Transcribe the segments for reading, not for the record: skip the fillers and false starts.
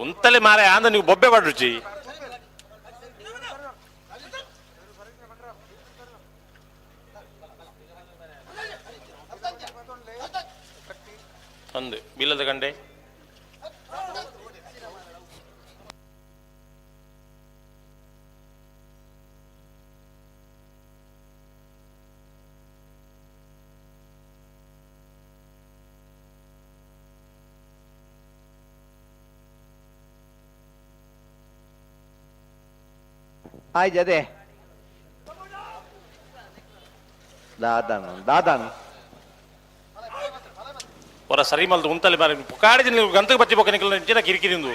ಉಂತಲೆ ಮಾರೆ ಆಂದ ನೀವು ಬೊಬ್ಬೆ ಪಡುಚಿ. ಅಂದು ಬಿಲ್ಲದ ಕಂಡೆ. ಆಯ್ತು ಅದೇ ದಾದಾನ ದಾದಾನ. ಹೊರ ಸರಿ ಮಲ್ದು ಉಂತಲೆ ಮಾರೆ ಕಾಡಿದ ನೀವು ಗಂತಕ್ಕೆ ಬಚ್ಚಿ ಬೊಕ್ಕ ನಿಕಲ್ ನಿಂಚಿನ ಕಿರಿಕಿರಿಂದು.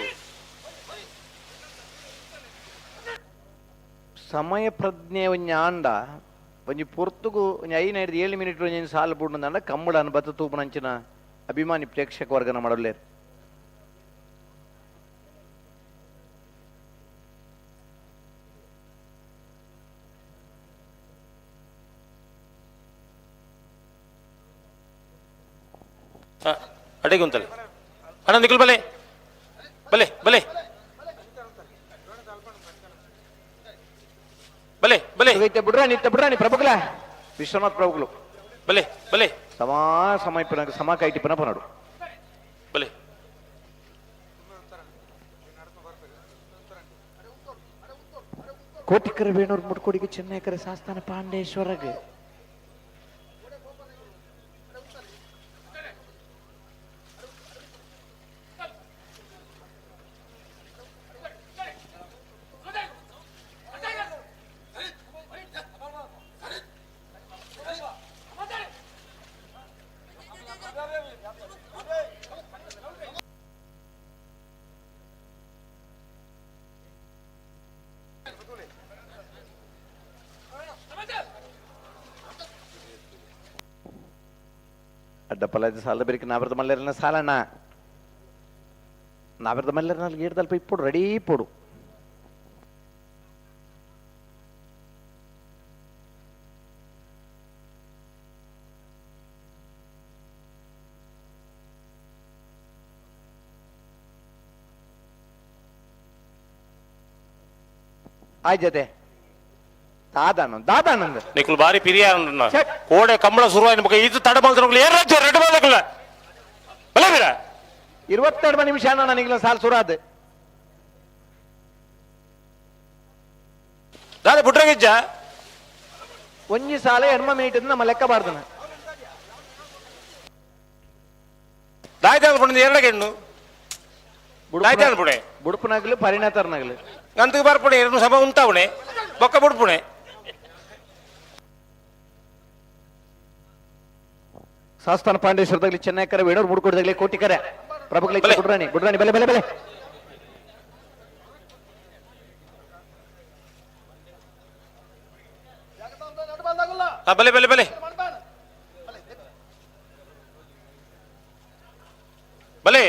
ಸಮಯ ಪ್ರಜ್ಞೆ ಒಂಜಿ ಆಂಡ ಒಂಜಿ ಪೊರ್ತುಗು ಒಂಜಿ 5 5 7 ಮಿನಿಟ್ ಒಂಜಿ ಸಾಲು ಬುಡ್ನಂಡ ಕಮ್ಮಡ ಬತ್ತ ತೂಪುನಂಚಿನ ಅಭಿಮಾನಿ ಪ್ರೇಕ್ಷಕ ವರ್ಗನ ಮಾಡಲೇರು. ಅಡಿಗೆ ಉಂತಲೆ ಅಣ್ಣ ನಿಕಲ್ ಬಲೆ ಬಲೆ ಬಲೆ ಬಲೆ ಬಲೆ. ಇತ್ತೆ ಬುಡ್ರಾಣಿ, ಇತ್ತೆ ಬುಡ್ರಾಣಿ ಪ್ರಭುಕುಲ, ವಿಶ್ವನಾಥ್ ಪ್ರಭುಗಳು. ಬಲೆ ಬಲೆ. ಸಮಾ ಸಮಯ ಸಮ ಕೈಟಿ ಪನ ಪನಡು. ಬಲೆ. ಕೋಟಿಕರ ವೇಣೂರ್ ಮುಟ್ಕೋಡಿಗೆ ಚೆನ್ನೈಕರ ಸಾಸ್ತಾನ ಪಾಂಡೇಶ್ವರಗೆ. ಅಡ್ಡಪಲ್ಲ ಸಾಲದ ಬೆರಿಕೆ ನಾಬರ್ದ ಮಲ್ಲೇರನ ಸಾಲಣ್ಣ, ನಾಬರ್ದ ಮಲ್ಲೇರನ ಗೇಟ್ ತಲ್ಪ ಇಪ್ಪುಡು ರೆಡಿ ಇಪ್ಪುಡು. ಆಯ್ತು ದಾದಾನಂದ್ ದಾದಾನಂದ್. ನಿಕುಲ್ ಬಾರಿ ಪಿರಿಯ. ಛೆ. ಕೋಡೆ ಕಂಬಳ ಶುರುವಾಯಿನ ಬೊಕ ಇದು ತಡ ಮಲ್ತನಕುಲು ಏರ್ ರಾಜ್ಯ ರೆಡ್ ಬಾಲಕುಲ ಬಲೆ ಬೀರ. 22 ನಿಮಿಷ ನನಗೆ ಸಾಲ ಸುರಾದ್. ದಾದ ಬುಟ್ರಗಿಜ್ಜ. ಒಂಜಿ ಸಾಲ ಎಣ್ಮ ಮಿನಿಟ್ ನಮ್ಮ ಲೆಕ್ಕ ಬಾರ್ದನ. ದಾಯ್ತ ಪುಂಡ ಎರಡಗೆ ಹೆಣ್ಣು ದಾಯ್ತ ಪುಣೆ. ಬುಡುಪುನಗಲು ಪರಿಣತರ್ನಗಲು. ಗಂತಕ್ಕೆ ಬರ್ಪುಣೆ ಎರಡು ಸಮ ಉಂತಾವಣೆ ಬೊಕ್ಕ ಬುಡ್ಪುಣೆ. ಸಾಸ್ತಾನ ಪಾಂಡೇಶ್ವರದಾಗಲಿ ಚೆನ್ನೈಕರ ವೇಣೂರ್ ಮುಡ್ಕೊಡ್ದಾಗಲಿ ಕೋಟಿಕರೆ ಪ್ರಭುಗಳ. ಬಲೆ. ಗುಡ್ರಾಣಿ ಗುಡ್ರಾಣಿ ಬೆಲೆ ಬೆಲೆ ಬೆಲೆ. ಹಾ ಬಲೆ ಬಲೆ ಬಲೆ ಬಲೆ.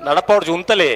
ನಡಪವ್ರ ಉಂತಲೆ.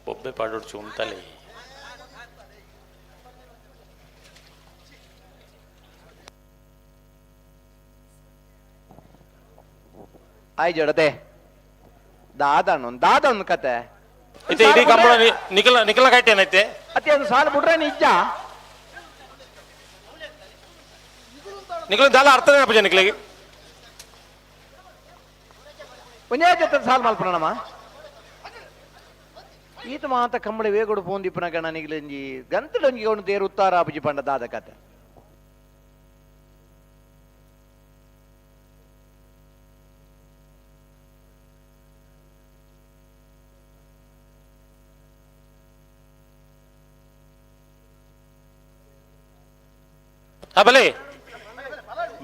ಬೊಬ್ಬೆ ಪಾಡೋಡ್ಚು ಉಂತಲೆ. ಆಯ್ ಜಡತೆ ದಾದಣ್ಣ ದಾದಣ್ಣ ಕತೆ. ಇತ್ತೆ ಇಡೀ ಕಂಬಳ ನಿಖಲ ನಿಖಲ ಕಟ್ಟೇನೈತೆ. ಅತಿ ಅದು ಸಾಲ ಬಿಡ್ರೆ ನಿಜ. ನಿಕ್ಲೆ ದಾಲ ಅರ್ಥನೇ ಆಪುಜ ನಿಕ್ಲೆಗ್. ಒಂಜೇ ಜೊತೆ ಸಾಲ್ ಮಲ್ಪಣಮ್ಮ. ಈತ ಮಾತ ಕಂಬಳಿ ವೇಗುಡು ಪೋಂದಿಪ್ಪನ ಗಣ ನಿಗ್ಲೆಂಜಿ ಗಂತಡೊಂಜಿ ಅವನು ತೇರು ಉತ್ತಾರ ಆಪುಜಿ ಪಂಡ ದಾದ ಕತೆ. ಆ ಬಲೆ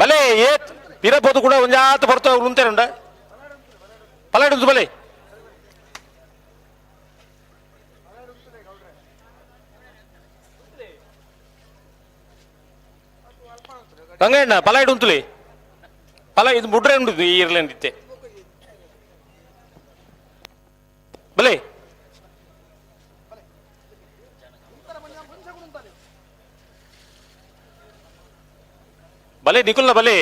ಬಲೆ ಏತ್ ಪಿರಪೋದು ಕೂಡ ಒಂಜಾತ ಬರ್ತ ಉಂತೇರುಂಡ ಪಲಾಡು ಬಲೆ. ರಂಗಣ್ಣ ಪಲಾಯ್ಡು ಉಂತುಲಿ ಪಲ ಇದು ಬುಡ್ರೆ ಉಂಟು ಈ ಇರ್ಲೇಂದಿತ್ತೆ ಬಲೆ. ಬಲೆ ನಿಕುಲ್ನ ಬಲೆ.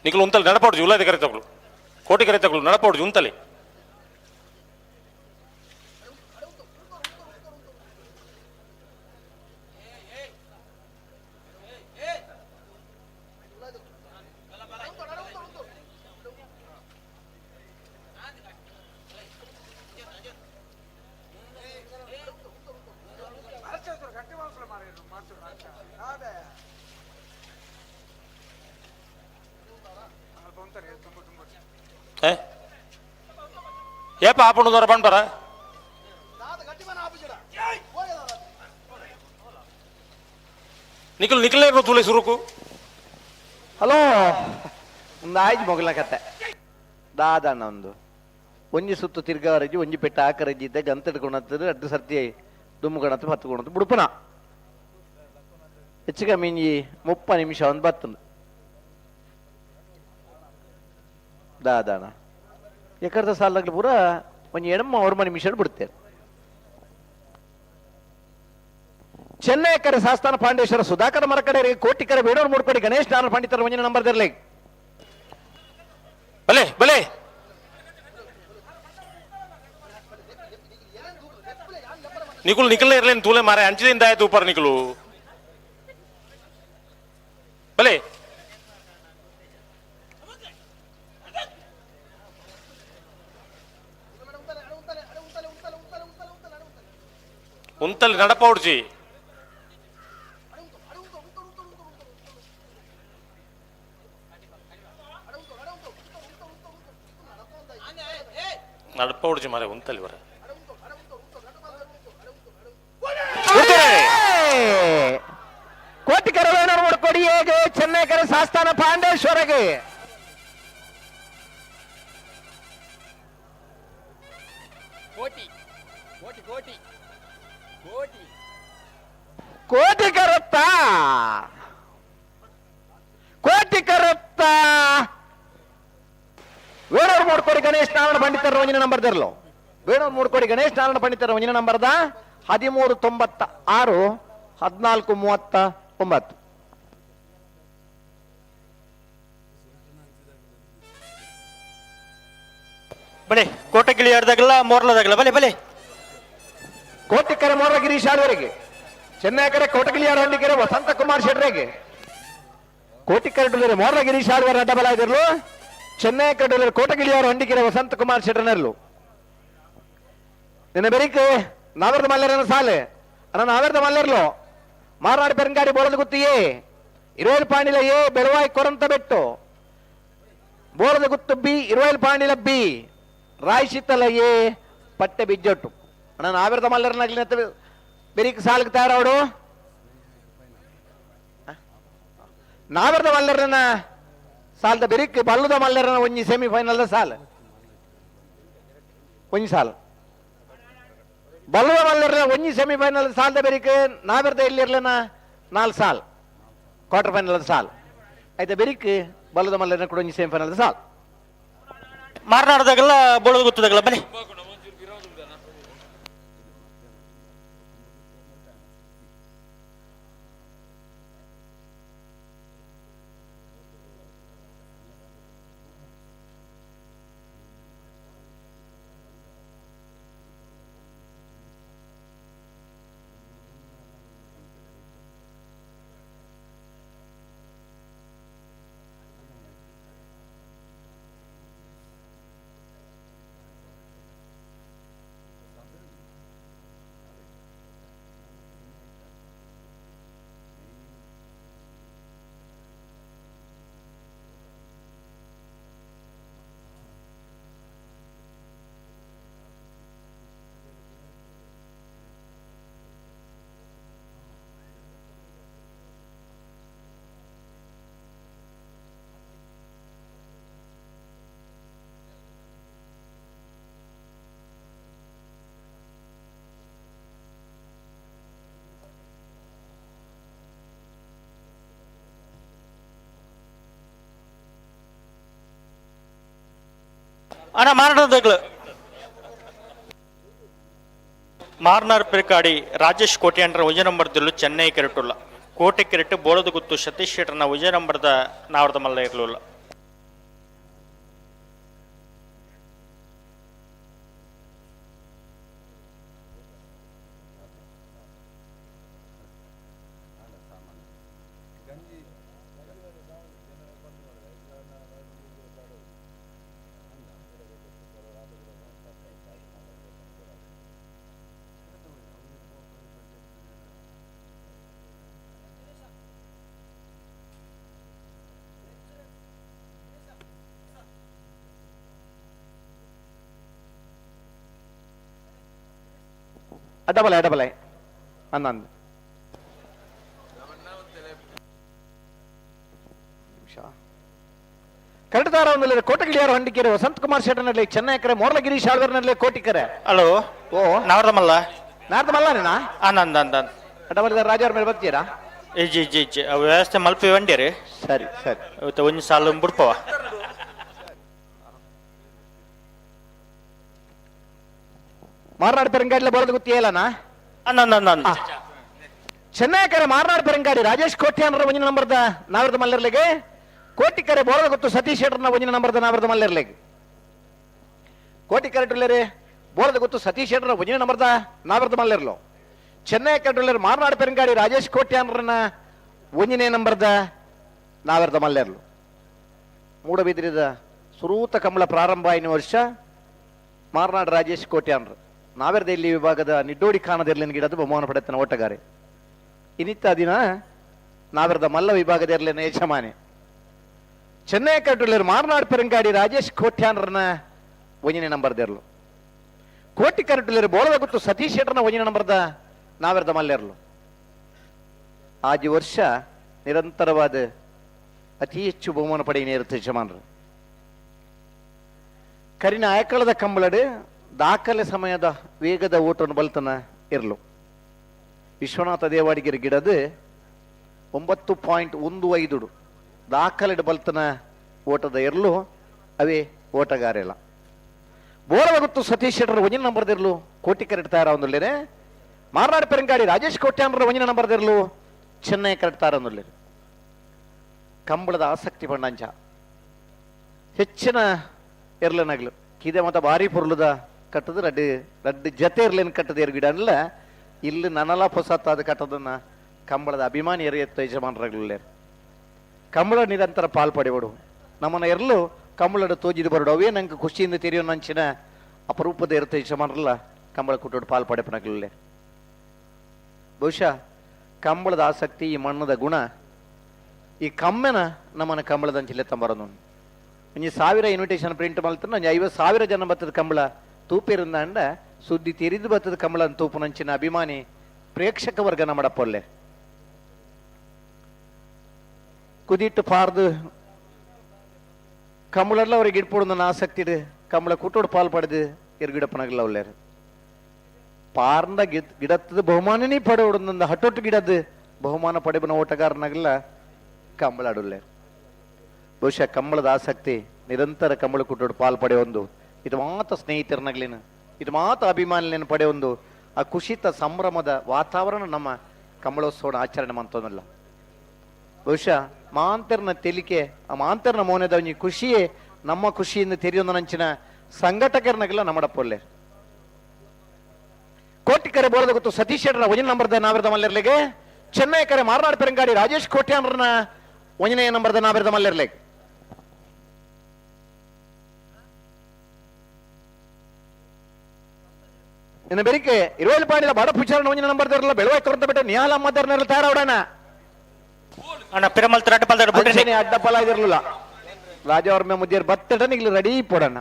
ನಿಕುಲು ಉಂತಲ್ಲಿ ನಡಪಾಡ್ಜು ಉಲ್ಲದೆ ಕರೆತಗಳು ಕೋಟಿ ಕರೆತಗಳು ನಡಪಾಡ್ಜು ಉಂತಲೆ. ಏಪ ಆಪುಂಡು ಪಂಪರ ನಿಖಲ್ ನಿಖಲೇ ತುಲೆ ಸುರುಕು. ಹಲೋ, ಒಂದು ಆಯ್ತು ಮೊಗಲ ಕತೆ ದಾದಣ್ಣ. ಒಂದು ಒಂಜಿ ಸುತ್ತು ತಿರ್ಗಾರಜ್ಜಿ ಒಂಜಿ ಪೆಟ್ಟ ಆಕರಜ್ಜಿ ಇದ್ದ ಗಂತಡ್ಕೊಳತ್ತದು ಅಡ್ಡು ಸರ್ತಿ ದುಮ್ಮುಕೊಣತ್ತು ಪತ್ತು ಬುಡುಪನ ಹೆಚ್ಚು ಕಮ್ಮಿ ಇಂಜಿ 30 ನಿಮಿಷ ಒಂದು ಬತ್ತಂದು ದಾದಾಣ. ಎಕರ್ದ ಸಾಲಾಗ್ಲಿ ಪೂರ ಒಂಜಿ ಎಡಮ್ಮ ಒರ್ಮ ನಿಮಿಷ ಬಿಡ್ತೇವೆ. ಚೆನ್ನೈ ಕರೆ ಸಾಸ್ತಾನ ಪಾಂಡೇಶ್ವರ ಸುಧಾಕರ ಮರಕಡೆ ಕೋಟಿಕರೆ ಬೇಡೋರ್ ಮೂಡ್ಕೊಡಿ ಗಣೇಶ್ ನಾರಾಯಣ ಪಂಡಿತರ ಒಂಜಿನ ನಂಬರ್ ದಿರ್ಲಿ. ಬಲೆ ಬಲೆ ನಿಕುಲ್ ನಿಖಲ್ ಇರ್ಲೇನು ತೂಲೆ ಮಾರೆ ಅಂಚಿದಿಂದ ಆಯ್ತು ಉಪ್ಪರ್ ನಿಕುಲು ಬಲೆ. ಉಂತಲ್ಲಿ ನಡಪೌಡ್ಜಿ. ನಡಪೌಡ್ಜಿ ಮಾರೆ ಉಂತಲ್ಲಿ ಬರ. ಕೋಟಿಕರ ಬೇಡೋರ್ ಮೂಡ್ಕೊಡಿ ಹೇಗೆ ಚೆನ್ನೈ ಕರೆ ಸಾಸ್ತಾನ ಪಾಂಡೇಶ್ವರಗೆ. ಕೋಟಿ ಕೋಟಿ ಕೋಟಿ ಕೋಟಿ. ಕೋಟಿ ಕರುತ್ತ, ಕೋಟಿ ಕರುತ್ತ ವೇಣೂರು ಮೂಡ್ಕೋಡಿ ಗಣೇಶ್ ನಾರಾಯಣ ಪಂಡಿತರ ಒಂಜಿನ ನಂಬರ್ ದಿರ್ಲು. ವೇಣೂರು ಮೂಡ್ಕೋಡಿ ಗಣೇಶ್ ನಾರಾಯಣ ಪಂಡಿತರ ಒಂಜಿನ ನಂಬರ್ದ 1396 1439. ಬಲೆ ಕೋಟೆ ಗಿಳಿಯಾಡ್ದಾಗಲ್ಲ ಮೋರ್ಲದಾಗಲ್ಲ ಬಲೆ ಬಲೆ. ಕೋಟಿಕರೆ ಮೋರ ಗಿರೀಶ್ ಆಳ್ವರಿಗೆ, ಚೆನ್ನೈಕರೆ ಕೋಟಗಿಲಿಯಾರ ಹಳ್ಳಿಕೆರೆ ವಸಂತ ಕುಮಾರ್ ಶೆಟ್ರೆಗೆ. ಕೋಟಿಕರೆ ಡೊಲ್ಲರೆ ಮೋರ ಗಿರೀಶ್ ಆಳ್ವರ ಅಡ್ಡಬಲ ಇದಿರ್ಲು. ಚೆನ್ನೈಕರೆ ಡೊಲ್ಲರೆ ಕೋಟಗಿಲಿಯಾರ ಹಂಡಿಕೆರೆ ವಸಂತ ಕುಮಾರ್ ಶೆಟ್ರನರ್ಲು. ನಿನ್ನ ಬೆರಿಕ್ ನಾವರ್ದ ಮಲ್ಲರನ ಸಾಲೆ ಅಣ್ಣ ನಾವರ್ದ ಮಲ್ಲರ್ಲು ಮಾರಾಡಿ ಪೆರಂಗಾಡಿ ಬೋಳದ ಗುತ್ತಿಯೇ ಇರುವೈಲ್ ಪಾಂಡಿಲ ಎ ಬೆಳವಾಯಿ ಕೊರಂತ ಬೆಟ್ಟು ಬೋಳದ ಗುತ್ತು ಬಿ ಇರುವೈಲ್ ಪಾಂಡಿಲ ಬಿ ರಾಯಶಿತ್ತಲ ಎ ಪಟ್ಟೆ ಬಿಜ್ಜೊಟ್ಟು. ಅಣ್ಣ ನಾವಿರದ ಮಲ್ಲರನಾಗ್ಲಿ ಬೆರಿಕ್ ಸಾಲಕ್ಕೆ ತಯಾರವಡು. ನಾವಿರದ ಮಲ್ಲರನ ಸಾಲದ ಬೆರಿಕ್ ಬಲ್ಲದ ಮಲ್ಲರನ ಒಂಜಿ ಸೆಮಿಫೈನಲ್ ಸಾಲ ಒಂಜಿ ಸಾಲ ಬಲ್ಲದ ಮಲ್ಲರನ ಒಂಜಿ ಸೆಮಿಫೈನಲ್ ಸಾಲದ ಬೆರಿಕ್ ನಾವಿರದ ಎಲ್ಲಿರ್ಲನ 4 ಸಾಲ್ ಕ್ವಾರ್ಟರ್ ಫೈನಲ್ ಸಾಲ್ ಆಯ್ತಾ. ಬೆರಿಕ್ ಬಲ್ಲದ ಮಲ್ಲರನ ಕೂಡ ಒಂಜಿ ಸೆಮಿಫೈನಲ್ ಸಾಲ್. ಮಾರನಾಡ್ದಾಗಲ್ಲ ಬೋಳದ ಗೊತ್ತದಾಗಲ್ಲ ಬಲೆ. ಅಣ್ಣ ಮಾರನಾಡದಗ್ಲು ಮಾರ್ನಾರ್ ಪೆರ್ಕಾಡಿ ರಾಜೇಶ್ ಕೋಟ್ಯಾಂಡ್ರ ಒಂಜಿ ನಂಬರ್ದಿಲ್ಲು ಚೆನ್ನೈ ಕೆರಟುಲ್ಲ ಕೋಟೆ ಕೆರೆಟ್ ಬೋಳದ ಗುತ್ತು ಸತೀಶ್ ಶೆಟ್ಟರ್ನ ಒಂಜಿ ನಂಬರ್ದ ನಾವರ್ದ ಮಲ್ಲ ಇರ್ಲಿಲ್ಲ. ಅಡ್ಡಬಲ ಅಡ್ಡಬಲ ಅಂದಂದು ನಿಮಿಷ. ಕರಟದಾರ ಒಂದು ಕೋಟಗಿಳಿಯಾರ ಹಂಡಿಕೆರೆ ವಸಂತ್ ಕುಮಾರ್ ಶೆಟ್ಟರ್ನಲ್ಲಿ ಚೆನ್ನೈ ಕರೆ ಮೋರ್ಲಗಿರಿ ಶಾಳ್ವರ್ನಲ್ಲಿ ಕೋಟಿಕರೆ. ಹಲೋ. ಓ. ನಾವರ್ದ ಮಲ್ಲ. ನಾರ್ದ ಮಲ್ಲ ನೀನಾ? ಅಂದ ಅಂದ ಅಂದ. ಅಡ್ಡಬಲದ ರಾಜವ್ರ ಮೇಲೆ ಬರ್ತೀರಾ? ಇಜ್ಜಿ ಇಜ್ಜಿ ಇಜ್ಜಿ, ಅವು ವ್ಯವಸ್ಥೆ ಮಲ್ಪಿ ವಂಡ್ಯರಿ. ಸರಿ ಸರಿ. ಇವತ್ತು ಒಂಜಿ ಸಾಲು ಬುಡ್ಪವ. ಮಾರನಾಡು ಪೆರಂಗಾಡ್ಲೆ ಬರೋದು ಗೊತ್ತಿಲ್ಲನಾ? ಅಂದ ಅಂದ ಅಂದ. ಚೆನ್ನೈ ಕರೆ ಮಾರನಾಡು ಪೆರಂಗಾಡಿ ರಾಜೇಶ್ ಕೋಟ್ಯಾನ್ರ ಒಂಜಿನ ನಂಬರ್ದ ನಾವರದ ಮಲ್ಲರ್ಲಿಗೆ, ಕೋಟಿ ಕರೆ ಬೋಳದ ಗೊತ್ತು ಸತೀಶ್ ಶೆಟ್ಟರ್ನ ಒಂಜಿನ ನಂಬರ್ದ ನಾವರದ ಮಲ್ಲರ್ಲಿಗೆ. ಕೋಟಿ ಕರೆಟುಲ್ಲೇರೆ ಬೋಳದ ಗೊತ್ತು ಸತೀಶ್ ಶೆಟ್ಟರ್ನ ಒಂಜಿನ ನಂಬರ್ದ ನಾವರದ ಮಲ್ಲರ್ಲು. ಚೆನ್ನೈ ಕರೆಟುಲ್ಲೇರು ಮಾರನಾಡು ಪೆರಂಗಾಡಿ ರಾಜೇಶ್ ಕೋಟ್ಯಾನ್ರನ ಒಂಜಿನೇ ನಂಬರ್ದ ನಾವರದ ಮಲ್ಲೆರ್ಲು. ಮೂಡಬಿದ್ರಿದ ಸುರೂತ ಕಂಬಳ ಪ್ರಾರಂಭ ಆಯಿನ ವರ್ಷ ಮಾರ್ನಾಡ್ ರಾಜೇಶ್ ಕೋಟ್ಯಾನ್ರು ನಾವೆರ್ದ ಇಲ್ಲಿ ವಿಭಾಗದ ನಿಡ್ಡೋಡಿ ಕಾಣದಿರ್ಲಿನ ಗಿಡದ ಬಹುಮಾನ ಪಡೆತನ ಓಟಗಾರೆ. ಇನ್ನಿತ್ತ ದಿನ ನಾವೆರ್ದ ಮಲ್ಲ ವಿಭಾಗದ ಯಜಮಾನೆ. ಚೆನ್ನೈ ಕಟ್ಟುಳ್ಳರು ಮಾರ್ನಾಡ್ ಪೆರಂಗಾಡಿ ರಾಜೇಶ್ ಕೋಟ್ಯಾನ್ರನ ಒಂಜನೇ ನಂಬರ್ದಿರ್ಲು. ಕೋಟಿ ಕರಟುಳ್ಳರು ಬೋಳದ ಗುತ್ತು ಸತೀಶ್ ಶೆಟ್ಟರ್ನ ಒಂಜನೇ ನಂಬರ್ದ ನಾವೆರ್ದ ಮಲ್ಲೆರ್ಲು. ಆಜಿ ವರ್ಷ ನಿರಂತರವಾದ ಅತಿ ಹೆಚ್ಚು ಬಹುಮಾನ ಪಡೆಯ ಇರುತ್ತೆ ಯಜಮಾನರು. ಕರಿನ ಆಯಕಳದ ಕಂಬಳಡು ದಾಖಲೆ ಸಮಯದ ವೇಗದ ಓಟವನ್ನು ಬಲ್ತನ ಇರಲು. ವಿಶ್ವನಾಥ ದೇವಾಡಿಗರ ಗಿಡದು 9.15 ದಾಖಲೆ ಬಲ್ತನ ಓಟದ ಇರಲು ಅವೇ ಓಟಗಾರೆಲ್ಲ. ಬೋಳದ ಗುತ್ತು ಸತೀಶ್ ಶೆಟ್ಟರ್ ಒಂಜಿನ ನಂಬರ್ದಿರ್ಲು ಕೋಟಿ ಕರೆಕ್ಟ್ ತಾರ ಒಂದುಲ್ಲೇನೆ. ಮಾರ್ನಾಡ್ ಪೆರಂಗಾಡಿ ರಾಜೇಶ್ ಕೋಟ್ಯಾನ್ರ ಒಂಜಿನ ನಂಬರ್ದಿರ್ಲು ಚೆನ್ನೈ ಕರೆಕ್ಟ್ ತಾರ ಒಂದುಲ್ಲೇನೆ. ಕಂಬಳದ ಆಸಕ್ತಿ ಬಣ್ಣಂಚ ಹೆಚ್ಚಿನ ಎರ್ಲನಗ್ಲು ಕಿದೆ ಮತ್ತ ಭಾರಿ ಪೊರ್ಲುದ ಕಟ್ಟದ ರಡ್ಡು ರಡ್ಡು ಜತೆ ಇರ್ಲೇನು ಕಟ್ಟದ ಎರ್ ಗಿಡ ಅಲ್ಲ. ಇಲ್ಲಿ ನನಲ ಪೊಸತ್ತಾದ ಕಟ್ಟದನ್ನ ಕಂಬಳದ ಅಭಿಮಾನಿ ಎರೆಯತ್ತ ಯಜಮಾನರಾಗಲೇ. ಕಂಬಳ ನಿರಂತರ ಪಾಲ್ ಪಡೆಯೋಡು ನಮ್ಮನ್ನ ಎರಲು ಕಂಬಳದ ತೋಜಿದು ಬರೋಡು ಅವೇ ನಂಗೆ ಖುಷಿಯಿಂದ ತೆರೆಯೋ ನಂಚಿನ ಅಪರೂಪದ ಇರುತ್ತೆ ಯಜಮಾನರಲ್ಲ ಕಂಬಳ ಕುಟ್ಟೋಡು ಪಾಲ್ ಪಡೆಪನಗಲೇ. ಬಹುಶಃ ಕಂಬಳದ ಆಸಕ್ತಿ, ಈ ಮಣ್ಣದ ಗುಣ, ಈ ಕಮ್ಮೆನ ನಮ್ಮನ್ನ ಕಂಬಳದ ಅಂಚಿಲೆ ತಂಬರೋದು. ಒಂಜಿ 1000 ಇನ್ವಿಟೇಷನ್ ಪ್ರಿಂಟ್ ಮಲ್ತನ ಒಂಜಿ 50,000 ಜನ ಬತ್ತದ ಕಂಬಳ ತೂಪಿರುಂದಾಂಡ ಸುದ್ದಿ ತೆರಿದು ಬತ್ತದ ಕಂಬಳ ತೂಪುನಂಚಿನ ಅಭಿಮಾನಿ ಪ್ರೇಕ್ಷಕ ವರ್ಗ ನಮ್ಮಡಪ್ಪೊಲ್ಲೆ. ಕುದಿಟ್ಟು ಪಾರ್ದು ಕಂಬಳೆಲ್ಲ ಅವ್ರಿಗೆ ಇಡ್ಪೊಡು ಆಸಕ್ತಿ ಇಡು ಕಂಬಳ ಕುಟ್ಟೋಡು ಪಾಲ್ ಪಡೆದು ಎರ್ಗಿಡಪ್ಪನಾಗಲ್ಲ ಒಳ್ಳೆಯರು. ಪಾರ್ಂದ ಗಿಡತ್ತದ ಬಹುಮಾನನೇ ಪಡೆಯೋಡು ಹಟ್ಟೊಟ್ಟು ಗಿಡದ್ದು ಬಹುಮಾನ ಪಡೆಬನ ಓಟಗಾರನಾಗಲ್ಲ ಕಂಬಳ ಆಡುಲ್ಲೆ. ಬಹುಶಃ ಕಂಬಳದ ಆಸಕ್ತಿ ನಿರಂತರ ಕಂಬಳ ಕುಟ್ಟೋಡು ಪಾಲ್ ಪಡೆಯೊಂದು ಇದು ಮಾತ ಸ್ನೇಹಿತರನಾಗ್ಲೇನು ಇದು ಮಾತ ಅಭಿಮಾನಿಲೇನು ಪಡೆಯೊಂದು ಆ ಖುಷಿತ ಸಂಭ್ರಮದ ವಾತಾವರಣ ನಮ್ಮ ಕಂಬಳೋತ್ಸವನ ಆಚರಣೆ ಮಂತೋನಲ್ಲ. ಬಹುಶಃ ಮಾಂತರ್ನ ತೆಲಿಕೆ ಆ ಮಾಂತರ್ನ ಮೌನದ ಒಂಜಿ ಖುಷಿಯೇ ನಮ್ಮ ಖುಷಿಯಿಂದ ತೆರೆಯೊಂದು ನಂಚಿನ ಸಂಘಟಕರನಾಗೆಲ್ಲ ನಮ್ಮಡಪ್ಪೊಲ್ಲೆ. ಕೋಟಿ ಕರೆ ಬೋಳದ ಗೊತ್ತು ಸತೀಶ್ ಶೆಟ್ಟರ ಒಂಜಿನ ನಂಬರ್ದ ನಾವಿರದ ಮಲ್ಲೆರ್ಲೆಗೆ. ಚೆನ್ನೈ ಕರೆ ಮಾರ್ನಾಡ್ ಪೆರಂಗಾಡಿ ರಾಜೇಶ್ ಕೋಟ್ಯಾನ್ರನ ಒಂಜನೇ ನಂಬರ್ದ ನಾವಿರದ ಮಲ್ಲೆರ್ಲೆಗೆ. ಇನ್ನು ಬೆರಿಕೆ ಇರುವಲ್ಲಿ ಪಾಡಿಲ ಬಡ ಪುಚಾರಣ ಒಂಜಿನ ನಂಬರ್ದಿರಲ್ಲ ಬೆಳವಾಯ್ ಕೊರಂತ ಬಿಟ್ಟು ನಿಹಾಲ ಅಮ್ಮದರ್ನೆಲ್ಲ ತಯಾರಾವಡಣ. ಅಣ್ಣ ಪಿರಮಲ್ ರಡ್ಡು ಪಲ್ದಾಡ ಬುಡ್ರಿ. ಅಂಚನೆ ಅಡ್ಡ ಫಲ ಇದಿರ್ಲಿಲ್ಲ ರಾಜವರ್ಮ ಮುದ್ದಿಯರ್ ಬತ್ತಟನ ಇಲ್ಲಿ ರೆಡಿ ಪೋಡಣ.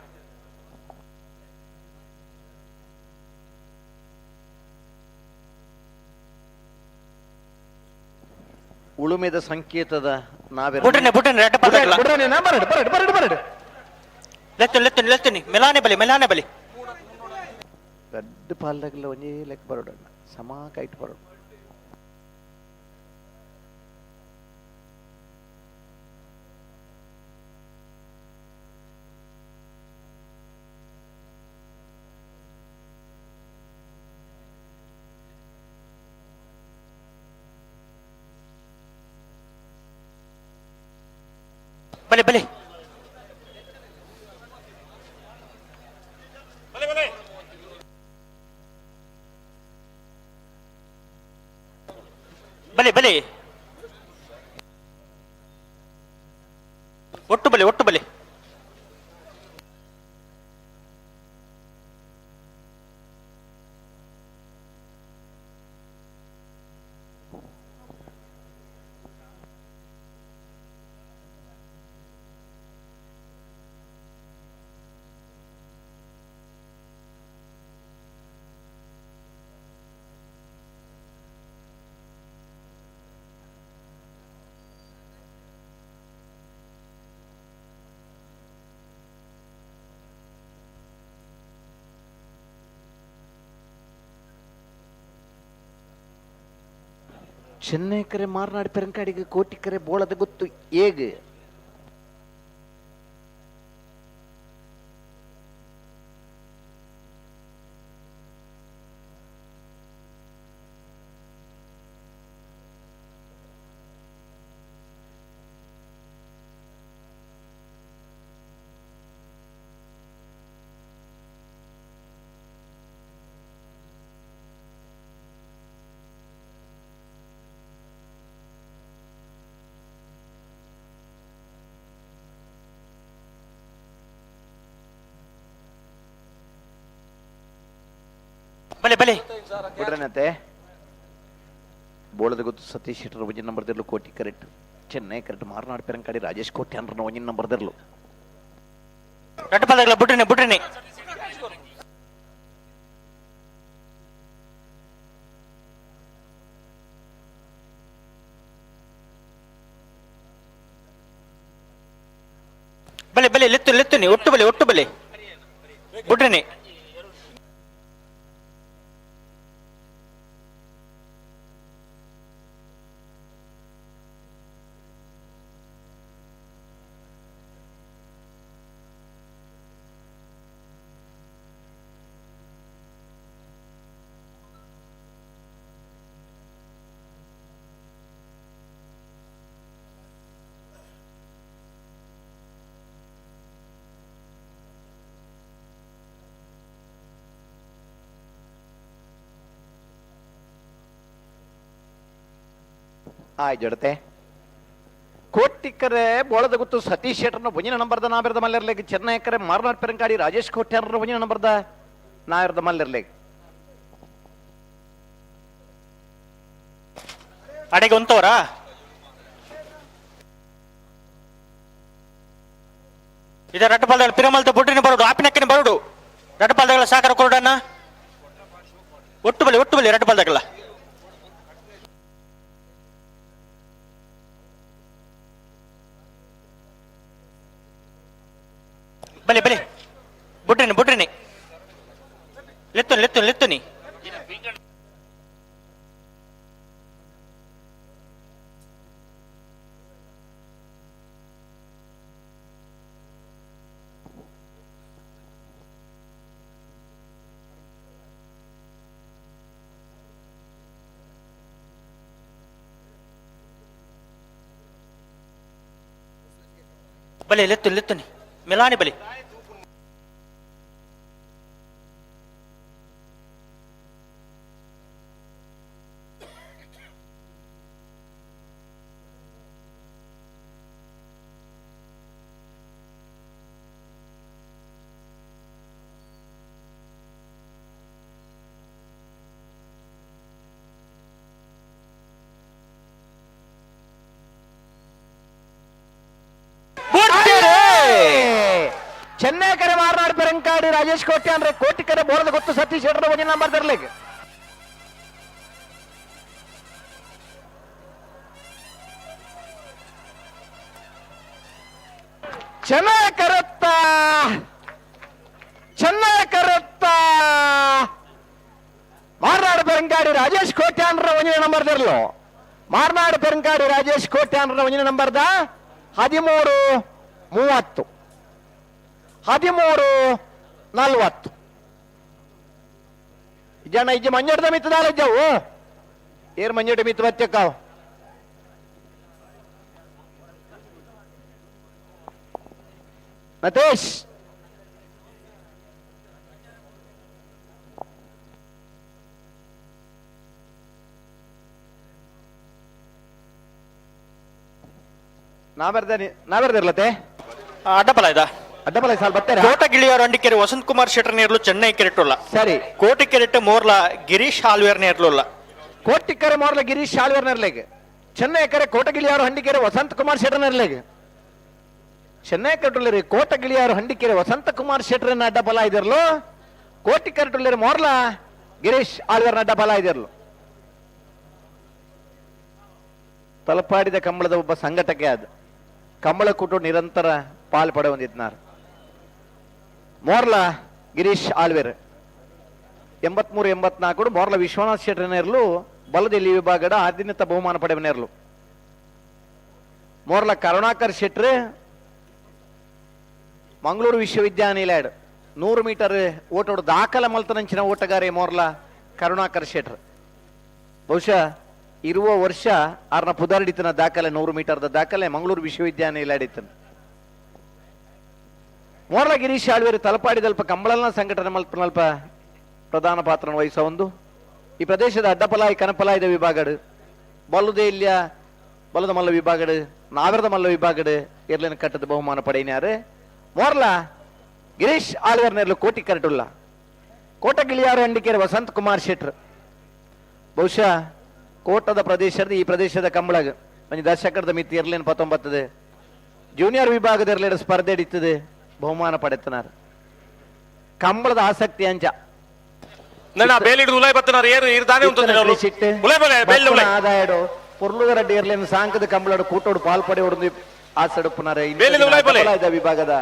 ಉಳುಮೆದ ಸಂಕೇತದ ನಾವೇ ಬುಡ್ರಿನೆ ಬುಡ್ರಿನೆ ರಡ್ಡು ಪಲ್ದಾಡಲ. ಬರಡು ಬರಡು ಬರಡು ಬರಡು. ಲೆತ್ತುನಿ ಲೆತ್ತುನಿ ಲೆತ್ತುನಿ ಮೆಲಾನೆ ಬಲಿ ಮೆಲಾನೆ ಬಲಿ. ರಡ್ಡು ಪಾಲ್ದಾಗಲ್ಲ ಒಂಜೇ ಲೆಕ್ಕ ಬರೋಡಣ್ಣ ಸಮ ಕೈಟ್ ಬರೋಡು. ಬಲೆ ಬಲೆ ಬಲೆ ಬಲೆ ಒಟ್ಟು ಬಲೆ ಒಟ್ಟು ಬಲೆ. ಚೆನ್ನೈಕರೆ ಮಾರ್ನಾಡ್ ಪೆರಂಕಾಡಿಗೆ ಕೋಟಿಕರೆ ಬೋಳದ ಗೊತ್ತು ಏಗ್. ಬಲೆ ಬಲೆ. ಬಿಡ್ರನತೆ ಬೋಳದ ಗೊತ್ತು ಸತೀಶ್ ಶೆಟ್ಟರ್ ಒಂಜಿನ ನಂಬರ್ ದಿರ್ಲು ಕೋಟಿ ಕರೆಕ್ಟ್. ಚೆನ್ನೈ ಕರೆಕ್ಟ್ ಮಾರ್ನಾಡ್ ಪೆರಂಕಾಡಿ ರಾಜೇಶ್ ಕೋಟಿ ಅನ್ರ ಒಂಜಿನ ನಂಬರ್ ದಿರ್ಲು. ರಡ್ಡು ಪದಗಳ ಬುಡ್ರಿನಿ ಬುಡ್ರಿನಿ. ಬಲೆ ಬಲೆ ಲೆತ್ತು ಲೆತ್ತುನಿ ಒಟ್ಟು ಬಲೆ ಒಟ್ಟು ಬಲೆ ಬುಡ್ರಿನಿ. ಆಯ್ ಜಡತೆ ಕೋಟಿಕರೆ ಬೋಳದ ಗೊತ್ತು ಸತೀಶ್ ಶೆಟ್ಟರ್ನ ಒಂಜಿನ ನಂಬರ್ದ ನಾಬಿರದ ಮಲ್ಲಿರ್ಲೇಗ್. ಚೆನ್ನೈಕರೆ ಮಾರ್ನಾಡ್ ಪೆರಂಕಾಡಿ ರಾಜೇಶ್ ಕೋಟಿ ಅನ್ರ ಒಂಜಿನ ನಂಬರ್ದ ನಾವಿರದ ಮಲ್ಲಿರ್ಲೇಗ್. ಅಡೆಗೆ ಒಂತವರಾ? ಇದ ರಡ್ಡು ಪಲ್ದಗಳ ಪಿರಮಲ್ತ ಬುಡ್ರಿನಿ ಬರೋಡು ಆಪಿನಕ್ಕನೆ ಬರೋಡು. ರಡ್ಡು ಪಲ್ದಗಳ ಸಾಕರ ಕೊರಡನ್ನ ಒಟ್ಟು ಬಲಿ ಒಟ್ಟು ಬಲಿ ರಡ್ಡು ಪಲ್ದಗಳ. ಬಲೆ ಬಲೆ ಬುಡ್ರಿನಿ ಬುಡ್ರಿನಿ ಲೆತ್ತುನಿ ಲೆತ್ತುನಿ ಲೆತ್ತುನಿ. ಬಲೆ ಲೆತ್ತುನಿ ಲೆತ್ತುನಿ ಮಿಲಾನಿ ಬಲೆ. ಚೆನ್ನೈ ಕರೆ ಮಾರ್ನಾಡ್ ಪೆರಂಕಾಡಿ ರಾಜೇಶ್ ಕೋಟಿ ಅಂದ್ರೆ ಕೋಟಿ ಕರೆ ಬೋಳದ ಗೊತ್ತು ಸತೀಶ್ ಶೆಟ್ಟರ್ ಒಂಜಿನ ನಂಬರ್ ದಿರ್ಲೇಗ್. ಚೆನ್ನೈ ಕರತ್ತ ಚೆನ್ನೈ ಕರತ್ತ ಮಾರ್ನಾಡ್ ಪೆರಂಕಾಡಿ ರಾಜೇಶ್ ಕೋಟ್ಯಾನ್ರ ಒಂಜಿನ ನಂಬರ್ ದಿರ್ಲು. ಮಾರ್ನಾಡ್ ಪೆರಂಕಾಡಿ ರಾಜೇಶ್ ಕೋಟ್ಯಾನ್ರ ಒಂಜಿನ ನಂಬರ್ದ 13:30 13:40. ಜನ ಇಜ್ಜಿ ಮಂಜಡ್ದ ಮಿತ್ತದಾಲ ಇಜ್ಜವು ಏರ್ ಮಂಜಡ ಮಿತ್ತು ಬತ್ತಕ್ಕಾವು. ನತೇಶ್. ನಾವೆರ್ದ ನಾವೆರ್ದಿರ್ಲತೆ. ಅಡ್ಡಪಲ ಇದ. ಅಡ್ಡಬಲ ಸಾಲ್ ಬರ್ತಾರ. ಕೋಟಗಿಳಿಯಾರು ಅಂಡಿಕೆರೆ ವಸಂತ್ ಕುಮಾರ್ ಶೆಟ್ಟರ್ ನೇರ್ಲು ಚೆನ್ನೈ ಕೆರೆಟುಲ್ಲ. ಸರಿ. ಕೋಟಿ ಕೆರೆಟ್ ಮೋರ್ಲ ಗಿರೀಶ್ ಆಲ್ವೇರ್ ನೇರ್ಲುಲ್ಲ. ಕೋಟಿಕರೆ ಮೋರ್ಲ ಗಿರೀಶ್ ಆಳ್ವೇರ್ ನೆರ್ಲೆಗ್, ಚೆನ್ನೈ ಕರೆ ಕೋಟಗಿಳಿಯಾರು ಹಂಡಿಕೆರೆ ವಸಂತ ಕುಮಾರ್ ಶೆಟ್ಟರ್ ನೆರ್ಲೆಗ್. ಚೆನ್ನೈ ಕಟ್ಟುಲ್ಲೇರಿ ಕೋಟಗಿಳಿಯಾರು ಹಂಡಿಕೆರೆ ವಸಂತ ಕುಮಾರ್ ಶೆಟ್ಟರ್ನ ಅಡ್ಡ ಬಲ ಇದಿರ್ಲು, ಕೋಟಿ ಕರೆಟುಲ್ಲೇರಿ ಮೋರ್ಲ ಗಿರೀಶ್ ಆಳ್ವೇರ್ನ ಅಡ್ಡ ಬಲ ಇದಿರ್ಲು. ತಲಪಾಡಿದ ಕಂಬಳದ ಒಬ್ಬ ಸಂಘಟಕೆ ಅದು ಕಂಬಳ ಕೂಟು ನಿರಂತರ ಪಾಲ್ ಪಡೆ ಹೊಂದಿದ್ನಾರ್ ಮೋರ್ಲ ಗಿರೀಶ್ ಆಳ್ವೇರ್. 83 84 ಮೋರ್ಲ ವಿಶ್ವನಾಥ್ ಶೆಟ್ಟರ್ನೇರ್ಲು ಬಲದೆಲ್ಲಿ ವಿಭಾಗದ ಆದಿನತ ಬಹುಮಾನ ಪಡೆವನೇರ್ಲು. ಮೋರ್ಲ ಕರುಣಾಕರ್ ಶೆಟ್ರ್ ಮಂಗಳೂರು ವಿಶ್ವವಿದ್ಯಾನಿಲಯ 100 ಮೀಟರ್ ಓಟೋಡು ದಾಖಲೆ ಮಲ್ತನಂಚಿನ ಓಟಗಾರೆ ಮೋರ್ಲ ಕರುಣಾಕರ್ ಶೆಟ್ರ್. ಬಹುಶಃ ಇರುವ ವರ್ಷ ಆರ್ನ ಪುದಾರ್ಡಿತನ ದಾಖಲೆ 100 ಮೀಟರ್ದ ದಾಖಲೆ ಮಂಗಳೂರು ವಿಶ್ವವಿದ್ಯಾನಿಲಯ. ಮೋರ್ಲ ಗಿರೀಶ್ ಆಳ್ವೇರು ತಲಪಾಡಿದಲ್ಪ ಕಂಬಳಲ್ನ ಸಂಘಟನೆ ಮಲ್ಪನಲ್ಪ ಪ್ರಧಾನ ಪಾತ್ರ ವಹಿಸ ಒಂದು ಈ ಪ್ರದೇಶದ ಅಡ್ಡಪಲಾಯಿ ಕನಪಲಾಯಿದ ವಿಭಾಗಡು ಬಲ್ಲುದೇ ಇಲ್ಲಿಯ ಬಲದ ಮಲ್ಲ ವಿಭಾಗಡು ನಾಗರದ ಮಲ್ಲ ವಿಭಾಗಡು ಎರ್ಲಿನ ಕಟ್ಟದ ಬಹುಮಾನ ಪಡೆಯಿನಾರು ಮೋರ್ಲ ಗಿರೀಶ್ ಆಳ್ವೇರ್ ನೇರ್ಲು ಕೋಟಿ ಕರಟುಲ್ಲ. ಕೋಟಗಿಳಿಯಾರು ಹಂಡಿಕೆರೆ ವಸಂತ್ ಕುಮಾರ್ ಶೆಟ್ರ್. ಬಹುಶಃ ಕೋಟದ ಪ್ರದೇಶದ ಈ ಪ್ರದೇಶದ ಕಂಬಳಗ ಒಂಜಿ ದಶಕದ ಮಿತಿ ಎರ್ಲೇನು ಪತ್ತೊಂಬತ್ತದೆ ಜೂನಿಯರ್ ವಿಭಾಗದ ಎರ್ಲೇಡು ಸ್ಪರ್ಧೆ ಹಿಡಿತದೆ ಬಹುಮಾನ ಪಡೆತನಾರು ಕಂಬಳದ ಆಸಕ್ತಿ ಅಂಚ. ನನ್ನ ಬೇಲಿ ಹಿಡಿದು ಉಲಾಯ್ ಬತ್ತನಾರ ಏರು ಇರ್ ದಾನೆ ಉಂಟು. ಉಲಾಯ್ ಬಲೆ ಬೇಲಿ ಉಲಾಯ್. ಆದಾಯಡು ಪೊರ್ಲುಗರ ಡೇರ್ಲೇನು ಸಾಂಕದ ಕಂಬಳಡು ಕೂಟೋಡು ಪಾಲ್ ಪಡೆ ಹೊಡೆದು ಆಸಡುಪುನಾರೆ. ಬೇಲಿದ ಉಲಾಯ್ ಬಲೆ. ವಿಭಾಗದ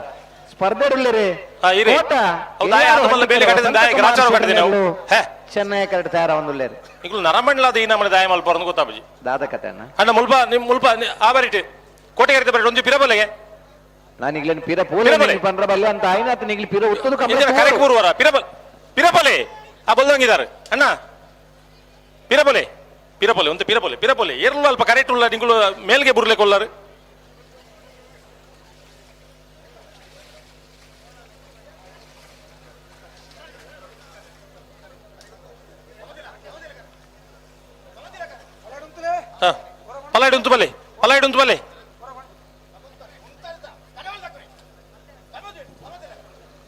ಸ್ಪರ್ಧೆ ಉಳ್ಳೇರಿ. ಹಾ, ಇರಿ. ಕೋಟ ಅವು ದಾಯ ಆದ ಮಲ್ಲ ಬೇಲಿ ಕಟ್ಟಿದ ದಾಯ ಗ್ರಾಚಾರ ಕಟ್ಟಿದೆ ನಾವು. ಹೇ. ಚೆನ್ನೈ ಕರೆಕ್ಟ್ ತಯಾರ ಒಂದುಲ್ಲೇರಿ. ನಿಕ್ಲು ನರಮಂಡಲ ಈ ನಮ್ಮನೆ ದಾಯ ಮಲ್ಪರಂದು ಗೊತ್ತಾಪುಜಿ. ದಾದ ಕತೆ ಅಣ್ಣ. ಅಣ್ಣ ಮುಲ್ಪ ನಿಮ್ ಮುಲ್ಪ ಆ ಬರಿಟ್ ಕೋಟೆಗೆರೆ ಬರಿ ಒಂಜಿ ಪಿರಬಲೆಗೆ. ನಾನು ಈಗ್ಲೇನು ಪೀರ ಪೂಲ ಪಿರಬಲೆ. ಪಂಡ್ರ ಬಲ್ಲೆ ಅಂತ ಆಯ್ನಾತ್ ನಿಗ್ಲಿ ಪೀರ ಉತ್ತದು ಕಂಬಳ. ಇಂದಿನ ಕರೆಕ್ ಪೂರ್ವರ ಪಿರಬಲ್ ಪಿರಬಲೆ ಆ ಬಲ್ದಂಗಿದ್ದಾರೆ ಅಣ್ಣ ಪಿರಬಲೆ ಪಿರಬಲೆ ಒಂದು ಪಿರಬಲೆ ಪಿರಬಲೆ ಏರ್ಲು ಅಲ್ಪ ಕರೆಕ್ಟ್ ಉಲ್ಲ ನಿಂಗಳು ಮೇಲ್ಗೆ ಬುರ್ಲೆ ಕೊಲ್ಲಾರು. ಹಾ ಪಲಾಯ್ಡು ಉಂತು ಬಲೆ ಪಲಾಯ್ಡು ಉಂತು ಬಲೆ.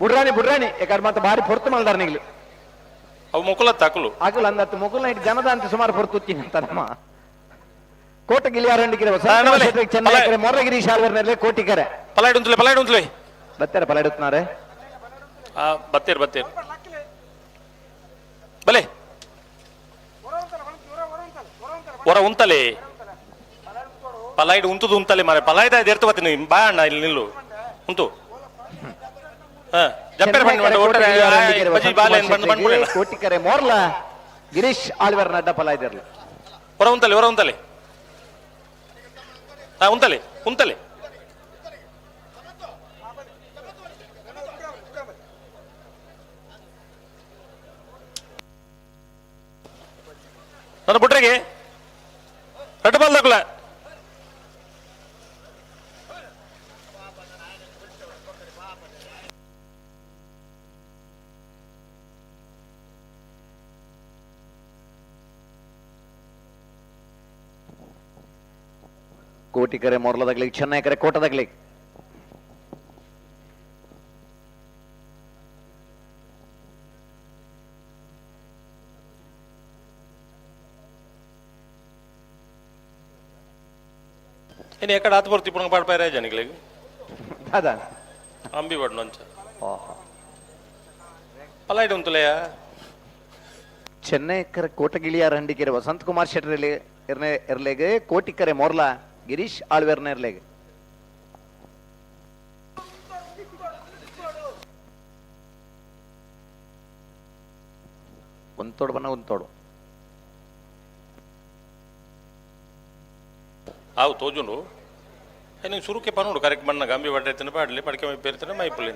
ಬುಡ್ರಾಣಿ ಬುಡ್ರಾಣಿ ಯಾಕಂದ್ರೆ ಮತ್ತೆ ಭಾರಿ ಪೊರ್ತು ಮಲ್ದಾರ ನಿಗ್ಲು. ಅವು ಮುಕುಲ ತಾಕಲು. ಆಗಲ್ಲ ಅಂದತ್ತು ಮುಗುಲ್ ನೈಟ್ ಜನದ ಅಂತ ಸುಮಾರು ಪೊರ್ತು ಅಂತ ನಮ್ಮ ಕೋಟ ಗಿಳಿಯಾರಂಡಿಕೆರೆ ಹಾ, ನಮ್ಮಲ್ಲಿ. ಚೆನ್ನೈ ಪಲಾಯ್. ಮೊರಗಿರಿ ಶಾಲ್ವರ್ನಲ್ಲಿ ಕೋಟಿಕೆರೆ. ಪಲಾಯ್ಡು ಉಂತುಲೆ ಪಲಾಯ್ಡು ಉಂತುಲೆ. ಬತ್ತಾರೆ ಪಲಾಯ್ಡುತ್ನಾರೆ. ಆ ಬತ್ತೀರ್ ಬತ್ತೀರ್ ಬಲೆ ಹೊರ ಉಂತಲೆ ಪಲಾಯ್ಡು ಉಂತುದು ಉಂತಲೆ ಮಾರೆ ಪಲಾಯ್ದ ಎರ್ತು ಬತ್ತೀನಿ ಬಾ ಅಣ್ಣ ಇಲ್ಲಿ ನಿಲ್ಲು ಉಂತು ಹಾ ಜಪ್ಪೆರೆ ಬಣ್ಣ ಬಣ್ಣ ಒಟ್ಟಾರೆ ಬಜಿ ಬಾಲೆ ಬಣ್ಣ ಬಣ್ಣ ಬಿಡೋಣ. ಕೋಟಿಕೆರೆ ಮೋರ್ಲ ಗಿರೀಶ್ ಆಳ್ವರ್ ನಡ್ಡ ಪಲಾಯ್ದಿರ್ಲಿ. ಹೊರ ಉಂತಲೆ ಹೊರ ಉಂತಲೆ ಹಾ ಉಂತಲೆ ಉಂತಲೆ. ನನ್ನ ಬುಟ್ರೆಗೆ ರಡ್ಡು ಬಾಲ್ ದಾಕುಲ. ಕೋಟಿಕೆರೆ ಮೊರ್ಲದಾಗ್ಲಿ ಚೆನ್ನೈ ಕರೆ ಕೋಟದಾಗ್ಲಿ. ಇನ್ನು ಎಕಡೆ ಆತು ಬರ್ತಿ ಪುಣಗ ಪಾಡ್ಪಾಯ ಜನಿಗಳಿಗೆ. ಅದ. ಅಂಬಿ ಬಡ್ನು ಅಂಚ ಪಲಾಯ್ಡು ಉಂತುಲೆಯ. ಚೆನ್ನೈ ಕರೆ ಕೋಟಗಿಳಿಯಾರ ಹಂಡಿಕೆರೆ ವಸಂತ್ ಕುಮಾರ್ ಶೆಟ್ಟರ್ ಎರ್ಲೆಗ್ ಕೋಟಿಕೆರೆ ಮೋರ್ಲಾ ಗಿರೀಶ್ ಆಳ್ವೇರ್ನ ಎರ್ಲೆಗ್. ಒಂತೋಡು ಬನ್ನ ಒಂತೋಡು. ಆವು ತೋಜುಂಡು ನೀನು ಸುರುಕೆ ಪನೋಡು ಕರೆಕ್ಟ್ ಬಣ್ಣ ಗಂಬಿ ಬಡ್ಡೆ ಪಾಡ್ಲಿ ಪಡಿಕೆ ಮೈ ಪೇರ್ತಾನೆ ಮೈಪುಲಿ.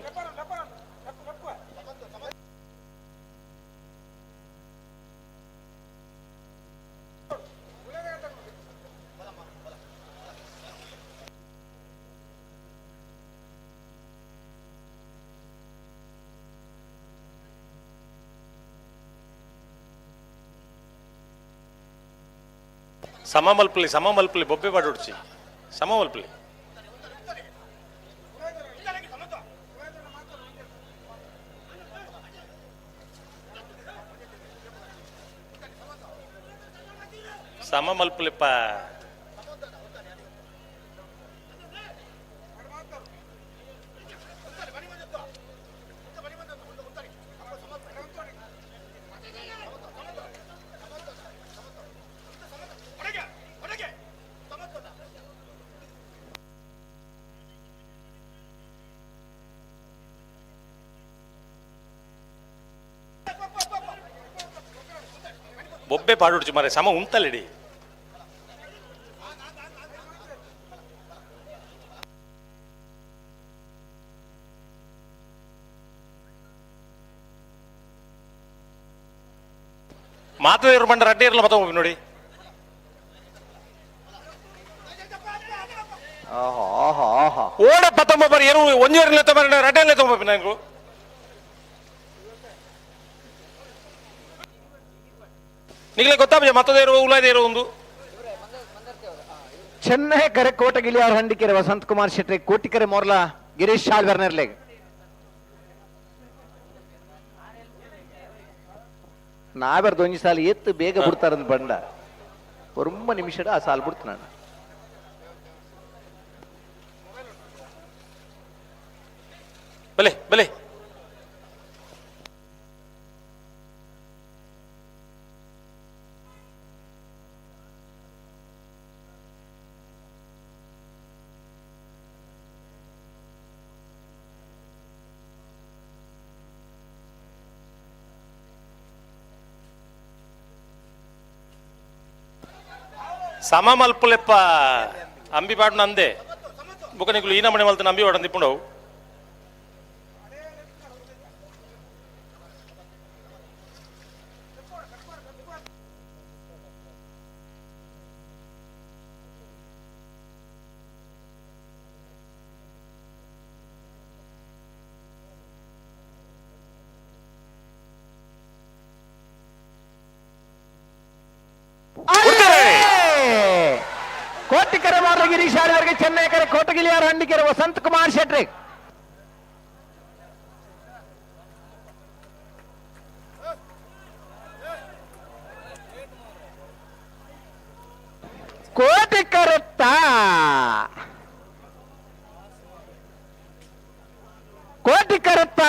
ಸಮ ಮಲ್ಪಲಿ, ಸಮ ಮಲ್ಪಲಿ, ಬೊಬ್ಬೆ ಪಾಡುಡ್ಚಿ, ಸಮ ಮಲ್ಪಲಿ. ಸಮ ಮಲ್ಪಲಿಪ್ಪ. ಬೊಬ್ಬೆ ಪಾಡುಡ್ಚಿ ಮಾರೆ, ಸಮ ಉಂತಲ್ಲಿಡಿ. ಮಾತು ಬಂಡ ರಡ್ಡೆ ಇರಲ್ಲ ಮತ್ತೆ ನೋಡಿ. ಆಹಾ ಆಹಾ ಆಹಾ. ಓಡ ಪತ್ತೊಂಬ ಬರಿ ಏನು ಒಂಜೂರಿನ ತಗೊಂಬ ರಡ್ಡೆ ತಗೊಂಬ ನಂಗೆ. ನಿಗಲೇ ಗೊತ್ತಾಪ ಮತ್ತದೇ ಇರುವ ಉಲಾದೆ ಇರುವ ಒಂದು. ಚೆನ್ನೈ ಕರೆ ಕೋಟಗಿಲಿಯಾರ್ ಹಂಡಿಕೆರೆ ವಸಂತ್ ಕುಮಾರ್ ಶೆಟ್ಟಿ, ಕೋಟಿಕೆರೆ ಮೋರ್ಲಾ ಗಿರೀಶ್ ಶಾಳ್ವೆರ್ನರ್ಲೆಗ್. ನಾವೆರ್ದು ಒಂಜಿ ಸಾಲ ಎತ್ತು ಬೇಗ ಬಿಡ್ತಾರಂದ್ ಬಂಡ ಒರಂಬ ನಿಮಿಷ ಆ ಸಾಲ ಬಿಡ್ತು ನಾನು. ಬಲೆ ಬಲೆ. ಸಮ ಮಲ್ಪುಲೆಪ್ಪ ಅಂಬಿ ಪಾಡು ನಂದೆ ಬುಕ್ಕ ನಿಗುಲು ಈ ನಮನೆ ಮಲ್ತ ನಂಬಿ ವಾಡನ್ ದಿಪ್ಪುಂಡವು. ಕೋಟಿಕೆರೆ ಮಾರ್ಲ ಗಿರೀಶ್ ಶಾಳ್ವೆರ್ಗೆ, ಚೆನ್ನೈ ಕರೆ ಕೋಟಗಿಲಿಯಾರ್ ಹಂಡಿಕೆರೆ ವಸಂತ್ ಕುಮಾರ್ ಶೆಟ್ಟಿ. ಕೋಟಿ ಕರೆತ್ತ ಕೋಟಿ ಕರೆತ್ತ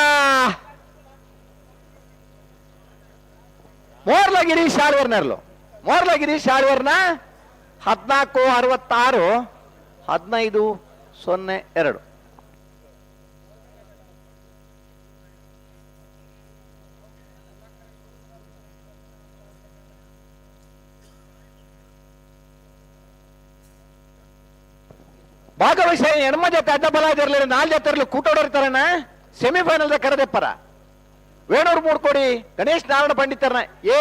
ಮೋರ್ಲಗಿರಿ ಶಾಳ್ವರ್ನರ್ಲು, ಮೋರ್ಲಗಿರಿ ಶಾಳ್ವರ್ನ 14 66, 15 02. ಭಾಗವಹಿಸ ಎಣ್ಮ ಜೊತೆ ಅಡ್ಡ ಬಲ ಇರಲಿಲ್ಲ, ನಾಲ್ ಜೊತೆ ಇರಲಿ ಕೂಟೋಡಿರ್ತಾರಣ ಸೆಮಿಫೈನಲ್ ಕರೆದೆಪ್ಪರ. ವೇಣೂರು ಮೂಡ್ಕೋಡಿ ಗಣೇಶ್ ನಾರಾಯಣ ಪಂಡಿತರ್ನ ಎ,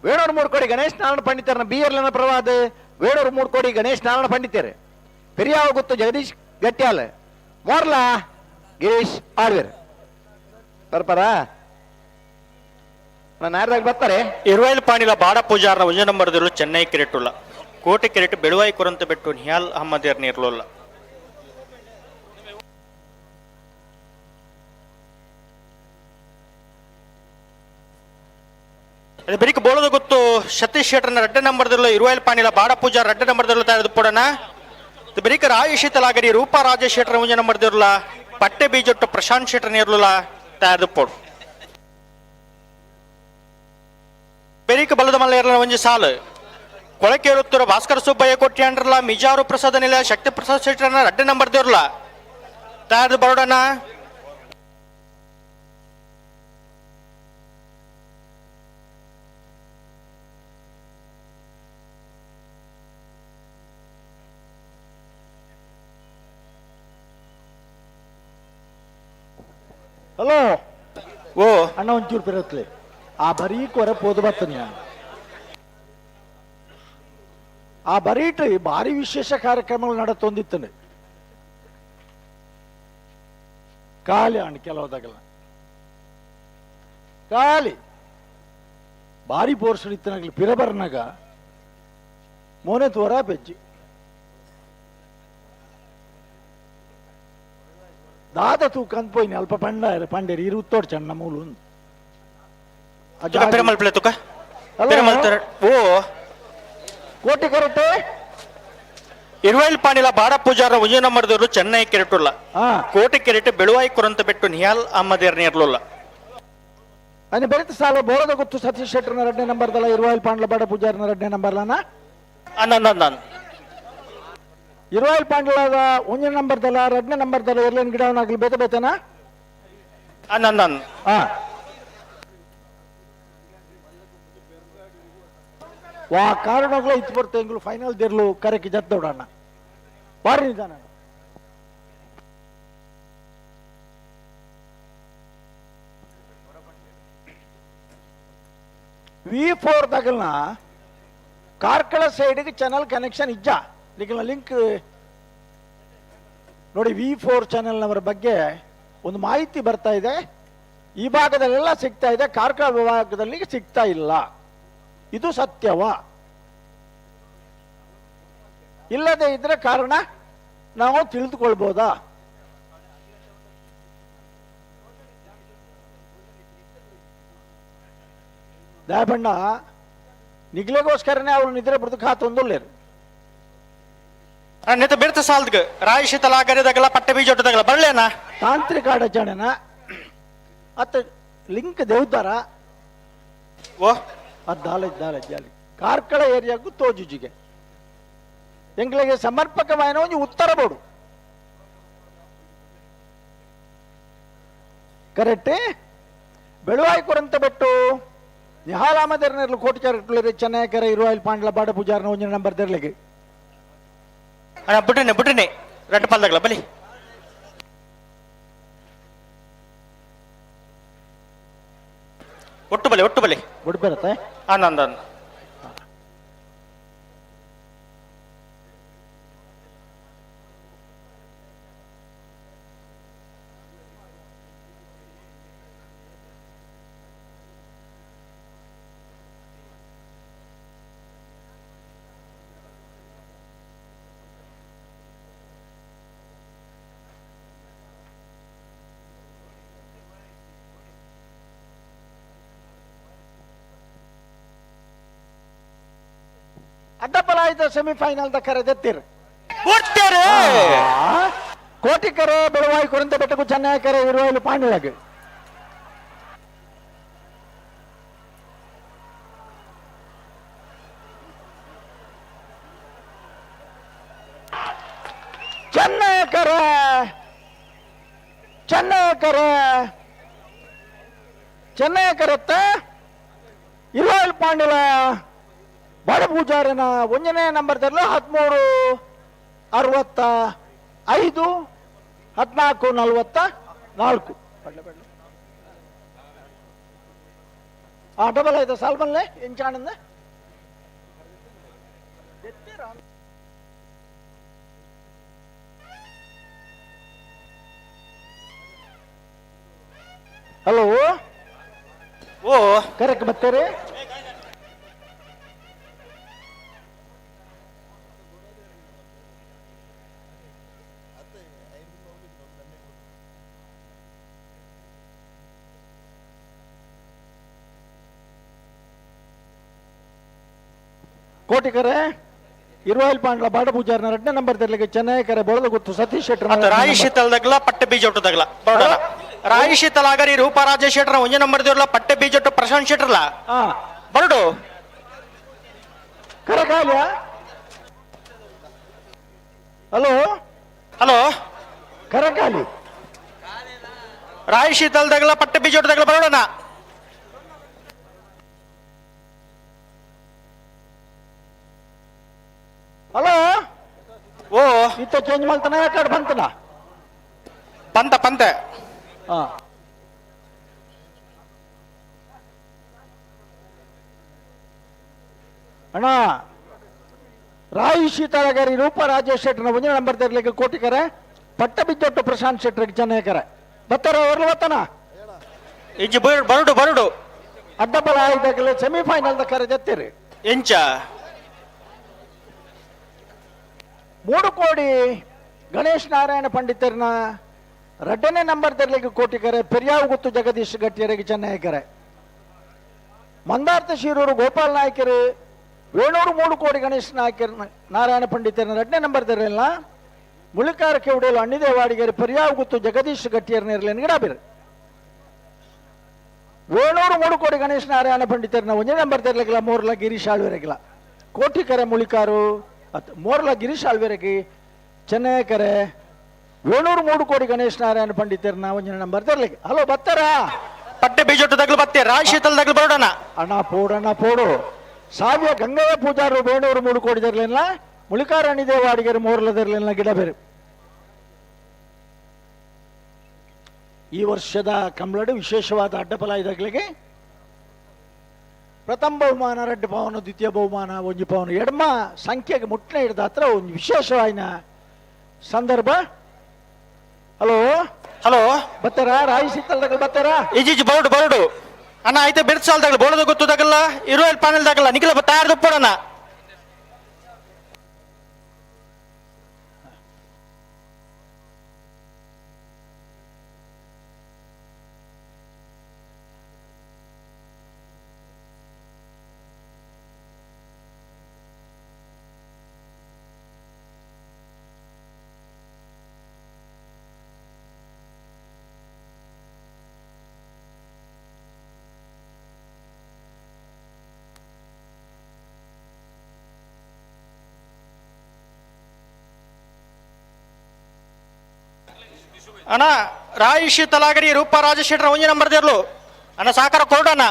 ವೇಣೂರು ಮೂಡ್ಕೋಡಿ ಗಣೇಶ್ ನಾರಾಯಣ ಪಂಡಿತರ್ನ ಬಿ ಎರ್ಲನ ಪ್ರವಾದ ವೇಣೂರು ಮೂಡ್ಕೋಡಿ ಗಣೇಶ್ ನಾರಾಯಣ ಪಂಡಿತರು, ಪೆರಿಯಾವ ಗುತ್ತು ಜಗದೀಶ್ ಗಟ್ಯಾಲ್, ಮೋರ್ಲಾ ಗಿರೀಶ್ ಆಳ್ವೇರ್ ಬರ್ಪಾರ ನಾರ್ದಾಗ ಬರ್ತಾರೆ. ಇರುವೈಲ್ ಪಾಣಿಲ ಬಾಡ ಪೂಜಾರನ ಒಂಜಿ ನಂಬರ್ದಿರು ಚೆನ್ನೈ ಕೆರೆಟುಲ್ಲ, ಕೋಟೆ ಕೆರೆಟು ಬೆಳುವಾಯಿ ಕುರಂತ ಬೆಟ್ಟು ನಿಹಾಲ್ ಅಹಮ್ಮದೇರ್ ನೀರ್ಲುಲ್ಲ. ಅದು ಬೆರಿಕ್ ಬೋಳದ ಗೊತ್ತು ಸತೀಶ್ ಶೆಟ್ಟರ್ನ ರಡ್ಡೆ ನಂಬರ್ದಿಲ್ಲ ಇರುವೈಲ್ ಪಾಣಿಲ ಬಾಡ ಪೂಜಾರ ರಡ್ಡೆ ನಂಬರ್ದಿಲ್ಲ ತಯಾರದು ಪೊಡನ. ಬೆರಿಕ ರಾಯಶೀತಲಾಗರಿ ರೂಪಾ ರಾಜೇಶ್ ಶೆಟ್ಟರ್ ಒಂಜಿ ನಂಬರ್ದಿರ್ಲ, ಪಟ್ಟೆ ಬೀಜೊಟ್ಟು ಪ್ರಶಾಂತ್ ಶೆಟ್ಟರ್ ನೀರ್ಲುಲ್ಲ ತಯಾರದು ಪೋಡು. ಬೆರಿಕ ಬಲದ ಮಲ್ಲ ಒಂಜಿ ಸಾಲು ಕೊಳಕೇರುತ್ತಿರೋ ಭಾಸ್ಕರ ಸುಬ್ಬಯ್ಯ ಕೊಟ್ಟಿ ಅಂಡ್ರಲ್ಲ, ಮಿಜಾರು ಪ್ರಸಾದ ನಿಲ ಶಕ್ತಿ ಪ್ರಸಾದ್ ಶೆಟ್ಟರ್ನ ರಡ್ಡೆ ನಂಬರ್ ದೇವ್ರಲ್ಲ ತಯಾರದು ಬರೋಡಣ. ಹಲೋ. ಓ. ಅಣ್ಣ, ಒಂಚೂರು ಬಿರತ್ಲೆ ಆ ಬರೀ ಕೊರ ಪೋದು ಬರ್ತನೆ ನಾನು. ಆ ಬರೀಟ್ ಭಾರಿ ವಿಶೇಷ ಕಾರ್ಯಕ್ರಮಗಳು ನಡತೊಂದಿತ್ತನೆ ಖಾಲಿ ಅಣ್ಣ, ಕೆಲವದಾಗಲ್ಲ ಖಾಲಿ ಭಾರಿ ಬೋರ್ಸಡಿತ್ತನಾಗ್ಲಿ ಪಿರಬರ್ನಾಗ. ಮೋನೆ ತೋರ ಪೆಜ್ಜಿ ದಾದ ತೂಕಂತ ಪೋಯಿನಿ ಅಲ್ಪ ಪಂಡ ಪಂಡೇರಿ ಇರು ಉತ್ತೋಡ್ ಚಣ್ಣ ಮೂಲು ತುಕ ಪೆರಮಲ್ ಪ್ಲೇ ತುಕ ಪೆರಮಲ್ ತರ ಓ. ಕೋಟಿ ಕರೆಕ್ಟ್. ಇರುವೈಲ್ ಪಾಣಿಲ ಬಾಡ ಪೂಜಾರ ಒಂಜಿ ನಂಬರ್ದವರು ಚೆನ್ನೈ ಕೆರೆಟುಲ್ಲ. ಹಾ. ಕೋಟೆ ಕೆರೆಟ್ ಬೆಳುವಾಯಿ ಕುರಂತ ಬೆಟ್ಟು ನಿಹಾಲ್ ಅಹಮದೇರ್ ನೇರ್ಲುಲ್ಲ. అని ಬೆರೆತ ಸಾಲ ಬೋಳದ ಗೊತ್ತು ಸತೀಶ್ ಶೆಟ್ಟರ್ನ ಎರಡನೇ ನಂಬರ್ದಲ್ಲ ಇರುವಾಯಿಲ್ ಪಾಂಡ್ಲ ಬಾಡ ಪೂಜಾರಿನ ಎರಡನೇ ನಂಬರ್ಲನ. ಅಂದ. ಇರುವಾಯಿಲ್ ಪಾಂಡ್ಲದ ಒಂದನೇ ನಂಬರ್ದಲ್ಲ ಎರಡನೇ ನಂಬರ್ದಲ್ಲ ಎರ್ಲೇನ್ ಗಿಡವನಾಗ್ಲಿ ಬೇತೆ ಬೇತೆನಾ? ಅಂದ. ಹಾ ವಾ ಕಾರಣಗಳು ಇತ್ತು ಬರ್ತೆ ಎಂಗ್ಲು ಫೈನಲ್ ದೇರ್ಲು ಕರೆಕ್ಕೆ ಜತ್ತೋಡಣ್ಣ ಬಾರಿ ನಿಧಾನ. ವಿ ಫೋರ್ ತಗಲ್ನ ಕಾರ್ಕಳ ಸೈಡ್ಗೆ ಚಾನಲ್ ಕನೆಕ್ಷನ್ ಇಜ್ಜ ನಿಗಲ್ನ ಲಿಂಕ್ ನೋಡಿ. ವಿ ಫೋರ್ ಚಾನೆಲ್ನವರ ಬಗ್ಗೆ ಒಂದು ಮಾಹಿತಿ ಬರ್ತಾ ಇದೆ. ಈ ಭಾಗದಲ್ಲೆಲ್ಲ ಸಿಗ್ತಾ ಇದೆ, ಕಾರ್ಕಳ ವಿಭಾಗದಲ್ಲಿ ಸಿಗ್ತಾ ಇಲ್ಲ. ಇದು ಸತ್ಯವಾ? ಇಲ್ಲದೆ ಇದ್ರೆ ಕಾರಣ ನಾವು ತಿಳಿದುಕೊಳ್ಬೋದಾ? ದಯಬಣ್ಣ ನಿಗ್ಲೆಗೋಸ್ಕರನೇ ಅವ್ರು ನಿದ್ರೆ ಬುಡ್ದು ಖಾತೊಂದುಲ್ಲೇರು. ನೆತ ಬೆರ್ತ ಸಾಲ್ದ್ಗ ರಾಯ್ ಶೀತಲ ಆಗರಿದಾಗಲ ಪಟ್ಟೆ ಬೀಜ ಒಟ್ಟದಾಗಲ ಬರ್ಲೇನಾ? ತಾಂತ್ರಿಕ ಅಡಚಣೆನ ಅತ್ತ ಲಿಂಕ್ ದೇವ್ದಾರ? ಓ. ಅದು ದಾಲೆ ದಾಲೆ ಜಾಲಿ ಕಾರ್ಕಳ ಏರಿಯಾಗೂ ತೋಜುಜಿಗೆ ಎಂಗ್ಲಿಗೆ ಸಮರ್ಪಕವಾದ ಒಂದು ಉತ್ತರ ಬೋಡು. ಕರೆಕ್ಟ್. ಬೆಳುವಾಯಿ ಕೊರಂತ ಬೆಟ್ಟು ನಿಹಾಲಾಮದರ್ನೆರ್ಲು ಕೋಟಿಚಾರ ಚೆನ್ನೈಕರ ಇರುವಾಯಿಲ್ ಪಾಂಡ್ಲ ಬಾಡ ಪೂಜಾರನ ಒಂಜಿನ ನಂಬರ್ ದೆರ್ಲಿಗೆ. ಅಣ್ಣ ಬಿಡ್ರಿನೆ ಬಿಡ್ರಿನೆ ರಡ್ಡು ಪಾಲ್ದಾಗಲ ಬಲಿ. ಒಟ್ಟು ಬಲೆ ಒಟ್ಟು ಬಲೆ. ಬುಡ್ ಬರತ್ತೆ. ಅಂದ ಅಂದ. ಅಡ್ಡಪಲಾಯ್ದ ಸೆಮಿಫೈನಲ್ the ಕರೆದೆತ್ತಿರ್. ಒಡ್ತೇರೆ. ಕೋಟಿಕರೆ ಬೆಳವಾಯಿ ಕೊರಂತ ಬೆಟ್ಟకు ಚೆನ್ನೈಕರೆ ಇರುವಾಯಿಲು ಪಾಂಡ್ಲಗ್. ಚೆನ್ನೈಕರೆ ಚೆನ್ನೈಕರೆ ಚೆನ್ನೈಕರತ್ತ ಇರುವಾಯಿಲ್ ಪಾಂಡಿಲ ಬಡ ಪೂಜಾರನ ಒಂದನೇ ನಂಬರ್ ತರಲು 13.65, 14.44. ಆ ಡಬಲ್ ಆಯ್ತಾ ಸಾಲ್ಮನ್ಲೆ ಎಂಚಾಣಂದ. ಹಲೋ. ಓ. ಕರೆಕ್ಟ್ ಬರ್ತೀರಿ. ಕೋಟಿಕರೆ ಇರುವಾಯಿಲ್ ಪಾಂಡ್ಲ ಬಾಡ ಪೂಜಾರನ ಎರಡನೇ ನಂಬರ್ ತೆರಲಿಗೆ ಚೆನ್ನೈಕರೆ ಬೊಳದ ಗೊತ್ತು ಸತೀಶ್ ಶೆಟ್ಟರ್. ಅತ್ತ ರಾಯಿ ಶೀತಲದಾಗಲ ಪಟ್ಟೆ ಬೀಜ ಒಟ್ಟದಾಗಲ ಬರೋಣ. ರಾಯಿ ಶೀತಲಾಗರಿ ರೂಪಾ ರಾಜೇಶ್ ಶೆಟ್ಟರ್ ಒಂಜಿ ನಂಬರ್ ದೇವ್ರಲ್ಲ ಪಟ್ಟೆ ಬೀಜ ಒಟ್ಟು ಪ್ರಶಾಂತ್ ಶೆಟ್ಟರ್ಲ. ಹಾ. ಬರಡು. ಕರಕಾಲ. ಹಲೋ. ಹಲೋ. ಕರಕಾಲಿ. ರಾಯಿ ಶೀತಲದಾಗಲ ಪಟ್ಟೆ ಬೀಜ ಒಟ್ಟದಾಗಲ ಬರೋಣ. ಹಲೋ. ಓ. ಇತ್ತ ಚೇಂಜ್ ಮಾಡ್ತಾನ ಯಾಕಡೆ ಬಂತನ? ಪಂತ ಪಂತ. ಹಾ ಅಣ್ಣ, ರಾಯಿ ಶೀತಲಗರಿ ರೂಪ ರಾಜೇಶ್ ಶೆಟ್ಟರ್ನ ಒಂದೇ ನಂಬರ್ ತೆರಲಿಕ್ಕೆ ಕೋಟಿಕರೆ ಪಟ್ಟ ಬಿದ್ದೊಟ್ಟು ಪ್ರಶಾಂತ್ ಶೆಟ್ಟರ್ಗೆ ಚೆನ್ನೈಕರೆ ಬತ್ತಾರ ಅವ್ರಲ್ಲ ಬತ್ತಾನ. ಇಜ್ಜಿ ಬರಡು ಬರಡು. ಅಡ್ಡಬಲ ಆಯ್ದಾಗಲೇ ಸೆಮಿಫೈನಲ್ ಕರೆ ಜತ್ತಿರಿ. ಎಂಚ? 3 ಕೋಡಿ ಗಣೇಶ್ ನಾರಾಯಣ ಪಂಡಿತರನ 2ನೇ ನಂಬರ್ ತೆರಲಿಗೆ ಕೋಟಿಕರೆ ಪೆರಿಯಾವು ಗುತ್ತು ಜಗದೀಶ್ ಗಟ್ಟಿಯರಿಗೆ ಚೆನ್ನೈಕರೆ. ಮಂದಾರ್ಥ ಶಿರೂರು ಗೋಪಾಲ್ ನಾಯ್ಕರು ವೇಣೂರು 3 ಕೋಡಿ ಗಣೇಶ್ ನಾಯ್ಕರ್ ನಾರಾಯಣ ಪಂಡಿತರನ 2ನೇ ನಂಬರ್ ತೆರಲಿಲ್ಲ. ಮುಳಿಕಾರ ಕೆವಡೇಲು ಅಣ್ಣಿದೇವಾಡಿಗೆರೆ ಪರ್ಯಾವು ಗುತ್ತು ಜಗದೀಶ್ ಗಟ್ಟಿಯರ್ನ ಇರಲಿ ಗಿಡಾಬಿರು. ವೇಣೂರು 3 ಕೋಡಿ ಗಣೇಶ್ ನಾರಾಯಣ ಪಂಡಿತರನ 1ನೇ ನಂಬರ್ ತೆರಲಿಲ್ಲ ಮೋರ್ಲ ಗಿರೀಶ್ ಆಳ್ವೆರಗಿಲ್ಲ. ಕೋಟಿಕರೆ ಮುಳಿಕಾರು ಮೋರ್ಲ ಗಿರೀಶ್ ಆಳ್ವೆರಗಿ ಚೆನ್ನೈಕರೆ ವೇಣೂರು 3 ಕೋಡಿ ಗಣೇಶ್ ನಾರಾಯಣ ಪಂಡಿತರನ 1ನೇ ನಂಬರ್ ತೆರಲಿಕ್ಕೆ. ಹಲೋ ಬತ್ತಾರಾ? ಪಟ್ಟೆ ಬೀಜೊಟ್ಟು ದಗ್ಲು ಬತ್ತೆ ರಾಯ್ ಶೀತಲ್ ದಗ್ಲು ಬರೋಣ. ಅಣ್ಣ ಪೋಡಣ್ಣ ಪೋಡು. ಸಾವಿಯ ಗಂಗಯ್ಯ ಪೂಜಾರು ವೇಣೂರು 3 ಕೋಡಿ ತರಲಿಲ್ಲ. ಮುಳಿಕಾರ ಅಣಿದೇವಾಡಿಗೆರೆ ಮೋರ್ಲದಿರಲಿಲ್ಲ ಗಿಡ ಬೇರೆ. ಈ ವರ್ಷದ ಕಂಬಳಡು ವಿಶೇಷವಾದ ಅಡ್ಡಫಲ ಇದಾಗಲಿಗೆ ಪ್ರಥಮ ಬಹುಮಾನ, 2 ಪವನ, ದ್ವಿತೀಯ ಬಹುಮಾನ, 1 ಪವನ, ಎಡಮ ಸಂಖ್ಯೆಗೆ ಮುಟ್ಟನೆ ಹಿಡಿದ ಹತ್ರ ಒಂದು ವಿಶೇಷವಾದ ಸಂದರ್ಭ. Hello hello ಬತ್ತಾರಾ? ರಾಯಿ ಸಿತ್ತಲ್ದಾಗ ಬತ್ತಾರಾ? ಇಜಿಜ್ ಬರೋಡು ಬರೋಡು ಅಣ್ಣ ಆಯ್ತು ಬಿರ್ಸಾಲ್ದಾಗಲ ಬೋಳದ ಗೊತ್ತದಾಗಲ್ಲ ಇರೋ ಪಾನೆಲ್ದಾಗಲ್ಲ ನಿಖಿಲ ತಯಾರ್ದು ಪೋಡಣ. ಅಣ್ಣ ರಾಯಿಶ್ ತಲಾಗಡಿ ರೂಪ ರಾಜಶೇಖರ 1 ನಂಬರ್ ದೇರ್ಲು ಅಣ್ಣ ಸಾಕಾರ ಕೊರಡಣ್ಣ.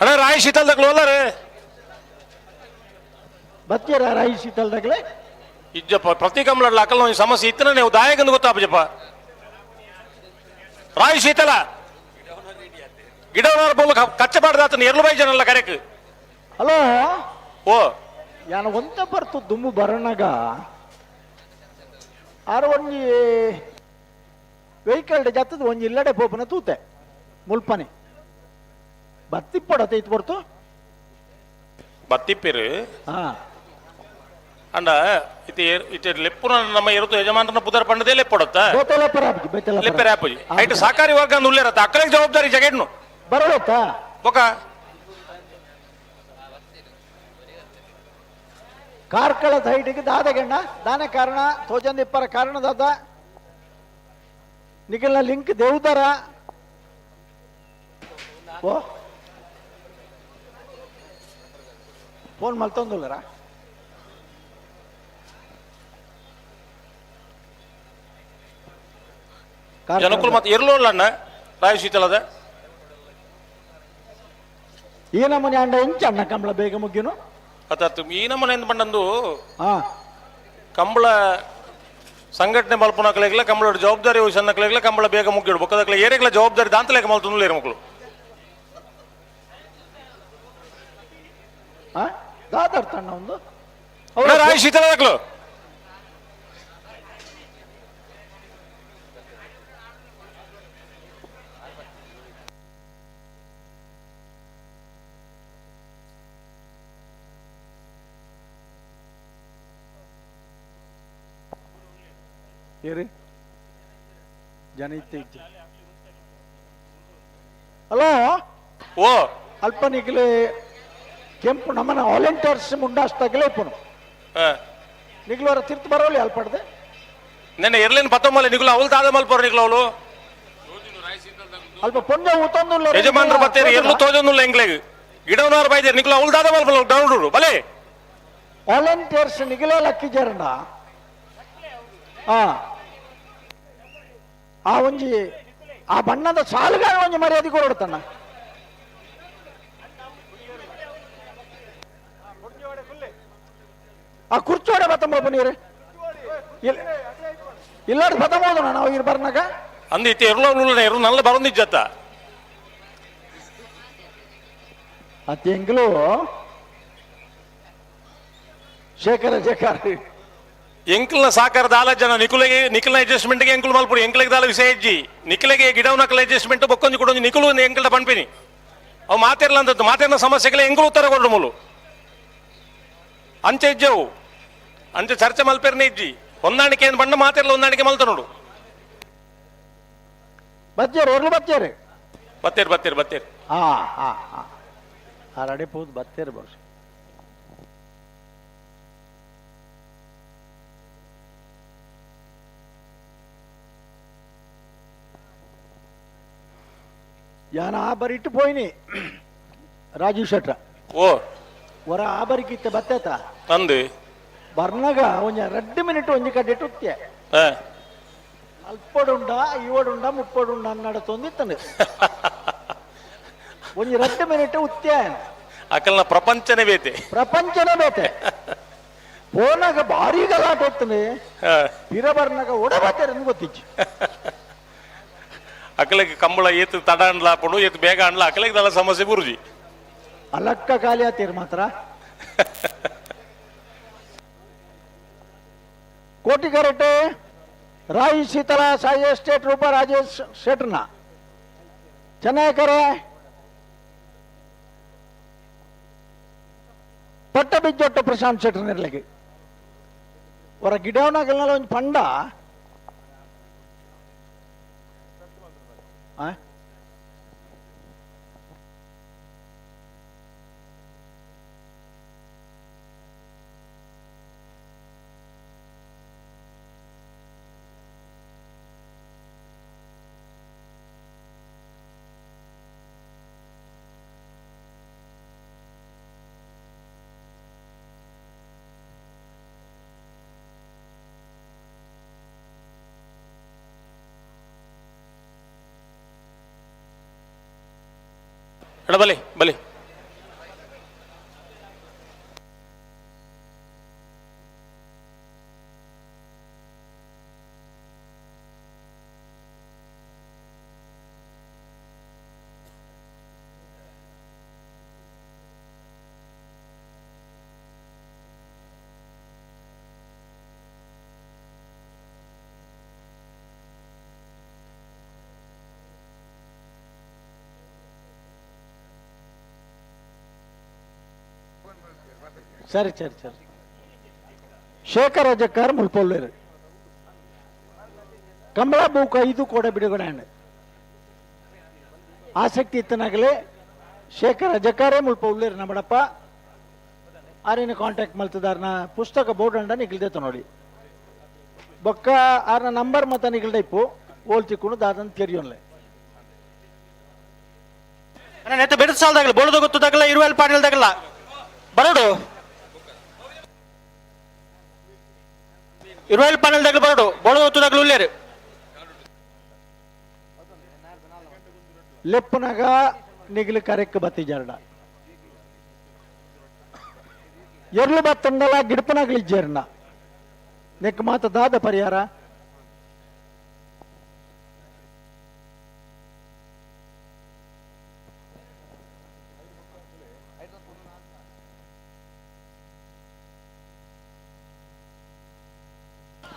ಅಣ್ಣ ರಾಯಿ ಶೀತಲ್ದಾಗ್ಲು ಅಲ್ಲರೇ ಬತ್ತೀರ ರಾಯಿ ಶೀತಲ್ದಾಗಲೇ? ಇಜ್ಜಪ್ಪ ಪ್ರತಿ ಕಂಬಳ ಅಕಲ್ ಒಂದು ಸಮಸ್ಯೆ ಇತ್ತನ ನೀವು ದಾಯಕಂದು ಗೊತ್ತಾಪಜಪ್ಪ. ರಾಯಿ ಶೀತಲ ಗಿಡವರ ಬೋಲು ಕಚ್ಚಬಾರ್ದಾತನ ಎರಲು ಬೈ ಜನಲ್ಲ ಕರೆಕ್. ಹಲೋ ಓ ಯಾನ ಒಂತ ಬರ್ತು ದುಮ್ಮು ಬರಣಗ ಆರು ಒಂಜಿ ವೆಹಿಕಲ್ ಜತ್ತದ ಒಂಜಿ ಇಲ್ಲಡೆ ಪೋಪನ ತೂತೆ ಮುಲ್ಪನೆ ಬತ್ತಿಪ್ಪೊಡತೆ ಇತ್ತು ಬರ್ತು ಬತ್ತಿಪ್ಪಿರು. ಹಾ ಅಂಡ ಇತಿ ಇತಿ ಲೆಪ್ಪುನ ನಮ್ಮ ಇರುತ್ತು ಯಜಮಾನರನ್ನ ಪುದರ್ ಪಂಡದೇ ಲೆಪ್ಪೊಡತ್ತ ಬೇತೆಲ್ಲ ಆಪುಜಿ ಬೇತೆಲ್ಲ ಲೆಪ್ಪೆರೆ ಆಪುಜಿ ಐಟ್ ಸಹಕಾರಿ ವರ್ಗ ಅಂದ್ ಉಲ್ಲೇರತ್ತ ಅಕ್ಕಲಿಗೆ ಜವಾಬ್ದಾರಿ ಜಗಡ್ನು ಬರೋತ್ತ ಬೊಕ ಕಾರ್ಕಳ ಸೈಡಿಗೆ ದಾದಗಣ್ಣ ದಾನ ಕಾರಣ ತೋಜಂದಿಪ್ಪರ ಕಾರಣ ದಾದ ನಿಖಲ್ನ ಲಿಂಕ್ ದೇವದರ ಓ ಫೋನ್ ಮಲ್ತೊಂದುಲ್ಲರ ಜನಕುಲು ಮತ್ತೆ ಇರ್ಲೋಲ್ಲ ಅಣ್ಣ ರಾಯ ಶೀತಲದ ಈ ನಮೂನೆ ಅಂಡ ಇಂಚ ಅಣ್ಣ ಕಂಬಳ ಬೇಗ ಮುಗ್ಗಿನು ಅತ್ತ ಈ ನಮ್ಮನೆ ಎಂತ ಪಂಡಂದು ಹಾ ಕಂಬಳ ಸಂಘಟನೆ ಮಲ್ಪುನಕ್ಲೆಗ್ಲ ಕಂಬಳ ಜವಾಬ್ದಾರಿ ವಹಿಸನ್ನಕ್ಲೆಗ್ಲ ಕಂಬಳ ಬೇಗ ಮುಗ್ಗಿಡು ಬೊಕ್ಕದಕ್ಲೆ ಏರೆಗ್ಲ ಜವಾಬ್ದಾರಿ ದಾಂತಲೇಕ ಮಲ್ತೊಂದು ಮಕ್ಕಳು. ಹಾ ದಾದರ್ತಣ್ಣ ಒಂದು ರಾಯ ಶೀತಲದಕ್ಲು ಏರಿ ಜನ ಇತ್ತೆ ಹಲೋ ಓ ಅಲ್ಪ ನಿಕ್ಲೆ ಕೆಂಪು ನಮ್ಮನ ವಾಲಂಟಿಯರ್ಸ್ ಮುಂಡಾಸ್ತಾಗಲೇ ಇಪ್ಪನು ನಿಗ್ಲವರ ತಿರ್ತು ಬರೋಲಿ ಅಲ್ಪಡ್ದೆ ನೆನ್ನೆ ಎರ್ಲಿನ ಪತ್ತೊಮ್ಮಲೆ ನಿಗುಲ ಅವಳು ತಾದ ಮಲ್ಪೋರು ನಿಗ್ಲ ಅವಳು ಅಲ್ಪ ಪೊಂಜ ಊತೊಂದು ಯಜಮಾನ್ರು ಬತ್ತೇರಿ ಎರ್ಲು ತೋಜೊಂದುಲ್ಲ ಎಂಗ್ಲೆಗ್ ಗಿಡವನವ್ರು ಬೈದೇರಿ ನಿಗುಲ ಅವಳು ದಾದ ಮಲ್ಪಲ್ಲ ಡೌನ್ ಬಲೆ ವಾಲಂಟಿಯರ್ಸ್ ನಿಗಲೇ ಲಕ್ಕಿಜರಣ ಆ ಆ ಒಂಜಿ ಆ ಬಣ್ಣದ ಸಾಲುಗಾರ ಒಂಜಿ ಮರ್ಯಾದೆ ಕೊರಡ್ತಾನ ಆ ಕುರ್ಚೋಡೆ ಬತ್ತಂಬ ನೀರು ಇಲ್ಲಾಡ್ ಬತ್ತಂಬೋದು ನಾವು ಇರ್ ಬರ್ನಾಗ. ಅಂದು ಇತ್ತೆ ಎರ್ಲೋ ಎರು ನಲ್ಲ ಬರೊಂದಿಜ್ಜತ್ತ. ಆ ತಿಂಗಳು ಶೇಖರ ಶೇಖರ್. ಎಂಕಲ್ನ ಸಾಕಾರ ದಾಲ ಜನ ನಿಕುಲೆಗೆ ನಿಕಲ್ನ ಅಡ್ಜಸ್ಟ್ಮೆಂಟ್ಗೆ ಎಂಕುಲು ಮಲ್ಪುಡು, ಎಂಕಲೆಗೆ ದಾಲ ವಿಷಯ ಇಜ್ಜಿ. ನಿಕಲೆಗೆ ಗಿಡವನಕಲ ಅಡ್ಜಸ್ಟ್ಮೆಂಟ್ ಬೊಕ್ಕೊಂಜಿ ಕೊಡೊಂಜಿ ನಿಕುಲು ಎಂಕಲ್ಡ ಪನ್ಪಿನಿ. ಅವು ಮಾತೆರ್ಲ ಅಂತದ್ದು ಮಾತೆರ್ನ ಸಮಸ್ಯೆಗಳ ಎಂಕುಲು ಉತ್ತರ ಕೊಡು ಮುಲು. ಅಂಚೆ ಇಜ್ಜವು ಅಂಚೆ ಚರ್ಚೆ ಮಲ್ಪೆರ್ನೆ ಇಜ್ಜಿ. ಹೊಂದಾಣಿಕೆ ಏನು ಬಣ್ಣ ಮಾತೆರ್ಲ ಹೊಂದಾಣಿಕೆ ಮಲ್ತ ನೋಡು. ಬಚ್ಚೇರು ಎರ್ಲು ಬಚ್ಚೇರು. ಬತ್ತೇರು ಬತ್ತೇರು ಬತ್ತೇರು. ಹಾ ಹಾ ಹಾ ಆ ರಡೆ ಪೋದು ಬತ್ತೇರು ಬಹುಶಃ. ಯಾನ ಆ ಬರಿ ಇಟ್ಟು ಪೋಯಿನಿ ರಾಜೀವ್ ಶೆಟ್ರ. ಓ. ಹೊರ ಆ ಬರಿಕಿತ್ತ ಬತ್ತೇತ. ಅಂದು. ಬರ್ನಾಗ ಒಂಜ 2 ಮಿನಿಟ್ ಒಂಜಿ ಕಡ್ಡಿಟ್ಟು ಉತ್ತೆ. ಹಾ. ಅಲ್ಪಡುಂಡ ಇವಡುಂಡ ಮುಪ್ಪಡುಂಡ ಅನ್ನಡ ತೊಂದಿತ್ತನು ಒಂಜಿ 2 ಮಿನಿಟ್ ಉತ್ತೆ. ಅಕಲ್ನ ಪ್ರಪಂಚನೇ ಬೇತೆ. ಪ್ರಪಂಚನೇ ಬೇತೆ. ಪೋನಾಗ ಭಾರಿ ಗಲಾಟೆ ಇತ್ತನೆ. ಹಾ. ಪಿರ ಬರ್ನಾಗ ಒಡಬತ್ತೇರೆ ಗೊತ್ತಿಚ್ಚು. ಅಕಲೆಗೆ ಕಂಬಳ ಏತು ತಡ ಅನ್ಲ ಪುಡು ಏತು ಬೇಗ ಅನ್ಲ ಅಕಲೆಗೆ ದಲ್ಲ ಸಮಸ್ಯೆ ಬುರುಜಿ. ಅಲಕ್ಕ ಖಾಲಿ ಆತೀರ್ ಮಾತ್ರ. ಕೋಟಿಗರಟೆ ರಾಯಿ ಶೀತಲ ಸಾಯಿ ಎಸ್ಟೇಟ್ ರೂಪ ರಾಜೇಶ್ ಶೆಟ್ರನ ಚೆನ್ನಾಗರೆ ಪಟ್ಟ ಬಿಜ್ಜೊಟ್ಟ ಪ್ರಶಾಂತ್ ಶೆಟ್ರನ ಇರ್ಲಿಕ್ಕೆ ಹೊರ ಗಿಡವನಾಗಲ್ಲ ಒಂದು ಪಂಡ ಆ? ಎಡ ಬಲಿ ಬಲಿ. ಸರಿ ಸರಿ ಸರಿ. ಶೇಖರ ಜಕ್ಕಾರ ಮುಲ್ಪೊಳ್ಳೇರು ಕಮಲಾ ಬೂಕ 5 ಕೂಡ ಬಿಡುಗಡೆ. ಆಸಕ್ತಿ ಇತ್ತನಾಗಲೇ ಶೇಖರ ಜಕ್ಕಾರೇ ಮುಲ್ಪ ಉಳ್ಳೇರು ನಮ್ಮಡಪ್ಪ ಆರೇನು ಕಾಂಟ್ಯಾಕ್ಟ್ ಮಲ್ತದಾರ್ನ ಪುಸ್ತಕ ಬೋರ್ಡ್ ಅಂಡ ನಿಗಲ್ದೆ ನೋಡಿ ಬೊಕ್ಕ ಆರ್ನ ನಂಬರ್ ಮತ್ತ ನಿಗಲ್ದೆ ಇಪ್ಪು ಓಲ್ ತಿಕ್ಕೊಂಡು ದಾದನ್ ತೆರಿಯೋನ್ಲೆ. ನೆತ್ತ ಬೆಡ್ ಸಾಲದಾಗಲ್ಲ ಬೋಳದ ಗೊತ್ತದಾಗಲ್ಲ ಇರುವಲ್ ಪಾಡಿಲ್ದಾಗಲ್ಲ ಬರೋಡು ಇರುವಲ್ ಪಾಡಿಲ್ದಾಗಲ ಬರೋಡು ಬೋಳದ ಗೊತ್ತದಾಗಲ ಉಳ್ಳೇರು. ಲೆಪ್ಪನಾಗ ನಿಗಲು ಕರೆಕ್ ಬತ್ತಿ ಜರಡ ಎರ್ಲು ಬತ್ತಂಡಲ ಗಿಡಪನಾಗಲಿ ಇಜ್ಜೇರ್ನ ನೆಕ್ ಮಾತ ದಾದ ಪರಿಹಾರ.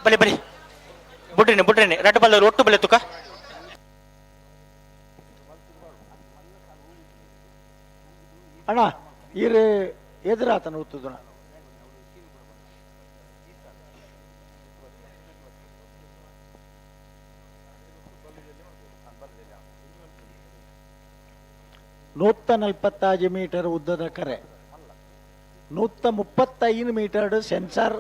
ಬಲಿ ಬಲಿ ಬುಡ್ರಿನಿ ಬುಡ್ರಿನಿ ರೆಡ್ ಬಲ್ಲ ಒಟ್ಟು ಬಲೆ ತುಕ. ಅಣ್ಣ ಈರು ಎದುರಾತನ ಉತ್ತುದನ. 145 ಮೀಟರ್ ಉದ್ದದ ಕರೆ, 135 ಮೀಟರ್ ಸೆನ್ಸಾರ್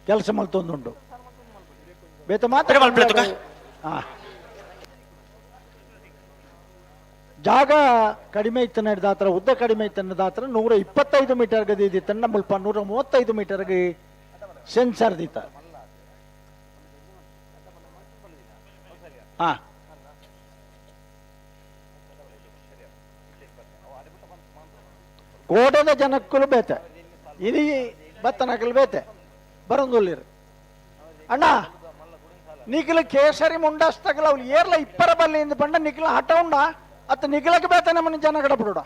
ಕೆಲಸ ಮಲ್ತೊಂದುಂಡು. ಬೇತ ಮಾತ್ರ. ಸರಿ, ಮಲ್ಪಲೆ ತುಕ. ಹಾ. ಜಾಗ ಕಡಿಮೆ ಇತ್ತು ದಾತ್ರ ಉದ್ದ ಕಡಿಮೆ ಇತ್ತು ದಾತ್ರ 125 ಮೀಟರ್ ಗದಿ ಇದ್ದಿತ್ತ ಮುಲ್ಪ 135 ಮೀಟರ್ಗೆ ಸೆನ್ಸಾರ್ ದಿತ್ತ. ಹಾ ಕೋಟದ ಜನಕ್ಕೂ ಬೇತೆ ಇನಿ ಬತ್ತನಕಲು ಬೇತೆ ಬರಂದುಲ್ಲಿರು ಅಣ್ಣ. ನಿಖಿಲ ಕೇಸರಿ ಮುಂಡಾಸ್ತಗಲ ಅವ್ಲು ಏರ್ಲ ಇಪ್ಪರ ಬಲ್ಲಿ ಇಂದ ಪಂಡ ನಿಖಿಲ ಹಠ ಉಂಡ ಅತ್ತ ನಿಖಿಲಕ್ಕೆ ಬೇತ ನಮ್ಮನ್ನ ಜನ ಗಡಪಡುಡ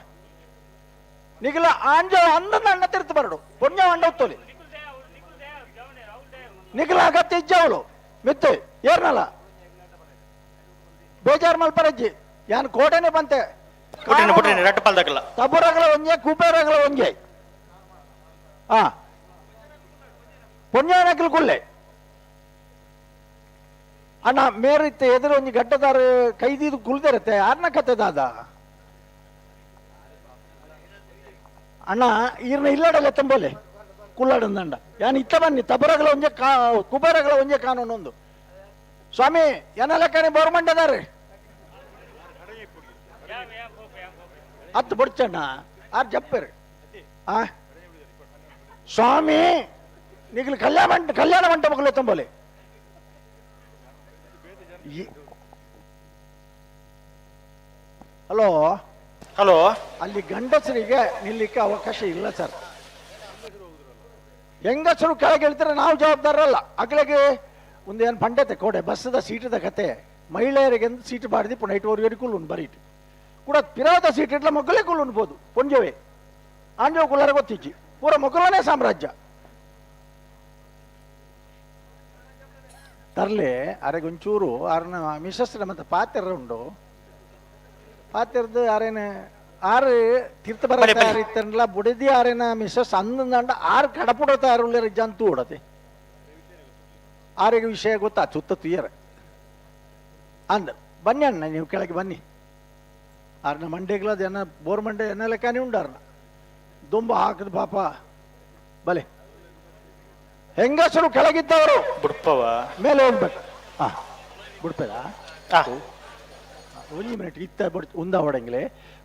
ನಿಖಿಲ ಆಂಜ ಅಂದ ಅಣ್ಣ ತಿರ್ತು ಬರಡು ಪುಣ್ಯ ಅಂಡ ಉತ್ತೋಲಿ ನಿಖಿಲ ಅಗತ್ಯ ಇಜ್ಜ ಅವಳು ಮಿತ್ತು ಏರ್ನಲ್ಲ ಬೇಜಾರ್ ಮಲ್ಪರಜ್ಜಿ ಯಾನ್ ಕೋಟೆನೆ ಬಂತೆ. ಬುಡ್ರಿನ ಬುಡ್ರಿನ ರಡ್ಡು ಪಾಲ್ದಾಗಲ್ಲ. ತಬುರಗಳ ಒಂಜೆ, ಕುಬೇರಗಳ ಒಂಜೆ. ಆ ಪೊನ್ಯಾನಕಲ್ ಕುಲ್ಲೆ ಅಣ್ಣ ಮೇರಿತ್ತೆ ಎದುರು ಒಂಜಿ ಗಡ್ಡದಾರ ಕೈದೀದು ಕುಲ್ದಿರತ್ತೆ. ಯಾರನ್ನ ಕತೆ ದಾದ ಅಣ್ಣ? ಈರ್ನ ಇಲ್ಲಡಲ್ಲ ತಂಬೋಲೆ ಕುಳ್ಳಾಡಂದಂಡ ಯಾನ್ ಇತ್ತ ಬನ್ನಿ. ತಬರಗಳ ಒಂಜೆ ಕಾ ಕುಬೇರಗಳ ಒಂಜೆ ಕಾನೂನೊಂದು ಸ್ವಾಮಿ ಏನೆಲ್ಲ ಬೋರ್ಮಂಡದಾರೆ ಹತ್ತು ಬೊಡ್ಚಣ್ಣ ಆರ್ ಜಪ್ಪೇರು. ಆ ಸ್ವಾಮಿ ನಿಗಲು ಕಲ್ಯಾಣ ಮಂಟ ಕಲ್ಯಾಣ ಮಂಟಪಗಳು ತಂಬೋಲೆ. ಹಲೋ. ಹಲೋ. ಅಲ್ಲಿ ಗಂಡಸರಿಗೆ ನಿಲ್ಲಿಕ್ಕೆ ಅವಕಾಶ ಇಲ್ಲ ಸರ್. ಹೆಂಗಸರು ಕೆಳಗೆ ಇಳ್ತಾರೆ, ನಾವು ಜವಾಬ್ದಾರರಲ್ಲ. ಅಗ್ಲಿಗೆ ಒಂದು ಏನು ಪಂಡತೆ ಕೋಡೆ ಬಸ್ಸದ ಸೀಟದ ಕತೆ. ಮಹಿಳೆಯರಿಗೆ ಎಂದು ಸೀಟ್ ಬಾಡ್ದಿ ಪುನಃ ಇಟ್ಟುವರೆಗೆ ಕುಲ್ಲುನ್ ಬರೀಟ್ ಕೂಡ ಪಿರಾದ ಸೀಟ್ ಇಟ್ಲ ಮಕ್ಕಳೇ ಕುಲ್ಲುನ್ಬೋದು. ಪೊಂಜವೇ ಆಂಜೋ ಕುಲ್ಲರ ಗೊತ್ತಿಜ್ಜಿ, ಪೂರ ಮಕ್ಕಳನೇ ಸಾಮ್ರಾಜ್ಯ. ತರ್ಲೆ ಅರೆಗೊಂಚೂರು ಆರ್ನ ಮಿಸಸ್ರ ಮತ್ತೆ ಪಾತೆರ ಉಂಡು. ಪಾತೆರ್ದು ಆರೇನ ಆರು ತೀರ್ಥ ಬಲೆ, ಬಲೆ. ಬರ ಇತ್ತನ್ಲ ಬುಡದಿ ಆರೇನ ಮಿಸಸ್ ಅಂದಂಡ ಆರು ಕಡಪುಡ ತಯಾರುಳ್ಳ ಜಂತು ಓಡತೆ. ಆರಿಗೆ ವಿಷಯ ಗೊತ್ತಾ ಸುತ್ತ ತುಯ್ಯರ ಅಂದ. ಬನ್ನಿ ಅಣ್ಣ, ನೀವು ಕೆಳಗೆ ಬನ್ನಿ. ಆರ್ನ ಮಂಡೆಗ್ಲದ ಏನ ಬೋರ್ ಮಂಡೆ ಎನ್ನ ಲೆಕ್ಕನೇ ಉಂಡು. ಆರ್ನ ದುಂಬ ಹಾಕದ ಪಾಪ. ಬಲೆ, ಹೆಂಗಸರು ಕೆಳಗಿದ್ದವರು ಬುಡ್ಪವ. ಮೇಲೆ ಹೋಗ್ಬೇಕು. ಹಾ, ಬಿಡ್ಪೇದ. ಆ. ಒಂಜಿ ಮಿನಿಟ್ ಇತ್ತ ಬಡ್ ಉಂದ ಹೊಡಂಗಿಲೆ.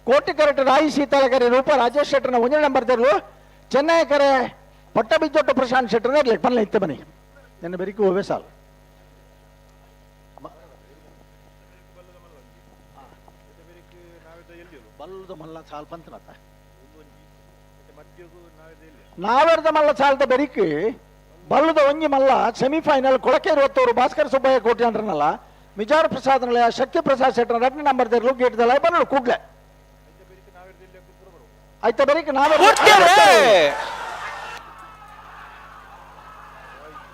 ಕೋಟಿ ಕರೆಕ್ಟ್ ರಾಯಿ ಸೀತಾಳಕರೆ ರೂಪ ರಾಜೇಶ್ ಶೆಟ್ಟರ್ನ ಒಂದೇ ನಂಬರ್ ತೆರಲು ಚೆನ್ನೈ ಕರೆ ಪಟ್ಟ ಬಿದ್ದೊಟ್ಟು ಪ್ರಶಾಂತ್ ಶೆಟ್ಟರ್ನ ಇರ್ಲಿ ಪನ್ಲ. ಇತ್ತ ಬನ್ನಿ, ನನ್ನ ಬೆರಿಕೆ ಹೋವೆ ಸಾಲು. ಬಲ್ಲದ ಮಲ್ಲ ಸಾಲ್ ಪಂತನತ್ತ. ನಾವೆರ್ದ ಮಲ್ಲ ಸಾಲದ ಬೆರಿಕೆ ಬಲ್ಲದ ಒಂಜಿ ಮಲ್ಲ ಸೆಮಿಫೈನಲ್. ಕೊಳಕೆ ಇರುವತ್ತವರು ಭಾಸ್ಕರ ಸುಬ್ಬಯ್ಯ ಕೋಟಿ ಅಂದ್ರನಲ್ಲ ಮಿಜಾರ್ ಪ್ರಸಾದ್ ನಲ್ಲ ಶಕ್ತಿ ಪ್ರಸಾದ್ ಶೆಟ್ಟರ್ ರಟ್ನ ನಂಬರ್ ತೆರಲು ಗೇಟ್ ದಲ್ಲ ಬನ್ನಳು ಕೂಡ್ಲೆ ಆಯ್ತಾ ಬೆರಿಕೆ ನಾವೇ.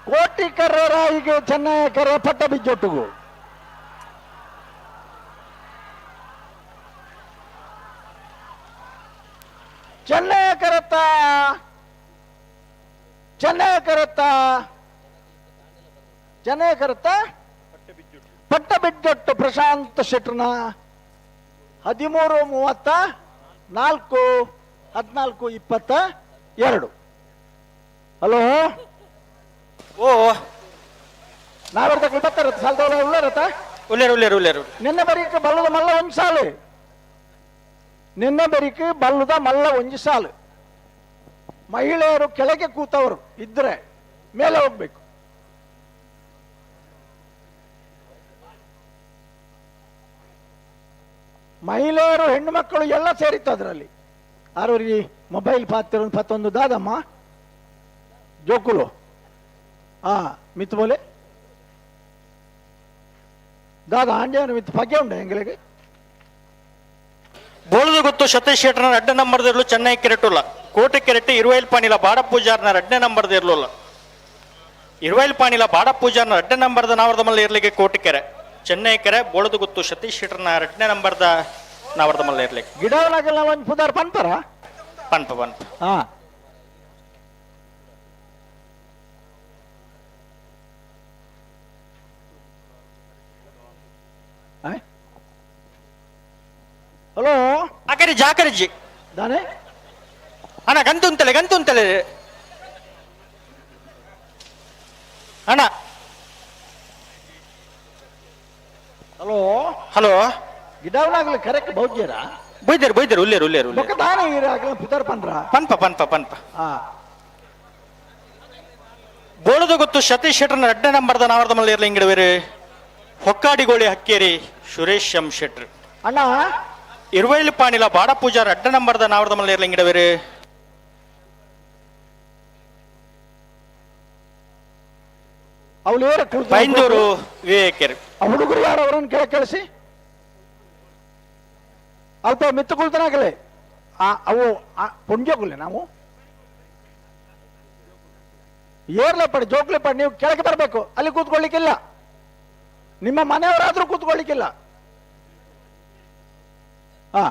ಕೋಟಿ ಕರ್ರ ಈಗ ಚೆನ್ನೈ ಕರ್ರ ಪಟ್ಟ ಬಿಜ್ಜೊಟ್ಟಿಗೂ ಚೆನ್ನೈ ಕರತ್ತ, ಚೆನ್ನೈ ಕರತ್ತ, ಚೆನ್ನೈ ಕರತ್ತ ಪಟ್ಟ ಬಿಜ್ಜೊಟ್ಟು ಪ್ರಶಾಂತ್ ಶೆಟ್ರನ 13:34, 14:22. ಹಲೋ. ಓ. ನಾವೆರ್ದ ಬರ್ತಾರ ಸಾಲದವ್ರ ಉಳ್ಳರತ್ತ. ಉಲ್ಲೇರು ಉಲ್ಲೇರು ಉಲ್ಲೇರು. ನಿನ್ನೆ ಬರೀಕ್ ಬಲ್ಲದ ಮಲ್ಲ ಒಂಜಿ ಸಾಲು. ನಿನ್ನೆ ಬರೀಕ್ ಬಲ್ಲದ ಮಲ್ಲ ಒಂಜಿ ಸಾಲು. ಮಹಿಳೆಯರು ಕೆಳಗೆ ಕೂತವರು ಇದ್ರೆ ಮೇಲೆ ಹೋಗ್ಬೇಕು. ಮಹಿಳೆಯರು ಹೆಣ್ಣು ಮಕ್ಕಳು ಎಲ್ಲ ಸೇರಿತ್ತು ಅದರಲ್ಲಿ. ಆರವರಿಗೆ ಮೊಬೈಲ್ ಪಾತ್ರ ಪತ್ತೊಂದು ದಾದಮ್ಮ ಜೋಕುಲು. ಆ ಮಿತ್ ಬೋಲೆ ದಾದ ಆಂಡ್ಯಾನ ಮಿತ್ ಪಗೆ ಉಂಡ ಎಂಗಳಿಗೆ. ಬೋಳದು ಗೊತ್ತು ಸತೀಶ್ ಶೆಟ್ಟರ್ನ ರಡ್ಡ ನಂಬರ್ದಿರ್ಲು ಚೆನ್ನೈ ಕೆರೆಟುಲ್ಲ ಕೋಟೆ ಕೆರೆಟ್ ಇರುವೈಲ್ ಪಾಣಿಲ ಬಾಡ ಪೂಜಾರ್ನ ರಡ್ಡ ನಂಬರ್ದಿರ್ಲುಲ್ಲ. ಇರುವೈಲ್ ಪಾಣಿಲ ಬಾಡ ಪೂಜಾರ್ನ ರಡ್ಡ ನಂಬರ್ದ ನಾವರ್ದ ಮಲ್ಲ ಇರ್ಲಿಕ್ಕೆ ಕೋಟೆ ಕೆರೆ ಚೆನ್ನೈ ಕೆರೆ ಬೋಳದು ಗೊತ್ತು ಸತೀಶ್ ಶೆಟ್ಟರ್ನ ರಡ್ಡನೇ ನಂಬರ್ದ ನಾವರ್ದ ಮಲ್ಲ ಇರ್ಲಿಕ್ಕೆ. ಗಿಡವನಾಗೆಲ್ಲ ಒಂದು ಪುದಾರ್ ಪನ್ಪರ. ಪನ್ಪ ಪನ್ಪ. ಹಾ, ಹಲೋ. ಆಕರಿ ಜಾಕರಿಜಿ. ದಾನೆ? ಅಣ್ಣ, ಗಂತು ಉಂತಲೆ, ಗಂತು ಉಂತಲೆ ಅಣ್ಣ. ಹಲೋ. ಹಲೋ. ಗಿಡವನಾಗಲಿ ಕರೆಕ್ಟ್ ಬೌದ್ಯರ. ಬೈದರು ಬೈದರು, ಉಲ್ಲೇರು ಉಲ್ಲೇರು ಉಲ್ಲೇರು. ಬೊಕ್ಕ ದಾನೆ ಈರಾಗಲ ಪುದಾರ್ ಪನ್ರ. ಪನ್ಪ ಪನ್ಪ ಪನ್ಪ. ಹಾ. ಬೋಳದು ಗೊತ್ತು ಸತೀಶ್ ಶೆಟ್ಟರ್ನ ರಡ್ಡ ನಂಬರ್ದ ನಾವರ್ದ ಮಲ್ಲ ಇರ್ಲಿ ಇಂಗಿಡುವೇರು ಹೊಕ್ಕಾಡಿಗೋಳಿ ಹಕ್ಕೇರಿ ಸುರೇಶ್ ಎಂ ಶೆಟ್ರ್. ಅಣ್ಣ. ಇರುವೈಲು ಪಾಣಿಲ ಬಾಡ ಪೂಜಾರ್ ಅಡ್ಡ ನಂಬರ್ದ ನಾವರ್ದ ಮಲ್ಲ ಇರ್ಲಿ ಇಂಗಿಡುವೇರು. ಅವಳು ಏರ ಕುಳ್ತು ಬೈಂದೂರು ವಿವೇಕರು. ಆ ಹುಡುಗರು ಯಾರು, ಅವರನ್ನು ಕೆಳಗೆ ಕಳಿಸಿ. ಅಲ್ಪ ಮಿತ್ತು ಕುಳ್ತನಾಗಲೇ ಆ ಅವು ಪುಂಜೋಗುಲೆ ನಾವು ಏರ್ಲೆ ಪಡಿ ಜೋಕ್ಲೆ ಪಡಿ, ನೀವು ಕೆಳಗೆ ಬರಬೇಕು, ಅಲ್ಲಿ ಕೂತ್ಕೊಳ್ಳಿಕ್ಕಿಲ್ಲ. ನಿಮ್ಮ ಮನೆಯವರಾದ್ರೂ ಕೂತ್ಕೊಳ್ಳಿಕ್ಕಿಲ್ಲ. ಹಾ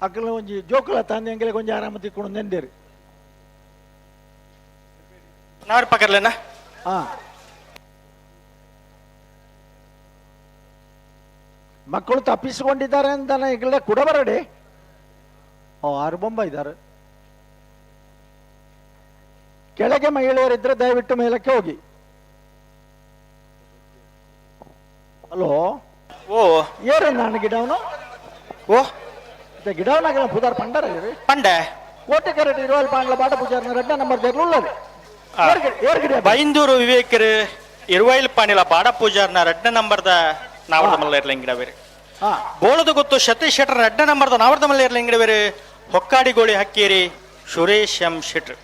ಅಕ್ಕಲ ಒಂಜಿ ಜೋಕುಲ ತಂದೆ ಅಂಗಲೆ ಕೊಂಚ ಆರಾಮ ತಿಕ್ಕೊಂಡು ನೆಂದೇರಿ. ನಾವ್ರ ಪಕರ್ಲೇನಾ? ಹಾ ಮಕ್ಕಳು ತಪ್ಪಿಸಿಕೊಂಡಿದ್ದಾರೆ ಅಂತ ಈಗಲೇ ಕೂಡ ಬರಡಿ. ಓ ಆರು ಬೊಂಬ ಇದ್ದಾರೆ. ಕೆಳಗೆ ಮಹಿಳೆಯರಿದ್ರೆ ದಯವಿಟ್ಟು ಮೇಲಕ್ಕೆ ಹೋಗಿ. ಹಲೋ. ಓ ಏರನ್ನ ಗಿಡವನು? ಓ ಗಿಡವನಾಗಲ್ಲ ಪುದಾರ್ ಪಂಡರ. ಪಂಡೆ ಕೋಟೆ ಕರಡಿ ಇರುವಲ್ ಪಾಂಡ್ಲ ಬಾಟ ಪೂಜಾರ್ನ ರಡ್ಡ ನಂಬರ್ ದೇರ್ಲು. ಬೈಂದೂರು ವಿವೇಕರು ಇರುವೈಲ್ ಪಾಣಿಲ ಬಾಡ ಪೂಜಾರ್ನ ರಡ್ಡ ನಂಬರ್ದ ನಾವರ್ದ ಮಲ್ಲೇರ್ಲ ಇಂಗಿಡವೇರು. ಹಾ ಬೋಳದ ಗೊತ್ತು ಸತೀಶ್ ಶೆಟ್ಟರ್ ರಡ್ಡ ನಂಬರ್ದ ನಾವರ್ದ ಮಲ್ಲೇರ್ಲ ಇಂಗಿಡವೇರು. ಹೊಕ್ಕಾಡಿಗೋಳಿ ಹಕ್ಕೇರಿ ಸುರೇಶ್ ಎಂ ಶೆಟ್ರ್.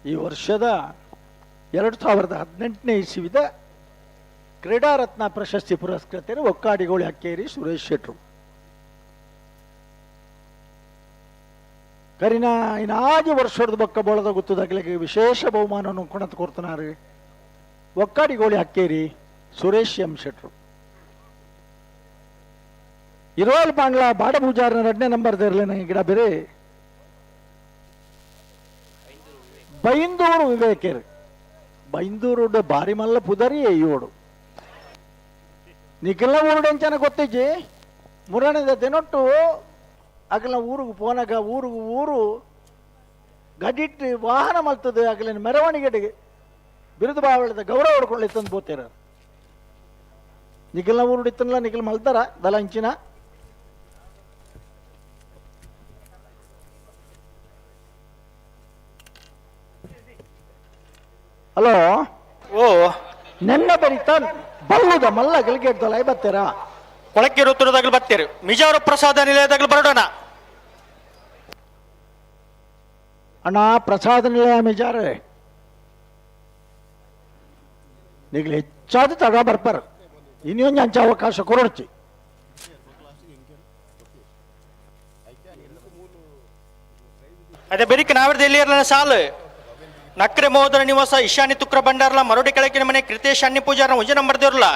ಈ ವರ್ಷದ 2018ನೇ ಇಸವಿದ ಕ್ರೀಡಾರತ್ನ ಪ್ರಶಸ್ತಿ ಪುರಸ್ಕೃತರು ಒಕ್ಕಾಡಿಗೋಳಿ ಹಕ್ಕೇರಿ ಸುರೇಶ್ ಶೆಟ್ರು. ಕರಿನ ಇನ್ನಾಜಿ ವರ್ಷದ ಬೊಕ್ಕ ಬೋಳದ ಗೊತ್ತದಾಗಲಿಕ್ಕೆ ವಿಶೇಷ ಬಹುಮಾನವನ್ನು ಕೊಣತ್ ಕೊಡ್ತಾನಾರು ಒಕ್ಕಾಡಿಗೋಳಿ ಹಕ್ಕೇರಿ ಸುರೇಶ್ ಎಂ ಶೆಟ್ರು. ಇರುವಲ್ ಪಾಂಡ್ಲ ಬಾಡ ಪೂಜಾರನ ಎರಡನೇ ನಂಬರ್ ದೇರ್ಲೆ ಗಿಡ ಬೇರೆ ಬೈಂದೂರು ವಿವೇಕರು. ಬೈಂದೂರು ಬಾರಿ ಮಲ್ಲ ಪುದರಿ ಏಯೋಡು ನಿಖಿಲ ಊರುಡೆಂಚನ ಗೊತ್ತಿಜ್ಜಿ ಮುರಣದ ದಿನೊಟ್ಟು ಅಗಲ ಊರಿಗೆ ಪೋನಾಗ ಊರಿಗೆ ಊರು ಗಡಿಟ್ಟು ವಾಹನ ಮಲ್ತದೆ ಅಗಲಿನ ಮೆರವಣಿಗೆಗೆ ಬಿರುದು ಬಾವಳದ ಗೌರವ ಹೊಡ್ಕೊಳ್ಳಿ ತಂದು ಬೋತೀರ. ನಿಖಿಲ್ನ ಊರುಡಿತ್ತಲ್ಲ ನಿಖಿಲ್ ಮಲ್ತಾರ ದಲ ಹಂಚಿನ. ಹಲೋ. ಓ ನೆನ್ನೆ ಬರೀತ ಬಲ್ಲುದ ಮಲ್ಲ ಗಳಿಗೆಡ್ದಲ್ಲ ಬತ್ತೀರಾ? ಕೊಳಕ್ಕೆ ಋತುರದಾಗಲು ಬತ್ತೀರಿ ಮಿಜಾರು ಪ್ರಸಾದ ನಿಲಯದಾಗಲು ಬರೋಣ. ಅಣ್ಣ ಪ್ರಸಾದ ನಿಲಯ ಮಿಜಾರೆ ನಿಗ್ಲು ಹೆಚ್ಚಾದ ತಗ ಬರ್ಪಾರ ಇನ್ನೊಂದು ಅಂಚ ಅವಕಾಶ ಕೊರಡ್ಚಿ. ಅದೇ ಬೆರಿಕೆ ನಾವಿರ್ದ ಎಲ್ಲಿ ಇರಲ ಸಾಲು ನಕ್ರೆ ಮಹೋದರ ನಿವಾಸ ಈಶಾನ್ಯ ತುಕ್ರ ಭಂಡಾರ್ಲ ಮರೋಡಿ ಕೆಳಕಿನ ಮನೆ ಕೃತೇಶ್ ಅನ್ಯ ಪೂಜಾರನ ಒಂಜ ನಂಬರ್ ದೇವ್ರಲ್ಲ.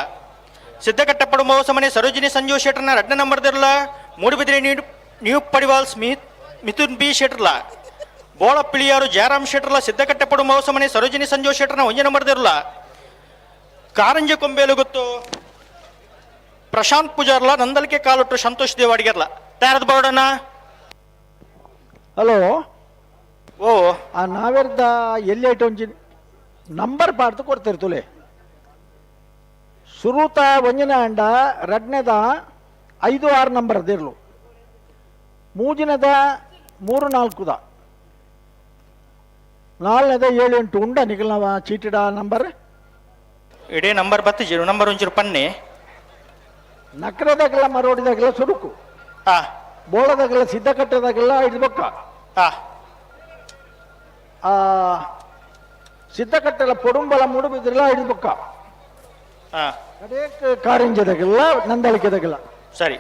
ಸಿದ್ದಕಟ್ಟಪ್ಪಡು ಮಹೋಸ ಮನೆ ಸರೋಜಿನಿ ಸಂಜೀವ್ ಶೆಟ್ಟರ್ನ ಎರಡನೇ ನಂಬರ್ ದೇವ್ರಲ್ಲ. Moodubidire new Padival Smith Mithun B ಶೆಟ್ಟರ್ಲ. ಬೋಳ ಪಿಳಿಯಾರು ಜಯರಾಮ್ ಶೆಟ್ಟರ್ಲ ಸಿದ್ದಕಟ್ಟಪ್ಪಡು ಮಹೋಸ ಮನೆ ಸರೋಜಿನಿ ಸಂಜೀವ್ ಶೆಟ್ಟರ್ನ ಒಂಜ ನಂಬರ್ ದೇವ್ರಲ್ಲ. ಕಾರಂಜಿ ಕೊಂಬೇಲು ಗೊತ್ತು ಪ್ರಶಾಂತ್ ಪೂಜಾರ್ಲ ನಂದಲಿಕೆ ಕಾಲೊಟ್ಟು ಸಂತೋಷ್ ದೇವಾಡಿಗೆರ್ಲ ತಯಾರದ ಬರೋಡಣ್ಣ. ಹಲೋ. ಓ ಆ ನಾವೆರ್ದ ಎಲ್ಲಿ ಐಟು ಒಂಜಿ ನಂಬರ್ ಪಾಡ್ದು ಕೊಡ್ತಿರ್ತುಲೆ. ಸುರೂತ ಒಂಜನ ಅಂಡ ರಡ್ನೆದ 5 6 ನಂಬರ್ ದಿರ್ಲು ಮೂಜಿನದ 3 4 ನಾಲ್ನೇದ 7 8 ಉಂಡ ನಿಗಲ್ನವ ಚೀಟಿಡ ನಂಬರ್. ಇಡೀ ನಂಬರ್ ಬತ್ತಿ ಜೀರೋ ನಂಬರ್ ಒಂಚೂರು ಪನ್ನಿ. ನಕ್ರದಾಗಲ್ಲ ಮರೋಡಿದಾಗೆಲ್ಲ ಸುರುಕು ಆ ಬೋಳದಾಗೆಲ್ಲ ಸಿದ್ಧ ಕಟ್ಟದಾಗೆಲ್ಲ ಹಿಡ್ಬಕ್ಕ. ಆ ಆ ಸಿದ್ಧ ಕಟ್ಟೆಲ್ಲ ಪೊಡುಂಬಲ ಮುಡುಬಿದ್ರೆಲ್ಲ ಹಿಡ್ಬಕ್ಕ. ಆ ಕಡೆಕ್ ಕಾರಿಂಜದಾಗೆಲ್ಲ ನಂದಳಿಕೆದಾಗೆಲ್ಲ. ಸರಿ.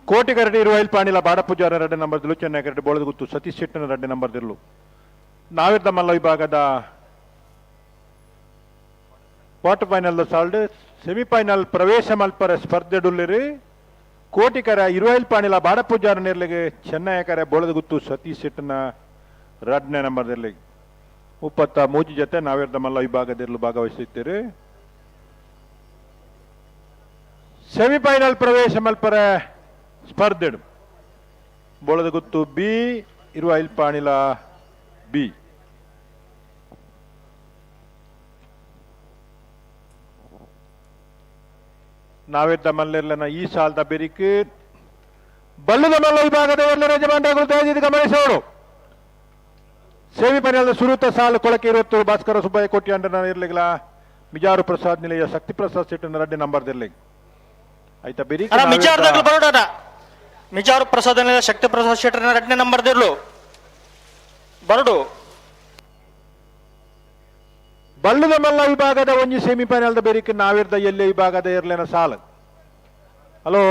ಕೋಟಿ ಕರಡಿ ಇರುವೈಲ್ ಪಾಣಿಲ ಬಾಡ ಪೂಜಾರ ಎರಡನೇ ನಂಬರ್ ದಿಲು ಚೆನ್ನೈ ಕರಡಿ ಬೋಳದಗುತ್ತು ಸತೀಶ್ ಶೆಟ್ಟನ ಎರಡನೇ ನಂಬರ್ ದಿರ್ಲು. ನಾವಿರ್ದ ಮಲ್ಲ ವಿಭಾಗದ quarter final salt semifinal ಪ್ರವೇಶ ಮಲ್ಪರ ಸ್ಪರ್ಧೆ ಡುಲ್ಲಿರಿ. ಕೋಟಿಕರ ಇರುವೈಲ್ ಪಾಣಿಲ ಬಾಡ ಪೂಜಾರ ನಿರ್ಲಿಗೆ ಚೆನ್ನೈ ಕರೆ ಬೋಳದಗುತ್ತು ಸತೀಶ್ ಶೆಟ್ಟನ ಎರಡನೇ ನಂಬರ್ ದಿರ್ಲಿಗೆ 33 ಜೊತೆ ನಾವಿರ್ದ ಮಲ್ಲ ವಿಭಾಗದಿರ್ಲು ಭಾಗವಹಿಸುತ್ತೀರಿ. ಸೆಮಿಫೈನಲ್ ಪ್ರವೇಶ ಮಲ್ಪರ ಸ್ಪರ್ಧೆಡು. ಬೋಳದಗುತ್ತು ಬಿ ಇರುವೈಲ್ ಪಾಣಿಲ ಬಿ. ನಾವೆದ್ದ ಮಲ್ಲೆರ್ಲನ ಈ ಸಾಲದ ಬೆರಿಕ್ ಬಲ್ಲದ ಮಲ್ಲ ವಿಭಾಗದ ಎಲ್ಲರ ಯಜಮಾನರುಗಳು ದಯವಿಟ್ಟು ಗಮನಿಸೋರು. ಸೆಮಿಫೈನಲ್ ಸುರುತ ಸಾಲು ಕೊಳಕೆ ಇರುತ್ತು ಭಾಸ್ಕರ ಸುಬ್ಬಯ್ಯ ಕೋಟಿ ಅಂಡನ ಇರ್ಲಿಲ್ಲ ಮಿಜಾರು ಪ್ರಸಾದ್ ನಿಲಯ ಶಕ್ತಿ ಪ್ರಸಾದ್ ಸೆಟ್ಟನ ರಡ್ಡೆ ನಂಬರ್ ಇರ್ಲಿ ಆಯ್ತಾ ಬೆರಿಕ್. ಅಣ್ಣ ಮಿಜಾರ್ದಾಗ್ಲು ಬರೋಣ. ಮಿಜಾರು ಪ್ರಸಾದ್ ಶಕ್ತಿ ಪ್ರಸಾದ್ ಶೆಟ್ಟರ್ನ ಎರಡನೇ ನಂಬರ್ ದಿರ್ಲು ಬರಡು. ಬಲ್ಲದ ಮಲ್ಲ ವಿಭಾಗದ ಒಂಜಿ ಸೆಮಿಫೈನಲ್ ಬೆರಿಕ್ ನಾವಿರ್ದ ಎಲ್ಲೆ ವಿಭಾಗದ ಇರ್ಲೇನ ಸಾಲ. ಹಲೋ.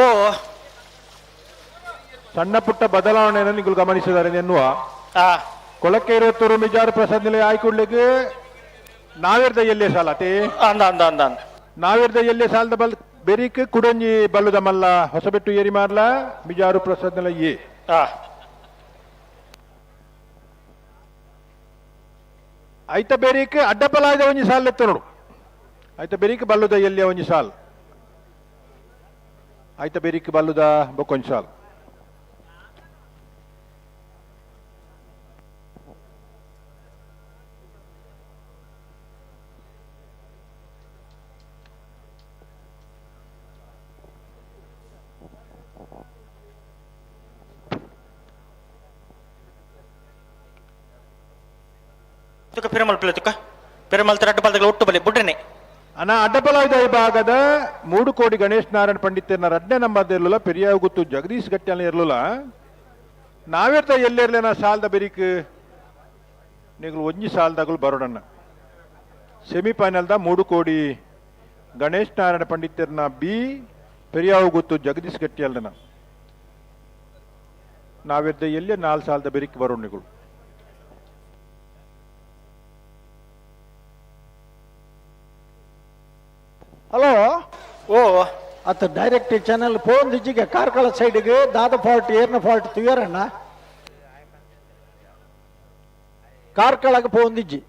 ಓ. ಸಣ್ಣ ಪುಟ್ಟ ಬದಲಾವಣೆಯನ್ನು ನೀವು ಗಮನಿಸಿದ್ದಾರೆ ಎನ್ನುವ. ಕೊಳಕೆ ಇರುತ್ತೂರು ಮಿಜಾರು ಪ್ರಸಾದ್ ನಿಲಯ ಆಯ್ಕೊಡ್ಲಿಕ್ಕೆ ನಾವಿರ್ದ ಎಲ್ಲೆ ಸಾಲ ಅತೇ. ಅಂದ ಅಂದ ಅಂದ ಅಂದ. ನಾವಿರ್ದ ಎಲ್ಲೆ ಸಾಲದ ಬಲ್ ಬೆರಿಕ್ ಕುಡಂಜಿ ಬಲ್ಲದ ಮಲ್ಲ ಹೊಸಬೆಟ್ಟು ಏರಿ ಮಾರ್ಲ ಮಿಜಾರು ಪ್ರಸಾದ್ ನಿಲಯ ಎ. ಐತ ಬೆರಿಕ್ ಅಡ್ಡಪಲಾಯ್ದ ಒಂಜಿ ಸಾಲ್ ಎತ್ತ ನೋಡು. ಐತ ಬೆರಿಕ್ ಬಲ್ಲುದ ಎಲ್ಲಿಯ ಒಂಜಿ ಸಾಲ್. ಐತ ಬೆರಿಕ್ ಬಲ್ಲುದ ಬೊಕ್ಕೊಂಜಿ ಸಾಲ್. ತುಕ ಪಿರಮಲ್ ಪಿಲೆ ತುಕ ಪಿರಮಲ್ ರಡ್ಡು ಬಲ್ದಗಳು ಒಟ್ಟು ಬಲಿ ಬುಡ್ರನೆ. ಅನ ಅಡ್ಡಪಲಾಯ್ದ ವಿಭಾಗದ 3 ಕೋಡಿ ಗಣೇಶ್ ನಾರಾಯಣ ಪಂಡಿತನ ರಡ್ಡೆ ನಂಬರ್ ಇರ್ಲಿಲ್ಲ ಪೆರಿಯಾಗುತ್ತು ಜಗದೀಶ್ ಗಟ್ಟಿಯಲ್ಲಿ ಇರ್ಲಿಲ್ಲ. ನಾವೇರ್ತ ಎಲ್ಲೆರ್ಲೇನ ಸಾಲದ ಬೆರಿಕ್ ನೀವು ಒಂಜಿ ಸಾಲದಾಗಲು ಬರೋಡಣ್ಣ. ಸೆಮಿಫೈನಲ್ದ 3 ಕೋಡಿ ಗಣೇಶ್ ನಾರಾಯಣ ಪಂಡಿತರ್ನ ಬಿ ಪೆರಿಯಾಗುತ್ತು ಜಗದೀಶ್ ಗಟ್ಟಿಯಲ್ಲನ ನಾವೆದ್ದ ಎಲ್ಲೇ 4 ಸಾಲದ ಬೆರಿಕ್ ಬರೋಣಿಗಳು. ಹಲೋ. ಓ. ಅತ್ತ ಡೈರೆಕ್ಟ್ ಚಾನಲ್ ಫೋನ್ ದಿಜ್ಜಿಗೆ ಕಾರ್ಕಳ ಸೈಡ್ಗೆ ದಾದ ಫಾಲ್ಟ್ ಏರ್ನ ಫಾಲ್ಟ್ ತುಯರಣ್ಣ ಕಾರ್ಕಳಗೆ ಫೋನ್ ದಿಜ್ಜಿ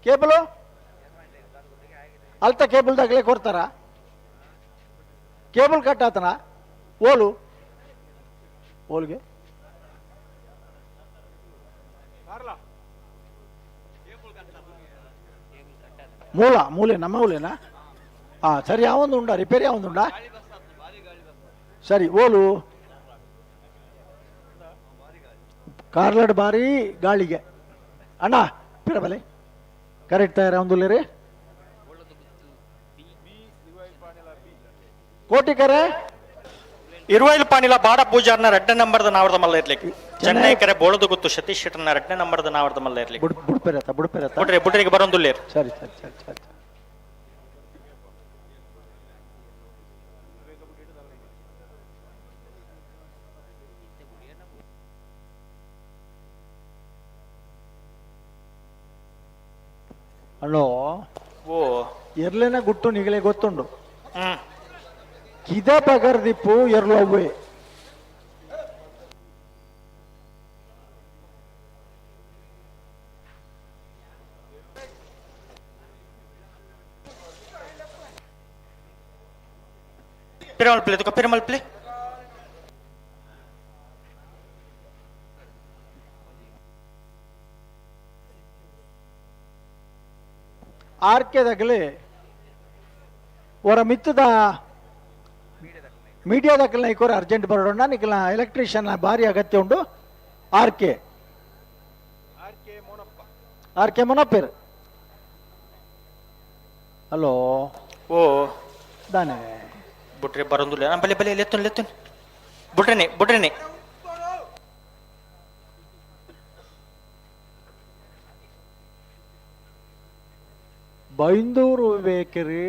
ಕೇಬಲು ಅಲ್ತ ಕೇಬಲ್ ದಾಗಲೇ ಕೊಡ್ತಾರ ಕೇಬಲ್ ಕಟ್ ಆತನ ಓಲು ಓಲ್ಗೆ ಮೂಲ ಮೂಲೆ ನಮ್ಮ ಮೂಲೆನಾ? ಹಾಂ ಸರಿ, ಯಾವೊಂದು ಉಂಡಾ ರಿಪೇರಿ ಯಾವೊಂದು ಉಂಡಾ? ಸರಿ ಓಲು ಕಾರ್ಲಡ್ ಬಾರಿ ಗಾಳಿಗೆ ಅಣ್ಣ ಪಿರಬಲೆ ಕರೆಕ್ಟ್ ತಯಾರ ಒಂದು ರೀ ಕೋಟಿಕರೆ. ಇರುವೈಲ್ ಪಾಣಿಲ ಬಾಡ ಪೂಜಾರ್ನ ರಡ್ಡೆ ನಂಬರ್ದ ನಾವರ್ದ ಮಲ್ಲ ಇರ್ಲಿಕ್ಕೆ ಚೆನ್ನೈ ಕರೆ ಬೋಳದು ಗೊತ್ತು ಸತೀಶ್ ಶೆಟ್ಟರ್ನ ರಡ್ಡೆ ನಂಬರ್ದ ನಾವರ್ದ ಮಲ್ಲ ಇರ್ಲಿಕ್ಕೆ. ಬುಡ್ ಬುಡ್ಪೆರತ್ತ ಬುಡ್ಪೆರತ್ತ. ಬುಡ್ರೆ ಬುಡ್ರಿಗೆ ಬರೋಂದುಲ್ಲೇರ್. ಸರಿ ಸರಿ ಸರಿ ಸರಿ. ಹಲೋ. ಓ. ಎರ್ಲೆನ ಗುಟ್ಟು ನಿಗಲೆ ಗೊತ್ತುಂಡು. ಕಿದ ಬಗರ್ದಿಪ್ಪು ಎರ್ಲವ್ವೆ. Piramal play ತುಕ Piramal play. ಆರ್ಕೆದಾಗಲಿ ಅವರ ಮಿತ್ತದ ಮೀಡಿಯಾದಕ್ಕಲ್ಲ ಇಕೋರ ಅರ್ಜೆಂಟ್ ಬರೋಣ ನಿಖಲ ಎಲೆಕ್ಟ್ರಿಷಿಯನ್ ಭಾರಿ ಅಗತ್ಯ ಉಂಟು. ಆರ್ ಕೆ ಆರ್ ಕೆ ಮೊನಪ್ಪೇರು. ಹಲೋ. ಓ. ದಾನೆ. ಬುಟ್ರೆ ಬರೋಂದುಲ್ಲ ಬಲೆ ಬಲೆ ಲೆತ್ತುನ್ ಲೆತ್ತುನ್ ಬುಡ್ರನೆ ಬುಡ್ರನೆ. ಬೈಂದೂರು ಬೇಕರಿ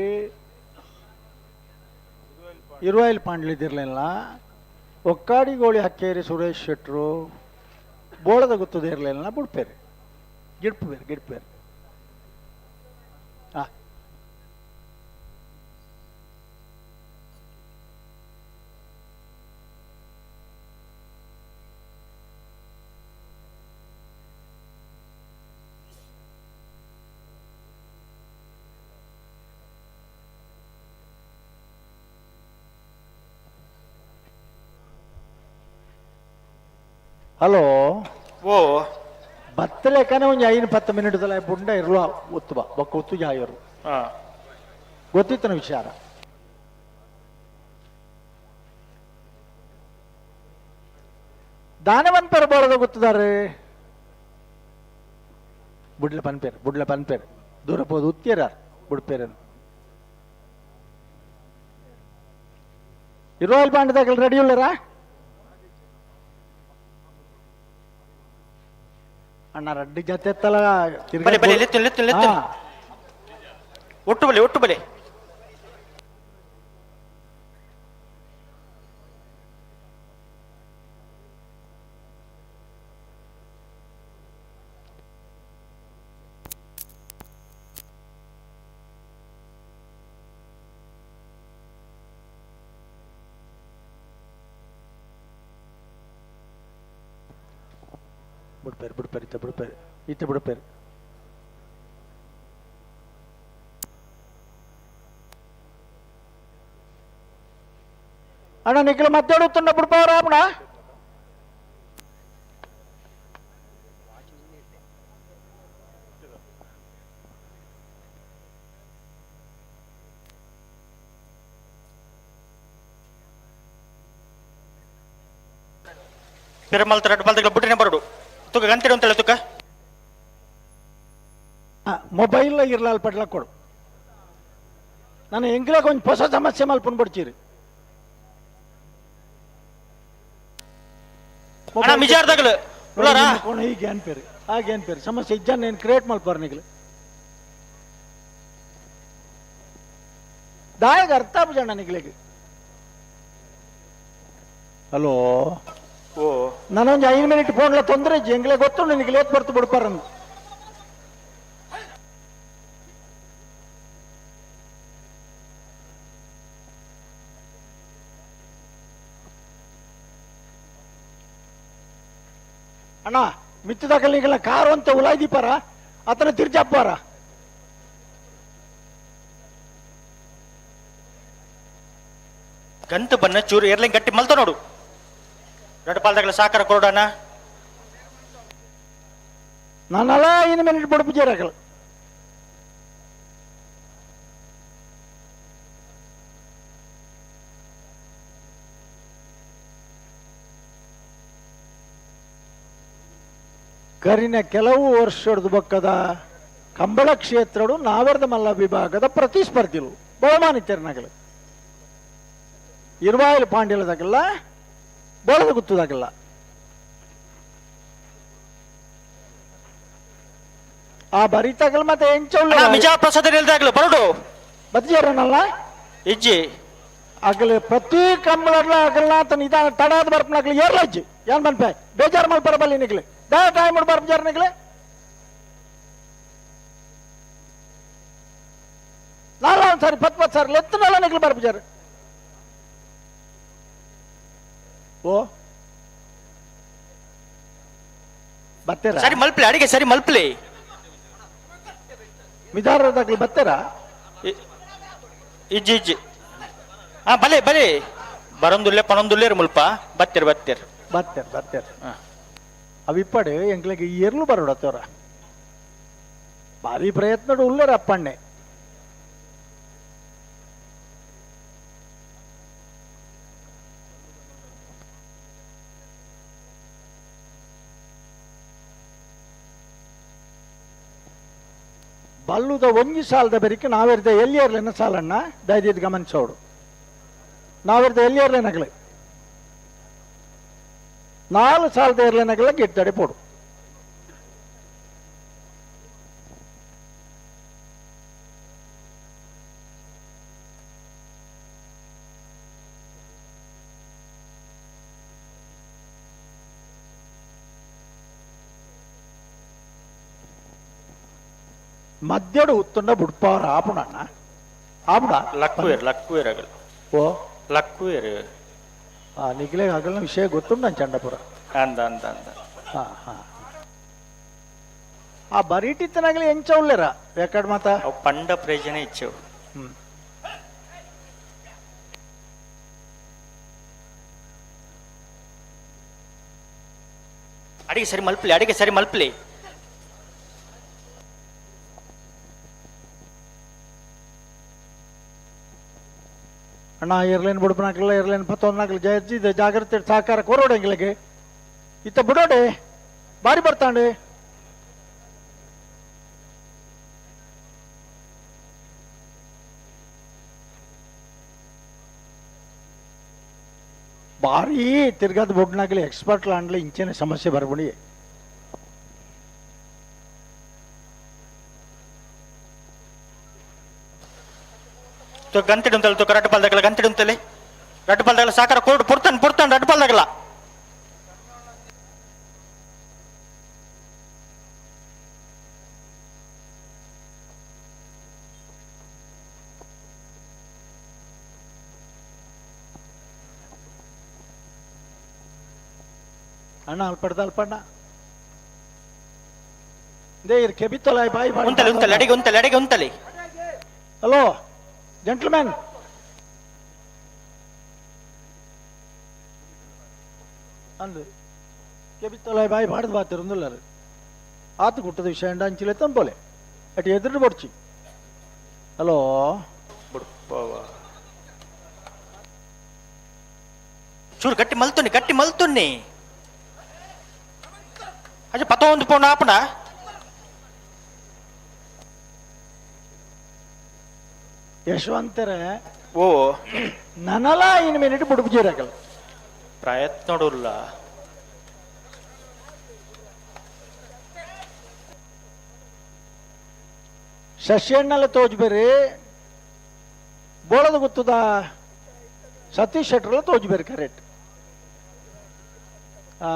ಇರುವಾಯಿಲ್ ಪಾಂಡ್ಲಿದ್ದಿರಲಿಲ್ಲ ಒಕ್ಕಾಡಿಗೋಳಿ ಹಕ್ಕೇರಿ ಸುರೇಶ್ ಶೆಟ್ರು ಬೋಳದ ಗೊತ್ತದ ಇರಲಿಲ್ಲ ಬುಡ್ಪೇರಿ ಗಿಡ್ಪು ಬೇರೆ ಗಿಡ್ಪು ಬೇರೆ. ಹಾಂ. ಹಲೋ. ಓ. ಬತ್ತಲೇಕನೆ ಒಂಜಿ ಐನು ಪತ್ತು ಮಿನಿಟ್ ದಲ ಬುಂಡ ಇರ್ಲ ಒತ್ತು ಬಾ ಬೊಕ್ಕ ಒತ್ತು ಜಾಯರು. ಹಾ. ಗೊತ್ತಿತ್ತನ ವಿಚಾರ. ದಾನವನ್ ಪೇರು ಬೋಳದ ಗೊತ್ತದಾರೆ. ಬುಡ್ಲ ಪನ್ಪೇರು, ಬುಡ್ಲ ಪನ್ಪೇರು, ದೂರ ಪೋದು ಉತ್ತೀರ ಬುಡ್ಪೇರನು. ಇರುವಲ್ ಬಾಂಡದಾಗ ರೆಡಿ ಉಳ್ಳರಾ? ಅಣ್ಣ ರಡ್ಡಿ ಜೊತೆ ಎತ್ತಲ. ಬಲೆ, ಬಲೆ, ಲೆತ್ತು, ಲೆತ್ತು, ಲೆತ್ತು. ಒಟ್ಟು ಬಲೆ, ಒಟ್ಟು ಬಲೆ. ಬಿಡ್ಪೇರು, ಬಿಡ್ಪೇರು, ಇತ್ತ ಬಿಡ್ಪೇರು, ಇತ್ತ ಬಿಡ್ಪೇರು. ಅಣ್ಣ ನಿಖಿಲ ಮತ್ತೆ ತುಂಡ ಬಿಡ್ಪವ್ರ ಆಪಣ. ಪೆರಮಲ್ತ ರಡ್ಡು ಬಲ್ದಗಳ ಬುಟ್ಟಿನ ಬರಡು ತುಕ ಗಂತಿಡು ಅಂತೇಳಿ ತುಕ. ಮೊಬೈಲ್ ಇರ್ಲಾಲ್ ಪಡ್ಲ ಕೊಡು. ನಾನು ಎಂಗ್ಲಾಗ ಒಂದು ಹೊಸ ಸಮಸ್ಯೆ ಮಲ್ಪುನ್ ಬಿಡ್ತೀರಿ. ಅಣ್ಣ ಮಿಜಾರ್ದಾಗಲು ಉಳ್ಳಾರಾ? ಹೀಗೆ ಅನ್ಪೇರಿ, ಹಾಗೆ ಅನ್ಪೇರಿ, ಸಮಸ್ಯೆ ಇಜ್ಜಾನ ಏನು ಕ್ರಿಯೇಟ್ ಮಲ್ಪಾರ ನಿಗ್ಲು. ದಾಯಗ ಅರ್ಥ ಜನ ನಿಗ್ಲಿಗೆ. ಹಲೋ. ಓ. ನಾನೊಂದು 5 ಮಿನಿಟ್ ಫೋನ್ಲ ತೊಂದರೆ ಇಜ್ಜಿ ಎಂಗ್ಲೆ ಗೊತ್ತುಂಡು ನಿನಗೆ ಲೇಟ್ ಬರ್ತು ಬಿಡ್ಪಾರ. ಅಣ್ಣ ಮಿತ್ತದಾಗಲಿಗೆಲ್ಲ ಕಾರು ಅಂತ ಉಲಾಯ್ದೀಪಾರ ಆತನ ತಿರ್ಜಪ್ಪಾರ. ಗಂಟು ಬನ್ನ ಚೂರು ಎರ್ಲಿಂಗ್ ಗಟ್ಟಿ ಮಲ್ತ ನೋಡು. ರಡ್ಡು ಪಾಲ್ದಾಗಲ ಸಾಕಾರ ಕೊರಡಣ್ಣ. ನಾನಲ್ಲ 5 ಮಿನಿಟ್ ಬಡಪು. ಕರಿನ ಕೆಲವು ವರ್ಷದ ಬಕ್ಕದ ಕಂಬಳ ಕ್ಷೇತ್ರಡು ನಾವರ್ದ ಮಲ್ಲ ವಿಭಾಗದ ಪ್ರತಿಸ್ಪರ್ಧಿಲು ಬಹುಮಾನಿತರನಗಲು ಇರುವಾಯಿಲು ಪಾಂಡ್ಯಲದಾಗಲ್ಲ ಬೋಳದ ಗುತ್ತದಾಗಲ್ಲ. ಆ ಬರಿತಾಗಲ್ ಮತ್ತೆ ಎಂಚ. ಮಿಜಾ ಪ್ರಸಾದ ನಿಲ್ದಾಗ್ಲು ಬರಡು. ಬತ್ತಿಜಾರನಲ್ಲ. ಇಜ್ಜಿ. ಅಗಲ ಪ್ರತಿ ಕಂಬಳರ್ಲ ಅಗಲ್ನ ಆತ ನಿಧಾನ ತಡಾದ ಬರ್ಪನಾಗ್ಲಿ ಏರ್ಲಜ್ಜಿ ಏನ್ ಬನ್ಪೆ ಬೇಜಾರು ಮಲ್ಪರ ಬಲ್ಲಿ ನಿಗ್ಲಿ ದಯ ಟೈಮ್ ಬರ್ಪಜಾರ ನಿಗ್ಲಿ. ನಾಲ್ ಸಾರಿ ಪತ್ ಪತ್ ಸಾರಿ ಲೆತ್ತನಲ್ಲ ನಿಗ್ಲಿ ಬರ್ಪಜಾರ. ಓ ಬತ್ತೀರಾ? ಸರಿ ಮಲ್ಪ್ಲಿ, ಅಡಿಗೆ ಸರಿ ಮಲ್ಪ್ಲಿ. ಮಿಜಾರದಾಗ್ಲಿ ಬತ್ತೀರಾ? ಇಜ್ಜಿ ಇಜ್ಜಿ. ಹಾ ಬಲೆ ಬಲೆ ಬರಂದುಲ್ಲೆ ಪಣಂದುಲ್ಲೇರು ಮುಲ್ಪ ಬತ್ತೀರ್ ಬತ್ತೀರ್. ಬತ್ತೀರ್ ಬತ್ತೀರ್. ಅವಿಪ್ಪಡು ಎಂಕ್ಲೆಗ್ ಎರ್ಲು ಬರೋಡತ್ತವ್ರ ಭಾರಿ ಪ್ರಯತ್ನ ಉಳ್ಳೇರ ಅಪ್ಪಣ್ಣೆ. ಬಲ್ಲುದ ಒಂಜಿ ಸಾಲದ ಬೆರಿಕೆ ನಾವೆರ್ದ ಎಲ್ಲಿಯರ್ಲೆನ ಸಾಲಣ್ಣ ದಯದೀದ್ ಗಮನಿಸೋಡು. ನಾವೆರ್ದ ಎಲ್ಲಿಯರ್ಲೆನಗಲೆ 4 ಸಾಲದ ಎರ್ಲೆನಗಲ ಗೆಟ್ಟಡೆ ಪೋಡು. ಮಧ್ಯಡು ಉತ್ತುಂಡ ಬುಡ್ಪಾರ ಆಪುಣಣ್ಣ ಆಪುಣ. ಲಕ್ಕುವೇರು ಲಕ್ಕುವೇರು ಅಗಲು. ಓ. ಲಕ್ಕುವೇರು. ಆ ನಿಗ್ಲೆ ಅಗಲ್ನ ವಿಷಯ ಗೊತ್ತುಂಡ ಚಂಡಪುರ. ಅಂದ ಅಂದ ಅಂದ. ಹಾ ಹಾ ಆ ಬರೀಟಿತ್ತನಾಗಲಿ ಎಂಚ ಉಲ್ಲೇರ ರೆಕಾರ್ಡ್ ಮಾತ. ಅವು ಪಂಡ ಪ್ರಯೋಜನ ಇಚ್ಚವು. ಅಡಿಗೆ ಸರಿ ಮಲ್ಪಲಿ, ಅಡಿಗೆ ಸರಿ ಮಲ್ಪಲಿ. ಅಣ್ಣ ಏರ್ಲೈನ್ ಬುಡ್ಪನಾಕಲ್ಲ ಏರ್ಲೈನ್ ಪತ್ತೊಂದು ಜಯಜಿ ಜಾಗ್ರತೆ ಸಹಕಾರ ಕೋರೋಡೆ ಇತ್ತ ಬಿಡೋಡೆ ಬಾರಿ ಬರ್ತಾಂಡೆ. ಭಾರಿ ತಿರ್ಗಾದ ಬೊಡ್ನಾಗಲಿ ಎಕ್ಸ್ಪರ್ಟ್ ಲಾಂಡ್ಲಿ ಇಂಚಿನ ಸಮಸ್ಯೆ ಬರ್ಬುಣಿ. ಗಂತಿಡು ಅಂತಲ್ಲ ತುಕ ರಡ್ಡು ಪಾಲ್ದಾಗಲ್ಲ, ಗಂತಿಡು ಅಂತಲೆ ರಡ್ಡು ಪಾಲ್ದಾಗಲ್ಲ ಸಾಕಾರ ಕೋಡ್ ಪುರ್ತಾನ್ ಪುರ್ತಾನ್ ರಡ್ಡು ಪಾಲ್ದಾಗಲ್ಲ. ಅಣ್ಣ ಅಲ್ಪಡ್ದ ಅಲ್ಪಣ್ಣ they ಇರ್ ಕೆಬಿತ್ತಲ್ಲ ಬಾಯಿ ಬಾಯಿ. ಉಂತಲೆ ಉಂತಲೆ ಅಡಿಗೆ ಉಂತಲೆ ಅಡಿಗೆ ಉಂತಲೆ. ಹಲೋ ಜೆಂಟ್ಲ್ಮ್ಯಾನ್, ಅಂದು ಕೆಬಿತ್ತಲ್ಲ ಬಾಯಿ ಬಾಡ್ದು ಬಾತಿರುಂದುಲ್ಲರು ಆತು ಗುಟ್ಟದ ವಿಷಯ ಅಂಚಿಲೆ ತಂಪೋಲೆ ಅಟ್ ಎದುರು ಬಡ್ಚಿ. ಹಲೋ ಚೂರು ಗಟ್ಟಿ ಮಲ್ತುನ್ನಿ, ಗಟ್ಟಿ ಮಲ್ತುನ್ನಿ. ಅಜ್ಜ ಪತ ಒಂದು ಪೋಣ ಆಪಣ. ಯಶವಂತರ ಓ ನನಲ ಇನ್ ಮಿನಿಟ್ ಬುಡುಪುಜೀರಕಲ್ ಪ್ರಯತ್ನ ನೋಡುಲ್ಲ. ಶಶಿಯಣ್ಣಲ್ಲ ತೋಜ್ಬೇರಿ ಬೋಳದ ಗೊತ್ತದ ಸತೀಶ್ ಶೆಟ್ರಲ್ಲ ತೋಜ್ಬೇರಿ ಕರೆಕ್ಟ್. ಆ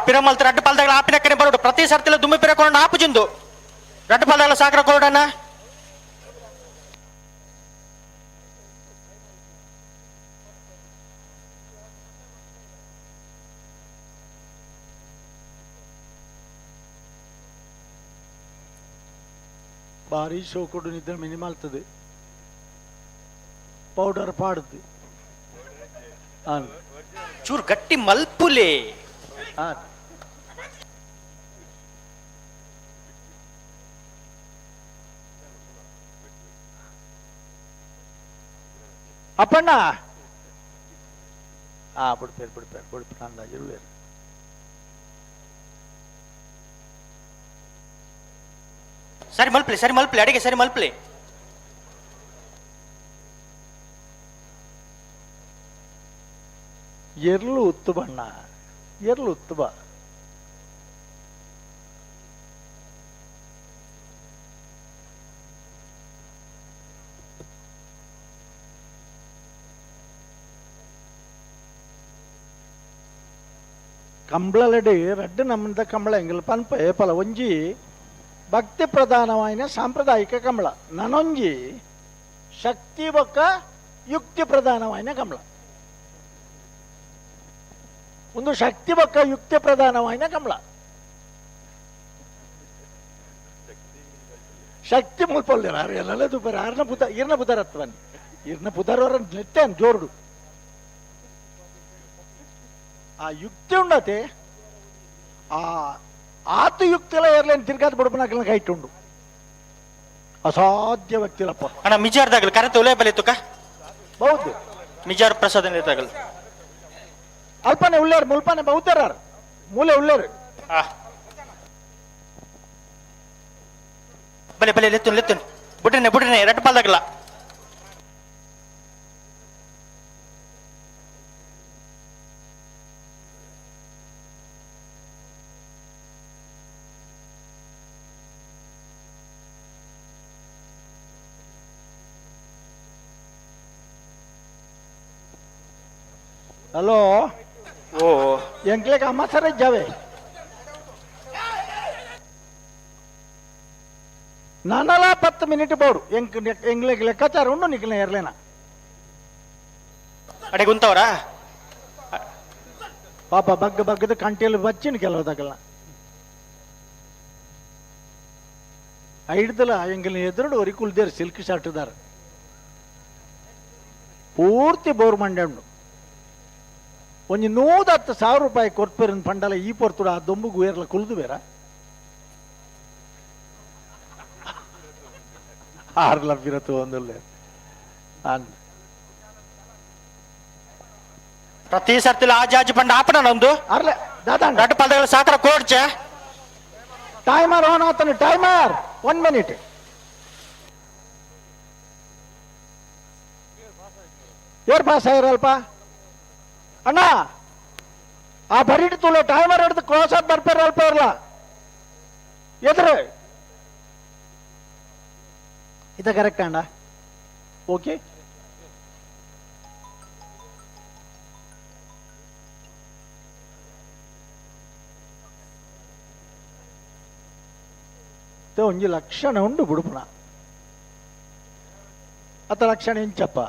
ಪಿರಮಲ್ತ ರಡ್ಡು ಪಾಲ್ದಾಗಲ ಆಪಿನಕ್ಕನೆ ಬರೋಡು ಪ್ರತಿ ಸರ್ತಿಲ ದುಮ್ಮಿ ಪಿರ ಕೊಂಡು ಆಪುಜಿಂದು ರಡ್ಡು ಪಾಲ್ದಾಗಲ ಸಾಕರ ಕೊರಡಣ್ಣ. ಭಾರಿ ಶೋಕುಡು ನಿದ್ರೆ ಮಿನಿಮಲ್ತದೆ ಪೌಡರ್ ಪಾಡ್ದು ಆನ್ ಚೂರು ಗಟ್ಟಿ ಮಲ್ಪುಲೆ. ಆನ್ ಅಪ್ಪಣ್ಣ ಆ ಬಿಡ್ಪೇರು ಬಿಡ್ಪೇರು ಬಿಡ್ಪೇರು ಅಂದಾಜು ಇರ್ಲೇರು. ಸರಿ ಮಲ್ಪಲೆ, ಸರಿ ಮಲ್ಪಲೆ ಅಡಿಗೆ ಸರಿ ಮಲ್ಪಲೆ. ಎರ್ಲು ಉತ್ತು ಬಣ್ಣ ಎರ್ಲು ಉತ್ತು ಬಾ. ಕಂಬಳಲಡಿ ರಡ್ಡು ನಮ್ಮದ ಕಂಬಳ ಎಂಗಲ್ ಪನ್ಪ ಏಪಲ ಒಂಜಿ ಭಕ್ತಿ ಪ್ರಧಾನವಾಯಿನ ಸಾಂಪ್ರದಾಯಿಕ ಕಂಬಳ, ನನೊಂಜಿ ಶಕ್ತಿ ಬೊಕ್ಕ ಯುಕ್ತಿ ಪ್ರಧಾನವಾಯಿನ ಕಂಬಳ. ಒಂದು ಶಕ್ತಿ ಬೊಕ್ಕ ಯುಕ್ತಿ ಪ್ರಧಾನವಾಯಿನ ಕಂಬಳ. ಶಕ್ತಿ ಮುಲ್ಪೊಲ್ಲೇರು ಆರು ಎಲ್ಲ ದುಬ್ಬರ ಆರ್ನ ಪುದ ಇರ್ನ ಪುದರತ್ವನ್ ಇರ್ನ ಪುದರವರ ನೆತ್ತೇನ್ ಜೋರುಡು ಆ ಯುಕ್ತಿ ಉಂಡತೆ ಆ ಆತು ಯುಕ್ತಿಲ ಏರ್ಲೇನ್ ತಿರ್ಗಾದ ಬಡಪನಾಕಲ್ನ ಕೈಟುಂಡು ಅಸಾಧ್ಯ ವ್ಯಕ್ತಿಲಪ್ಪ. ಅಣ್ಣ ಮಿಜಾರ್ದಾಗಲ್ ಕರೆತ ಉಲೇ ಬಲೆ ತುಕ. ಬೌದ್ಧ ಮಿಜಾರ್ ಪ್ರಸಾದ್ ತಾಗಲ್. ಅಲ್ಪನೆ ಉಳ್ಳೇರು ಮುಲ್ಪನೆ ಬೌದ್ಧರಾರು ಮೂಲೆ ಉಳ್ಳೇರು. ಆ ಬಲೆ ಬಲೆ ಲೆತ್ತುನ್ ಲೆತ್ತುನ್ ಬುಡ್ರನೆ ಬುಡ್ರನೆ ರಡ್ಡು ಪಾಲ್ದಾಗಲ. ಹಲೋ ಓ ಎಂಕ್ಲೆಗ್ ಅಮ್ಮ ಸರ ಜಾವೆ ನಾನಲ 10 ಮಿನಿಟ್ ಬೋಡು ಎಂಕ್ ಎಂಗ್ಲೆಗ್ ಲೆಕ್ಕಾಚಾರ ಉಂಡು ನಿಕ್ಲೆ ಎರ್ಲೇನ. ಅಡೆಗೆ ಉಂತವರಾ? ಪಾಪ ಬಗ್ಗ ಬಗ್ಗದ ಕಂಟಿಯಲ್ಲಿ ಬಚ್ಚಿನ ಕೆಲವು ತಗಲ ಐಡ್ದಲ ಎಂಗಲ್ ಎದುರುಡು ಒರಿ ಕುಲ್ದೇರು ಸಿಲ್ಕ್ ಶಾರ್ಟ್ದಾರ. ಪೂರ್ತಿ ಬೋರ್ ಮಂಡೆ ಉಂಡು. ಒಂಜಿ 110,000 ರೂಪಾಯಿ ಕೊರ್ಪೇರಿನ ಪಂಡಲ ಈ ಪೊರ್ತುಡು ಆ ದೊಂಬುಗು ಏರ್ಲ ಕುಲ್ದು ಬೇರ ಆರ್ಲ ಬಿರತು ಒಂದುಲ್ಲೆ ಅನ್ ಪ್ರತಿ ಸರ್ತಿಲ ಆಜಿ ಆಜಿ ಪಂಡ ಆಪಣ ನೊಂದು ಅರ್ಲೆ ದಾದಾ ರಡ್ಡು ಪಲ್ದಗಳ ಸಾಕರ ಕೋಡ್ಚೆ ಟೈಮರ್ ಆನ್ ಆತನು ಟೈಮರ್ 1 ಮಿನಿಟ್. ಏರ್ ಪಾಸ್ ಆಗಿರಲ್ಪ ಅಣ್ಣ ಆ ಬರೀಟ್ ತುಲೆ ಟೈಮರ್ ಹಿಡಿದು ಕ್ರಾಸ್ ಆಗಿ ಬರ್ಪಾರ ಅಲ್ಪ ಇರಲ್ಲ ಎದುರು ಇದ ಕರೆಕ್ಟ್ ಅಣ್ಣ ಓಕೆ. ಒಂಜಿ ಲಕ್ಷಣ ಉಂಡು ಬುಡುಪುನ ಅತ್ತ ಲಕ್ಷಣ ಎಂಚಪ್ಪ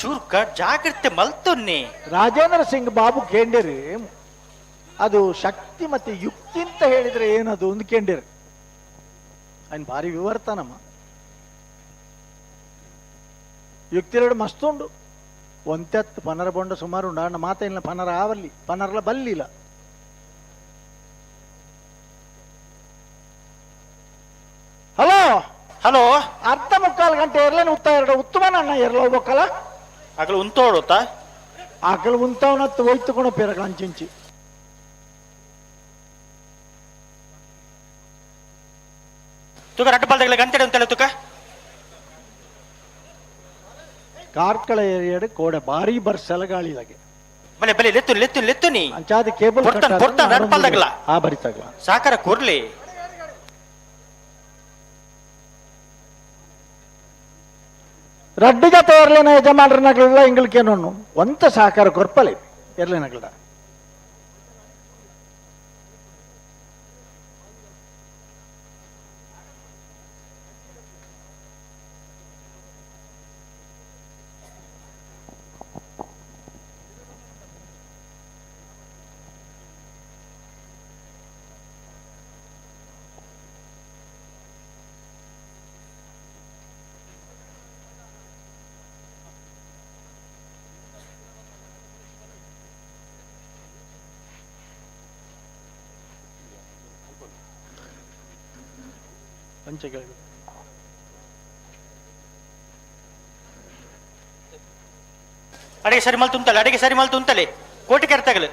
ಚೂರ್ಕ ಜಾಗ್ರತೆ ಮಲ್ತೊನ್ನಿ. ರಾಜೇಂದ್ರ ಸಿಂಗ್ ಬಾಬು ಕೇಂಡಿರಿ ಅದು ಶಕ್ತಿ ಮತ್ತೆ ಯುಕ್ತಿ ಅಂತ ಹೇಳಿದ್ರೆ ಏನದು ಒಂದು ಕೇಂಡಿರಿ ಅವನ್ ಭಾರಿ ವಿವರ್ತನಮ್ಮ ಯುಕ್ತಿ ಎರಡು ಮಸ್ತ್ ಉಂಡು ಒಂತೆತ್ತು ಪನರ ಬೊಂಡ ಸುಮಾರು ಉಂಡು ಅಣ್ಣ ಮಾತ ಇಲ್ಲ ಪನರ ಆವಲ್ಲಿ ಪನರ್ಲ ಬಲ್ಲಿಲ್ಲ. ಹಲೋ ಹಲೋ ಅರ್ಧ ಮುಕ್ಕಾಲು ಗಂಟೆ ಇರ್ಲೇನು ಉತ್ತ ಎರಡು ಉತ್ತಮನ ಅಣ್ಣ ಇರ್ಲ ಹೋಗ್ಬೇಕಲ್ಲ ಅಗಲು ಉಂತೋಡುತ್ತಾ ಆಕಳು ಉಂತವನತ್ತು ಒಯ್ತುಕೊಂಡು ಪೇರಗಳ ಅಂಚಿಂಚಿ ತುಕ ರಡ್ಡು ಪಲ್ದಗಳ ಗಂಟೆ ಅಂತೇಳಿ ತುಕ ಕಾರ್ಕಳ ಏರಿಯಾಡು ಕೋಡೆ ಭಾರಿ ಬರ್ಸಲ ಗಾಳಿದಾಗೆ ಬಲೆ ಬಲೆ ಲೆತ್ತು ಲೆತ್ತು ಲೆತ್ತು ನೀ ಅಂಚಾದ ಕೇಬಲ್ ಪೊರ್ತನ್, ಪೊರ್ತನ್, ರಡ್ಡು ಪಲ್ದಗಳ. ಆ ಬರಿತಾಗಲ ಸಾಕರ ಕೊರ್ಲಿ ರಡ್ಡು ಜೊತೆ ಎರ್ಲೇನ ಯಜಮಾನ್ರನಗಳೆಲ್ಲ ಇಂಗ್ಲಿಕೇನೊನ್ನು ಒಂತ ಸಹಕಾರ ಕೊರ್ಪಲೆ ಎರ್ಲೇನಗಳ ಪಂಚಗಳು ಅಡಿಗೆ ಸರಿ ಮಲ್ ತುಂತಲೆ ಅಡಿಗೆ ಸರಿ ಮಲ್ ತುಂತಲೆ ಕೋಟಿ ಕೆರೆತಗಲು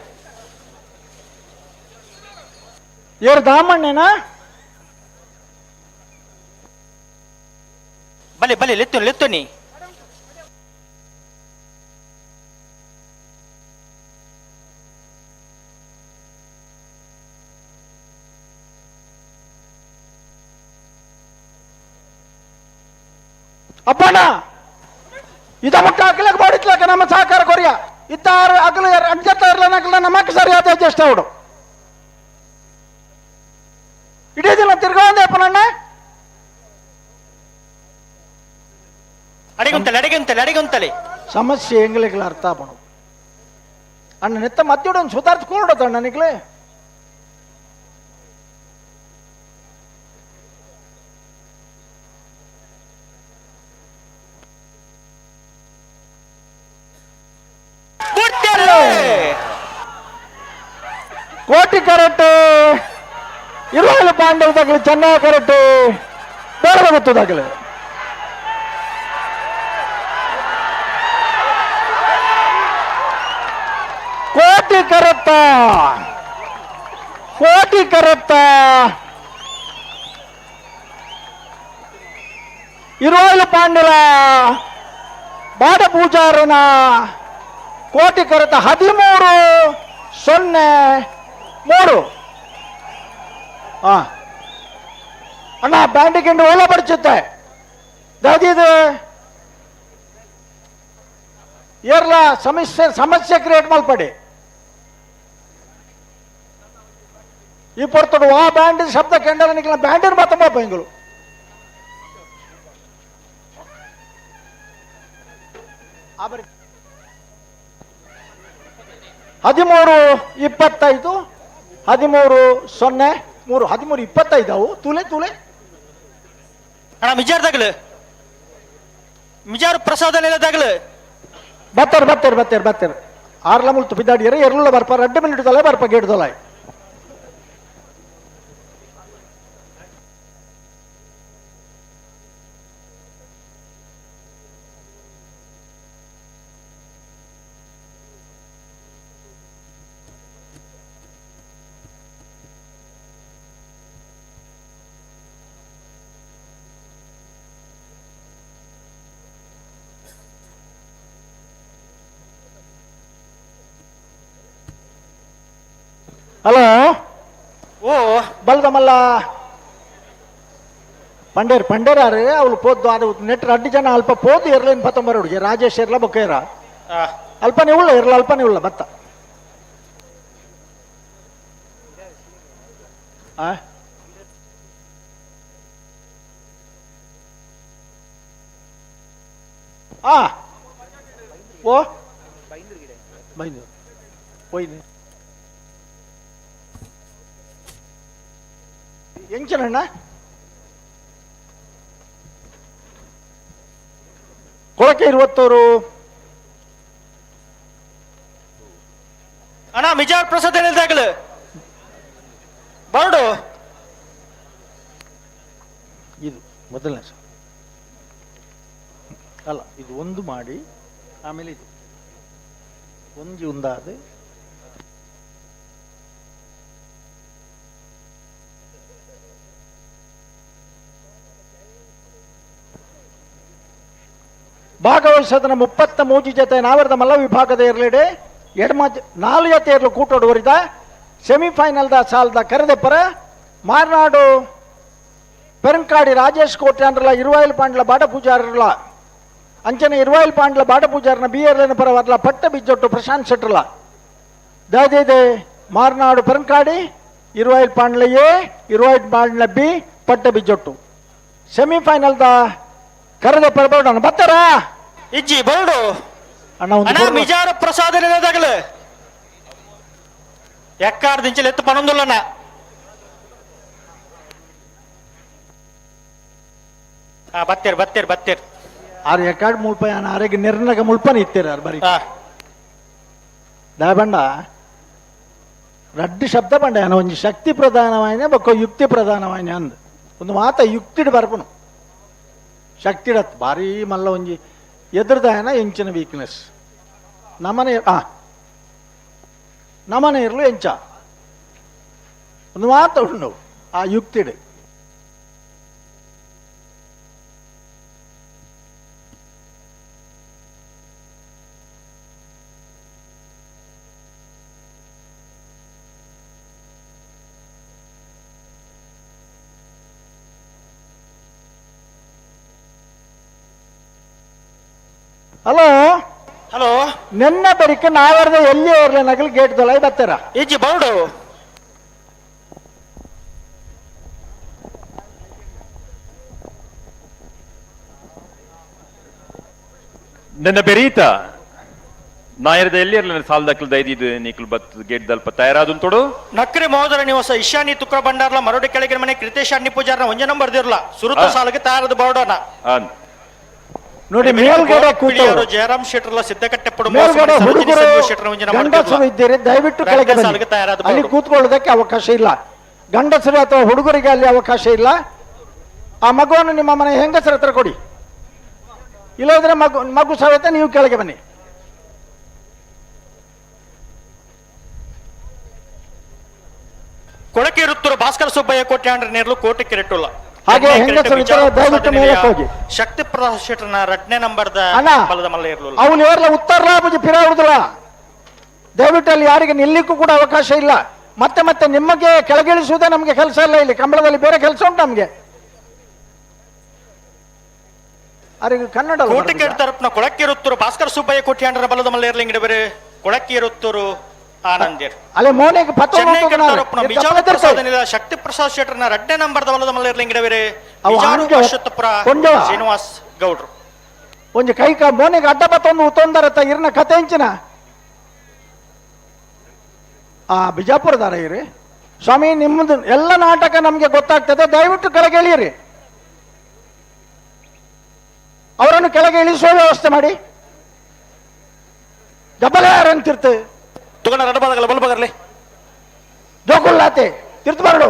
ಏರ್ ದಾಮಣ್ಣೇನಾ ಬಲೆ ಬಲೆ ಲೆತ್ತು ಲೆತ್ತು ನೀ ಅಪ್ಪಣ್ಣ ಇದ ಮುಟ್ಟ ಅಗಲಕ್ಕೆ ಮಾಡಿತ್ಲಕ ನಮ್ಮ ಸಹಕಾರ ಕೊರಿಯ ಇದ್ದಾರು ಅಗಲ ಅಂಜತ್ತ ಇರ್ಲನಗಲ ನಮಕ್ ಸರಿಯಾದ ಅಡ್ಜಸ್ಟ್ ಅವಡು ಇಡೀ ದಿನ ತಿರ್ಗೊಂಡೆ ಅಪ್ಪನಣ್ಣ ಅಡಿಗೆ ಉಂತಲೆ ಅಡಿಗೆ ಉಂತಲೆ ಅಡಿಗೆ ಉಂತಲೆ ಸಮಸ್ಯೆ ಎಂಗ್ಲಿಕ್ಲ ಅರ್ಥ ಆಪಣು ಅಣ್ಣ ನೆತ್ತ ಮಧ್ಯೋಡು ಒಂದು ಸುಧಾರಿಸ್ಕೊಡೋದು ಅಣ್ಣ ನಿಕ್ಲೆ ಕೋಟಿ ಕರೆಕ್ಟ್ ಇರುವಲ್ಲಿ ಪಾಂಡವ ತಗಲಿ ಚೆನ್ನಾಗಿ ಕರೆಕ್ಟ್ ಬೇಡ ಗೊತ್ತು ತಗಲಿ ಕೋಟಿ ಕರೆಕ್ಟ ಕೋಟಿ ಕರೆಕ್ಟ ಇರುವಲ್ಲಿ ಪಾಂಡಲ ಬಾಡ ಪೂಜಾರನ ಕೋಟಿ ಕರೆತ 13-03. ಆ ಅಣ್ಣ ಬ್ಯಾಂಡಿ ಗಿಂಡು ಓಲ ಬಡಿಸುತ್ತೆ ದಾದಿದು ಏರ್ಲ ಸಮಸ್ಯೆ ಸಮಸ್ಯೆ ಕ್ರಿಯೇಟ್ ಮಲ್ಪಡಿ ಈ ಪೊರ್ತುಡು ಆ ಬ್ಯಾಂಡ್ ಶಬ್ದ ಕೆಂಡಲ ನಿಕ್ಲ ಬ್ಯಾಂಡಿನ ಮಾತಮ್ಮ ಬೈಂಗಳು 13-25 13-03 13-25 ಅವು ತೂಲೆ ತೂಲೆ ಅಣ್ಣ ಮಿಜಾರ್ ತಗಲು ಮಿಜಾರ್ ಪ್ರಸಾದ ತಗಲು ಬತ್ತಾರೆ ಬತ್ತಾರೆ ಬತ್ತಾರೆ ಬತ್ತಾರೆ ಆರ್ಲ ಮುಲ್ತು ಬಿದ್ದಾಡಿಯರ ಎರ್ಲ ಬರ್ಪ 2 ಮಿನಿಟ್ ತೊಲೆ ಬರ್ಪ ಗೇಟ್ ತೊಲಾಯ್. ಹಲೋ ಓ ಬಲ್ದಮಲ್ಲ ಪಂಡೇರ್ ಪಂಡೇರಾರು ಅವಳು ಪೋದ್ದು ಅದು ನೆಟ್ 2 ಜನ ಅಲ್ಪ ಪೋದು ಇರ್ಲೇನು ಪತ್ತೊಂಬರ ಹುಡುಗಿ ರಾಜೇಶ್ ಇರ್ಲ ಬೊಕ್ಕೇರ ಅಲ್ಪನೇ ಉಳ್ಳ ಇರ್ಲ ಅಲ್ಪನೇ ಉಳ್ಳ ಬತ್ತ ಆ ಆ ಓ ಬೈಂದೂರು ಹೋಯ್ನೆ ಎಂಚನಣ್ಣ ಕೊಳಕೆ ಇರುವತ್ತವರು ಅಣ್ಣ ಮಿಜಾರ್ ಪ್ರಸಾದ್ ತಗಲು ಬರಡು ಇದು ಮೊದಲನೇ ಸಲ ಅಲ್ಲ, ಇದು ಒಂದು ಮಾಡಿ ಆಮೇಲೆ ಇದು ಒಂಜಿ ಒಂದಾದ ಭಾಗವಹಿಸೋದನ್ನ 33 ಜೊತೆ ನಾವರದ ಮಲ್ಲ ವಿಭಾಗದ ಇರಲಿಡೆ ಎಡಮ 4 ಜೊತೆ ಇರಲು ಕೂಟೋಡುವರಿದ ಸೆಮಿಫೈನಲ್ದ ಸಾಲದ ಕರೆದೆಪ್ಪರ ಮಾರ್ನಾಡು ಪೆರಂಕಾಡಿ ರಾಜೇಶ್ ಕೋಟ್ಯಾನ್ರಲ ಇರುವಾಯಿಲ್ ಪಾಂಡ್ಲ ಬಾಡ ಪೂಜಾರರ್ಲ ಅಂಚನೆ ಇರುವಾಯಿಲ್ ಪಾಂಡ್ಲ ಬಾಡ ಪೂಜಾರನ ಬಿ ಎರ್ಲನ ಪರವರ್ಲ ಪಟ್ಟ ಬಿಜ್ಜೊಟ್ಟು ಪ್ರಶಾಂತ್ ಶೆಟ್ರಲ ದಾದೇದೆ ಮಾರ್ನಾಡು ಪೆರಂಕಾಡಿ ಇರುವಾಯಿಲ್ ಪಾಂಡ್ಲ ಎ ಇರುವಾಯಿಲ್ ಪಾಂಡ್ಲ ಬಿ ಪಟ್ಟ ಬಿಜ್ಜೊಟ್ಟು ಸೆಮಿಫೈನಲ್ದ ಕರೆದ ಪರಬೋಡಣ ಬತ್ತಾರಾ ಇಜ್ಜಿ ಬರಡು ಅಣ್ಣ ಒಂದು ಅಣ್ಣ ಮಿಜಾರ್ ಪ್ರಸಾದ್ ತಗಲು ಎಕ್ಕಾರ್ ದಿಂಚಲು ಎತ್ತು ಪನೊಂದುಲ್ಲಣ್ಣ ಆ ಬತ್ತೀರ್ ಬತ್ತೀರ್ ಬತ್ತೀರ್ ಆರು ಎಕಾಡ್ ಮುಲ್ಪ ಆರೆಗೆ ನಿರ್ಣಗ ಮುಲ್ಪನ ಇತ್ತೀರ ಬರೀ ದಾಬಂಡ ರಡ್ಡು ಶಬ್ದ ಬಂಡ ಒಂಜಿ ಶಕ್ತಿ ಪ್ರಧಾನವಾಯಿನ ಬೊಕ್ಕ ಯುಕ್ತಿ ಪ್ರಧಾನವಾಯಿನ ಅಂದ್ ಒಂದು ಮಾತ ಯುಕ್ತಿಡ್ ಬರ್ಪುನು ಶಕ್ತಿಡತ್ ಭಾರೀ ಮಲ್ಲ ಒಂಜಿ ಎದುರ್ದಾಯನ ಎಂಚಿನ ವೀಕ್ನೆಸ್ ನಮನೆ ಆ ನಮನೆ ಇರಲು ಎಂಚ ಒಂದು ಮಾತ ಉಂಡು ಆ ಯುಕ್ತಿಡ್. ಹಲೋ ಹಲೋ ನಿನ್ನೆ ಬರಿಕ ನಾವರ್ದ ಎಲ್ಲಿ ಅವ್ರಲ್ಲ ನಗಲ್ ಗೇಟ್ ದೊಲೈ ಬರ್ತಾರ ಇಜ್ಜಿ ಬರಡು ನನ್ನ ಬೆರೀತ ನಾಯರದ ಎಲ್ಲಿ ಇರಲ್ಲ ಸಾಲದಕ್ಲು ದೈದಿದ್ದು ನೀಕ್ಲು ಬತ್ ಗೇಟ್ ದಲ್ಪ ತಯಾರಾದುಂತೋಡು. ನಕ್ರಿ ಮಹೋದರ ನಿವಾಸ ಇಶಾನಿ ತುಕ್ರ ಭಂಡಾರ್ಲ ಮರಡಿ ಕೆಳಗಿನ ಮನೆ ಕೃತೇಶ್ ಅಣ್ಣಿ ಪೂಜಾರ್ನ ಒಂಜ ನಂಬರ್ ದಿರ್ಲ ಸುರುತ ಸಾಲಿಗೆ ತಯಾರದ ಬರಡೋಣ. ನೋಡಿ ಮೇಲ್ಗಡೆ ಕೂತವರು ಜಯರಾಮ್ ಶೆಟ್ಟರ್ಲ ಸಿದ್ದಕಟ್ಟೆಪ್ಪಡು ಮೇಲ್ಗಡೆ ಹುಡುಗರು ಗಂಡಸರು ಇದ್ದೀರಿ, ದಯವಿಟ್ಟು ಕೆಳಗೆ ಬನ್ನಿ. ಅಲ್ಲಿ ಕೂತ್ಕೊಳ್ಳೋದಕ್ಕೆ ಅವಕಾಶ ಇಲ್ಲ. ಗಂಡಸರು ಅಥವಾ ಹುಡುಗರಿಗೆ ಅಲ್ಲಿ ಅವಕಾಶ ಇಲ್ಲ. ಆ ಮಗುವನ್ನು ನಿಮ್ಮ ಮನೆ ಹೆಂಗಸರ ಹತ್ರ ಕೊಡಿ, ಇಲ್ಲದ್ರೆ ಮಗು ಮಗು ಸಮೇತ ನೀವು ಕೆಳಗೆ ಬನ್ನಿ. ಕೊಳಕೆ ಇರುತ್ತರು ಭಾಸ್ಕರ ಸುಬ್ಬಯ್ಯ ಕೋಟೆ ಆಂಡ್ರ ನೇರ್ಲು ಕೋಟೆ ಕಿರೆಟ್ಟುಲ್ಲ ಹಾಗೆ ಹೆಂಗಸರು ಇದ್ದಾರೆ, ದಯವಿಟ್ಟು ಮೇಲಕ್ಕೆ ಹೋಗಿ. ಶಕ್ತಿ ಪ್ರಸಾದ್ ಶೆಟ್ಟರ್ನ 2ನೇ ನಂಬರ್ದ ಅಣ್ಣ ಬಲದ ಮಲ್ಲ ಇರ್ಲಿಲ್ಲ. ಅವನು ಏರ್ಲ ಉತ್ತರ್ಲ ಬುಜಿ ಪಿರಾಡುದಿಲ್ಲ. ದಯವಿಟ್ಟು ಅಲ್ಲಿ ಯಾರಿಗೆ ನಿಲ್ಲಿಕ್ಕೂ ಕೂಡ ಅವಕಾಶ ಇಲ್ಲ. ಮತ್ತೆ ಮತ್ತೆ ನಿಮಗೆ ಕೆಳಗಿಳಿಸುವುದೇ ನಮಗೆ ಕೆಲಸ ಇಲ್ಲ. ಇಲ್ಲಿ ಕಂಬಳದಲ್ಲಿ ಬೇರೆ ಕೆಲಸ ಉಂಟು ನಮಗೆ. ಅವರಿಗೆ ಕನ್ನಡ ಅಲ್ಲ ಕೋಟೆ ಬರುದಿಲ್ಲ. ತರಪ್ನ ಕೊಳಕ್ಕೆ ಇರುತ್ತರು ಭಾಸ್ಕರ ಸುಬ್ಬಯ್ಯ ಕೋಟೆ ಆಂಡ್ರ ಬಲದ ಮಲ್ಲ ಇರ್ಲಿಂಗಡೆ ಬೇರೆ ಕೊಳಕ್ಕೆ ಇರುತ್ತರು ಆನಂದಿರ್ ಅಲ್ಲೇ ಮೋನೆಗೆ ಪತ್ತ ಚೆನ್ನೈ ತರಪ್ನ ಬಿಜಾಪುರ ಪ್ರಸಾದ್ ಶಕ್ತಿ ಪ್ರಸಾದ್ ಶೆಟ್ಟರ್ನ 2ನೇ ನಂಬರ್ದ ಬಲದ ಮಲ್ಲ ಇರ್ಲಿಂಗಡೆ ಬೇರೆ ಅವು ಬಿಜಾರು ಆಂಜೋ- ಅಶ್ವತ್ಥಪುರ ಕೊಂಜವ. ಶ್ರೀನಿವಾಸ್ ಗೌಡ್ರು ಒಂಜಿ ಕೈಕ ಮೋನೆಗೆ ಅಡ್ಡ ಬತ್ತೊಂದು ಉತ್ತೊಂದರತ್ತ ಇರ್ನ ಕತೆ ಎಂಚಿನ ಆ ಬಿಜಾಪುರದಾರ ಇರಿ ಸ್ವಾಮಿ, ನಿಮ್ಮದು ಎಲ್ಲ ನಾಟಕ ನಮಗೆ ಗೊತ್ತಾಗ್ತದೆ, ದಯವಿಟ್ಟು ಕೆಳಗೆ ಇಳಿಯಿರಿ. ಅವರನ್ನು ಕೆಳಗೆ ಇಳಿಸುವ ವ್ಯವಸ್ಥೆ ಮಾಡಿ. ಗಬ್ಬಲ ಯಾರಂತಿರ್ತು ತಗೊಂಡ ರಡ್ಡ ಬಾದಗಲ್ಲ ಬಲ್ಬಗರ್ಲಿ ಜೋಕುಲ್ಲಾತೆ ತಿರ್ತು ಬರಡು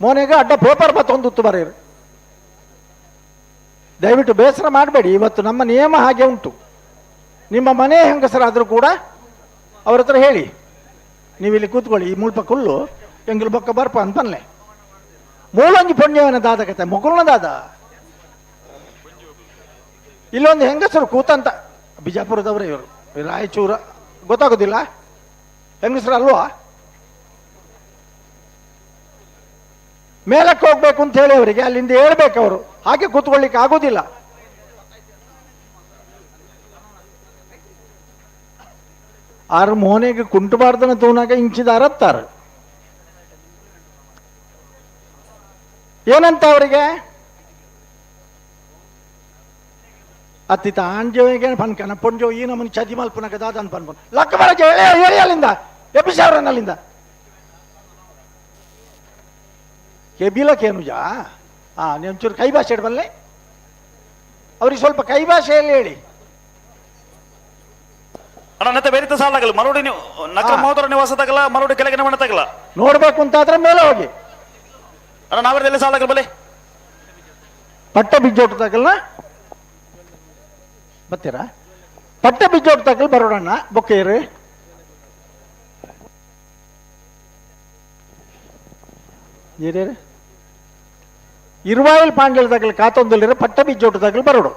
ಮೋನೆಗೆ ಅಡ್ಡ ಪೇಪರ್ ಮತ್ತೊಂದು ಬರೀರು. ದಯವಿಟ್ಟು ಬೇಸರ ಮಾಡಬೇಡಿ, ಇವತ್ತು ನಮ್ಮ ನಿಯಮ ಹಾಗೆ ಉಂಟು. ನಿಮ್ಮ ಮನೆ ಹೆಂಗಸರಾದರೂ ಕೂಡ ಅವ್ರ ಹತ್ರ ಹೇಳಿ, ನೀವು ಇಲ್ಲಿ ಕೂತ್ಕೊಳ್ಳಿ, ಈ ಮುಲ್ಪ ಕುಲ್ಲು ಎಂಗಿಲ್ ಬೊಕ್ಕ ಬರ್ಪ ಅಂತನ್ಲೆ. ಮೂಲೊಂಜಿ ಪುಣ್ಯವನ ದಾದ ಕತೆ ಮೊಗುಲ್ನ ದಾದ. ಇಲ್ಲೊಂದು ಹೆಂಗಸರು ಕೂತಂತ, ಬಿಜಾಪುರದವರೇ ಇವರು, ರಾಯಚೂರ ಗೊತ್ತಾಗೋದಿಲ್ಲ, ಹೆಂಗಸರು ಅಲ್ವಾ? ಮೇಲಕ್ಕೆ ಹೋಗ್ಬೇಕು ಅಂತ ಹೇಳಿ ಅವರಿಗೆ ಅಲ್ಲಿಂದ ಹೇಳ್ಬೇಕು, ಅವರು ಹಾಗೆ ಕೂತ್ಕೊಳ್ಳಿಕ್ಕೆ ಆಗೋದಿಲ್ಲ. ಆರು ಮೋನೆಗೆ ಕುಂಟಬಾರ್ದನ ತೂನಾಗ ಇಂಚಿದ ಅರತ್ತಾರ ಏನಂತ ಅವರಿಗೆ ಅತ್ತಿತ ಆಂಜೋವಿಗೆ ಪನ್ಕನ ಪೊಂಜೋ ಈ ನಮ್ಮನ್ನು ಚದಿ ಮಲ್ಪನಕ ದಾದನ್ ಪನ್ಪನ್ ಲಕ್ಕ ಬರಕ್ಕೆ ಹೇಳಿ ಹೇಳಿ ಅಲ್ಲಿಂದ ಎಬ್ಬಿಸಿ ಅಲ್ಲಿಂದ ಕೆಬಿಲಕ್ಕೇನುಜಾ. ಹಾ, ನೀವು ಒಂಚೂರು ಕೈ ಭಾಷೆ ಬಲ್ಲೆ ಅವ್ರಿಗೆ ಸ್ವಲ್ಪ ಕೈ ಭಾಷೆಯಲ್ಲಿ ಹೇಳಿ. ಅಣ್ಣ ನತ್ತೆ ಬೇರೆ ಸಾಲಾಗಲ್ಲ ಮರೋಡಿ ನೀವು ನಕರ ಮಹೋದರ ನಿವಾಸ ತಗಲ ಮರೋಡಿ ಕೆಳಗಿನ ಮನೆ ತಗಲ ನೋಡ್ಬೇಕು ಅಂತಾದ್ರೆ ಮೇಲೆ ಹೋಗಿ. ಅಣ್ಣ ನಾವೆಲ್ಲ ಸಾಲಾಗಲ್ಲ ಬಲೆ ಪಟ್ಟ ಬಿಜ್ಜೋಟ ತಗಲ್ಲ ಬರ್ತೀರಾ? ಪಟ್ಟ ಬಿಜ್ಜೋಟ ತಗಲ್ ಬರೋಣ ಬೊಕ್ಕೇರಿ. ಇರುವಾಯಿಲ್ ಪಾಂಡ್ಯಲ್ ತಗಲ್ ಕಾತೊಂದುಲ್ಲಿರ ಪಟ್ಟ ಬಿಜ್ಜೋಟ ತಗಲ್ ಬರೋಡು.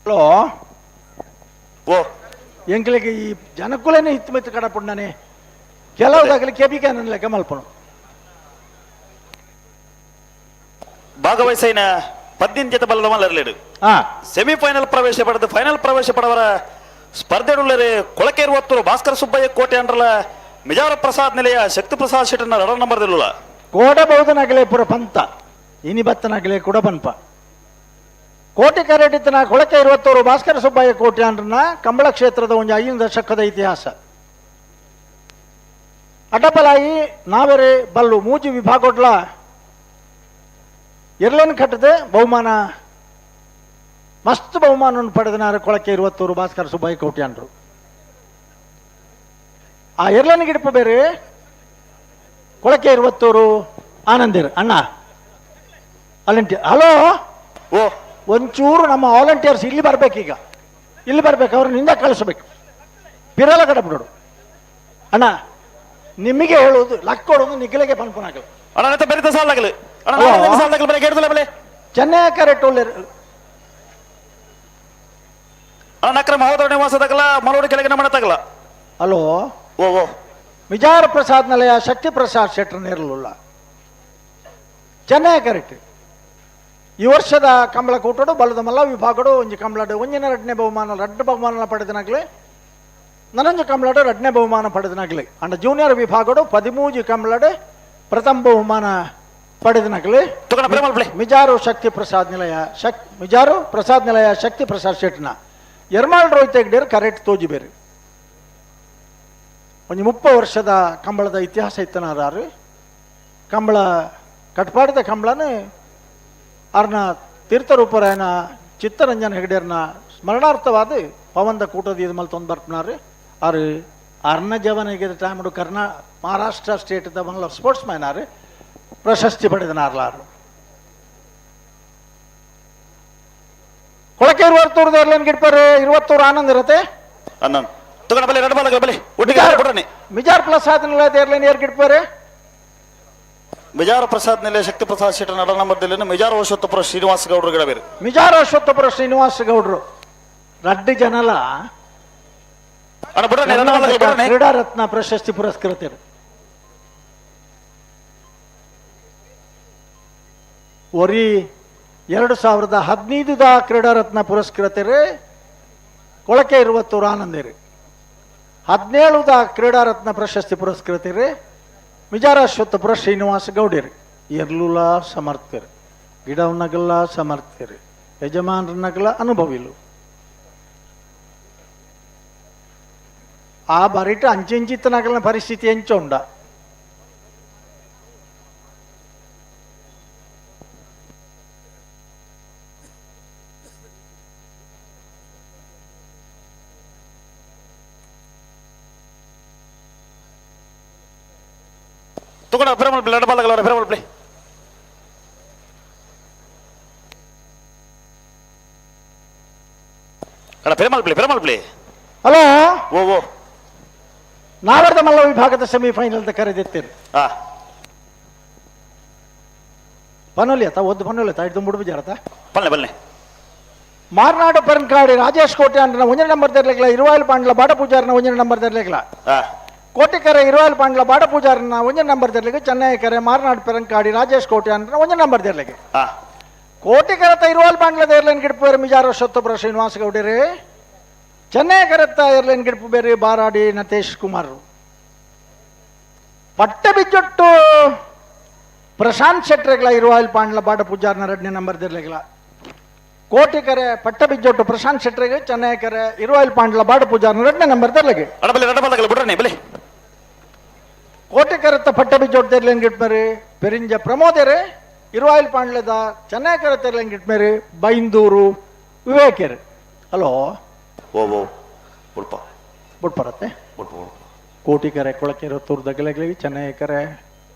ಹಲೋ ಓ ಎಂಕ್ಲಿಗೆ ಈ ಜನಕ್ಕುಲೇನೆ ಇತ್ತು ಮಿತ್ತು ಕಡಪುಣ್ಣನೆ ಕೆಲವು ತಗಲಿ ಕೆಬಿಕೆ ಲೆಕ್ಕ ಮಲ್ಪನು. ಭಾಗವಹಿಸೈನ ಪದ್ದಿನ ಜೊತೆ ಬಲ್ಲದ ಮಲ್ಲರ್ಲೇಡು ಸೆಮಿಫೈನಲ್ ಪ್ರವೇಶ ಪಡೆದು ಫೈನಲ್ ಪ್ರವೇಶ ಪಡವರ ಸ್ಪರ್ಧೆಡುಳ್ಳರೆ ಕೊಳಕೇರುವತ್ತೂರು ಭಾಸ್ಕರ ಸುಬ್ಬಯ್ಯ ಕೋಟೆ ಅಂಡ್ರಲ ಮಿಜಾರ ಪ್ರಸಾದ್ ನಿಲಯ ಶಕ್ತಿ ಪ್ರಸಾದ್ ಶೆಟ್ಟರ್ನ ರಡ ನಂಬರ್ ದಿಲ್ಲುಲ. ಕೋಡಬಹುದನಗಲೇ ಪುರ ಪಂತ ಇನಿ ಬತ್ತನಗಲೇ ಕೂಡ ಪನ್ಪ ಕೋಟೆ ಕರೆಡಿತ್ತನ ಕೊಳಕೆ ಇರುವತ್ತೂರು ಭಾಸ್ಕರ ಸುಬ್ಬಯ್ಯ ಕೋಟೆ ಅಂಡ್ರನ ಕಂಬಳ ಕ್ಷೇತ್ರದ ಒಂದು 5 ದಶಕದ ಇತಿಹಾಸ. ಅಡ್ಡಬಲಾಯಿ ನಾವೆರೆ ಬಲ್ಲು ಮೂಜಿ ವಿಭಾಗೊಡ್ಲ ಎರ್ಲೇನು ಕಟ್ಟದೆ ಬಹುಮಾನ ಮಸ್ತ್ ಬಹುಮಾನವನ್ನು ಪಡೆದನಾರ ಕೊಳಕೆ ಇರುವತ್ತೂರು ಭಾಸ್ಕರ ಸುಬ್ಬಯ್ಯ ಕೋಟೆ ಅಂಡ್ರು. ಆ ಎರ್ಲೇನು ಗಿಡಪ ಬೇರೆ ಕೊಳಕೆ ಇರುವತ್ತೂರು ಆನಂದಿರ್ ಅಣ್ಣ ವಾಲಂಟಿಯರ್. ಹಲೋ ಓ ಒಂಚೂರು ನಮ್ಮ ವಾಲಂಟಿಯರ್ಸ್ ಇಲ್ಲಿ ಬರ್ಬೇಕೀಗ, ಇಲ್ಲಿ ಬರ್ಬೇಕು, ಅವ್ರನ್ನ ಹಿಂದೆ ಕಳಿಸ್ಬೇಕು. ಪಿರಲ ಕಡಬಿಡೋಡು ಅಣ್ಣ, ನಿಮಗೆ ಹೇಳುವುದು ಲಕ್ ಕೊಡೋದು ನಿಗ್ಲಿಗೆ ಪನ್ಪನಾಗಲ್ಲ. ಅಣ್ಣ ನತ್ತೆ ಬೇರೆ ಸಾಲಾಗಲಿ ಅಣ್ಣ ಸಾಲಾಗಲಿ ಬಲೆ ಕೇಳ್ದಲ್ಲ ಬಲೆ ಚೆನ್ನೈ ಕರೆಕ್ಟ್ ಒಳ್ಳೆ. ಅಣ್ಣ ನಕ್ರ ಮಹೋದರ ನಿವಾಸ ತಗಲ ಮರೋಡಿ ಕೆಳಗಿನ ಮನೆ ತಗಲ. ಹಲೋ ಓ ಓ ವಿಜಾರ ಪ್ರಸಾದ್ ನಿಲಯ ಶಕ್ತಿ ಪ್ರಸಾದ್ ಶೆಟ್ಟರ್ ಇರಲಿಲ್ಲ ಚೆನ್ನೈ ಕರೆಕ್ಟ್. ಈ ವರ್ಷದ ಕಂಬಳ ಕೂಟಡು ಬಲದ ಮಲ್ಲ ವಿಭಾಗಡು ಒಂಜಿ ಕಂಬಳಡು ಒಂಜಿನ ರಡ್ನೇ ಬಹುಮಾನ ರಡ್ಡು ಬಹುಮಾನ ಪಡೆದನಾಗಲಿ ನನಂಜು ಕಂಬಳಡು ರಡ್ನೇ ಬಹುಮಾನ ಪಡೆದನಾಗಲಿ ಅಂಡ ಜೂನಿಯರ್ ವಿಭಾಗಡು 13 ಕಂಬಳಡು ಪ್ರಥಮ ಬಹುಮಾನ ಪಡೆದನಾಗಲಿ ಮಿಜಾರು ಶಕ್ತಿ ಪ್ರಸಾದ್ ನಿಲಯ ಮಿಜಾರು ಪ್ರಸಾದ್ ನಿಲಯ ಶಕ್ತಿ ಪ್ರಸಾದ್ ಶೆಟ್ನ ಎರ್ಮಾಳ್ ರೋಹಿತ್ ಹೆಗ್ಡೇರ್ ಕರೆಕ್ಟ್ ತೋಜಿ ಬೇರೆ. ಒಂಜಿ 30 ವರ್ಷದ ಕಂಬಳದ ಇತಿಹಾಸ ಇತ್ತನಾರು ಕಂಬಳ ಕಟ್ಪಾಡಿದ ಕಂಬಳನ ಅರ್ನ ತೀರ್ಥರೂಪರಾಯನ ಚಿತ್ತರಂಜನ್ ಹೆಗಡೆಯರ್ನ ಸ್ಮರಣಾರ್ಥವಾದ ಪವಂದ ಕೂಟದ ಇದು ಮಲ್ ತೊಂದು ಬರ್ಪನಾರು. ಆರು ಅರ್ನ ಜವನಿಗೆ ಟೈಮ್ ಕರ್ನಾ Maharashtra state the one of sports man ಆರು ಪ್ರಶಸ್ತಿ ಪಡೆದನಾರ್ಲಾರು. ಕೊಳಕೆ ಇರುವತ್ತೂರ್ದ ಏರ್ಲೈನ್ ಗಿಡ್ಪರ್ ಇರುವತ್ತೂರು ಆನಂದ್ ಇರತ್ತೆ. ಮಿಜಾರ್ ಪ್ರಸಾದ್ ನಿಲಯದ ಏರ್ಲೈನ್ ಏರ್ ಗಿಡ್ಪರ್ ಮಿಜಾರ ಪ್ರಸಾದ್ ನಿಲಯ ಶಕ್ತಿ ಪ್ರಸಾದ್ ಶೆಟ್ಟರ್ ನಡ ನಂಬರ್ ಮಿಜಾರ ಅಶ್ವತ್ಥಪುರ ಶ್ರೀನಿವಾಸ ಗೌಡರು ಗಿಡಬೇರು. ಮಿಜಾರ ಅಶ್ವತ್ಥಪುರ ಶ್ರೀನಿವಾಸ ಗೌಡರು ರಡ್ಡು ಜನಲ ಕ್ರೀಡಾ ರತ್ನ ಪ್ರಶಸ್ತಿ ಪುರಸ್ಕೃತರು. ಒರಿ 2015 ಕ್ರೀಡಾರತ್ನ ಪುರಸ್ಕೃತರು ಕೊಳಕೆ ಇರುವತ್ತೂರು ಆನಂದಿರಿ. 17 ಕ್ರೀಡಾರತ್ನ ಪ್ರಶಸ್ತಿ ಪುರಸ್ಕೃತರು ಮಿಜಾರ ಅಶ್ವತ್ಥಪುರ ಶ್ರೀನಿವಾಸ ಗೌಡರಿ. ಎರ್ಲುಲ ಸಮರ್ಥರು, ಗಿಡವನ್ನಗಲ್ಲ ಸಮರ್ಥರು, ಯಜಮಾನರನ್ನಗಲ ಅನುಭವಿಲು. ಆ ಬರಿಟ ಅಂಚಿಂಚಿತ್ತನಗಲ್ನ ಪರಿಸ್ಥಿತಿ ಎಂಚ ಉಂಡ. ತಗೊಂಡ ಫಿರಮಲ್ ಪ್ಲೇ ಬಾಲಗಳ ಫಿರಮಲ್ ಪ್ಲೇ. ಅಣ್ಣ ಫಿರಮಲ್ ಪ್ಲೇ ಫಿರಮಲ್ ಪ್ಲೇ. ಹಲೋ. ಓ ಓ. ನಾವರ್ದ ಮಲ್ಲ ವಿಭಾಗದ ಸೆಮಿಫೈನಲ್ ಕರೆದಿತ್ತೀರಿ. ಆ ಪನೊಲಿ ಆತ ಒದ್ದು ಪನೊಲಿ ಆತ ಹಿಡ್ದು ಮುಡುಬು ಬಲ್ಲೆ ಬಲ್ಲೆ. ಮಾರ್ನಾಡು ಪೆರಂಕಾಡಿ ರಾಜೇಶ್ ಕೋಟೆ ಅಂದ್ರೆ ಒಂಜನೇ ನಂಬರ್ ತೆರ್ಲಿಕ್ಲ, ಇರುವಾಯಿಲ್ ಪಾಂಡ್ಲ ಬಾಡ ಪೂಜಾರನ ಒಂಜನೇ ನಂಬರ್ ತೆರ್ಲಿಕ್ಲ. ಆ ಕೋಟಿಕರೆ ಇರುವಾಯಿಲ್ ಪಾಂಡ್ಲ ಬಾಡ ಪೂಜಾರನ ಒಂಜನೇ ನಂಬರ್ ತೆರ್ಲಿಕ್ಕೆ, ಚೆನ್ನೈಕರೆ ಮಾರ್ನಾಡು ಪೆರಂಕಾಡಿ ರಾಜೇಶ್ ಕೋಟೆ ಅಂದ್ರೆ ಒಂಜನೇ ನಂಬರ್ ತೆರ್ಲಿಕ್ಕೆ. ಆ ಕೋಟಿಕರತ ಇರುವಾಲ್ ಪಾಂಡ್ಲದ ಏರ್ಲೈನ್ ಗಿಡಪು ಬೇರೆ ಮಿಜಾರ ಸೊತ್ತೊಬ್ಬರ ಶ್ರೀನಿವಾಸ ಗೌಡರೇ, ಚೆನ್ನೈ ಕರತ್ತ ಏರ್ಲೈನ್ ಗಿಡಪು ಬೇರೆ ಬಾರಾಡಿ ನತೇಶ್ ಕುಮಾರ್. ಪಟ್ಟ ಬಿಜ್ಜೊಟ್ಟು ಪ್ರಶಾಂತ್ ಶೆಟ್ರೆಗ್ಲ ಇರುವಾಯಿಲ್ ಪಾಂಡ್ಲ ಬಾಡ ಪೂಜಾರನ ಎರಡನೇ ನಂಬರ್ ದಿರ್ಲಿಗ್ಲ. ಕೋಟಿಕರೆ ಪಟ್ಟ ಬಿಜ್ಜೊಟ್ಟು ಪ್ರಶಾಂತ್ ಶೆಟ್ರೆಗೆ, ಚೆನ್ನೈಕರೆ ಇರುವಾಯಿಲ್ ಪಾಂಡ್ಲ ಬಾಡ ಪೂಜಾರನ ಎರಡನೇ ನಂಬರ್ ದಿರ್ಲಿಗೆ. ಅಣ್ಣ ಬಲ್ಲೆ ರಡ್ಡ ಬಾಲಗಳ ಬಿಡ್ರನೆ ಬಲ್ಲೆ. ಕೋಟಿಕರತ್ತ ಪಟ್ಟ ಬಿಜ್ಜೊಟ್ಟು ಏರ್ಲೈನ್ ಗಿಟ್ಮೇರಿ ಪೆರಿಂಜ ಪ್ರಮೋದೆರೆ, ಇರುವಾಯಿಲ್ ಪಾಂಡ್ಲದ ಚೆನ್ನೈ ಕರತ್ತ ಏರ್ಲೈನ್ ಗಿಟ್ಮೇರಿ ಬೈಂದೂರು ವಿವೇಕೆರೆ. ಹಲೋ. ಓ ಓ ಉಡ್ಪ ಬುಟ್ಪರತ್ತೆ ಉಡ್ಪ ಉಡ್ಪ. ಕೋಟಿಕರೆ ಕೊಳಕೆರೆ ಹೊತ್ತೂರು ದಗಲೆಗಳಿಗೆ, ಚೆನ್ನೈಕರೆ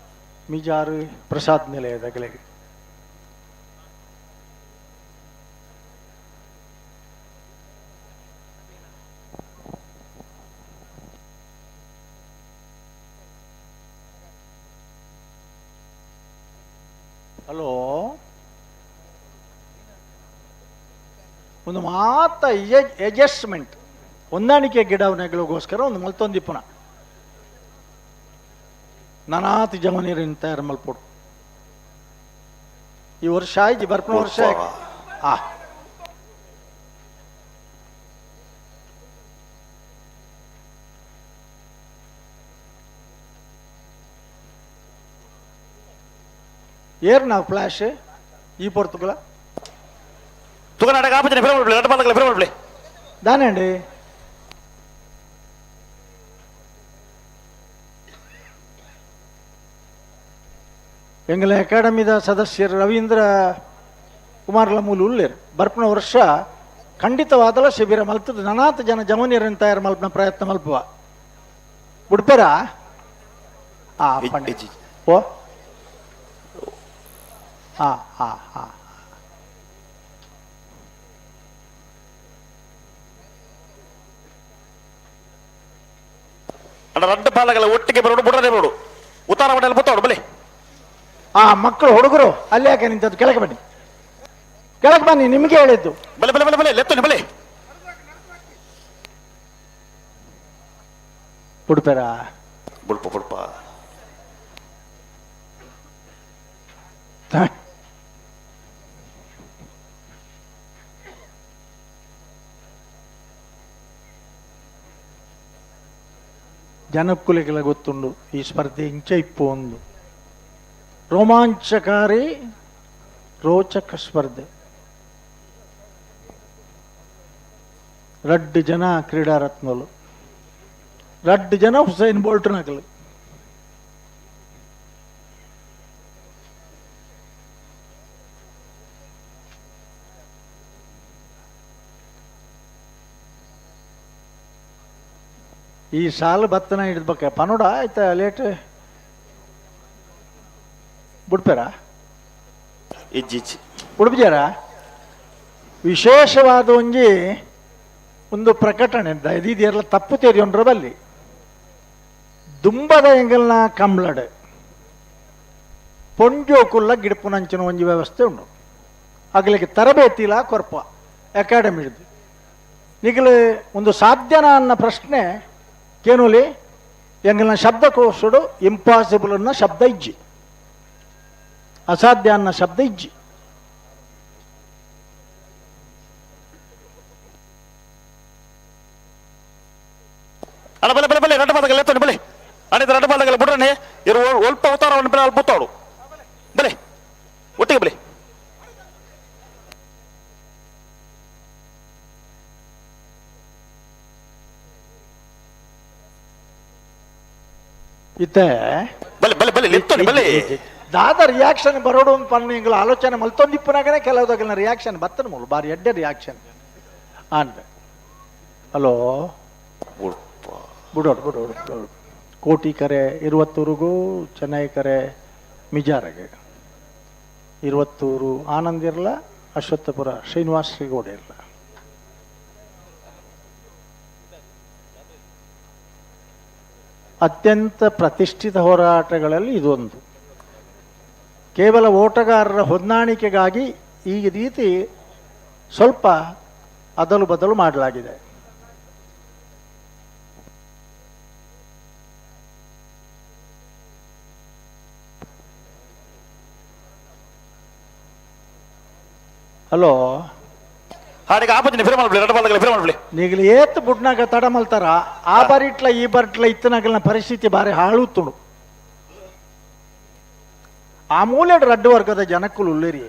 ಮಿಜಾರು ಪ್ರಸಾದ್ ನಿಲಯ ದಗಲೆಗೆ. ಹಲೋ. ಒಂದು ಮಾತ ಅಡ್ಜಸ್ಟ್ಮೆಂಟ್ ಹೊಂದಾಣಿಕೆ ಗಿಡವನೆಗಳಿಗೋಸ್ಕರ ಒಂದು ಮಲ್ತೊಂದಿಪ್ಪುನ ನಾನಾತಿ ಜಮನೀರಿನ ತಯಾರು ಮಲ್ಪೊಡು. ಈ ವರ್ಷ ಆಯ್ತು ಬರ್ಪನ ವರ್ಷ ಆ ಏರ್ ನಾವು ಫ್ಲಾಶ್ ಈ ಪೊರ್ತುಗಳ ತುಗನಾಟಕ ಆಪಚನೆ ಫಿರಮಲ್ ಪ್ಲೇ ರಡ್ಡ ಬಾಲಗಳ ಫಿರಮಲ್ ಪ್ಲೇ. ದಾనండి. ಎಂಗಲ ಅಕಾಡೆಮಿದ ಸದಸ್ಯರು ರವೀಂದ್ರ ಕುಮಾರ್ಲ ಮೂಲು ಉಳ್ಳೇರು ಬರ್ಪನ ವರ್ಷ ಖಂಡಿತವಾದಲ ಶಿಬಿರ ಮಲ್ತದ ನನಾತ ಜನ ಜಮನೀರನ್ನು ತಯಾರು ಮಲ್ಪನ ಪ್ರಯತ್ನ ಮಲ್ಪುವ ಬುಡ್ಪೇರ ಆ ಪಂಡಿ ಓ ಆ ಆ ಆ ಅಣ್ಣ ರಡ್ಡ ಬಾಲಗಳ ಒಟ್ಟಿಗೆ ಬರೋಡು ಬುಡ್ರನೆ ಬರೋಡು ಉತ್ತಾರ ಮಟ್ಟಲ್ಲಿ ಬುತ್ತಾಡು ಬಲ್ಲೆ. ಆ ಮಕ್ಕಳು ಹುಡುಗರು ಅಲ್ಲಿ ಯಾಕೆ ನಿಂತದ್ದು? ಕೆಳಗೆ ಬನ್ನಿ, ಕೆಳಗೆ ಬನ್ನಿ, ನಿಮಗೆ ಹೇಳಿದ್ದು. ಬಲೆ ಬಲೆ ಬಲೆ ಬಲೆ ಲೆತ್ತನೆ ಬಲೆ. ಬುಡ್ಪೇರ ಬುಡ್ಪ ಬುಡ್ಪ. ಜನಕ್ಕುಲಿಗೆಲ್ಲ ಗೊತ್ತುಂಡು ಈ ಸ್ಪರ್ಧೆ ಇಂಚ ಇಪ್ಪು ಒಂದು ರೋಮಾಂಚಕಾರಿ ರೋಚಕ ಸ್ಪರ್ಧೆ. ರಡ್ಡು ಜನ ಕ್ರೀಡಾರತ್ನಲು, ರಡ್ಡು ಜನ ಹುಸೈನ್ ಬೋಲ್ಟ್ ನಕಲು. ಈ ಸಾಲು ಬತ್ತನ ಹಿಡಿದ್ಬೇಕ ಪನೋಡ ಆಯ್ತಾ ಲೇಟ್ ಬಿಡ್ಪೇರ ಇಜ್ಜಿ ಇಜ್ಜಿ ಉಡುಪಿಜಾರ. ವಿಶೇಷವಾದ ಒಂಜಿ ಒಂದು ಪ್ರಕಟಣೆ ಇದೆಲ್ಲ ತಪ್ಪು ತೇರಿಯೊಂಡ್ರ ಬಲ್ಲಿ ದುಂಬದ ಎಂಗಲ್ನ ಕಂಬ್ಲಡ್ ಪೊಂಜೋಕುಲ್ಲ ಗಿಡಪುನಂಚಿನ ಒಂಜಿ ವ್ಯವಸ್ಥೆ ಉಂಡು. ಅಗಲಿಗೆ ತರಬೇತಿಲ ಕೊರ್ಪ ಅಕಾಡೆಮಿ ಹಿಡಿದು ನಿಗಲು ಒಂದು ಸಾಧ್ಯನಾ ಅನ್ನೋ ಪ್ರಶ್ನೆ ಕೇನೋಲಿ ಎಂಗಲ್ನ ಶಬ್ದಕೋಶಡು ಇಂಪಾಸಿಬಲ್ ಅನ್ನೋ ಶಬ್ದ ಇಜ್ಜಿ, ಅಸಾಧ್ಯ ಅನ್ನೋ ಶಬ್ದ ಇಜ್ಜಿ. ಅಣ್ಣ ಬಲೆ ಬಲೆ ಬಲೆ ರಡ್ಡ ಬಾಲಗಳ ಲೆತ್ತನೆ ಬಲೆ. ಅಣ್ಣ ರಡ್ಡ ಬಾಲಗಳ ಬುಡ್ರನೆ ಇರು ಒಲ್ಪ ಅವತಾರವನ್ನು ಬಲೆ ಅಲ್ಲಿ ಬುತ್ತಾಡು ಬಲೆ ಒಟ್ಟಿಗೆ ಬಲೆ. ಇತ್ತೆ ಬಲೆ ಬಲೆ ಬಲೆ ಲೆತ್ತೋನಿ ಬಲೆ. ದಾದ ರಿಯಾಕ್ಷನ್ ಬರೋಡು ಅಂತ ಪನ್ನ ಇಂಗ್ಲ ಆಲೋಚನೆ ಮಲ್ತೊಂದಿಪ್ಪನಾಗನೆ ಕೆಲವುದಾಗಲಿನ ರಿಯಾಕ್ಷನ್ ಬತ್ತನ ಮೂಲು ಬಾರಿ ಎಡ್ಡೆ ರಿಯಾಕ್ಷನ್ ಅಂಡ್ ಹಲೋ ಬುಡೋಡು ಬುಡೋಡು ಬುಡೋಡು. ಕೋಟಿ ಕರೆ ಇರುವತ್ತೂರಿಗೂ ಚೆನ್ನೈ ಕರೆ ಮಿಜಾರಗೆ. ಇರುವತ್ತೂರು ಆನಂದ್ ಇರಲ, ಅಶ್ವತ್ಥಪುರ ಶ್ರೀನಿವಾಸ್ ಶ್ರೀಗೌಡ ಇರಲ. ಅತ್ಯಂತ ಪ್ರತಿಷ್ಠಿತ ಹೋರಾಟಗಳಲ್ಲಿ ಇದೊಂದು. ಕೇವಲ ಓಟಗಾರರ ಹೊಂದಾಣಿಕೆಗಾಗಿ ಈ ರೀತಿ ಸ್ವಲ್ಪ ಅದಲು ಬದಲು ಮಾಡಲಾಗಿದೆ. ಹಲೋ ಹಾಡಿಗೆ ಆಪತ್ತಿನ ಫಿರ ಮಾಡ್ಬಿಡಿ, ರಡ್ಡ ಬಾಲ್ದಾಗಲೆ ಫಿರ ಮಾಡ್ಬಿಡಿ. ನೀಗಲು ಏತ್ ಬುಡ್ನಾಗ ತಡ ಮಲ್ತಾರ ಆ ಬಾರಿಟ್ಲ ಈ ಬಾರಿಟ್ಲ ಇತ್ತನಾಗಲಿನ ಪರಿಸ್ಥಿತಿ ಬಾರಿ ಹಾಳುತ್ತುಂಡು. ಆ ಮೂಲೆಡ್ ರಡ್ಡು ವರ್ಗದ ಜನಕ್ಕುಲು ಉಳ್ಳೇರಿ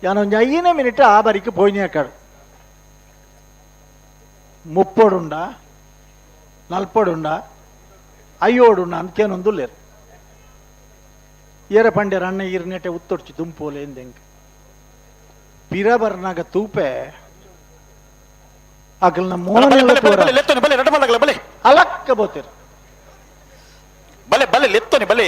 ಯಾನೊಂಜಿ ಐನೇ ಮಿನಿಟ್ ಆ ಬಾರಿക്ക് ಪೋಯಿನಾಕಾಡು. ಮುಪ್ಪೊಡುಂಡ ನಲ್ಪೊಡುಂಡ ಅಯ್ಯೋಡುಂಡ ಅಂದ್ಕೇನೊಂದುಲ್ಲೇರು. ಏರ ಪಂಡ್ಯರ ಅಣ್ಣ ಈರ್ನೆಟೆ ಉತ್ತೊಡ್ಚಿ ದುಂಪೋಲೆ ಎಂದೆಂಕ್ ಪಿರ ಬರ್ನಾಗ ತೂಪೆ ಅಗಲ್ನ ಬಲೆ ಬಲೆ ಬಲೆ ಲೆತ್ತೋನಿ ಬಲೆ, ರಡ್ಡ ಬಾಲ್ದಾಗಲೆ ಬಲೆ. ಅಲಕ್ಕ ಬೋತಿರ್. ಬಲೆ ಬಲೆ ಲೆತ್ತೋನಿ ಬಲೆ.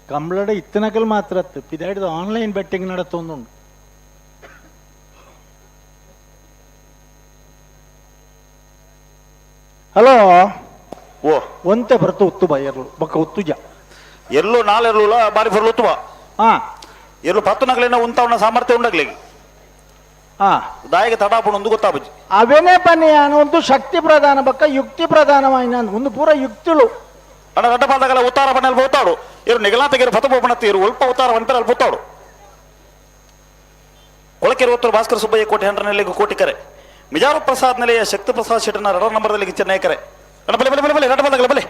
ಕಂಬ್ಳಡ ಇತ್ತನಕಲ್ ಮಾತ್ರ ಪಿದಾಡಿದ ಆನ್ಲೈನ್ ಬೆಟ್ಟಿಂಗ್ ನಡತೊಂದುಂಡು. ಹಲೋ ಓ ಒಂತೆ ಬರ್ತು ಉತ್ತು ಬಾ ಎರ್ಲು ಬೊಕ್ಕ ಉತ್ತುಜ. ಎಲ್ಲೂ ನಾಲೆರ್ಲುಲ ಬಾರಿ ಫರ್ಲು ಉತ್ತುವ. ಹಾ ಎಲ್ಲೂ ಪತ್ತು ನಗಲಿನ ಉಂತಾವನ ಸಾಮರ್ಥ್ಯ ಉಂಡಗ್ಲಿ. ಹಾ ದಾಯಿಗೆ ತಡಾಪುಣ ಒಂದು ಗೊತ್ತಾಬುಜಿ. ಅವೇನೇ ಬನ್ನಿ ಒಂದು ಶಕ್ತಿ ಪ್ರಧಾನ ಬಕ್ಕ ಯುಕ್ತಿ ಪ್ರಧಾನವಾಯಿನ ಒಂದು ಪೂರ ಯುಕ್ತಿಳು. ಅಣ್ಣ ರಡ್ಡ ಬಾಲ್ದಾಗಲ ಉತ್ತಾರ ಬಣ್ಣಲ್ಲಿ ಬೋತಾಡು. ಇರು ನಿಗಲಾತಗಿರು ಪತ ಬೋಪಣತ್ತಿ ಇರು ಒಲ್ಪ ಉತ್ತಾರ ಒಂಟರಲ್ಲಿ ಅಲ್ಪ ಉತ್ತಾಡು. ಕೊಳಕೆರೆ ಉತ್ತರ ಭಾಸ್ಕರ ಸುಬ್ಬಯ್ಯ ಕೋಟೆ ಹಂಡ್ರನಲ್ಲಿ ಕೋಟಿ ಕರೆ. ಮಿಜಾರು ಪ್ರಸಾದ್ ನೆಲೆಯ ಶಕ್ತಿ ಪ್ರಸಾದ್ ಶೆಟ್ಟನ ರಡ ನಂಬರ್ದಲ್ಲಿ ಚೆನ್ನೈ ಕರೆ. ಅಣ್ಣ ಬಲೆ ಬಲೆ ಬಲೆ ಬಲೆ ರಡ್ಡ ಬಾಲ್ದಾಗಲ ಬಲೆ.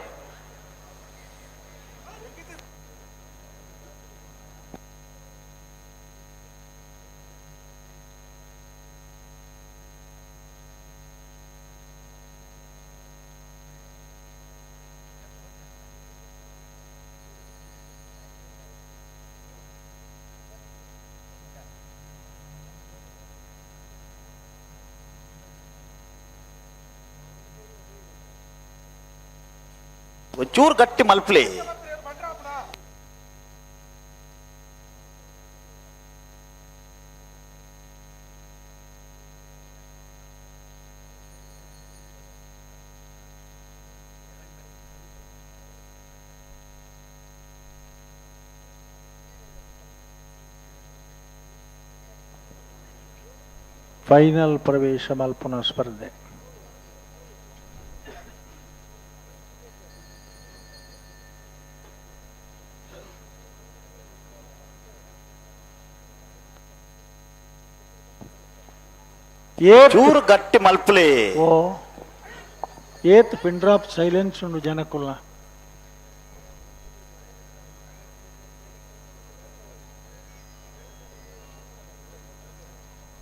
ಒಂಚೂರು ಗಟ್ಟಿ ಮಲ್ಪ್ಲಿ. ಫೈನಲ್ ಪ್ರವೇಶ ಮಲ್ಪುನ ಸ್ಪರ್ಧೆ. ಚೂರು ಗಟ್ಟಿ ಮಲ್ಪ್ಲಿ. ಓ ಏತ್ ಪಿನ್ ಡ್ರಾಪ್ ಸೈಲೆನ್ಸ್ ಉಂಡು ಜನಕುಲ್ನ.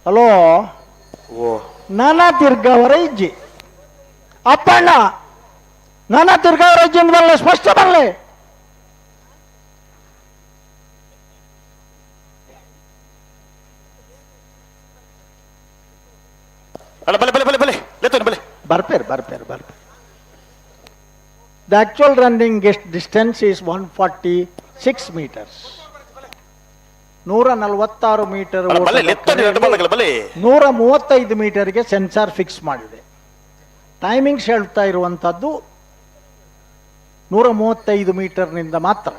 ಹಲೋ ಓ ನಾನಾ ತಿರ್ಗಾವರ ಇಜ್ಜಿ ಅಪ್ಪಣ್ಣ, ನಾನಾ ತಿರ್ಗಾವರ ಇಜ್ಜಿ ಅಂತ ಬರಲೆ, ಸ್ಪಷ್ಟ ಬರಲೆ. ಅಲ್ಲ ಬಲೆ ಬಲೆ ಬಲೆ ಬಲೆ ಲೆತ್ತೋನಿ ಬಲೆ. ಬರ್ಪೇರ್ ಬರ್ಪೇರ್ ಬರ್ಪೇರ್. The actual running distance is 146 meters. 146 metre. ಅಲ್ಲ ಬಲೆ ಲೆತ್ತೋನಿ ರಡ್ಡ ಬಾಲ್ದಾಗಲ ಬಲೆ. 135 ಮೀಟರ್ಗೆ ಸೆನ್ಸಾರ್ ಫಿಕ್ಸ್ ಮಾಡಿದೆ. ಟೈಮಿಂಗ್ಸ್ ಹೇಳ್ತಾ ಇರುವಂಥದ್ದು 135 ಮೀಟರ್ನಿಂದ ಮಾತ್ರ,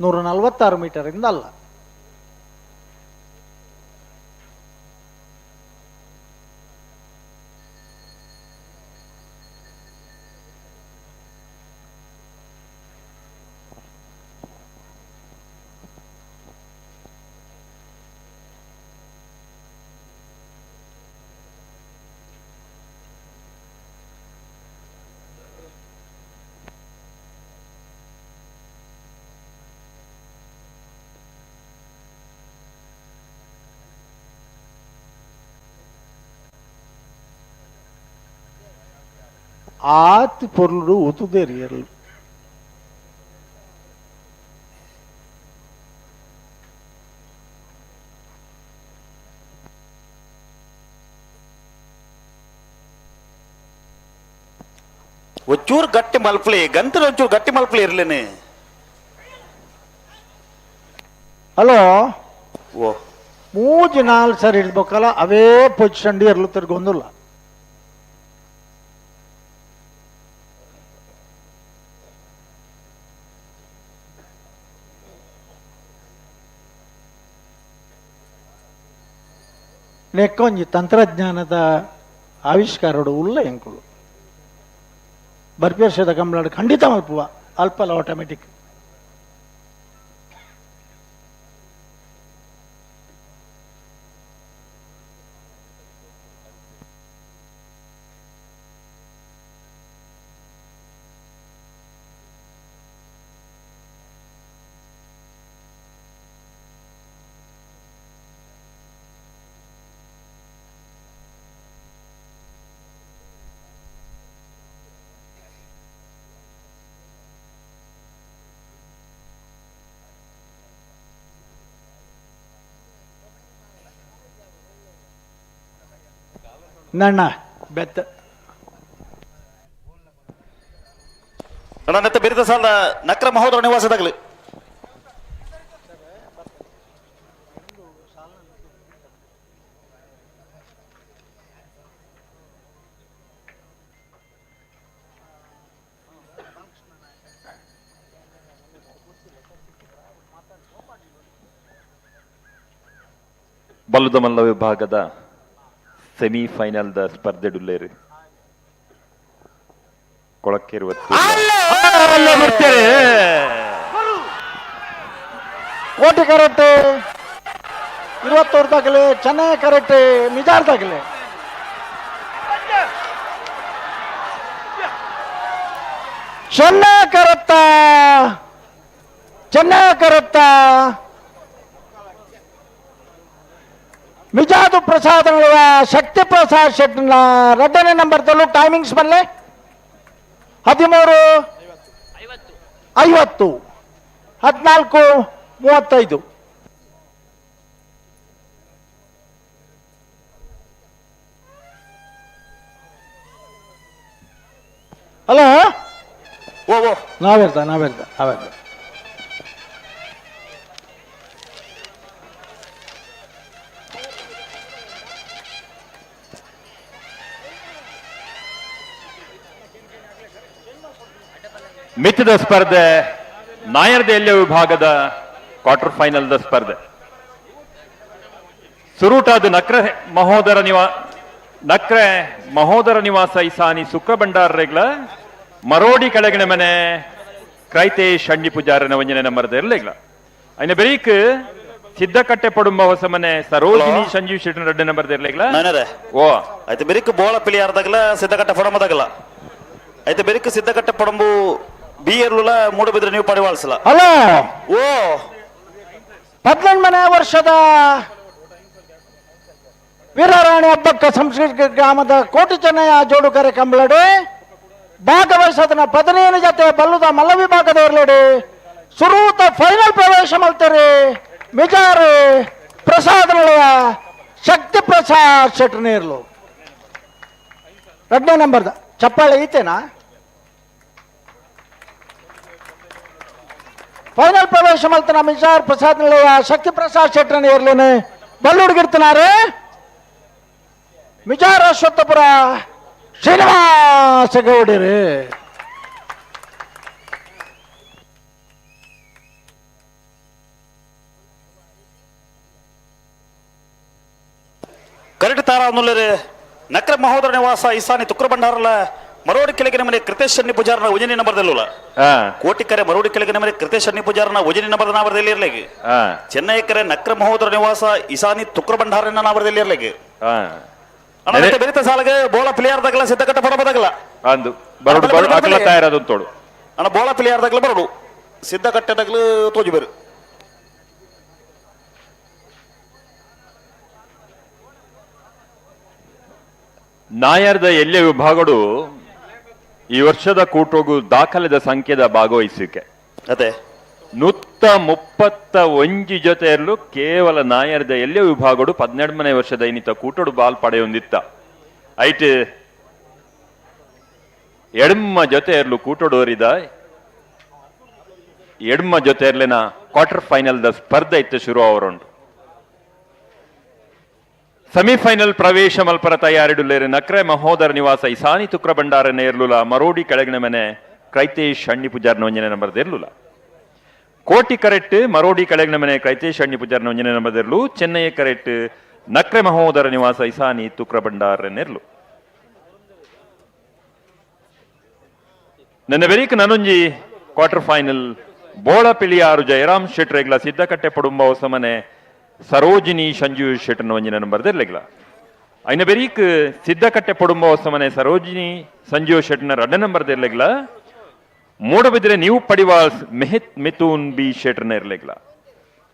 146 ಮೀಟರಿಂದ ಅಲ್ಲ. ಆತ್ ಪೊರ್ಲು ಉತುದೇರಿ. ಒಂಚೂರು ಗಟ್ಟಿ ಮಲ್ಪಲಿ ಗಂತದ, ಒಂಚೂರು ಗಟ್ಟಿ ಮಲ್ಪಲಿ ಇರ್ಲೇನೆ. ಹಲೋ. ಓ. ಮೂಜಿ ನಾಲ್ ಸರಿ ಇಡ್ಬೇಕಲ್ಲ, ಅವೇ ಪೊಸಿಷನ್ ಇರ್ಲು ತಿರ್ಗೊಂದಿಲ್ಲ. ನೆಕ್ಕೊಂಜಿ ತಂತ್ರಜ್ಞಾನದ ಆವಿಷ್ಕಾರಡು ಉಲ್ಲ ಎಂಕುಲು ಬರ್ಪೇರ್ಷದ ಕಂಬಳಾಡು ಖಂಡಿತ ಮಲ್ಪುವ ಅಲ್ಪಲ್ಲ ಆಟೋಮೆಟಿಕ್. ನನ್ನ ಬೆತ್ತ. ಅಣ್ಣ, ಬೆರಿದ ಸಾಲ ನಕ್ರ ಮಹೋದರ ನಿವಾಸದಾಗಲಿ. ಬಲ್ಲುದ ಮಲ್ಲ ವಿಭಾಗದ ಸೆಮಿಫೈನಲ್ದ ಸ್ಪರ್ಧೆ ಡುಲ್ಲೇರು ಕೊಳಕ್ಕಿರುವ ಕೋಟಿ ಕರೆಕ್ಟ್, 21 ದಾಖಲೆ. ಚೆನ್ನಾಗಿ ಕರೆಕ್ಟ್ ಮಿಜಾರ್ ದಾಖಲೆ. ಚೆನ್ನಾಗಿ ಕರೆಕ್ಟ, ಚೆನ್ನಾಗಿ ಕರೆಕ್ಟ. ಮಿಜಾದು ಪ್ರಸಾದ್ ಶಕ್ತಿ ಪ್ರಸಾದ್ ಶೆಟ್ನ ಎರಡನೇ ನಂಬರ್ ತಲು. ಟೈಮಿಂಗ್ಸ್ ಬಲ್ಲೆ 13:50, 14:35. ಹಲೋ. ಓ ಓ. ನಾವಿರ್ತ ನಾವಿರ್ತ ನಾವಿರ್ತ. ಮಿತ್ತದ ಸ್ಪರ್ಧೆ ನಾಯರ್ದ ಎಲ್ಯ ವಿಭಾಗದ ಕ್ವಾರ್ಟರ್ ಫೈನಲ್ದ ಸ್ಪರ್ಧೆ. ಸುರೂಟಾದ ನಕ್ರೆ ಮಹೋದರ ನಿವಾಸ ಇಸಾನಿ ಸುಕ್ರ ಭಂಡಾರರೆಗ್ಲ ಮರೋಡಿ ಕೆಳಗಿನ ಮನೆ ಕ್ರೈತೆ ಶಂಡಿ ಪೂಜಾರನ ವಂಜನೆ ನಂಬರ್ದ ಇರ್ಲಿಗ್ಲ. ಐನ ಬೆರೀಕ್ ಸಿದ್ದಕಟ್ಟೆ ಪಡುಂಬ ಹೊಸ ಮನೆ ಸರೋಜಿನಿ ಸಂಜೀವ್ ಶೆಟ್ಟನ ರೆಡ್ಡಿ ನಂಬರ್ದ ಇರ್ಲಿಗ್ಲ. ನಾನೇ. ಓ. ಆಯ್ತು, ಬೆರಿಕ್ ಬೋಳ ಪಿಲಿಯಾರ್ದಾಗಲ ಸಿದ್ದಕಟ್ಟೆ ಫಡಮದಾಗಲ. ಆಯ್ತು, ಬೆರಿಕ್ ಸಿದ್ದಕಟ್ಟೆ ಪಡಂಬು ಬಿ ಎರ್ಲುಲ ಮೂಡಬಿದ್ರೆ ನೀವು ಪಡಿವಾಳ್ಸಲ. ಹಲೋ. ಓ. 18ನೇ ವರ್ಷದ ವೀರರಾಣಿ ಹಬ್ಬಕ್ಕ ಸಂಸ್ಕೃತಿಕ ಗ್ರಾಮದ ಕೋಟಿ ಚೆನ್ನಯ್ಯ ಜೋಡುಕರೆ ಕಂಬಳಡಿ ಭಾಗವಹಿಸದನ 15 ಜೊತೆ ಬಲ್ಲುದ ಮಲ್ಲ ವಿಭಾಗದ ಇರ್ಲಡಿ ಸುರೂತ ಫೈನಲ್ ಪ್ರವೇಶ ಮಲ್ತಾರೆ ಮಿಜಾರು ಪ್ರಸಾದ್ ನಿಲಯ ಶಕ್ತಿ ಪ್ರಸಾದ್ ಶೆಟ್ರನೇರ್ಲು ಎರಡನೇ ನಂಬರ್ದ. ಚಪ್ಪಾಳೆ ಈತೇನಾ? ಫೈನಲ್ ಪ್ರವೇಶ ಮಲ್ತನ ಮಿಜಾರ್ ಪ್ರಸಾದ್ ನಿಲಯ ಶಕ್ತಿ ಪ್ರಸಾದ್ ಶೆಟ್ರನ್ ಇರ್ಲೇನೆ ಬಲ್ಲುಡುಗಿರ್ತಿನಾರೆ ಮಿಜಾರ್ ಅಶ್ವತ್ಥಪುರ ಶ್ರೀನಿವಾಸ ಗೌಡರು. ಕರೆಕ್ಟ್ ತಾರ ಅನ್ನುಲ್ಲರೆ ನಕ್ರ ಮಹೋದರ ನಿವಾಸ ಇಸಾನಿ ತುಕ್ರ ಭಂಡಾರಲ ಮರೋಡಿ ಕೆಳಗಿನ ಮನೆ ಕೃತೇಶ್ ಶನ್ನಿ ಪೂಜಾರನ ಉಜನಿ ನಂಬರ್ದಲ್ಲುಲ. ಕೋಟಿ ಕರೆ ಮರೋಡಿ ಕೆಳಗಿನ ಮನೆ ಕೃತೇಶ್ ಶನ್ನಿ ಪೂಜಾರನ ಉಜನಿ ನಂಬರ್ದ ನಾವರದಲ್ಲಿ ಇರ್ಲಿಗೆ. ಚೆನ್ನೈ ಕರೆ ನಕ್ರ ಮಹೋದರ ನಿವಾಸ ಇಸಾನಿ ತುಕ್ರ ಭಂಡಾರನ ನಾವರದಲ್ಲಿ ಇರ್ಲಿಗೆ. ಅಣ್ಣ, ಮತ್ತೆ ಬೆರಿತ ಸಾಲಗೆ ಬೋಳ ಪ್ಲೇಯರ್ ದಾಗಲ ಸಿದ್ದಕಟ್ಟ ಪಡಬದಾಗಲ. ಅಂದು ಬರೋಡು ಬರೋಡು ಅಗಲ ತಯಾರದೊಂದು ತೋಡು. ಅಣ್ಣ, ಬೋಳ ಪ್ಲೇಯರ್ ದಾಗಲ ಬರೋಡು ಸಿದ್ದಕಟ್ಟೆದಾಗಲು ತೋಜು ಬೇರು. ನಾಯರ್ದ ಎಲ್ಯ ವಿಭಾಗಡು ಈ ವರ್ಷದ ಕೂಟೋಗು ದಾಖಲೆದ ಸಂಖ್ಯೆದ ಭಾಗವಹಿಸುವಿಕೆ. ಅದೇ. 131 ಜೊತೆಯಲ್ಲೂ ಕೇವಲ ನಾಯರ್ದ ಎಲ್ಲೇ ವಿಭಾಗಡು 12ನೇ ವರ್ಷದ ಇನ್ನಿತ ಕೂಟೋಡು ಬಾಲ್ ಪಡೆಯೊಂದಿತ್ತ. ಐಟ್ ಎಡ್ಮ ಜೊತೆಯರ್ಲು ಕೂಟೋಡೋರಿದ ಎಡ್ಮ ಜೊತೆಯರ್ಲಿನ quarter final the ಸ್ಪರ್ಧೆ ಇತ್ತು ಶುರು ಅವರುಂಟು. ಸೆಮಿಫೈನಲ್ ಪ್ರವೇಶ ಮಲ್ಪರ ತಯಾರಿಡುಲ್ಲೇರು ನಕ್ರೆ ಮಹೋದರ ನಿವಾಸ ಇಸಾನಿ ತುಕ್ರ ಭಂಡಾರ ನೇರ್ಲುಲ ಮರೋಡಿ ಕೆಳಗಿನ ಮನೆ ಕ್ರೈತೇಶ್ ಅಣ್ಣಿ ಪೂಜಾರ್ನ ಒಂಜನೆ ನಂಬರ್ ದೇರ್ಲುಲ. ಕೋಟಿ ಕರೆಕ್ಟ್ ಮರೋಡಿ ಕೆಳಗಿನ ಮನೆ ಕ್ರೈತೇಶ್ ಅಣ್ಣಿ ಪೂಜಾರ್ನ ಒಂಜನೆ ನಂಬರ್ ದೇರ್ಲು. ಚೆನ್ನೈ ಕರೆಕ್ಟ್ ನಕ್ರೆ ಮಹೋದರ ನಿವಾಸ ಇಸಾನಿ ತುಕ್ರ ಭಂಡಾರ ನೇರ್ಲು. ನನ್ನ ಬೆರೀಕ್ ನನೊಂಜಿ ಕ್ವಾರ್ಟರ್ ಫೈನಲ್ ಬೋಳ ಪಿಳಿಯಾರು ಜಯರಾಮ್ ಶೆಟ್ರೆಗ್ಲ ಸಿದ್ದಕಟ್ಟೆ ಪಡುಂಬ ಹೊಸಮನೆ ಸರೋಜಿನಿ ಸಂಜು ಶೆಟ್ಟನ ಒಂಜಿನ ನಂಬರ್ ದೆರ್ಲೆಗ್ಲ. ಐನ ಬೆರೀಕ್ ಸಿದ್ದಕಟ್ಟೆ ಪಡುಂಬ ಹೊಸಮನೆ ಸರೋಜಿನಿ ಸಂಜೀವ್ ಶೆಟ್ಟನ ರಡ್ಡ ನಂಬರ್ ದೆರ್ಲೆಗ್ಲ. ಮೂಡಬಿದ್ರೆ ನೀವು ಪಡಿವಾಸ್ ಮೆಹಿತ್ ಮಿಥುನ್ ಬಿ ಶೆಟ್ಟರ್ನ ಇರ್ಲೆಗ್ಲ.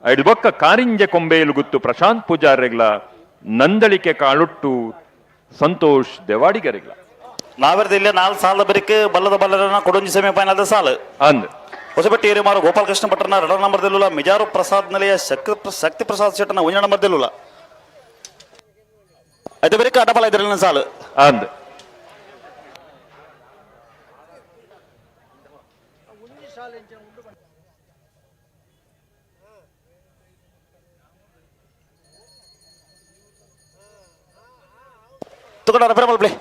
ಐದು ಬೊಕ್ಕ ಕಾರಿಂಜ ಕೊಂಬೇಲು ಗುತ್ತು ಪ್ರಶಾಂತ್ ಪೂಜಾರ್ರೆಗ್ಲ ನಂದಳಿಕೆ ಕಾಳುಟ್ಟು ಸಂತೋಷ್ ದೇವಾಡಿಗರೆಗ್ಲ. ನಾವೆರ್ದ ಇಲ್ಲ ನಾಲ್ ಸಾಲ ಬರಿಕ್ ಬಲ್ಲದ ಬಲ್ಲರನ ಕೊಡೊಂಜಿ ಸೆಮಿಫೈನಲ್ ಸಾಲು. ಅಂದ್ ಹೊಸಪೇಟೆ ಏರಿಮಾರು ಗೋಪಾಲಕೃಷ್ಣ ಭಟ್ರನ ಎರಡರ ನಂಬರ್ ದಿಲ್ಲುಲ. ಮಿಜಾರು ಪ್ರಸಾದ್ ನೆಲೆಯ ಶಕ್ತಿ ಪ್ರಸಾದ್ ಶೆಟ್ಟನ ಒಂಜ ನಂಬರ್ ದಿಲ್ಲುಲ. ಐತೆ ಬರಿಕ್ ಅಡ್ಡಬಲ ಇದ್ರಲ್ಲಿ ಸಾಲು. ಅಂದ್ ತುಕಡ ರೆಫರ್ ಮಲ್ಪ್ಲೆ.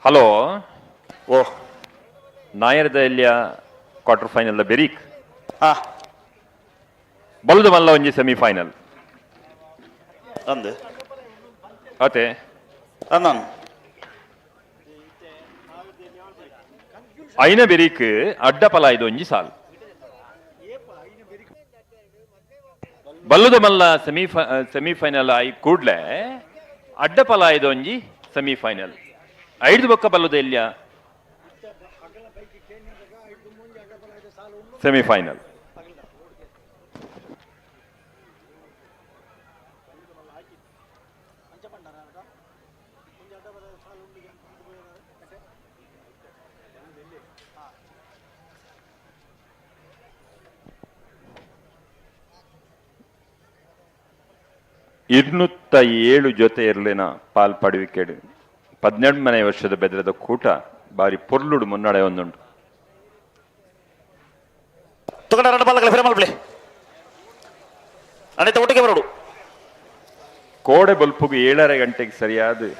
ಹಲೋ ಓ ನಾಯರ್ದ ಎಲ್ಲಿಯ ಕ್ವಾರ್ಟರ್ ಫೈನಲ್ ಬೆರೀಕ್ ಹಾ ಬಲದ ಮಲ್ಲ ಒಂಜಿ ಸೆಮಿಫೈನಲ್. ಅಂದ್ ಅತೆ ಅಂದನ್ ಐನ ಬೆರೀಕ್ ಅಡ್ಡ ಪಲ ಇದು ಒಂಜಿ ಸಾಲ್ ಬಲ್ಲದ ಮಲ್ಲ ಸೆಮಿಫೈನಲ್ ಆಯಿ ಕೂಡ್ಲೆ ಅಡ್ಡ ಪಲ ಇದು ಒಂಜಿ ಸೆಮಿಫೈನಲ್. ಐದು ಬೊಕ್ಕ ಬಲ್ಲದ ಎಲ್ಲಿಯ ಸೆಮಿಫೈನಲ್. 207 ಜೊತೆ ಇರಲಿನ ಪಾಲ್ ಪಡುವಿಕೆಡು 18ನೇ ವರ್ಷದ ಬೆದರದ ಕೂಟ ಬಾರಿ ಪೊರ್ಲುಡು ಮುನ್ನಡೆ ಒಂದುಂಟು. ತುಕಡ ಎರಡು ಬಲ್ಲಗಳ ಫಿರಮಲ್ ಪ್ಲೇ ಅನಿತ ಒಟ್ಟಿಗೆ ಬರೋಡು. ಕೋಡೆ ಬಲ್ಪುಗು 7:30 ಗಂಟೆಗೆ ಸರಿಯಾದ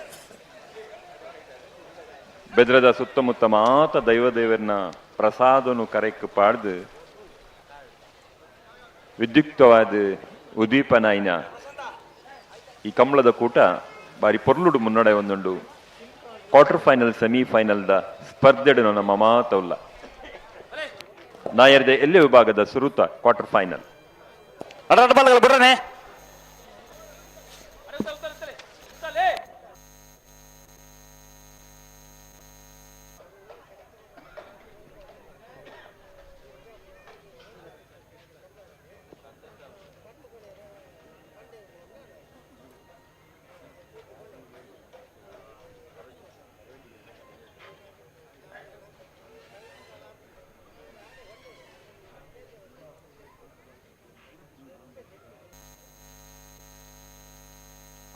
ಬೆದ್ರದ ಸುತ್ತಮುತ್ತ ಮಾತ ದೈವ ದೇವರನ್ನ ಪ್ರಸಾದನು ಕರೆಕ್ ಪಾಡ್ದು ವಿದ್ಯುಕ್ತವಾದ ಉದೀಪನಾಯಿನ ಈ ಕಮಲದ ಕೂಟ ಬಾರಿ ಪೊರ್ಲುಡು ಮುನ್ನಡೆ ಒಂದುಂಡು. Quarter final semifinal the ಸ್ಪರ್ಧೆಡು ನಮ್ಮ ಮಾತವಲ್ಲ ನಾಯರ್ದೆ ಎಲ್ಲಿ ವಿಭಾಗದ ಸುರುತ ಕ್ವಾರ್ಟರ್ ಫೈನಲ್. ಎರಡು ಬಲ್ಲಗಳ ಬಿಡ್ರನೆ.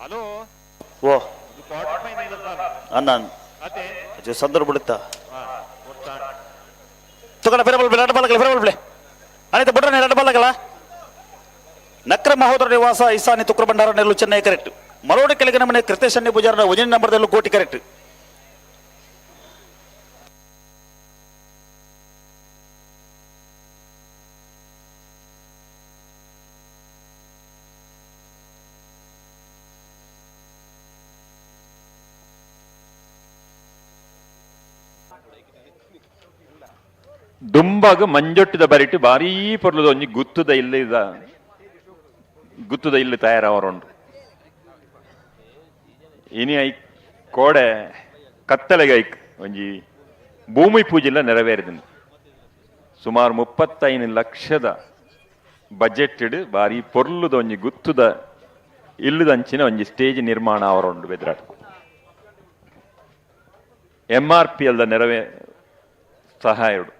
ಹಲೋ ಓ ಅಂದ ಸಂದರ್ಭ ಬಿಡುತ್ತಾ ತುಕಡ ಫಿರಮಲ್ ಪ್ಲೇ ಎರಡು ಬಲ್ಲಗಳ ಫಿರಮಲ್ ಪ್ಲೇ ಅನಿತ ಬಿಡ್ರನೆ ಎರಡು ಬಲ್ಲಗಳ. ನಕ್ರ ಮಹೋದರ ನಿವಾಸ ಇಸಾನಿ ತುಕ್ರ ಭಂಡಾರ ನೆಲ್ಲು ಚೆನ್ನೈ ಕರೆಕ್ಟ್. Marodi ಕೆಳಗಿನ ಮನೆ ಕೃತೇಶ್ ಅಣ್ಣಿ ಪೂಜಾರನ ಒಂಜನೇ ನಂಬರ್ದಲ್ಲೂ ಕೋಟಿ ಕರೆಕ್ಟ್. ದುಂಬಾಗ ಮಂಜೊಟ್ಟಿದ ಬರಿಟ್ಟು ಭಾರೀ ಪೊರ್ಲುದ ಒಂಜಿ ಗುತ್ತುದ ಇಲ್ಲ ಇದ ಗುತ್ತುದ ಇಲ್ಲಿ ತಯಾರವರುಂಡು. ಇನಿ I ಕೋಡೆ ಕತ್ತಲೆಗೆ ಐಕ್ ಒಂಜಿ ಭೂಮಿ ಪೂಜೆಲ್ಲ ನೆರವೇರಿದ. ಸುಮಾರು 35 ಲಕ್ಷದ ಬಜೆಟ್ ಭಾರಿ ಪೊರ್ಲುದ ಒಂಜಿ ಗುತ್ತುದ ಇಲ್ಲದಂಚಿನ ಒಂಜಿ ಸ್ಟೇಜ್ ನಿರ್ಮಾಣ ಅವರುಂಡು ಬೆದ್ರಾಡ್. M R P ಅಲ್ದ ನೆರವೇ ಸಹಾಯಡು.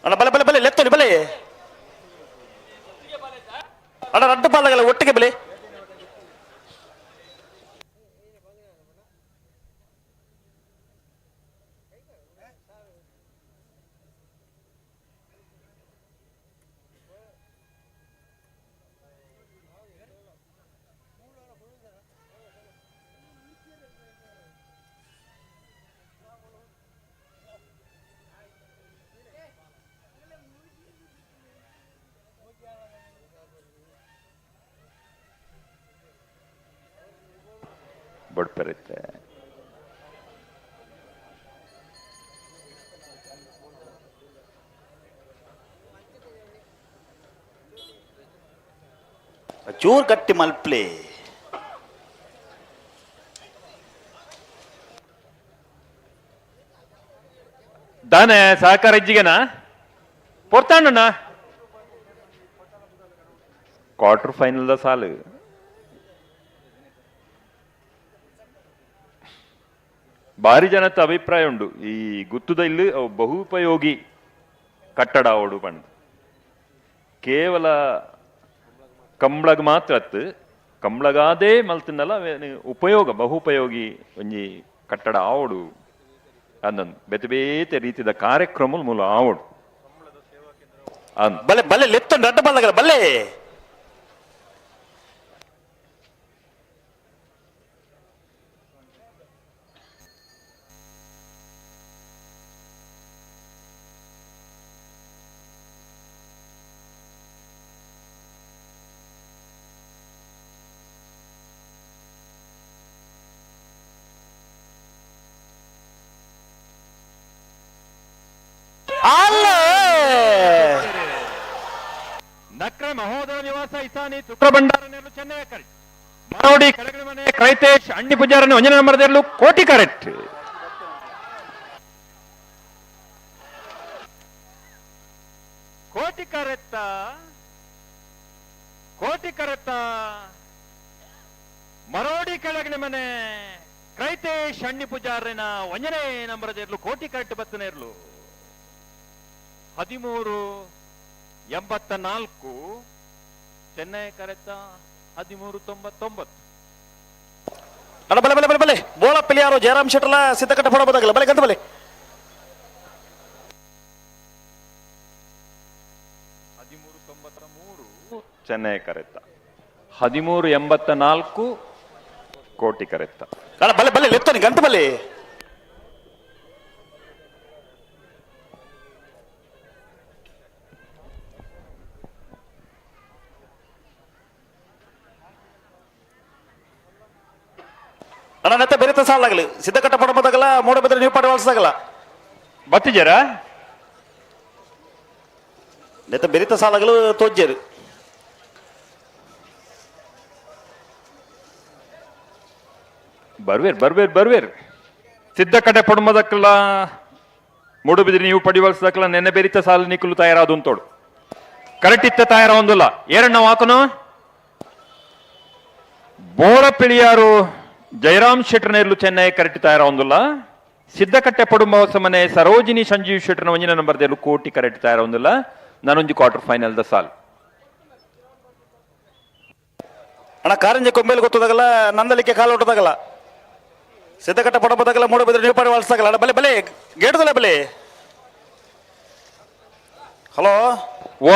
ಅಣ್ಣ ಬಲೆ ಬಲೆ ಬಲೆ ಲೆತ್ತೋಲಿ ಬಲೆ ಅಣ್ಣ ರಡ್ಡು ಪಾಲಗಲ್ಲ ಒಟ್ಟಿಗೆ ಬಲೆ. ಬಡ್ಪೆರುತ್ತೆ. ಚೂರ್ ಗಟ್ಟಿ ಮಲ್ಪ್ಲೆ. ದಾನೆ ಸಹಕಾರ ಇಜ್ಜಿಗೆನಾ ಪೊರ್ತಾಂಡಣ್ಣ quarter final the ಸಾಲು. ಭಾರಿ ಜನತ ಅಭಿಪ್ರಾಯ ಉಂಡು ಈ ಗುತ್ತುದ ಇಲ್ಲಿ ಅವು ಬಹುಪಯೋಗಿ ಕಟ್ಟಡ ಅವಡು ಪಂಡ್. ಕೇವಲ ಕಂಬ್ಳಗ್ ಮಾತ್ರ ಅತ್ತು ಕಂಬ್ಳಗಾದೇ ಮಲ್ತಿಂದಲ್ಲ ಉಪಯೋಗ ಬಹುಪಯೋಗಿ ಒಂಜಿ ಕಟ್ಟಡ ಆವಡು ಅಂದೊಂದು ಬೇತೆ ಬೇತೆ ರೀತಿದ ಕಾರ್ಯಕ್ರಮ ಮೂಲ ಆವಡು ಅಂದ್. ಬಲೆ ಬಲೆ ಲೆತ್ತೊಂಡು ಅಡ್ಡ ಬಲ್ಲಗಲ್ಲ ಬಲ್ಲೆ. ಅಲ್ಲ ನಕ್ರ ಮಹೋದರ ನಿವಾಸ ಇಸಾನಿ ತುಕ್ರ ಭಂಡಾರ ನೆರಳು ಚೆನ್ನೈ ಕರೆಕ್ಟ್. ಮರೋಡಿ ಕೆಳಗಿನ ಮನೆ ಕ್ರೈತೇಶ್ ಅಣ್ಣಿ ಪೂಜಾರನ ಒಂಜನೇ ನಂಬರ್ ನೆರಳು ಕೋಟಿ ಕರೆಕ್ಟ್. ಕೋಟಿ ಕರೆತ್ತ ಕೋಟಿ ಕರೆತ್ತ ಮರೋಡಿ ಕೆಳಗಿನ ಮನೆ ಕ್ರೈತೇಶ್ ಅಣ್ಣಿ ಪೂಜಾರನ ಒಂಜನೇ ನಂಬರ್ ಇರ್ಲು ಕೋಟಿ ಕರೆಕ್ಟ್ ಬತ್ತನೇ ಇರ್ಲು. 13.84 ಚೆನ್ನೈ ಕರೆತ 13.99. ಅಣ್ಣ ಬಲೆ ಬಲೆ ಬಲೆ ಬಲೆ ಬೋಳ ಪಿಲಿಯಾರು ಜಯರಾಮ್ ಶೆಟ್ಟರ್ಲ ಸಿದ್ಧಕಟ್ಟ ಫೋಡ ಬದಾಗಲ್ಲ ಬಲೆ ಗಂತ ಬಲೆ. 13.93 ಚೆನ್ನೈ ಕರೆತ 13.84 ಕೋಟಿ ಕರೆತ. ಅಣ್ಣ ಬಲೆ ಬಲೆ ಲೆತ್ತೋನಿ ಗಂತ ಬಲೆ. ಅಣ್ಣ ನೆತ್ತ ಬೆರಿತ ಸಾಲಾಗಲಿ ಸಿದ್ಧಕಟ್ಟ ಪಡ ಬದಾಗಲ್ಲ ಮೂಡ ಬೆದ್ರೆ ನೀವು ಪಾಡ ವಾಲ್ಸಾಗಲ್ಲ. ಬತ್ತಿಜರ ನೆತ್ತ ಬೆರಿತ ಸಾಲಾಗಲು ತೋಜ್ಜೇರು. ಬರ್ವೇರ್ ಬರ್ವೇರ್ ಬರ್ವೇರ್ ಸಿದ್ಧಕಟ್ಟೆ ಪಡುಮದಕ್ಕಲ್ಲ ಮೂಡುಬಿದ್ರಿ ನೀವು ಪಡಿವಲ್ಸದಕ್ಕಲ್ಲ ನೆನ್ನೆ ಬೆರಿತ ಸಾಲ ನಿಕ್ಕಲು ತಯಾರಾದ ಅಂತೋಡು ಕರೆಕ್ಟ್ ಇತ್ತ ತಯಾರ ಒಂದಿಲ್ಲ ಏರಣ್ಣ ವಾಕನು ಬೋಳ ಪಿಳಿಯಾರು ಜಯರಾಮ್ ಶೆಟ್ಟರ್ನೇರ್ಲು ಚೆನ್ನೈ ಕರೆಕ್ಟ್ ತಯಾರ ಒಂದಿಲ್ಲ. ಸಿದ್ಧಕಟ್ಟೆ ಪಡುಂಬ ಮನೆ ಸರೋಜಿನಿ ಸಂಜೀವ್ ಶೆಟ್ಟರ್ನ ಒಂಜಿನ ನಂಬರ್ ದೇಲು ಕೋಟಿ ಕರೆಕ್ಟ್ ತಯಾರ ಒಂದಿಲ್ಲ. ನಾನೊಂಜಿ quarter final the ಸಾಲ್. ಅಣ್ಣ ಕಾರಂಜಿ ಕೊಂಬೇಲು ಗೊತ್ತದಾಗಲ್ಲ ನಂದಲಿಕ್ಕೆ ಕಾಲು ಹೊಟ್ಟದಾಗಲ್ಲ ಸಿದ್ಧಕಟ್ಟ ಪಡಬದಾಗಲ್ಲ ಮೂಡಬಿದ್ರೆ ನೀವು ಪಾಡಿ ವಾಲ್ಸಾಗಲ್ಲ. ಅಣ್ಣ ಬಲೆ ಬಲೆ ಗೇಟದಲ್ಲ ಬಲೆ. ಹಲೋ ಓ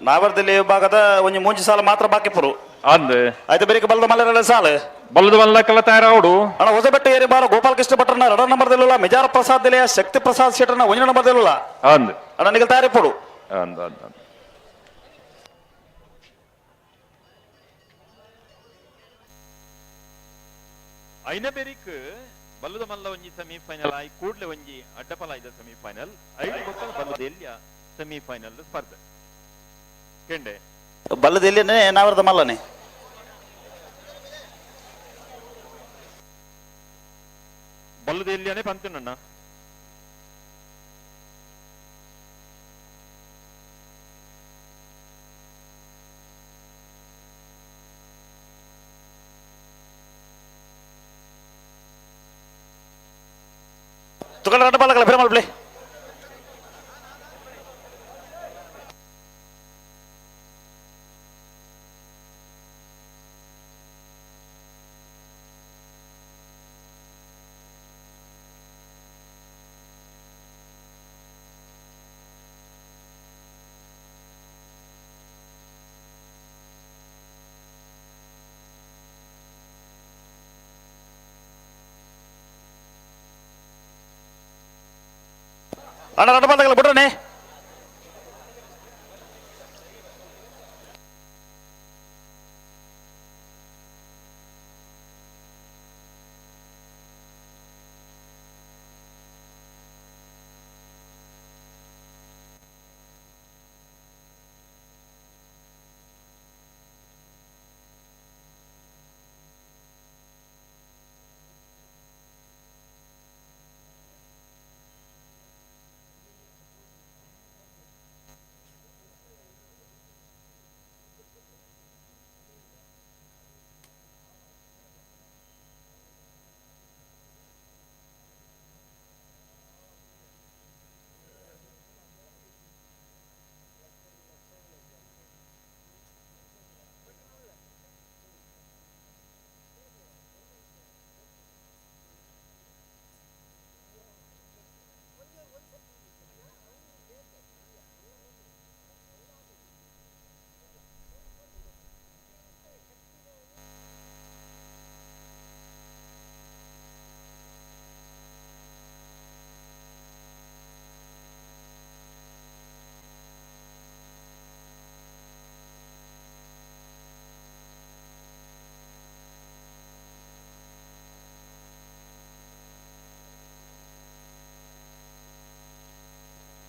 ನಾವರ್ದಲ್ಲಿ ವಿಭಾಗದ ಒಂಜಿ ಮೂಂಜಿ ಸಾಲ ಮಾತ್ರ ಬಾಕಿ ಪುರು. ಅಂದ್. ಆಯ್ತು, ಬೇರೆ ಬಲದ ಮಲ್ಲರ ಸಾಲ. ಬಲದ ಮಲ್ಲಕ್ಕಲ್ಲ ತಯಾರಾವಡು. ಅಣ್ಣ, ಹೊಸಬೆಟ್ಟು ಏರಿ ಬಾರ ಗೋಪಾಲಕೃಷ್ಣ ಭಟ್ರನ ಎರಡ ನಂಬರ್ ದಿಲ್ಲಲ್ಲ, ಮಿಜಾರ ಪ್ರಸಾದ್ ದಿಲೆಯ ಶಕ್ತಿ ಪ್ರಸಾದ್ ಶೆಟ್ಟರ್ನ ಒಂಜಿ ನಂಬರ್ ದಿಲ್ಲಲ್ಲ. ಅಂದ್. ಅಣ್ಣ, ನಿಗಲ್ ತಯಾರಿ ಪೋಡು. ಅಂದ್ ಅಂದ್ ಅಂದ್. ಐನ ಬೆರಿಕ್ ಬಲ್ಲದ ಮಲ್ಲ ಒಂಜಿ ಸೆಮಿಫೈನಲ್ ಆಯ್ ಕೂಡ್ಲೆ ಒಂಜಿ ಅಡ್ಡಪಲ ಐದ ಸೆಮಿಫೈನಲ್ ಐದು ಬೊಕ್ಕ ಬಲ್ಲದ ಎಲ್ಲಿಯ ಸೆಮಿಫೈನಲ್ ಸ್ಪರ್ಧೆ ಕೆಂಡೆ. ಬಲ್ಲದ ಎಲ್ಲಿನೇ ನಾವರ್ದ ಮಲ್ಲನೆ. ಬಲ್ಲದ ಎಲ್ಲಿಯನೇ ಪಂತನಣ್ಣ. ತುಕಡ ರಡ್ಡ ಬಲ್ಲಗಳ ಫಿರಮಲ್ ಪ್ಲೇ. ಅಣ್ಣ, ರಡ್ಡ ಬಲ್ಲಗಳ ಬಿಡ್ರನೆ.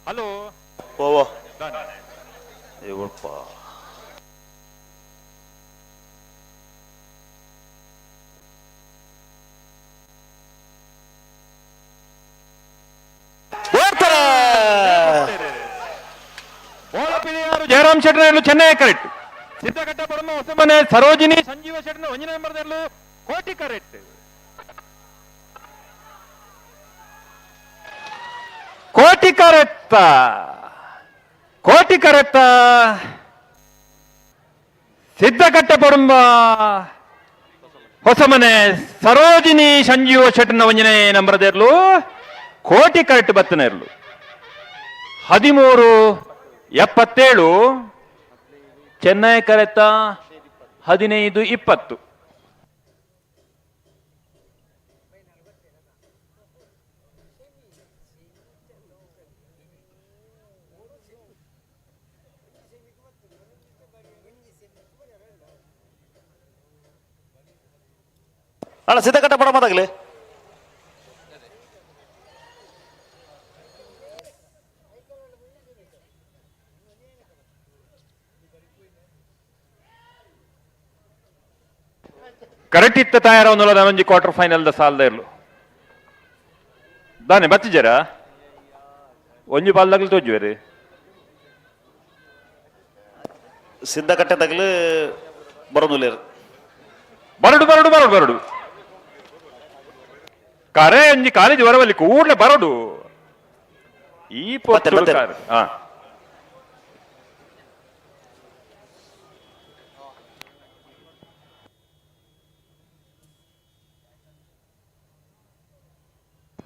ಹಲೋ. ಓ ಇವಪ್ಪ. ಜಯರಾಮ್ ಶೆಟ್ಟರ್ ಚೆನ್ನೈ ಕರೆಕ್ಟ್. ಸಿದ್ದಘಟ್ಟ ಪರಮ ಹೊಸಮನೆ ಸರೋಜಿನಿ ಸಂಜೀವ ಶೆಟ್ಟರ್ ಒಂಜಿ ನಂಬರ್ ಕೋಟಿ ಕರೆಕ್ಟ್. ಕೋಟಿ ಕರೆಕ್ತ, ಕೋಟಿ ಕರೆಕ್ತ. ಸಿದ್ದಘಟ್ಟ ಪರುಂಬ ಹೊಸಮನೆ ಸರೋಜಿನಿ ಸಂಜೀವ ಶೆಟ್ಟರ್ನ ಒಂಜನೇ ನಂಬರ್ದೇರ್ಲು ಕೋಟಿ ಕರೆಕ್ಟ್ ಬತ್ತನ ಇರ್ಲು. 13-77. ಚೆನ್ನೈ ಕರೆತ 15-20. ಅಣ್ಣ, ಸಿದ್ದಕಟ್ಟ ಪಡ ಮಾತಾಗ್ಲಿ. ಕರೆಕ್ಟ್ ಇತ್ತ ತಯಾರವನ್ನುಲ್ಲ ಒಂಜಿ quarter final the ಸಾಲ್ದ ಇರ್ಲು ದಾನೆ ಬತ್ತಿಜರ ಒಂಜಿ ಪಾಲ್ದಾಗ್ಲು ತೋಜುವೆರು. ಸಿದ್ದಕಟ್ಟೆ ತಗಲು ಬರೋದಿಲ್ಲ. ಬರಡು ಬರಡು ಬರಡು ಬರಡು ಕರೆ ಒಂಜಿ ಕಾಲೇಜ್ ಬರವಲ್ಲಿ ಕೂಡ್ಲೆ ಬರಡು ಈ ಬತ್ತೆ, ಬತ್ತೆ. ಹಾ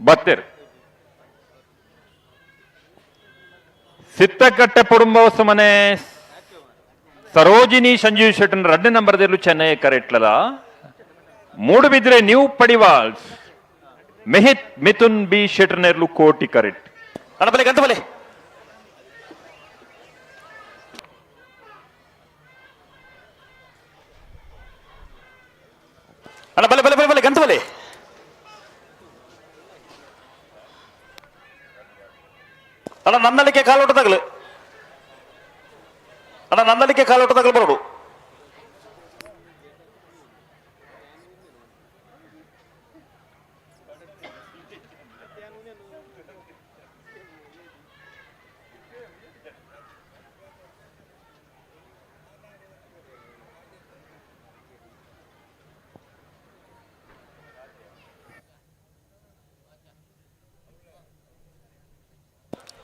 ಬತ್ತೇರು. ಸಿತ್ತಕಟ್ಟೆ ಪುಡುಂಬ ಮನೆ ಸರೋಜಿನಿ ಸಂಜೀವ್ ಶೆಟ್ಟನ್ ರಡ್ಡ ನಂಬರ್ ದೇರ್ಲು ಚೆನ್ನೈ ಕರೆಟ್ಲದ. ಮೂಡುಬಿದ್ರೆ ನ್ಯೂ ಪಡಿವಾಲ್ಸ್ ಮೆಹಿತ್ ಮಿಥುನ್ ಬಿ ಶೆಟ್ಟರ್ನೇರ್ಲು ಕೋಟಿ ಕರೆಟ್. ಅಣ್ಣ ಬಲೆ ಗಂತ ಬಲೆ. ಅಣ್ಣ ಬಲೆ ಬಲೆ ಬಲೆ ಬಲೆ ಗಂತ ಬಲೆ. ಅಣ್ಣ ನನ್ನಲಿಕ್ಕೆ ಕಾಲೋಟದಾಗಲು, ಅಣ್ಣ ನನ್ನಲಿಕ್ಕೆ ಕಾಲೋಟದಾಗಲು ಬರೋಡು.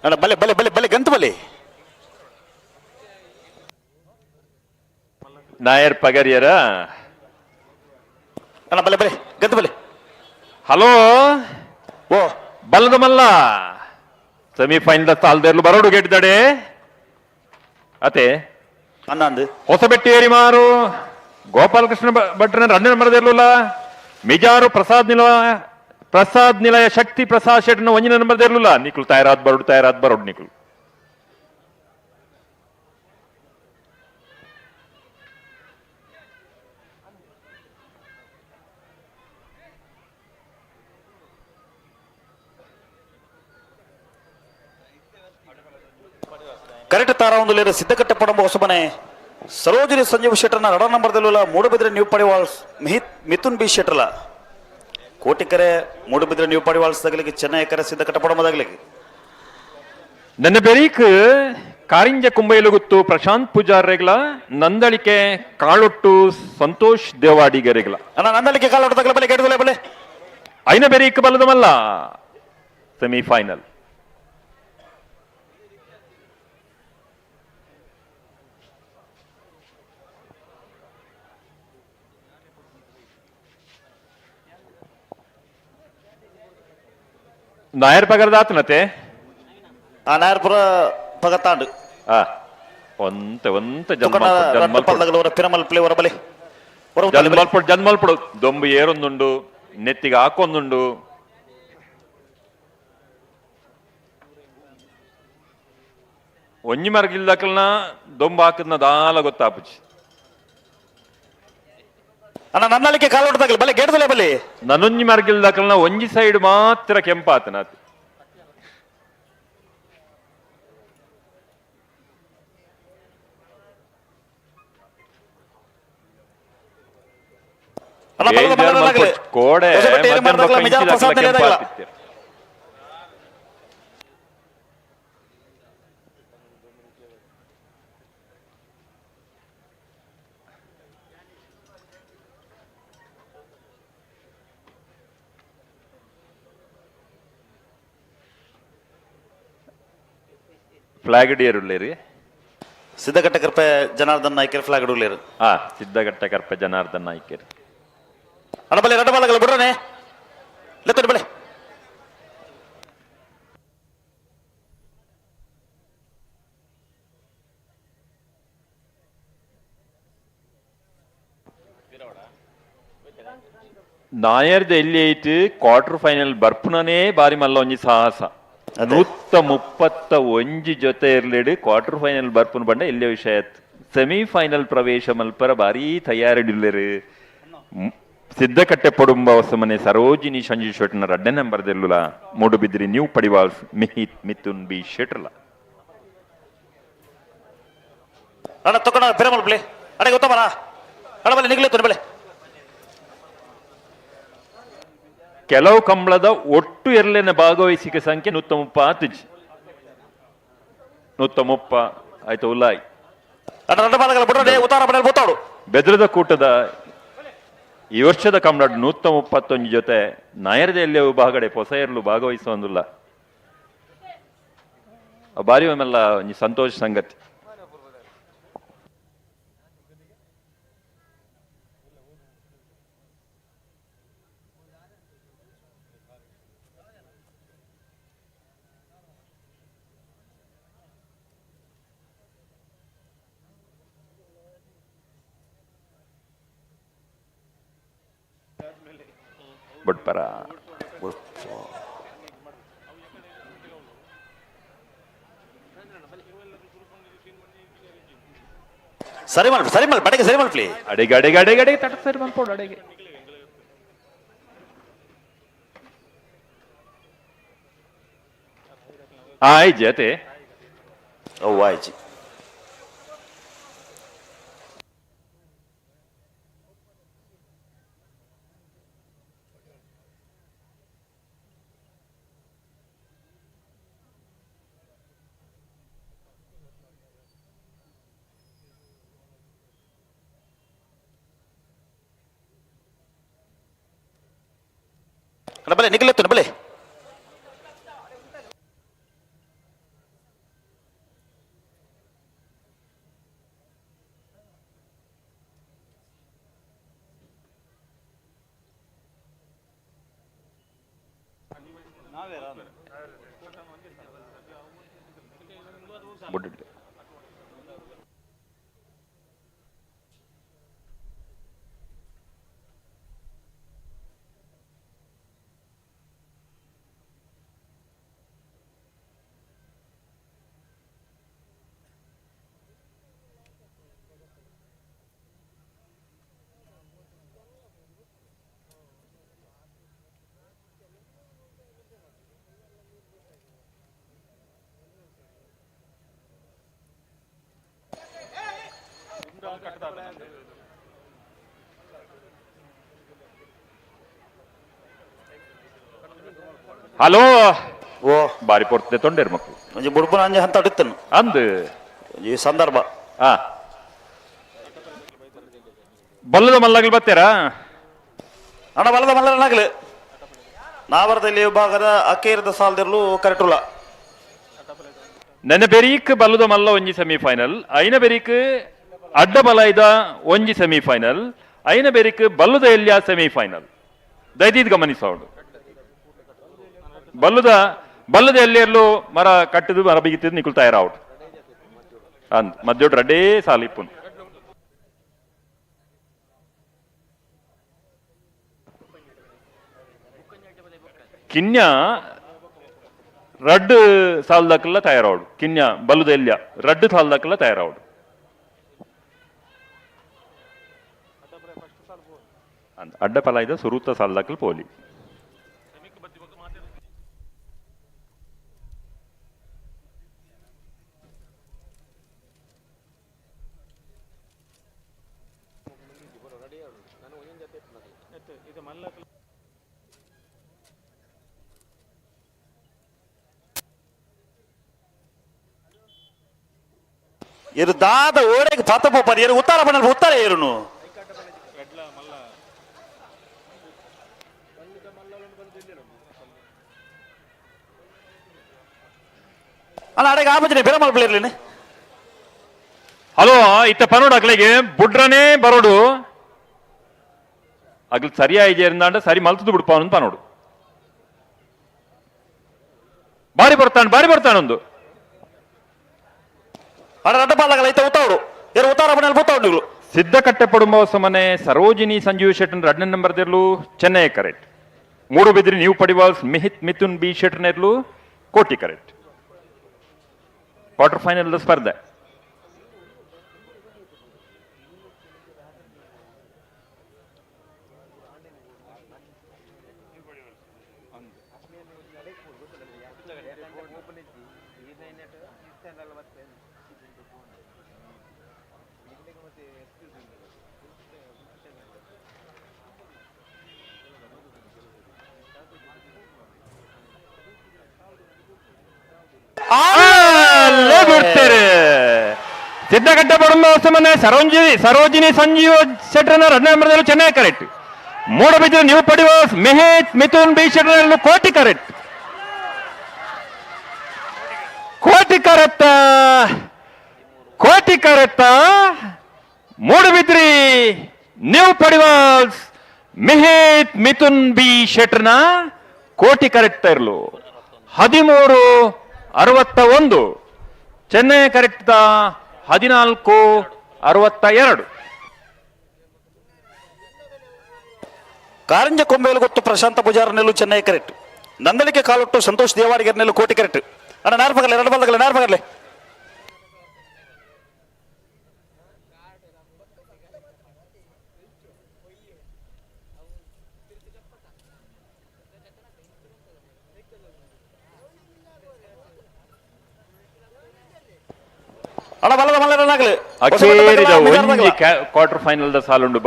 ಅಣ್ಣ ಬಲೆ ಬಲೆ ಬಲೆ ಬಲೆ ಗಂತ ಬಲೆ. ನಾಯರ್ ಪಗರಿಯರ. ಅಣ್ಣ ಬಲೆ ಬಲೆ ಗಂತ ಬಲೆ. ಹಲೋ. ಓ ಬಲ್ಲದ ಮಲ್ಲ ಸೆಮಿಫೈನಲ್ ಸಾಲ್ದೇರ್ಲು ಬರೋಡು ಗೆಡ್ದಡೆ ಅತೆ. ಅಣ್ಣ ಅಂದು ಹೊಸಬೆಟ್ಟಿ ಏರಿಮಾರು ಗೋಪಾಲಕೃಷ್ಣ ಭಟ್ರನ ರಣ್ಣ ನಂಬರ್ ಮಿಜಾರು ಪ್ರಸಾದ್ ನಿಲಯ, ಪ್ರಸಾದ್ ನಿಲಯ ಶಕ್ತಿ ಪ್ರಸಾದ್ ಶೆಟ್ನ ಒಂಜಿನ ನಂಬರ್ ಇರ್ಲಿಲ್ಲ. ನಿಕ್ಲು ತಯಾರಾದ್ ಬರೋಡು, ತಯಾರಾದ್ ಬರೋಡು ನಿಕ್ಲು. ಕರೆಕ್ಟ್ ತಾರ ಒಂದು ಲೇರು ಸಿದ್ದಕಟ್ಟೆ ಪಡಂಬ ಹೊಸಮನೆ ಸರೋಜಿನಿ ಸಂಜೀವ್ ಶೆಟ್ಟರ್ನ ರಡ ನಂಬರ್ದಲ್ಲ. ಮೂಡುಬಿದ್ರೆ ನ್ಯೂ ಪಡಿವಾಳ್ಸ್ ಮಿಹಿತ್ ಮಿಥುನ್ ಬಿ ಶೆಟ್ಟರ್ಲ. ಕೋಟಿಕರೆ ಮೂಡುಬಿದ್ರೆ ನ್ಯೂ ಪಡಿವಾಳ್ಸ್ ತಗಲಿಕ್ಕೆ, ಚೆನ್ನೈ ಕರೆ ಸಿದ್ದಕಟ್ಟೆ ಪಡಂಬದಾಗಲಿಕ್ಕೆ. ನನ್ನ ಬೆರೀಕ್ ಕಾರಿಂಜ ಕುಂಬೈಲುಗುತ್ತು ಪ್ರಶಾಂತ್ ಪೂಜಾರ್ರೆಗ್ಲ, ನಂದಳಿಕೆ ಕಾಳೊಟ್ಟು ಸಂತೋಷ್ ದೇವಾಡಿಗರೆಗ್ಲ. ಅಣ್ಣ ನಂದಳಿಕೆ ಕಾಲೋಟ ತಗಲ ಬಲೆ ಗೇಟದಲ್ಲ ಬಲೆ. ಐನ ಬೆರೀಕ್ ಬಲ್ಲದಮಲ್ಲ ಸೆಮಿಫೈನಲ್. ನಾಯರ್ ಪಗರ್ದಾತನತೆ. ಆ ನಾಯರ್ಪುರ ಪಗತಾಂಡು. ಆ ಒಂತೆ ಒಂತೆ ತುಕನ ರಡ್ಡು ಪಲ್ಲಗಲ ಅವರ ಪಿರಮಲ್ ಪ್ಲೇ ಹೊರ ಬಲೆ ಹೊರ ಉತ್ತಲೆ ಬಲೆ. ಜನ್ಮಲ್ಪಡು ಜನ್ಮಲ್ಪಡು ದೊಂಬು ಏರೊಂದುಂಡು, ನೆತ್ತಿಗೆ ಹಾಕೊಂದುಂಡು. ಒಂಜಿ ಮರಗಿಲ್ದಕಲ್ನ ದೊಂಬು ಹಾಕದ್ನ ದಾಲ ಗೊತ್ತಾಪುಜಿ. ಅಣ್ಣ ನನ್ನಲಿಕ್ಕೆ ಕಾಲೋಟ ತಗಲ ಬಲೆ ಗೇಟದಲ್ಲ ಬಲೆ. ನನೊಂಜಿ ಮರಗಿಲ್ದಕಲ್ನ ಒಂಜಿ ಸೈಡ್ ಮಾತ್ರ ಕೆಂಪಾತನ. ಅಣ್ಣ ಬಲದ ಬಲದ ಆಗಲಿ. ಕೋಡೆ ಹೊಸಬೆಟ್ಟಿ ಏರಿ ಮಧ್ಯಾಹ್ನ ಮಾಡ್ದಾಗಲ ಬೊಕ್ಕ ಮಿಜಾರ್ ಇಂಚಿದಾಕಲ ಪ್ರಸಾದ್ ನಿಲಯದಾಗಲ. ಕೆಂಪಾತಿತ್ತೆರ್. ಫ್ಲಾಗ್ ಹಿಡಿಯರುಳ್ಳೇರಿ. ಸಿದ್ದಕಟ್ಟೆ ಕೃಪೆ ಜನಾರ್ದನ್ ನಾಯ್ಕರ್ ಫ್ಲಾಗ್ ಇಡುಲೇರು. ಆ ಸಿದ್ದಘಟ್ಟ ಕರ್ಪೆ ಜನಾರ್ದನ್ ನಾಯ್ಕರ್. ಅಣ್ಣ ಬಲೆ ರಡ್ಡು ಬಾಲಗಲ ಬಿಡ್ರನೆ ಲೆತ್ತಡಿ ಬಲೆ. ನಾಯರ್ದ ಎಲ್ಲಿ ಐತಿ ಕ್ವಾರ್ಟರ್ ಫೈನಲ್ ಬರ್ಪುನನೇ ಬಾರಿ ಮಲ್ಲ ಒಂಜಿ ಸಾಹಸ. ಅದೇ. 131 ಜೊತೆ ಇರ್ಲಿಡು ಕ್ವಾರ್ಟರ್ ಫೈನಲ್ ಬರ್ಪುನ ಬಂಡ ಎಲ್ಲಿಯ ವಿಷಯ. ಸೆಮಿಫೈನಲ್ ಪ್ರವೇಶ ಮಲ್ಪರ ಭಾರೀ ತಯಾರಿಡಿಲ್ಲೆರು. ಸಿದ್ದಕಟ್ಟೆ ಪಡುಂಬ ಹೊಸಮನೆ ಸರೋಜಿನಿ ಸಂಜೀವ್ ಶೆಟ್ಟನ ರಡ್ಡೆ ನಂಬರ್ ದೆಲ್ಲುಲ, ಮೂಡುಬಿದ್ರಿ ನ್ಯೂ ಪಡಿವಾಲ್ಸ್ ಮಿಹಿತ್ ಮಿಥುನ್ ಬಿ ಶೆಟ್ರಲ. ಅಣ್ಣ ತಕೊಂಡ ಪಿರಮಲ್ ಪ್ಲೇ ಅಣ್ಣ ಗೊತ್ತಬರ ಅಣ್ಣ ಬಲೆ ನಿಗ್ಲೆ ಬಲೆ. ಕೆಲವು ಕಂಬಳದ ಒಟ್ಟು ಎರ್ಲೆನ ಭಾಗವಹಿಸಿಕೆ ಸಂಖ್ಯೆ 130 ಆತುಜಿ. 130 ಆಯ್ತು ಉಲ್ಲಾಯ್. ಅಣ್ಣ ರಡ್ಡು ಬಾಲಗಲ ಬಿಡ್ರನೆ ಉತ್ತಾರ ಬಡಲ್ ಬೂತಾಡು. ಬೆದ್ರದ ಕೂಟದ ಈ ವರ್ಷದ ಕಂಬಳ 131 ಜೊತೆ ನಾಯರದ ಎಲ್ಲಿ ಭಾಗಡೆ ಪೊಸ ಎರ್ಲು ಭಾಗವಹಿಸುವಂದಿಲ್ಲ. ಬಾರಿ ಒಮ್ಮೆಲ್ಲ ಒಂಜಿ ಸಂತೋಷ ಸಂಗತಿ. ಬುಡ್ಪರ. ಸರಿ ಮಲ್ಪ, ಸರಿ ಮಲ್ಪ, ಬಡಗೆ ಸರಿ ಮಲ್ಪ್ಲಿ. ಅಡೆಗೆ ಅಡೆಗೆ ಅಡೆಗೆ ಅಡೆಗೆ ತಟ ಸರಿ ಮಲ್ಪೋಡು ಅಡೆಗೆ. ಆಯ್ಜಿ ಅತೆ. ಓ ಆಯ್ಜಿ. ಬಲೆ ನಿಖಿಲೆತ್ತು ಬಲೆ. ಹಲೋ. ಓ. ಬಾರಿ ಪೊರ್ತೆ ತೊಂಡೇರು ಮಕ್ಕಳು. ಒಂಜಿ ಬುಡ್ಬುನ ಅಂಜಿ ಹಂತ ಅಡಿತ್ತನು. ಅಂದ್. ಈ ಸಂದರ್ಭ. ಆ ಬಲ್ಲದ ಮಲ್ಲಗಲ್ ಬತ್ತೇರಾ? ಅಣ್ಣ ಬಲ್ಲದ ಮಲ್ಲನಾಗಲಿ. ನಾವರದಲ್ಲಿ ವಿಭಾಗದ ಅಕೇರದ ಸಾಲದಿರಲು ಕರೆಟುಲ್ಲ. ನೆನ ಬೆರೀಕ್ ಬಲ್ಲದ ಮಲ್ಲ ಒಂಜಿ ಸೆಮಿಫೈನಲ್, ಐನ ಬೆರೀಕ್ ಅಡ್ಡ ಬಲೈದ ಒಂಜಿ ಸೆಮಿಫೈನಲ್, ಐನ ಬೆರೀಕ್ ಬಲ್ಲದ ಎಲ್ಯ ಸೆಮಿಫೈನಲ್. ದಯದೀದ್ ಗಮನಿಸೋಡು. ಬಲ್ಲದ ಬಲ್ಲದ ಎಲ್ಲಿಯಲ್ಲೂ ಮರ ಕಟ್ಟಿದು ಮರ ಬಿಗಿತ್ತಿದ್ದು ನಿಕುಲ್ ತಯಾರಾವಟ್ ಅಂದ್ ಮಧ್ಯೋಟ್ ರಡ್ಡೇ ಸಾಲಿಪ್ಪುನ್. ಕಿನ್ಯ ರಡ್ಡು ಸಾಲ್ದಕ್ಕೆಲ್ಲ ತಯಾರಾವಡು. ಕಿನ್ಯ ಬಲ್ಲದ ಎಲ್ಯ ರಡ್ಡು ಸಾಲ್ದಕ್ಕೆಲ್ಲ ತಯಾರಾವಡು. ಅಡ್ಡ ಪಲಾಯ್ದ ಸುರೂತ ಸಾಲ್ದಕ್ಕಲ್ ಪೋಲಿ. ಇರು ದಾದ ಓಡೆಗೆ ಪತ ಪೋಪರ್ ಏರು ಉತ್ತಾರ ಬಣ್ಣ ಉತ್ತರ ಏರುನು. ಅಲ್ಲ ಅಡೆಗೆ ಆಪಚನೆ ಬೇರೆ ಮಲ್ಪಲಿರ್ಲಿನಿ. ಹಲೋ, ಇತ್ತ ಪನೋಡು ಅಗ್ಲಿಗೆ ಬುಡ್ರನೇ ಬರೋಡು. ಅಗ್ಲು ಸರಿಯಾಗಿ ಅಂದ ಸರಿ ಮಲ್ತದ್ದು ಬಿಡ್ಪ ಅಂತ ಪನೋಡು. ಬಾರಿ ಬರ್ತಾನೆ, ಬಾರಿ ಬರ್ತಾನೊಂದು. ಅಡ ರಡ್ಡ ಪಾಲಾಗಲ್ಲ ಐತ ಉತ್ತಾವಡು ಏರು ಉತ್ತಾರ ಬಣ್ಣ ಬುತ್ತಾವಡು ನೀವು. ಸಿದ್ಧಕಟ್ಟೆ ಪಡುಂಬ ಸಮನೆ ಸರೋಜಿನಿ ಸಂಜೀವ್ ಶೆಟ್ಟನ್ ರಡ್ನ ನಂಬರ್ ದಿರ್ಲು Chennai correct. Moodbidri new Padiwals Mihith Mithun B ಶೆಟ್ಟರ್ನೆರ್ಲು ಕೋಟಿ correct. Quarter final ಸ್ಪರ್ಧೆ. ಅಲ್ಲೇ ಬಿಡ್ತಾರೆ. ಸಿದ್ಧಗಡ್ಡೆ ಬಡಂಬ ಹೊಸಮನೆ ಸರೋಜಿನಿ ಸಂಜೀವ ಶೆಟ್ಟರ್ನ ರಡ್ನ ನಂಬರ್ದಲ್ಲಿ ಚೆನ್ನೈ ಕರೆಕ್ಟ್. ಮೂಡಬಿದ್ರೆ ನೀವು ಪಡೆಯುವ Mihith Mithun B Shettar Koti correct. Koti correct, Koti correct. Moodbidri new Padiwals Mihith Mithun B ಶೆಟ್ಟರ್ನ ಕೋಟಿ ಕರೆಕ್ಟ್ ಇರಲು 13-61. ಚೆನ್ನೈ ಕರೆಕ್ಟ್ 14-62. Karanja ಕೊಂಬೇಲು ಗೊತ್ತು ಪ್ರಶಾಂತ ಪೂಜಾರ ನೆಲ್ಲು ಚೆನ್ನೈ ಕರೆಕ್ಟ್. ನಂದಳಿಕೆ ಕಾಲೊಟ್ಟು ಸಂತೋಷ್ ದೇವಾಡಿಗರ್ ನೆಲ್ಲು ಕೋಟಿ ಕರೆಕ್ಟ್. ಅಣ್ಣ ನಾರ್ ಪಗಲೆ ಎರಡು ಬಲ್ದಗಲೆ ನಾರ್ ಪಗಲೆ. ಅಣ್ಣ ಬಲ್ಲದ ಮಲ್ಲನಾಗಲಿ. ಅಖೇರಿದ ಒಂಜಿ quarter final the ಸಾಲುಂಡು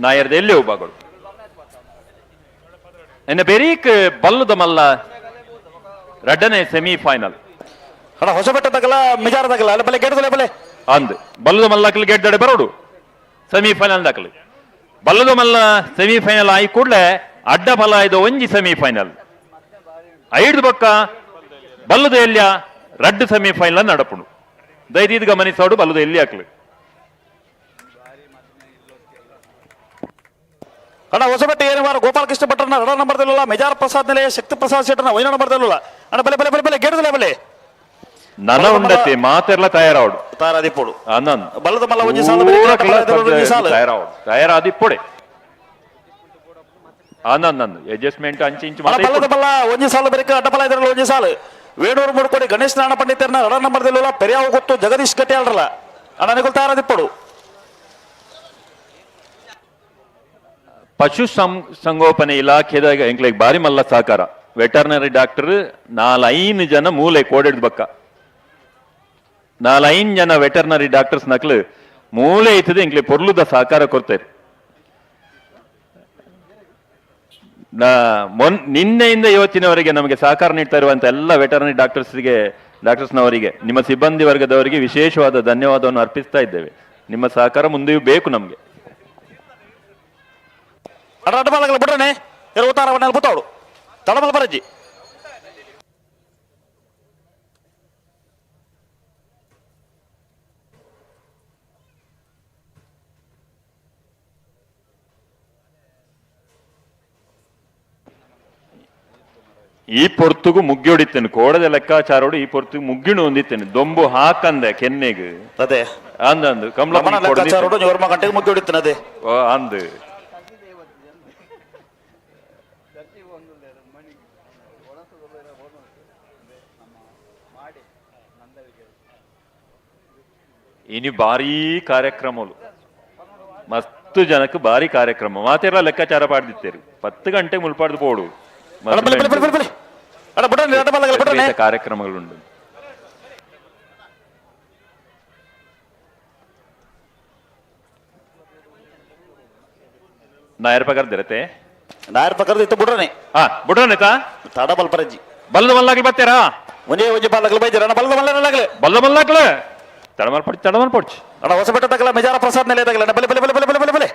ನಾಯರ್ದ ಎಲ್ಲಿ ಬಾಗಳು ಎನ್ನ ಬೆರೀಕ್ ಬಲ್ಲುದ ಮಲ್ಲ ರಡ್ಡನೆ ಸೆಮಿ ಫೈನಲ್. ಅಣ್ಣ ಹೊಸಬೆಟ್ಟದಾಗಲ ಮಿಜಾರದಾಗಲ ಅಲ್ಲ ಬಲೆ ಗೆಡ್ದಲೆ ಬಲೆ. ಅಂದ್ ಬಲ್ಲದ ಮಲ್ಲಕಲ್ ಗೆಡ್ದಡೆ ಬರೋಡು ಸೆಮಿ ಫೈನಲ್ ದಾಖಲೆ. ಬಲ್ಲದ ಮಲ್ಲ ಸೆಮಿ ಫೈನಲ್ ಆಯಿ ಕೂಡಲೇ ಅಡ್ಡ ಫಲ ಇದು ಒಂಜಿ ಸೆಮಿ ಫೈನಲ್ ಐದು ಬೊಕ್ಕ ಬಲ್ಲದ ಎಲ್ಲಿಯ ರಡ್ಡು ಸೆಮಿ ಫೈನಲ್ ನಡಪುಂಡು. ದಯದೀದ್ ಗಮನಿಸೋಡು ಬಲ್ಲದ ಎಲ್ಲಿ ಹಾಕ್ಲಿ. ಅಣ್ಣ ಹೊಸಬೆಟ್ಟ ಏನು ಮಾರ ಗೋಪಾಲಕೃಷ್ಣ ಭಟ್ರನ್ನ ರಡ ನಂಬರ್ ದಲ್ಲ ಮೆಜಾರ್ ಪ್ರಸಾದ್ ನೆಲೆಯ ಶಕ್ತಿ ಪ್ರಸಾದ್ ಶೆಟ್ಟರ್ನ ವೈನ ನಂಬರ್ ದಲ್ಲ ಅಣ್ಣ ಬಲೆ ಬಲೆ ಬಲೆ ಬಲೆ ಗೆಡ್ದಲೆ ಬಲೆ. ನನ ಉಂಡತೆ ಮಾತೆರ್ಲ ತಯಾರಾವಡು. ತಾರಾದಿಪ್ಪೋಡು. ಅನನ್ ಬಲ್ಲದ ಮಲ್ಲ ಒಂಜಿ ಸಾಲು ಬಲೆ ಒಂಜಿ ಸಾಲು. ತಯಾರಾವಡು ತಯಾರಾದಿಪ್ಪೊಡೆ ಆನಂದ್ ನಂದು ಅಡ್ಜಸ್ಟ್ಮೆಂಟ್ ಅಂಚೆ ಇಂಚು ಅಣ್ಣ ಬಲ್ಲದ ಬಲ್ಲ ಒಂಜಿ ಸಾಲು ಬರಿಕ ಅಡ್ಡ ಬಲ ಇದ್ರಲ್ಲ ಒಂಜಿ ಸಾಲು. ವೇಣೂರು ಮೂಡ್ಕೋಡಿ ಗಣೇಶ್ ನಾರಾಯಣ ಪಂಡಿತರ್ನ ರಡ ನಂಬರ್ ದಲ್ಲ ಪೆರಿಯಾವ ಗೊತ್ತು ಜಗದೀಶ್ ಗಟ್ಟಿಯಾಳ್ರಲ್ಲ ಅಣ್ಣ ನಿಗುಲ್ ತಾರಾದಿಪ್ಪೋಡು. ಪಶು ಸಂಗೋಪನೆ ಇಲಾಖೆದಾಗ ಎಂಕ್ಲೆಗ್ ಬಾರಿ ಮಲ್ಲ ಸಹಕಾರ. ವೆಟರ್ನರಿ ಡಾಕ್ಟರ್ ನಾಲ್ ಜನ ಮೂಲೆ ಕೋಡೆಡ್ ಬಕ್ಕ ನಾಲ್ ಜನ ವೆಟರ್ನರಿ ಡಾಕ್ಟರ್ಸ್ ನಕ್ಲು ಮೂಲೆ ಇತ್ತದೆ ಎಂಕ್ಲೆ ಪೊರ್ಲುದ ಸಹಕಾರ ಕೊಡ್ತಾರೆ. ನಿನ್ನೆಯಿಂದ ಇವತ್ತಿನವರೆಗೆ ನಮಗೆ ಸಹಕಾರ ನೀಡ್ತಾ ಇರುವಂತ ಎಲ್ಲ ವೆಟರ್ನರಿ ಡಾಕ್ಟರ್ಸ್ಗೆ ಡಾಕ್ಟರ್ಸ್ನವರಿಗೆ ನಿಮ್ಮ ಸಿಬ್ಬಂದಿ ವರ್ಗದವರಿಗೆ ವಿಶೇಷವಾದ ಧನ್ಯವಾದವನ್ನು ಅರ್ಪಿಸ್ತಾ ಇದ್ದೇವೆ. ನಿಮ್ಮ ಸಹಕಾರ ಮುಂದೆಯೂ ಬೇಕು ನಮಗೆ. ಈ ಪೊರ್ತುಗು ಮುಗ್ಗಿಯೊಡಿತ್ತೇನೆ ಕೋಡದ ಲೆಕ್ಕಾಚಾರೋಡು ಈ ಪೊರ್ತುಗು ಮುಗ್ಗಿಣು ಹೊಂದಿತ್ತೇನೆ ದೊಂಬು ಹಾಕಂದೆ ಕೆನ್ನೆಗ್ ಅದೇ ಅಂದ ಅಂದು ಕಮಲ ಲೆಕ್ಕಾಚಾರೋಡು ಜೋರ್ಮ ಗಂಟೆಗೆ ಮುಗ್ಗಿ ಹೊಡಿತೇನೆ ಅದೇ. ಅಂದು ಇನಿ ಭಾರೀ ಕಾರ್ಯಕ್ರಮలు ಮಸ್ತ್ ಜನಕ್ಕೆ ಭಾರಿ ಕಾರ್ಯಕ್ರಮ ಮಾತೆಲ್ಲ ಲೆಕ್ಕಾಚಾರ ಪಾಡ್ದಿತ್ತೇರು 10 ಗಂಟೆ ಮುಲ್ಪಾಡ್ದು ಪೋಡು ಕಾರ್ಯಕ್ರಮಗಳುಂಟು. ನಾಯರ್ ಪಗರ್ದಿರತ್ತೆ ನಾಯರ್ ಪಗರ್ದ ಇತ್ತು ಬುಡ್ರನೆ. ಹಾ ಬುಡ್ರನೆ ತಾ ತಡ ಬಲ್ಪರಜ್ಜಿ ಬಲ್ಲದ ಮಲ್ಲಾಗ್ಲಿ ಬತ್ತೇರಾ ಒಂದೇ ಒಂಜಿ ಬಾಲಗ್ಲು ಬೈದಿರ ಅಣ್ಣ ಬಲ್ಲದ ಮಲ್ಲನಾಗ್ಲಿ ಬಲ್ಲ ಮಲ್ಲಾಗ್ಲ ತಡಮಲ್ ಪಡ್ಚಿ ತಡಮಲ್ ಪಡ್ಚಿ ಅಣ್ಣ ಹೊಸಬೆಟ್ಟ ತಗಲ ಮೆಜಾರ ಪ್ರಸಾದ್ ನೆಲೆ ತಗಲ ಬಲೆ ಬಲೆ ಬಲೆ ಬಲೆ ಬಲೆ ಬಲೆ ಬಲೆ.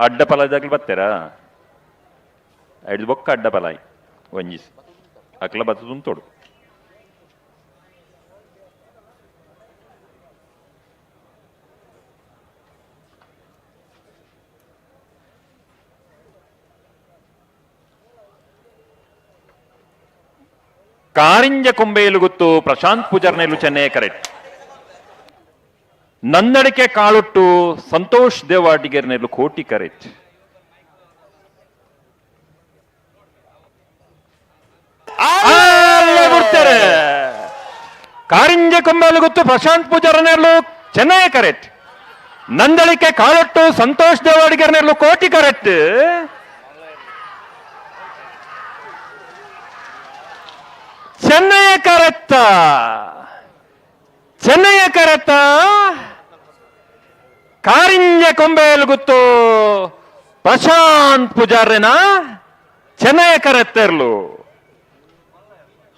ಅಡ್ಡ ಪಲದಾಗ್ಲಿ ಬತ್ತೇರಾ ಐದು ಬೊಕ್ಕ ಅಡ್ಡ ಪಲಾಯಿ ಒಂಜಿಸ್ ಅಕ್ಲ ಬತ್ತದ ತೋಡು. ಕಾರಿಂಜ ಕೊಂಬೆಯಲು ಗೊತ್ತು ಪ್ರಶಾಂತ್ ಪೂಜಾರ್ನೆಲು ಚೆನ್ನೈ ಕರೆಕ್ಟ್. ನನ್ನಡಿಕೆ ಕಾಳುಟ್ಟು ಸಂತೋಷ್ ದೇವಾಡಿಗೆರ್ನೆಲು ಕೋಟಿ ಕರೆಕ್ಟ್. ಬಿಡ್ತಾರೆ ಕಾರಿಂಜ ಕೊಂಬೆಯಲು ಗೊತ್ತು ಪ್ರಶಾಂತ್ ಪೂಜಾರ್ನೆಲು ಚೆನ್ನೈ ಕರೆಕ್ಟ್. ನಂದಳಿಕೆ ಕಾಳೊಟ್ಟು ಸಂತೋಷ್ ದೇವಾಡಿಗೆರ್ನೆಲು ಕೋಟಿ ಕರೆಕ್ಟ್. ಚೆನ್ನೈಯ ಕರೆತ್ತ ಚೆನ್ನೈಯ ಕರೆತ್ತ ಕಾರಿಂಜ ಕೊಂಬೆಯಲು ಗೊತ್ತು ಪ್ರಶಾಂತ್ ಪೂಜಾರ್ರೆನ ಚೆನ್ನೈಯ ಕರೆತ್ತೆರ್ಲು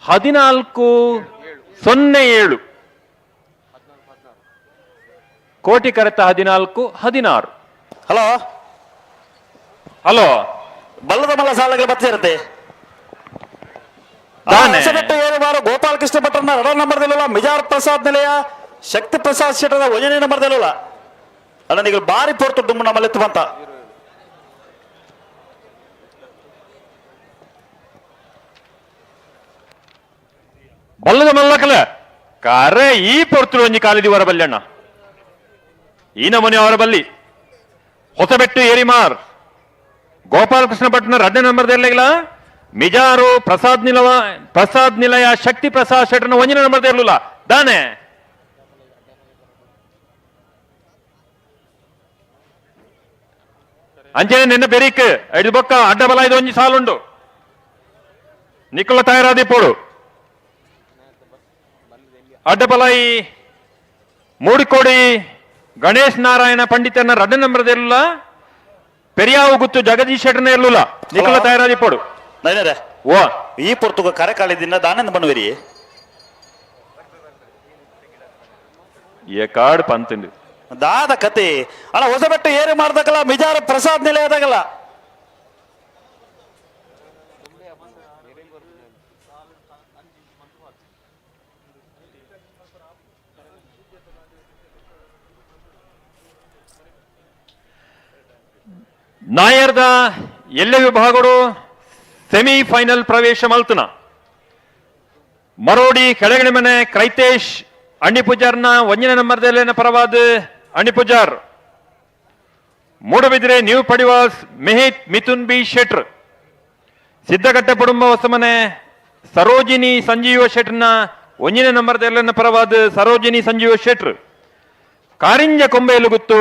14-07 ಕೋಟಿ ಕರೆತ 14-16. ಹಲೋ ಹಲೋ ಬಲ್ಲದ ಮಲ್ಲ ಸಾಲಗಳು ಬತ್ತಿರುತ್ತೆ. ಹೊಸಬೆಟ್ಟು ಏರುವಾರು ಗೋಪಾಲಕೃಷ್ಣ ಭಟ್ರನ್ನ ರಡ ನಂಬರ್ ದಲ್ಲಲ್ಲ ಮಿಜಾರ್ ಪ್ರಸಾದ್ ನೆಲೆಯ ಶಕ್ತಿ ಪ್ರಸಾದ್ ಶೆಟ್ಟರ ಒಂಜನೇ ನಂಬರ್ ದಲ್ಲಲ್ಲ ಅಣ್ಣ ನೀವು ಬಾರಿ ಪೋರ್ತು ದುಮ್ಮು ನಮ್ಮಲ್ಲಿತ್ತು ಬಂತ. ಬಲ್ಲದ ಮಲ್ಲಕಲ ಕರೆ ಈ ಪೊರ್ತುಡು ಒಂಜಿ ಕಾಲಿದಿ ವರ ಬಲ್ಯಣ್ಣ ಈ ನಮೂನೆ ಅವರ ಬಲ್ಲಿ ಹೊಸಬೆಟ್ಟು ಏರಿಮಾರ್ ಗೋಪಾಲಕೃಷ್ಣ ಭಟ್ನ ರಡ್ಡ ನಂಬರ್ ದೇರ್ಲೆಗ್ಲ ಮಿಜಾರು ಪ್ರಸಾದ್ ನಿಲವ ಪ್ರಸಾದ್ ನಿಲಯ ಶಕ್ತಿ ಪ್ರಸಾದ್ ಶೆಟ್ಟರ್ನ ಒಂಜಿನ ನಂಬರ್ ದೇರ್ಲುಲ್ಲ ದಾನೆ. ಅಂಚನೆ ನಿನ್ನ ಬೆರಿಕ್ ಐದು ಬೊಕ್ಕ ಅಡ್ಡ ಬಲ ಇದು ಒಂಜಿ ಸಾಲುಂಡು ನಿಕ್ಕುಲ ತಯಾರಾದಿಪ್ಪೋಡು. ಅಡ್ಡಬಲಾಯಿ ಮೂಡಿಕೋಡಿ ಗಣೇಶ್ ನಾರಾಯಣ ಪಂಡಿತನ ರಡ್ಡ ನಂಬರ್ ಇರಲಿಲ್ಲ, ಪೆರಿಯಾವು ಗುತ್ತು ಜಗದೀಶ್ ಶೆಟ್ಟರ್ನ ಇರಲಿಲ್ಲ, ನಿಕ್ಕುಲ ತಯಾರಾದಿಪ್ಪೋಡು. ನೈನರೇ. ಓ. ಈ ಪೊರ್ತುಗ ಕರೆಕಾಳಿದಿಂದ ದಾನೆಂದು ಬನ್ನುವಿರಿ. ಏ ಕಾಡು ಪಂತಂಡು. ದಾದ ಕತೆ ಅಲ್ಲ, ಹೊಸಬೆಟ್ಟು ಏರಿ ಮಾಡ್ದಕ್ಕಲ್ಲ ಮಿಜಾರ ಪ್ರಸಾದ್ ನಿಲಯದಾಗಲ್ಲ. ನಾಯರ್ದ ಎಲ್ಲೆ ವಿಭಾಗಡು ಸೆಮಿಫೈನಲ್ ಪ್ರವೇಶ ಮಲ್ತನ ಮರೋಡಿ ಕೆಳಗಡೆ ಮನೆ ಕ್ರೈತೇಶ್ ಅಣ್ಣಿ ಪೂಜಾರ್ನ ಒಂದನೇ ನಂಬರ್ದಲ್ಲಿನ ಪರವಾದ ಅಣ್ಣಿ ಪೂಜಾರ್. ಮೂಡಬಿದ್ರೆ ನ್ಯೂ ಪಡಿವಾಸ್ ಮೆಹಿತ್ ಮಿಥುನ್ ಬಿ ಶೆಟ್ರ್. ಸಿದ್ದಗಟ್ಟೆ ಕುಟುಂಬ ಹೊಸಮನೆ ಸರೋಜಿನಿ ಸಂಜೀವ ಶೆಟ್ರ್ನ ಒಂದನೇ ನಂಬರ್ದಲ್ಲಿನ ಪರವಾದ ಸರೋಜಿನಿ ಸಂಜೀವ ಶೆಟ್ರ್. ಕಾರಿಂಜ ಕೊಂಬೆಯಲುಗುತ್ತು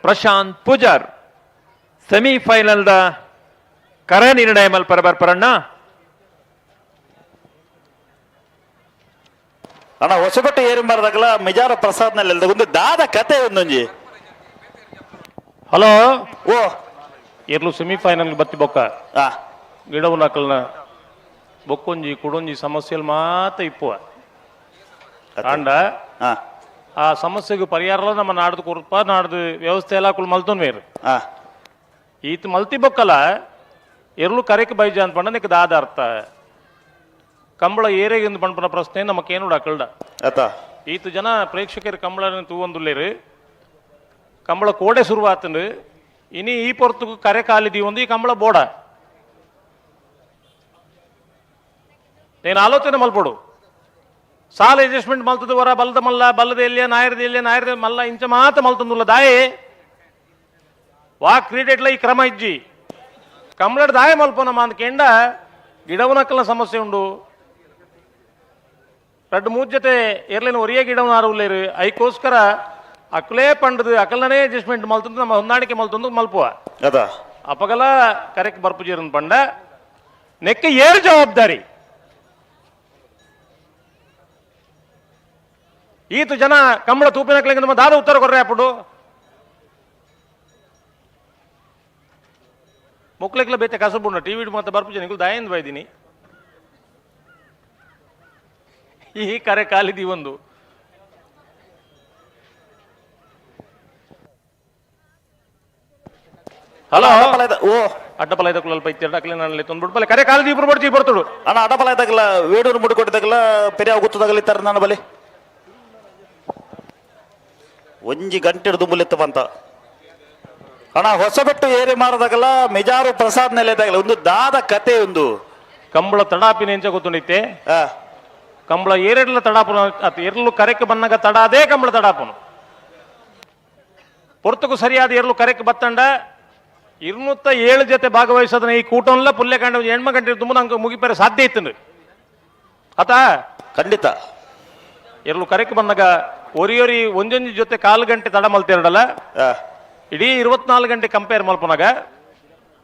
ಪ್ರಶಾಂತ್ ಪೂಜಾರ್. ಸೆಮಿಫೈನಲ್ದ ಕರ ನಿರ್ಣಯ ಮಲ್ಪರ ಬರ್ಪರಣ್ಣ. ಅಣ್ಣ, ಹೊಸಬೆಟ್ಟು ಏರಿ ಮಾಡಿದಾಗಲ್ಲ ಮಿಜಾರ ಪ್ರಸಾದ್ ನಲ್ಲಿ ಒಂದು ದಾದ ಕತೆ ಒಂದೊಂಜಿ. ಹಲೋ. ಓ. ಎರ್ಲು ಸೆಮಿಫೈನಲ್ ಬತ್ತಿ ಬೊಕ್ಕ ಗಿಡವು ನಕಲ್ನ ಬೊಕ್ಕೊಂಜಿ ಕುಡೊಂಜಿ ಸಮಸ್ಯೆಲ್ ಮಾತ ಇಪ್ಪುವ ಆಂಡ ಆ ಸಮಸ್ಯೆಗೆ ಪರಿಹಾರ ನಮ್ಮ ನಾಡ್ದು ಕೊರ್ಪ ನಾಡ್ದು ವ್ಯವಸ್ಥೆ ಎಲ್ಲ ಕುಲ್ ಮಲ್ತೊನ್ ಬೇರು. ಈತ ಮಲ್ತಿ ಬೊಕ್ಕಲ ಎರ್ಲು ಕರೆಕ್ ಬೈಜ ಅಂತ ಪಂಡ ನಿಕ್ ದಾದ ಅರ್ಥ? ಕಂಬಳ ಏರೆಗಿಂದು ಪಂಪನ ಪ್ರಶ್ನೆ ನಮಕೇನು ಅಕಲ್ಡ. ಆತ. ಈತ ಜನ ಪ್ರೇಕ್ಷಕರು ಕಂಬಳ ತೂವೊಂದುಲ್ಲೇರು, ಕಂಬಳ ಕೋಡೆ ಶುರುವಾತಂದು ಇನಿ ಈ ಪೊರ್ತುಗು ಕರೆ ಕಾಲಿದಿ ಒಂದು ಈ ಕಂಬಳ ಬೋಡ నేను ಆಲೋಚನೆ ಮಲ್ಪೊಡು. ಸಾಲ ಅಡ್ಜಸ್ಟ್ಮೆಂಟ್ ಮಲ್ತದ ವರ ಬಲ್ಲದ ಮಲ್ಲ ಬಲ್ಲದ ಎಲ್ಲಿಯ ನಾಯರದ ಎಲ್ಲಿಯ ನಾಯರದ ಮಲ್ಲ ಇಂಚ ಮಾತ ಮಲ್ತಂದುಲ್ಲ ದಾಯೆ ವಾ ಕ್ರೀಡೆಟ್ಲ ಈ ಕ್ರಮ ಇಜ್ಜಿ ಕಂಬಳಡ್ ದಾಯ ಮಲ್ಪೊನಮ್ಮ ಅಂದ್ ಕೆಂಡ ಗಿಡವನಕ್ಕಲ ಸಮಸ್ಯೆ ಉಂಡು. ರಡ್ಡು ಮೂರು ಜೊತೆ ಎರ್ಲಿನ ಒರಿಯೇ ಗಿಡವನಾರು ಉಲ್ಲೇರು ಐಕೋಸ್ಕರ ಅಕ್ಲೇ ಪಂಡದು ಅಕಲ್ನೇ ಅಡ್ಜಸ್ಟ್ಮೆಂಟ್ ಮಲ್ತಂದು ನಮ್ಮ ಹೊಂದಾಣಿಕೆ ಮಲ್ತಂದು ಮಲ್ಪುವ. ಅದ. ಅಪಗಲ ಕರೆಕ್ಟ್ ಬರ್ಪುಜೀರನ್ ಪಂಡ ನೆಕ್ಕ ಏರು ಜವಾಬ್ದಾರಿ. ಈತ ಜನ ಕಂಬಳ ತೂಪಿನಕ್ಲಿಂಗ ನಮ್ಮ ದಾದ ಉತ್ತರ ಕೊರ್ರೆ ಅಪ್ಪಡು ಮೊಕ್ಲೆಕ್ಲ ಬೇತೆ ಕಸಬುಂಡ ಟಿವಿ ಮತ್ತೆ ಬರ್ಪುಜ ನಿಕುಲು ದಾಯಂದ್ ಬೈದಿನಿ ಈ ಕರೆ ಕಾಲಿದಿ ಒಂದು. ಹಲೋ. ಓ. ಅಡ್ಡಪಲ ಐದಕ್ಕೂ ಅಲ್ಪ ಇತ್ತೆರಡು ಅಕ್ಲೆ ನಾನು ತಂದು ಬಿಡ್ಪಲೆ ಕರೆ ಕಾಲಿದಿ ಇಬ್ರು ಬಡ್ತಿ ಬರ್ತಡು. ಅಣ್ಣ, ಅಡಪಲ ಇದ್ದಾಗಲ್ಲ ವೇಡೂರು ಮುಡುಕೊಟ್ಟಿದ್ದಾಗಲ್ಲ ಪೆರಿಯ ಗುತ್ತದಾಗಲಿ ತರ ನನ್ನ ಬಲಿ ಒಂಜಿ ಗಂಟೆ ಹಿಡಿದು ಮುಲ್ಲಿತ್ತು ಬಂತ. ಅಣ್ಣ, ಹೊಸಬೆಟ್ಟು ಏರಿ ಮಾರದಾಗಲ್ಲ ಮಿಜಾರು ಪ್ರಸಾದ್ ನೆಲೆದಾಗಲ್ಲ ಒಂದು ದಾದ ಕತೆ ಒಂದು. ಕಂಬಳ ತಡಾಪಿನ ಎಂಚ ಗೊತ್ತುಂಡೈತೆ? ಕಂಬಳ ಏರೆಡ್ಲ ತಡಾಪುನ ಅತ್ ಎರ್ಲು ಕರೆಕ್ ಬನ್ನಗ ತಡ ಅದೇ ಕಂಬಳ ತಡಾಪುನು ಪೊರ್ತುಕು ಸರಿಯಾದ ಎರ್ಲು ಕರೆಕ್ ಬತ್ತಂಡ 207 ಜೊತೆ ಭಾಗವಹಿಸೋದನ್ನ ಈ ಕೂಟಂಲ ಪುಲ್ಲೆಕಾಂಡ ಎಣ್ಮ ಗಂಟೆ ತುಂಬ ನಂಗೆ ಮುಗಿಪೇರೆ ಸಾಧ್ಯ ಇತ್ತು ಆತ. ಖಂಡಿತ. ಎರ್ಲು ಕರೆಕ್ ಬಂದಾಗ ಒರಿಯೊರಿ ಒಂಜೊಂಜಿ ಜೊತೆ ಕಾಲು ಗಂಟೆ ತಡ ಮಲ್ತಿರಡಲ್ಲ. ಇಡೀ 24 ಗಂಟೆ ಕಂಪೇರ್ ಮಲ್ಪನಾಗ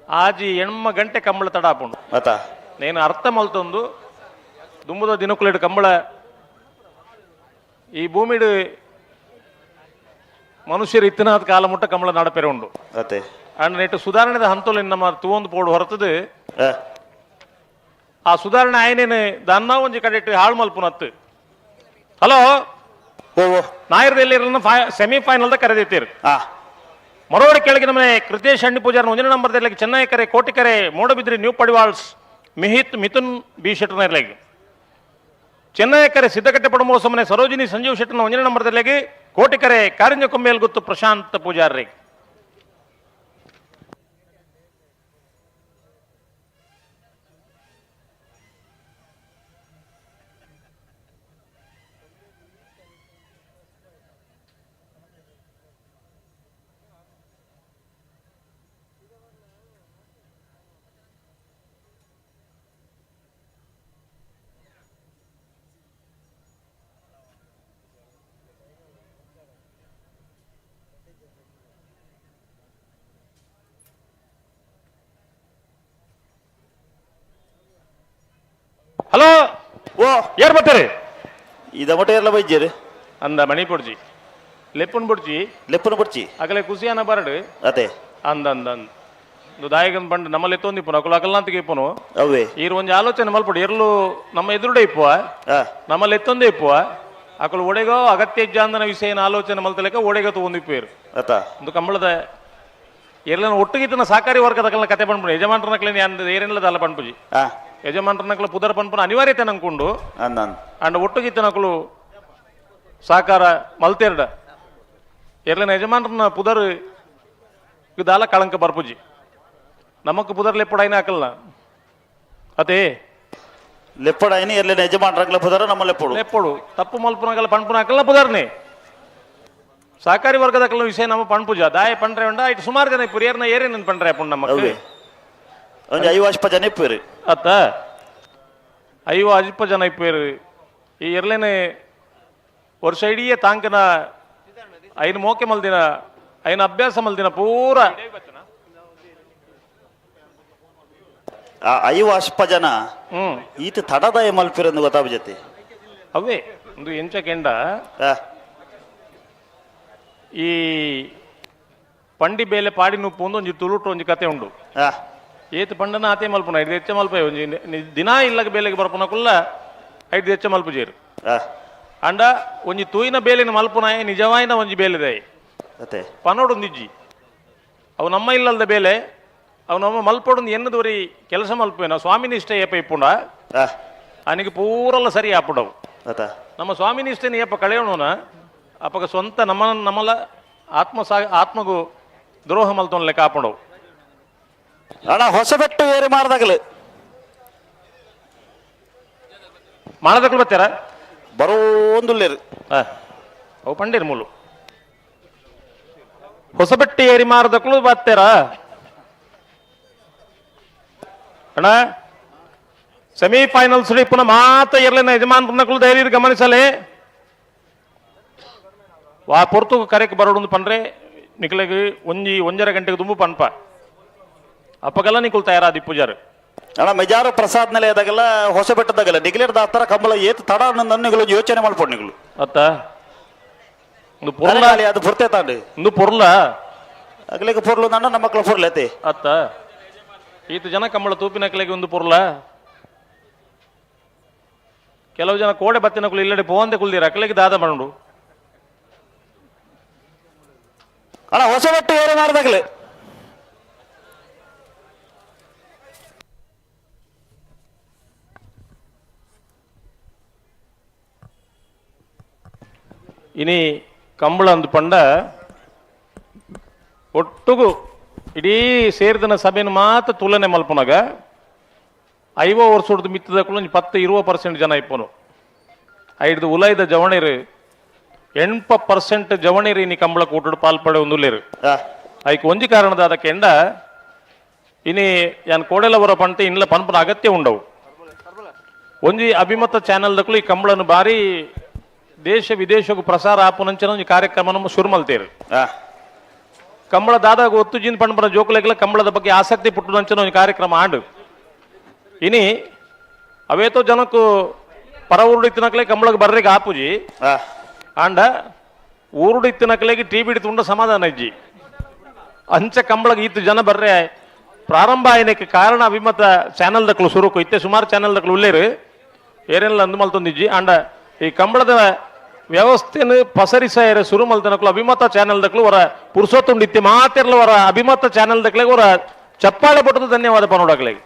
ಆಜಿ ಎಣ್ಮ ಗಂಟೆ ಕಂಬಳ ತಡ ಹಾಪುಂಡು. ಆತ. ನೇನು ಅರ್ಥ ಮಲ್ತೊಂದು ದುಂಬುದ ದಿನಕುಲೆಡು ಕಂಬಳ ಈ ಭೂಮಿಡು ಮನುಷ್ಯರು ಇತ್ತಿನಾದ ಕಾಲ ಮುಟ್ಟ ಕಂಬಳ ನಡಪೆರೆ ಉಂಡು. ಅತೆ. ಅಂಡ್ ನೆಟ್ಟು ಸುಧಾರಣೆದ ಹಂತಲು ನಮ್ಮ ತೂವೊಂದು ಪೋಡು ಹೊರತದು ಆ ಸುಧಾರಣೆ ಆಯ್ನೇನು ದನ್ನ ಒಂಜಿ ಕಡೆಟ್ಟು ಹಾಳು ಮಲ್ಪುನತ್ತು. ಹಲೋ. ಓ ಓ. ನಾಯರ್ದಲ್ಲಿ ಸೆಮಿಫೈನಲ್ the ಕರೆದಿತ್ತೀರು. ಮರೋಡಿ ಕೆಳಗಿನ ಮನೆ ಕೃತೇಶ್ ಹಣ್ಣಿ ಪೂಜಾರ್ ಒಂದನೇ ನಂಬರ್ ಚೆನ್ನೈ ಕರೆ ಕೋಟಿಕೆರೆ ಮೂಡಬಿದ್ರಿ ನ್ಯೂ ಪಡಿವಾಳ್ಸ್ ಮಿಹಿತ್ ಮಿಥುನ್ ಬಿ ಶೆಟ್ಟರ್ನ ಚೆನ್ನೈ ಕರೆ ಸಿದ್ದಕಟ್ಟೆ ಪಡಮೋಸ ಮನೆ ಸರೋಜಿನಿ ಸಂಜೀವ್ ಶೆಟ್ಟರ್ನ ಒಂದನೇ ನಂಬರ್ ಕೋಟಿಕೆರೆ ಕಾರಿಂಜ ಕೊಂಬೇಲ್ ಗುತ್ತು ಪ್ರಶಾಂತ್ ಪೂಜಾರ್ರಿ. Hello. ಓ. ಯಾರು ಬರ್ತಾರೆ? ಇದ ಮಟ ಎಲ್ಲ ಬೈಜೇರು. ಅಂದ ಮಣಿ ಪೊಡ್ಜಿ, ಲೆಪ್ಪುನ್ ಬೊಡ್ಜಿ. ಲೆಪ್ಪುನ ಬೊಡ್ಚಿ. ಅಗಲೆ ಕುಸಿಯಾನ ಬರಡು. ಅದೇ. ಅಂದ ಅಂದ ಅಂದ ಇಂದು ದಾಯಕನ್ ಬಂಡ್ ನಮ್ಮಲ್ಲಿ ಎತ್ತೊಂದಿಪ್ಪುನು, ಅಕುಲು ಅಕಲ್ನಾಂತಿಗೆ ಇಪ್ಪುನು. ಅವೇ. ಈರ್ ಒಂಜಿ ಆಲೋಚನೆ ಮಲ್ಪಡು, ಎರ್ಲು ನಮ್ಮ ಎದುರುಡೆ ಇಪ್ಪುವ. ನಮ್ಮಲ್ಲಿ ಎತ್ತೊಂದೇ ಇಪ್ಪುವ, ಅಕುಲು ಒಡೆಗೋ ಅಗತ್ಯ ಇಜ್ಜಾಂದನ ವಿಷಯನ ಆಲೋಚನೆ ಮಲ್ತಲೆಕ ಒಡೆಗೋ ತಗೊಂಡಿಪ್ಪೇರು. ಅತ. ಒಂದು ಕಂಬಳದ ಎರ್ಲನ ಒಟ್ಟುಗಿತ್ತನ ಸಾಕಾರಿ ವರ್ಗದಕಲ್ನ ಕತೆ ಪನ್ಪುನು, ಯಜಮಾನ್ರನಕ್ಲೆ ಏರೆನ್ಲ ದಾಲ ಪನ್ಪುಜಿ. ಯಜಮಾನ್ರನಕ್ಲ ಪುದರ್ ಪನ್ಪುನ ಅನಿವಾರ್ಯತೆ ನಂಕುಂಡು. ಅಂದ ಅಂದ. ಅಂಡ ಒಟ್ಟುಗಿತ್ತನಕುಲು ಸಾಕಾರ ಮಲ್ತೇರ್ಡ ಎರ್ಲನ ಯಜಮಾನ್ರನ ಪುದರ್ ದಾಲ ಕಳಂಕ ಬರ್ಪುಜಿ, ನಮಕ್ ಪುದರ್ ಲೆಪ್ಪುಡೈನ ಹಾಕಲ್ನ ಅದೇ. ಲೆಪ್ಪಡೈನಿ ಎರ್ಲಿನ ಯಜಮಾನ್ರಕ್ಲ ಪುದರ ನಮ್ಮ ಲೆಪ್ಪಡು. ಲೆಪ್ಪಡು ತಪ್ಪು ಮಲ್ಪುನಗಲ ಪನ್ಪುನ ಹಾಕಲ್ನ ಪುದರ್ನೆ. ಸಹಕಾರಿ ವರ್ಗದ ವಿಷಯ ನಮ್ಮ ಪಣ್ಪುಜ ದಾಯ ಪಂಡ್ರೆ ಉಂಡ ಇಟ್ಟು ಸುಮಾರು ಜನ ಇಪ್ಪುರು, ಏರ್ನ ಏರೇನ ಪಂಡ್ರೆ ಅಪ್ಪುಂಡು ನಮ್ಮಕ್ಕೆ. ಅವೇ ಒಂಜಿ 50 ಜನ ಇಪ್ಪೇರು. ಅತ್ತ 50 ಜನ ಇಪ್ಪೇರು. ಈ ಎರ್ಲೇನೆ ವರ್ಷ ಇಡೀ ತಾಂಕನ ಐನು ಮೋಕೆ ಮಲ್ದಿನ, ಐನ ಅಭ್ಯಾಸ ಮಲ್ದಿನ ಪೂರ. ಆ 50 ಜನ ಈತ ತಡದಾಯ ಮಲ್ಪಿರಂದು ಗೊತ್ತಾಬಜತೆ. ಅವೇ ಒಂದು ಎಂಚ ಕೆಂಡ. ಈ ಪಂಡಿ ಬೇಲೆ ಪಾಡಿ ನುಪ್ಪು ಒಂಜಿ ತುಳುಟು ಒಂಜಿ ಕತೆ ಉಂಡು. ಏತ್ ಪಂಡನ ಆತೆ ಮಲ್ಪುನ ಐದು ಹೆಚ್ಚ ಮಲ್ಪ, ಒಂಜಿ ದಿನ ಇಲ್ಲಗ ಬೇಲೆಗೆ ಬರ್ಪುನ ಕುಲ್ಲ ಐದು ಹೆಚ್ಚ ಮಲ್ಪು ಜೇರು. ಅಂಡ ಒಂಜಿ ತೂಯಿನ ಬೇಲೆನ ಮಲ್ಪುನಾಯ ನಿಜವಾಯಿನ ಒಂಜಿ ಬೇಲೆದಾಯಿ ಪನೋಡೊಂದಿಜ್ಜಿ. ಅವು ನಮ್ಮ ಇಲ್ಲಲ್ದ ಬೇಲೆ, ಅವು ನಮ್ಮ ಮಲ್ಪೊಡೊಂದು ಎನ್ನದವರಿ ಕೆಲಸ ಮಲ್ಪುವೇನ ಸ್ವಾಮಿ ನಿಷ್ಠೆ ಏಪ ಇಪ್ಪುಂಡ ಅನಿಗೆ ಪೂರಲ್ಲ ಸರಿ ಆಪುಡವು. ನಮ್ಮ ಸ್ವಾಮಿ ನಿಷ್ಠೆನ ಏಪ ಕಳೆಯೋಣ ಅಪಗ ಸ್ವಂತ ನಮ್ಮ ನಮ್ಮಲ ಆತ್ಮ ಸಾ ಆತ್ಮಗೂ ದ್ರೋಹ ಮಲ್ತೊನ್ ಲೆಕ್ಕ ಆಪುಂಡವು. ಅಣ್ಣ ಹೊಸಬೆಟ್ಟು ಏರಿ ಮಾರದಾಗಲು ಮಾಡದಕ್ಕಲು ಬರ್ತಾರ. ಬರೋಂದುಲ್ಲೇರು. ಅವು ಪಂಡೇರು ಮೂಲು ಹೊಸಬೆಟ್ಟಿ ಏರಿ ಮಾರದಕ್ಕಲು ಬರ್ತಾರ ಅಣ್ಣ. ಸೆಮಿಫೈನಲ್ಸ್ ಪುನಃ ಮಾತ ಇರ್ಲಿನ ಯಜಮಾನ್ರನ್ನಕಲು ಧೈರ್ಯ ಗಮನಿಸಲೇ ವಾ ಪೊರ್ತು ಕರೆಕ್ ಬರೋಡು ಪಂಡ್ರೆ ನಿಕ್ಲೆಗ್ ಒಂಜಿ ಒಂಜರ ಗಂಟೆಗೆ ದುಂಬು ಪನ್ಪ ಅಪ್ಪಗೆಲ್ಲ ನಿಕುಲ್ ತಯಾರಾದಿ ಪೂಜಾರು. ಅಣ್ಣ ಮೆಜಾರು ಪ್ರಸಾದ್ ನೆಲೆಯದಾಗೆಲ್ಲ ಹೊಸಬೆಟ್ಟದಾಗಲ್ಲ ನಿಗಲೇರ್ ದಾತರ ಕಂಬಳ ಏತ್ ತಡ ನಿಗಳು ಯೋಚನೆ ಮಲ್ಪೊಡು ನಿಗಳು. ಅತ್ತ ಒಂದು ಪೊರ್ಲ ಅದು ಪುರ್ತೆ ತಾಂಡು. ಒಂದು ಪೊರ್ಲ ಅಗಲಿಗೆ ಪೊರ್ಲು ನನ್ನ ನಮ್ಮ ಮಕ್ಕಳ ಪೊರ್ಲ ಐತೆ. ಅತ್ತ ಈತ ಜನ ಕಂಬಳ ತೂಪಿನಕ್ಲೆಗೆ ಒಂದು ಪೊರ್ಲ. ಕೆಲವು ಜನ ಕೋಡೆ ಬತ್ತಿನಕುಲು ಇಲ್ಲಡೆ ಪೋವಂದೆ ಕುಲ್ದಿರ ಅಕ್ಲೆಗೆ ದಾದ ಮಂಡು. ಅಣ್ಣ ಹೊಸಬೆಟ್ಟು ಏರಿ ಮಾರದಾಗಲೇ. ಇನಿ ಕಂಬಳ ಅಂದು ಪಂಡ ಒಟ್ಟುಗು ಇಡೀ ಸೇರಿದನ ಸಭೆನ ಮಾತ್ರ ತುಲನೆ ಮಲ್ಪುನಗ 50 ವರ್ಷದ ಮಿತ್ತದಕ್ಕೂ ಒಂಜಿ 10-20% ಜನ ಇಪ್ಪನು. ಐದು ಉಲೈದ ಜವಣಿರು 80% ಜವಣಿರು ಇನಿ ಕಂಬಳ ಕೂಟಡು ಪಾಲ್ಪಡೆ ಒಂದುಲ್ಲೇರು. ಐಕ್ ಒಂಜಿ ಕಾರಣದ ಅದಕ್ಕೆ ಎಂಡ ಇನಿ ಯಾನ್ ಕೋಡೆಲ ಬರೋ ಪಂಟೆ ಇನ್ಲ ಪನ್ಪನ ಅಗತ್ಯ ಉಂಡವು. ಒಂಜಿ ಅಭಿಮತ ಚಾನೆಲ್ ದಕ್ಕಲು ಈ ಕಂಬಳನ್ನು ಬಾರಿ ದೇಶ ವಿದೇಶಕ್ಕೂ ಪ್ರಸಾರ ಆಪುನಂಚನ ಒಂಜಿ ಕಾರ್ಯಕ್ರಮ ನಮ್ಮ ಶುರು ಮಲ್ತೇರು. ಕಂಬಳ ದಾದಾಗ ಒತ್ತು ಜಿನ್ ಪಣ್ಪನ ಜೋಕುಲೆಗ್ಲ ಕಂಬಳದ ಬಗ್ಗೆ ಆಸಕ್ತಿ ಪುಟ್ಟುನಂಚನ ಒಂಜಿ ಕಾರ್ಯಕ್ರಮ ಆಂಡು. ಇನಿ ಅವೇತೋ ಜನಕ್ಕೂ ಪರ ಊರುಡು ಇತ್ತಿನಕ್ಲೆ ಕಂಬಳಕ್ಕೆ ಬರ್ರಿಗೆ ಆಪುಜಿ. ಆಂಡ ಊರುಡು ಇತ್ತಿನಕ್ಲೆಗೆ ಟಿ ಬಿಡಿ ತುಂಡ ಸಮಾಧಾನ ಇಜ್ಜಿ. ಅಂಚ ಕಂಬಳಗೆ ಈತು ಜನ ಬರ್ರೆ ಪ್ರಾರಂಭ ಆಯ್ನಕ್ಕೆ ಕಾರಣ ಅಭಿಮತ ಚಾನೆಲ್ ದಕ್ಕಲು ಸುರುಕು ಇತ್ತೆ ಸುಮಾರು ಚಾನೆಲ್ ದಕ್ಕಲು ಉಲ್ಲೇರು ಏರೆಲ್ಲ ಅಂದು ಮಲ್ತೊಂದಿಜ್ಜಿ. ಆಂಡ ಈ ಕಂಬಳದ ವ್ಯವಸ್ಥೆನು ಪಸರಿಸಾಯರ ಸುರು ಮಲ್ತನಕ್ಲು ಅಭಿಮತ ಚಾನೆಲ್ ದಕ್ಕಲು ವರ ಪುರುಷೋತ್ತುಂಡು ಇತ್ತೆ ಮಾತಿರ್ಲ ವರ ಅಭಿಮತ ಚಾನೆಲ್ ದಕ್ಲೆಗೆ ವರ ಚಪ್ಪಾಳೆ ಪಟ್ಟದ ಧನ್ಯವಾದ ಪನೋಡಕ್ಲೆಗೆ.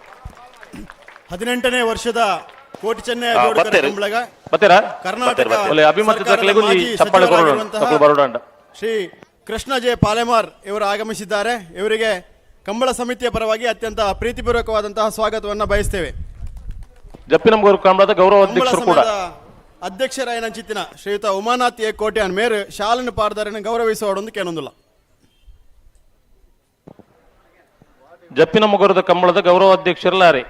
18ನೇ ವರ್ಷದ ಕೋಟಿ ಚೆನ್ನಯ ಬರ್ತೀರಿ. ಕಂಬಳಗ ಬತ್ತೀರಾ? ಕರ್ನಾಟಕ ಒಳ್ಳೆ ಅಭಿಮತ ಸರ್ಕಾರದ ದಕ್ಲೆಗೂ ಮಾಜಿ ಚಪ್ಪಾಳೆ ಕೊಡೋಣ ಸಚಿವರಾಗಿರುವಂತಹ ತಕ್ಕಲು ಬರೋಣ. ಶ್ರೀ ಕೃಷ್ಣ ಜೆ ಪಾಲೆಮಾರ್ ಇವರು ಆಗಮಿಸಿದ್ದಾರೆ. ಇವರಿಗೆ ಕಂಬಳ ಸಮಿತಿಯ ಪರವಾಗಿ ಅತ್ಯಂತ ಪ್ರೀತಿಪೂರ್ವಕವಾದಂತಹ ಸ್ವಾಗತವನ್ನು ಬಯಸ್ತೇವೆ. ಜಪ್ಪಿನಮಗೂರು ಕಂಬಳದ ಗೌರವ ಕಂಬಳ ಅಧ್ಯಕ್ಷರು ಕೂಡ ಸಮಯದ ಅಧ್ಯಕ್ಷರಾಯನ ಚಿತ್ತಿನ ಶ್ರೀಯುತ ಉಮಾನಾಥ್ ಎ ಕೋಟ್ಯಾನ್ ಮೇರು ಶಾಲನ್ನು ಪಾಡ್ದಾರನ್ನು ಗೌರವಿಸುವವರೊಂದು ಕೇನೊಂದಿಲ್ಲ. ಜಪ್ಪಿನಮಗೂರದ ಕಂಬಳದ ಗೌರವ ಅಧ್ಯಕ್ಷರಲ್ಲಾರೆ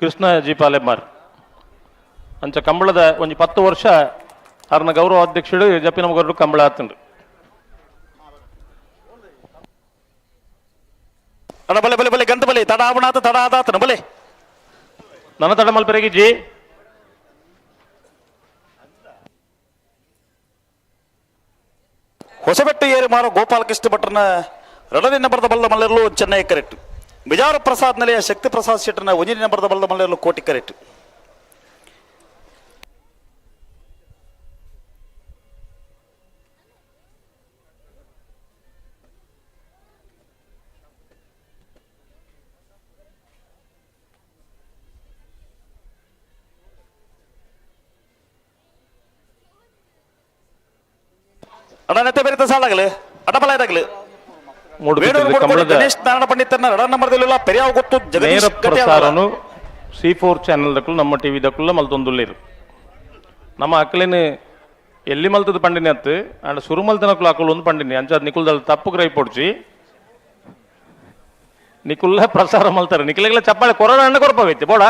ಕೃಷ್ಣ ಜಿ ಪಾಲೆಮಾರ್ ಅಂಚ ಕಂಬಳದ ಒಂಜಿ 10 ವರ್ಷ ಅರ್ನ ಗೌರವ ಅಧ್ಯಕ್ಷರು ಜಪ್ಪಿನಮಗೂರು ಕಂಬಳ ಆತಂಡ್ರು. ಅಣ್ಣ ಬಲೆ ಬಲೆ ಬಲೆ ಗಂತ ಬಲೆ ತಡ ಆವಣಾತ ತಡ ಆದಾತನ ಬಲೆ. ನನ್ನ ತಡ ಮಲ್ಪೆರೆಗಿಜ್ಜಿ. ಹೊಸಬೆಟ್ಟು ಏರಿ ಮಾರೋ ಗೋಪಾಲಕೃಷ್ಣ ಭಟ್ರನ ಎರಡನೇ ನಂಬರ್ದ ಬಲ್ಲ ಮಲ್ಲರ್ಲು ಚೆನ್ನೈ ಕರೆಕ್ಟ್. ಬಿಜಾರ ಪ್ರಸಾದ್ ನೆಲೆಯ ಶಕ್ತಿ ಪ್ರಸಾದ್ ಶೆಟ್ಟರ್ನ ಒಂದನೇ ನಂಬರ್ದ ಬಲ್ಲ ಮಲ್ಲರ್ಲು ಕೋಟಿ ಕರೆಕ್ಟ್. ಅಣ್ಣ ನೆತ್ತೆ ಬೇರೆ ಸಾಲಾಗಲಿ ಅಡಬಲ ಇದಾಗಲಿ. ಗಣೇಶ್ ನಾರಾಯಣ ಪಂಡಿತನ ಎರಡ ನಂಬರ್ದಲ್ಲಿಲ್ಲ ಪೆರಿಯಾವ ಗೊತ್ತು ಜಗದೀಶ್ ಪ್ರಸಾರನು C4 channel ದಕ್ಕಲು ನಮ್ಮ ಟಿವಿ ದಕ್ಕಲು ಮಲ್ತೊಂದುಲ್ಲೇರು. ನಮ್ಮ ಅಕ್ಕಲೇನು ಎಲ್ಲಿ ಮಲ್ತದ ಪಂಡಿನಿ ಅತ್ತು ಅಂಡ್ ಸುರು ಮಲ್ತನಕ್ಕಲು ಅಕ್ಕಲು ಒಂದು ಪಂಡಿನಿ ಅಂಚ ನಿಕುಲ್ದಲ್ಲಿ ತಪ್ಪು ಗ್ರೈ ಪೊಡ್ಚಿ ನಿಕುಲ್ಲ ಪ್ರಸಾರ ಮಲ್ತಾರೆ. ನಿಕಲೆಗೆಲ್ಲ ಚಪ್ಪಾಳೆ ಕೊರೋನಾ ಅಣ್ಣ ಕೊರಪವೈತೆ ಬೋಡ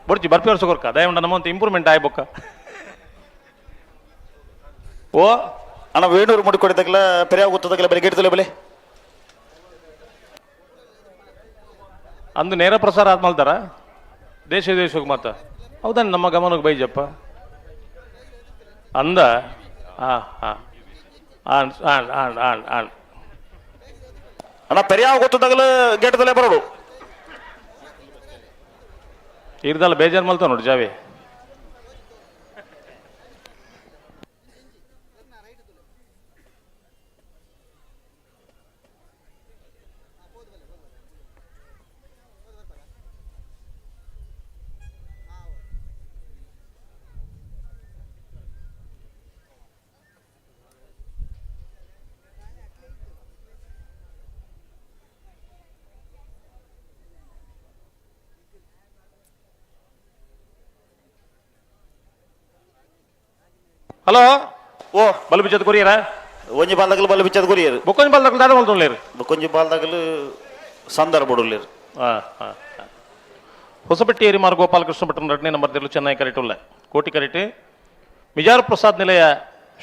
ಬೊಡ್ಚಿ ಬರ್ಪಿ ವರ್ಷ ಕೊರ್ಕ ದಯವುಂಡ ನಮ್ಮ ಒಂದು ಇಂಪ್ರೂವ್ಮೆಂಟ್ ಆಯ್ಬೊಕ್ಕ. ಓ ಅಣ್ಣ ವೇಣೂರು ಮುಡಿಕೊಡಿದಾಗಲ ಪೆರಿಯಾವ ಗೊತ್ತದಾಗಲ ಬೆಲೆ ಗೇಟ್ ಬೆಲೆ ಅಂದು ನೇರ ಪ್ರಸಾರ ಆದ್ಮಲ್ತಾರ ದೇಶ ದೇಶಕ್ಕೆ ಮಾತ ಹೌದಾ ನಮ್ಮ ಗಮನಕ್ಕೆ ಬೈಜಪ್ಪ ಅಂದ ಹಾ ಹಾ ಆಣ್ ಆಣ್ ಆಣ್ ಆಣ್ ಆಣ್ ಅಣ್ಣ ಪೆರಿಯಾವ ಗೊತ್ತದಾಗಲ ಗೇಟದಲ್ಲೇ ಬರೋಡು ಇರ್ದಲ್ಲ ಬೇಜಾರು ಮಲ್ತಾವ ನೋಡಿ ಜಾವಿ. ಹಲೋ ಓ ಬಲ್ ಬಿಚ್ಚದ ಕೊರಿಯರ ಒಂಜಿ ಬಾಲ್ದಾಗಲು ಬಲ್ ಬಿಚ್ಚದ ಕೊರಿಯರ್ ಬೊಕ್ಕೊಂಜಿ ಬಾಲ್ದಾಗಲು ದಾದ ಮಲ್ತೊಂಡ್ಲೇರು ಬೊಕ್ಕೊಂಜಿ ಬಾಲ್ದಾಗಲು ಸಂದರ್ಭ ಬಡುಲ್ಲೇರು. ಹಾ ಹಾ ಹೊಸಪೆಟ್ಟಿ ಏರಿಮಾರ್ ಗೋಪಾಲಕೃಷ್ಣ ಭಟ್ರನ ಎರಡನೇ ನಂಬರ್ ದಿರಲು ಚೆನ್ನೈ ಕರೆಟುಲ್ಲ ಕೋಟಿ ಕರೆಟ್. ಮಿಜಾರ್ ಪ್ರಸಾದ್ ನಿಲಯ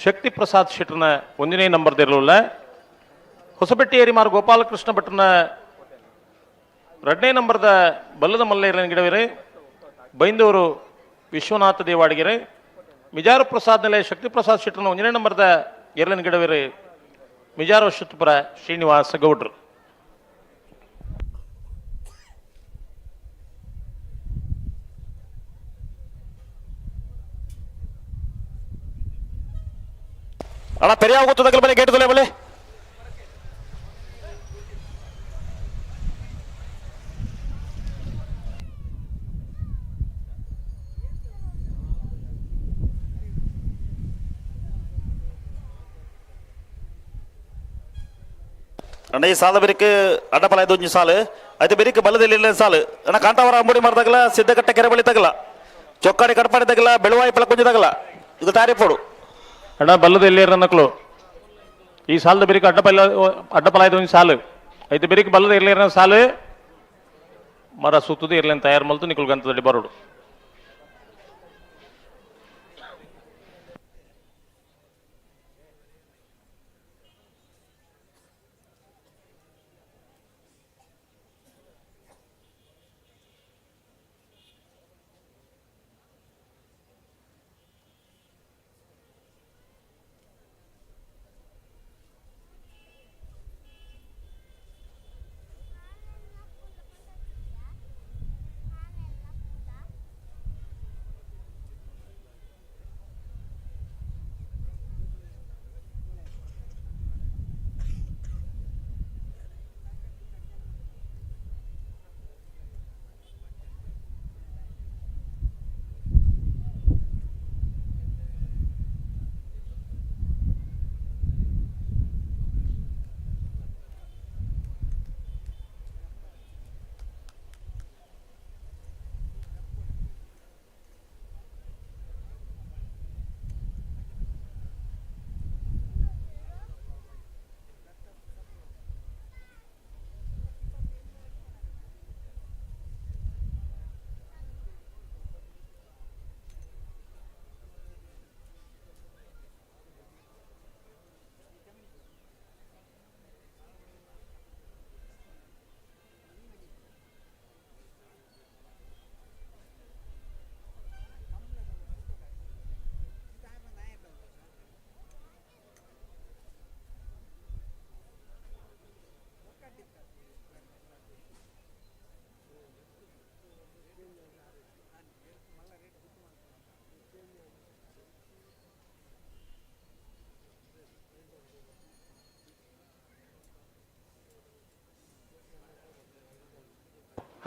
ಶಕ್ತಿ ಪ್ರಸಾದ್ ಶೆಟ್ಟರ್ನ ಒಂದನೇ ನಂಬರ್ ದಿರಲುಲ್ಲ. ಹೊಸಪೆಟ್ಟಿ ಏರಿಮಾರ್ ಗೋಪಾಲಕೃಷ್ಣ ಭಟ್ರನ ಎರಡನೇ ನಂಬರ್ದ ಬಲ್ಲದ ಮಲ್ಲೇರನ ಗಿಡವಿರೆ ಬೈಂದೂರು ವಿಶ್ವನಾಥ ದೇವಾಡಿಗೆರೆ. ಮಿಜಾರು ಪ್ರಸಾದ್ ನಿಲಯ ಶಕ್ತಿ ಪ್ರಸಾದ್ ಶೆಟ್ಟರ್ನ ಒಂದನೇ ನಂಬರ್ದ ಎರಡನೇ ಗಿಡವಿರೆ ಮಿಜಾರು ಅಶ್ವತ್ಥಪುರ ಶ್ರೀನಿವಾಸ ಗೌಡ್ರು. ಅಣ್ಣ ಪೆರಿಯಾವ ಗೊತ್ತದಾಗಲ ಬೆಲೆ ಗೇಟ್ ಬೆಲೆ ಅಣ್ಣ ಈ ಸಾಲ ಬೆರಿಕ್ ಅಡ್ಡಪಲ ಐದು ಸಾಲು ಐದು ಬೆರಿಕ್ ಬಲದಲ್ಲಿ ಸಾಲು ಅಣ್ಣ ಕಾಂತಾವರ ಅಂಬುಡಿ ಮಾಡ್ದಾಗಲ ಸಿದ್ದಕಟ್ಟೆ ಕೆರೆ ಬಳಿ ತಗಲ ಚೊಕ್ಕಾಡಿ ಕಟ್ಪಾಡಿ ತಗಲ ಬೆಳುವಾಯಿ ಪಳಕುಂಜಿ ತಗಲ ಇದು ತಾರಿಪೋಡು. ಅಣ್ಣ ಬಲ್ಲದ ಎಲ್ಲಿಯರ ನಕಲು ಈ ಸಾಲದ ಬೆರಿಕ್ ಅಡ್ಡಪಲ ಐದು ಸಾಲು ಐದು ಬೆರಿಕ್ ಬಲ್ಲದ ಇರ್ಲಿರ ಸಾಲು ಮರ ಸುತ್ತದ ಇರ್ಲೇನು ತಯಾರು ಮಲ್ತು ನಿಕುಲ್ ಗಂತದಡಿ ಬರೋಡು.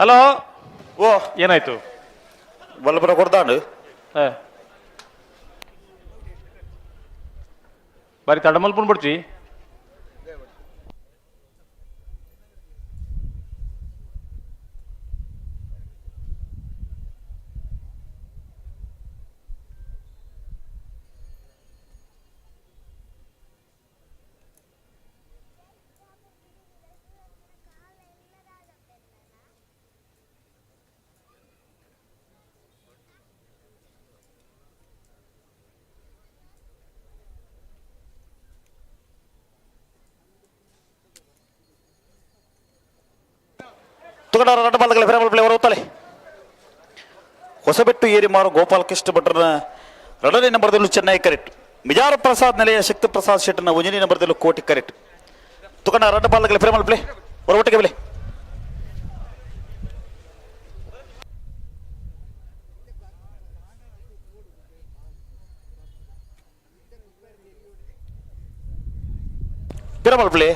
ಹಲೋ. ಓ. ಏನಾಯ್ತು? ಬಲ್ಲಪುರ ಕೊಡ್ತಾಂಡು. ಬಾರಿ ತಡಮಲ್ಪುನ್ ಬಿಡ್ಚಿ. ತುಗಡಾರ ರಡ್ಡ ಬಾಲಗಳ ಫಿರಮಲ್ ಪ್ಲೇ ಹೊರಗುತ್ತಲೆ. ಹೊಸಬೆಟ್ಟು ಏರಿಮಾರು ಗೋಪಾಲಕೃಷ್ಣ ಭಟ್ರನ ಎರಡನೇ ನಂಬರ್ದಲ್ಲೂ ಚೆನ್ನೈ ಕರೆಕ್ಟ್. ಮಿಜಾರ ಪ್ರಸಾದ್ ನೆಲೆಯ ಶಕ್ತಿ ಪ್ರಸಾದ್ ಶೆಟ್ಟನ ಒಂದನೇ ನಂಬರ್ದಲ್ಲೂ ಕೋಟಿ ಕರೆಕ್ಟ್. ತುಕಂಡ ರಡ್ಡ ಬಾಲಗಳ ಫಿರಮಲ್ ಪ್ಲೇ ಹೊರೊಟ್ಟಿಗೆ ಬೆಲೆ. ಫಿರಮಲ್ ಪ್ಲೇ.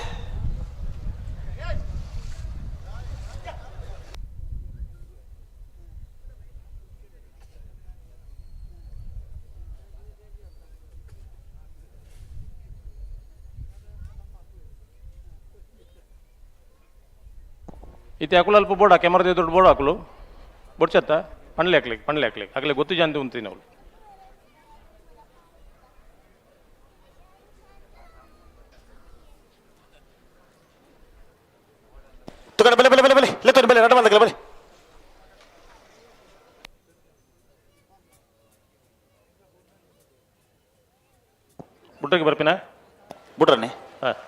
ಇತ್ತೆ ಅಕುಲು ಅಲ್ಪ ಬೋಡ ಕ್ಯಾಮರಾ ದೊಡ್ಡ ಬೋಡ ಅಕುಲು ಬೊಡ್ಚತ್ತ ಪಣ್ಲೆ ಹಾಕ್ಲಿಕ್ಕೆ ಪಣ್ಲೆ ಹಾಕ್ಲಿಕ್ಕೆ ಅಗಲೆ ಗೊತ್ತು ಜಾಂತಿ ಉಂತೀನಿ ಅವಳು. ತುಕಡ ಬೆಲೆ ಬೆಲೆ ಬೆಲೆ ಬೆಲೆ ಲೆತ್ತೋನಿ ಬೆಲೆ ರಡ್ಡ ಬಾಲಗಳ ಬೆಲೆ. ಬುಟ್ಟಕ್ಕೆ ಬರ್ಪಿನ. ಬುಡ್ರನ್ನೇ. ಹಾಂ.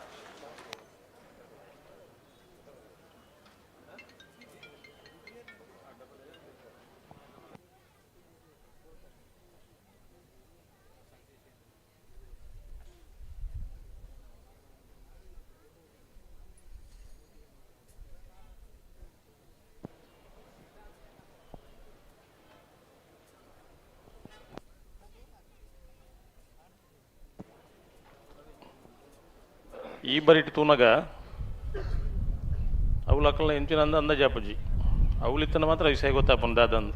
ಈ ಬರಿಟ್ ತೂನಗ ಅವುಲ ಅಕ್ಕಲ್ನ ಎಂಚಿನ ಅಂದ ಅಂದಾಜಾಪುಜಿ ಅವುಲಿತ್ತನ ಮಾತ್ರ ವಿಷಯ ಗೊತ್ತಾಪುಂಡು ದಾದಂದು.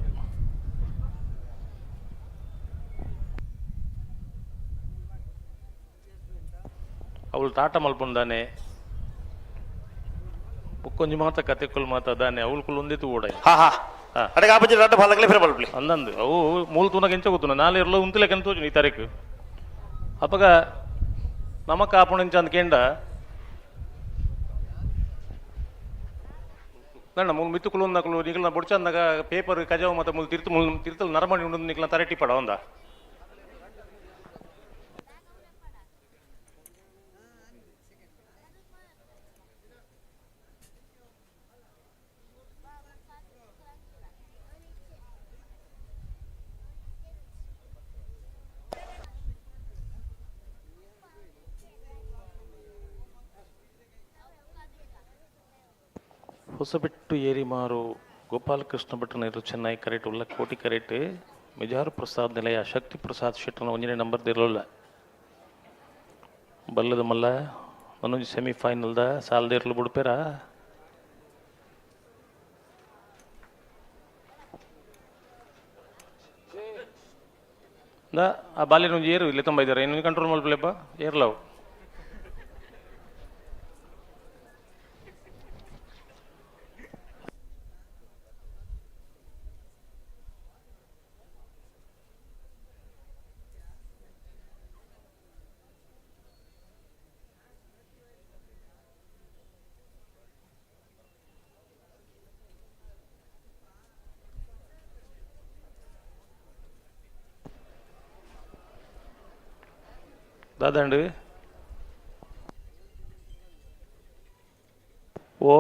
ಅವಳು ತಾಟ ಮಲ್ಪುಂದಾನೆ ಬುಕ್ಕೊಂಜಿ ಮಾತ ಕತೆಕುಲ್ ಮಾತ ದಾನೆ ಅವಳು ಕುಲ್ ಒಂದಿತ್ತು ಓಡ. ಹಾ ಹಾ. ಹಾ. ಅಡಗ ಆಪಜಿ ರಡ್ಡ ಬಾಲಗಳ ಫಿರಮಲ್ ಪ್ಲೇ. ಅಂದಂದು ಅವು ಮೂಲ ತೂನಗ ಎಂಚ ಗೊತ್ತುನ ನಾಳೆ ಇರಲು ಉಂತಲೆಕ್ಕ ತೋಜು ಈ ತಾರೀಕು ಅಪಗ ನಮಕ್ ಆಪುಣ ಎಂಚ ಅಂದ್ ಕೇಂಡ ನನ್ನ ಮೂಲು ಮಿತ್ತು ಕುಲುಂದಕಲು ನಿಕಲ್ನ ಬೊಡ್ಚಂದಾಗ ಪೇಪರ್ ಕಜಾವ್ ಮತ್ತೆ ಮೂಲು ತಿರ್ತು ಮೂಲು ತಿರ್ತಲ್ ನರಮಣಿ ಉಂಡು ನಿಕಲ್ನ ತರಟಿ ಪಡ ಒಂದ. ಹೊಸಬೆಟ್ಟು ಏರಿಮಾರು ಗೋಪಾಲಕೃಷ್ಣ ಭಟ್ರನ ಚೆನ್ನೈ ಕರೆಟ್ ಉಲ್ಲ ಕೋಟಿ ಕರೆಟ್ ಮಿಜಾರು ಪ್ರಸಾದ್ ನಿಲಯ ಶಕ್ತಿ ಪ್ರಸಾದ್ ಶೆಟ್ಟನ ಒಂಜನೇ ನಂಬರ್ ದಿರಲ್ಲ ಬಲ್ಲದ ಮಲ್ಲ ನನೊಂಜಿ ಸೆಮಿಫೈನಲ್ದ ಸಾಲದೇರ್ಲು ಬುಡ್ಪೇರ. ಆ ಬಾಲಿನ ಒಂಜಿ ಏರು ಇಲ್ಲಿ ತುಂಬ ಇದ್ದಾರೆ ಇನ್ನೊಂದು ಕಂಟ್ರೋಲ್ ಮಲ್ಪಲೆಪ್ಪ ಏರ್ಲವು. ದಾದಂಡು ಓ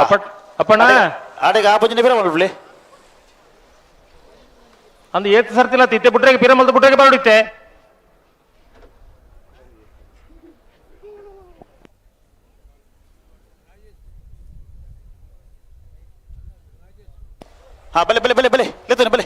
ಅಪ್ಪಟ್ ಅಪ್ಪಣ್ಣ. ಆಡೆಗೆ ಆಪಜಿನ ಫಿರಮಲ್ ಪ್ಲೇ. ಅಂದು ಏತ್ ಸರ್ತಿಲ್ಲ ತಿತ್ತೆ ಬಿಟ್ರೆ ಪಿರಮಲ್ದ ಬಿಟ್ರೆ ಬಾಡಿತ್ತೆ. ಹಾ ಬಲೆ ಬಲೆ ಬಲೆ ಬಲೆ ಲೆತ್ತೋನಿ ಬಲೆ.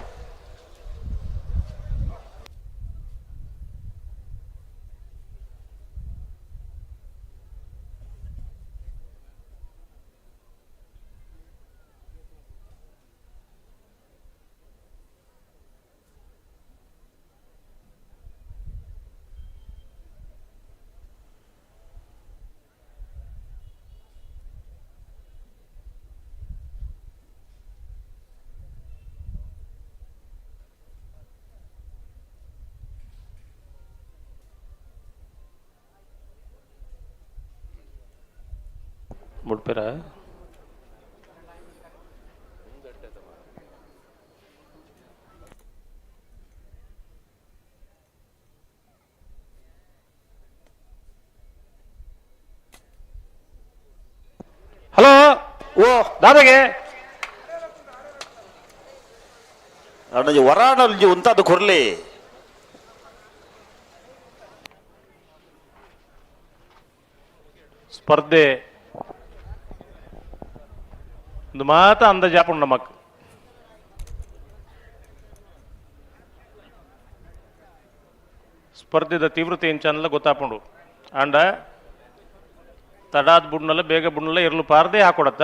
ಬುಡ್ಪೇರ ಹಲೋ ಓ ದಾದಾಗೆ ಅಣ್ಣಜಿ ವರಾಣಲ್ಜಿ ಉಂತಾದ ಕೊರ್ಲಿ. ಸ್ಪರ್ಧೆ ಒಂದು ಮಾತ ಅಂದಾಜಾಪುಂಡು ನಮಕ್. ಸ್ಪರ್ಧೆದ ತೀವ್ರತೆ ಎಂಚನ್ಲ ಗೊತ್ತಾಪುಂಡು. ಆಂಡ ತಡಾದ್ ಬುಡ್ನಲ್ಲ ಬೇಗ ಬುಡ್ನಲ್ಲ ಇರ್ಲು ಪಾರದೆ ಹಾಕೊಡತ್ತ.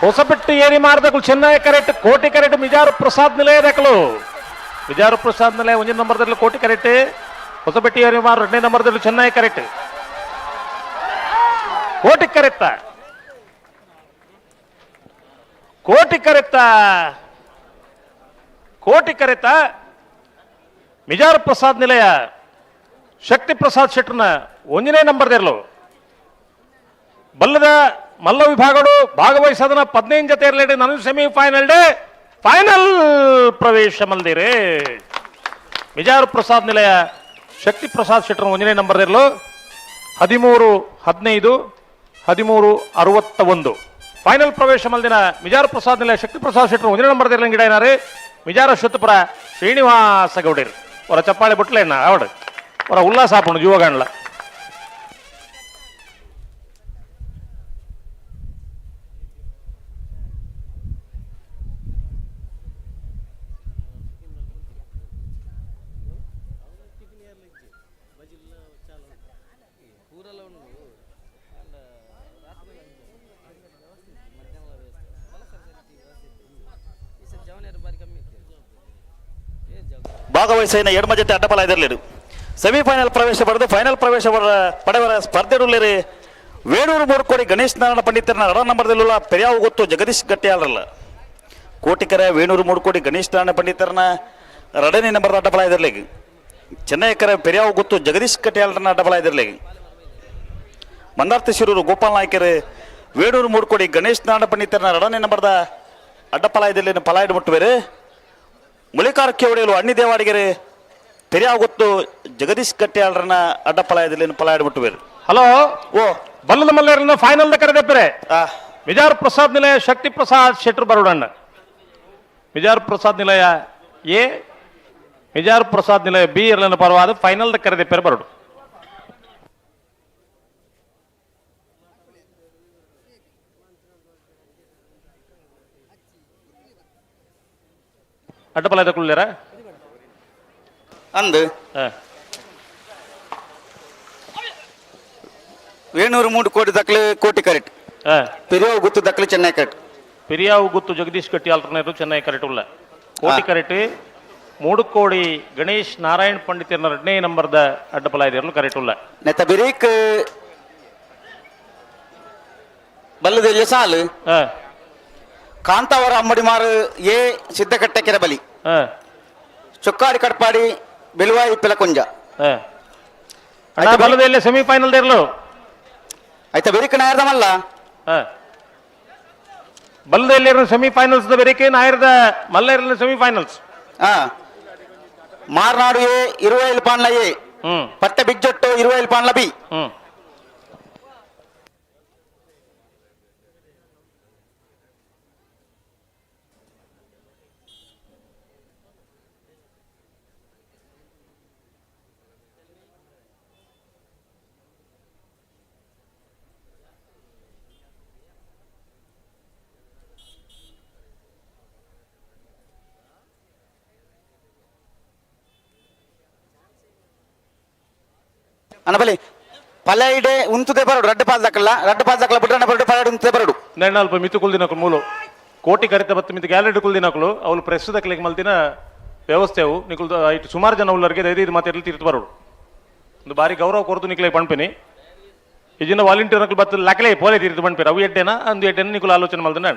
ಹೊಸಪೆಟ್ಟು ಏರಿ ಮಾರದಕ್ಕಲು ಚೆನ್ನೈ ಕರೆಕ್ಟ್ ಕೋಟಿ ಕರೆಕ್ಟ್ ಮಿಜಾರು ಪ್ರಸಾದ್ ನಿಲಯದಕ್ಕಲು ಮಿಜಾರು ಪ್ರಸಾದ್ ನಿಲಯ ಒಂದೇ ನಂಬರ್ದಲ್ಲಿ ಕೋಟಿ ಕರೆಕ್ಟ್ ಹೊಸಪೆಟ್ಟಿ ಏರಿ ಮಾರು ಎರಡನೇ ನಂಬರ್ದಲ್ಲಿ ಚೆನ್ನೈ ಕರೆಕ್ಟ್ ಕೋಟಿ ಕರೆಕ್ತ ಕೋಟಿ ಕರೆಕ್ತ ಕೋಟಿ ಕರೆತ ಮಿಜಾರು ಪ್ರಸಾದ್ ನಿಲಯ ಶಕ್ತಿ ಪ್ರಸಾದ್ ಶೆಟ್ಟರ್ನ ಒಂದನೇ ನಂಬರ್ದಿರಲು ಬಲ್ಲದ ಮಲ್ಲ ವಿಭಾಗಡು ಭಾಗವಹಿಸದನ 15 ಜತೆ ಇರಲಿ ನಾನು ಸೆಮಿಫೈನಲ್ ಡೇ ಫೈನಲ್ ಪ್ರವೇಶ ಮಲ್ದಿರಿ. ಮಿಜಾರು ಪ್ರಸಾದ್ ನಿಲಯ ಶಕ್ತಿ ಪ್ರಸಾದ್ ಶೆಟ್ಟರ್ ಒಂದನೇ ನಂಬರ್ ಇರಲು 13 15 13 61 ಫೈನಲ್ ಪ್ರವೇಶ ಮಲ್ದಿನ ಮಿಜಾರು ಪ್ರಸಾದ್ ನಿಲಯ ಶಕ್ತಿ ಪ್ರಸಾದ್ ಶೆಟ್ಟರ್ ಒಂದನೇ ನಂಬರ್ ಇರಲಿ ಗಿಡ ಏನಾರೆ ಮಿಜಾರ ಶತಪುರ ಶ್ರೀನಿವಾಸ ಗೌಡರು ಅವರ ಚಪ್ಪಾಳೆ ಬುಟ್ಲೇನ ಅವಡು ಅವರ ಉಲ್ಲಾಸ ಹಾಪುಂಡು ಜೀವಗಾಣ್ಲ. ಭಾಗವಹಿಸಿನ ಎಡಮ ಜೊತೆ ಅಡ್ಡಪಲ ಇದಿರಲಿರು ಸೆಮಿಫೈನಲ್ ಪ್ರವೇಶ ಪಡೆದು ಫೈನಲ್ ಪ್ರವೇಶ ಪಡೆವರ ಸ್ಪರ್ಧೆಡುಳ್ಳೇರಿ ವೇಣೂರು ಮೂರ್ಕೋಡಿ ಗಣೇಶ್ ನಾರಾಯಣ ಪಂಡಿತರನ್ನ ಅಡ ನಂಬರ್ದಲ್ಲಿಲ್ಲ ಪೆರಿಯಾವು ಗೊತ್ತು ಜಗದೀಶ್ ಗಟ್ಟಿಯಾಳರಲ್ಲ. ಕೋಟಿಕರ ವೇಣೂರು ಮೂರ್ಕೋಡಿ ಗಣೇಶ್ ನಾರಾಯಣ ಪಂಡಿತರನ್ನ ಎರಡನೇ ನಂಬರ್ದ ಅಡ್ಡಪಲ ಇದಿರಲಿ. ಚೆನ್ನೈಕರ ಪೆರಿಯಾವು ಗೊತ್ತು ಜಗದೀಶ್ ಕಟ್ಟಿಯಾಳರನ್ನ ಅಡ್ಡಪಲ ಇದಿರಲಿ. ಮಂದಾರ್ತಿ ಶಿರೂರು ಗೋಪಾಲ್ ನಾಯ್ಕರು ವೇಣೂರು ಮೂರ್ಕೋಡಿ ಗಣೇಶ್ ನಾರಾಯಣ ಪಂಡಿತರನ್ನ ಎರಡನೇ ನಂಬರ್ದ ಅಡ್ಡಪಲ ಇದಿರಲಿ ಫಲ ಇಡ್ಬಿಟ್ಟು ಮುಳಿಕಾರ ಕೇವಡಿಯಲು ಅಣ್ಣಿ ದೇವಾಡಿಗೆರೆ ಪೆರಿಯಾವ ಗೊತ್ತು ಜಗದೀಶ್ ಕಟ್ಟಿಯಾಳರನ್ನ ಅಡ್ಡ ಪಲಾಯದಲ್ಲಿ ಫಲ ಇಡ್ಬಿಟ್ಟು. ಹಲೋ ಓ ಬಲ್ಲದ ಮಲ್ಲೇರನ್ನ ಫೈನಲ್ ಕರೆದಪ್ಪರೆ ಮಿಜಾರ್ ಪ್ರಸಾದ್ ನಿಲಯ ಶಕ್ತಿ ಪ್ರಸಾದ್ ಶೆಟ್ಟರ್ ಬರೋಡಣ್ಣ. ಮಿಜಾರ್ ಪ್ರಸಾದ್ ನಿಲಯ ಎ ಮಿಜಾರ್ ಪ್ರಸಾದ್ ನಿಲಯ ಬಿ ಇರಲನ್ನ ಪರವಾದ ಫೈನಲ್ ಕರೆದಪ್ಪರೆ ಬರೋಡು. ಅಡ್ಡಪಲ ಕುಳ್ಳೇರ ಅಂದು ವೇಣೂರು 3 ಕೋಟಿ ದಕ್ಕಲು ಕೋಟಿ ಕರೆಕ್ಟ್ ಪೆರಿಯಾವು ಗುತ್ತು ದಕ್ಕಲು ಚೆನ್ನೈ ಕರೆಕ್ಟ್ ಪೆರಿಯಾವು ಗುತ್ತು ಜಗದೀಶ್ ಕಟ್ಟಿ ಆಲ್ಟರ್ನೇಟಿವ್ ಚೆನ್ನೈ ಕರೆಕ್ಟ್ ಉಲ್ಲ ಕೋಟಿ ಕರೆಕ್ಟ್ 3 ಕೋಡಿ ಗಣೇಶ್ ನಾರಾಯಣ್ ಪಂಡಿತರನ್ನ ಎರಡನೇ ನಂಬರ್ದ ಅಡ್ಡಪಲ ಇದಿರಲು ಕರೆಕ್ಟ್ ಉಲ್ಲ. ನೆತ್ತ ಬಿರೀಕ್ ಬಲ್ಲದ ಸಾಲು ಕಾಂತಾವರ ಅಮ್ಮಡಿಮಾರು ಎ ಸಿದ್ದಕಟ್ಟೆ ಕೆರಬಲಿ ಚೊಕ್ಕಾಡಿ ಕಟ್ಪಾಡಿ ಬೆಲುವಾಯಿ ಪಿಲಕುಂಜ ಬಲ್ಲದಲ್ಲಿ ಸೆಮಿಫೈನಲ್ ಇರಲು ಆಯ್ತಾ ಬೆರಿಕ ನಾಯರ್ದಮಲ್ಲ ಬಲ್ಲದಲ್ಲಿ ಸೆಮಿಫೈನಲ್ಸ್ ಬೆರಿಕೆ ನಾಯರ್ದ ಮಲ್ಲ ಇರಲು ಸೆಮಿಫೈನಲ್ಸ್. ಮಾರ್ನಾಡು ಎ 25 ಪಾಂಡ್ಲ ಎ ಪಟ್ಟೆ ಬಿಜ್ಜೊಟ್ಟು 25 ಪಾಂಡ್ಲ ಬಿ. ಅನಬಲಿ ಪಲೈಡೆ ಉಂತುದೆ ಬರಡು ರಡ್ಡು ಪಾಲ್ ದಕ್ಕಲ್ಲ ರಡ್ಡು ಪಾಲ್ ದಕ್ಕಲ್ಲ ಬುಡ್ರಣ್ಣ ಬರಡು ಪಲೈಡೆ ಉಂತುದೆ ಬರಡು. ನೆಣ್ಣಲ್ಪ ಮಿತ್ತು ಕುಲ್ದಿನಕುಲು ಮೂಲು ಕೋಟಿ ಕರಿತ ಬತ್ತು ಮಿತ್ತು ಗ್ಯಾಲರಿ ಕುಲ್ದಿನಕುಲು ಅವಳು ಪ್ರೆಸ್ ದಕ್ಲಿಗೆ ಮಲ್ತಿನ ವ್ಯವಸ್ಥೆವು ನಿಕುಲ್ ಇಟ್ಟು ಸುಮಾರು ಜನ ಉಲ್ಲರಿಗೆ ದಯದೈದು ಮಾತೆರ್ಲಿ ತೀರ್ತು ಬರೋಡು. ಒಂದು ಬಾರಿ ಗೌರವ ಕೊರತು ನಿಕ್ಲೆ ಪಣ್ಪಿನಿ ಇಜಿನ ವಾಲಂಟಿಯರ್ ನಕಲು ಬತ್ತು ಲಕಲೆ ಪೋಲೆ ತೀರ್ತು ಪಣ್ಪಿರ ಅವು ಎಡ್ಡೇನ ಅಂದು ಎಡ್ಡೇನ ನಿಕುಲು ಆಲೋಚನೆ ಮಲ್ದಿನ.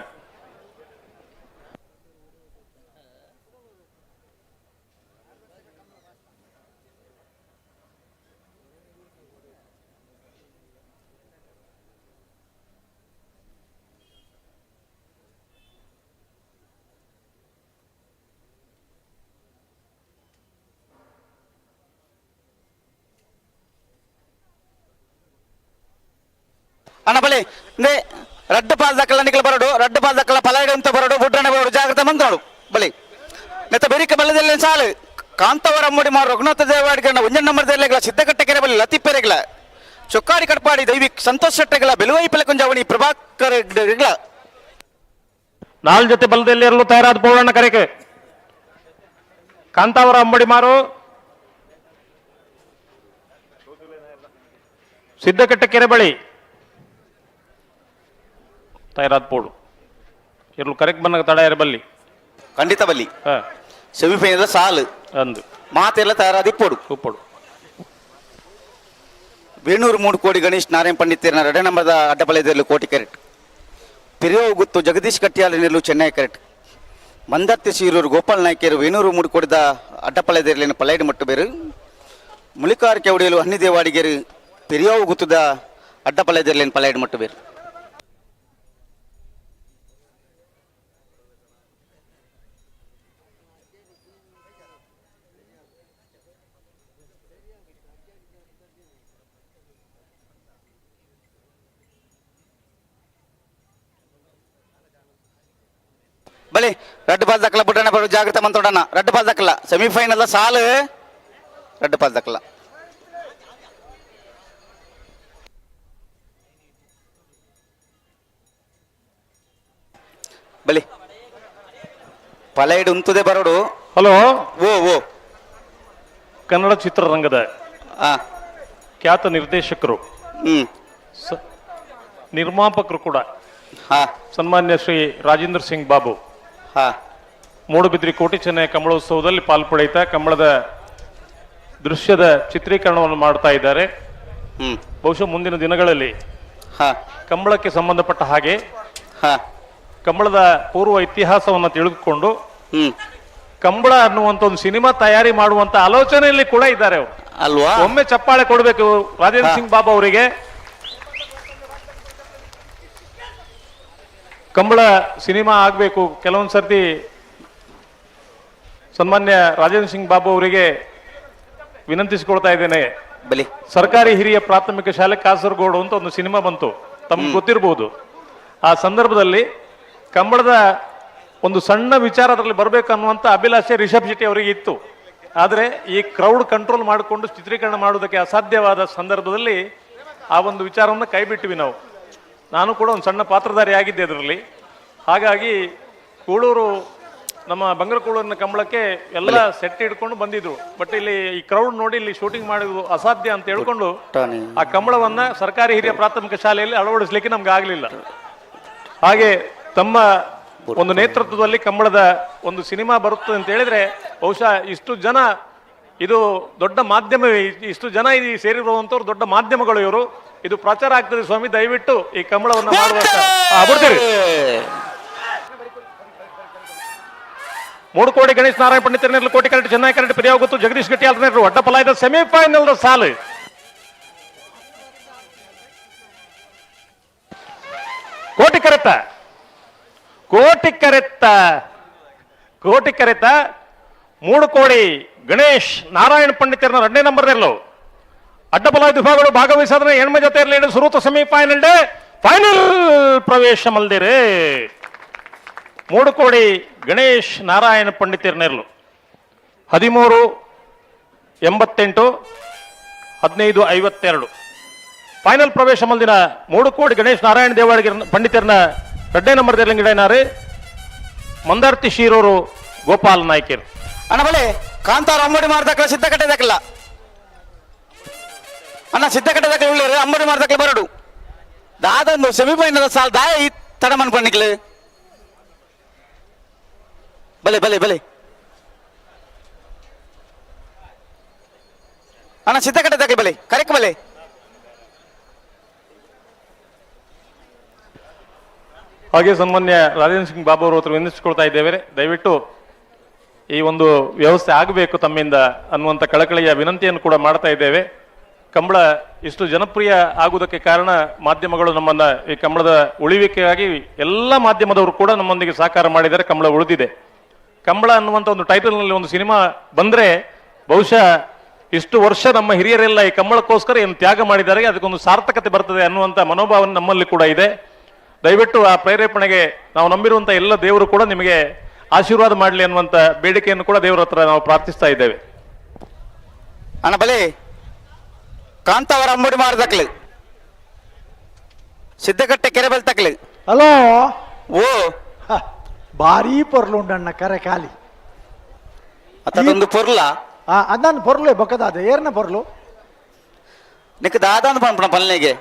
ಅಣ್ಣ ಬಲಿ ನೇ ರಡ್ಡು ಪಾಲ್ ದಕ್ಕಲ್ಲ ನಿಕಲ ಬರಡು ರಡ್ಡು ಪಾಲ್ ದಕ್ಕಲ್ಲ ಪಲಾಯ್ಡು ಅಂತ ಬರಡು ಬುಡ್ರಣ್ಣ ಬರಡು ಜಾಗ್ರತೆ ಮಂದೋಡು ಬಲಿ ನೆತ್ತ ಬೆರಿಕ ಬಲ್ಲದಲ್ಲಿ ಸಾಲು ಕಾಂತವರ ಅಮ್ಮಡಿ ಮಾರು ರಘುನಾಥ ದೇವಾಡಿಗಣ್ಣ ಒಂಜನ್ ನಂಬರ್ ದೇರ್ಲೆಗಳ ಸಿದ್ದಕಟ್ಟೆ ಕೆರೆ ಬಲಿ ಲತೀಫ್ ಪೆರೆಗಳ ಚೊಕ್ಕಾಡಿ ಕಟ್ಪಾಡಿ ದೈವಿಕ್ ಸಂತೋಷ್ ಶೆಟ್ಟೆಗಳ ಬೆಲುವೈ ಪೆಲಕುಂಜಾವಣಿ ಪ್ರಭಾಕರ್ ನಾಲ್ ಜೊತೆ ಬಲದಲ್ಲಿ ಇರಲು ತಯಾರಾದ ಪೌರಣ್ಣ ಕರೆಕೆ ಕಾಂತಾವರ ಅಂಬಡಿ ಮಾರು ಸಿದ್ದಕಟ್ಟೆ ಕೆರೆ ಬಳಿ ತಯಾರಾದ ಪೋಡು ಇರ್ಲು ಕರೆಕ್ಟ್ ಬಂದಾಗ ತಡ ಇರಬಲ್ಲಿ ಖಂಡಿತ ಬಲ್ಲಿ ಸೆಮಿಫೈನಲ್ ಸಾಲು ಅಂದು ಮಾತೆಲ್ಲ ತಯಾರಾದ ಇಪ್ಪೋಡು ಉಪ್ಪೋಡು. ವೇಣೂರು 3 ಕೋಡಿ ಗಣೇಶ್ ನಾರಾಯಣ ಪಂಡಿತೇರ್ನ ಎರಡೇ ನಂಬರ್ದ ಅಡ್ಡಬಲಯದಲ್ಲಿ ಕೋಟಿ ಕ್ಯಾರೆಟ್ ಪಿರಿಯೋ ಗುತ್ತು ಜಗದೀಶ್ ಕಟ್ಟಿಯಾಲ ನಿಲ್ಲು ಚೆನ್ನೈ ಕ್ಯಾರೆಟ್ ಮಂದರ್ತಿ ಸೀರೂರು ಗೋಪಾಲ್ ನಾಯ್ಕರು ವೇಣೂರು 3 ಕೋಡಿದ ಅಡ್ಡಪಲಯದಲ್ಲಿ ಪಲೈಡ್ ಮಟ್ಟು ಬೇರು ಮುಳಿಕಾರ ಕೆವಡಿಯಲು ಹನ್ನಿದೇವಾಡಿಗೆರು ಪೆರಿಯಾವು ಗುತ್ತದ ಅಡ್ಡಪಲಯದಲ್ಲಿ ಪಲೈಡ್ ಮಟ್ಟು ಬೇರು. ಬಲಿ ರಡ್ಡು ಪಾಲ್ ದಕ್ಕಲ ಬುಡ್ರಣ್ಣ ಬರು ಜಾಗ್ರತೆ ಮಂತೋಡಣ್ಣ ರಡ್ಡು ಪಾಲ್ ದಕ್ಕಲ್ಲ ಸೆಮಿಫೈನಲ್ ಸಾಲು ರಡ್ಡು ಪಾಲ್ ದಕ್ಕಲ್ಲ. ಬಲಿ ಪಲೈಡ್ ಉಂತುದೆ ಬರೋಡು. ಹಲೋ ಓ ಓ ಕನ್ನಡ ಚಿತ್ರರಂಗದ ಖ್ಯಾತ ನಿರ್ದೇಶಕರು ನಿರ್ಮಾಪಕರು ಕೂಡ ಸನ್ಮಾನ್ಯ ಶ್ರೀ ರಾಜೇಂದ್ರ ಸಿಂಗ್ ಬಾಬು ಮೂಡುಬಿದ್ರಿ ಕೋಟಿ ಚೆನ್ನೈ ಕಂಬಳೋತ್ಸವದಲ್ಲಿ ಪಾಲ್ಪಡೆಯುತ್ತಾ ಕಂಬಳದ ದೃಶ್ಯದ ಚಿತ್ರೀಕರಣವನ್ನು ಮಾಡ್ತಾ ಇದ್ದಾರೆ. ಬಹುಶಃ ಮುಂದಿನ ದಿನಗಳಲ್ಲಿ ಕಂಬಳಕ್ಕೆ ಸಂಬಂಧಪಟ್ಟ ಹಾಗೆ ಕಂಬಳದ ಪೂರ್ವ ಇತಿಹಾಸವನ್ನು ತಿಳಿದುಕೊಂಡು ಕಂಬಳ ಅನ್ನುವಂತ ಒಂದು ಸಿನಿಮಾ ತಯಾರಿ ಮಾಡುವಂತ ಆಲೋಚನೆಯಲ್ಲಿ ಕೂಡ ಇದ್ದಾರೆ ಅವರು. ಅಲ್ವಾ? ಒಮ್ಮೆ ಚಪ್ಪಾಳೆ ಕೊಡಬೇಕು ರಾಜೇಂದ್ರ ಸಿಂಗ್ ಬಾಬು ಅವರಿಗೆ. ಕಂಬಳ ಸಿನಿಮಾ ಆಗ್ಬೇಕು. ಕೆಲವೊಂದ್ ಸರ್ತಿ ಸನ್ಮಾನ್ಯ ರಾಜೇಂದ್ರ ಸಿಂಗ್ ಬಾಬು ಅವರಿಗೆ ವಿನಂತಿಸಿಕೊಳ್ತಾ ಇದ್ದೇನೆ. ಬಲಿ ಸರ್ಕಾರಿ ಹಿರಿಯ ಪ್ರಾಥಮಿಕ ಶಾಲೆ ಕಾಸರಗೋಡು ಅಂತ ಒಂದು ಸಿನಿಮಾ ಬಂತು, ತಮ್ಗೆ ಗೊತ್ತಿರಬಹುದು. ಆ ಸಂದರ್ಭದಲ್ಲಿ ಕಂಬಳದ ಒಂದು ಸಣ್ಣ ವಿಚಾರ ಅದರಲ್ಲಿ ಬರಬೇಕು ಅನ್ನುವಂಥ ಅಭಿಲಾಷೆ ರಿಷಬ್ ಶೆಟ್ಟಿ ಅವರಿಗೆ ಇತ್ತು. ಆದರೆ ಈ ಕ್ರೌಡ್ ಕಂಟ್ರೋಲ್ ಮಾಡಿಕೊಂಡು ಚಿತ್ರೀಕರಣ ಮಾಡುವುದಕ್ಕೆ ಅಸಾಧ್ಯವಾದ ಸಂದರ್ಭದಲ್ಲಿ ಆ ಒಂದು ವಿಚಾರವನ್ನು ಕೈ ಬಿಟ್ವಿ ನಾವು. ನಾನು ಕೂಡ ಒಂದು ಸಣ್ಣ ಪಾತ್ರಧಾರಿ ಆಗಿದ್ದೆ ಅದರಲ್ಲಿ. ಹಾಗಾಗಿ ಕೂಳೂರು ನಮ್ಮ ಬಂಗರಕೂಳೂರಿನ ಕಂಬಳಕ್ಕೆ ಎಲ್ಲ ಸೆಟ್ ಹಿಡ್ಕೊಂಡು ಬಂದಿದ್ರು. ಬಟ್ ಇಲ್ಲಿ ಈ ಕ್ರೌಡ್ ನೋಡಿ ಇಲ್ಲಿ ಶೂಟಿಂಗ್ ಮಾಡೋದು ಅಸಾಧ್ಯ ಅಂತ ಹೇಳ್ಕೊಂಡು ಆ ಕಂಬಳವನ್ನ ಸರ್ಕಾರಿ ಹಿರಿಯ ಪ್ರಾಥಮಿಕ ಶಾಲೆಯಲ್ಲಿ ಅಳವಡಿಸ್ಲಿಕ್ಕೆ ನಮ್ಗೆ ಆಗ್ಲಿಲ್ಲ. ಹಾಗೆ ತಮ್ಮ ಒಂದು ನೇತೃತ್ವದಲ್ಲಿ ಕಂಬಳದ ಒಂದು ಸಿನಿಮಾ ಬರುತ್ತೆ ಅಂತ ಹೇಳಿದ್ರೆ ಬಹುಶಃ ಇಷ್ಟು ಜನ, ಇದು ದೊಡ್ಡ ಮಾಧ್ಯಮ, ಇಷ್ಟು ಜನ ಇಲ್ಲಿ ಸೇರಿರುವಂತವ್ರು ದೊಡ್ಡ ಮಾಧ್ಯಮಗಳು ಇವರು. ಇದು ಪ್ರಚಾರ ಆಗ್ತದೆ ಸ್ವಾಮಿ, ದಯವಿಟ್ಟು ಈ ಕಂಬಳವನ್ನು ಮಾಡುವ ಬಿಡ್ತೀರಿ. 3 ಕೋಟಿ ಗಣೇಶ್ ನಾರಾಯಣ ಪಂಡಿತರನೇರ್ಲು ಕೋಟಿ ಕರೆಂಟ್ ಚೆನ್ನೈ ಕರೆಂಟ್ ಪರ್ಯಾವ ಗೊತ್ತು ಜಗದೀಶ್ ಗಟ್ಟಿ ಅಲ್ರನೇರ್ಲು ಅಡ್ಡಪಲಾಯದ ಸೆಮಿಫೈನಲ್ ಸಾಲು. ಕೋಟಿ ಕರೆತ ಕೋಟಿ ಕರೆತ್ತ ಕೋಟಿ ಕರೆತ 3 ಕೋಡಿ ಗಣೇಶ್ ನಾರಾಯಣ ಪಂಡಿತರನ್ನ 2ನೇ ನಂಬರ್ ನೆರಳು ಅಡ್ಡಬಲ ವಿಭಾಗಗಳು ಭಾಗವಹಿಸಾದ್ರೆ ಹೆಣ್ಮ ಜೊತೆ ಇರಲಿ ಸುರೂತ semifinal day final ಪ್ರವೇಶ ಮಲ್ದಿರೆ. 3 ಕೋಡಿ ಗಣೇಶ್ ನಾರಾಯಣ ಪಂಡಿತರ ನೆರಳು 13.88 15.52 ಫೈನಲ್ ಪ್ರವೇಶ ಮಲ್ದಿನ 3 ಕೋಡಿ ಗಣೇಶ್ ನಾರಾಯಣ ದೇವಾಡಿಗೆ ಪಂಡಿತರನ್ನ 2ನೇ ನಂಬರ್ ದೇರ್ಲಿಂಗಡನಾರೆ ಮಂದಾರ್ತಿ ಶೀರೂರು ಗೋಪಾಲ್ ನಾಯ್ಕರ್. ಅಣ್ಣ ಬಲೆ ಕಾಂತಾರ ಅಂಬಡಿ ಮಾರ್ದಕ್ಕಲ್ಲ ಸಿದ್ಧಕಟ್ಟೆ ದಕ್ಕಲ್ಲ. ಅಣ್ಣ ಸಿದ್ದಕಟ್ಟೆ ಉಳ್ಳೇರು ಅಂಬಡಿ ಮಾಡ್ದಕ್ಕೆ ಬರಡು ದಾದೊಂದು ಸೆಮಿಫೈನಲ್ ಸಾಲ್ ದಾಯ ಈ ತಡ ಮನ್ಪಣ್ಣಿಕ್ಲು ಬಲೆ ಬಲೆ ಬಲೆ ಅಣ್ಣ ಸಿದ್ದಕಟ್ಟೆ ದಾಖಲೆ ಬಲೆ ಕರೆಕ್ಟ್ ಬಲೆ. ಹಾಗೆ ಸನ್ಮಾನ್ಯ ರಾಜೇಂದ್ರ ಸಿಂಗ್ ಬಾಬು ಅವರ ಹತ್ರ ವಿನಂತಿಸಿಕೊಳ್ತಾ ಇದ್ದೇವೆ, ದಯವಿಟ್ಟು ಈ ಒಂದು ವ್ಯವಸ್ಥೆ ಆಗಬೇಕು ತಮ್ಮಿಂದ ಅನ್ನುವಂಥ ಕಳಕಳಿಯ ವಿನಂತಿಯನ್ನು ಕೂಡ ಮಾಡ್ತಾ ಇದ್ದೇವೆ. ಕಂಬಳ ಇಷ್ಟು ಜನಪ್ರಿಯ ಆಗುವುದಕ್ಕೆ ಕಾರಣ ಮಾಧ್ಯಮಗಳು ನಮ್ಮನ್ನ ಈ ಕಂಬಳದ ಉಳಿವಿಕೆಗಾಗಿ ಎಲ್ಲ ಮಾಧ್ಯಮದವರು ಕೂಡ ನಮ್ಮೊಂದಿಗೆ ಸಹಕಾರ ಮಾಡಿದರೆ ಕಂಬಳ ಉಳಿದಿದೆ. ಕಂಬಳ ಅನ್ನುವಂಥ ಒಂದು ಟೈಟಲ್ನಲ್ಲಿ ಒಂದು ಸಿನಿಮಾ ಬಂದ್ರೆ ಬಹುಶಃ ಇಷ್ಟು ವರ್ಷ ನಮ್ಮ ಹಿರಿಯರೆಲ್ಲ ಈ ಕಂಬಳಕ್ಕೋಸ್ಕರ ಏನು ತ್ಯಾಗ ಮಾಡಿದ್ದಾರೆ ಅದಕ್ಕೊಂದು ಸಾರ್ಥಕತೆ ಬರ್ತದೆ ಅನ್ನುವಂಥ ಮನೋಭಾವನೆ ನಮ್ಮಲ್ಲಿ ಕೂಡ ಇದೆ. ದಯವಿಟ್ಟು ಆ ಪ್ರೇರೇಪಣೆಗೆ ನಾವು ನಂಬಿರುವಂಥ ಎಲ್ಲ ದೇವರು ಕೂಡ ನಿಮಗೆ ಆಶೀರ್ವಾದ ಮಾಡಲಿ ಅನ್ನುವಂಥ ಬೇಡಿಕೆಯನ್ನು ಕೂಡ ದೇವರ ಹತ್ರ ನಾವು ಪ್ರಾರ್ಥಿಸ್ತಾ ಇದ್ದೇವೆ. ಅಣ್ಣ ಬಲೆ ಕಾಂತಾವರ ಅಂಬಡಿ ಮಾರದಕ್ಲು ಸಿದ್ದಕಟ್ಟೆ ಕೆರೆ ಬಲ್ ತಕ್ಲು. ಹಲೋ ಓ ಭಾರೀ ಪೊರ್ಲು ಉಂಡಣ್ಣ ಕರೆ ಖಾಲಿ. ಅತ್ತದೊಂದು ಪೊರ್ಲ ಅದನ್ನ ಪೊರ್ಲೆ ಬೊಕ್ಕದಾದ ಏರ್ನ ಪೊರ್ಲು ನಿಕ್ ದಾದಾಂದು ಪನ್ಪಣ ಪಲ್ನೆಗೆ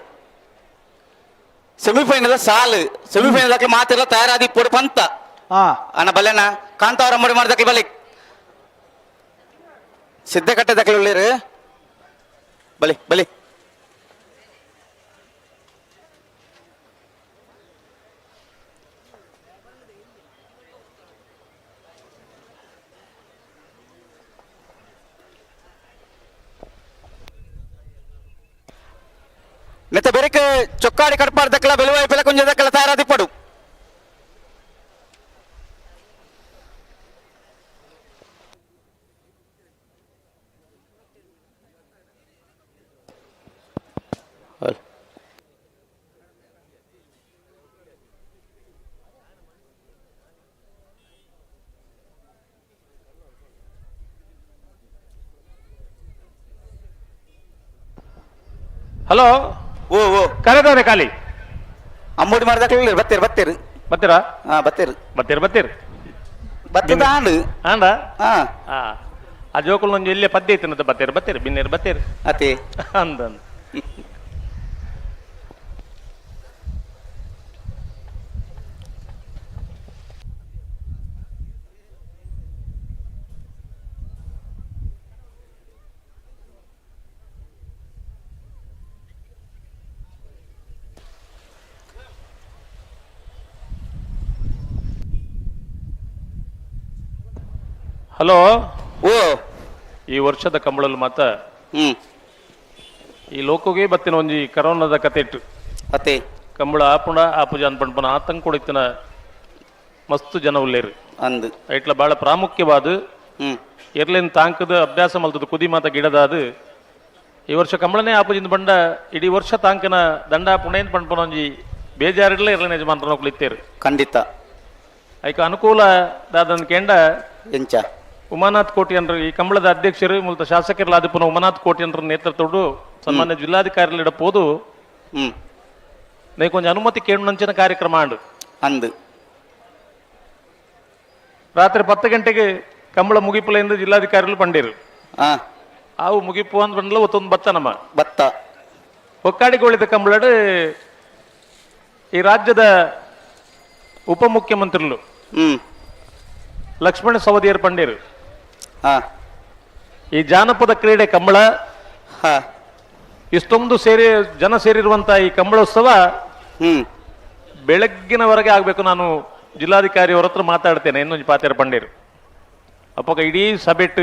ಸೆಮಿಫೈನಲ್ ಸಾಲು ಸೆಮಿಫೈನಲ್ ದಾಖಲೆ ಮಾತಿಲ್ಲ ತಯಾರಾದಿ ಪೊಡು ಪಂತ. ಅಣ್ಣ ಬಲ್ಲೆನ ಕಾಂತಾವರ ಅಂಬಡಿ ಮಾರದಕ್ಲು ಬಲೆ ಸಿದ್ದಕಟ್ಟೆ ದಾಖಲೆ ಉಳ್ಳೇರು ಬಲೆ ಬಲೆ. ನೆತ್ತ ಬೆರಕೆ ಚೊಕ್ಕಾಡಿ ಕಟ್ಪಾಡ್ ದಕ್ಕಲ ಬೆಲುವಾಯಿ ಪಿಲ ಕೊಂಜ ದಕ್ಕಲ ತಯಾರಾದಿ ಪಡು. ಹಲೋ ಓ ಓ ಕರೆದವ್ರೆ ಖಾಲಿ ಅಂಬೋಡಿ ಮಾಡಿದ ಬತ್ತೀರಿ ಬತ್ತೀರಿ ಬತ್ತೀರಾ? ಹಾ ಬತ್ತೀರಿ ಬತ್ತೀರಿ ಬತ್ತೀರಿ ಬತ್ತಿದ ಆಂಡು ಆಂಡ ಹಾ ಹಾ ಆ ಜೋಕುಲ್ ಒಂಜಿ ಇಲ್ಲೇ ಪದ್ಯ ಐತಿನಂತ ಬತ್ತೀರಿ ಬತ್ತೀರಿ ಬಿನ್ನೇರು ಬತ್ತೀರಿ ಅತಿ ಅಂದ ಹಲೋ ಓ ಈ ವರ್ಷದ ಕಂಬಳಲ್ಲಿ ಮಾತ ಈ ಲೋಕೋಗೆ ಬತ್ತಿನ ಒಂಜಿ ಕರೋನಾದ ಕತೆ ಇಟ್ಟು ಅತ್ತೆ ಕಂಬಳ ಆಪುಣ ಆಪುಜ ಅನ್ಪಣ್ಪನ ಆತಂಕ ಕೊಡಿತಿನ ಮಸ್ತ್ ಜನ ಉಲ್ಲೇರು ಅಂದು ಐಟ್ಲ ಬಾಳ ಪ್ರಾಮುಖ್ಯವಾದ ಎರ್ಲೇನ್ ತಾಂಕದ ಅಭ್ಯಾಸ ಮಲ್ತದ ಕುದಿ ಮಾತ ಗಿಡದಾದ ಈ ವರ್ಷ ಕಂಬಳನೇ ಆಪುಜಿಂದ ಬಂಡ ಇಡೀ ವರ್ಷ ತಾಂಕನ ದಂಡ ಪುಣೇನ್ ಪಣ್ಪನ ಒಂಜಿ ಬೇಜಾರಿಡ್ಲ ಇರ್ಲೇನ್ ಯಜಮಾನ್ರ ಇತ್ತೇರು ಖಂಡಿತ ಐಕ ಅನುಕೂಲ ದಾದನ್ ಕೇಂಡ ಎಂಚ ಉಮಾನಾಥ್ ಕೋಟ್ಯನ್ರು ಈ ಕಂಬಳದ ಅಧ್ಯಕ್ಷರು ಮೂಲತ ಶಾಸಕರಲಾದ ಪುನಃ ಉಮಾನಾಥ್ ಕೋಟ್ಯನ್ರ ನೇತೃತ್ವಡು ಸನ್ಮಾನ್ಯ ಜಿಲ್ಲಾಧಿಕಾರಿಗಳಿಡ ಪೋದು ನೇ ಕೊಂಚ ಅನುಮತಿ ಕೇಳುನಂಚಿನ ಕಾರ್ಯಕ್ರಮ ಆಂಡು ಅಂದು ರಾತ್ರಿ 10 ಗಂಟೆಗೆ ಕಂಬಳ ಮುಗಿಪುಲೆಯಿಂದ ಜಿಲ್ಲಾಧಿಕಾರಿಗಳು ಪಂಡೀರು ಆವು ಮುಗಿಪು ಅಂದ್ ಬಂದ್ಲ ಒತ್ತೊಂದು ಬತ್ತ ನಮ್ಮ ಬತ್ತ ಹೊಕ್ಕಾಡಿಗೋಳಿದ ಕಂಬಳಡು ಈ ರಾಜ್ಯದ ಉಪಮುಖ್ಯಮಂತ್ರಿಗಳು ಲಕ್ಷ್ಮಣ ಸವದಿಯರ್ ಪಂಡೀರು ಈ ಜಾನಪದ ಕ್ರೀಡೆ ಕಂಬಳ ಇಷ್ಟೊಂದು ಸೇರಿ ಜನ ಸೇರಿರುವಂತಹ ಈ ಕಂಬಳೋತ್ಸವ ಬೆಳಗ್ಗಿನವರೆಗೆ ಆಗ್ಬೇಕು. ನಾನು ಜಿಲ್ಲಾಧಿಕಾರಿಯವರ ಹತ್ರ ಮಾತಾಡ್ತೇನೆ ಇನ್ನೊಂದು ಪಾತ್ಯರ ಪಂಡೀರು ಅಪ್ಪಗ ಇಡೀ ಸಭೆಟ್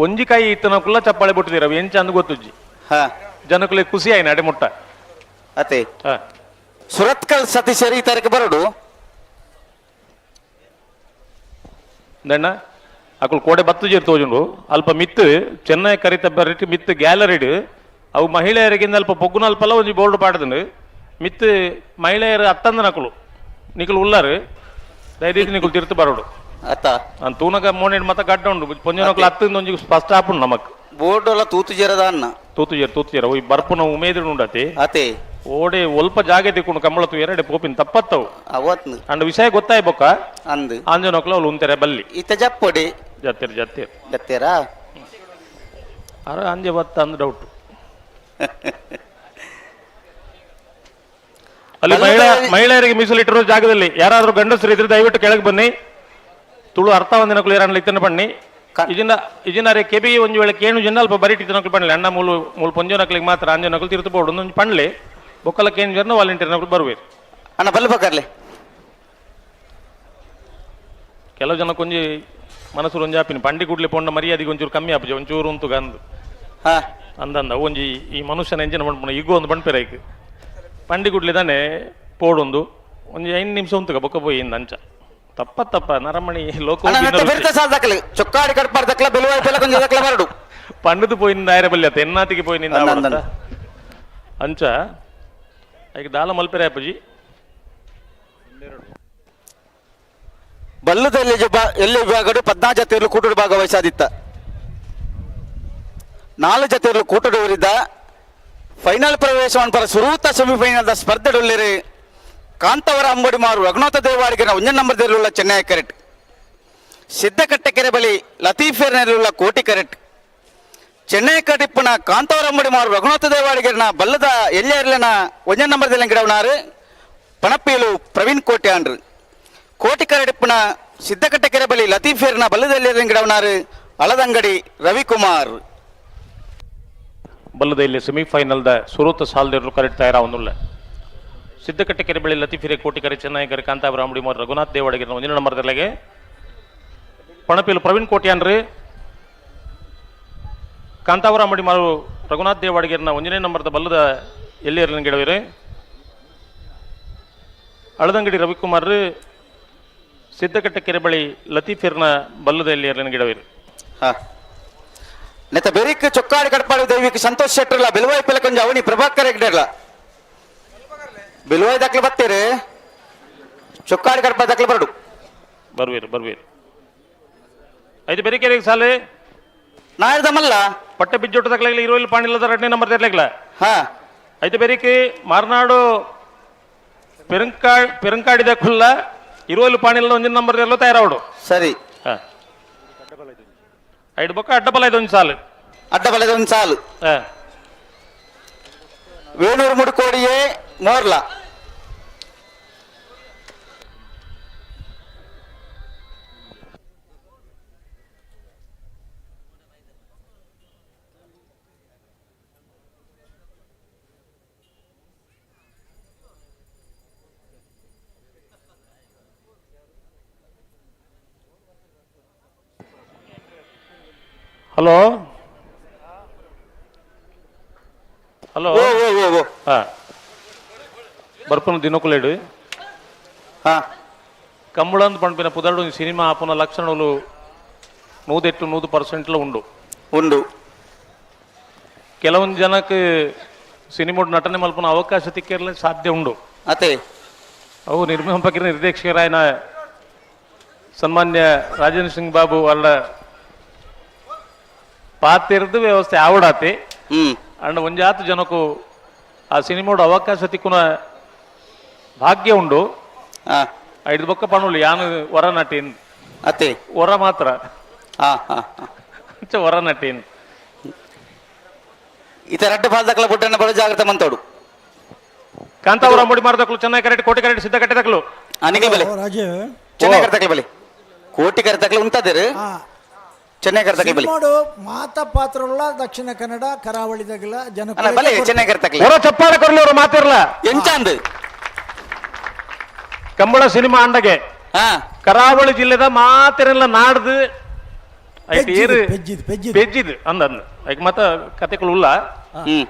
ಒಂಜಿಕಾಯಿ ಇತ್ತನಕುಲ್ಲ ಚಪ್ಪಾಳೆ ಬಿಟ್ಟಿದ್ದೀರ ಎಂಚ ಅಂದ್ ಗೊತ್ತುಜ್ಜಿ ಜನಕುಲೆ ಖುಷಿ ಆಯ್ನ ಅಡೆಮುಟ್ಟ ಅತೆ ಸುರತ್ಕಲ್ ಸತೀಶರ್ ಈ ತಾರೀಕು ಬರಡು ದಣ್ಣ ಅಕುಲು ಕೋಡೆ ಬತ್ತು ಜೇರ್ ತೋಜುಂಡು ಅಲ್ಪ ಮಿತ್ತು ಚೆನ್ನೈ ಕರಿತ ಬರಿಟ್ ಮಿತ್ತು ಗ್ಯಾಲರಿಡ್ ಅವು ಮಹಿಳೆಯರಿಗಿಂದ ಅಲ್ಪ ಪೊಗ್ಗುನ ಅಲ್ಪಲ್ಲ ಒಂಜಿ ಬೋರ್ಡ್ ಪಾಡ್ದುಂಡು ಮಿತ್ತು ಮಹಿಳೆಯರು ಅತ್ತಂದನಕುಲು ನಿಕುಲು ಉಲ್ಲಾರು ದಯದೀತಿ ನಿಕುಲು ತಿರ್ತು ಬರೋಡು ಅತ್ತ ನಾನು ತೂನಗ ಮೋನೆಡ್ ಮತ್ತ ಗಡ್ಡ ಉಂಡು ಪೊಂಜನಕುಲು ಅತ್ತಿಂದ ಒಂಜಿ ಸ್ಪಷ್ಟ ಆಪುಂಡು ನಮಕ್ ಬೋರ್ಡ್ ಎಲ್ಲ ತೂತು ಜೇರದ ಅನ್ನ ತೂತು ಜೇರ್ ತೂತು ಜೇರ ಈ ಬರ್ಪುನ ಉಮೇದಿಡು ಉಂಡತಿ ಅತೆ ಓಡೆ ಒಲ್ಪ ಜಾಗೆ ತಿಕ್ಕೊಂಡು ಕಂಬಳ ತೂ ಎರಡೆ ಪೋಪಿನ ತಪ್ಪತ್ತವು ಅವತ್ನು ಅಂಡ್ ವಿಷಯ ಗೊತ್ತಾಯ್ ಬೊಕ್ಕ ಅಂದು ಆಂಜನೋಕ್ಲ ಅವ್ಲು ಉಂತೆರೆ ಬಲ್ಲಿ ಇತ್ತ ಜಪ್ಪೊಡಿ ಜತ್ತಿರ್ ಜತ್ತಿರ್ ಜತ್ತೀರಾ ಅರ ಅಂಜೆ ಬತ್ತ ಅಂದ್ ಡೌಟ್. ಅಲ್ಲಿ ಮಹಿಳೆಯರಿಗೆ ಮೀಸಲಿಟ್ಟಿರೋ ಜಾಗದಲ್ಲಿ ಯಾರಾದ್ರೂ ಗಂಡಸರು ಇದ್ರೆ ದಯವಿಟ್ಟು ಕೆಳಗೆ ಬನ್ನಿ. ತುಳು ಅರ್ಥ ಒಂದಿನಕ್ಲು ಏರನ್ಲ ಇತ್ತನ ಬನ್ನಿ. ಇಜಿನ ಇಜಿನಾರೆ ಕೆಬಿ ಒಂಜಿ ವೇಳೆ ಕೇಣು ಜನ ಅಲ್ಪ ಬರಿಟಿತ್ತನಕ್ಲು ಪಣ್ಲೆ. ಅಣ್ಣ ಮೂಲು ಮೂಲು ಪೊಂಜೋನಕ್ಲಿಗೆ ಮಾತ್ರ ಅಂಜನಕ್ಲು ತಿರುತು ಬೋಡು ಒಂದೊಂದು ಪಣ್ಲೆ. ಬೊಕ್ಕಲ ಕೇಣು ಜನ ವಾಲಂಟಿಯರ್ ನಕ್ಲು ಬರುವೇರು. ಅಣ್ಣ ಬಲ್ಲು ಬಕ್ಕರ್ಲೆ. ಕೆಲವು ಜನ ಕೊಂಜಿ ಮನಸ್ಸು ಒಂಜಿ ಆಪಿನ ಪಂಡಿ ಕೂಡ್ಲೆ ಪೊಂಡ ಮರ್ಯಾದೆಗೆ ಒಂಚೂರು ಕಮ್ಮಿ ಆಪುಜಿ ಒಂಚೂರು ಉಂತು ಗಂದು ಅಂದಂದ ಒಂಜಿ ಈ ಮನುಷ್ಯನ ಎಂಜಿನ ಪಂಡ್ಪುನ ಈಗೋ ಒಂದು ಬಂಡ್ಪೆರೈಕ್ ಪಂಡಿ ಕೂಡ್ಲೆ ತಾನೆ ಪೋಡೊಂದು ಒಂಜಿ 5 ನಿಮಿಷ ಉಂತುಗ ಬೊಕ್ಕ ಪೋಯಿ ಇಂದ ಅಂಚ ತಪ್ಪ ತಪ್ಪ ನರಮಣಿ ಲೋಕ ಚೊಕ್ಕಾಡಿ ಕಟ್ಪಾರ್ ದಕ್ಲ ಬೆಲುವಾಯಿ ಪೆಲ ಕೊಂಚ ದಕ್ಲ ಬರಡು ಪಂಡದು ಪೋಯಿನ ದಾಯರ ಬಲ್ಯತ ಎನ್ನಾತಿಗೆ ಪೋಯಿನಿಂದ ಅಂಚ ಐಕ್ ದಾಲ ಮಲ್ಪೆರೆ ಅಪ್ಪಜಿ. ಬಲ್ಲದಲ್ಲಿ ಎಲ್ಲಿ ವಿಭಾಗಡು 14 ಜತೆಯಲ್ಲೂ ಕೂಟಡು ಭಾಗವಹಿಸಾದಿತ್ತ. 4 ಜತೆಯಲ್ಲೂ ಕೂಟಡು ಊರಿದ್ದ ಫೈನಲ್ ಪ್ರವೇಶವನ್ನು ಪರ ಸುರೂತ ಸೆಮಿಫೈನಲ್ ಸ್ಪರ್ಧೆಡುಳ್ಳಿರಿ ಕಾಂತವರ ಅಂಬಡಿ ಮಾರು ರಘುನಾಥ ದೇವಾಡಿಗೆ ಒಂಜ ನಂಬರ್ ದೇರುಳ್ಳ ಚೆನ್ನೈ ಕರೆಟ್, ಸಿದ್ದಕಟ್ಟೆ ಕೆರೆ ಬಳಿ ಲತೀಫೇರ್ನಲ್ಲಿರುವ ಕೋಟಿ ಕರೆಟ್, ಚೆನ್ನೈ ಕಟಿಪ್ಪನ ಕಾಂತವರ ಅಂಬಡಿ ಮಾರು ರಘುನಾಥ ದೇವಾಡಿಗೆನ ಬಲ್ಲದ ಎಲ್ಲಿಯರ್ಲನ ಒಂಜ ನಂಬರ್ ಗಿಡವನಾರು ಪಣಪ್ಪೇಲು ಪ್ರವೀಣ್ ಕೋಟೆ ಆಂಡ್ರು. ಕೋಟಿ ಕರಡಿಪ್ಪನ ಸಿದ್ದಕಟ್ಟೆ ಕೆರೆ ಬಳಿ ಲತೀಫೇರ್ನ ಬಲ್ಲದ ಎಲ್ಲಿಯರ್ಲಿನ ಗಿಡವನಾರು ಅಳದಂಗಡಿ ರವಿಕುಮಾರ್. ಬಲ್ಲದ ಇಲ್ಲಿ ಸೆಮಿಫೈನಲ್ದ ಸುರೂತ ಸಾಲದಿರಲು ಕರೆಕ್ಟ್ ತಯಾರಾವನ್ನುಲ್ಲ. ಸಿದ್ದಕಟ್ಟೆ ಕೆರೆ ಬಳಿ ಲತೀಫಿರೆ ಕೋಟಿಕರೆ ಚೆನ್ನೈಕರೆ ಕಾಂತಾವರ ಅಂಬಡಿ ಮಾರು ರಘುನಾಥ್ ದೇವಾಡಿಗೆ ಒಂದಿನ ನಂಬರ್ದಲ್ಲಿಗೆ ಪಣಪಿಲು ಪ್ರವೀಣ್ ಕೋಟ್ಯಾನ್ರಿ ಕಾಂತಾವರ ಅಂಬಡಿ ಮಾರು ರಘುನಾಥ್ ದೇವಾಡಿಗೆರ್ನ ಒಂದನೇ ನಂಬರ್ದ ಬಲ್ಲದ ಎಲ್ಲಿ ಗಿಡವಿರಿ ಅಳದಂಗಡಿ ರವಿಕುಮಾರ್ ಸಿದ್ದಕಟ್ಟೆ ಕೆರೆ ಬಳಿ ಲತೀಫಿರ್ನ ಬಲ್ಲದ ಎಲ್ಲಿ ಗಿಡವಿರಿ. ನೆತ್ತ ಬೆರಿಕ್ ಚೊಕ್ಕಾಡಿ ಕಟ್ಪಾಡು ದೈವಿಕ್ ಸಂತೋಷ್ ಶೆಟ್ಟರ್ಲ ಬೆಲುವಾಯಿ ಪೆಲ ಕೊಂಜ ಅವನಿ ಪ್ರಭಾಕರ್ ಹೆಗ್ಡೆರ್ಲ ಬೆಲುವಾಯಿ ದಾಖಲೆ ಬತ್ತೀರಿ ಚೊಕ್ಕಾಡಿ ಕಟ್ಪಾಡು ದಾಖಲೆ ಬರಡು ಬರ್ವೀರು ಬರ್ವೀರು ಐದು ಬೆರಿಕೆರೆಗೆ ಸಾಲೆ ನಾಯರ್ದಮಲ್ಲ ಪಟ್ಟೆ ಬಿಜ್ಜೊಟ್ಟು ದಾಖಲೆ ಇರುವಲ್ಲಿ ಪಾಣಿಲ್ಲದ ಎರಡನೇ ನಂಬರ್ ತೆರ್ಲೆಗ್ಲ. ಐದು ಬೆರಿಕೆ ಮಾರ್ನಾಡು ಪೆರಂಕಾಡಿದ ಖುಲ್ಲ ಇರುವಲ್ಲಿ ಪಾಣಿಲ್ಲದ ಒಂದಿನ ನಂಬರ್ ಎಲ್ಲ ತಯಾರಾವಡು. ಸರಿ. ಐದು ಬೊಕ್ಕ ಅಡ್ಡಬಲ ಇದು ಒಂದು ಸಾಲು. ಅಡ್ಡಬಲದ ಒಂದು ಸಾಲು. ವೇಣೂರು ಮುಡುಕೋಡಿಯೇ ಮೋರ್ಲ. ಹಲೋ ಹಲೋ ಬರ್ಪುನ ದಿನಕುಲೇಡು ಕಂಬಳಂದ್ ಪಂಪಿನ ಪುದರ್ಡು ಸಿನಿಮಾ ಆಪುನ ಲಕ್ಷಣಗಳು 108 100% ಉಂಡು ಉಂಡು. ಕೆಲವೊಂದು ಜನಕ್ಕೆ ಸಿನಿಮಾ ನಟನೆ ಮಲ್ಪನ ಅವಕಾಶ ತಿಕ್ಕಿರಲಿ ಸಾಧ್ಯ ಉಂಡು. ಅದೇ ಅವು ನಿರ್ಮಾಪಕರ ನಿರ್ದೇಶಕರಾಯನ ಸನ್ಮಾನ್ಯ ರಾಜೇಂದ್ರ ಸಿಂಗ್ ಬಾಬು ಅವರ ಪಾತಿರ್ದು ವ್ಯವಸ್ಥೆ ಆವಡಾತಿ. ಅಂಡ್ ಒಂಜಾತು ಜನಕ್ಕೂ ಆ ಸಿನಿಮಾಡು ಅವಕಾಶ ತಿಕ್ಕುನ ಭಾಗ್ಯ ಉಂಡು. ಐದು ಬೊಕ್ಕ ಪಣುಲು ಯಾನು ಹೊರ ನಟೀನ್ ಅತ್ತೆ ಹೊರ ಮಾತ್ರ ಹೊರ ನಟೀನ್. ಇತ ರಡ್ಡು ಪಾಲ್ದಕ್ಲ ಬುಡ್ಡನ್ನ ಬಡ ಜಾಗ್ರತೆ ಮಂತೋಡು. ಕಾಂತಾವರ ಮುಡಿ ಮಾರದಕ್ಲು ಚೆನ್ನಾಗಿ ಕರೆಕ್ಟ್ ಕೋಟಿ ಕರೆಕ್ಟ್ ಸಿದ್ಧ ಕಟ್ಟೆದಕ್ಲು ಅನಿಗೆ ಬಲೆ ಚೆನ್ನೈ ಕರೆತಕ್ಲೆ ಬಲೆ ಕೋಟಿ ಕರೆತಕ್ಲೆ ಉಂಟದಿರು ಚೆನ್ನೈ ಕರೆತಕ್ಲೆ ಬಲೆ ಮಾತ ಪಾತ್ರಲ್ಲ ದಕ್ಷಿಣ ಕನ್ನಡ ಕರಾವಳಿದಾಗಲ ಜನ ಬಲೆ ಚೆನ್ನೈ ಕರೆತಕ್ಲೆ ಹೊರ ಚಪ್ಪಾಳೆ ಕೊರ್ಲಿ ಅವರು ಮಾತಿರ್ಲ ಎಂಚಾಂದು ಕಂಬಳ ಸಿನಿಮಾ ಅಂಡಗೆ ಕರಾವಳಿ ಜಿಲ್ಲೆದ ಮಾತಿರಲ್ಲ ನಾಡ್ದು ಪೆಜ್ಜಿದ್ ಅಂದ ಐಕ್ ಮತ್ತ ಕತೆಗಳು ಉಲ್ಲ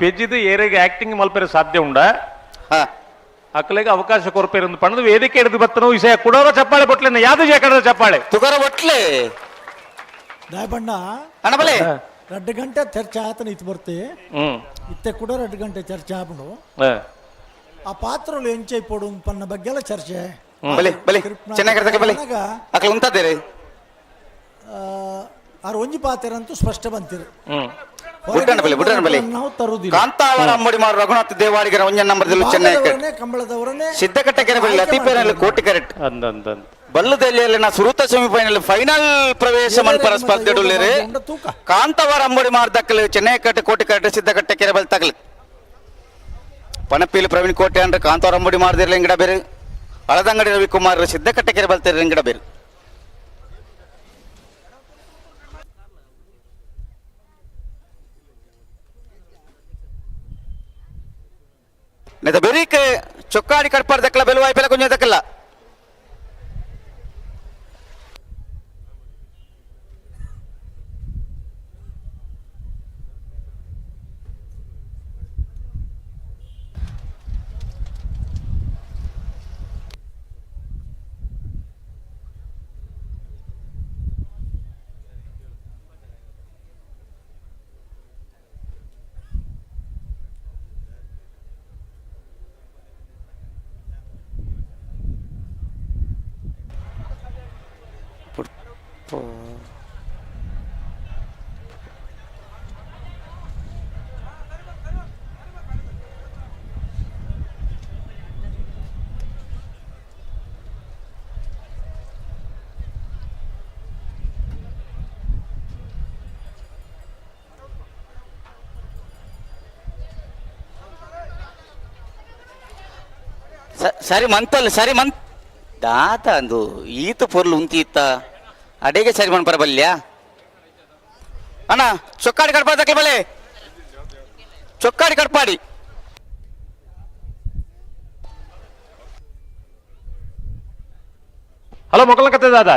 ಪೆಜ್ಜಿದ್ ಏರಿಗೆ ಆಕ್ಟಿಂಗ್ ಮಲ್ಪೆರೆ ಸಾಧ್ಯ ಉಂಡ ಅಕ್ಕಲಿಗೆ ಅವಕಾಶ ಕೊರ್ಪೇರು ಪಣದು ವೇದಿಕೆ ಹಿಡಿದು ಬತ್ತನು ವಿಷಯ ಕುಡೋರ ಚಪ್ಪಾಳೆ ಬೊಟ್ಲೆ ಯಾವ್ದು ಕಡದ ಚಪ್ಪಾಳೆ ತುಗರ ಬೊಟ್ಲೆ ದಾಯಬಣ್ಣ 2 ಗಂಟೆ ಚರ್ಚೆ ಆತನ ಇತ್ತು ಬರ್ತಿ ಇತ್ತೆ ಕೂಡ 2 ಗಂಟೆ ಚರ್ಚೆ ಆಪುಂಡು. ಆ ಪಾತ್ರలు ಎಂಚೈ ಪೋಡು ಪನ್ನ ಬಗ್ಗೆ ಎಲ್ಲ ಚರ್ಚೆ ಬಲೆ ಬಲೆ ಚೆನ್ನಾಗಿ ಬಲೆ ಅಕ್ಕಲ ಉಂಟದೇರಿ ಆರ್ ಒಂಜಿ ಪಾತ್ರ ಅಂತೂ ಸ್ಪಷ್ಟ ಬಂತಿರು. ಬುಡ್ಡನ ಬಲೆ ಬುಡ್ಡನ ಬಲೆ ನಾವು ತರುವುದಿಲ್ಲ. ಕಾಂತಾವರ ಅಂಬಡಿ ಮಾರು ರಘುನಾಥ ದೇವಾಡಿಗರ ಒಂಜ ನಂಬರ್ ಚೆನ್ನೈ ಕಂಬಳದವರನ್ನೇ ಸಿದ್ದಕಟ್ಟೆ ಕೆರೆ ಬಳಿ ಲತೀಫೇರಲ್ಲಿ ಕೋಟಿ ಕರೆಕ್ಟ್ ಅಂದ ಬಲ್ಲದೆಲ್ಲಿಯಲ್ಲಿ ಸುರೂತ ಸೆಮಿಫೈನಲ್ ಫೈನಲ್ ಪ್ರವೇಶ ಮನ್ಪರ ಸ್ಪರ್ಧೆಡುಳ್ಳಿರಿ ಕಾಂತಾವರ ಅಂಬಡಿ ಮಾರು ದಕ್ಕಲು ಚೆನ್ನೈ ಕಟ್ಟೆ ಕೋಟಿ ಕರೆಕ್ಟ್ ಸಿದ್ದಕಟ್ಟೆ ಕೆರೆ ಬಳಿ ತಗಲು. ಪಣಪೀಲು ಪ್ರವೀಣ್ ಕೋಟೆ ಅಂದ್ರೆ ಕಾಂತಾರಂಬುಡಿ ಮಾಡಿದಿರಲಿ ಇಂಗಡ ಬೇರೆ ಅಳದಂಗಡಿ ರವಿಕುಮಾರ್ ಸಿದ್ದಕಟ್ಟೆಕೆರೆ ಬಲ್ತಿರ ಇಂಗಡ ಬೇರೆ. ಬೆರೀಕ್ ಚೊಕ್ಕಾಡಿ ಕಡ್ಪಾಡ್ ದಕ್ಕಲ ಬೆಲುವಾಯಿ ಪೆಲ ಕೊಂಚ ದಕ್ಕಲ್ಲ. ಸರಿ ಮಂತಲ್ಲ ಸರಿ ಮಂತ್ ದಾತ ಅಂದು ಈತ ಪೊರ್ಲು ಉಂತಿ ಇತ್ತ ಅಡೇಗೆ ಸರಿ ಮಣ್ ಬರಬಲ್ಯ ಅಣ್ಣ ಚೊಕ್ಕಾಡಿ ಕಡ್ಪಾಡಿ ಬಲೆ ಚೊಕ್ಕಾಡಿ ಕಡ್ಪಾಡಿ. ಹಲೋ ಮೊಕಲ ಕತೆ ದಾದ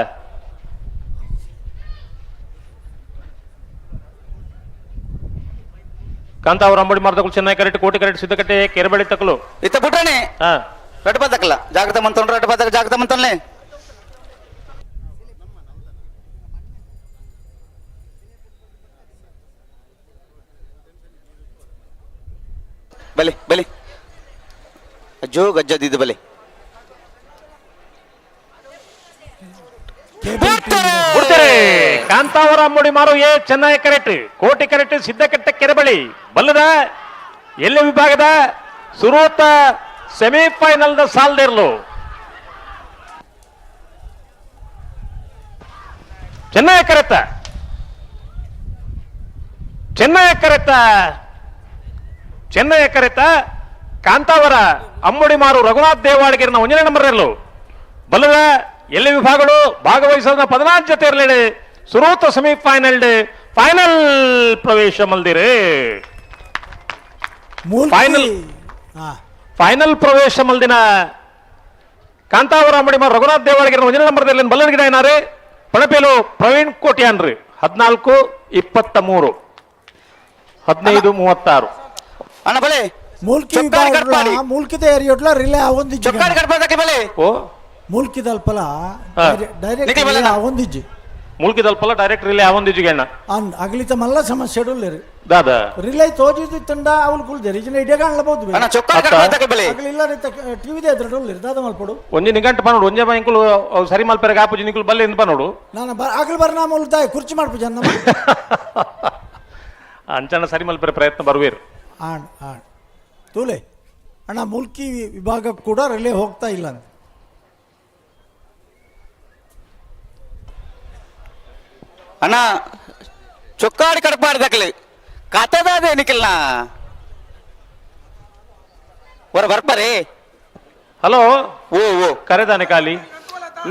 ಕಾಂತಾವರ ಅಂಬಡಿ ಮಾರ್ದಕಲು ಚೆನ್ನೈ ಕರೆಕ್ಟ್ ಕೋಟಿ ಕರೆಕ್ಟ್ ಸಿದ್ದಕಟ್ಟೆ ಕೆರಬಳಿ ತಕಲು ಇತ್ತ ಪುಟ್ಟಣೆ ರಡ್ಡು ಬದಕಲ್ಲ ಜಾಗ್ರತೆ ಮಂತೊಂಡ್ರೆ ರಡ್ಡು ಬದಕ ಜಾಗ್ರತೆ ಮಂತೊನ್ಲೆ. ಬಲೆ ಬಲೆ ಅಜ್ಜೋ ಗಜ್ಜದಿದ್ದು ಬಲೆ. ಬಿಡ್ತಾರೆ ಕಾಂತಾವರ ಅಂಬಡಿ ಮಾರು ಎ ಚೆನ್ನೈ ಕರೆಕ್ಟ್ ಕೋಟಿ ಕರೆಕ್ಟ್ ಸಿದ್ದಕಟ್ಟೆ ಕೆರೆಬಳಿ ಬಲ್ಲದ ಎಲ್ಲಿ ವಿಭಾಗದ ಸುರೂತ ಸೆಮಿಫೈನಲ್ the ಸಾಲ್ದಿರ್ಲು ಚೆನ್ನೈ ಕರೆತ ಚೆನ್ನೈ ಕರೆತ ಚೆನ್ನೈ ಕರೆತ ಕಾಂತಾವರ ಅಂಬುಡಿಮಾರು ರಘುನಾಥ್ ದೇವಾಡಿಗೆರ್ನ ಒಂದನೇ ನಂಬರ್ ಇರಲು ಬಲ್ಲದ ಎಲ್ಲಿ ವಿಭಾಗಗಳು ಭಾಗವಹಿಸೋದ 14 ಜೊತೆ ಇರಲಿ ಸುರೂತ ಸೆಮಿಫೈನಲ್ ಫೈನಲ್ ಪ್ರವೇಶ ಮಲ್ದಿರಿ. ಫೈನಲ್ ಫೈನಲ್ ಪ್ರವೇಶ ಮಲ್ದಿನ ಕಾಂತಾವರ ಅಂಬಡಿಮಾರು ರಘುನಾಥ್ ದೇವಾಡಿಗೆರ್ನ ಒಂದನೇ ನಂಬರ್ ಬಲ್ಲನ ಗಿಡ ಏನಾರೆ ಪಣಪೇಲು ಪ್ರವೀಣ್ ಕೋಟ್ಯಾನ್ರಿ 14 23 15 36. ಅಣ್ಣ ಬಲೆ ಮೂಲ್ಕಿ ಚೊಕ್ಕಾಡಿ ಕಟ್ಪಾಡಿ. ಮೂಲ್ಕಿದ ಏರಿಯೋಟ್ಲ ರಿಲೇ ಆವೊಂದಿಜ್ಜಿ ಚೊಕ್ಕಾಡಿ ಕಟ್ಪಾಡಿ ಬಲೆ. ಓ ಮೂಲ್ಕಿದಲ್ಪಲ ಡೈರೆಕ್ಟ್ ನಿಖಿಲ್ ರಿಲೇ ಬಲನ. ಆವೊಂದಿಜ್ಜಿ. ಮುಲ್ಕಿದಲ್ಪಲ್ಲ ಡೈರೆಕ್ಟ್ ರಿಲೇ ಆವೊಂದಿಜ್ಜಿ ಅಣ್ಣ. ಅನ್ ಅಗಲಿತ ಮಲ್ಲ ಸಮಸ್ಯೆ ಉಲ್ಲೇರಿ. ದಾದ ರಿಲೇ ತೋಜಿದ್ದು ಅವಳು ಕುಲ್ದೇರಿ ಇಜಿನ ಇಡೇ ಕಾಣಲಬಹುದು. ಅಣ್ಣ ಚೊಕ್ಕಾಡಿ ಕಟ್ಪಾಡಿ ಬಲೆ. ಅಗಲಿಲ್ಲ ಟಿವಿ ಎದುರು ಉಲ್ಲೇರಿ ದಾದ ಮಲ್ಪಡು. ಒಂಜಿ ನಿಗಂಟು ಪನೋಡು ಒಂಜೆ ಬಾಂಕುಲು ಸರಿ ಮಲ್ಪೆರಗ ಆಪುಜಿ ನಿಕುಲು ಬಲ್ಲೆ ಇಂದ್ ಪನೋಡು. ನಾನು ಅಗಲು ಬರ್ನಾಮ ಉಲ್ತಾಯ ಕುರ್ಚಿ ಮಾಡ್ಪು ಜನ. ಅಂಚನ ಸರಿ ಮಲ್ಪೆರ ಪ್ರಯತ್ನ ಬರುವೇರು. ಆಣ್ ಆಣ್ ತೂಲೆ ಅಣ್ಣ ಮುಲ್ಕಿ ವಿಭಾಗಕ್ಕೆ ಕೂಡ ರಿಲೇ ಹೋಗ್ತಾ ಇಲ್ಲ ಅಂತ. ಅಣ್ಣ ಚೊಕ್ಕಾಡಿ ಕಡ್ಪಾಡಿ ದಕ್ಕಲಿ ಕಥದಾದೆ ನಿಖಿಲ್ನ ಹೊರ ಬರ್ಪರೆ. ಹಲೋ ಓ ಓ ಕರೆದಾನೆ ಖಾಲಿ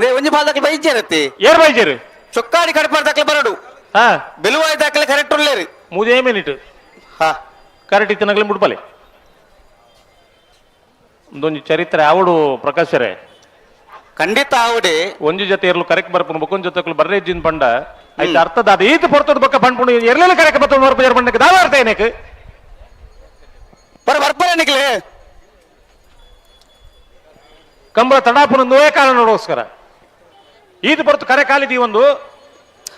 ನೇ ಒಂಜಿ ಬಾಲ್ ದಕ್ಕಲಿ ಬೈಜೇರತ್ತಿ. ಏರ್ ಬೈಜೇರು ಚೊಕ್ಕಾಡಿ ಕಡ್ಪಾಡಿ ದಕ್ಕಲಿ ಬರಡು. ಹಾ ಬೆಲುವಾಯಿ ದಾಖಲೆ ಕರೆಕ್ಟ್ ಉಲ್ಲೇರಿ. ಮೂಜೇ ಮಿನಿಟ್ ಹಾ ಕರೆಕ್ಟ್ ಇತ್ತನಗಲಿ ಮುಡ್ಪಲೆ ಒಂದೊಂದು ಚರಿತ್ರೆ ಆವಡು ಪ್ರಕಾಶರೇ. ಖಂಡಿತ ಆವಡೆ. ಒಂಜಿ ಜೊತೆ ಇರ್ಲು ಕರೆಕ್ಟ್ ಬರ್ಪುನು ಬೊಕ್ಕೊಂದ್ ಜೊತೆ ಬರ್ರೇ ಜಿನ್ ಪಂಡ ಐತ ಅರ್ಥದ ಅದು ಈತ ಪೊರ್ತದ ಬೊಕ್ಕ ಪಂಡ್ಪುಂಡು ಎರ್ಲೆಲ್ಲ ಕರೆಕ್ಟ್ ಬರ್ತದ ಬರ್ಪ ಏರ್ ಪಂಡಕ್ಕೆ ದಾವ ಅರ್ಥ ಏನಕ್ಕೆ ಬರ ಬರ್ಪರೆ ನಿಖಿಲೆ. ಕಂಬಳ ತಡಾಪುನ ನೋಯೇ ಕಾಲ ನೋಡೋಸ್ಕರ ಈತ ಪೊರ್ತು ಕರೆ ಕಾಲಿದಿ ಒಂದು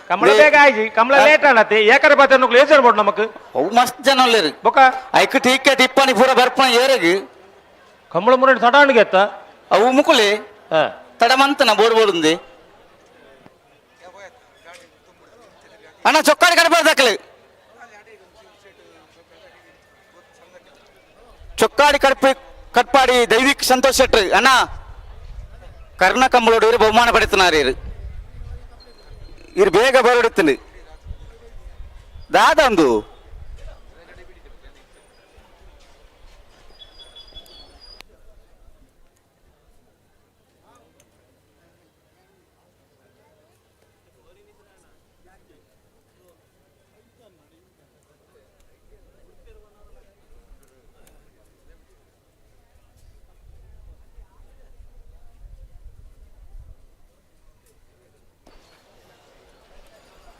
ಕಮಲ ಬೇಗ ಆಯ್ಜಿ ಕಮಲ ಲೇಟ್ ಆಣತೆ ಏಕರೆ ಬಾತೆ ಅನ್ನೋಕ್ಲು ಏಜರ್ ಬೋಡ್ ನಮಕ್ ಅವು ಮಸ್ತ್ ಜನ ಉಲ್ಲೇರಿ. ಬೊಕ್ಕ ಐಕ್ ಟೀಕೆ ಟಿಪ್ಪಣಿ ಪೂರ ಬರ್ಪಣ ಏರೆಗ್ ಕಂಬಳ ಮುರಡಿ ತಡಾಣಿಗೆ ಎತ್ತ ಅವು ಮುಕುಲೆ ಹಾ ತಡಮಂತನ ಬೋರ್ಡ್ ಬೋರ್ಡುಂದಿ ಅಣ್ಣ ಚೊಕ್ಕಾಡಿ ಕಡಪಾಡಿ ದಾಖಲೆ ಚೊಕ್ಕಾಡಿ ಕಡ್ಪ ಕಟ್ಪಾಡಿ ದೈವಿಕ್ ಸಂತೋಷ್ ಶೆಟ್ರ್ ಅಣ್ಣ ಕರ್ಣ ಕಂಬಳೋಡು ಇರು ಬಹುಮಾನ ಪಡೆತನಾರು ಇರು ಇರು ಬೇಗ ಬರಡುತ್ತೀನಿ ದಾದ ಒಂದು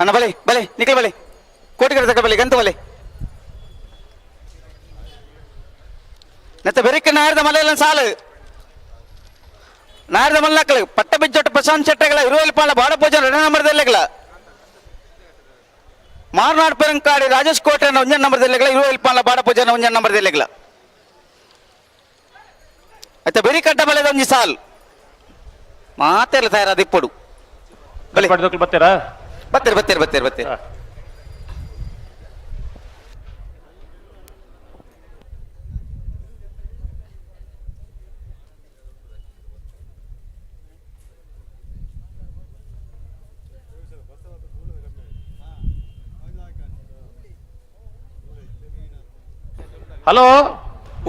ಅಣ್ಣ ಬಲೆ ಬಲೆ ನಿಖಲ್ ಬಲೆ ಕೋಟಿಕರ ತಕ ಬಲೆ ಗಂತ ಬಲೆ ನೆತ್ತ ಬೆರಿಕ ನಾರದ ಮಲೆಯಲ್ಲ ಸಾಲು ನಾರದ ಮಲ್ಲಕ್ಕಳು ಪಟ್ಟ ಬಿಜ್ಜೊಟ್ಟು ಪ್ರಶಾಂತ್ ಶೆಟ್ಟಗಳ ಇರುವಲ್ಲಿ ಪಾಲ ಬಾಡ ಪೂಜೆ ಎರಡು ನಂಬರ್ದಲ್ಲೆಗಳ ಮಾರ್ನಾಡ್ ಪೆರಂಕಾಡಿ ರಾಜೇಶ್ ಕೋಟೆ ಒಂಜನ್ ನಂಬರ್ದಲ್ಲೆಗಳ ಇರುವಲ್ಲಿ ಪಾಲ ಬಾಡ ಪೂಜೆ ಒಂಜನ್ ನಂಬರ್ದಲ್ಲೆಗಳ ಆಯ್ತಾ ಬೆರಿ ಕಡ್ಡ ಮಲೆದ ಒಂಜಿ ಸಾಲ್ ಮಾತೆಲ್ಲ ತಯಾರಾದ ಇಪ್ಪಡು. ಬಲೆ ಬತ್ತೀರಾ? ಬತ್ತೀರಿ ಬತ್ತೀರಿ ಬತ್ತೀರಿ ಬತ್ತೀರಿ. ಹಲೋ.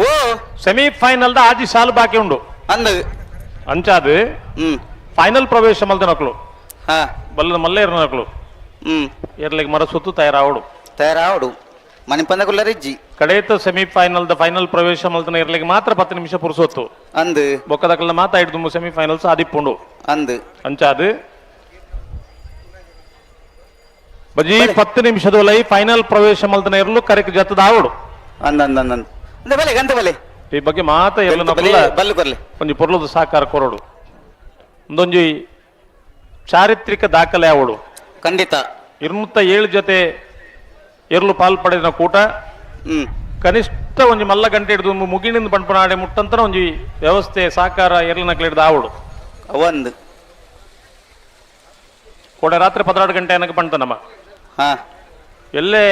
ಓ. ಸೆಮಿಫೈನಲ್ the ಆಜಿ ಸಾಲು ಬಾಕಿ ಉಂಡು. ಅಂದ. ಅಂಚಾದು ಫೈನಲ್ ಪ್ರವೇಶ ಮಲ್ತನಕ್ಲು. ಹಾ. ಬಲ್ಲದ ಮಲ್ಲೆ ಇರನಕ್ಲು. ಎರ್ಲಿಗೆ ಮರ ಸುತ್ತು ತಯಾರಾವಡು. ತಯಾರಾವಡು ಮನೆ ಪಂದಕುಲ್ಲ ರಿಜ್ಜಿ. ಕಡೇತ semifinal the final ಪ್ರವೇಶ ಮಲ್ತನ ಇರ್ಲಿಗೆ ಮಾತ್ರ 10 ನಿಮಿಷ ಪುರುಸೊತ್ತು. ಅಂದು. ಬೊಕ್ಕದಕ್ಲ ಮಾತ್ರ ಐದು ಸೆಮಿಫೈನಲ್ಸ್ ಆದಿಪ್ಪುಂಡು. ಅಂದು. ಅಂಚಾದು ಬಜಿ 10 ನಿಮಿಷದ ಲೈ ಫೈನಲ್ ಪ್ರವೇಶ ಮಲ್ತನ ಇರಲು ಕರೆಕ್ ಜತ್ತದ ಆವಡು. ಅಂದ ಅಂದ ಅಂದ ಅಂದ ಬಲೆ ಗಂತ ಬಲೆ. ಈ ಬಗ್ಗೆ ಮಾತ ಎಲ್ಲ ಬಲ್ಲು ಕೊರ್ಲೆ. ಒಂಜಿ ಪೊರ್ಲದ ಸಾಕಾರ ಕೊರಡು. ಒಂದೊಂಜಿ ಚಾರಿತ್ರಿಕ ದಾಖಲೆ ಅವಳು. ಖಂಡಿತ. 207 ಜೊತೆ ಎರ್ಲು ಪಾಲ್ ಪಡೆದ ಕೂಟ. ಕನಿಷ್ಠ ಒಂಜಿ ಮಲ್ಲ ಗಂಟೆ ಹಿಡಿದು ಮುಗಿಣಿಂದ ಪಂಪನಾಡೆ ಮುಟ್ಟಂತನ ಒಂಜಿ ವ್ಯವಸ್ಥೆ ಸಾಕಾರ ಎರ್ಲು ನಕಲು ಹಿಡಿದು ಆವಡು. ಒಂದು. ಕೋಡೆ ರಾತ್ರಿ 16 ಗಂಟೆ ಏನಕ್ಕೆ ಪಂತ ನಮ್ಮ. ಹಾ. ಎಲ್ಲೇ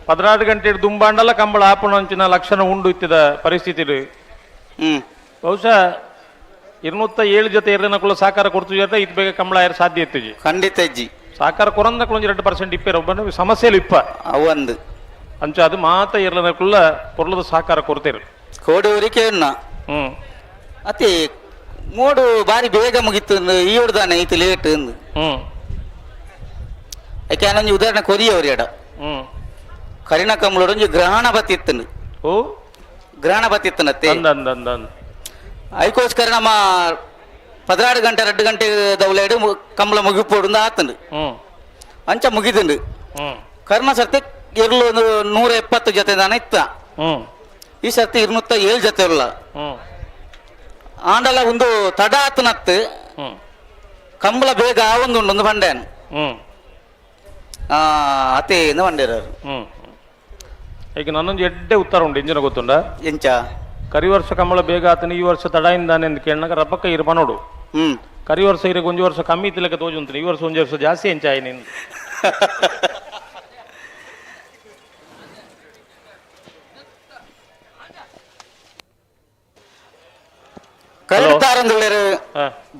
16 ಗಂಟೆ ಹಿಡಿದು ದುಂಬಾಂಡಲ ಕಂಬಳ ಆಪಣಂಚಿನ ಲಕ್ಷಣ ಉಂಡು ಇತ್ತಿದ ಪರಿಸ್ಥಿತಿ. ಬಹುಶಃ 207 ಜೊತೆ ಎರ್ಲಿನಕುಲು ಸಾಕಾರ ಕೊಡ್ತು ಜೊತೆ ಇದು ಬೇಗ ಕಂಬಳ ಯಾರು ಸಾಧ್ಯ ಇತ್ತು. ಖಂಡಿತ ಅಜ್ಜಿ. ಸಾಕಾರ ಕೊರಂದಕ್ಲು ಒಂಜಿ 2% ಇಪ್ಪೇರು ಒಬ್ಬನ ಸಮಸ್ಯೆಲು ಇಪ್ಪ. ಒಂದು. ಅಂಚ ಅದು ಮಾತ ಎರ್ಲಿನಕುಲ್ಲ ಪೊರ್ಲದ ಸಾಕಾರ ಕೊಡ್ತೇರು. ಕೋಡಿ ಊರಿಗೆ ಅತಿ ಮೂಡು ಬಾರಿ ಬೇಗ ಮುಗಿತು ಈ ಹೊಡ್ದಾನೆ ಈತ ಲೇಟ್ ಅಂದು. ಯಾಕೆ ಒಂಜಿ ಉದಾಹರಣೆ ಕೊರಿಯ ಅವ್ರ ಎಡ. ಕರಿನ ಕಂಬಳೊಂಜಿ ಗ್ರಹಣ ಬತ್ತಿತ್ತು. ಓ. ಗ್ರಹಣ ಬತ್ತಿತ್ತನತ್ತೆ. ಅಂದ ಅಂದ ಅಂದ ಅಂದ. ಅದಕ್ಕೋಸ್ಕರ ನಮ್ಮ 16 ಗಂಟೆ 2 ಗಂಟೆ ದೌಲೇಡು ಕಂಬಳ ಮುಗಿಪೋಡು ಆತಂಡು. ಅಂಚ ಮುಗಿದುಂಡು. ಕರ್ಣ ಸರ್ತಿ ಎರ್ಲು ಒಂದು 170 ಜೊತೆ ದಾನ ಇತ್ತ. ಈ ಸರ್ತಿ 207 ಜೊತೆ ಉಲ್ಲ. ಆಂಡಲ ಒಂದು ತಡ ಆತನತ್ತು ಕಂಬಳ ಬೇಗ ಒಂದು ಉಂಡು ಒಂದು ಬಂಡೇನು. ಅತಿ ಬಂಡೇರು. ಈಗ ನನ್ನೊಂದು ಎಡ್ಡೆ ಉತ್ತರ ಉಂಟು ಇಂಜಿನ ಗೊತ್ತುಂಡ. ಎಂಚ ಕರಿ ವರ್ಷ ಕಂಬಳ ಬೇಗ ಆತನ ಈ ವರ್ಷ ತಡ ಇಂದಾನೆ ಎಂದು ಕೇಳಿನಾಗ ರಬ್ಬಕ್ಕ ಇರ್ಪ ನೋಡು. ಕರಿ ವರ್ಷ ಇರಕ್ಕೆ ಒಂಜಿ ವರ್ಷ ಕಮ್ಮಿ ಇತ್ತಿಲಕ್ಕ ತೋಜು ಉಂಟು, ಈ ವರ್ಷ ಒಂಜಿ ವರ್ಷ ಜಾಸ್ತಿ ಎಂಚಾಯಿ ನೀನು. ಕರೆತಾರಂದುಳ್ಳೇರು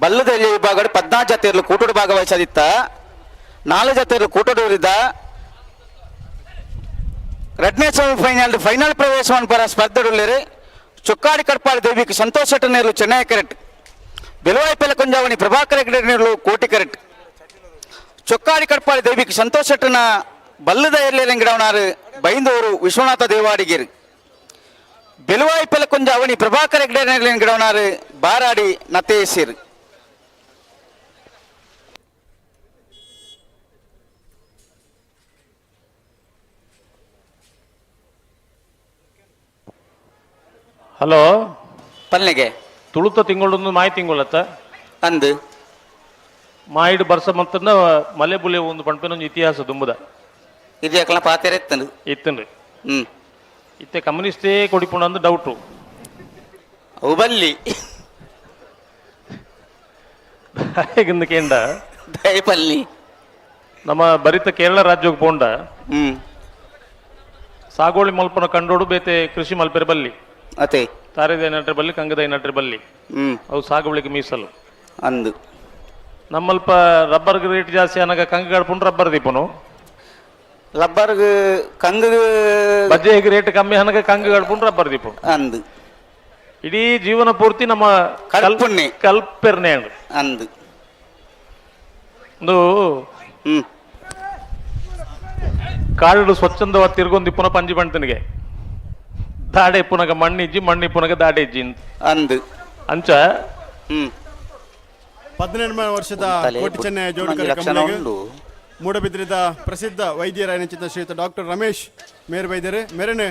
ಬಲ್ಲದಲ್ಲಿ ವಿಭಾಗ 14 ಜಾತಿಯರ್ಲು ಕೂಟೋಡು ಭಾಗವಹಿಸದಿತ್ತ 4 ಜಾತಿಯರ್ಲು ಕೂಟೋಡೂರಿದ್ದ ಎರಡನೇ ಸೆಮಿಫೈನಲ್ ಫೈನಲ್ ಪ್ರವೇಶವನ್ನು ಪರ ಸ್ಪರ್ಧೆಡುಳ್ಳೇರು ಚೊಕ್ಕಾಡಿ ಕಡ್ಪಾಡಿ ದೇವಿಗೆ ಸಂತೋಷ್ ಶೆಟ್ಟರ್ ನೇರ್ಲು ಚೆನ್ನೈ ಕರೆಟ್, ಬೆಲುವಾಯಿ ಪೆಲಕೊಂಜಾವಣಿ ಪ್ರಭಾಕರ ಹೆಗ್ಡೆ ನೇರ್ಲು ಕೋಟಿ ಕರೆಟ್. ಚೊಕ್ಕಾಡಿ ಕಡ್ಪಾಡಿ ದೇವಿಗೆ ಸಂತೋಷ್ ಶೆಟ್ಟರ್ನ ಬಲ್ಲದ ಎರ್ಲೇರಂಗಿಡವನಾರು ಬೈಂದೂರು ವಿಶ್ವನಾಥ ದೇವಾಡಿಗೇರು. ಬೆಲುವಾಯಿ ಪೆಲಕೊಂಜಾವಣಿ ಪ್ರಭಾಕರ ಹೆಗ್ಡೆ ನೇರ್ಲೇರಂಗಿಡವನಾರು ಬಾರಾಡಿ ನತೇಸಿರು. ಹಲೋ. ಪಲ್ಲೆಗೆ ತುಳುತ ತಿಂಗಳೊಂದು ಮಾಯಿ ತಿಂಗಳತ್ತ ಅಂದು ಮಾಯಿಡು ಬರ್ಸ ಮತ್ತನ್ನ ಮಲೆ ಬುಲೆ ಒಂದು ಪಂಪಿನ ಒಂದು ಇತಿಹಾಸ ದುಂಬುದ ಇದು ಪಾತೆರೆ ಇತ್ತಂಡು ಇತ್ತಂಡು. ಇತ್ತೆ ಕಮ್ಯುನಿಸ್ಟೇ ಕೊಡಿಪುಣ ಅಂದು ಡೌಟು. ಅವು ಬಲ್ಲಿ ಹೇಗಿಂದ ಕೇಂಡ ದಯಪಲ್ಲಿ ನಮ್ಮ ಬರಿತ ಕೇರಳ ರಾಜ್ಯಕ್ಕೆ ಪೋಂಡ ಸಾಗೋಳಿ ಮಲ್ಪನ ಕಂಡೋಡು ಬೇತೆ ಕೃಷಿ ಮಲ್ಪೆರೆ ಬಲ್ಲಿ ಅತೆ ತಾರೇದ ನಟ್ರೆ ಬಲ್ಲಿ ಕಂಗದ ನಟ್ರೆ ಬಲ್ಲಿ ಅವು ಸಾಗುವಳಿಗೆ ಮೀಸಲು ಅಂದು. ನಮ್ಮಲ್ಪ ರಬ್ಬರ್ ರೇಟ್ ಜಾಸ್ತಿ ಅನಗ ಕಂಗ ಗಡ್ಪುಂಡು ರಬ್ಬರ್ ದೀಪನು ರಬ್ಬರ್ ಕಂಗ ಬಜ್ಜೆಗೆ ರೇಟ್ ಕಮ್ಮಿ ಅನಗ ಕಂಗ ಗಡ್ಪುಂಡು ರಬ್ಬರ್ ದೀಪನು ಅಂದು. ಇಡೀ ಜೀವನ ಪೂರ್ತಿ ನಮ್ಮ ಕಲ್ಪುಣ್ಣೆ ಕಲ್ಪೆರ್ನೆ ಅಂದು. ಒಂದು ಕಾಡು ಸ್ವಚ್ಛಂದವ ತಿರ್ಗೊಂದು ಪುನಃ ಪಂಜಿ ಬಂತನಿಗೆ ದಾಡೆ ಪುನಗ ಮಣ್ಣಿಜ್ಜಿ ಮಣ್ಣಿ ಪುನಗ ದಾಡೆ ಇಜ್ಜಿ ಅಂದು. ಅಂಚ 18 ವರ್ಷದ ಕೋಟಿ ಚೆನ್ನೈ ಜೋಡಿಕರ ಕಂಬಳಿಗೆ ಮೂಡಬಿದ್ರಿದ ಪ್ರಸಿದ್ಧ ವೈದ್ಯರಾಯನಂಚಿನ ಶ್ರೀಯುತ ಡಾಕ್ಟರ್ ರಮೇಶ್ ಮೇರು ವೈದ್ಯರು ಮೇರನೆ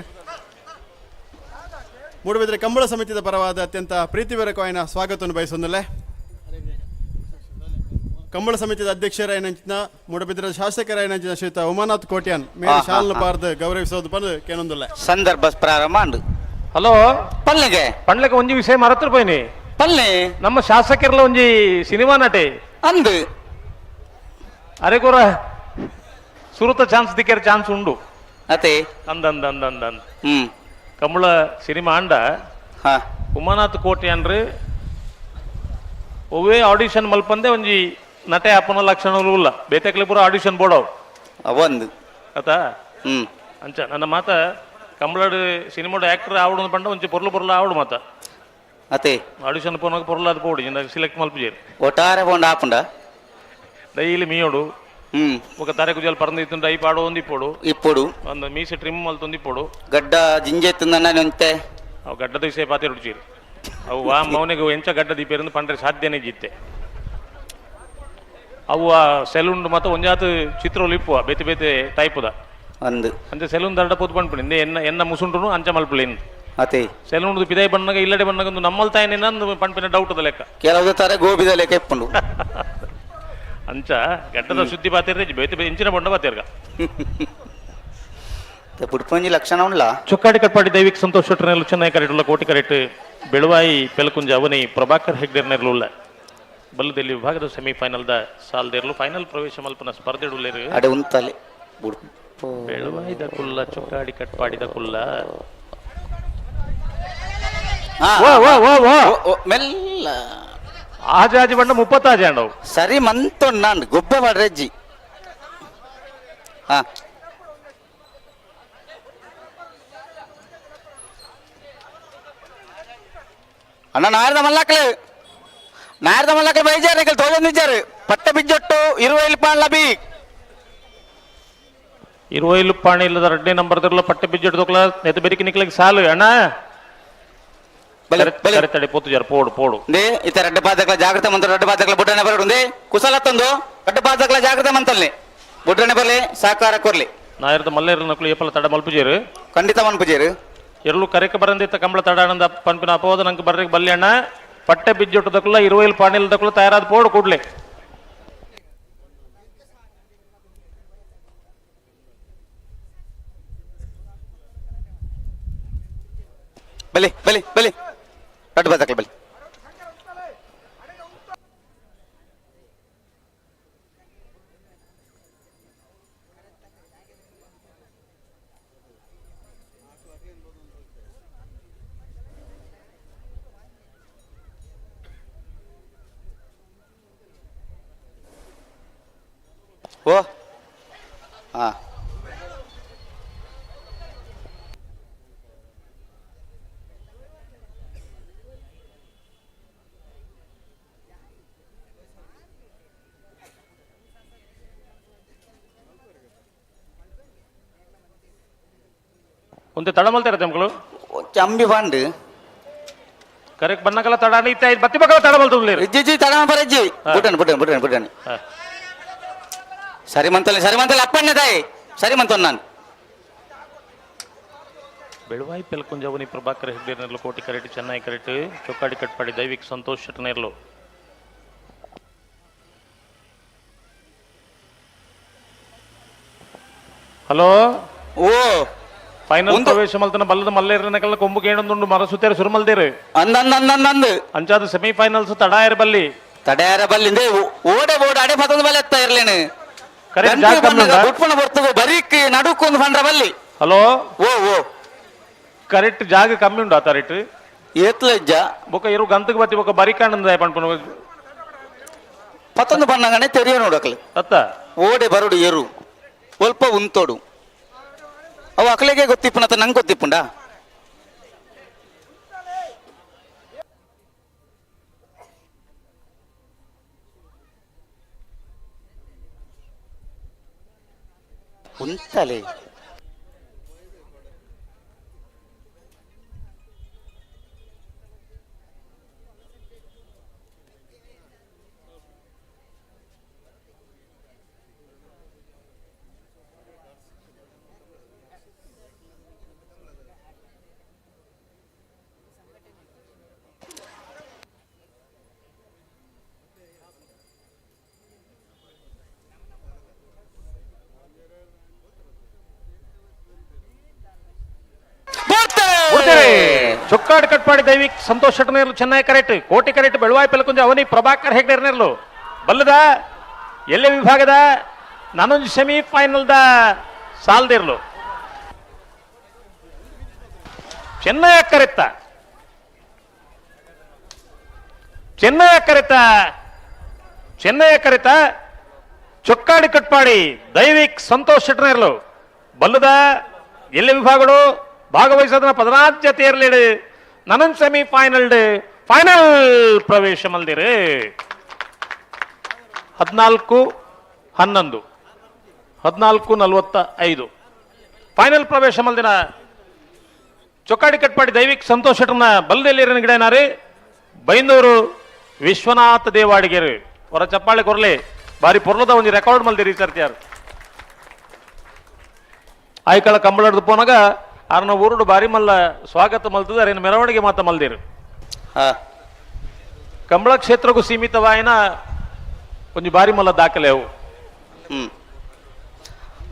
ಮೂಡಬಿದ್ರೆ ಕಂಬಳ ಸಮಿತಿದ ಪರವಾದ ಅತ್ಯಂತ ಪ್ರೀತಿಪೂರ್ವಕವಾದ ಸ್ವಾಗತವನ್ನು ಬಯಸೊಂದಲ್ಲೇ. ಕಂಬಳ ಸಮಿತಿದ ಅಧ್ಯಕ್ಷರಾಯನಂಚಿನ ಮೂಡಬಿದ್ರ ಶಾಸಕರಾಯನಂಚಿನ ಶ್ರೀಯುತ ಉಮಾನಾಥ್ ಕೋಟ್ಯಾನ್ ಮೇರೆ ಶಾಲನ ಪಾರ್ದು ಗೌರವಿಸೋದು ಬಂದು ಕೇನೊಂದುಲ್ಲ. ಸಂದರ್ಭ ಪ್ರಾರಂಭ ಅಂಡು. ಹಲೋ. ಪಲ್ಲೆಗೆ. ಪಂಡ್ಲಕ್ಕೆ ಒಂಜಿ ವಿಷಯ ಮರತ್ರ ಪೋಯಿನಿ. ಪಲ್ಲೆ. ನಮ್ಮ ಶಾಸಕರ್ಲ ಒಂಜಿ ಸಿನಿಮಾ ನಟೆ. ಅಂದು. ಅರೆ ಕೊರ ಸುರುತ ಚಾನ್ಸ್ ದಿಕ್ಕರೆ ಚಾನ್ಸ್ ಉಂಡು. ಅತೆ. ಅಂದ ಅಂದ ಅಂದ ಅಂದ ಅಂದ. ಕಂಬಳ ಸಿನಿಮಾ ಅಂಡ. ಉಮಾನಾಥ್ ಕೋಟೆ ಅನ್ರಿ ಒವ್ವೇ ಆಡಿಷನ್ ಮಲ್ಪಂದೆ ಒಂಜಿ ನಟೆ ಅಪ್ಪನ ಲಕ್ಷಣಗಳು ಇಲ್ಲ ಬೇತೆಕ್ಲೆ ಪೂರ ಆಡಿಷನ್ ಬೋಡವು. ಒಂದು. ಆತಾ. ಅಂಚ ನನ್ನ ಮಾತ ಕಂಬಳಡ್ ಸಿನಿಮಾಡ್ ಆಕ್ಟರ್ ಆವಡು ಪಂಡ ಒಂಜಿ ಪೊರ್ಲು ಪೊರ್ಲು ಆವಡು ಮಾತ. ಅತೆ. ಆಡಿಷನ್ ಪೋನಾಗ ಪೊರ್ಲು ಅದು ಪೋಡು ಸೆಲೆಕ್ಟ್ ಮಲ್ಪುಜೇರು. ಒಟ್ಟಾರೆ ಪೋಂಡ ಆಪುಂಡ. ಡೈಲಿ ಮೀಯೋಡು. ఒక ತರೆ ಕುಜಲ್ ಪರಂದು ಇತ್ತುಂಡ I ಪಾಡು ಒಂದು ಇಪ್ಪೋಡು. ಇಪ್ಪೊಡು. ಒಂದು ಮೀಸೆ ಟ್ರಿಮ್ ಮಲ್ತೊಂದು ಇಪ್ಪೋಡು. ಗಡ್ಡ ಜಿಂಜೆತ್ತುಂದಣ್ಣ ಒಂತೆ. ಅವು ಗಡ್ಡದ ವಿಷಯ ಪಾತೆ ರುಚಿರು ಅವು ಆ ಮೌನಿಗೆ ಎಂಚ ಗಡ್ಡ ದೀಪೇರಂದು ಪಂಡ್ರೆ ಸಾಧ್ಯನೇ ಜಿತ್ತೆ. ಅವು ಆ ಸೆಲೂನ್ ಮಾತ ಒಂಜಾತ ಚಿತ್ರೊಲು ಇಪ್ಪುವ ಬೇತೆ ಬೇತೆ ಟೈಪುದ. ಅಂದು. ಅಂಚೆ ಸೆಲೂನ್ ದರ್ಡ ಪೋತು ಪನ್ಪುನಿ ಇಂದೆ ಎನ್ನ ಎನ್ನ ಮುಸುಂಡುನು ಅಂಚ ಮಲ್ಪುಲೇನು. ಅತೆ. ಸೆಲೂನ್ ಪಿದಾಯಿ ಬಣ್ಣಗ ಇಲ್ಲಡೆ ಬಣ್ಣಗ ಒಂದು ನಮ್ಮಲ್ ತಾಯಿನ ಪನ್ಪಿನ ಡೌಟ್ ಲೆಕ್ಕ. ಕೆಲವು ತರ ಗೋಬಿದ ಲೆಕ್ಕ ಇಪ್ಪುಂಡು. ಅಂಚ ಗಡ್ಡದ ಸುದ್ದಿ ಪಾತಿರ್ರೆ ಬೇತೆ ಬೇತೆ ಇಂಚಿನ ಬೊಂಡ ಪಾತಿರ್ಗ. ಪುಡ್ಪಂಜಿ ಲಕ್ಷಣ ಉಂಡ್ಲ. ಚೊಕ್ಕಾಡಿ ಕಟ್ಪಾಡಿ ದೈವಿಕ್ ಸಂತೋಷ್ ಶೆಟ್ಟರ್ನೆಲ್ಲ ಚೆನ್ನೈ ಕರೆಟುಲ್ಲ ಕೋಟಿ ಕರೆಟ್ ಬೆಳುವಾಯಿ ಪೆಲಕುಂಜ ಅವನಿ ಪ್ರಭಾಕರ್ ಹೆಗ್ಡೆರ್ನೆರ್ಲುಲ್ಲ ಬಲ್ಲದೆಲ್ಲಿ ವಿಭಾಗದ ಸೆಮಿಫೈನಲ್ the ಸಾಲ್ದೇರ್ಲು ಫೈನಲ್ ಪ್ರವೇಶ ಮಲ್ಪನ ಸ್ಪರ್ಧೆಡುಲ್ಲೇರು. ಅಡೆ ಉಂತಲೆ ಬುಡ್ಪು. ಬೆಳುವಾಯಿದ ಕುಲ್ಲ ಚೊಕ್ಕಾಡಿ ಕಟ್ಪಾಡಿದ ಕುಲ್ಲ. ಮೆಲ್ಲ. ಆಜಾಜಿ ಬಣ್ಣ ಮುಪ್ಪತ್ತಾಜಿ ಅಂಡವು. ಸರಿ ಮಂತೊಂಡು ಗೊಬ್ಬೆ ಮಾಡ್ರೆಜ್ಜಿ. ಹಾ ಅಣ್ಣ ನಾರದ ಮಲ್ಲಕ್ಲು ನಾರದ ಮಲ್ಲಕ್ಲು ಬೈಜಾರು ನಿಕಲ್ ತೋಜೊಂದಿಜ್ಜಾರು ಪಟ್ಟ ಬಿಜ್ಜೊಟ್ಟು ಇರುವೈಲ್ ಪಾಣ್ಲ ಬಿ. ಇರುವೈಲು ಪಾಣಿ ಇಲ್ಲದ ರಡ್ಡೆ ನಂಬರ್ ದಿರ್ಲ ಪಟ್ಟೆ ಬಿಜ್ಜೊಟ್ಟು ದೊಕ್ಲ ನೆತ್ತ ಬೆರಿಕಿ ನಿಕ್ಲಗ್ ಸಾಲು ಅಣ್ಣ. ತಡೆ ಪೋತು ಜರ ಪೋಡು ಪೋಡು. They ಇತ್ತ ರಡ್ಡ ಪಾದಕ್ಲ ಜಾಗ್ರತೆ ಮಂತ ರಡ್ಡ ಪಾದಕ್ಲ ಬುಡ್ಡನೆ ಬರಡು they ಕುಸಲತ್ತೊಂದು ರಡ್ಡ ಪಾದಕ್ಲ ಜಾಗ್ರತೆ ಮಂತಲ್ಲಿ ಬುಡ್ಡನೆ ಬರಲಿ ಸಹಕಾರ ಕೊರ್ಲಿ. ನಾಯರ್ದ ಮಲ್ಲೇರ ನಕ್ಲು ಏಪಲ ತಡ ಮಲ್ಪುಜೇರು. ಖಂಡಿತ ಮನ್ಪುಜೇರು. ಎರ್ಲು ಕರೆಕ ಬರಂದಿತ್ತ ಕಂಬಳ ತಡ ಆನಂದ ಪನ್ಪಿನ ಅಪವಾದ ನಂಗೆ ಬರ್ರಿಗೆ ಬಲ್ಲಿ ಅಣ್ಣ. ಪಟ್ಟೆ ಬಿಜ್ಜೊಟ್ಟು ದಕ್ಲ ಇರುವೈಲು ಪಾಣಿಲ್ ದಕ್ಲ ತಯಾರಾದ ಪೋಡು ಕೂಡ್ಲೆ. ಬಲಿ ಬಲಿ ಬಲಿ ರಡ್ಡ ಪಾದಕ್ಲ ಬಲಿ. ಓ ಹಾ ಒಂತೆ ತಡ ಮಲ್ತಾರ ತಮ್ಗಳು. ಚಂಬಿ ಬಂಡು. ಕರೆಕ್ಟ್ ಬನ್ನಕಲ ತಡ ಇತ್ತ ಬತ್ತಿ ಬಕ್ಕಲ ತಡ ಮಲ್ತುಲ್ಲೇರು. ಇಜ್ಜಿ ತಡ ಬರಜ್ಜಿ ಬುಡನ್ ಬುಡನ್ ಬುಡನ್ ಬುಡನ್. ಸರಿ ಮಂತಲ್ಲಿ ಸರಿ ಮಂತಲ್ಲಿ ಅಪ್ಪಣ್ಣೆ ತಾಯಿ ಸರಿ ಮಂತೊಂದು ನಾನು. ಬೆಳುವಾಯಿ ಪೆಲ್ಕುಂಜವನಿ ಪ್ರಭಾಕರ್ ಹೆಗ್ಡೇರ್ನೆರ್ಲು ಕೋಟಿ ಕರೆಟ್ ಚೆನ್ನೈ ಕರೆಟ್ ಚೊಕ್ಕಾಡಿ ಕಟ್ಪಾಡಿ ದೈವಿಕ್ ಸಂತೋಷ್ ಶೆಟ್ಟನೇರ್ಲು. ಹಲೋ. ಓ ಫೈನಲ್ ಪ್ರವೇಶ ಮಲ್ತನ ಬಲ್ಲದ ಮಲ್ಲೇರನಕಲ್ಲ ಕೊಂಬು ಕೇಣೊಂದುಂಡು ಮರಸುತ್ತೇರು ಸುರುಮಲ್ದೇರು. ಅಂದ ಅಂದ ಅಂದ ಅಂದ ಅಂದು. ಅಂಚಾದ ಸೆಮಿಫೈನಲ್ಸ್ ತಡಾಯರ ಬಲ್ಲಿ. ತಡಾಯರ ಬಲ್ಲಿಂದೆ ಓಡೆ ಓಡ ಅಡೆ ಪತ್ತೊಂದು ಬಲ್ಲೆ ಎತ್ತ ಇರ್ಲೇನು. ಕರೆಕ್ಟ್ ಜಾಗ ಕಮ್ಮಿ ಉಂಟಾ? ಉಟ್ಪಣ ಬರ್ತದೆ ಬರೀಕ್ ನಡುಕೊಂದು ಪಂಡ್ರ ಬಲ್ಲಿ. ಹಲೋ. ಓ ಓ ಕರೆಕ್ಟ್ ಜಾಗ ಕಮ್ಮಿ ಉಂಟು ಆತ ರೇಟ್. ಏತ್ಲ ಇಜ್ಜ. ಬೊಕ ಇರು ಗಂತಕ್ಕೆ ಬತ್ತಿ ಬೊಕ ಬರಿ ಕಾಣಂದ ಪನ್ಪುನ. ಪತ್ತೊಂದು ಬಣ್ಣಗನೆ ತೆರಿಯ ನೋಡಕ್ಲು. ಅತ್ತ. ಓಡೆ ಬರುಡು ಎರು ಒಲ್ಪ ಉಂತೋಡು ಅವು ಅಕ್ಲೆಗೆ ಗೊತ್ತಿಪ್ಪುನತ ನಂಗೆ ಗೊತ್ತಿಪ್ಪುಂಡ. ಉಂತಲೆ ಚೊಕ್ಕಾಡ್ ಕಟ್ಪಾಡಿ ದೈವಿಕ್ ಸಂತೋಷ್ ಶೆಟ್ಟನೇರ್ಲು ಚೆನ್ನೈ ಕರೆಕ್ಟ್ ಕೋಟಿ ಕರೆಕ್ಟ್ ಬೆಳವಾಯಿ ಪೆಲಕುಂಜ ಅವನಿ ಪ್ರಭಾಕರ್ ಹೆಗ್ಡೇರ್ನೇರ್ಲು ಬಲ್ಲದ ಎಲ್ಲೆ ವಿಭಾಗದ ನಾನೊಂದು ಸೆಮಿ ಫೈನಲ್ದ ಸಾಲ್ದಿರ್ಲು. ಚೆನ್ನೈ ಕರೆತ್ತ, ಚೆನ್ನೈ ಕರೆತ, ಚೆನ್ನೈ ಕರೆತ ಚೊಕ್ಕಾಡಿ ಕಟ್ಪಾಡಿ ದೈವಿಕ್ ಸಂತೋಷ್ ಶೆಟ್ಟನೇರ್ಲು ಬಲ್ಲದ ಎಲ್ಲಿ ವಿಭಾಗಗಳು ಭಾಗವಹಿಸೋದನ್ನ ಪದರಾಜ್ಯ ತೇರ್ಲಿಡು ನನನ್ ಸೆಮಿ ಫೈನಲ್ ಫೈನಲ್ ಪ್ರವೇಶ ಮಲ್ದಿರು. 14-11, 14:45 ಫೈನಲ್ ಪ್ರವೇಶ ಮಲ್ದಿನ ಚೊಕ್ಕಾಡಿ ಕಟ್ಪಾಡಿ ದೈವಿಕ್ ಸಂತೋಷ್ ಶೆಟ್ಟರ್ನ ಬಲ್ಲದಲ್ಲಿ ಗಿಡನಾರಿ ಬೈಂದೂರು ವಿಶ್ವನಾಥ ದೇವಾಡಿಗೆರು ಹೊರ ಚಪ್ಪಾಳೆ ಕೊರ್ಲಿ. ಬಾರಿ ಪೊರ್ಲದ ಒಂದು ರೆಕಾರ್ಡ್ ಮಲ್ದಿರಿ ಸರ್ತಿಯಾರು. ಆಯ್ಕಳ ಕಂಬಳದ ಪೋನಾಗ ಆರ್ನ ಊರುಡು ಬಾರಿ ಮಲ್ಲ ಸ್ವಾಗತ ಮಲ್ತದ ಅರೇನು ಮೆರವಣಿಗೆ ಮಾತ ಮಲ್ದಿರು. ಕಂಬಳ ಕ್ಷೇತ್ರಕ್ಕೂ ಸೀಮಿತವಾಯಿನ ಒಂಜಿ ಬಾರಿ ಮಲ್ಲ ದಾಖಲೆ ಅವು.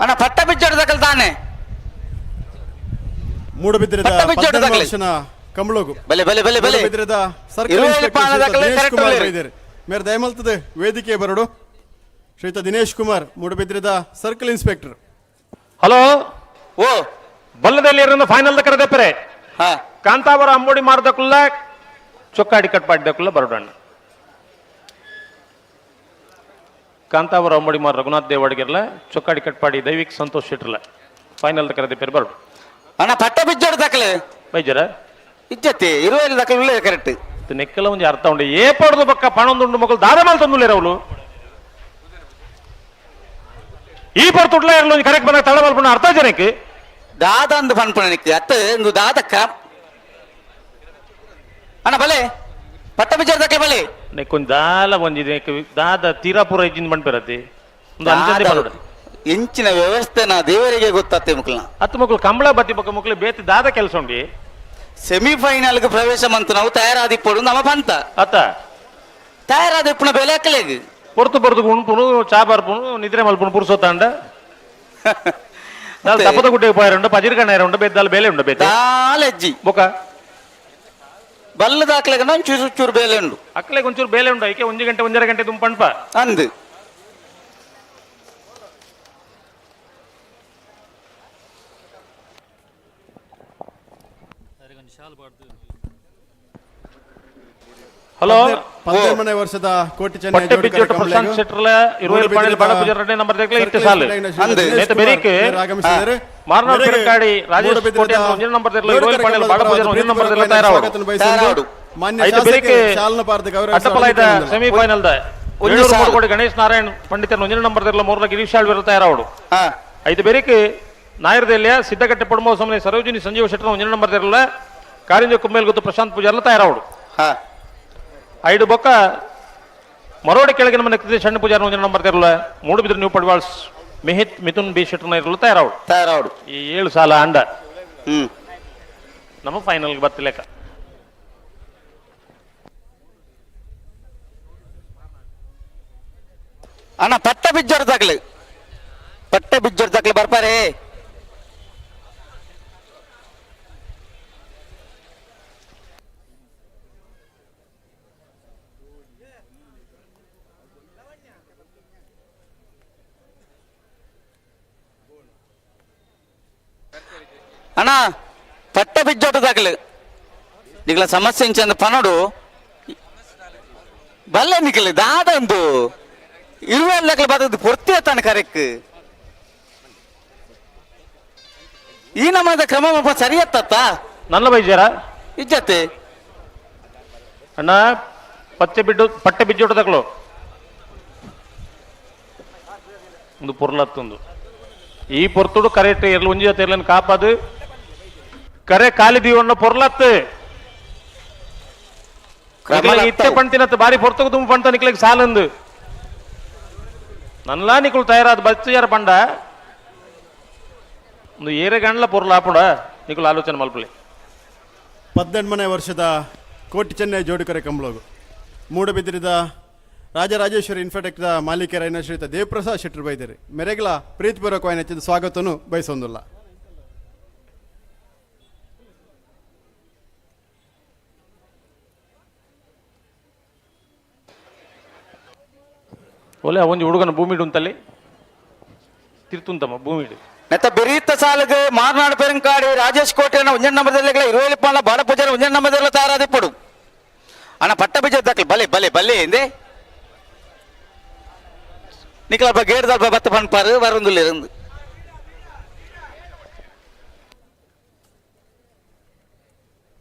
ಅಣ್ಣ ಪಟ್ಟ ಬಿಜ್ಜೋಡು ದಾಖಲೆ ತಾನೆ. ಮೂಡಬಿದ್ರೆದ ಪಟ್ಟ ಬಿಜ್ಜೋಡು 18 ದಾಖಲೆ. ವರ್ಷನ ಕಂಬಳಗು ಬಲೆ ಬಲೆ ಬಲೆ ಬಲೆ. ಮೂಡಬಿದ್ರೆದ ಸರ್ಕಲ್ ಇರುವೆ ಇನ್ಸ್ಪೆಕ್ಟರ್ ಪಾನ ಶ್ರೀಯುತ ದಾಖಲೆ ದಿನೇಶ್ ಕರೆಕ್ಟ್ ಕುಮಾರ್ ಉಳ್ಳೇರು. ಬೈದೇರು. ಮೇರೆ ದಯಮಲ್ತದೆ ವೇದಿಕೆ ಬರಡು ಶ್ರೀಯುತ ದಿನೇಶ್ ಕುಮಾರ್, ಮೂಡಬಿದ್ರೆದ ಸರ್ಕಲ್ ಇನ್ಸ್ಪೆಕ್ಟರ್. ಹಲೋ ಓ ಬಲ್ಲದಲ್ಲಿ ಫೈನಲ್ ಕರೆದಪ್ಪರೆ. ಕಾಂತಾವರ ಅಂಬೋಡಿ ಮಾರದಕ್ಕುಲ್ಲ ಚೊಕ್ಕಾಡಿ ಕಟ್ಪಾಡಿದಕ್ಕುಲ್ಲ ಬರೋಡಣ್ಣ. ಕಾಂತಾವರ ಅಂಬೋಡಿ ಮಾರ್ ರಘುನಾಥ್ ದೇವಾಡಿಗೆರ್ಲ ಚೊಕ್ಕಾಡಿ ಕಟ್ಪಾಡಿ ದೈವಿಕ್ ಸಂತೋಷ್ ಶೆಟ್ಟರ್ಲ ಫೈನಲ್ ಕರೆದಪ್ಪರೆ ಬರೋಡು. ಅಣ್ಣ ಪಟ್ಟ ಬಿಜ್ಜೋಡು ದಾಖಲೆ. ಬೈಜರ ಇಜ್ಜತಿ ಇರುವೆ ದಾಖಲೆ ಉಳ್ಳೇರು ಕರೆಕ್ಟ್. ನೆಕ್ಕಲ ಒಂಜಿ ಅರ್ಥ ಉಂಡು ಏ ಪಡ್ದು ಬಕ್ಕ ಪಣೊಂದುಂಡು ಮಕ್ಕಳು ದಾದ ಮಾಲ್ ತಂದುಲೇರ ಅವಳು ಈ ಪಡ್ತುಡ್ಲ ಇರಲು ಒಂಜಿ ಕರೆಕ್ಟ್ ಬಂದಾಗ ತಳ ಮಲ್ಪುಣ ಅರ್ಥ ಜನಕ್ಕೆ. ದಾದ ಅಂದು ಪನ್ಪುಣ ನಿಕ್ ಅತ್ತ ಇಂದು ದಾದಕ್ಕ ಅಣ್ಣ ಬಲೆ ಪಟ್ಟ ಬಿಜ್ಜೋಡು ದಾಖಲೆ ಬಲೆ. ನೆಕ್ಕೊಂದು ದಾಲ ಒಂಜಿ ನೆಕ್ ದಾದ ತೀರಾಪುರ ಇಜ್ಜಿಂದ ಬಂಡ್ಪೆರತಿ ಒಂದು ಅಂಚಂದೆ ಬರೋಡು. ಇಂಚಿನ ವ್ಯವಸ್ಥೆ ನಾ ದೇವರಿಗೆ ಗೊತ್ತಾತ್ತೆ ಮಕ್ಕಳನ್ನ. ಹತ್ತು ಮಕ್ಕಳು ಕಂಬಳ ಬತ್ತಿ ಬಕ್ಕ ಮಕ್ಕಳು ಬೇತಿ ದಾದ ಕೆಲಸ ಉಂಡಿ. ಸೆಮಿಫೈನಲ್ಗೆ ಪ್ರವೇಶ ಮಂತು ನಾವು ತಯಾರಾದಿಪ್ಪಡು ನಮ್ಮ ಪಂತ. ಅತ್ತ ತಯಾರಾದಿಪ್ಪುನ ಬೆಲೆ ಹಾಕಲೇಗ್ ಪೊರ್ತು ಪೊರ್ತು ಉಣ್ಪುನು ಚಾ ಬರ್ಪುನು ನಿದ್ರೆ ಮಲ್ಪುನು ಪುರುಸೋತಾಂಡ ದಾಲ್ ತಪ್ಪದ ಗುಡ್ಡೆಗೆ ಪೋಯರುಂಡು ಪಜಿರ್ ಕಣ್ಣಾಯರುಂಡು ಬೇದ್ದಾಲ್ ಬೇಲೆ ಉಂಡು ಬೇತೆ ದಾಲೆಜ್ಜಿ ಬೊಕ ಬಲ್ಲು ದಾಖಲೆಗೆ ಒಂಚೂರು ಚೂರು ಬೇಲೆ ಉಂಡು. ಅಕ್ಲೆಗ್ ಒಂಚೂರು ಬೇಲೆ ಉಂಡು ಐಕೆ ಒಂಜಿ ಗಂಟೆ ಒಂಜರ ಗಂಟೆ ದುಂಪಣ್ಪ ಅಂದು ಹಲೋ 18ನೇ ವರ್ಷದ ಕೋಟಿ ಚೆನ್ನೈ ಪಟ್ಟೆ ಬಿಜ್ಜೋಟ ಪ್ರಶಾಂತ್ ಶೆಟ್ಟರ್ಲ ಇರುವೈಲ್ ಪಾಣಿಲ್ ಬಾಡಪೂಜೆ ಎರಡನೇ ನಂಬರ್ ದಾಖಲೆ ಇತ್ತೆ ಸಾಲು. ನೇತ ಬೆರಿಕ್ ಆಗಮಿಸಿದ್ದಾರೆ. ಮಾರ್ನಾಡ್ ಮೇರೆಗೆ ಪೆರಕಾಡಿ ರಾಜೇಶ್ ಮೂಡಬಿದ್ರೆದ ಕೋಟೆ ಒಂಜನೇ ನಂಬರ್ ದಾಖಲೆ ಇರುವೈಲ್ ಜೋಡಿಕರೆ ಪಾಣಿಲ್ ಕಂಬಳದ ಬಾಡಪೂಜೆ ಒಂಜನೇ ನಂಬರ್ ದಾಖಲೆ ತಯಾರಾವಡು. ಸ್ವಾಗತವನ್ನು ಬಯಸಿದ್ದು ತಯಾರಾವಡು. ಮಾನ್ಯ ಐತೆ ಬೆರಿಕ್ ಶಾಸಕರು ಶಾಲನ ಪಾರ್ದ ಗೌರವ ಅಟ್ಟಪಲಾಯ್ದ ಸೆಮಿಫೈನಲ್ the ಒಂಜಿ ಏಳೂರು ಸಾಲು. ಮೂರು ಕೋಟಿ ಗಣೇಶ್ ನಾರಾಯಣ್ ಪಂಡಿತನ ಒಂಜನೇ ನಂಬರ್ ದಾಖಲೆ ಮೂರಲ ಗಿರೀಶ್ ಆಳ್ವಿರ ತಯಾರಾವಡು. ಐದು ಬೆರಿಕ್ ನಾಯರ್ದೆಲ್ಲಿಯ ಸಿದ್ದಗಟ್ಟೆ ಪಡುಮ ಸಮನೆ ಸರೋಜಿನಿ ಸಂಜೀವ ಶೆಟ್ಟರ್ ಒಂಜನೇ ನಂಬರ್ ದಾಖಲೆ ಕಾರಿಂಜ ಕುಮ್ಮೇಲ್ ಗೊತ್ತು ಪ್ರಶಾಂತ್ ಪೂಜಾರ್ಲ ತಯಾರಾವಡು. ಐದು ಬೊಕ್ಕ ಮರೋಡಿ ಕೆಳಗಿನ ಮನೆ ಕೃತಿ ಸಣ್ಣ ಪೂಜಾರ ಒಂಜನೇ ನಂಬರ್ ತೆರಲ ಮೂಡುಬಿದ್ರೆ ನ್ಯೂ ಪಡ್ವಾಳ್ಸ್ ಮಿಹಿತ್ ಮಿಥುನ್ ಬಿ ಶೆಟ್ಟರ್ನ ಇರಲು ತಯಾರಾವಡು. ತಯಾರಾವಡು. ಈ 7 ಸಾಲ ಅಂಡ ನಮ್ಮ ಫೈನಲ್ಗೆ ಬರ್ತಿಲೆಕ್ಕ. ಅಣ್ಣ ಪಟ್ಟ ಬಿಜ್ಜೋರು ದಾಖಲೆ ಪಟ್ಟ ಬಿಜ್ಜೋರು ದಾಖಲೆ ಬರ್ಪಾರೆ. ಅಣ್ಣ ಪಟ್ಟ ಬಿಜ್ಜೋಟ ದಾಖಲೆ ನಿಗ್ಲ ಸಮಸ್ಯೆ ಇಂಚಂದ ಪನೋಡು ಬಲ್ಲೆ ನಿಕ್ಲೆ ದಾದಂದು ಇರುವೆ ದಾಖಲೆ ಬದದು ಪೊರ್ತಿ ತಾನೆ ಕರೆಕ್ ಈ ನಮ್ಮದ ಕ್ರಮ ಸರಿಯತ್ತ ನನ್ನ ಬೈಜಾರ ಇಜ್ಜತ್ತೆ ಅಣ್ಣ ಪಚ್ಚೆ ಬಿಡ್ಡು ಪಟ್ಟೆ ಬಿಜ್ಜೋಟ ತಕಲು ಒಂದು ಪೊರ್ಲತ್ತೊಂದು ಈ ಪೊರ್ತುಡು ಕರೆಕ್ಟ್ ಎರ್ಲು ಒಂಜಿ ಜೊತೆ ಎರ್ಲನ್ ಕಾಪಾದು ಕರೆ ಕಾಲಿ ದೀವಣ್ಣ ಪೊರ್ಲತ್ತು ನಿಕ್ಲೆಗ್ ಇತ್ತೆ ಪಣ್ತಿನತ್ತು ಬಾರಿ ಪೊರ್ತುಗು ತುಂಬ ಪಂತ ನಿಕ್ಲೆಗ್ ಸಾಲಂದು ನನ್ಲಾ ನಿಕುಲು ತಯಾರಾದ ಬಚ್ಚಿಯಾರ ಪಂಡ ಒಂದು ಏರೆ ಗಂಡ್ಲ ಪೊರ್ಲ ಆಪುಡ ನಿಕುಲು ಆಲೋಚನೆ ಮಲ್ಪಲಿ. 18ನೇ ವರ್ಷದ ಕೋಟಿ ಚೆನ್ನೈ ಜೋಡಿಕರೆ ಕಂಬಳಗು ಮೂಡಬಿದ್ರಿದ ರಾಜರಾಜೇಶ್ವರಿ ಇನ್ಫೋಟೆಕ್ದ ಮಾಲೀಕರಾಯಿನ ಶ್ರೀಯುತ ದೇವಪ್ರಸಾದ್ ಶೆಟ್ಟರು ಬೈದರು ಮೆರೆಗಳ ಪ್ರೀತಿಪೂರ್ವಕವಾಗಿ ಹೆಚ್ಚಿದ ಸ್ವಾಗತವನ್ನು ಬಯಸೊಂದಿಲ್ಲ. ಓಲೆ ಒಂಜಿ ಹುಡುಗನ ಭೂಮಿಡು ಉಂತಲ್ಲಿ ತಿರ್ತುಂತಮ್ಮ ಭೂಮಿಡು. ನೆತ್ತ ಬೆರೀತ ಸಾಲುಗೆ ಮಾರ್ನಾಡು ಪೆರಂಕಾಡಿ ರಾಜೇಶ್ ಕೋಟೆನ ಒಂಜನ್ ನಂಬರ್ದಲ್ಲ ಇರುವಲ್ಲಿ ಪಾಲ ಬಾಡ ಪೂಜಾರಿ ಒಂಜನ್ ನಂಬರ್ದಲ್ಲ ತಯಾರಾದಿಪ್ಪಡು. ಅಣ್ಣ ಪಟ್ಟ ಬೀಜ ದಕ್ಕಲು ಬಲೆ ಬಲೆ ಬಲೆ ಎಂದೆ ನಿಕ್ಕಲಪ್ಪ ಗೇಡ್ದಲ್ಪ ಬತ್ತ ಪನ್ಪಾರು ಬರಂದುಲ್ಲ.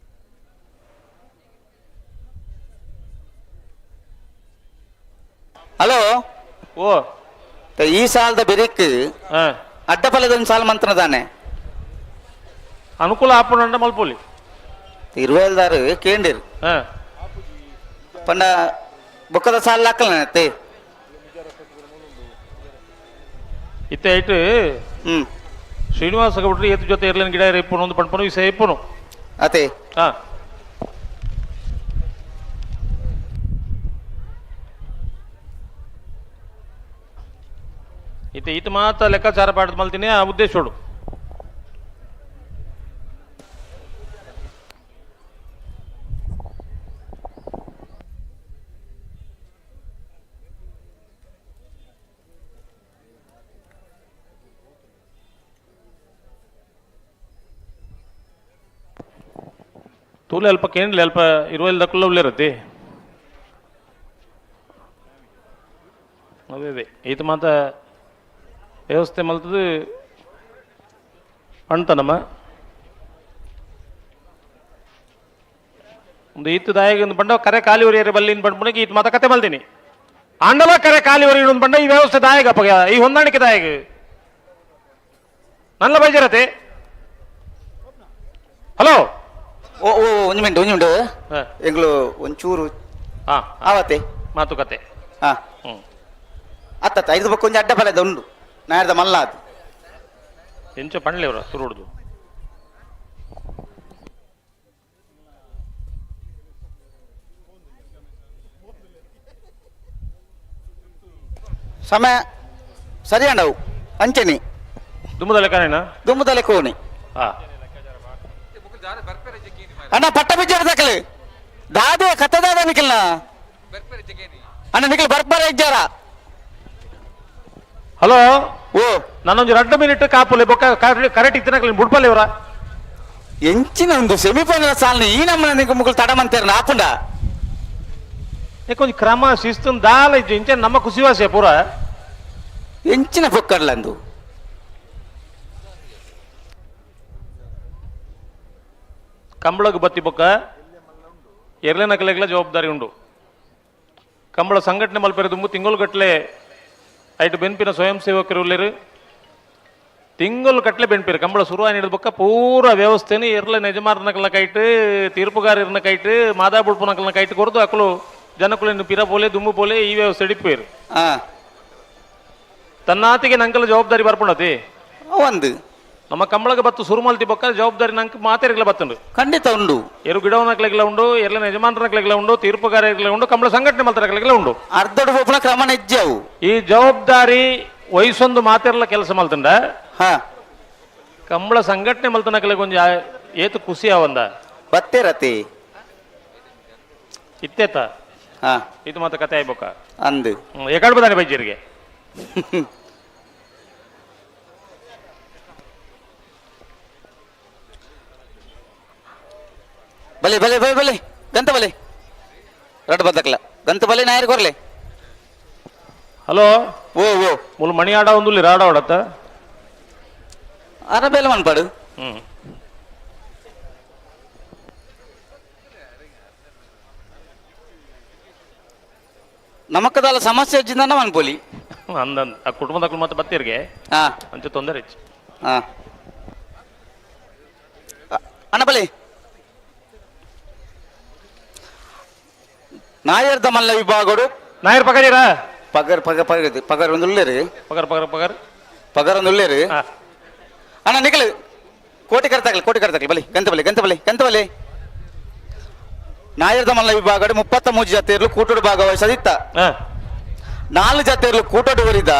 ಹಲೋ. ಓ. ಈ ಸಾಲದ ಬೆರಿಕ್ ಅಡ್ಡಪಲ್ಲದ ಸಾಲ ಮಂತ್ರದಾನೆ ತಾನೆ ಅನುಕೂಲ ಆಪುಂಡ ಮಲ್ಪೊಲಿ. ಇರುವೆಲ್ದಾರು ಕೇಂಡಿರು ಪಂಡ ಬೊಕ್ಕದ ಸಾಲ ಹಾಕಲ್ಲ. ಇತ್ತೆ ಐಟ್ ಶ್ರೀನಿವಾಸ ಗೌಡ್ರಿ ಏತು ಜೊತೆ ಇರ್ಲಿನ ಗಿಡ ಇಪ್ಪನು ಒಂದು ಪಂಪನು ಈ ಇಪ್ಪನು. ಅತೆ. ಹಾ ಇತ್ತೆ ಈತ ಮಾತ ಲೆಕ್ಕಾಚಾರ ಪಾಠದ ಮಲ್ತೀನಿ ಆ ಉದ್ದೇಶೋಡು. ತೂಲೆ ಅಲ್ಪ ಕೇಂದ್ಲೆ ಅಲ್ಪ ಇರುವಲ್ಲಿ ದಕ್ಕುಲ್ಲ ಉಳ್ಳಿರತ್ತಿ. ಅದೇ ಅದೇ ಈತ ಮಾತ ವ್ಯವಸ್ಥೆ ಮಲ್ತದು ನಮ್ಮ ಒಂದು ಈತ ದಾಯಗ ಒಂದು ಬಂಡ ಕರೆ ಖಾಲಿ ಉರಿಯರೆ ಬಲ್ಲಿನ ಬಂಡ್ಪುನಕ್ಕೆ ಈತ ಮಾತ ಕತೆ ಮಲ್ತೀನಿ ಆಂಡಲ ಕರೆ ಖಾಲಿ ಉರಿ ಒಂದು ಬಂಡ ಈ ವ್ಯವಸ್ಥೆ ದಾಯಗ ಅಪ್ಪಗ ಈ ಹೊಂದಾಣಿಕೆ ದಾಯಗ ನನ್ನ ಬೈಜರತೆ. ಹಲೋ. ಓ ಓ ಒಂಜಿ ಮಿನಿಟ್ ಒಂಜಿ ಮಿನಿಟ್ ಎಂಗ್ಲು ಒಂಚೂರು ಆವತ್ತೆ. ಮಾತುಕತೆ. ಹಾ ಅತ್ತ ಐದು ಬೊಕ್ಕ ಒಂಜಿ ಅಡ್ಡ ಬಲದ ಉಂಡು ನಾಯರ್ದ ಮಲ್ಲ ಅದು. ಎಂಚ ಪಂಡ್ಲೆ ಅವರ ಸುರುಡ್ದು. ಸಮಯ ಸರಿಯಾಂಡವು ಅಂಚೆನಿ. ದುಮ್ಮದ ಲೆಕ್ಕನೇನಾ? ದುಮ್ಮದ ಲೆಕ್ಕವನಿ. ಅಣ್ಣ ಪಟ್ಟ ಬಿಜ್ಜಾರ ದಕ್ಕಲು ದಾದೆ ಕತ್ತದಾದ ನಿಖಲ್ನ ಅಣ್ಣ ನಿಖಲ್ ಬರ್ಬಾರ ಇಜ್ಜಾರ. ಹಲೋ. ಓ. ನಾನೊಂದು 2 ಮಿನಿಟ್ ಕಾಪುಲೆ ಬೊಕ್ಕ ಕರೆಕ್ಟ್ ಇತ್ತಿನ ಬುಡ್ಪಲ್ಲೆ ಇವರ. ಎಂಚಿನ ಒಂದು ಸೆಮಿಫೈನಲ್ ಸಾಲ್ನ ಈ ನಮ್ಮನೆ ನಿಂಗೆ ಮುಗುಳು ತಡಮಂತೇರ ನಾಪುಂಡ. కొంచెం ಕ್ರಮ ಶಿಸ್ತು ದಾಲ ಇಜ್ಜಿ ಇಂಚ ನಮ್ಮ ಖುಷಿವಾಸೆ ಪೂರ. ಎಂಚಿನ ಪೊಕ್ಕರ್ಲಂದು. ಕಂಬಳಗ್ ಬತ್ತಿ ಬೊಕ್ಕ ಎರ್ಲೆ ನಕಲೆಗ್ಲ ಜವಾಬ್ದಾರಿ ಉಂಡು. ಕಂಬಳ ಸಂಘಟನೆ ಮಲ್ಪೆರೆ ದುಂಬು ತಿಂಗಳು ಗಟ್ಟಲೆ ಐಟು ಬೆನ್ಪಿನ ಸ್ವಯಂ ಸೇವಕರು ಉಲ್ಲೇರು ತಿಂಗಳು ಕಟ್ಲೆ ಬೆನ್ಪಿರು ಕಂಬಳ ಶುರು ಹಿಡಿದ ಬೊಕ್ಕ ಪೂರ ವ್ಯವಸ್ಥೆని ಎರ್ಲೆ ಯಜಮಾನನಕಲ್ನ ಕೈಟ್ ತೀರ್ಪುಗಾರರ್ನ ಕೈಟ್ ಮಾದಾ ಬುಡ್ಪುನಕಲ್ನ ಕೈಟ್ ಕೊರದು ಅಕಲು ಜನಕುలను ಪಿರ ಪೋಲೆ ದುಮ್ಮು ಪೋಲೆ ಈ ವ್ಯವಸ್ಥೆ ಇಡಿಪೇರು. ತನ್ನಾತಿಗೆ ನಂಕಲ ಜವಾಬ್ದಾರಿ ಬರ್ಪುಂಡತಿ. ಒಂದು ನಮ್ಮ ಕಂಬಳಗ ಬತ್ತು ಸುರುಮಲ್ತಿ ಬೊಕ್ಕ ಜವಾಬ್ದಾರಿ ನಂಗೆ ಮಾತೆರ್ಗಲ ಬತ್ತುಂಡು. ಖಂಡಿತ ಉಂಡು. ಎರು ಗಿಡವನಕ್ಲೆಗ್ಲ ಉಂಡು, ಎರ್ಲನ ಯಜಮಾನರಕ್ಲೆಗ್ಲ ಉಂಡು, ತೀರ್ಪುಗಾರರ್ಗ್ಲ ಉಂಡು, ಕಂಬಳ ಸಂಘಟನೆ ಮಲ್ತರಕ್ಲೆಗ್ಲ ಉಂಡು. ಅರ್ಧಡು ಪೋಪುನ ಕ್ರಮ ನೆಜ್ಜವು. ಈ ಜವಾಬ್ದಾರಿ ವಯಸ್ಸೊಂದು ಮಾತೆರ್ಲ ಕೆಲಸ ಮಲ್ತಂಡ ಕಂಬಳ ಸಂಘಟನೆ ಮಲ್ತನಕ್ಲೆ ಕೊಂಚ ಏತು ಖುಷಿ ಆವಂದ. ಬತ್ತೇರತಿ. ಇತ್ತೇತ ಇದು ಮಾತ ಕತೆ ಆಯ್ಬೊಕ್ಕ. ಅಂದು ಎಕಡ್ ಬದಾನೆ ಬೈಜರಿಗೆ. ಬಲೆ ಬಲೆ ಬಲೆ ಬಲೆ ಗಂತ ಬಲೆ ರಡ್ ಬದ್ದಕ್ಲ ಗಂತ ಬಲೆ ನಾಯರ್ ಕೊರ್ಲೆ. ಹಲೋ. ಓ ಓ. ಮುಲ್ ಮಣಿ ಆಡ ಒಂದು ರಾಡ ಹೊಡತ್ತ. ಅರ ಬೇಲೆ ಮನ್ಪಾಡು. ನಮಕ್ಕದಲ್ಲ ಸಮಸ್ಯೆ ಹೆಚ್ಚಿಂದ ಮನ್ಪೊಲಿ. ಅಂದಂದ್ ಆ ಕುಟುಂಬದ ಮತ್ತೆ ಬತ್ತೀರ್ಗೆ ಅಂಚೆ ತೊಂದರೆ ಹೆಚ್ಚು. ಅಣ್ಣ ಬಲೆ ನಾಯರ್ದ ಮಲ್ಲ ವಿಭಾಗಡು. ನಾಯರ್ ಪಗರೀರಾ? ಪಗರ್ ಪಗ ಪಗರ್ ಪಗರ್ ಒಂದು ಉಳ್ಳೇರು. ಪಗರ್ ಪಗರ್ ಪಗರ್ ಪಗರ್ ಒಂದು ಉಳ್ಳೇರು. ಅಣ್ಣ ನಿಖಲ್ ಕೋಟಿ ಕರ್ತಾಗಲಿ ಕೋಟಿ ಕರ್ತಾಗಲಿ ಬಲಿ ಗಂತ ಬಲಿ ಗಂತ ಬಲಿ ಗಂತ ಬಲಿ. ನಾಯರ್ದ ಮಲ್ಲ ವಿಭಾಗಡು 33 ಜಾತಿಯರ್ಲು ಕೂಟೋಡು ಭಾಗವಹಿಸದಿತ್ತ. 4 ಜಾತಿಯರ್ಲು ಕೂಟೋಡು ವರಿದ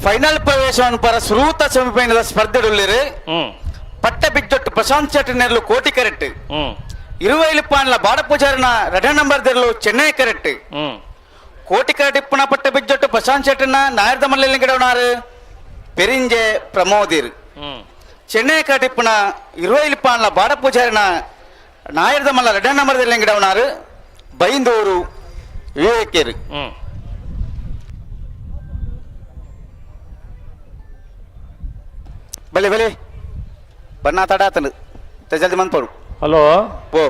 ಫೈನಲ್ ಪ್ರವೇಶವನ್ನು ಪರ ಸುರೂತ ಸೆಮಿಫೈನಲ್ ಸ್ಪರ್ಧೆ ಉಳ್ಳೇರು. ಪಟ್ಟ ಬಿಜ್ಜೊಟ್ಟು ಪ್ರಶಾಂತ್ ಶೆಟ್ಟಿ ನೆರಳು ಕೋಟಿ ಕರೆಕ್ಟ್. ಇರುವೈಲು ಪಾಂಡ್ಲ ಬಾಡಪೂಜಾರಿನ ರಡ ನಂಬರ್ ದೆರಳು ಚೆನ್ನೈ ಕರೆಕ್ಟ್. ಕೋಟಿಕರ ಟಿಪ್ಪಣ ಪಟ್ಟ ಬಿಜ್ಜೊಟ್ಟು ಪ್ರಶಾಂತ್ ಶೆಟ್ಟರ್ನ ನಾಯರ್ದ ಮಲ್ಲೆಲ್ಲ ಗಿಡವನಾರು ಪೆರಿಂಜೆ ಪ್ರಮೋದಿರ್. ಚೆನ್ನೈ ಟಿಪ್ಪಣ ಇರುವೈಲಿಪ್ಪಾನ್ಲ ಬಾಡ ಪೂಜಾರಿನ ನಾಯರ್ದ ಮಲ್ಲ ರೆಡ್ಡ ನಂಬರ್ದಲ್ಲಿ ಗಿಡವನಾರು ಬೈಂದೂರು ವಿವೇಕೇರು. ಬಲೆ ಬಲೆ ಬಣ್ಣ ತಡ ಆತನು ಜಲ್ದಿ ಮಂದ್ಪಡು. ಹಲೋ. ಓ.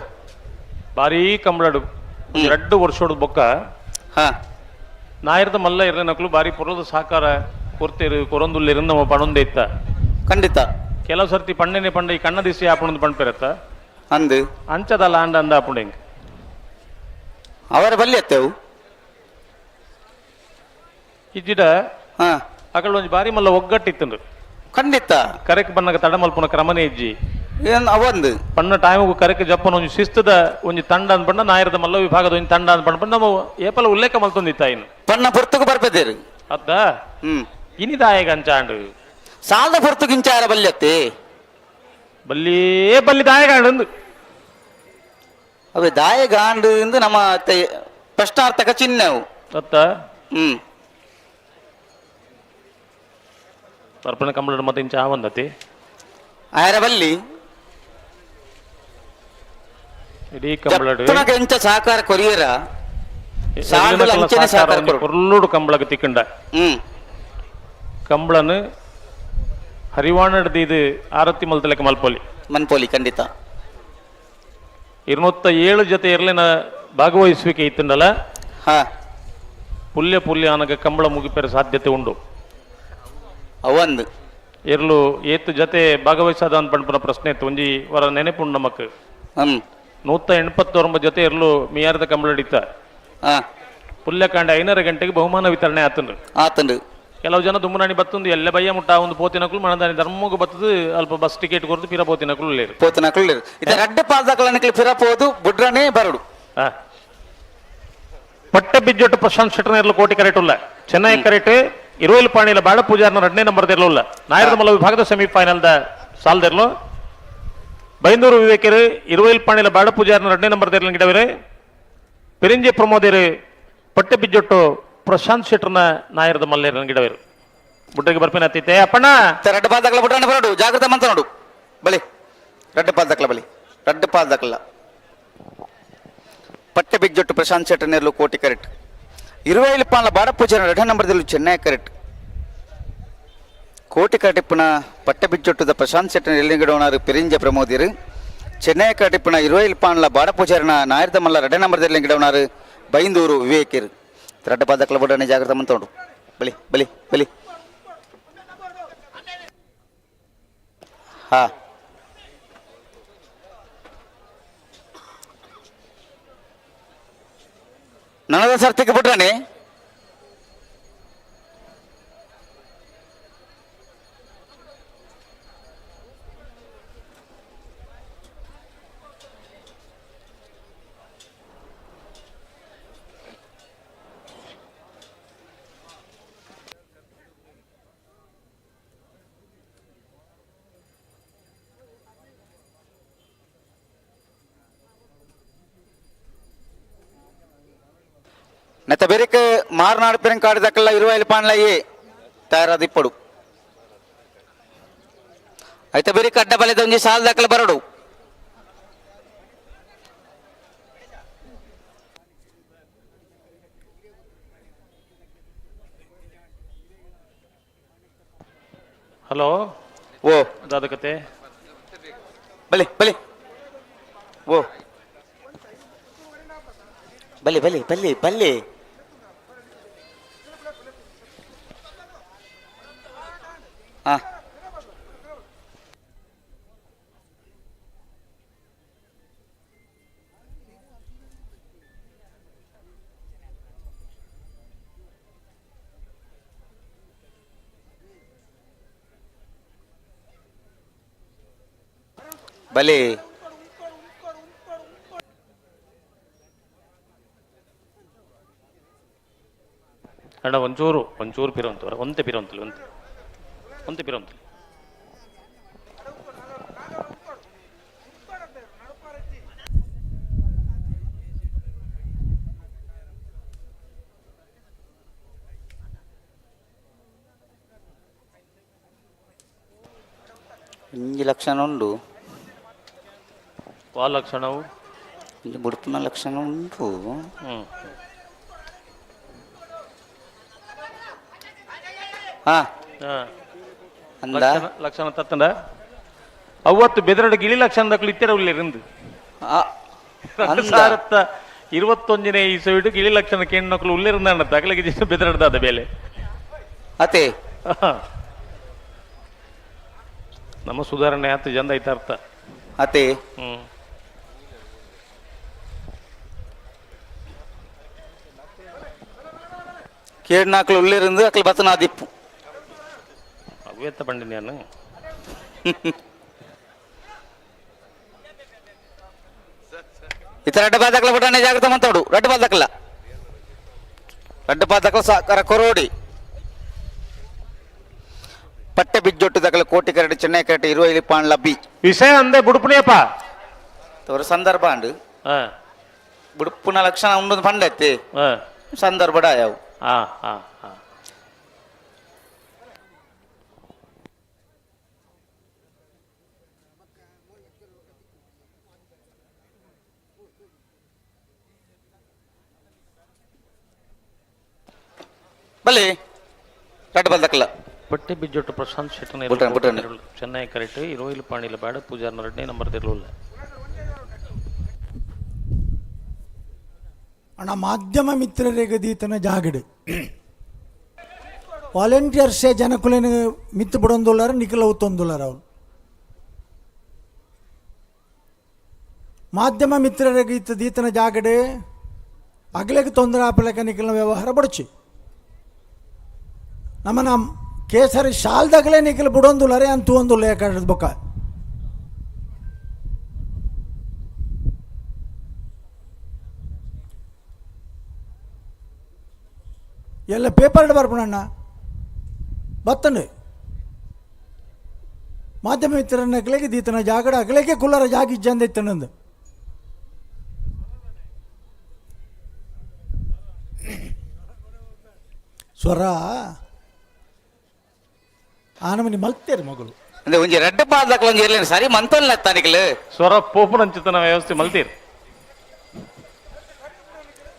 ಭಾರೀ ಕಂಬಳಡು ರಡ್ಡು ವರ್ಷೋಡು ಬೊಕ್ಕ ನಾಯರ್ದ ಮಲ್ಲ ಇರ್ಲಿನಕ್ಲು ಬಾರಿ ಪೊರ್ಲದ ಸಹಕಾರ ಕೊರ್ತಿರು ಕೊರೊಂದುಲ್ಲೆರ್ ನಮ್ಮ ಪಣೊಂದೆ ಇತ್ತ. ಖಂಡಿತ. ಕೆಲವು ಸರ್ತಿ ಪಣ್ಣೆನೆ ಪಂಡ ಈ ಕಣ್ಣ ದಿಸಿ ಆಪುಣಂದು ಪಣ್ಪೆರತ್ತ. ಅಂದು. ಅಂಚದಲ್ಲ ಆಂಡ ಅಂದ ಆಪುಂಡು ಹಿಂಗ್. ಅವರ ಬಲ್ಲಿ ಅತ್ತೆವು. ಇಜ್ಜಿಡ ಅಕಲ್ ಒಂಜಿ ಬಾರಿ ಮಲ್ಲ ಒಗ್ಗಟ್ಟಿತ್ತುಂಡು. ಖಂಡಿತ. ಕರೆಕ್ ಬನ್ನಗ ತಡ ಮಲ್ಪುನ ಕ್ರಮನೇ ಇಜ್ಜಿ. ಏನ್ ಅವೊಂದು. ಪಣ್ಣ ಟೈಮುಗು ಕರೆಕ್ ಜಪ್ಪನ ಒಂಜಿ ಶಿಸ್ತದ ಒಂಜಿ ತಂಡ ಅಂದ್ ನಾಯರದ ಮಲ್ಲ ವಿಭಾಗದ ಒಂಜಿ ತಂಡ ಅಂದ್ ಪಂಡ ನಮ್ಮ ಏಪಲ ಉಲ್ಲೇಖ ಮಲ್ತೊಂದಿತ್ತ ಇನ್ನು. ಪಣ್ಣ ಪೊರ್ತುಗು ಬರ್ಪೆದೇರು. ಅತ್ತ ಇನಿದಾಯಗ ಅಂಚಾಂಡು. ಸಾಲದ ಪೊರ್ತುಗು ಇಂಚಾರ ಬಲ್ಯತ್ತೆ. ಬಲ್ಲೇ ಬಲ್ಲಿ ದಾಯಗಾಂಡು. ಅವೇ ದಾಯಗಾಂಡು ಎಂದು ನಮ್ಮ ಪ್ರಶ್ನಾರ್ಥಕ ಚಿಹ್ನೆ ಅವು. ಅತ್ತ. ತರ್ಪಣ ಕಂಬಳ ಮತ್ತೆ ಇಂಚ ಆವಂದತಿ. ಆಯರ ಬಲ್ಲಿ. ಇಡೀ ಕಂಬಳಡು. ಜಪ್ಪುನಗ ಇಂಚ ಸಹಕಾರ ಕೊರಿಯರ ಸಾಲದ ಅಂಚನೆ ಸಹಕಾರ ಕೊರು. ಕೊರ್ಲುಡು ಕಂಬಳಕ್ಕೆ ತಿಕ್ಕಂಡ. ಕಂಬಳನು ಹರಿವಾಣಡ್ದು ಇದು ಆರತಿ ಮಲ್ತಲೆಕ್ಕ ಮಲ್ಪೊಲಿ. ಮನ್ಪೋಲಿ ಖಂಡಿತ. 207 ಜೊತೆ ಇರ್ಲಿನ ಭಾಗವಹಿಸುವಿಕೆ ಇತ್ತಂಡಲ್ಲ. ಪುಲ್ಯ ಪುಲ್ಯ ಅನಗ ಕಂಬಳ ಮುಗಿಪೆರ ಸಾಧ್ಯತೆ ಉಂಡು. ಅವೊಂದು. ಎರ್ಲು ಏತ್ ಜೊತೆ ಭಾಗವಹಿಸದ ಅಂತ ಪಂಡ್ಪುನ ಪ್ರಶ್ನೆ ಇತ್ತು ಒಂಜಿ ವರ ನೆನಪುಂಡು ನಮಕ್. 189 ಜೊತೆ ಎರ್ಲು ಮಿಯಾರದ ಕಂಬಳ ಹಿಡಿತ. ಪುಲ್ಯಕಾಂಡ 5:30 ಗಂಟೆಗೆ ಬಹುಮಾನ ವಿತರಣೆ ಆತಂಡು. ಆತಂಡು. ಕೆಲವು ಜನ ದುಮ್ಮನಾಣಿ ಬತ್ತುಂದು ಎಲ್ಲ ಬಯ್ಯ ಮುಟ್ಟ ಒಂದು ಪೋತಿನಕುಲು ಮಣದಾನಿ ಧರ್ಮಗ್ ಬತ್ತದು ಅಲ್ಪ ಬಸ್ ಟಿಕೆಟ್ ಕೊರ್ದು ಪಿರ ಪೋತಿನಕುಲು ಲೇರು. ಪೋತಿನಕುಲು ಲೇರು. ಇದ ರಡ್ಡ ಪಾಲ್ದಕಲನಕಲು ಪಿರ ಪೋದು ಬುಡ್ರನೇ ಬರಡು. ಪಟ್ಟ ಬಿಜ್ಜೊಟ್ಟು ಪ್ರಶಾಂತ್ ಶೆಟ್ಟರ್ ಕೋಟಿ ಕರೆಟ್ ಉಲ್ಲ. ಚೆನ್ನೈ ಕರೆಟ್ ಇರುವೈಲು ಪಾಣಿಲ ಬಾಡ ಪೂಜಾರ್ನ ಎರಡನೇ ನಂಬರ್ ಉಲ್ಲ. ನಾಯರದ ಮಲ್ಲ ವಿಭಾಗದ ಸೆಮಿಫೈನಲ್ the ಸಾಲ್ದೆರ್ಲು. ಬೈಂದೂರು ವಿವೇಕರು ಇರುವೈಲು ಪಾಣಿಲ ಬಾಡ ಪೂಜಾರ್ನ ಎರಡನೇ ನಂಬರ್ ದೆರ್ಲು ಗಿಡವಿರು. ಪೆರಿಂಜೆ ಪ್ರಮೋದೇರು ಪಟ್ಟೆ ಬಿಜ್ಜೊಟ್ಟು ಪ್ರಶಾಂತ್ ಶೆಟ್ಟರ್ನ ನಾಯರದ ಮಲ್ಲೇರನ ಗಿಡವಿರು. ಬುಡ್ಡಗೆ ಬರ್ಪಿನ ಅತ್ತಿತ್ತೆ ಅಪ್ಪಣ್ಣ. ರಡ್ಡ ಪಾಲ್ದಕಲ ಬುಡ್ರನೇ ಬರಡು ಜಾಗ್ರತೆ ಮಂತ ನೋಡು. ಬಲಿ ರಡ್ಡ ಪಾಲ್ದಕಲ ಬಲಿ ರಡ್ಡ ಪಾಲ್ದಕಲ. ಪಟ್ಟೆ ಬಿಜ್ಜೊಟ್ಟು ಪ್ರಶಾಂತ್ ಶೆಟ್ಟರ್ ನೆರ್ಲು ಕೋಟಿ ಕರೆಕ್ಟ್. ಇರುವೈಲು ಪಾನ್ಲ ಬಾಡ ಪೂಜಾರ ಎರಡನೇ ನಂಬರ್ದಲ್ಲಿ ಚೆನ್ನೈ ಕರೆಕ್ಟ್. ಕೋಟಿ ಕಟಿಪ್ಪುನ ಪಟ್ಟೆ ಬಿಜ್ಜೊಟ್ಟುದ ಪ್ರಶಾಂತ್ ಶೆಟ್ಟರ್ ಎಲ್ಲಿಂಗಡೋನಾರು ಪೆರಿಂಜ ಪ್ರಮೋದಿರು. ಚೆನ್ನೈ ಕಟಿಪ್ಪುನ ಇರುವೈಲು ಪಾನ್ಲ ಬಾಡ ಪೂಜಾರನ ನಾಯರ್ದ ಮಲ್ಲ ಎರಡನೇ ನಂಬರ್ದಲ್ಲಿ ಗಿಡವನಾರು ಬೈಂದೂರು ವಿವೇಕಿರು. ರಡ್ಡ ಪಾದಕಲ ಬುಡ್ರನೇ ಜಾಗ್ರತೆ ಮಂತ ನೋಡು. ಬಲಿ ಬಲಿ ಬಲಿ. ಹಾ ನನದ ಸರ್ತಿಗೆ ಬಿಟ್ರಾನೆ. ನೆತ್ತ ಬೆರಿಕ್ ಮಾರ್ನಾಡು ಪೆರಂಕಾಡು ದಕ್ಕಲ್ಲ ಇರುವೈಲು ಪಾನ್ಲಯ್ಯೆ ತಯಾರಾದ ಇಪ್ಪಡು. ಐತ ಬೆರಿಕ್ ಅಡ್ಡ ಬಲೆದ ಒಂಜಿ ಸಾಲ್ ದಕ್ಕಲ ಬರಡು. ಹಲೋ. ಓ. ದಾದಕತೆ. ಬಲಿ ಬಲಿ ಓ ಬಲಿ ಬಲಿ ಬಲಿ ಬಲಿ. ಬಲಿ. ಅಣ್ಣ ಒಂಚೂರು ಒಂಚೂರು ಪಿರಂತು ಒಂತೆ ಪಿರಂತಲಿ ಒಂತೆ ಒಂತೆ ಪಿರಂತಲಿ. ಒಂಜಿ ಲಕ್ಷಣ ಉಂಡು. ವಾ ಲಕ್ಷಣವು? ಒಂಜಿ ಬುಡುಪುನ ಲಕ್ಷಣ ಉಂಡು. ಹಾ ಅಂದ ಲಕ್ಷಣ ತತ್ತಂಡ ಅವತ್ತು ಬೆದರಡು ಗಿಳಿ ಲಕ್ಷಣ ದಕ್ಕಲು ಇತ್ತರ ಉಲ್ಲೇರಿಂದು 2021ನೇ ಇಸವಿಡು ಗಿಳಿ ಲಕ್ಷಣ ಕೇಣ್ಣಕ್ಲು ಉಲ್ಲೇರಿಂದ ತಗಲಿಗೆ ಬೆದರಡ್ದಾದ ಬೇಲೆ ಅತೆ ನಮ್ಮ ಸುಧಾರಣೆ ಆತು ಜಂದ ಐತ ಅರ್ಥ ಅತೆ. ಕೇಡ್ನಾಕ್ಲು ಉಲ್ಲೇರಿಂದು ಅಕ್ಲು ಬತ್ತನ ದಿಪ್ಪು ಅವೇತ ಪಂಡಿನ ನಾನು. ಇತರ ರಡ್ಡ ಬಾದಕ್ಲ ಬಿಟ್ಟಾನೆ ಜಾಗ್ರತೆ ಮಂತೋಡು. ರಡ್ಡ ಬಾದಕ್ಲ ರಡ್ಡ ಬಾದಕ್ಲ ಸಾಕಾರ ಕೊರೋಡಿ ಪಟ್ಟೆ ಬಿಜ್ಜೊಟ್ಟು ದಕಲ ಕೋಟಿ ಕರಡಿ ಚೆನ್ನೈ ಕರಡಿ ಇರುವ ಇಲ್ಲಿ ಪಾಂಡ್ಲ ಬಿ ವಿಷಯ ಅಂದೆ ಬುಡುಪುಣಿಯಪ್ಪ ತೋರ ಸಂದರ್ಭ ಅಂಡು ಬುಡುಪುನ ಲಕ್ಷಣ ಉಂಡು ಪಂಡತ್ತೆ ಸಂದರ್ಭ ಯಾವು. ಬಲಿ ರಡ್ಡ ಬಲ್ದಕ್ಲ ಪಟ್ಟೆ ಬಿಜ್ಜೊಟ್ಟು ಪ್ರಶಾಂತ್ ಶೆಟ್ಟನ ಬುಟ್ಟನೆ, ಬುಟ್ಟನೆ. ಚೆನ್ನೈ ಕರೆಕ್ಟ್ ಇರೋಯಿಲ್ ಪಾಣಿಲ ಬೇಡ ಪೂಜಾರ್ನ ಎರಡನೇ ನಂಬರ್ ತಿರ್ಲುಲ್ಲ. ಅಣ್ಣ ಮಾಧ್ಯಮ ಮಿತ್ರರಿಗೆ ದೀತನ ಜಾಗಡು ವಾಲಂಟಿಯರ್ಸೇ ಜನಕುಲೇನ ಮಿತ್ತು ಬಿಡೊಂದುಲ್ಲಾರ ನಿಖಿಲ ಉತ್ತೊಂದುಲ್ಲಾರ ಅವರು ಮಾಧ್ಯಮ ಮಿತ್ರರಿಗೆ ಇತ್ತ ದೀತನ ಜಾಗಡೆ ಅಗಲೆಗೆ ತೊಂದರೆ ಆಪಲೆಕ ನಿಖಿಲ್ನ ವ್ಯವಹಾರ ಬಡಚಿ ನಮ್ಮನ ಕೇಸರಿ ಶಾಲ್ದಾಗಲೇ ನಿಖಿಲ್ ಬಿಡೊಂದುಲ್ಲಾರೆ ಅಂತ ಒಂದುಲ್ಲ ಯಾಕಂದ್ರೆ ಬೊಕ್ಕ ಎಲ್ಲ ಪೇಪರ್ ಬರ್ಪಣಣ್ಣ ಬತ್ತಂಡು ಮಾಧ್ಯಮ ಮಿತ್ರನ ದೀತನ ಜಾಗಡ ಅಗಲೆಗೆ ಕುಲ್ಲರ ಜಾಗ ಇಜ್ಜಂದ ಇತ್ತನಂದು ಸ್ವರ ಆನಮನಿ ಮಲ್ತೇರು ಮಗಳು ಅಂದ್ರೆ ಒಂಜಿ ರಡ್ಡ ಪಾದಕ್ಲ ಒಂಜಿ ಇರ್ಲೇನು ಸರಿ ಮಂತೊಲ್ಲ ತಾನಿಕ್ಲು ಸ್ವರ ಪೋಪುನಂಚಿತನ ವ್ಯವಸ್ಥೆ ಮಲ್ತೀರ್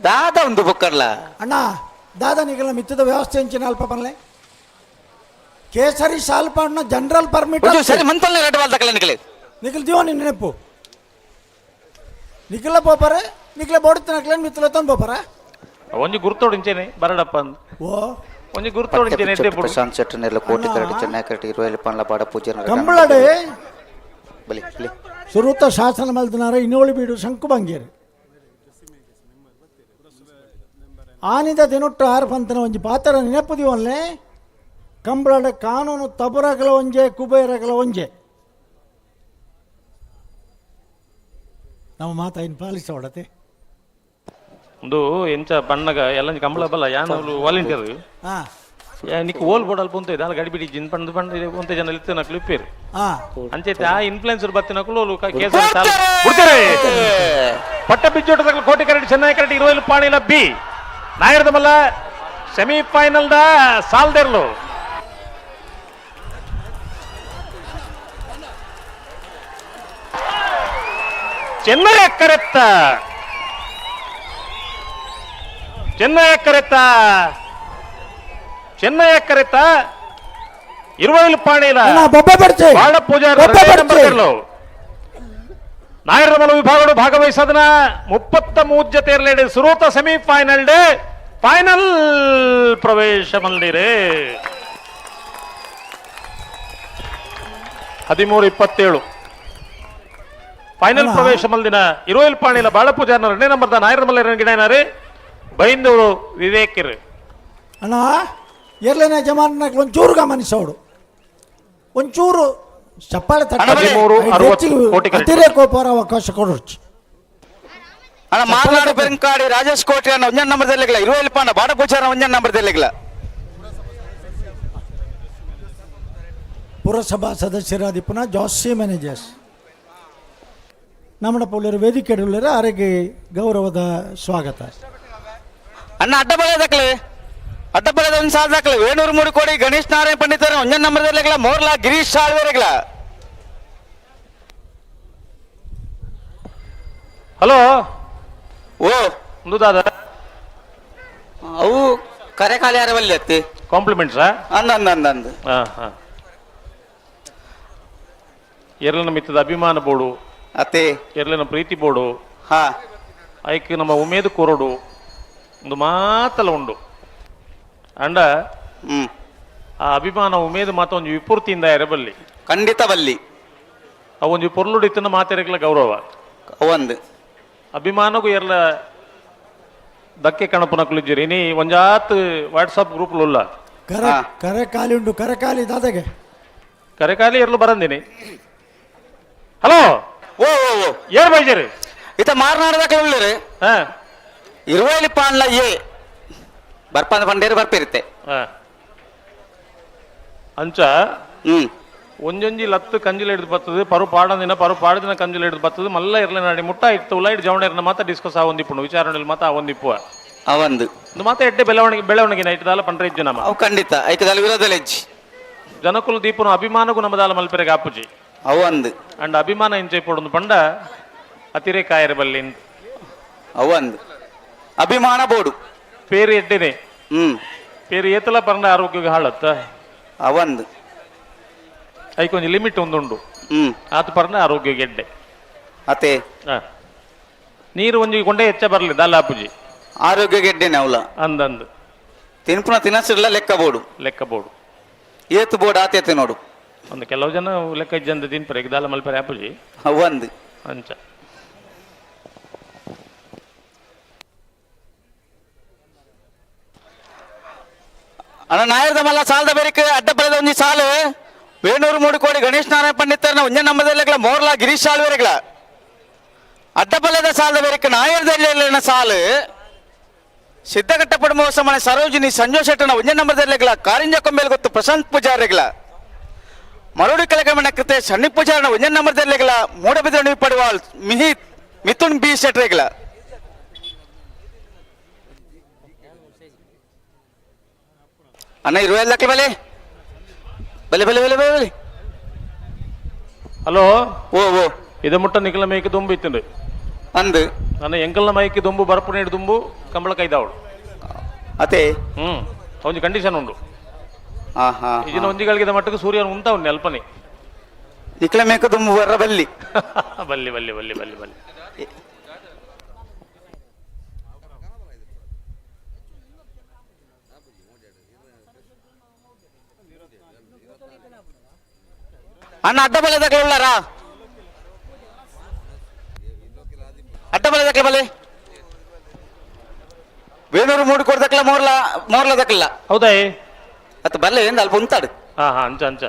ದಾದ ಒಂದು ಬುಕ್ಕರ್ಲ ಅಣ್ಣ ದಾದ ನಿಗಲ ಮಿತ್ತದ ವ್ಯವಸ್ಥೆ ಅಂಚಿನ ಅಲ್ಪ ಪನ್ಲೆ ಕೇಸರಿ ಶಾಲ್ಪ ಅಣ್ಣ ಜನರಲ್ ಪರ್ಮಿಟ್ ಸರಿ ಮಂತೊಲ್ಲ ರಡ್ಡ ಪಾದಕ್ಲ ನಿಕ್ಲು ನಿಖಲ್ ದಿವೋ ನಿನ್ನ ನೆನಪು ನಿಖಲ ಪೋಪರೆ ನಿಖಲ ಬೋಡುತ್ತಿನ ಮಿತ್ತಲ ತಂದು ಪೋಪರ ಒಂಜಿ ಗುರ್ತೋಡು ಇಂಚೇನೆ ಬರಡಪ್ಪ ಅಂದ್ ಓ ಒಂಜಿ ಗುರ್ತೋಡು ಇಂಚೇನೆ ಎಡ್ಡೆ ಪುಡು ಪ್ರಶಾಂತ್ ಶೆಟ್ಟನೆಲ್ಲ ಕೋಟಿ ಕರಡಿ ಚೆನ್ನೈ ಕರಡಿ ಇರುವ ಪಾಂಡ್ಲ ಬಾಡ ಪೂಜೆ ಕಂಬಳಡೆ ಬಲಿ ಬಲಿ ಸುರುತ ಶಾಸನ ಮಲ್ತನಾರ ಇನ್ನೋಳಿ ಬೀಡು ಶಂಕುಬಂಗೇರು ಆನಿದ ದಿನೊಟ್ಟು ಆರು ಪಂತನ ಒಂಜಿ ಪಾತ್ರ ನೆನಪು ದಿವನ್ಲೆ ಕಂಬಳಡ ಕಾನೂನು ತಬುರಗಲ ಒಂಜೆ ಕುಬೇರಗಲ ಒಂಜೆ ನಮ್ಮ ಮಾತ ಇನ್ನು ಪಾಲಿಸೋಡತೆ ಒಂದು ಎಂಚ ಪಣ್ಣಗ ಎಲ್ಲ ಕಂಬಳ ಬಲ್ಲ ಯಾನ್ ವಾಲಂಟಿಯರ್ ನಿಕ್ ಓಲ್ ಬೋರ್ಡ್ ಅಲ್ಪ ಉಂತ ದಾಲ ಗಡಿಬಿಡಿ ಜಿನ್ ಪಂಡ್ ಪಂಡ್ ಒಂತೆ ಜನ ಇತ್ತು ನಕ್ಲು ಇಪ್ಪೇರು ಅಂಚೈತೆ ಆ ಇನ್ಫ್ಲುಯೆನ್ಸರ್ ಬತ್ತಿನಕುಲು ಕೇಸ್ ಬಿಡ್ತಾರೆ. ಪಟ್ಟ ಬಿಜ್ಜೋಟದ ಕೋಟಿ ಕರಡಿ ಚೆನ್ನೈ ಕರಡಿ ಇರುವಲ್ಲಿ ಪಾಣಿಲ ಬಿ ನಾಯರ್ದ ಮಲ್ಲ ಸೆಮಿಫೈನಲ್ the ಸಾಲ್ದೆರ್ಲು ಚೆನ್ನೈ ಕರೆತ್ತ ಚೆನ್ನೈ ಕರೆತ್ತ ಚೆನ್ನೈ ಕರೆತ್ತ ಇರುವೈಲ್ ಪಾಣಿಲ ಬಾಳ ಪೂಜಾರಿ ನಾಯರ್ಮಲ ವಿಭಾಗಡು ಭಾಗವಹಿಸದನ 33 ಜೊತೆಯರ್ಲೇಡು ಸುರೂತ semifinal day final ಪ್ರವೇಶ ಮಲ್ದಿರೆ 13-27 ಫೈನಲ್ ಪ್ರವೇಶ ಮಲ್ದಿನ ಇರುವೈಲ್ ಪಾಣಿಲ ಬಾಳ ಪೂಜಾರಿನ ಎರಡನೇ ನಂಬರ್ದ ನಾಯರ್ಮಲ ಗಿಡನಾರೆ ಬೈಂದೂರು ವಿವೇಕಿರು. ಅಣ್ಣ ಎರ್ಲೇನ ಜಮಾನ ಒಂಚೂರು ಗಮನಿಸೋಡು ಒಂಚೂರು ಚಪ್ಪಾಳೆ ಅತಿರೇಕ ಅವಕಾಶ ಕೊಡೋಚು. ಅಣ್ಣ ಮಾರ್ನಾಡು ಪೆರಂಕಾಡಿ ರಾಜೇಶ್ ಕೋಟಿ ಅಣ್ಣ ಒಂಜನ್ ನಂಬರ್ ದೆಲ್ಲಿಗಲ ಇರುವಲ್ಲಿ ಪಾಂಡ ಬಾಡ ಪೂಜಾರ ಒಂಜನ್ ನಂಬರ್ ದೆಲ್ಲಿಗಲ. ಪುರಸಭಾ ಸದಸ್ಯರಾದ ಪುನಃ ಜಾಸ್ತಿ ಮ್ಯಾನೇಜರ್ಸ್ ನಮ್ಮ ಪೌಲರು ವೇದಿಕೆ ಆರೋಗ್ಯ ಗೌರವದ ಸ್ವಾಗತ. ಅಣ್ಣ ಅಡ್ಡ ಬಳೆ ಅಡ್ಡ ಬಳೆದ ಒಂದು ಸಾಲ ದಾಖಲೆ ವೇಣೂರು ಮೂರು ಕೋಡಿ ಗಣೇಶ್ ನಾರಾಯಣ ಪಂಡಿತರ ಒಂಜನ್ ನಂಬರ್ ದೆಲ್ಲಿಗಲ ಮೋರ್ಲಾ ಗಿರೀಶ್ ಸಾಳ್ವೇರೆಗಲ. ಹಲೋ. ಓ. ಒಂದು ದಾದ? ಅವು ಕರೆ ಖಾಲಿ ಯಾರ ಬಲ್ಲಿ ಅತ್ತಿ. ಕಾಂಪ್ಲಿಮೆಂಟ್ಸಾ? ಅಂದ ಅಂದ ಅಂದ ಅಂದ. ಹಾ ಹಾ, ಎರಲನ ಮಿತ್ತದ ಅಭಿಮಾನ ಬೋಡು. ಅತ್ತೆ. ಎರಲನ ಪ್ರೀತಿ ಬೋಡು. ಹಾ. ಐಕ್ ನಮ್ಮ ಉಮೇದು ಕೊರಡು ಒಂದು ಮಾತಲ್ಲ ಉಂಡು ಅಂಡ. ಆ ಅಭಿಮಾನ ಉಮೇದು ಮಾತ ಒಂಜಿ ವಿಪೂರ್ತಿಯಿಂದ ಎರಬಲ್ಲಿ. ಖಂಡಿತ ಬಲ್ಲಿ. ಅವು ಒಂಜಿ ಪೊರ್ಲುಡಿತ್ತನ ಮಾತೆರಗ್ಲ ಗೌರವ. ಒಂದು ಅಭಿಮಾನಗೂ ಎರ್ಲ ದಕ್ಕೆ ಕಣಪುನಕುಲು ಇನಿ ಒಂಜಾತ್ ವಾಟ್ಸಪ್ ಗ್ರೂಪ್ ಉಲ್ಲ. ಕರೆ ಕರೆ ಖಾಲಿ ಉಂಟು, ಕರೆ ಖಾಲಿ ದಾದಾಗೆ. ಕರೆಕಾಲಿ ಎರ್ಲು ಬರಂದಿನಿ. ಹಲೋ. ಓ ಓ ಓ. ಏರ್ ಬೈಜರಿ? ಇತ ಮಾರ್ನಾಡದಾಗ ಉಳ್ಳರು. ಹಾ. ಇರುವಲ್ಲಿ ಪಾನ್ಲ ಏ ಬರ್ಪಂದ ಪಂಡೇರು ಬರ್ಪಿರುತ್ತೆ. ಹಾ, ಅಂಚ. ಒಂಜೊಂಜಿ ಲತ್ತು ಕಂಜಿಲ್ ಹಿಡಿದು ಬರ್ತದೆ, ಪರು ಪಾಡಂದಿನ ಪರು ಪಾಡದಿನ ಕಂಜಿಲ್ ಹಿಡಿದು ಬರ್ತದೆ. ಮಲ್ಲ ಇರ್ಲ ನಾಡಿ ಮುಟ್ಟ ಇತ್ತು ಉಲ್ಲ ಜವಣೇರ್ನ ಮಾತ ಡಿಸ್ಕಸ್ ಆವೊಂದಿಪ್ಪುಂಡು, ವಿಚಾರಣೆಯಲ್ಲಿ ಮಾತ ಆವೊಂದಿಪ್ಪುವ. ಅವಂದು ಒಂದು ಮಾತ ಎಡ್ಡೆ ಬೆಳವಣಿಗೆ ಬೆಳವಣಿಗೆ ನೈಟ್ದಾಲ ಪಂಡ್ರೆ ಇಜ್ಜು ನಮ್ಮ. ಅವು ಖಂಡಿತ ಐಕದಾಲ ವಿರೋಧಲ ಹೆಜ್ಜಿ. ಜನಕುಲು ದೀಪನು ಅಭಿಮಾನಗೂ ನಮ್ಮದಾಲ ಮಲ್ಪೆರೆಗೆ ಆಪುಜಿ. ಅವು ಅಂದು. ಅಂಡ್ ಅಭಿಮಾನ ಇಂಚೆ ಪೊಡೊಂದು ಪಂಡ ಅತಿರೇಕ ಆಯರ ಬಲ್ಲಿ. ಅವು ಅಂದು ಅಭಿಮಾನ ಬೋಡು. ಪೇರು ಎಡ್ಡೆನೆ. ಪೇರು ಏತಲ ಪರಂಡ ಆರೋಗ್ಯಕ್ಕೆ ಹಾಳತ್ತ. ಅವಂದು ಐಕೊಂಜಿ ಲಿಮಿಟ್ ಒಂದುಂಡು. ಆತ ಪರಂಡ ಆರೋಗ್ಯ ಗೆಡ್ಡೆ. ಅತೆ. ನೀರು ಒಂಜಿ ಕೊಂಡೆ ಹೆಚ್ಚ ಬರಲಿ ದಾಲ ಆಪುಜಿ. ಆರೋಗ್ಯ ಗೆಡ್ಡೆನೆ ಅವಲ. ಅಂದಂದು. ತಿನ್ಪುನ ತಿನಸಿರ್ಲ ಲೆಕ್ಕ ಬೋಡು. ಲೆಕ್ಕ ಬೋಡು. ಏತು ಬೋಡು ಆತೇತೆ ನೋಡು. ಒಂದು ಕೆಲವು ಜನ ಲೆಕ್ಕ ಇಜ್ಜಂದ ತಿನ್ಪರೆ ದಾಲ ಮಲ್ಪರೆ ಆಪುಜಿ. ಅವಂದು ಅಂಚ. ಅಣ್ಣ ನಾಯರ್ದ ಮಲ್ಲ ಸಾಲದ ಬೇರಿಕೆ ಅಡ್ಡ ಬರೆದ ಒಂಜಿ ಸಾಲು ವೇಣೂರು ಮೂಡಿಕೋಡಿ ಗಣೇಶ್ ನಾರಾಯಣ ಪಂಡಿತರನ ಒಂಜೆ ನಮ್ಮದೆಲ್ಲಗಳ ಮೋರ್ಲಾ ಗಿರೀಶ್ ಸಾಲ್ವೇರೆಗಳ ಅಡ್ಡಪಲ್ಲದ ಸಾಲದ ಬೇರಿಕೆ ನಾಯರ್ದೆಲ್ಲ ಸಾಲು ಸಿದ್ಧಘಟ್ಟ ಪಡುವ ಮನೆ ಸರೋಜಿನಿ ಸಂಜೋ ಶೆಟ್ಟನ ಒಂಜೆ ನಂಬರ್ದೆಲ್ಲೆಗಳ ಕಾರಿಂಜ ಕೊಂಬೇಲ್ ಗೊತ್ತು ಪ್ರಶಾಂತ್ ಪೂಜಾರಿಗಳ ಮರೋಡಿ ಕಲೆಗಮನ ಕೃತೆ ಸಣ್ಣಿ ಪೂಜಾರನ ಒಂಜೆ ನಂಬರ್ದೆಲ್ಲೆಗಳ ಮೂಡಬಿದ್ರೆ ಪಡುವಾಲ್ ಮಿಹಿತ್ ಮಿಥುನ್ ಬಿ ಶೆಟ್ರೆಗಳ. ಅಣ್ಣ ಇರುವ ಲಕ್ಷ ಬಲೆ ಬಲೆ ಬಲೆ ಬಲೆ ಬಲೆ ಬಲೆ. ಹಲೋ. ಓ ಓ. ಇದು ಮುಟ್ಟ ನಿಖಲ ಮೈಕ್ ದುಂಬು ಇತ್ತುಂಡು. ಅಂದು. ನನ್ನ ಎಂಕಲ್ನ ಮೈಕ್ ದುಂಬು ಬರಪು ನೀಡು ದುಂಬು ಕಂಬಳ ಕೈದಾವಳು. ಅತೆ. ಒಂಜಿ ಕಂಡೀಷನ್ ಉಂಡು. ಹಾ ಹಾ. ಈಗಿನ ಒಂಜಿಗಳಿಗೆ ಮಟ್ಟಕ್ಕೆ ಸೂರ್ಯನ ಉಂತ ಉಂಟು ಅಲ್ಪನೆ. ನಿಖಲ ಮೇಕ ದುಂಬು ಬರ್ರ ಬಲ್ಲಿ. ಬಲ್ಲಿ ಬಲ್ಲಿ ಬಲ್ಲಿ ಬಲ್ಲಿ ಬಲ್ಲಿ. ಅಣ್ಣ ಅಡ್ಡ ಬಲೆ ದಾಖಲೆ ಉಳ್ಳಾರಾ? ಅಡ್ಡ ಬಲೆ ದಾಖಲೆ ಬಲೆ ವೇಣೂರು ಮೂಡು ಕೊಡ್ದಕ್ಲ ಮೋರ್ಲ ಮೋರ್ಲ ದಕ್ಲ. ಹೌದಾ? ಅತ್ತ ಬಲ್ಲೆ ಏನು ಅಲ್ಪ ಉಂತಾಡು. ಹಾ ಹಾ, ಅಂಚ ಅಂಚ.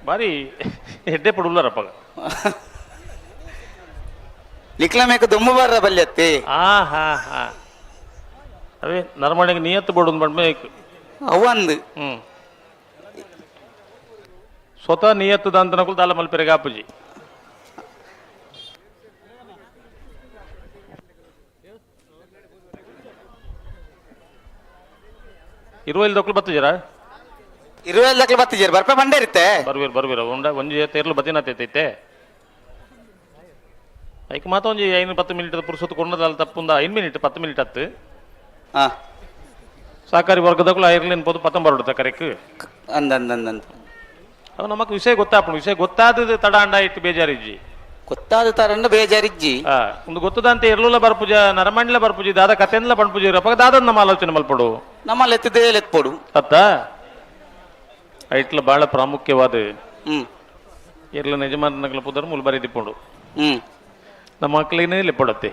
ಬಾರಿ ಎಡ್ಡೆ ಪಡುಲ್ಲರಪ್ಪ. ನಿಕ್ಲ ಮೇಕ ದುಮ್ಮು ಬರ್ರ ಬಲ್ಲಿ ಅತ್ತಿ. ಹಾ ಹಾ ಹಾ, ಅವೇ ನರಮಣೆಗೆ ನಿಯತ್ತು ಬೋಡು ಬಂದ್ಮೇಕ್. ಅವಂದು. ಸ್ವತಃ ನಿಯತ್ತದ ಅಂತ ನಕುಲ್ ದಾಲ ಮಲ್ಪೆರೆಗೆ ಆಪುಜಿ. ಇರುವಲ್ಲಿ ದೊಕ್ಲು ಬತ್ತಿಜರ? ಇರುವಲ್ಲಿ ದಕ್ಲು ಬತ್ತಿಜರ ಬರ್ಪೆ ಬಂಡೇರಿತ್ತೆ. ಬರ್ವೀರ್ ಬರ್ವೀರ ಉಂಡ ಒಂಜಿ ತೇರ್ಲು ಬತ್ತಿನ ತೈತೆ ಐಕ್ ಮಾತ ಒಂಜಿ 5-10 ಮಿನಿಟ್ ಪುರುಸೊತ್ತು ಕೊಂಡದಲ್ಲ ತಪ್ಪುಂದ 5 ಮಿನಿಟ್ 10 ಮಿನಿಟ್ ಹತ್ತು. ಸಹಕಾರಿ ವರ್ಗದಕ್ಕೂ ಐರ್ಲಿನ್ ಪೋದು ಪತ್ತೊಂಬರೋಡು ಕರೆಕ್. ಅಂದ ಅಂದ ಅಂದ ಅಂದ. ಅವ ನಮಕ್ ವಿಷಯ ಗೊತ್ತಾಪುಂಡು, ವಿಷಯ ಗೊತ್ತಾದದ್ದು ತಡ ಅಂಡ ಇಟ್ಟು ಬೇಜಾರಿಜ್ಜಿ. ಗೊತ್ತಾದ ತರಂಡ ಬೇಜಾರಿಜ್ಜಿ. ಒಂದು ಗೊತ್ತದಂತೆ ಇರ್ಲುಲ ಬರ್ಪುಜ ನರಮಂಡ್ಲ ಬರ್ಪುಜಿ ದಾದ ಕತೆಂದ್ಲ ಪಂಡ್ಪುಜಿ ಅಪ್ಪ ದಾದ ನಮ್ಮ ಆಲೋಚನೆ ಮಲ್ಪಡು. ನಮ್ಮಲ್ಲಿ ಎತ್ತಿದ್ದೇ ಎತ್ಪೋಡು. ಅತ್ತ ಐಟ್ಲ ಬಹಳ ಪ್ರಾಮುಖ್ಯವಾದ ಇರ್ಲ ಯಜಮಾನಗಳ ಪುದರ್ ಮುಲ್ ಬರೀ ದಿಪ್ಪುಂಡು. ನಮ್ಮ ಮಕ್ಕಳಿಗೆ ಲೆಪ್ಪಡತ್ತೆ.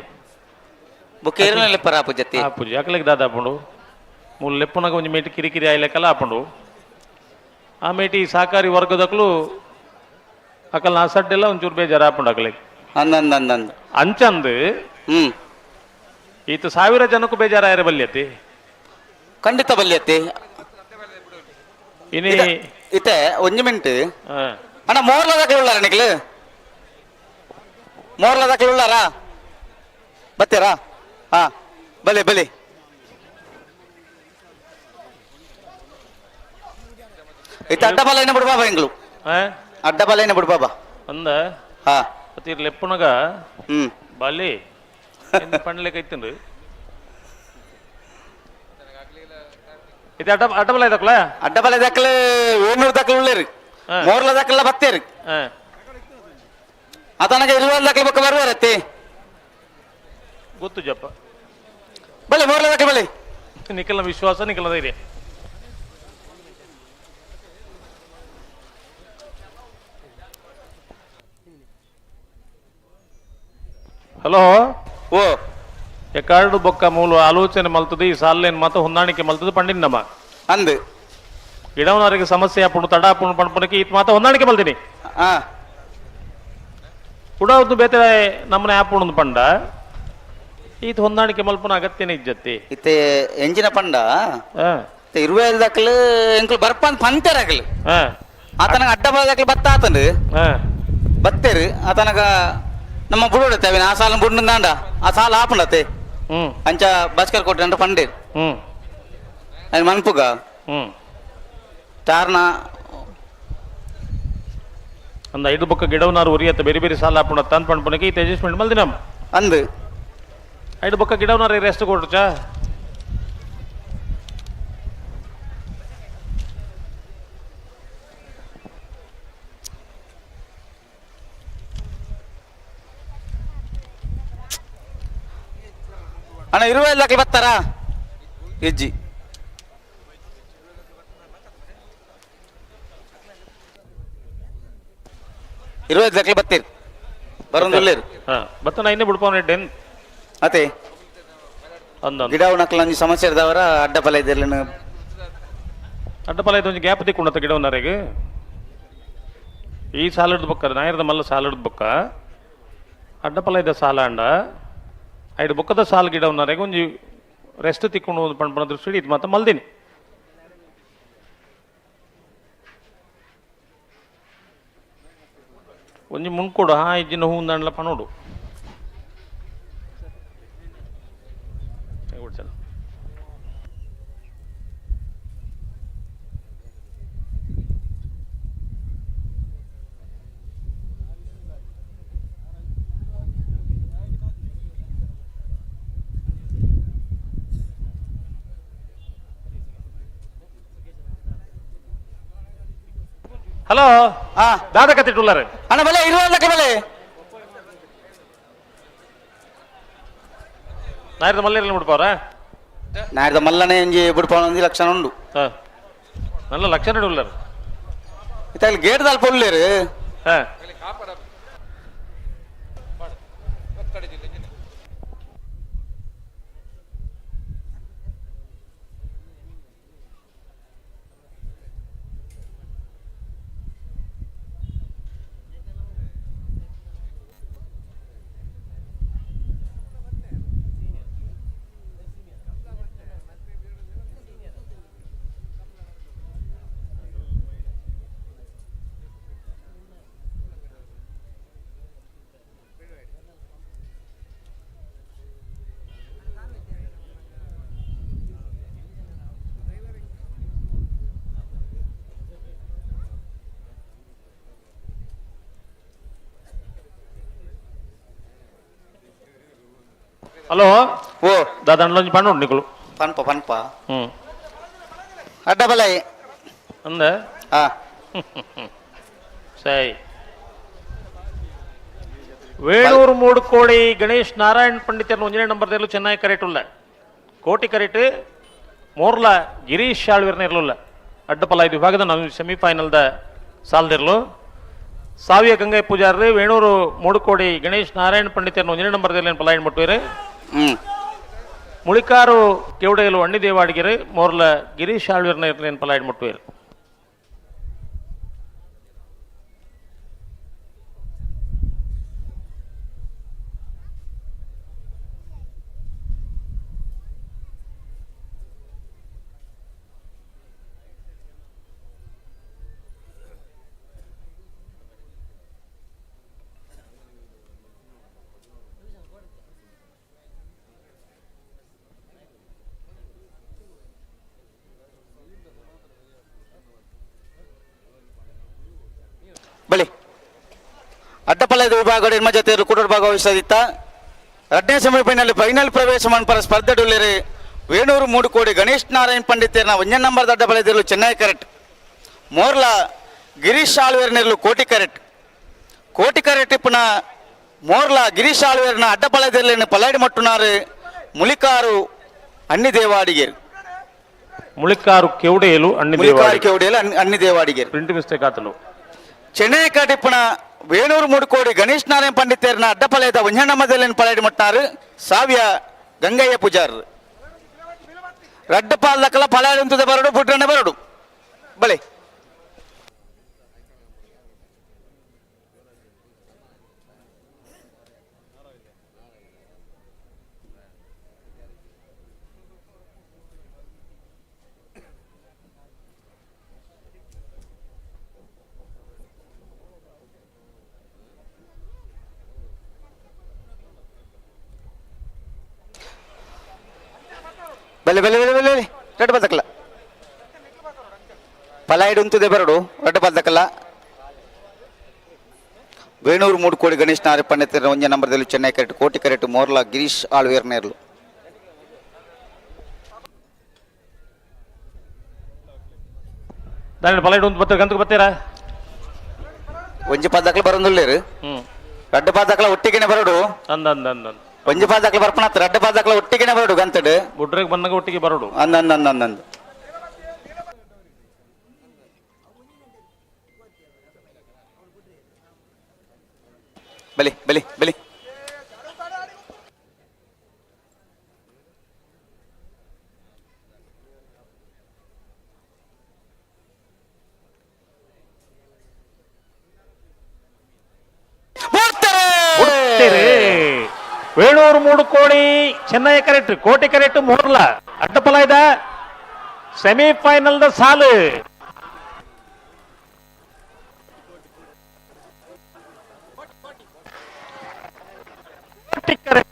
ಬುಕ್ ಏರ್ಲ ಲೆಪ್ಪರ ಆಪುಜತಿ. ಆಪುಜಿ ಅಕ್ಲೆಗ್ ದಾದ ಆಪುಂಡು ಮೂಲು ಲೆಪ್ಪುನಗ ಒಂಜಿ ಮೇಟಿ ಕಿರಿಕಿರಿ ಆಯ್ಲೆಕ್ಕಲ್ಲ ಆಪುಂಡು. ಆ ಮೇಟಿ ಸಹಕಾರಿ ವರ್ಗದಕ್ಲು ಅಕಲ್ ನಾ ಸಡ್ಡೆಲ್ಲ ಒಂಚೂರು ಬೇಜಾರು ಆಪುಂಡು ಅಕಲೆಗ್. ಅಂದ ಅಂದ ಅಂದ ಅಂದ. ಅಂಚಂದು ಈತ 1000 ಜನಕ್ಕೂ ಬೇಜಾರಾಯರ ಬಲ್ಯತಿ. ಖಂಡಿತ ಬಲ್ಯತಿ. ಇನಿ ಇತ್ತೆ ಒಂಜಿ ಮಿನಿಟ್ ಅಣ್ಣ ಮೋರ್ಲ ದಾಖಲೆ ಉಳ್ಳಾರ ನಿಕ್ಲು? ಮೋರ್ಲ ದಾಖಲೆ ಉಳ್ಳಾರಾ? ಬತ್ತೀರಾ? ಹಾ ಬಲೆ ಬಲೆ. ಇತ್ತ ಅಡ್ಡ ಬಲ ಬಿಡು ಬಾಬಾ ಎಂಗ್ಲು. ಅಡ್ಡ ಬಲ ಬಿಡು ಬಾಬಾ. ಅಂದ. ಹಾ. ಲೆಪ್ಪುನಗ ಬಾಲಿ ಪಂಡ್ಲೆಕ ಇತ್ತಂದು ಇದು ಅಡ್ಡ ಅಡ್ಡಬಲ ಇದಕ್ಕಲ ಅಡ್ಡಬಲ ದಕ್ಕಲ ಏಳ್ನೂರು ದಕ್ಕಲ ಉಳ್ಳೇರು ಮೋರ್ಲ ದಕ್ಕಲ ಬತ್ತೇರು ಆತನಗ ಇರುವಲ್ ದಕ್ಕಲ ಬಕ್ಕ ಬರುವಾರತ್ತೆ ಗೊತ್ತು ಜಪ್ಪ ಬಲೆ ಮೋರ್ಲ ದಕ್ಕಲ ಬಲೆ ನಿಖಲ್ನ ವಿಶ್ವಾಸ ನಿಖಲ್ನ ಧೈರ್ಯ. ಹಲೋ ಓ ಎಕಾರ್ಡು ಬೊಕ್ಕ ಮೂಲು ಆಲೋಚನೆ ಮಲ್ತದ ಈ ಸಾಲೇನ್ ಮಾತ ಹೊಂದಾಣಿಕೆ ಮಲ್ತದ ಪಂಡಿನ ನಮ್ಮ ಅಂದು ಗಿಡವನವರಿಗೆ ಸಮಸ್ಯೆ ಆಪುಂಡು ತಡ ಆಪುಂಡು ಪಣ್ಪುನಕ್ಕೆ ಈತ ಮಾತ ಹೊಂದಾಣಿಕೆ ಮಲ್ತೀನಿ. ಕುಡವದ್ದು ಬೇತೆ ನಮ್ಮನೆ ಆಪುಂಡು ಪಂಡ ಈತ ಹೊಂದಾಣಿಕೆ ಮಲ್ಪುನ ಅಗತ್ಯನೇ ಇಜ್ಜತ್ತಿ. ಇತ್ತೆ ಎಂಜಿನ ಪಂಡ ಇರುವೆ ದಕ್ಕಲು ಎಂಕುಲು ಬರ್ಪಂದ್ ಪಂತೇರ್ ಆಗಲು ಆತನಗ ಅಡ್ಡ ಬಲದಕ್ಕಲು ಬತ್ತ ಆತಂದು ಬತ್ತೇರು ಆತನಗ ನಮ್ಮ ಬುಡೋಡತ್ತೆ ಅವಿನ ಆ ಸಾಲ ಬುಡ್ಡು ಆ ಸಾಲ ಆಪುಂಡತ್ತೆ ಅಂಚ ಭಾಸ್ಕರ್ ಕೋಟೆ ಅಂತ ಪಂಡೇರ್ ಅದು ಮನ್ಪುಗ ಚಾರ್ನ ಅಂದ ಐದು ಬೊಕ್ಕ ಗಿಡವನಾರು ಉರಿಯತ್ತ ಬೇರೆ ಬೇರೆ ಸಾಲ ಆಪುಂಡ ತಂದ್ ಪಣ್ಪುನಕ್ಕೆ ಈತ ಅಡ್ಜಸ್ಟ್ಮೆಂಟ್ ಮಲ್ದಿ ನಮ್ಮ ಅಂದು ಐದು ಬೊಕ್ಕ ಗಿಡವನಾರು ರೆಸ್ಟ್ ಕೊಡ್ಚಾ. ಅಣ್ಣ ಇರುವೆ ದಾಖಲೆ ಬರ್ತಾರಾ ಇಜ್ಜಿ ಇರುವೆ ದಾಖಲೆ ಬತ್ತೀರಿ ಬರೋದಿಲ್ಲೇರು. ಬತ್ತ ನಾ ಇನ್ನೇ ಬಿಡ್ಪಾವನ ಡೆನ್ ಅದೇ ಅಂದ ಗಿಡ ಉಣಕ್ಲ ಒಂಜಿ ಸಮಸ್ಯೆ ಇರ್ದವರ ಅಡ್ಡ ಫಲ ಇದ್ದಿರ್ಲಿನ ಅಡ್ಡ ಫಲ ಇದು ಒಂಜಿ ಗ್ಯಾಪ್ ತಿಕ್ಕೊಂಡತ್ತ ಗಿಡವನ್ನರೆಗೆ ಈ ಸಾಲದ ಬೊಕ್ಕ ನಾಯರದ ಮಲ್ಲ ಸಾಲದ ಬೊಕ್ಕ ಅಡ್ಡಪಲ ಇದ್ದ ಸಾಲ ಅಂಡ ಐದು ಬೊಕ್ಕದ ಸಾಲು ಗಿಡವನ್ನರೆಗೆ ಒಂಜಿ ರೆಸ್ಟ್ ತಿಕ್ಕೊಂಡು ಒಂದು ಪಣ್ಪಣ ದೃಷ್ಟಿ ಇದು ಮಾತ ಮಲ್ದಿನಿ. ಒಂಜಿ ಮುಂಕೊಡು ಹಾ ಇಜ್ಜಿನ ಹೂ ದಂಡ್ಲ ಪನೋಡು ಹಲೋ ದಾದ ಕತ್ತಿಟ್ಟುಲ್ಲಾರೆ ಅಣ್ಣ ಬಲೆ ಇರುವಲ್ಲಕ್ಕೆ ಬಲೆ ನಾಯರದ ಮಲ್ಲೇರಲ್ಲಿ ಮುಡ್ಪಾವ್ರ ನಾಯರದ ಮಲ್ಲನೆ ಒಂಜಿ ಬುಡ್ಪಾವನ ಒಂಜಿ ಲಕ್ಷಣ ಉಂಡು. നല്ല ಲಕ್ಷಣ ಉಳ್ಳಾರ ಇತ್ತಾಗಲಿ ಗೇಟ್ ದಾಲ್ಪ ಉಳ್ಳೇರು. ಹಲೋ ಓ ದಾದಂಡ್ಲೊಂಜಿ ಪಂಡು ಉಂಡು ನಿಕುಲು ಪನ್ಪ ಪನ್ಪ ಅಡ್ಡ ಬಲೆ ಅಂದ ಸರಿ ವೇಣೂರು ಮೂಡುಕೋಡಿ ಗಣೇಶ್ ನಾರಾಯಣ್ ಪಂಡಿತರನ್ನು ಒಂಜನೇ ನಂಬರ್ ದೇರ್ಲು ಚೆನ್ನಾಗಿ ಕರೆಟ್ ಉಲ್ಲ ಕೋಟಿ ಕರೆಟ್ ಮೋರ್ಲ ಗಿರೀಶ್ ಶಾಳ್ವೀರ್ನ ಇರಲಿಲ್ಲ ಅಡ್ಡಪಲ ಐದು ವಿಭಾಗದ ನಾವು ಸೆಮಿಫೈನಲ್ದ ಸಾಲದಿರ್ಲು ಸಾವಿಯ ಗಂಗೈ ಪೂಜಾರಿ ವೇಣೂರು ಮೂಡುಕೋಡಿ ಗಣೇಶ್ ನಾರಾಯಣ್ ಪಂಡಿತರನ್ನು ಒಂಜನೇ ನಂಬರ್ ದೇರ್ಲೇನು ಪಲಾಯನ್ ಮುಟ್ಟುವೀರು ಮುಳಿಕಾರು ಕೆವಡೆಯಲು ಅಣ್ಣಿದೇವಾಡಿಗೆರೆ ಮೋರ್ಲ ಗಿರೀಶ್ ಆಳ್ವೀರ್ನ ಇರ್ಲೇನು ಪಲಾಯನ್ ಮುಟ್ಟುವೀರು. ಬಳಿ ಅಡ್ಡಪಲ ಅಡ್ಡಪಲ್ಲದ ವಿಭಾಗ ಎಣ್ಮ ಜೊತೆಯರು ಕೂಟೋಡು ಭಾಗವಹಿಸದಿತ್ತ. ರಡ್ಡನೇ ಸೆಮಿಫೈನಲ್ ಫೈನಲ್ ಪ್ರವೇಶ ಮನ್ಪರ ಸ್ಪರ್ಧೆ ಡುಲ್ಲೇರಿ ವೇಣೂರು ಮೂಡುಕೋಡಿ ಗಣೇಶ್ ನಾರಾಯಣ್ ಪಂಡಿತೇರ್ನ ಒಂಜನೇ ನಂಬರ್ ಅಡ್ಡಪಲ್ಲದಿರಲು ಚೆನ್ನೈ ಕರೆಕ್ಟ್, ಮೋರ್ಲಾ ಗಿರೀಶ್ ಆಳ್ವೇರ್ನಿರ್ಲು ಕೋಟಿ ಕರೆಕ್ಟ್. ಕೋಟಿ ಕರೆಕ್ಟ್ ಇಪ್ಪನ ಮೋರ್ಲಾ ಗಿರೀಶ್ ಆಳ್ವೇರ್ನ ಅಡ್ಡಪಲ್ಲದಿರಲಿನ ಪಲಾಡಿ ಮಟ್ಟುನಾರು ಮುಲಿಕಾರು ಅಣ್ಣಿ ದೇವಾಡಿಗೇರು. ಮುಳಿಕಾರು ಕೆವಡೇಲು ಅಣ್ಣಿ ಮುಲಿಕಾರು ದೇವಾಡಿ. ಕೆವಡೇಲು ಅಣ್ಣಿ ದೇವಾಡಿಗೇರು. ಪ್ರಿಂಟ್ ಮಿಸ್ಟೇಕ್ ಆತನು. ಚೆನ್ನೈ ಕಟಿಪ್ಪನ ವೇಣೂರು ಮೂಡುಕೋಡಿ ಗಣೇಶ್ ನಾರಾಯಣ ಪಂಡಿತೇರ್ನ ಅಡ್ಡಪಲಯದ ಒಂಜಣ್ಣಮದಲ್ಲಿನ ಪಲಾಡಿ ಮಟ್ಟಾರು ಸಾವ್ಯ ಗಂಗಯ್ಯ ಪೂಜಾರ್. ರಡ್ಡ ಪಾಲ್ದಕ್ಕಲ ಪಲಾಡಿ ಅಂತದ ಬರಡು ಬುಡ್ರಣ್ಣ ಬರಡು ಬಳೆ. ಬೆಲೆ ಬೆಲೆ ಬೆಲೆ ಬೆಲೆ ಬೆಲೆ ರಡ್ಡ ಪಾಲ್ದಕ್ಕಲ ಪಲಾಯ್ಡು ಉಂತದೆ ಬರಡು ರಡ್ಡ ಪಾಲ್ದಕ್ಕಲ್ಲ. Venur ಮೂಡುಕೋಡಿ Ganesh Narayana ಪಂಡಿತರ ಒಂಜ ನಂಬರ್ದಲ್ಲಿ Chennai correct, Koti correct Morla Girish ಆಳ್ವೇರ್ ನೇರ್ಲು. ದಾನಿ ಪಲಾಯ್ಡು ಉಂತು ಬತ್ತೀರ ಗಂತಕ್ಕೆ ಬತ್ತೀರಾ? ಒಂಜಿ ಪಾದಕ್ಕಲ ಬರೋದಿಲ್ಲೇರು. ರಡ್ಡ ಪಾದಕ್ಕಲ ಒಟ್ಟಿಗೆನೆ ಬರಡು. ಅಂದ ಅಂದ ಅಂದ ಅಂದ. ಒಂಜಿ ಪಾದಕ್ಕಲ ಬರ್ಪಣತ್ ರಡ್ಡ ಪಾದಕ್ಕಲ ಒಟ್ಟಿಗೆನೆ ಬರಡು ಗಂತಡು. ಬುಡ್ರೆಗ್ ಬಂದಾಗ ಒಟ್ಟಿಗೆ ಬರಡು. ಅಂದ ಅಂದ ಅಂದ ಅಂದ ಅಂದ. ಬಲಿ ಬಲಿ ಬಲಿ. ಬುಡ್ತೇರೆ. ವೇಣೂರು ಮೂಡುಕೋಡಿ ಚೆನ್ನೈ ಕರೆಕ್ಟ್, ಕೋಟಿ ಕರೆಕ್ಟ್, ಮೋರ್ಲ ಅಡ್ಡಪಲ ಇದ ಸೆಮಿಫೈನಲ್ the ಸಾಲು. ಕೋಟಿ ಕರೆಕ್ಟ್.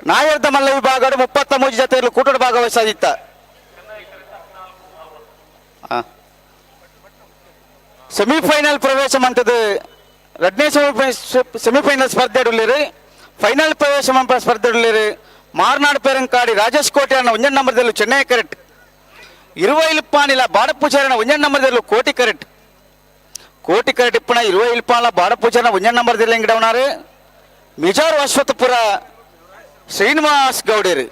ನಾಯರ್ದ ಮಲ್ಲ ವಿಭಾಗ 33 ಜೊತೆಯಲ್ಲಿ ಕೂಟದ ಭಾಗವಹಿಸಾದಿತ್ತ. ಸೆಮಿಫೈನಲ್ ಪ್ರವೇಶ ಮಂತದ್ದು ರಡ್ನೇ ಸೆಮಿಫೈನಲ್ ಸ್ಪರ್ಧೆ ಉಳ್ಳೇರು. ಫೈನಲ್ ಪ್ರವೇಶ ಮಂಪ ಸ್ಪರ್ಧೆ ಉಳ್ಳೇರು ಮಾರ್ನಾಡ್ ಪೇರಂಕಾಡಿ ರಾಜೇಶ್ ಕೋಟೆ ಅನ್ನ ಒಂಜನ್ ನಂಬರ್ದಲ್ಲಿ ಚೆನ್ನೈ ಕರೆಕ್ಟ್, ಇರುವೈಲುಪ್ಪಾನಿಲ ಬಾಡಪೂಜಾರನ ಒಂಜನ್ ನಂಬರ್ದಲ್ಲಿ ಕೋಟಿ ಕರೆಕ್ಟ್. ಕೋಟಿ ಕರೆಕ್ಟ್ ಇಪ್ಪಣ ಇರುವೈಲುಪ್ಪಾಲ ಬಾಡಪೂಜಾರನ ಒಂಜನ್ ನಂಬರ್ದಲ್ಲಿ ಎಂಗಿಡವನಾರು ಮಿಜಾರು ಅಶ್ವತ್ಥಪುರ ಶ್ರೀನಿವಾಸ್ ಗೌಡರು.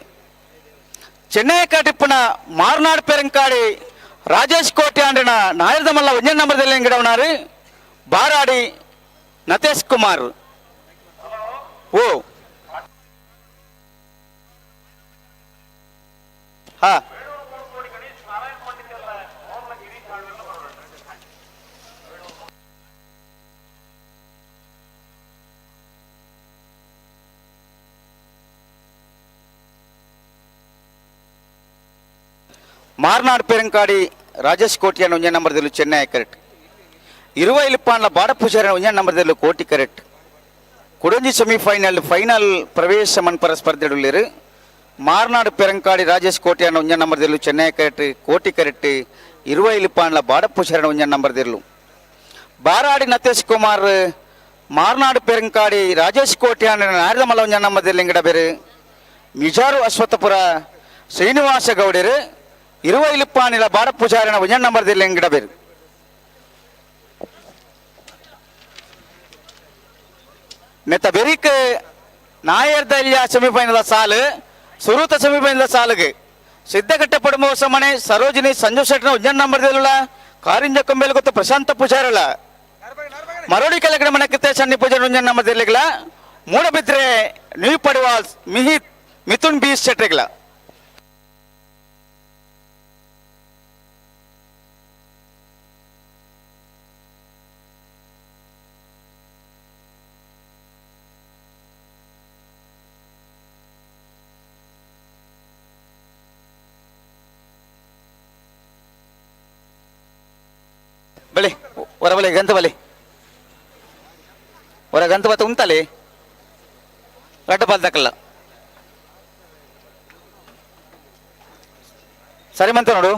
ಚೆನ್ನೈ ಕಟಿಪ್ಪನ ಮಾರ್ನಾಡ್ ಪೆರಂಕಾಡಿ ರಾಜೇಶ್ ಕೋಟೆ ಅಂಡಿನ ನಾಯರ್ದಮಲ್ಲ ಒಂಜನ್ ನಂಬರ್ದಲ್ಲಿ ಎಂಗಿಡವನಾರು ಬಾರಾಡಿ ನತೇಶ್ ಕುಮಾರ್. ಓ ಹಾ ಮಾರ್ನಾಡ್ ಪೆರಂಕಾಡಿ ರಾಜೇಶ್ ಕೋಟಿಯನ್ ಒಂಜೇ ನಂಬರ್ದಲ್ಲಿ ಚೆನ್ನೈ ಕರೆಕ್ಟ್, ಇರುವೈಲುಪ್ಪಾನ್ಲ ಬಾಡಪೂಜಾರಿನ ಒಂಜೇ ನಂಬರ್ದಲ್ಲಿ ಕೋಟಿ ಕರೆಕ್ಟ್. ಕುಡಂಜಿ ಸೆಮಿಫೈನಲ್ ಫೈನಲ್ ಪ್ರವೇಶ ಮನ್ಪರ ಸ್ಪರ್ಧೆಡುಳ್ಳೇರು ಮಾರ್ನಾಡ್ ಪೆರಂಕಾಡಿ ರಾಜೇಶ್ ಕೋಟಿಯನ್ ಒಂಜೇ ನಂಬರ್ದಲ್ಲಿ ಚೆನ್ನೈ ಕರೆಕ್ಟ್, ಕೋಟಿ ಕರೆಕ್ಟ್, ಇರುವೈಲುಪ್ಪಾನ್ಲ ಬಾಡಪೂಜಾರಿನ ಒಂಜೇ ನಂಬರ್ದಿರ್ಲು ಬಾರಾಡಿ ನತೇಶ್ ಕುಮಾರ್ ಮಾರ್ನಾಡ್ ಪೆರಂಕಾಡಿ ರಾಜೇಶ್ ಕೋಟಿಯನ್ ನಾರದಮಲ್ಲ ಒಂಜೇ ನಂಬರ್ದಲ್ಲಿ ಇಂಗಡ ಬೇರು ಮಿಜಾರು ಅಶ್ವತ್ಥಪುರ ಶ್ರೀನಿವಾಸ ಗೌಡರು ಇರುವೈಲುಪ್ಪಾನಿಲ ಬಾಡಪೂಜಾರಿನ ಒಂಜೇ ನಂಬರ್ದಲ್ಲಿ ಇಂಗಡ ಬೇರು. ನೆತ್ತ ಬೆರಿಕ್ ನಾಯರ್ದಲ್ಯ ಸೆಮಿಫೈನಲ್ ಸಾಲು ಸುರೂತ ಸೆಮಿಫೈನಲ್ ಸಾಲುಗೆ ಸಿದ್ಧಗಟ್ಟ ಪಡುಮ ಮನೆ ಸರೋಜಿನಿ ಸಂಜು ಶೆಟ್ಟನ ಒಂಜನ್ ನಂಬರ್ದಲ್ಲ ಕಾರಿಂಜ ಕೊಂಬೇಲು ಗೊತ್ತು ಪ್ರಶಾಂತ ಪೂಜಾರಲ್ಲ ಮರೋಡಿ ಕೆಳಗಡೆ ಮನೆ ಕಿತ್ತೇಶ್ ಅಣ್ಣಿ ಪೂಜಾರಿ ಒಂಜನ್ ನಂಬರ್ದಲ್ಲಿಗಳ ಮೂಡಬಿದ್ರೆ ನ್ಯೂ ಪಡುವಾಲ್ ಮಿಹಿತ್ ಮಿಥುನ್ ಬಿ ಶೆಟ್ರಿಗಳ. ಬಳೆ ಹೊರ ಬಲೆ ಗಂತ ಬಲೆ ಹೊರ ಗಂತ ಬತ್ತ ಉಂತಲೆ ರಡ್ಡ ಪಾಲ್ದಕ್ಕಲ್ಲ ಸರಿ ಮಂತ ನೋಡು.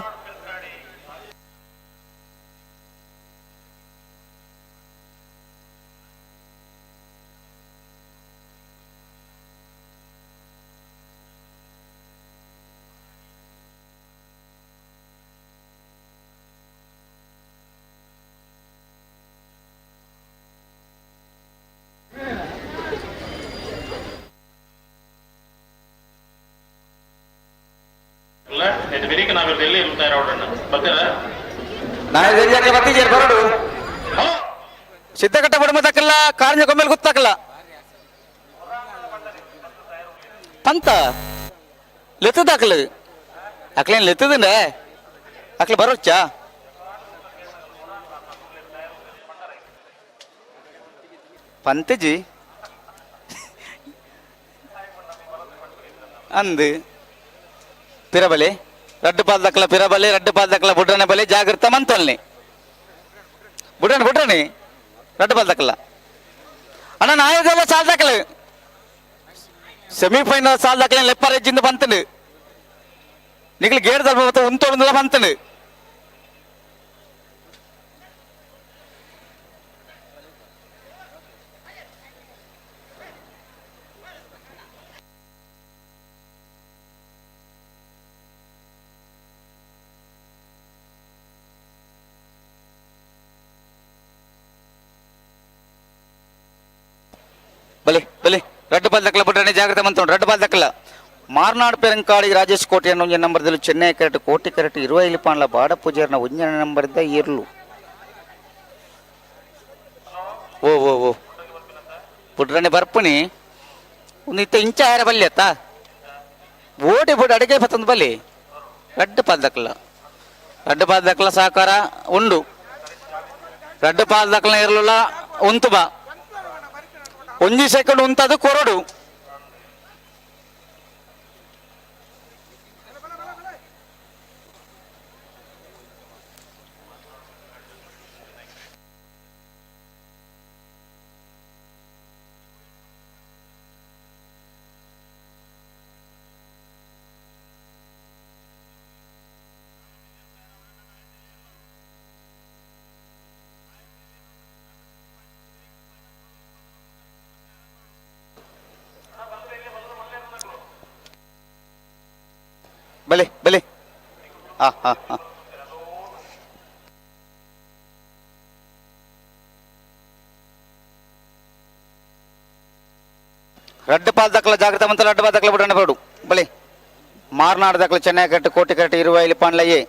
ಬರಡು ಸಿದ್ಧಕಟ್ಟ ಬಡಮದಕ್ಕಲ್ಲ ಕಾರಂಜ ಕೊಂಬೆಲ್ ಗೊತ್ತಾಕಲ್ಲ ಪಂತ ಲೆತ್ತದಾಕಲು ಅಕ್ಲೇನ್ ಲೆತ್ತದಂಡೆ ಅಕ್ಲೆ ಬರೋಚ್ಚಾ ಪಂತಜಿ ಅಂದು ಪಿರಬಲೆ ರಡ್ಡು ಪಾಲ್ದಕ್ಕಲ ಪಿರಬಲೆ ರಡ್ಡು ಪಾಲ್ದಕ್ಕಲ ಬುಡ್ರನೆ ಬಲೆ ಜಾಗೃತ ಮಂತೊಲ್ನಿ ಬುಡ್ರನೆ ಬುಡ್ರನೆ ರಡ್ಡು ಪಾಲ್ದಕ್ಕಲ ಅಣ್ಣ ನಾಯದಲ್ಲ ಸಾಲ್ದಕ್ಕಲ ಸೆಮಿಫೈನಲ್ ಸಾಲ್ದಕ್ಕಲ ಲೆಪ್ಪರ್ ಎಜ್ಜಿಂದ ಬಂತಂಡು ನಿಗಲು ಗೇಡ್ ದಲ್ಪ ಉಂತೊಂದಲ ಬಂತಂಡು. ಬಲೆ ಬಲೆ ರಡ್ಡು ಬಾಲ್ ಬಿಟ್ರೆ ಜಾಗ್ರತೆ ಮಂತೊಂಡು ರಡ್ಡು ಬಾಲ್ ದಕ್ಕಲ ಮಾರ್ನಾಡ್ ಪೆರಂಕಾಡಿ ರಾಜೇಶ್ ಕೋಟೆ ಒಂಜಿ ನಂಬರ್ದಲ್ಲಿ ಚೆನ್ನೈ ಕರೆಕ್ಟ್ ಕೋಟಿ ಕರೆಕ್ಟ್ ಇರುವೈಲಿ ಪಾಂಡ್ಲ ಬಾಡ ಪೂಜಾರ್ನ ಒಂಜನ ನಂಬರ್ದ ಇರ್ಲು. ಓ ಓ ಓ ಪುಡ್ರನೆ ಬರ್ಪುನಿ ಒಂದು ಇತ್ತ ಇಂಚ ಆರ ಬಲ್ಲಿ ಅತ್ತ ಓಡಿ ಬುಡ್ ಅಡಿಗೆ ಬತ್ತಂದು ಬಲ್ಲಿ ರಡ್ಡು ಪಾಲ್ ದಕ್ಕಲ ರಡ್ಡು ಪಾಲ್ ದಕ್ಕಲ ಸಹಕಾರ ಉಂಡು ರಡ್ಡು ಪಾಲ್ ದಕ್ಕಲ ಇರಲಿಲ್ಲ ಉಂತು ಬಾ ಒಂಜಿ ಸೆಕೆಂಡ್ ಉಂತದು ಕೊರಡು. ಬಲೆ ಬಲೆ ಹಾ ಹಾ ಹಾ ರಡ್ಡು ಪಾಲ್ ದಕ್ಕಲ ಜಾಗ್ರತೆ ಮಂತ ರಡ್ಡು ಪಾಲ್ ದಕ್ಕಲ ಬಿಡಣ್ಣ ಬೇಡು ಬಲೆ ಮಾರ್ನಾಡ್ ದಕ್ಕಲ ಚೆನ್ನೈ ಕಟ್ಟು ಕೋಟಿ ಕಟ್ಟು ಇರುವ ಇಲ್ಲಿ ಪಾಂಡ್ಲಯ್ಯೆ.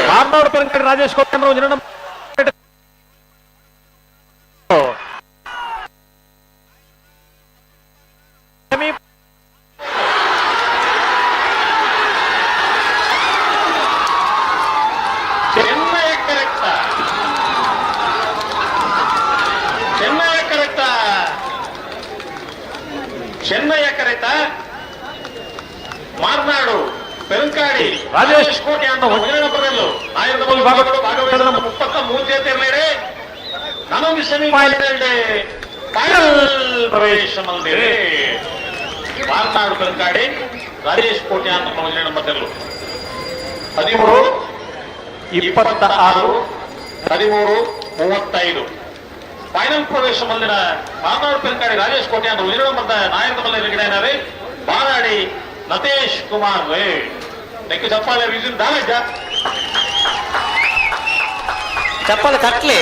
ಮಾರ್ನಾಡ್ ಪೆರಂಕಾಡಿ ರಾಜೇಶ್ ಕೋಟೆ ಒಂಜಿ number Chennai correct Chennai correct Chennaya ಕರೆತ ಮಾರ್ನಾಡು ಪೆರಂಕಾಡಿ ರಾಜೇಶ್ ಕೋಟೆ ಅಂತ ಒಂಜನ ಭಾಗವಹಿಸಿದ 33 ತೀರ್ಲೇಡೆ ನಾನೊಂದು ಸೆಮಿಫೈನಲ್ ಫೈನಲ್ ಪ್ರವೇಶ ಮಂದಿರೆ ಮಾರ್ನಾಡು ಪೆರಂಕಾಡಿ ರಾಜೇಶ್ ಕೋಟೆ ಅಂತ ಒಂಜನ ನಂಬರ್ದಲ್ಲೂ 13 26 13 35 ಫೈನಲ್ ಪ್ರವೇಶ ಮಂದಿರ ಮಾರ್ನಾಡು ಪೆರಂಕಾಡಿ ರಾಜೇಶ್ ಕೋಟೆ ಅಂತ ಒಂಜನ ನಂಬರ್ದ ನಾಯಕ ಮಲ್ಲ ಬಾರಾಡಿ ಲತೇಶ್ ಕುಮಾರ್ ರೇ ನೆಕ್ಕು ಚಪ್ಪಾಳೆ ವಿಸಿಲ್ ದಾಲಜ್ಜ ಚಪ್ಪಾಳೆ ತಟ್ಲಿ.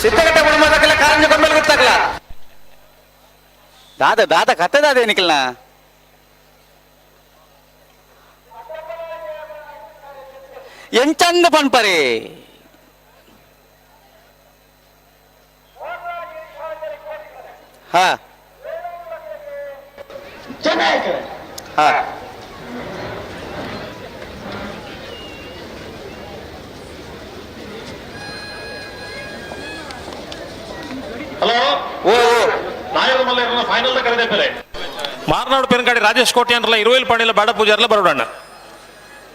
Siddhakatte ಕುಟುಂಬದಕ್ಕೆಲ್ಲ ಕಾರಂಜ ಕೊಂಬೆಲ್ ಗೊತ್ತಾಗಲ್ಲ. ದಾದ ದಾದ ಕತ್ತೆ ದಾದ ನಿಖಲ್ನ. ಎಂಚಂದ ಪನ್ಪರೆ. ಹಾ ಹಾ ಹಲೋ ಓ ಫೈನಲ್ ಕರೆದೇ ಮಾರ್ನಾಡು ಪೆರಂಕಾಡಿ ರಾಜೇಶ್ ಕೋಟೆ ಅಂದ್ರಲ್ಲ ಇರುವೈಲ್ ಪಾಣಿಲ ಬಾಡ ಪೂಜಾರ್ಲ ಬರೋಡಣ್ಣ.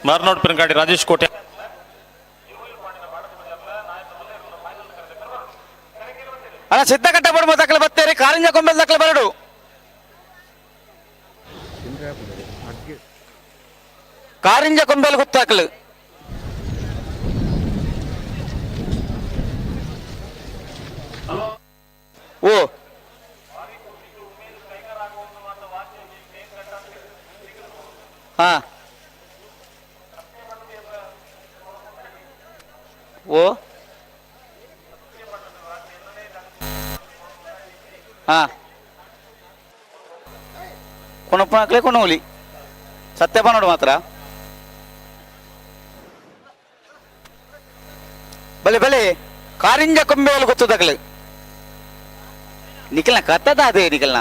ಮಾರ್ನಾಡು ಪೆರಂಕಾಡಿ ರಾಜೇಶ್ ಕೋಟೆ. ಅಣ್ಣ ಸಿದ್ಧಕಟ್ಟೆ ಬಡ ದಾಖಲೆ ಬತ್ತೇರಿ ಕಾರಂಜ ಕೊಂಬೆಲ್ ದಾಖಲೆ ಬರಡು. ಕಾರಿಂಜ ಕೊಂಬೆಲ್ ಗೊತ್ತಾಕಲು. ಓ ಹಾ ಓ ಹಾ ಕೊನಪ್ಪನಾಕ್ಲೆ ಕೊನೋಲಿ ಸತ್ಯಪ್ಪ ನೋಡು ಮಾತ್ರ. ಬಲೆ ಬಲೆ ಕಾರಿಂಜ ಕೊಂಬೆಯಲ್ಲಿ ಗೊತ್ತದಾಗಲಿ ನಿಖಲ್ನ ಕತ್ತದ ಅದೇ ನಿಖಲ್ನ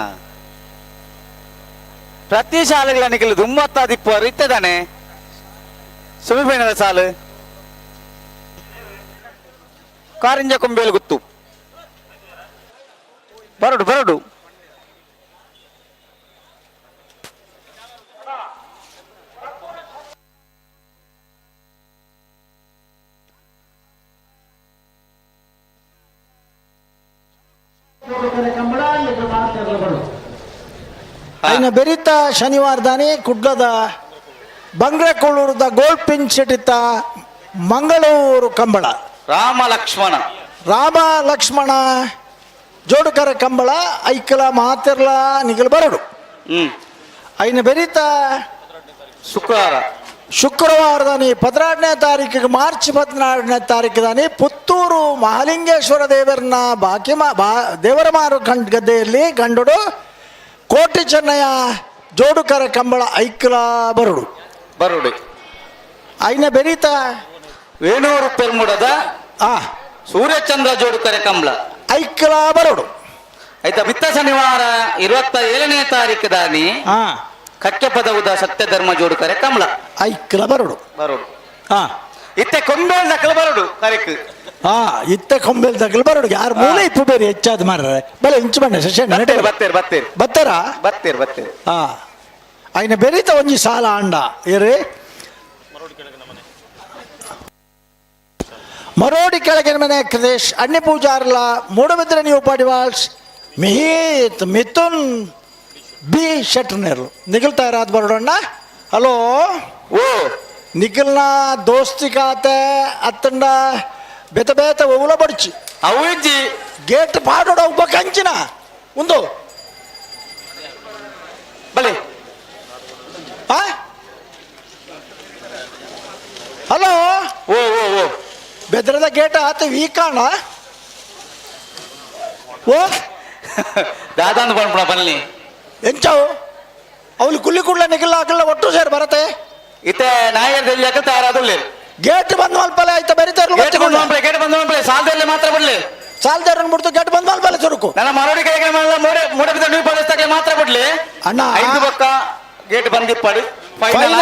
ಪ್ರತಿ ಶಾಲೆಗಳ ನಿಖಲ್ ದುಮ್ಮತ್ತಾದಿಪ್ಪು ಇತ್ತದಾನೆ ಸೆಮಿಫೈನಲ್ ಸಾಲು ಕಾರಿಂಜ ಕೊಂಬೆಯಲ್ಲಿ ಗೊತ್ತು. ಬರಡು ಬರಡು. ಅಯ್ನ ಬೆರಿತ ಶನಿವಾರದಾನೆ ಕುಡ್ಲದ ಬಂಗ್ರಕೂಳೂರದ ಗೋಲ್ಡ್ ಪಿನ್ ಶೆಟ್ಟಿತ್ತ ಮಂಗಳೂರು ಕಂಬಳ ರಾಮ ಲಕ್ಷ್ಮಣ ರಾಮ ಲಕ್ಷ್ಮಣ ಜೋಡುಕರ ಕಂಬಳ ಐಕಲ ಮಾತಿರ್ಲ ನಿಗಲ್ ಬರಡು. ಐನ ಬೆರಿತ ಶುಕ್ರವಾರ ಶುಕ್ರವಾರದಾನಿ 14ನೇ ತಾರೀಕಿಗೆ ಮಾರ್ಚ್ 14ನೇ ತಾರೀಕು ಪುತ್ತೂರು ಮಹಾಲಿಂಗೇಶ್ವರ ದೇವರನ್ನ ಬಾಕಿ ದೇವರಮಾರು ಕಂಡ್ ಗದ್ದೆಯಲ್ಲಿ ಗಂಡಡು ಕೋಟಿ ಚೆನ್ನಯ್ಯ ಜೋಡುಕರ ಕಂಬಳ ಐಕ್ಲ ಬರಡು ಬರಡು. ಐನ ಬೆರೀತ ವೇಣೂರು ಪೆರ್ಮುಡದ ಸೂರ್ಯಚಂದ್ರ ಜೋಡುಕರೆ ಕಂಬಳ ಐಕ್ಲ ಬರಡು. ಆಯ್ತಾ. ಬಿತ್ತ ಶನಿವಾರ 27ನೇ ತಾರೀಕು ದಾನಿ ಕಕ್ಕೆ ಪದವುದ ಸತ್ಯಧರ್ಮ ಜೋಡುಕರೆ ಕಂಬಳ ಐಕ್ಲ ಬರಡು ಬರಡು. ಇತ್ತೆ ಕೊಂಬೇಲ್ ದಕ್ಕಲ ಬರಡು ಕರೆಕ್. ಇತ್ತೆ ಕೊಂಬೇಲ್ ದಕ್ಕಲ ಬರಡು. ಯಾರು ಮೂಲೆ ಇಪ್ಪು ಬೇರೆ ಹೆಚ್ಚಾದ ಮಾರ್ರೆ ಬಲೆ ಇಂಚು ಬಣ್ಣ ಶಶಿ ಬತ್ತೇರು ಬತ್ತೇರು ಬತ್ತಾರಾ ಬತ್ತೇರು ಬತ್ತೇರು. ಐನ ಬೆರೀತ ಒಂಜಿ ಸಾಲ ಅಂಡ ಏರಿ ಮರೋಡಿ ಕೆಳಗಿನ ಮನೆ ಕೃತೇಶ್ ಅಣ್ಣಿ ಪೂಜಾರ್ಲ ಮೂಡಬಿದ್ರೆ ನೀವು ಪಡಿವಾಳ್ಸ್ ಮಿಹಿತ್ ಮಿಥುನ್ ಬಿ ಶೆಟ್ರನೇರ್ಲು ನಿಗಲ್ತಾ ಇರೋದು ಬರೋಡಣ್ಣ. ಹಲೋ ಓ ನಿಖಲ್ನ ದೋಸ್ತಿ ಖಾತೆ ಅತ್ತಂಡ ಬೇತ ಬೇತ ಒವ್ಲ ಬಡ್ಚಿ ಅವು ಇಜ್ಜಿ ಗೇಟ್ ಪಾಡೋಡ ಒಬ್ಬ ಕಂಚಿನ ಒಂದು ಬಲೆ ಹಲೋ ಓ ಓ ಓ ಬೆದ್ರದ ಗೇಟ್ ಆತ ವೀಕಾಣ ಓ ದಾದಾಂದು ಬಂದ್ಬಿಡ ಬನ್ನಿ ಎಂಚಾವು ಅವಳು ಕುಲ್ಲಿ ಕೂಡಲೇ ನಿಖಲ್ ಹಾಕಲ್ಲ ಒಟ್ಟು ಸೇರಿ ಬರತ್ತೆ. ಇತ್ತೆ ನಾಯರ್ ದೆಲ್ಲಿ ತಯಾರಾದುಳ್ಳಿ ಗೇಟ್ ಬಂದ್ ಮಲ್ಪಲೆ ಆಯ್ತಾ ಬರೀತಾರೆ. ಗೇಟ್ ಬಂದ್ ಮಲ್ಪಲೆ ಗೇಟ್ ಬಂದ್ ಮಲ್ಪಲೆ ಸಾಲದಲ್ಲಿ ಮಾತ್ರ ಬಿಡ್ಲಿ. ಸಾಲದಾರನ್ ಬಿಡ್ತು ಗೇಟ್ ಬಂದ್ ಮಲ್ಪಲೆ ಚುರುಕು. ನನ್ನ ಮರೋಡಿ ಕೈಗೆ ಮೂಡೆ ನೀವು ಪಡಿಸ್ತಾಗೆ ಮಾತ್ರ ಬಿಡ್ಲಿ ಅಣ್ಣ. ಐದು ಬೊಕ್ಕ ಗೇಟ್ ಬಂದಿಪ್ಪಡು ಫೈನಲ್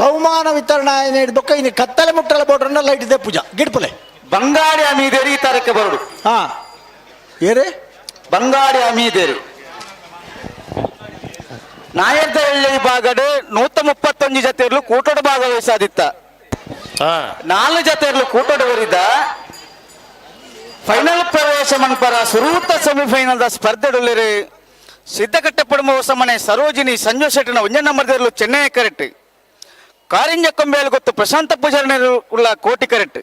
ಬಹುಮಾನ ವಿತರಣೆ ಬೊಕ್ಕ ಇನ್ನು ಕತ್ತಲೆ ಮುಟ್ಟಲ ಬೋಟ್ರನ್ನ ಲೈಟ್ ಇದೆ ಪೂಜಾ ಗಿಡ್ಪಲೆ. ಬಂಗಾಡಿ ಅಮೀದೇರಿ ಈ ತಾರೀಕು ಬರಡು. ಹಾ ಏರೇ ಬಂಗಾಡಿ ಅಮೀದೇರಿ ನಾಯರ್ದ ಎಳ್ಳಿ ಭಾಗಡು 131 ಜತೆರ್ಲು ಕೂಟೋಡು ಭಾಗವಹಿಸಾದಿತ್ತ. 4 ಜತೆರ್ಲು ಕೂಟೋಡು ಬರಿದ ಫೈನಲ್ ಪ್ರವೇಶ ಮನ್ಪರ ಸುರೂತ ಸೆಮಿಫೈನಲ್ the ಸ್ಪರ್ಧೆಡುಳ್ಳಿರು ಸಿದ್ದಕಟ್ಟೆ ಪಡುಮ ಸಮನೆ ಸರೋಜಿನಿ ಸಂಜು ಶೆಟ್ಟಿನ ಒಂಜ ನಂಬರ್ದಿರಲು ಚೆನ್ನೈ ಕರೆಕ್ಟ್ ಕಾರಿಂಜ ಕೊಂಬೆಯಲ್ಲಿ ಗೊತ್ತು ಪ್ರಶಾಂತ ಪೂಜಾರಿ ಉಳ್ಳ ಕೋಟಿ ಕರೆಕ್ಟ್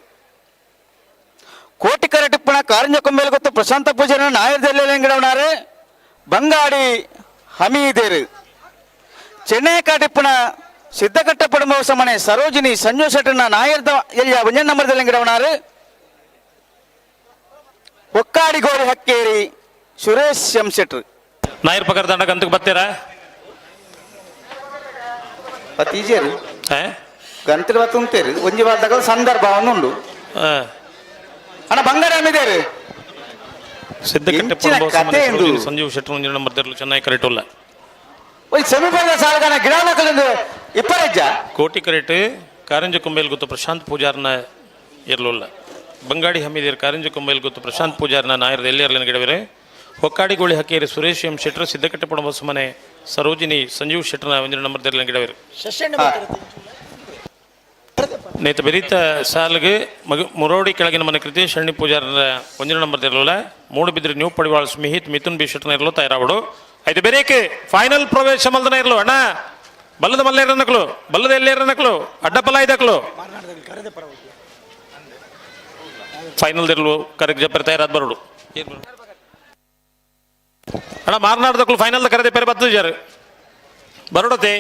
ಕೋಟಿ ಕರೆಕ್ಟ್ ಪುಣ ಕಾರಿಂಜ ಕೊಂಬೆಯಲ್ಲಿ ಗೊತ್ತು ಪ್ರಶಾಂತ ಪೂಜಾರಿ ನಾಯರ್ದೆಲ್ಲಿ ಬಂಗಾಡಿ ಹಮೀದೇರು ಚೆನ್ನೈ ಕಾಟಿಪ್ಪುನ ಸಿದ್ದಕಟ್ಟೆ ಪಡುಮ ಸಮನೆ ಸರೋಜಿನಿ ಸಂಜು ಶೆಟ್ಟಿನ ನಾಯರ್ದ ಎಲ್ಲಿಯ ಒಂಜ ನಂಬರ್ದಲ್ಲಿ ಗಿಡವನಾರು. ಹೊಕ್ಕಾಡಿಗೋರಿ ಹಕ್ಕೇರಿ ಸುರೇಶ್ ಎಂ ಶೆಟ್ರು. ನಾಯರ್ ಪಗರ್ ದಂಡ ಗಂತಕ್ಕೆ ಬರ್ತೀರಾ? ಬತ್ತೀಜೇರು ಗಂತಲು ಬತ್ತುಂತೇರು ಒಂಜಿ ಬಾಲ್ದಾಗ ಸಂದರ್ಭ ಉಂಡು. ಅಣ್ಣ ಬಂಗಾರ ಅಮ್ಮಿದೇರು. ಸಿದ್ದಕಟ್ಟೆ ಎಂಚಿನ ಕತೆ ಇಂದು? ಸಂಜೀವ್ ಶೆಟ್ಟರ್ ಒಂಜಿ ನಂಬರ್ ದೇರ್ಲು ಚೆನ್ನಾಗಿ ಕರೆಕ್ಟ್ ಉಲ್ಲ. ಒಯ್ ಸಮೀಪದ ಸಾಲಗಾನ ಗಿಡಾನಕಲಿಂದು ಇಪ್ಪರೆಜ್ಜ. ಕೋಟಿ ಕರೆಟ್ ಕಾರಂಜ ಕುಂಬೇಲ್ ಗೊತ್ತು ಪ್ರಶಾಂತ್ ಪೂಜಾರ್ನ ಇರ್ಲುಲ್ಲ. ಬಂಗಾಡಿ ಹಮೀದಿರ್ ಕಾರಂಜ ಕುಂಬೇಲ್ ಗೊತ್ತು ಪ್ರಶಾಂತ್ ಪೂಜಾರ್ನ ನಾಯರ್ದ ಎಲ್ಲಿ ಇರ್ಲಿನ ಗಿಡವಿರೆ. ಹೊಕ್ಕಾಡಿ ಗೋಳಿ ಹಕ್ಕೇರಿ ಸುರೇಶ್ ಎಂ ಶೆಟ್ಟರ್ ಸಿದ್ದಕಟ್ಟೆ ಪುಣಬ ಮನೆ ಸರೋಜಿನಿ ಸಂಜೀವ್ ಶೆಟ್ಟರ್ನ ಒಂಜಿ ನಂಬರ್ ದೇರ್ಲಿನ ಗಿಡವಿರು. ನೇತ ಬೆರೀತ ಸಾಲ್ಗೆ ಮಗ ಮುರೋಡಿ ಕೆಳಗಿನ ಮನೆ ಕೃತಿ ಶರಣಿ ಪೂಜಾರನ ಒಂದಿನ ನಂಬರ್ ಇರಲಿಲ್ಲ. ಮೂಡುಬಿದ್ರೆ ನ್ಯೂ ಪಡಿವಾಳ ಸ್ಮಿಹಿತ್ ಮಿಥುನ್ ಬಿ ಶೆಟ್ಟರ್ನ ಇರಲು ತಯಾರಾವಡು. ಐದು ಬೇರೇಕೆ ಫೈನಲ್ ಪ್ರವೇಶ ಮಲ್ದನ ಇರಲು ಅಣ್ಣ. ಬಲ್ಲದ ಮಲ್ಲೇರ ನಕಲು ಬಲ್ಲದ ಎಲ್ಲೇರ ನಕಲು ಅಡ್ಡಪಲ ಐದಕ್ಲು ಫೈನಲ್ ಇರಲು ಕರೆಕ್ಟ್ ಜಪ್ಪರ್ ತಯಾರಾದ ಬರೋಡು ಅಣ್ಣ. ಮಾರ್ನಾಡ್ದಕ್ಲು ಫೈನಲ್ ಕರೆದೆ ಪೇರೆ ಬತ್ತು ಜಾರು ಬರೋಡತೆ.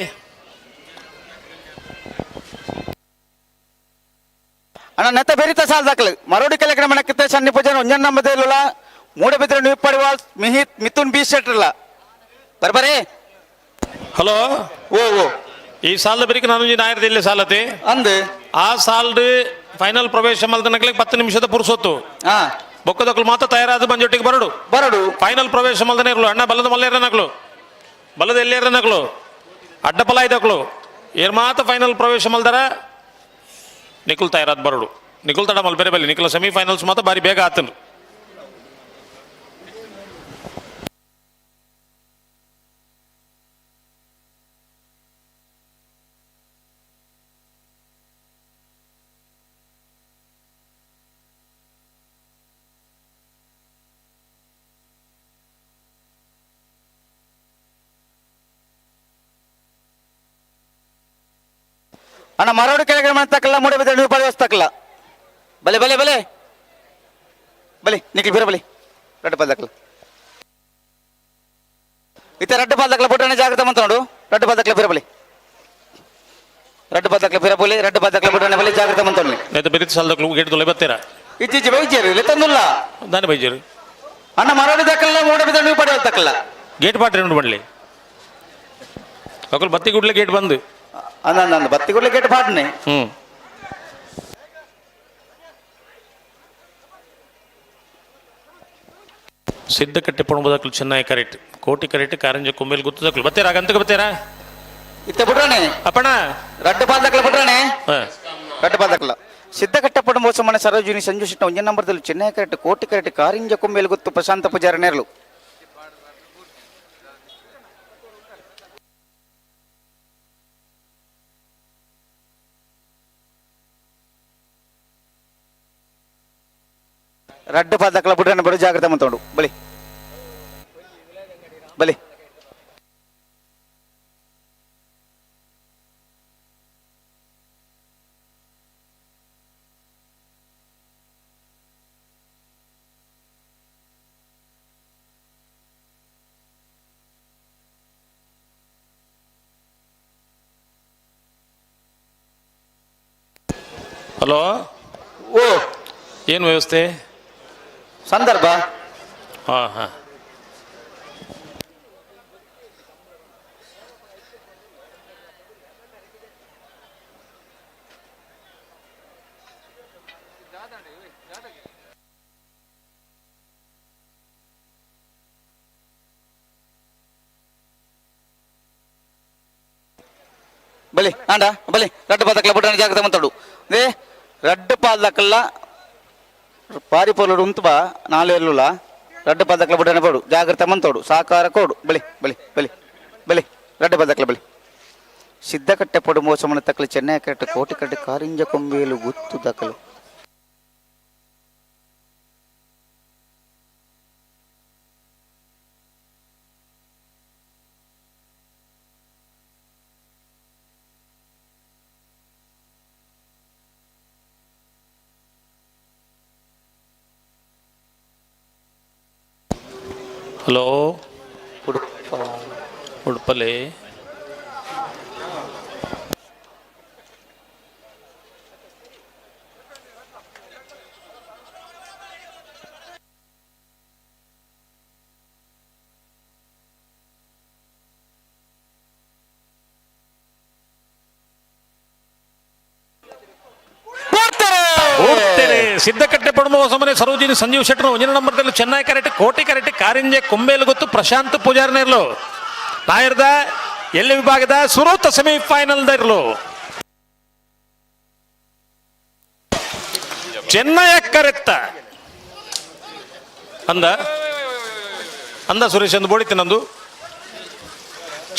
ಅಣ್ಣ ನೆತ್ತ ಬೆರಿತ ಸಾಲ್ ದಾಖಲು ಮರೋಡಿ ಕೆಳಗಡೆ ಮಣಕ್ಕಿತ್ತ ಸಣ್ಣ ಪೂಜಾರ ಒಂಜನ್ ನಂಬರ್ ದೇರ್ಲುಲ. ಮೂಡಬಿದ್ರೆ ನ್ಯೂ ಪಡಿವಾಳ್ ಮಿಹಿತ್ ಮಿಥುನ್ ಬಿ ಶೆಟ್ರಲ್ಲ ಬರ್ಬರೇ. ಹಲೋ. ಓ ಓ ಈ ಸಾಲದ ಬರೀಕ್ ನಾನು ನಾಯರ್ದ ಇಲ್ಲಿ ಸಾಲತಿ ಅಂದು ಆ ಸಾಲ್ಡ್ ಫೈನಲ್ ಪ್ರವೇಶ ಮಲ್ದನಕ್ಲಿಗೆ 10 ನಿಮಿಷದ ಪುರುಸೊತ್ತು. ಬೊಕ್ಕದಕ್ಲು ಮಾತ್ರ ತಯಾರಾದ ಬಂಜೊಟ್ಟಿಗೆ ಬರಡು ಬರಡು. ಫೈನಲ್ ಪ್ರವೇಶ ಮಲ್ದನೆ ಇರಲು ಅಣ್ಣ. ಬಲ್ಲದ ಮಲ್ಲೇರ ನಕಲು ಬಲ್ಲದ ಎಲ್ಲೇರ ನಕಲು ಅಡ್ಡಪಲ ಐದಕ್ಲು ಏರ್ ಮಾತ್ರ ಫೈನಲ್ ಪ್ರವೇಶ ಮಲ್ದರ ನಿಖುಲ್ ತಯಾರಾದ ಬರಡು. ನಿಖುಲ್ ತಡ ಮಲ್ ಬೇರೆ ಬಲ್ಲಿ ನಿಖುಲ್ ಸೆಮಿಫೈನಲ್ಸ್ ಮಾತ್ರ ಬಾರಿ ಬೇಗ ಆತನು. ಅಣ್ಣ ಮರೋಡು ಕೆಳಗಡೆ ಮಾಡ್ತಕ್ಕಲ್ಲ ಮೂಡಬಿದ್ರೆ ನೀವು ಪಡಿವಸ್ತಕ್ಕಲ್ಲ ಬಲೆ ಬಲೆ ಬಲೆ ಬಲೆ ನಿಖಿಲ್ ಬೀರ ಬಲಿ ರಡ್ಡು ಪಾಲ್ದಕ್ಕಲ್ಲ ಇತ್ತ ರಡ್ಡು ಪಾಲ್ದಕ್ಕಲ್ಲ ಪುಟ್ಟಣ ಜಾಗ್ರತೆ ಮಂತ ನೋಡು. ರಡ್ಡು ಪಾಲ್ದಕ್ಕಲ್ಲ ಬೀರ ಬಲಿ ರಡ್ಡು ಪಾಲ್ದಕ್ಕಲ್ಲ ಬೀರ ಬಲಿ ರಡ್ಡು ಪಾಲ್ದಕ್ಕಲ್ಲ ಪುಟ್ಟಣ ಬಲಿ ಜಾಗ್ರತೆ ಮಂತ ನೋಡಿ. ನೇತ ಬೆರಿತ ಸಾಲದಕ್ಲು ಗೇಟ್ ತೊಲೆ ಬತ್ತೀರಾ? ಇತ್ತೀಚೆ ಬೈಜೇರು ಲೆತ್ತಂದುಲ್ಲ. ದಾನಿ ಬೈಜೇರು. ಅಣ್ಣ ಮರೋಡಿ ದಕ್ಕಲ್ಲ ಮೂಡಬಿದ್ರೆ ನೀವು ಪಡೆಯಲ್ತಕ್ಕಲ್ಲ ಗೇಟ್ ಪಾಟ್ರಿ ಉಂಡು ಬಡ್ಲಿ ಅಕಲ್ ಬತ್ತಿ ಗುಡ್ಲೆ ಗೇಟ್ ಬಂದು. ಅಂದ ಅಂದ ಬತ್ತಿ ಗುಡ್ಲೆ ಗೇಟ್ ಪಾಡ್ನೆ. ಸಿದ್ದಕಟ್ಟೆ ಪೊಣಬದಕ್ಲು ಚೆನ್ನಾಗಿ ಕರೆಕ್ಟ್ ಕೋಟಿ ಕರೆಕ್ಟ್ ಕಾರಂಜ ಕುಂಬೇಲ್ ಗುತ್ತದಕ್ಲು ಬತ್ತೀರಾ ಗಂತಕ್ಕೆ ಬತ್ತೀರಾ? ಇತ್ತ ಬಿಟ್ರಾನೆ ಅಪ್ಪಣ ರಡ್ಡು ಪಾಲ್ದಕ್ಕಲ ಬಿಟ್ರಾನೆ ರಡ್ಡು ಪಾಲ್ದಕ್ಕಲ ಸಿದ್ದಕಟ್ಟೆ ಪೊಣಬೋಸಮನೆ ಸರೋಜಿನಿ ಸಂಜು ಶೆಟ್ಟ ಒಂಜ ನಂಬರ್ದಲ್ಲಿ ಚೆನ್ನೈ ಕರೆಕ್ಟ್ ಕೋಟಿ ಕರೆಕ್ಟ್ ಕಾರಿಂಜ ಕೊಂಬೇಲು ಗುತ್ತು ಪ್ರಶಾಂತ ಪೂಜಾರಿ ನೇರಲು. ರಡ್ಡು ಪಾಲ್ದಕ್ಕಲ ಬಿಟ್ರಾನೆ ಬರೋ ಜಾಗ್ರತೆ ಮಂತೋಡು ಬಲಿ ಬಲಿ. ಹಲೋ. ಓ ಏನು ವ್ಯವಸ್ಥೆ? ಸಂದರ್ಭ. ಹಾ ಹಾ ಬಲಿ ಆಂಡ ಬಲಿ ರಡ್ಡು ಪಾದಕ್ಕಲ ಬುಡ್ಡನ ಜಾಗ್ರತೆ ಮಂತಾಡು. ಏ ರಡ್ಡು ಪಾಲ್ದಕ್ಕಲ್ಲ ಪಾರಿ ಪೊಲುಡು ಉಂತು ಬಾ ನಾಲು ಎಲ್ಲುಲ ರಡ್ಡು ಪಾಲ್ದಕ್ಕಲ ಬುಡ್ಡನ ಬೋಡು ಜಾಗ್ರತೆ ಮಂತೋಡು ಸಾಕಾರ ಕೋಡು ಬಲಿ ಬಲಿ ಬಲಿ ಬಲಿ ರಡ್ಡು ಪಾಲ್ದಕ್ಕಲ ಬಲಿ. ಸಿದ್ದಕಟ್ಟೆ ಪೊಡು ಮೋಸಮನ ತಕ್ಕಲು ಚೆನ್ನೈ ಕರೆಕ್ಟ್ ಕೋಟಿ ಕಟ್ಟೆ ಕಾರಿಂಜ ಕೊಂಬೇಲು ಗುತ್ತು ದಕ್ಕಲು. ಹಲೋ ಉಡುಪಲ್ಲಿ Siddakatte ಪಡುಮ ಹೊಸಮನೆ ಸರೋಜಿನಿ ಸಂಜೀವ್ ಶೆಟ್ಟರ್ ಒಂಜನೇ ನಂಬರ್ದಲ್ಲಿ ಚೆನ್ನೈ ಕರೆಕ್ಟ್ ಕೋಟಿ ಕರೆಕ್ಟ್ ಕಾರಿಂಜೆ ಕುಂಬೇಲು ಗೊತ್ತು ಪ್ರಶಾಂತ್ ಪೂಜಾರಿನಿರ್ಲು ನಾಯರ್ದ ಎಲ್ಲಿ ವಿಭಾಗದ ಸುರೂತ ಸೆಮಿಫೈನಲ್ ಇರಲು ಚೆನ್ನೈ ಕರೆತ್ತ ಅಂದ ಅಂದ ಸುರೇಶ್ ಅಂದು ಬೋಡಿತಿ ನಂದು.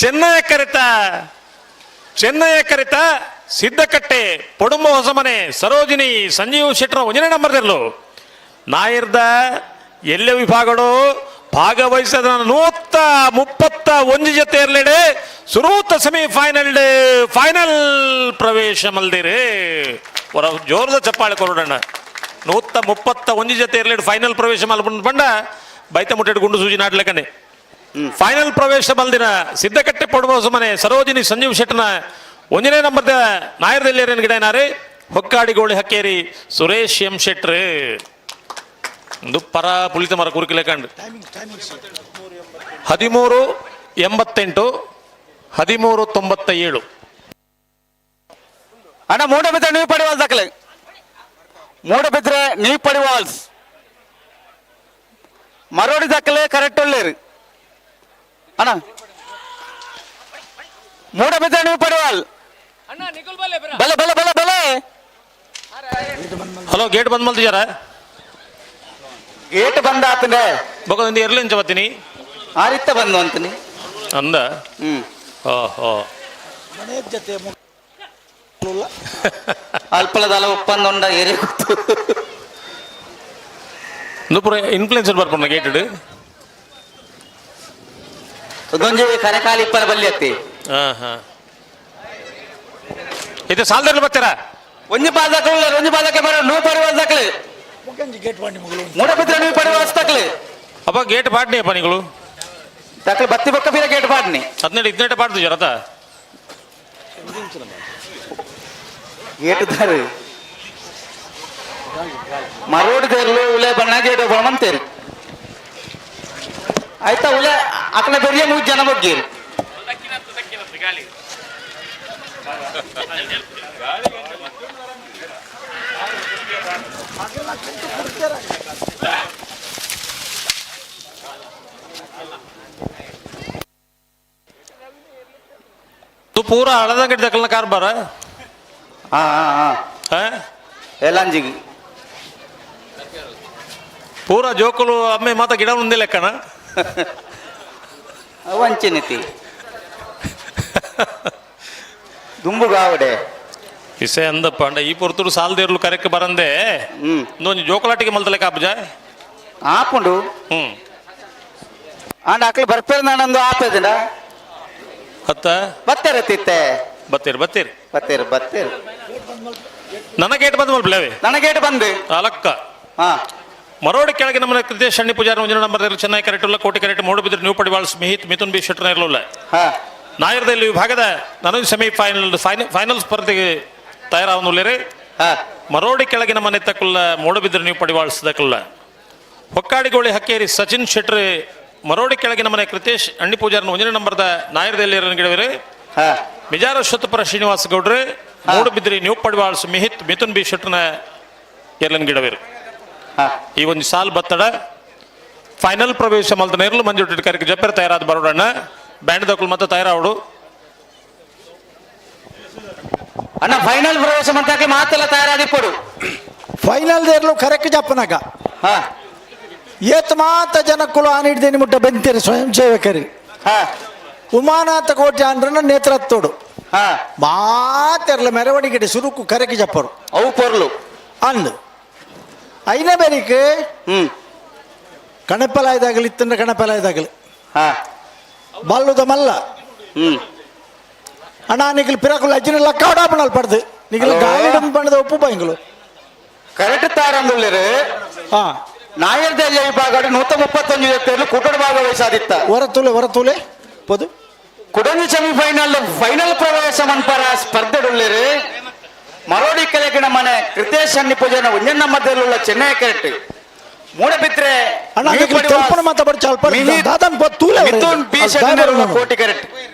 ಚೆನ್ನೈ ಕರೆತ, ಚೆನ್ನೈ ಕರೆತ ಸಿದ್ದಕಟ್ಟೆ ಪೊಡುಂಬ ಹೊಸಮನೆ ಸರೋಜಿನಿ ಸಂಜೀವ್ ಶೆಟ್ಟರ್ ಒಂಜನೇ ನಂಬರ್ದಿರ್ಲು ನಾಯರ್ದ ಎಲ್ಲೆ ವಿಭಾಗಡು ಭಾಗವಹಿಸದ 131 ಜೊತೆ ಇರಲಿಡೆ ಸುರೂತ ಸೆಮಿಫೈನಲ್ ಫೈನಲ್ ಪ್ರವೇಶ ಮಲ್ದಿರಿ. ಹೊರ ಜೋರದ ಚಪ್ಪಾಳೆ ಕೊರೋಡಣ್ಣ. 131 ಜೊತೆ ಇರಲಿಡ್ ಫೈನಲ್ ಪ್ರವೇಶ ಮಲ್ಪಂಡ ಬಂಡ ಬೈತ ಮುಟ್ಟೆಡ್ ಗುಂಡು ಸೂಜಿ ನಾಟ್ಲೆಕನೆ. ಫೈನಲ್ ಪ್ರವೇಶ ಮಲ್ದಿನ ಸಿದ್ದಕಟ್ಟೆ ಪೊಡುಂಬ ಹೊಸಮನೆ ಸರೋಜಿನಿ ಸಂಜೀವ್ ಶೆಟ್ಟನ ಒಂದನೇ ನಂಬರ್ದ ನಾಯರ್ದಲ್ಲಿ ಗಿಡನಾರೆ ಹೊಕ್ಕಾಡಿಗೋಳಿ ಹಕ್ಕೇರಿ ಸುರೇಶ್ ಎಂ ಶೆಟ್ರು. ಒಂದು ಪರ ಪುಳಿತ ಮರ ಕುರುಕಿಲೆ ಕಂಡು. 13.88, 13.97. ಅಣ್ಣ ಮೂಡಬಿದ್ರೆ ನೀವು ಪಡಿವಾಲ್ಸ್ ದಾಖಲೆ, ಮೂಡಬಿದ್ರೆ ನೀವು ಪಡಿವಾಲ್ಸ್ ಮರೋಡಿ ದಾಖಲೆ ಕರೆಕ್ಟ್ ಒಳ್ಳೇರು ಅಣ್ಣ. ಮೂಡಬಿದ್ರೆ ನೀವು ಪಡಿವಾಲ್ ಬಲೆ ಬಲೆ ಬಲೆ ಬಲೆ. ಹಲೋ, ಗೇಟ್ ಬಂದ್ ಮಲ್ತಿಜಾರ? ಗೇಟ್ ಬಂದ ಆತಂದ್ರೆ ಬೊಕದಿಂದ ಎರ್ಲಿ ಇಂಚ ಬತ್ತೀನಿ. ಆರಿತ್ತ ಬಂದು ಅಂತೀನಿ. ಅಂದ. ಓಹೋ. ಅಲ್ಪಲದಲ ಒಪ್ಪಂದ ಉಂಡ ಏರಿ ಗೊತ್ತು. ಪೂರ ಇನ್ಫ್ಲೂಯೆನ್ಸರ್ ಬರ್ಪಣ್ಣ ಗೇಟ್. ಅದೊಂಜಿ ಕರೆಕಾಲಿ ಇಪ್ಪರ ಬಲ್ಲಿ ಅತ್ತಿ. ಹಾ ಹಾ, ಇದು ಸಾಲದಲ್ಲಿ ಬರ್ತೀರಾ? ಒಂಜಿ ಪಾದಕ್ಕೆ ಉಳ್ಳರು, ಒಂಜಿ ಪಾದಕ್ಕೆ ಬರೋ ನೂ ಪಡಿವಾಲ್ ದಾಖಲೆ. ಮೂಡಬಿದ್ರೆ ನೀವು ಪಡಿವಾಲ್ಸ್ ದಾಖಲೆ. ಅಪ್ಪ ಗೇಟ್ ಪಾಡ್ನಿ ಅಪ್ಪ ನೀವು. ದಾಖಲೆ ಬತ್ತಿ ಬಕ್ಕ ಬೀರ ಗೇಟ್ ಪಾಡ್ನಿ. 18 18 ಪಾಡ್ದು ಜರತ. ಗೇಟ್ ದಾರು ಮರೋಡ್ ದೇರ್ಲು ಉಲೆ ಬಣ್ಣ ಗೇಟ್ ಬಣಂತೇರಿ ಆಯ್ತಾ ಉಲೆ ಅಕನ ಬೆರಿಯ ಮೂರು ಜನ ಬಗ್ಗೇರಿ. ತು ಪೂರ ಹಳದಂಗಡಿ ದಕ್ಕಲ್ನ ಕಾರ್ಬಾರ. ಹಾ ಹಾ ಹಾ. ಎಲ್ಲಂಜಿಗೆ ಪೂರ ಜೋಕುಲು ಅಮ್ಮೆ ಮಾತ ಗಿಡ ಮುಂದೆ ಲೆಕ್ಕಣ. ವಂಚಿನಿತಿ ದುಂಬುಗಾವಡೆ. ಇಸೆ ಅಂದಪ್ಪ ಅಂಡ ಈ ಪೊರ್ತುಡು ಸಾಲದೇರ್ಲು ಕರೆಕ್ ಬರಂದೆ. ಒಂದೊಂದು ಜೋಕುಲಾಟಿಗೆ ಮಲ್ತಲೆ ಕಾಪುಜ. ಆಪುಂಡು. ಆಂಡ ಅಕ್ಲು ಬರ್ಪೇರ್ ನಾನೊಂದು ಆಪೇದಿನ. ಅತ್ತ ಬತ್ತೇರ ತಿತ್ತೆ. ಬತ್ತೀರಿ ಬತ್ತೀರಿ. ಬತ್ತೇರು ಬತ್ತೇರು. ನನ್ನ ಗೇಟ್ ಬಂದ್ ಮಲ್ಪಲೇವೆ. ನನ್ನ ಗೇಟ್ ಬಂದು. ಅಲಕ್ಕ. ಹಾ. ಮರೋಡಿ ಕೆಳಗೆ ನಮ್ಮ ಕೃತೇಶ್ ಅಣ್ಣಿ ಪೂಜಾರಿ ಒಂಜನ ನಂಬರ್ ಚೆನ್ನೈ ಕರೆಕ್ಟ್ ಉಲ್ಲ ಕೋಟಿ ಕರೆಕ್ಟ್ ಮೂಡುಬಿದ್ರೆ ನ್ಯೂ ಪಡಿವಾಳ್ ಸ್ಮಿಹಿತ್ ಮಿಥುನ್ ಬಿ ಶೆಟ್ಟರ್ ಇರಲಿಲ್ಲ. ಹಾ. ನಾಯರ್ದಲ್ಲಿ ವಿಭಾಗದ ನನಗೆ semi final final ಸ್ಪರ್ಧೆಗೆ ತಯಾರಾವನುಲ್ಲೇರಿ. ಹಾ. ಮರೋಡಿ ಕೆಳಗಿನ ಮನೆ ತಕ್ಕಲ್ಲ ಮೂಡುಬಿದ್ರೆ ನ್ಯೂ ಪಡಿವಾಳ್ಸದಕ್ಕಲ್ಲ ಹೊಕ್ಕಾಡಿಗೋಳಿ ಹಕ್ಕೇರಿ ಸಚಿನ್ ಶೆಟ್ರ್ ಮರೋಡಿ ಕೆಳಗಿನ ಮನೆ ಕೃತೇಶ್ ಅಣ್ಣಿ ಪೂಜಾರನ ಒಂದನೇ ನಂಬರ್ದ ನಾಯರ್ದಲ್ಲಿ ಗಿಡವಿರಿ. ಹಾ. ಮಿಜಾರ ಶತಪುರ ಶ್ರೀನಿವಾಸ ಗೌಡ್ರೆ ಮೂಡುಬಿದ್ರಿ ನ್ಯೂ ಪಡಿವಾಳ್ಸ್ ಮಿಹಿತ್ ಮಿಥುನ್ ಬಿ ಶೆಟ್ರನ ಎರಲನ್ ಗಿಡವಿರು. ಹಾ. ಈ ಒಂದು ಸಾಲ್ ಬತ್ತಡ ಫೈನಲ್ ಪ್ರವೇಶ ಮಲ್ತ ನೇರ್ಲು ಮಂಜು ಕರೆಕ್ ಜಪ್ಪೆರ್ ತಯಾರಾದ ಬರೋಡಣ್ಣ ಬ್ಯಾಂಡ್ ದಕ್ಕಲು ಮತ್ತೆ ತಯಾರಾವಡು. ಅಣ್ಣ ಫೈನಲ್ ಪ್ರವೇಶ ಮಂತಾಕೆ ಮಾತೆಲ್ಲ ತಯಾರಾದಿಪ್ಪಡು. ಫೈನಲ್ ದೇರ್ಲು ಕರೆಕ್ಟ್ ಜಪ್ಪನಾಗ. ಹಾ. ಏತ್ ಮಾತ ಜನಕ್ಕುಲು ಆನಿಡ್ದೇನಿ ಮುಟ್ಟ ಬೆಂತೀರಿ ಸ್ವಯಂ ಸೇವಕರಿ. ಹಾ. ಉಮಾನಾಥ ಕೋಟಿ ಆಂಡ್ರನ ನೇತ್ರತ್ತೋಡು. ಹಾ. ಮಾತೆರ್ಲ ಮೆರವಣಿಗೆ ಸುರುಕು ಕರೆಕ್ ಜಪ್ಪರು. ಅವು ಪೊರ್ಲು. ಅಂದು ಐನ ಬೇರಿಕ್ ಕಣಪಲಾಯ್ದಾಗಲಿ ಇತ್ತಂದ್ರೆ ಕಣಪಲಾಯ್ದಾಗಲಿ. ಹಾ. ಬಲ್ಲುದ ಮಲ್ಲ. ಅಣ್ಣ ನಿಖಲ್ ಪಿರಾಕುಲ್ ಅಜ್ಜಿನ ಲಕ್ಕಾಡಾಪಣಲ್ ಪಡ್ದು ನಿಖಲ್ ಗಾಳಿಡಂ ಪಣದ ಒಪ್ಪು ಬೈಂಗಳು. ಕರೆಕ್ಟ್ ತಾರಂದುಳ್ಳಿರು. ಹಾ. ನಾಯರ್ ದೇಶ ವಿಭಾಗ 131 ಜೊತೆಯಲ್ಲಿ ಕುಟುಂಬ ಭಾಗವಹಿಸಾದಿತ್ತ. ಹೊರತೂಲೆ ಹೊರತೂಲೆ ಪೊದು. ಕುಡಂಜಿ ಸೆಮಿಫೈನಲ್ ಫೈನಲ್ ಪ್ರವೇಶ ಮನ್ಪರ ಸ್ಪರ್ಧೆಡುಳ್ಳಿರು. ಮರೋಡಿ ಕೆಳಗಿನ ಮನೆ ಕೃತೇಶ್ ಅನ್ನಿ ಪೂಜನ ಒಂಜನ್ನ ಮಧ್ಯದಲ್ಲಿರುವ ಚೆನ್ನೈ ಕರೆಕ್ಟ್ ಮೂಡಬಿದ್ರೆ ಅಣ್ಣ ನಿಖಲ್ ತೆಲ್ಪನ ಮಾತಾಡ ಚಾಲ್ಪ ದಾದನ್ ಪೊ ತೂಲೆ ಮಿಥುನ್ ಬಿ ಶೆಟ್ಟರ್ ಕೋಟಿ ಕರೆಕ್ಟ್.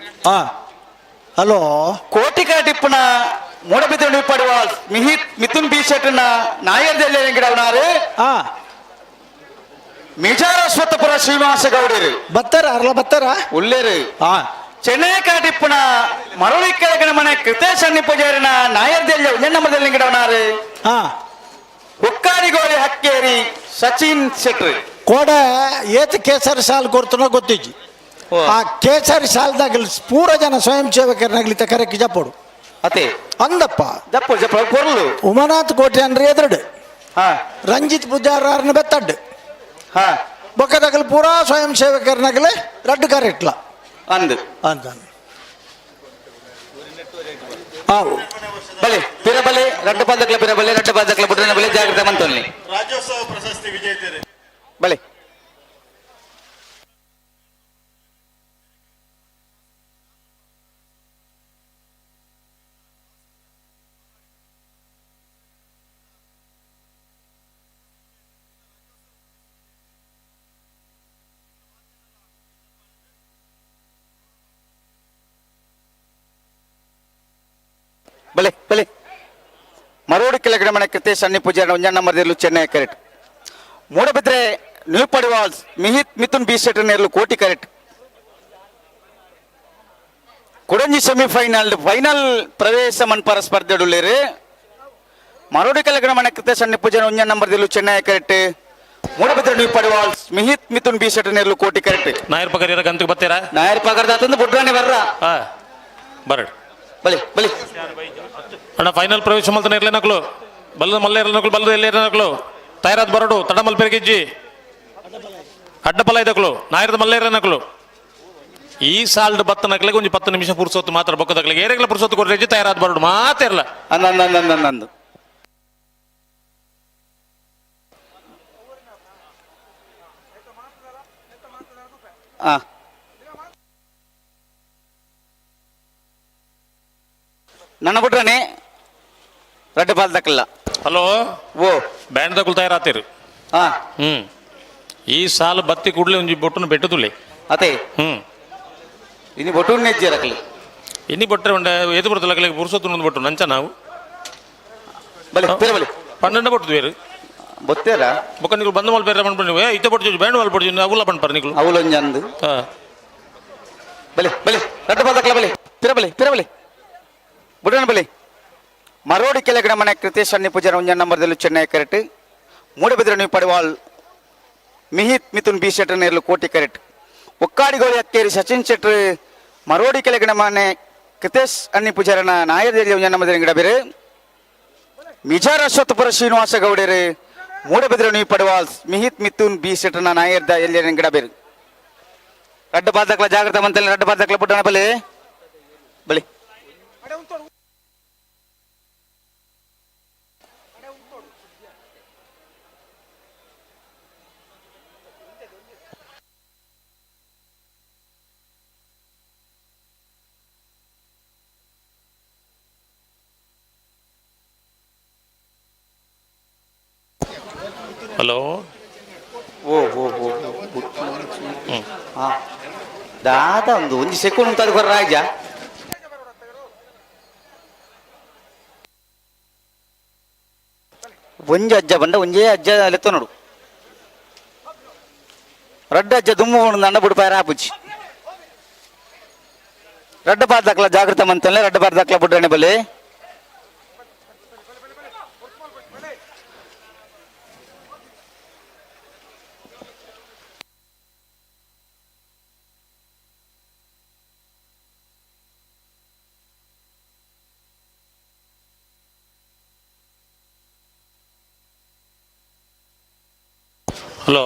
ಹಾ. ಹಲೋ. ಕೋಟಿ ಕರೆಕ್ಟ್ ಇಪ್ಪನ ಮೂಡಬಿದ್ರೆ ಪಡುವ ಮಿಹಿತ್ ಮಿಥುನ್ ಬಿ ಶೆಟ್ಟರ್ನ ನಾಯರ್ ಗಿಡವನಾರು. ಮಿಜಾರ ಸ್ವತಪುರ ಶ್ರೀನಿವಾಸ ಗೌಡರು. ಬತ್ತಾರ ಅರ್ಲ ಬತ್ತಾರ? ಉಲ್ಲೇರು. ಚೆನ್ನೈ ಕಾಟಿಪ್ಪನ ಮರಳಿ ಕೆಳಗಿನ ಮನೆ ಕೃತೇಶ್ ಅಣ್ಣಿ ಪೂಜಾರಿನ ನಾಯರ್ ದೆಲ್ಲ ನಂಬರ್ದಲ್ಲಿ ಗಿಡವನಾರು. ಹುಕ್ಕಾರಿಗೋಳಿ ಹಕ್ಕೇರಿ ಸಚಿನ್ ಶೆಟ್ರು. ಕೋಡ ಏತ್ ಕೇಸರಿ ಸಾಲ್ ಕೊಡ್ತಾನೋ ಗೊತ್ತಿಜ್ಜಿ. ಆ ಕೇಸರಿ ಸಾಲ್ದಾಗ ಪೂರ ಜನ ಸ್ವಯಂ ಸೇವಕರನ್ನಾಗ್ಲಿತ್ತ ಕರೆಕ್ಟ್ ಜಪ್ಪೋಡು. ಅತೆ. ಅಂದಪ್ಪ. ಜಪ್ಪು ಜಪ್ಪು ಕೊರ್ಲು. ಉಮಾನಾಥ್ ಕೋಟೆ ಅಂದ್ರೆ ಎದುರುಡು. ರಂಜಿತ್ ಪೂಜಾರನ್ನ ಬೆತ್ತಡ್ಡು. ಬೊಕ್ಕದಗಲ್ ಪೂರಾ ಸ್ವಯಂ ಸೇವಕರನ್ನಾಗಲೇ ರಡ್ಡು ಕರೆಕ್ಟ್ಲ. ಅಂದು. ಅಂತ ಆವು. ಬಲೆ ಪಿರಬಲೆ ರಡ್ಡು ಪದಕ್ಲ ಪಿರಬಲೆ ರಡ್ಡು ಪದಕ್ಲ ಬುಡ್ರನ ಬಲೆ ಜಾಗ್ರತೆ ಮಂತೊಲ್ಲಿ. ರಾಜ್ಯೋತ್ಸವ ಪ್ರಶಸ್ತಿ ವಿಜೇತರು. ಬಲೆ ಬಲೆ ಬಲೆ ಮರೋಡು ಕೆಳಗಡೆ ಮನೆ ಕೃತೇಶ್ ಅಣ್ಣಿ ಪೂಜಾರಿ ಒಂಜಾಣ number Chennai correct. Moodbidri new Padiwals Mihith Mithun B Shettar ನೇರ್ಲು ಕೋಟಿ ಕರೆಕ್ಟ್. ಕೊಡಂಜಿ ಸೆಮಿಫೈನಲ್ ಫೈನಲ್ ಪ್ರವೇಶ ಮನ್ಪರ ಸ್ಪರ್ಧೆಡುಳ್ಳೇರು. ಮರೋಡು ಕೆಳಗಡೆ ಮನೆ ಕೃತೇಶ್ ಅಣ್ಣಿ ಪೂಜಾರಿ ಒಂಜಾಣ number Chennai correct. Moodbidri new Padiwals Mihith Mithun B Shettar ನೇರ್ಲು ಕೋಟಿ ಕರೆಕ್ಟ್. ನಾಯರ್ ಪಗರ್ ಗಂತಕ್ಕೆ ಬತ್ತೀರಾ? ನಾಯರ್ ಪಗರ್ದಾತಂದು ಬುಡ್ರಾಣಿ ಬರ್ರ. ಬರಡ್. ಬಲಿ ಬಲಿ. ಅಣ್ಣ ಫೈನಲ್ ಪ್ರವೇಶ ಮಲ್ತನ ಇರ್ಲಿ ನಕ್ಲು ಬಲ್ಲ ಮಲ್ಲ ಇರಲಿ ನಕ್ಲು ಬಲ್ಲದ ಎಲ್ಲಿ ನಕ್ಲು ತಯಾರಾದ ಬರಡು ತಡ ಮಲ್ಪೆರ್ಗಿಜ್ಜಿ ಅಡ್ಡ ಪಲ ಇದಕ್ಲು ನಾಯರದ ಮಲ್ಲ ಇರಲಿ ನಕ್ಲು ಈ ಸಾಲ್ಡ್ ಬತ್ತ ನಕ್ಲಿಗೆ ಒಂಜಿ 10 ನಿಮಿಷ ಪುರ್ಸೊತ್ತು ಮಾತ್ರ ಬೊಕ್ಕದಕ್ಲಿಗೆ ಏರೆಗ್ಲ ಪುರ್ಸೊತ್ತು ಕೊಡ್ರಿ ತಯಾರಾದ ಬರಡು ಮಾತಿರಲ್ಲ. ಅಂದ. ನನ್ನ ಬಿಟ್ರನೆ ರಡ್ಡು ಪಾಲ್ ದಕ್ಕಲ್ಲ. ಹಲೋ. ಓ. ಬ್ಯಾಂಡ್ ದಕ್ಕಲು ತಯಾರಾತೀರಿ. ಈ ಸಾಲು ಬತ್ತಿ ಕೂಡಲೇ ಒಂಜಿ ಬೊಟ್ಟುನು ಬೆಟ್ಟುದುಲಿ. ಅತೆ. ಇನಿ ಬೊಟ್ಟುನ್ ನೆಜ್ಜಿ ರಕಲಿ. ಇನಿ ಬೊಟ್ಟರೆ ಉಂಡೆ ಏತು ಬರ್ತಲ್ಲ ಲಕಲಿ ಪುರ್ಸೊತ್ತು ಒಂದು ಬೊಟ್ಟು ನಂಚ ನಾವು. ಬಲೆ ಬೇರೆ ಬಲೆ. 12 ಬೊಟ್ಟು ಬೇರೆ. ಬೊತ್ತೇರ? ಬೊಕ್ಕ ನಿಕುಲು ಬಂದು ಮಲ್ ಬೇರೆ ಪಂಡ್ಪಂಡು ಏ ಇತ್ತೆ ಬೊಟ್ಟು ಬ್ಯಾಂಡ್ ಮಲ್ ಬೊಟ್ಟು ಅವುಲ ಪಂಡ್ಪರ್ ನಿಕುಲು. ಅವುಲೊಂಜಿ ಅಂದು. ಬಲೆ ಬಲೆ ರಡ್ಡು ಪಾಲ್ ದಕ್ಕಲ ಬಲೆ ಪಿರ ಬಲೆ ಪಿರ ಬಲೆ ಬುಡನ ಬಲೆ. ಮರೋಡಿ ಕೆಳಗಡೆ ಮನೆ ಕೃತೇಶ್ ಅಣ್ಣಿ ಪೂಜಾರಿ ಒಂಜಾಣ ನಂಬರ್ದಲ್ಲಿ ಚೆನ್ನೈ ಕರೆಕ್ಟ್. ಮೂಡಬಿದ್ರೆ ನೀವು ಪಡಿವಾಳ್ ಮಿಹಿತ್ ಮಿಥುನ್ ಬಿ ಶೆಟ್ಟರ್ ನೇರ್ಲು ಕೋಟಿ ಕರೆಕ್ಟ್. ಒಕ್ಕಾಡಿಗೋಳಿ ಅಕ್ಕೇರಿ ಸಚಿನ್ ಶೆಟ್ಟರ್ ಮರೋಡಿ ಕೆಳಗಡೆ ಮನೆ ಕೃತೇಶ್ ಅಣ್ಣಿ ಪೂಜಾರನ ನಾಯರ್ ಒಂಜಾಣ ನಂಬರ್ದಲ್ಲಿ ಗಿಡ ಬೇರೆ. ಮಿಜಾರ ಅಶ್ವತ್ಥಪುರ ಶ್ರೀನಿವಾಸ ಗೌಡರು ಮೂಡಬಿದ್ರೆ ನೀವು ಪಡಿವಾಳ್ ಮಿಹಿತ್ ಮಿಥುನ್ ಬಿ ಶೆಟ್ಟರ್ನ ನಾಯರ್ದ ಎಲ್ಲಿ ಗಿಡ ಬೇರೆ. ರಡ್ಡು ಪಾದಕ್ಲ ಜಾಗ್ರತೆ ಮಂತಲ್ಲಿ ರಡ್ಡು ಪಾದಕ್ಲ ಪುಟ್ಟಣ ಬಲೆ ಬಲಿ. ಹಲೋ. ಓ ಓ ಓ ದಾದ ಒಂದು ಒಂಜಿ ಸೆಕೆಂಡ್ ಉಂಟು ಕೊರ ರಾಜ. ಒಂಜಿ ಅಜ್ಜ ಬಂಡ ಒಂಜೇ ಅಜ್ಜ ಲೆತ್ತ ನೋಡು. ರಡ್ಡ ಅಜ್ಜ ದುಮ್ಮು ದಂಡ ಬುಡ್ಪಾಯ ರಾಪುಜಿ. ರಡ್ಡ ಪಾರ್ದಕ್ಲ ಜಾಗೃತ ಮಂತಲ್ಲೇ ರಡ್ಡ ಪಾರ್ದಕ್ಲ ಬುಡ್ರಣೆ ಬಲೆ. ಹಲೋ.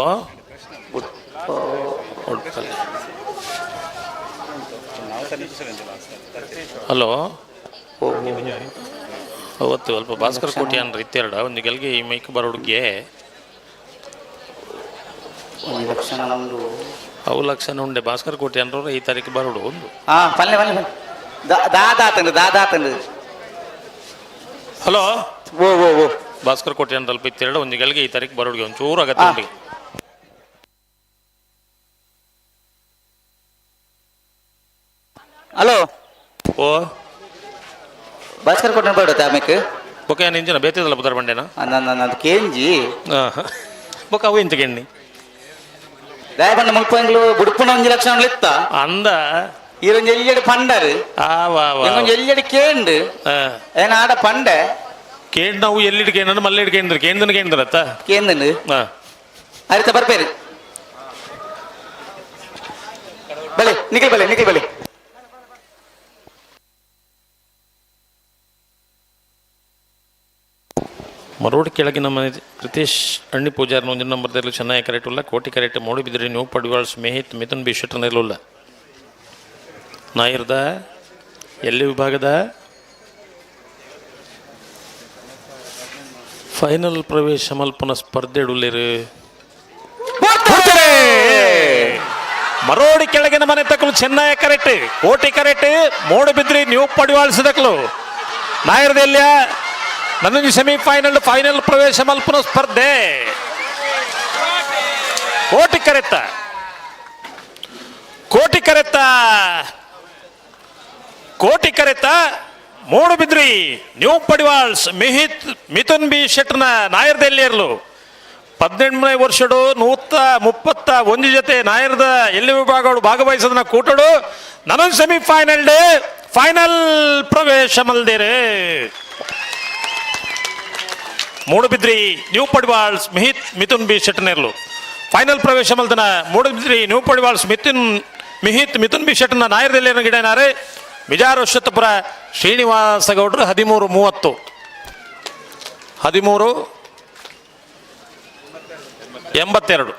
ಹಲೋ. ಅವತ್ತು ಅಲ್ಪ ಭಾಸ್ಕರ್ ಕೋಟಿ ಅನ್ರಿ ಇತ್ತೆರಡ ಒಂದು ಗೆಲ್ಗೆ ಈ ಮೈಕ್ ಬರೋಡ್ಗೆ ಅವು ಲಕ್ಷಣ ಉಂಡೆ ಭಾಸ್ಕರ್ ಕೋಟಿ ಅನ್ರವ್ರು ಈ ತಾರೀಕು ಬರೋಡು ಒಂದು. ಪಲ್ಲೆ ಪಲ್ಲೆ ಪಲ್ಲೆ. ದಾದಾತಂಡು ದಾದಾತಂಡು. ಹಲೋ. ಓ ಓ ಓ. ಭಾಸ್ಕರ್ ಕೋಟಿ ಅನ್ರ ಅಲ್ಪ ಇತ್ತೆರಡು ಒಂದು ಗೆಲ್ಗೆ ಈ ತಾರೀಕು ಬರೋಡ್ಗೆ ಒಂಚೂರು ಅಗತ್ಯ ಉಂಡಿಗೆ. ಹಲೋ. ಓ. ಭಾಸ್ಕರ್ ಕೊಟ್ಟನ ಬೇಡ ಆಮೇಲೆ. ಬೊಕ್ಕ ಏನು ಇಂಜಿನ ಬೇತಿದಲ್ಲ ಪುದರ್ ಬಂಡೇನ? ನನ್ನ ಕೇಂಜಿ. ಬೊಕ್ಕ ಅವು ಎಂತ ಕೆಣ್ಣಿ? ದಾಯ ಬಂಡ ಮುಲ್ಪ ಎಂಗ್ಲು ಬುಡುಪುನ ಒಂಜಿ ಲಕ್ಷಣ ಇತ್ತ. ಅಂದ. ಈರೊಂಜಿ ಎಲ್ಲಿಯಡಿ ಪಂಡರು. ಆ ವಾ ವಾ. ಎಂಗೊಂಜಿ ಎಲ್ಲಿಯಡಿ ಕೇಂಡು. ಏನ ಆಡ ಪಂಡೆ. ಕೇಂಡ್ ನಾವು ಎಲ್ಲಿಡ್ ಕೇಂದ್ರ ಮಲ್ಲಿಡ್ ಕೇಂದ್ರ ಕೇಂದ್ರ ಕೇಂದ್ರ ಅತ್ತ. ಕೇಂದನು. ಅರಿತ ಬರ್ಪೇರು ಬಲೆ ನಿಖಿಲ್ ಬಲೆ ನಿಖಿಲ್ ಬಲೆ. ಮರೋಡ್ ಕೆಳಗಿನ ಮನೆ ಕೃತೇಶ್ ಅಣ್ಣಿ ಪೂಜಾರ್ನ ಒಂದು ನಂಬರ್ದಲ್ಲಿ ಚೆನ್ನಾಗಿ ಕರೆಕ್ಟ್ ಉಲ್ಲ Koti correct Moodbidri new Padiwals Mihith Mithun B ಶೆಟ್ಟರ್ನಿರಲಿಲ್ಲ. ನಾಯಿರ್ದ ಎಲ್ಲಿ ವಿಭಾಗದ ಫೈನಲ್ ಪ್ರವೇಶ ಮಲ್ಪನ ಸ್ಪರ್ಧೆ ಉಲ್ಲೇರು ಮರೋಡಿ ಕೆಳಗಿನ ಮನೆ ತಕ್ಕಲು Chennai correct Koti correct Moodbidri new ಪಡಿವಾಳ್ಸದಕ್ಲು ನಾಯರ್ದೆಲ್ಲ ನನ್ನ ಸೆಮಿಫೈನಲ್ ಫೈನಲ್ ಪ್ರವೇಶ ಮಲ್ಪನ ಸ್ಪರ್ಧೆ ಕೋಟಿ ಕರೆತ್ತ ಕೋಟಿ ಕರೆತ್ತ ಕೋಟಿ ಕರೆತ್ತ ಮೂಡುಬಿದ್ರಿ ನ್ಯೂ ಪಡಿವಾಳ್ಸ್ ಮಿಹಿತ್ ಮಿಥುನ್ ಬಿ ಶೆಟ್ನ ನಾಯರ್ದೆಲ್ಲಿಯರ್ಲು 18ನೇ ವರ್ಷಡು 131 ಜೊತೆ ನಾಯರ್ದ ಎಲ್ಲಿ ವಿಭಾಗಗಳು ಭಾಗವಹಿಸೋದನ್ನ ಕೂಟಡು ನನ್ನ ಸೆಮಿಫೈನಲ್ ಡೇ ಫೈನಲ್ ಪ್ರವೇಶ ಮಲ್ದಿರೆ ಮೂಡುಬಿದ್ರಿ ನ್ಯೂ ಪಡಿವಾಳ್ಸ್ ಮಿಹಿತ್ ಮಿಥುನ್ ಬಿ ಶೆಟ್ಟನೇರ್ಲು ಫೈನಲ್ ಪ್ರವೇಶ ಮಲ್ದನ ಮೂಡುಬಿದ್ರಿ ನ್ಯೂ ಪಡಿವಾಳ್ಸ್ ಮಿಥುನ್ ಮಿಹಿತ್ ಮಿಥುನ್ ಬಿ ಶೆಟ್ಟನ ನಾಯರ್ದಲ್ಲಿ ಗಿಡನಾರೆ ಮಿಜಾರ್ ಅಶ್ವತ್ಥಪುರ ಶ್ರೀನಿವಾಸ ಗೌಡರು 13:30 13:82.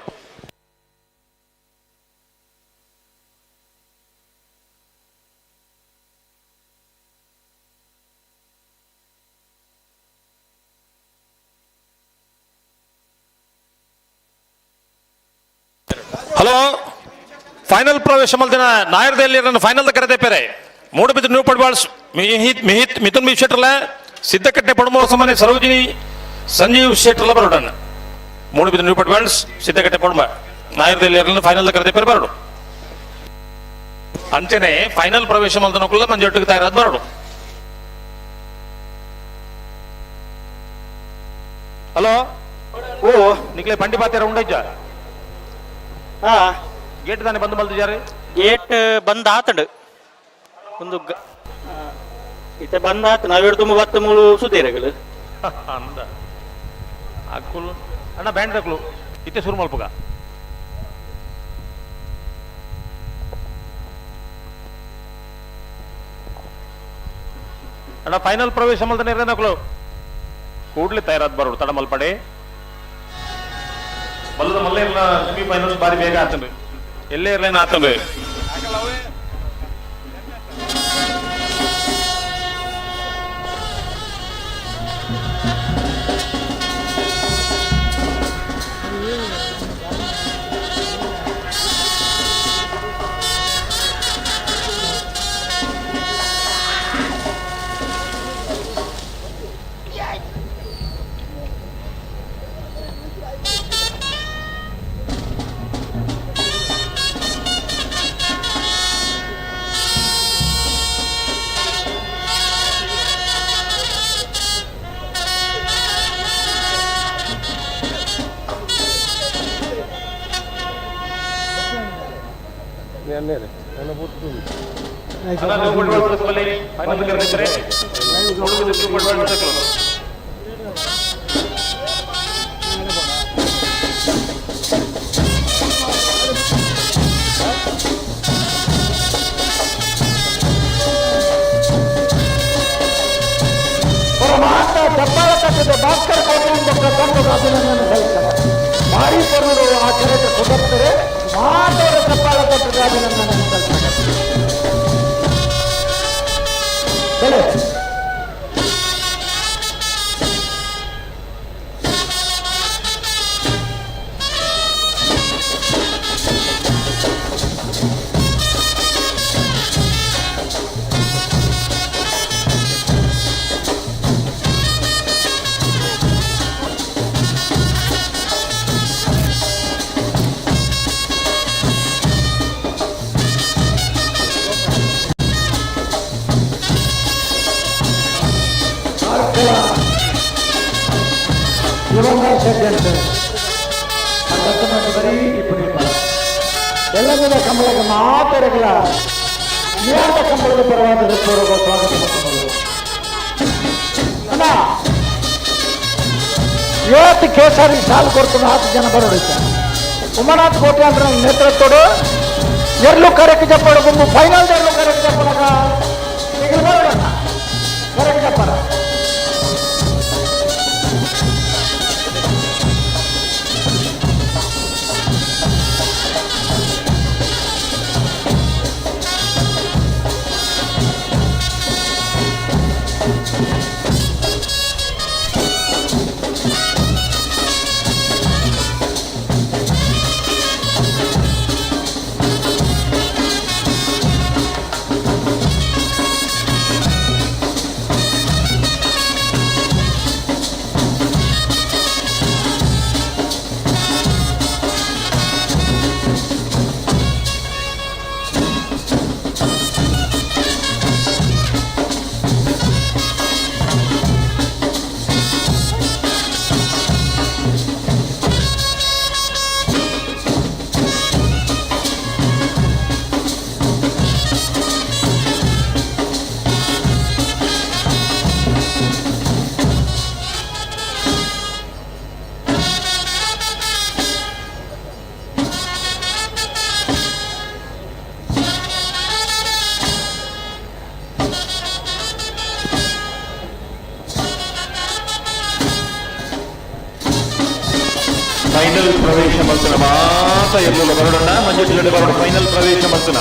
ಹಲೋ ಫೈನಲ್ ಪ್ರವೇಶ ಮಲ್ದಿನ ನಾಯರ್ದಲ್ಲಿ ನನ್ನ ಫೈನಲ್ ಕರೆದೆ ಪೇರೆ ಮೂಡುಬಿದ್ರೆ ನ್ಯೂ ಪಡ್ವಾಳ್ಸ್ ಮಿಹಿತ್ ಮಿಹಿತ್ ಮಿಥುನ್ ಬಿ ಶೆಟ್ಟರ್ಲ ಸಿದ್ದಕಟ್ಟೆ ಪಡುಮೋಸ ಮನೆ ಸರೋಜಿನಿ ಸಂಜೀವ್ ಶೆಟ್ಟರ್ಲ ಬರೋಡನ್ನ ಮೂಡುಬಿದ್ರೆ ನ್ಯೂ ಪಡ್ವಾಳ್ಸ್ ಸಿದ್ದಕಟ್ಟೆ ಪಡುಮ ನಾಯರ್ದಲ್ಲಿ ಫೈನಲ್ ಕರೆದೆ ಪೇರೆ ಬರೋಡು ಅಂಚನೆ ಫೈನಲ್ ಪ್ರವೇಶ ಮಲ್ದನಕ್ಕಲ್ಲ ಮಂಜೊಟ್ಟಿಗೆ ತಯಾರಾದ ಬರೋಡು. ಹಲೋ ಓ ನಿಕ್ಲೆ ಬಂಡಿ ಪಾತ್ಯಾರ ಉಂಡಜ್ಜ ಗೇಟ್ ತಾನೆ ಬಂದು ಮಲ್ದಿದ್ದಾರೆ? ಗೇಟ್ ಬಂದ್ ಆತಂಡು ಒಂದು ಇತ್ತೆ ಬಂದ್ ಆತ ನಾವೇಡು ತುಂಬ ಬತ್ತ ಮೂಲು ಸುದ್ದೀರಗಳು. ಅಂದ ಅಕ್ಕುಲು ಅಣ್ಣ ಬ್ಯಾಂಡ್ ತಕ್ಲು ಇತ್ತೆ ಶುರು ಮಲ್ಪುಗ. ಅಣ್ಣ ಫೈನಲ್ ಪ್ರವೇಶ ಮಲ್ದನೆ ನಕಲು ಕೂಡ್ಲೆ ತಯಾರಾದ ಬರೋಡು ತಡ ಮಲ್ಪಡೆ ಬಲ್ಲದ ಮಲ್ಲ ಇರ್ಲ ಸೆಮಿ ಫೈನಲ್ ಬಾರಿ ಬೇಗ ಆತನ್ರಿ ಎಲ್ಲೇ ಇರ್ಲೇನ ಆತನ್ರಿ. ಭಾಸ್ಕರ್ ಕೋಟೆ ತಂಡದ ಅಭಿನಂದನೆ ಸಲ್ಲಿಸ್ತಾರೆ. ಭಾರಿ ಪರುಡು ಆ ಕೆರೆಗೆ ಸುಗರ್ತಾರೆ ಮಾತವರ ಚಪ್ಪಾಳ ಕಟ್ಟದ ಅಭಿನಂದನೆ ಸಲ್ಲಿಸ್ತಾರೆ. ಬೆಲೆ ಬಂಗಾರ ಶೆಡ್ ಅಂತ ಬರೀ ಇಪ್ಪು ಎಲ್ಲದ ಕಂಬಳಕ್ಕೆ ಮಾತಾಡಗಲ ನೇರದ ಕಂಬಳದ ಪರವಾದ ಪೂರ್ವಕ ಸ್ವಾಗತ ಮಾಡ್ಕೊಂಡು ಅಣ್ಣ ಇವತ್ತು ಕೇಸರಿ ಸಾಲು ಕೊಡ್ತಾನೆ ಹತ್ತು ಜನ ಬರೋಡಿದ್ದ ಉಮಾನಾಥ್ ಕೋಟೆ ಅಂದ್ರೆ ನೇತೃತ್ವಡು ಎರ್ಲು ಕರೆಕ್ಟ್ ಜಪ್ಪಾಡು ಗುಂಪು ಫೈನಲ್ ಎರ್ಲು ಕರೆಕ್ಟ್ ಜಪ್ಪಡಗ ಬರೋಣ ಕರೆಕ್ಟ್ ಜಪ್ಪರ. ಫೈನಲ್ ಪ್ರವೇಶ ಮಲ್ತನ ಮಾತ ಎಲ್ಲುಲ ಬರೋಡಣ್ಣ ಮಂಜುಟಿಲಡೆ ಬರೋಡು ಫೈನಲ್ ಪ್ರವೇಶ ಮಲ್ತನ.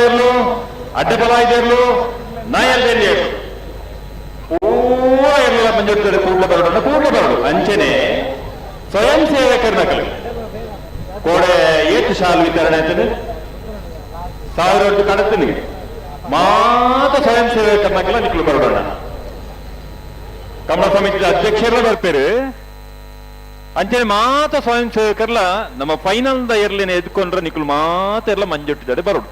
ಇರ್ಲು ಅಡ್ಡಬಲಾಯ್ದಿರ್ಲು ನಾಯಲ್ದಲ್ಲಿ ಪೂರ ಎಲ್ಲ ಮಂಜುರ್ತದೆ. ಕೂಡ್ಲ ಬರಡು, ಕೂಡ್ಲ ಬರಡು. ಅಂಚನೆ ಸ್ವಯಂ ಸೇವಕರ ಕೋಡೆ ಏತು ಶಾಲು ವಿತರಣೆ ಆಗ್ತದೆ 1000 ಕಡತೀನಿ ಮಾತ ಸ್ವಯಂ ಸೇವಕರ್ನಕಲ ನಿಕ್ಲು ಬರೋಣ. ಕಮಲ ಸಮಿತಿಯ ಅಧ್ಯಕ್ಷರ ಬರ್ಪೇರು. ಅಂಚನೆ ಮಾತ ಸ್ವಯಂ ಸೇವಕರ್ಲ ನಮ್ಮ ಫೈನಲ್ the ಎರ್ಲಿನ ಎದ್ಕೊಂಡ್ರೆ ನಿಕ್ಲು ಮಾತ ಎಲ್ಲ ಮಂಜೊಟ್ಟಿದ್ದಾರೆ ಬರೋಡು.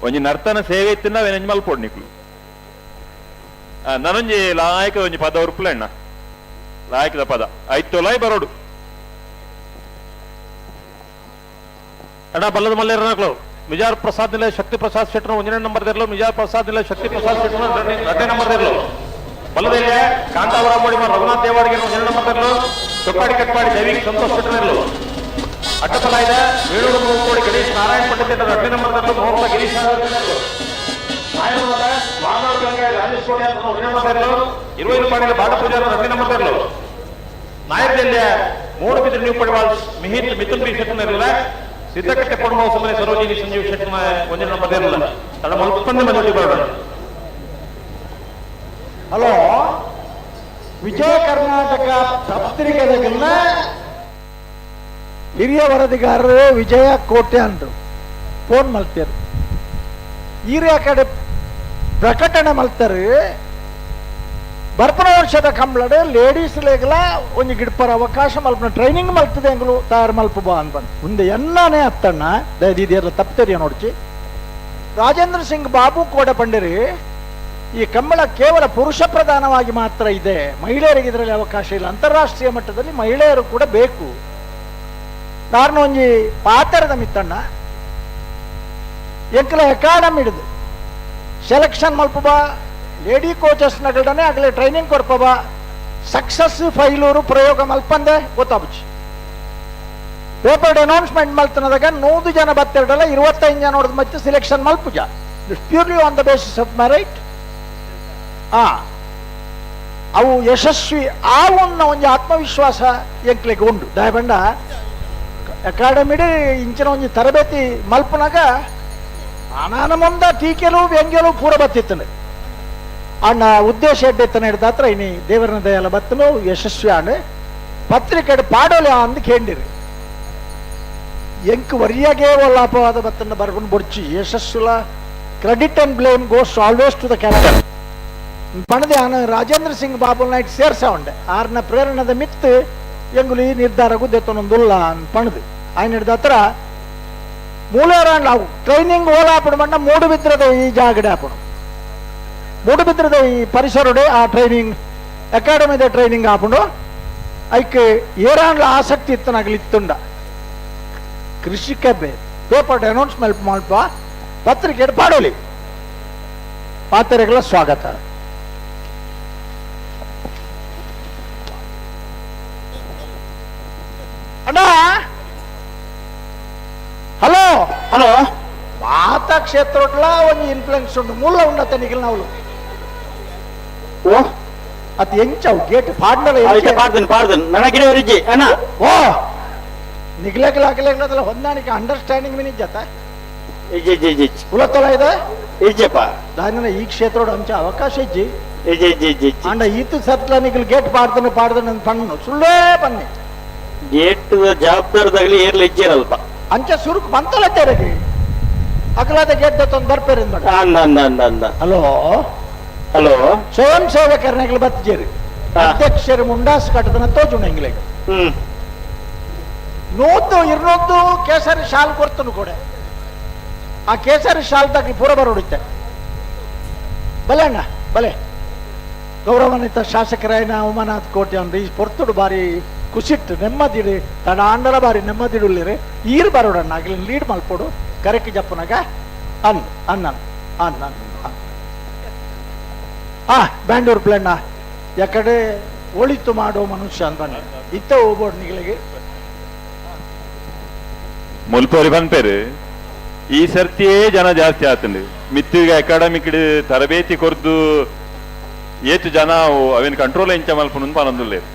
ಒಂಜಿ ನರ್ತನ ಸೇವೆ ಇತ್ತಿನ ಅವೇನಂಜಿ ಮಲ್ಪೋಡು ನಿಕ್ಲು. ನನೊಂಜಿ ಲಾಯಕ ಒಂಜಿ ಪದ ಉರ್ಪುಲ ಅಣ್ಣ, ಲಾಯಕದ ಪದ ಐತೊಲಾಯ್ ಬರೋಡು. ಅಣ್ಣ ಬಲ್ಲದ ಮಲ್ಲೇರನಕ್ಲು ಮಿಜಾರ್ ಪ್ರಸಾದ್ ನಿಲಯ ಶಕ್ತಿ ಪ್ರಸಾದ್ ಶೆಟ್ಟರ್ ಒಂದನೇ ನಂಬರ್ ದಿರ್ಲು. ಮಿಜಾರ್ ಪ್ರಸಾದ್ ನಿಲಯ ಶಕ್ತಿ ಪ್ರಸಾದ್ ಶೆಟ್ಟರ್ ಎರಡನೇ ನಂಬರ್ ದಿರ್ಲು. ಬಲ್ಲದಲ್ಲೇ ಕಾಂತಾವರ ಮೋಡಿಮ ರಘುನಾಥ್ ದೇವಾಡಿಗೆ ಒಂದನೇ ನಂಬರ್ ದಿರ್ಲು. ಚೊಕ್ಕಾಡಿ ಕಟ್ಪಾಡಿ ದೈವಿಕ್ ಸಂತೋಷ್ ಶೆಟ್ಟರ್ ಇರ್ಲು. ಅಡ್ಡಪಲಾಯ್ದ ವೇಣೂರು ಮೂಕೋಡಿ ಗಣೇಶ್ ನಾರಾಯಣ ಪಂಡಿತ್ ಎರಡನೇ ನಂಬರ್ ದಿರ್ಲು. ಮೋಹನ್ ಗಿರೀಶ್ ರಾಜೇಶ್ ಕೋಟೆ ಒಂದನೇ ನಂಬರ್ ದಿರ್ಲು. 20 ಪಾಡಿನ ಬಾಟ ಪೂಜಾರ ಎರಡನೇ ನಂಬರ್ ದಿರ್ಲು. ನಾಯಕದಲ್ಲಿ ಮೂಡು ಬಿದ್ರಿ ನೀವು ಪಡಿವಾಳ್ ಮಿಹಿತ್ ಮಿಥುನ್ ಬಿ ಶೆಟ್ಟರ್ ಇರಲಿಲ್ಲ. ಸಿದ್ದಕಟ್ಟೆ ಪೊಡ್ಮ ಸುಮ್ಮನೆ ಸರೋಜಿನಿ ಸಂಜೀವ್ ಶೆಟ್ಟರ್ ಒಂದಿನ ನಂಬರ್ ಇರಲಿಲ್ಲ. ತಡ ಮಲ್ಪಂದೆ ಮಂಜುಟಿ ಬರೋಣ. ಹಲೋ, ವಿಜಯ ಕರ್ನಾಟಕ ಪತ್ರಿಕೆದಾಗೆಲ್ಲ ಹಿರಿಯ ವರದಿಗಾರರು ವಿಜಯ ಕೋಟೆ ಅಂದ್ರು ಫೋನ್ ಮಲ್ತಾರೆ. ಈರೇ ಕಡೆ ಪ್ರಕಟಣೆ ಮಲ್ತಾರೆ. ಬರ್ಪನ ವರ್ಷದ ಕಂಬಳಡೆ ಲೇಡೀಸ್ ಲೇಗಲ ಒಂಜಿ ಗಿಡ್ಪರ ಅವಕಾಶ ಮಲ್ಪನ ಟ್ರೈನಿಂಗ್ ಮಲ್ತದೆ ಎಂಗ್ಲು ತಯಾರು ಮಲ್ಪ ಬಾ ಅನ್ಬಂದು ಮುಂದೆ ಎಲ್ಲಾನೇ ಅತ್ತಣ್ಣ ದಯದೀದಿಯಲ್ಲ ತಪ್ಪುತ್ತೇರಿಯ ನೋಡ್ಚಿ. ರಾಜೇಂದ್ರ ಸಿಂಗ್ ಬಾಬು ಕೋಡ ಪಂಡಿರಿ ಈ ಕಂಬಳ ಕೇವಲ ಪುರುಷ ಪ್ರಧಾನವಾಗಿ ಮಾತ್ರ ಇದೆ, ಮಹಿಳೆಯರಿಗೆ ಇದರಲ್ಲಿ ಅವಕಾಶ ಇಲ್ಲ. ಅಂತಾರಾಷ್ಟ್ರೀಯ ಮಟ್ಟದಲ್ಲಿ ಮಹಿಳೆಯರು ಕೂಡ ಬೇಕು. ಕಾರಣ ಒಂಜಿ ಪಾತೆರದ ಮಿತ್ತಣ್ಣ ಎಂಕಲ ಅಕಾಡೆಮಿ ಹಿಡಿದು ಸೆಲೆಕ್ಷನ್ ಮಲ್ಪಬ ಲೇಡಿ ಕೋಚಸ್ ನಗಡನೆ ಆಗಲೇ ಟ್ರೈನಿಂಗ್ ಕೊರ್ಪಬ ಸಕ್ಸಸ್ ಫೈಲೂರು ಪ್ರಯೋಗ ಮಲ್ಪಂದೆ ಗೊತ್ತಾಪುಚಿ. ಪೇಪರ್ ಅನೌನ್ಸ್ಮೆಂಟ್ ಮಲ್ತನದಾಗ 100 ಜನ ಬತ್ತಿರಡಲ್ಲ 25 ಜನ ಹೊಡೆದು ಮತ್ತೆ selection ಮಲ್ಪುಜ. Purely on the basis of merit. ಅವು ಯಶಸ್ವಿ ಆವುನ್ನ ಒಂಜಿ ಆತ್ಮವಿಶ್ವಾಸ ಎಂಕ್ಲೆಗ್ ಉಂಡು. ದಯಬಂಡ ಅಕಾಡೆಮಿಡ್ ಇಂಚಿನ ಒಂಜಿ ತರಬೇತಿ ಮಲ್ಪುನಾಗ ಅನಾನ ಮುಂದ ಟೀಕೆಲು ವ್ಯಂಗ್ಯಲು ಪೂರ ಬತ್ತಿತ್ತನೆ. ಅಣ್ಣ ಉದ್ದೇಶ ಎಡ್ಡೆತ್ತನ ಹಿಡ್ದಾತ್ರ ಇನಿ ದೇವರನ ದಯಲ ಬತ್ತನು ಯಶಸ್ವಿ ಆಂಡ್ ಪತ್ರಿಕೆ ಪಾಡೋಲೆ ಅಂದ್ ಕೇಂಡಿರಿ. ಎಂಕ್ ವರಿಯಾಗೆ ಒಲ್ಲ ಅಪವಾದ ಬತ್ತನ್ನ ಬರ್ಕೊಂಡು ಬೊಡ್ಚಿ ಯಶಸ್ಸುಲ credit and blame goes always to the captain. ಪಣದೆ ಆನ ರಾಜೇಂದ್ರ ಸಿಂಗ್ ಬಾಬು ನಾಯ್ಕ್ ಸೇರ್ಸ ಉಂಡೆ ಆರ್ನ ಪ್ರೇರಣದ ಮಿತ್ತು ಎಂಗುಲು ಈ ನಿರ್ಧಾರ ಗುದ್ದೆತ್ತನೊಂದುಲ್ಲ ಪಣದು ఆయన ಹಿಡ್ದತ್ರ ಮೂಲೇರಾಂಡ್ ಅವು ಟ್ರೈನಿಂಗ್ ಓಲಾಪಡು ಮಣ್ಣ ಮೂಡುಬಿದ್ರದ ಈ ಜಾಗಡೆ ಆಪಡು ಮೂಡುಬಿದ್ರದ ಈ ಪರಿಸರಡೆ ಆ ಟ್ರೈನಿಂಗ್ ಅಕಾಡೆಮಿದ ಟ್ರೈನಿಂಗ್ ಆಪುಂಡು. ಐಕ್ ಏರಾಂಡ್ಲ ಆಸಕ್ತಿ ಇತ್ತನಾಗಲಿ ಇತ್ತುಂಡ ಕೃಷಿಕ ಪೇಪರ್ ಅನೌನ್ಸ್ಮೆಂಟ್ ಮಲ್ಪ ಪತ್ರಿಕೆ ಪಾಡೋಲಿ. ಪಾತ್ರೆಗಳ ಸ್ವಾಗತ. ಅಣ್ಣ ಹಲೋ ಹಲೋ ಮಾತಾ ಕ್ಷೇತ್ರೊಟ್ಲ ಒಂಜಿ ಇನ್ಫ್ಲುಯೆನ್ಸ್ ಉಂಡು ಮೂಲ ಉಂಡತ್ತ ನಿಖಿಲ್ ನಾವು ಓ ಅತ್ ಎಂಚವು ಗೇಟ್ ಪಾಡ್ನಲ ಪಾಡ್ದನ್ ಪಾಡ್ದನ್ ನನ್ನ ಗಿಡ ರಿಜ್ಜಿ ಅಣ್ಣ. ಓ ನಿಗ್ಲಕ್ಲ ಅಗಲಗ್ಲದಲ್ಲ ಹೊಂದಾಣಿಕೆ ಅಂಡರ್ಸ್ಟ್ಯಾಂಡಿಂಗ್ ಮಿನಿ ಜತ ಇಜ್ಜಿ ಇಜ್ಜಿ ಇಜ್ಜಿ ಕುಲತೊಲ ಇದೆ ಇಜ್ಜಪ್ಪ ದಾನಿನ ಈ ಕ್ಷೇತ್ರೋಡು ಅಂಚ ಅವಕಾಶ ಇಜ್ಜಿ ಇಜ್ಜಿ ಇಜ್ಜಿ ಇಜ್ಜಿ ಅಂಡ ಈತು ಸತ್ಲ ನಿಖಿಲ್ ಗೇಟ್ ಪಾಡ್ದನು ಪಾಡ್ದನು ಪಣ್ಣು ಸುಳ್ಳೇ ಬನ್ನಿ ಗೇಟ್ ಜವಾಬ್ದಾರದಾಗಲಿ ಏರ್ಲ ಇಜ್ಜಿರಲ್ಪ ಅಂಚ ಸುರುಕು ಬಂತಲ್ಲ ತೆರಗಿ ಅಗಲಾದ ಗೇಟ್ ತಂದು ಬರ್ಪೇರಿಂದ ಅಂದ ಅಂದ ಅಂದ ಅಂದ ಹಲೋ ಹಲೋ ಸ್ವಯಂ ಸೇವಕರನೆಗಳು ಬತ್ತಿಜೇರಿ ಅಧ್ಯಕ್ಷರು ಮುಂಡಾಸ್ ಕಟ್ಟದನ ತೋಜುಣ ಇಂಗ್ಲಿಗೆ 100 200 ಕೇಸರಿ ಶಾಲ್ ಕೊಡ್ತನು ಕೂಡ ಆ ಕೇಸರಿ ಶಾಲ್ ತಗ್ಲಿ ಪೂರ ಬರೋಡಿತ್ತೆ. ಬಲೆ ಅಣ್ಣ ಬಲೆ. ಗೌರವಾನ್ವಿತ ಶಾಸಕರಾಯನ ಉಮಾನಾಥ್ ಕೋಟೆ ಅಂದ್ರೆ ಈ ಪೊರ್ತುಡು ಬಾರಿ ಖುಷಿಟ್ಟು ನೆಮ್ಮದಿಡು ತಡ ಆಂಡಲ ಬಾರಿ ನೆಮ್ಮದಿಡುಲ್ಲಿರಿ ಈರು ಬರೋಡಣ್ಣ ಆಗಲಿ ಲೀಡ್ ಮಲ್ಪೋಡು ಕರೆಕ್ಟ್ ಜಪ್ಪನಾಗ ಅನ್ ಅನ್ನ ಅನ್ನ ಆ ಬ್ಯಾಂಡೂರ್ ಪ್ಲಣ್ಣ ಯಾಕಡೆ ಒಳಿತು ಮಾಡೋ ಮನುಷ್ಯ ಅಂತ ಇತ್ತ ಹೋಗ್ಬೋಡು ನಿಗಳಿಗೆ ಮುಲ್ಪೋರಿ ಪನ್ಪೇರು ಈ ಸರ್ತಿಯೇ ಜನ ಜಾಸ್ತಿ ಆತಂಡು ಮಿತ್ತಿಗ ಅಕಾಡೆಮಿಕ್ ತರಬೇತಿ ಕೊರ್ದು ಏತು ಜನ ಅವೇನು ಕಂಟ್ರೋಲ್ ಎಂಚ ಮಲ್ಪುನು ಪನೊಂದುಲ್ಲೇರು.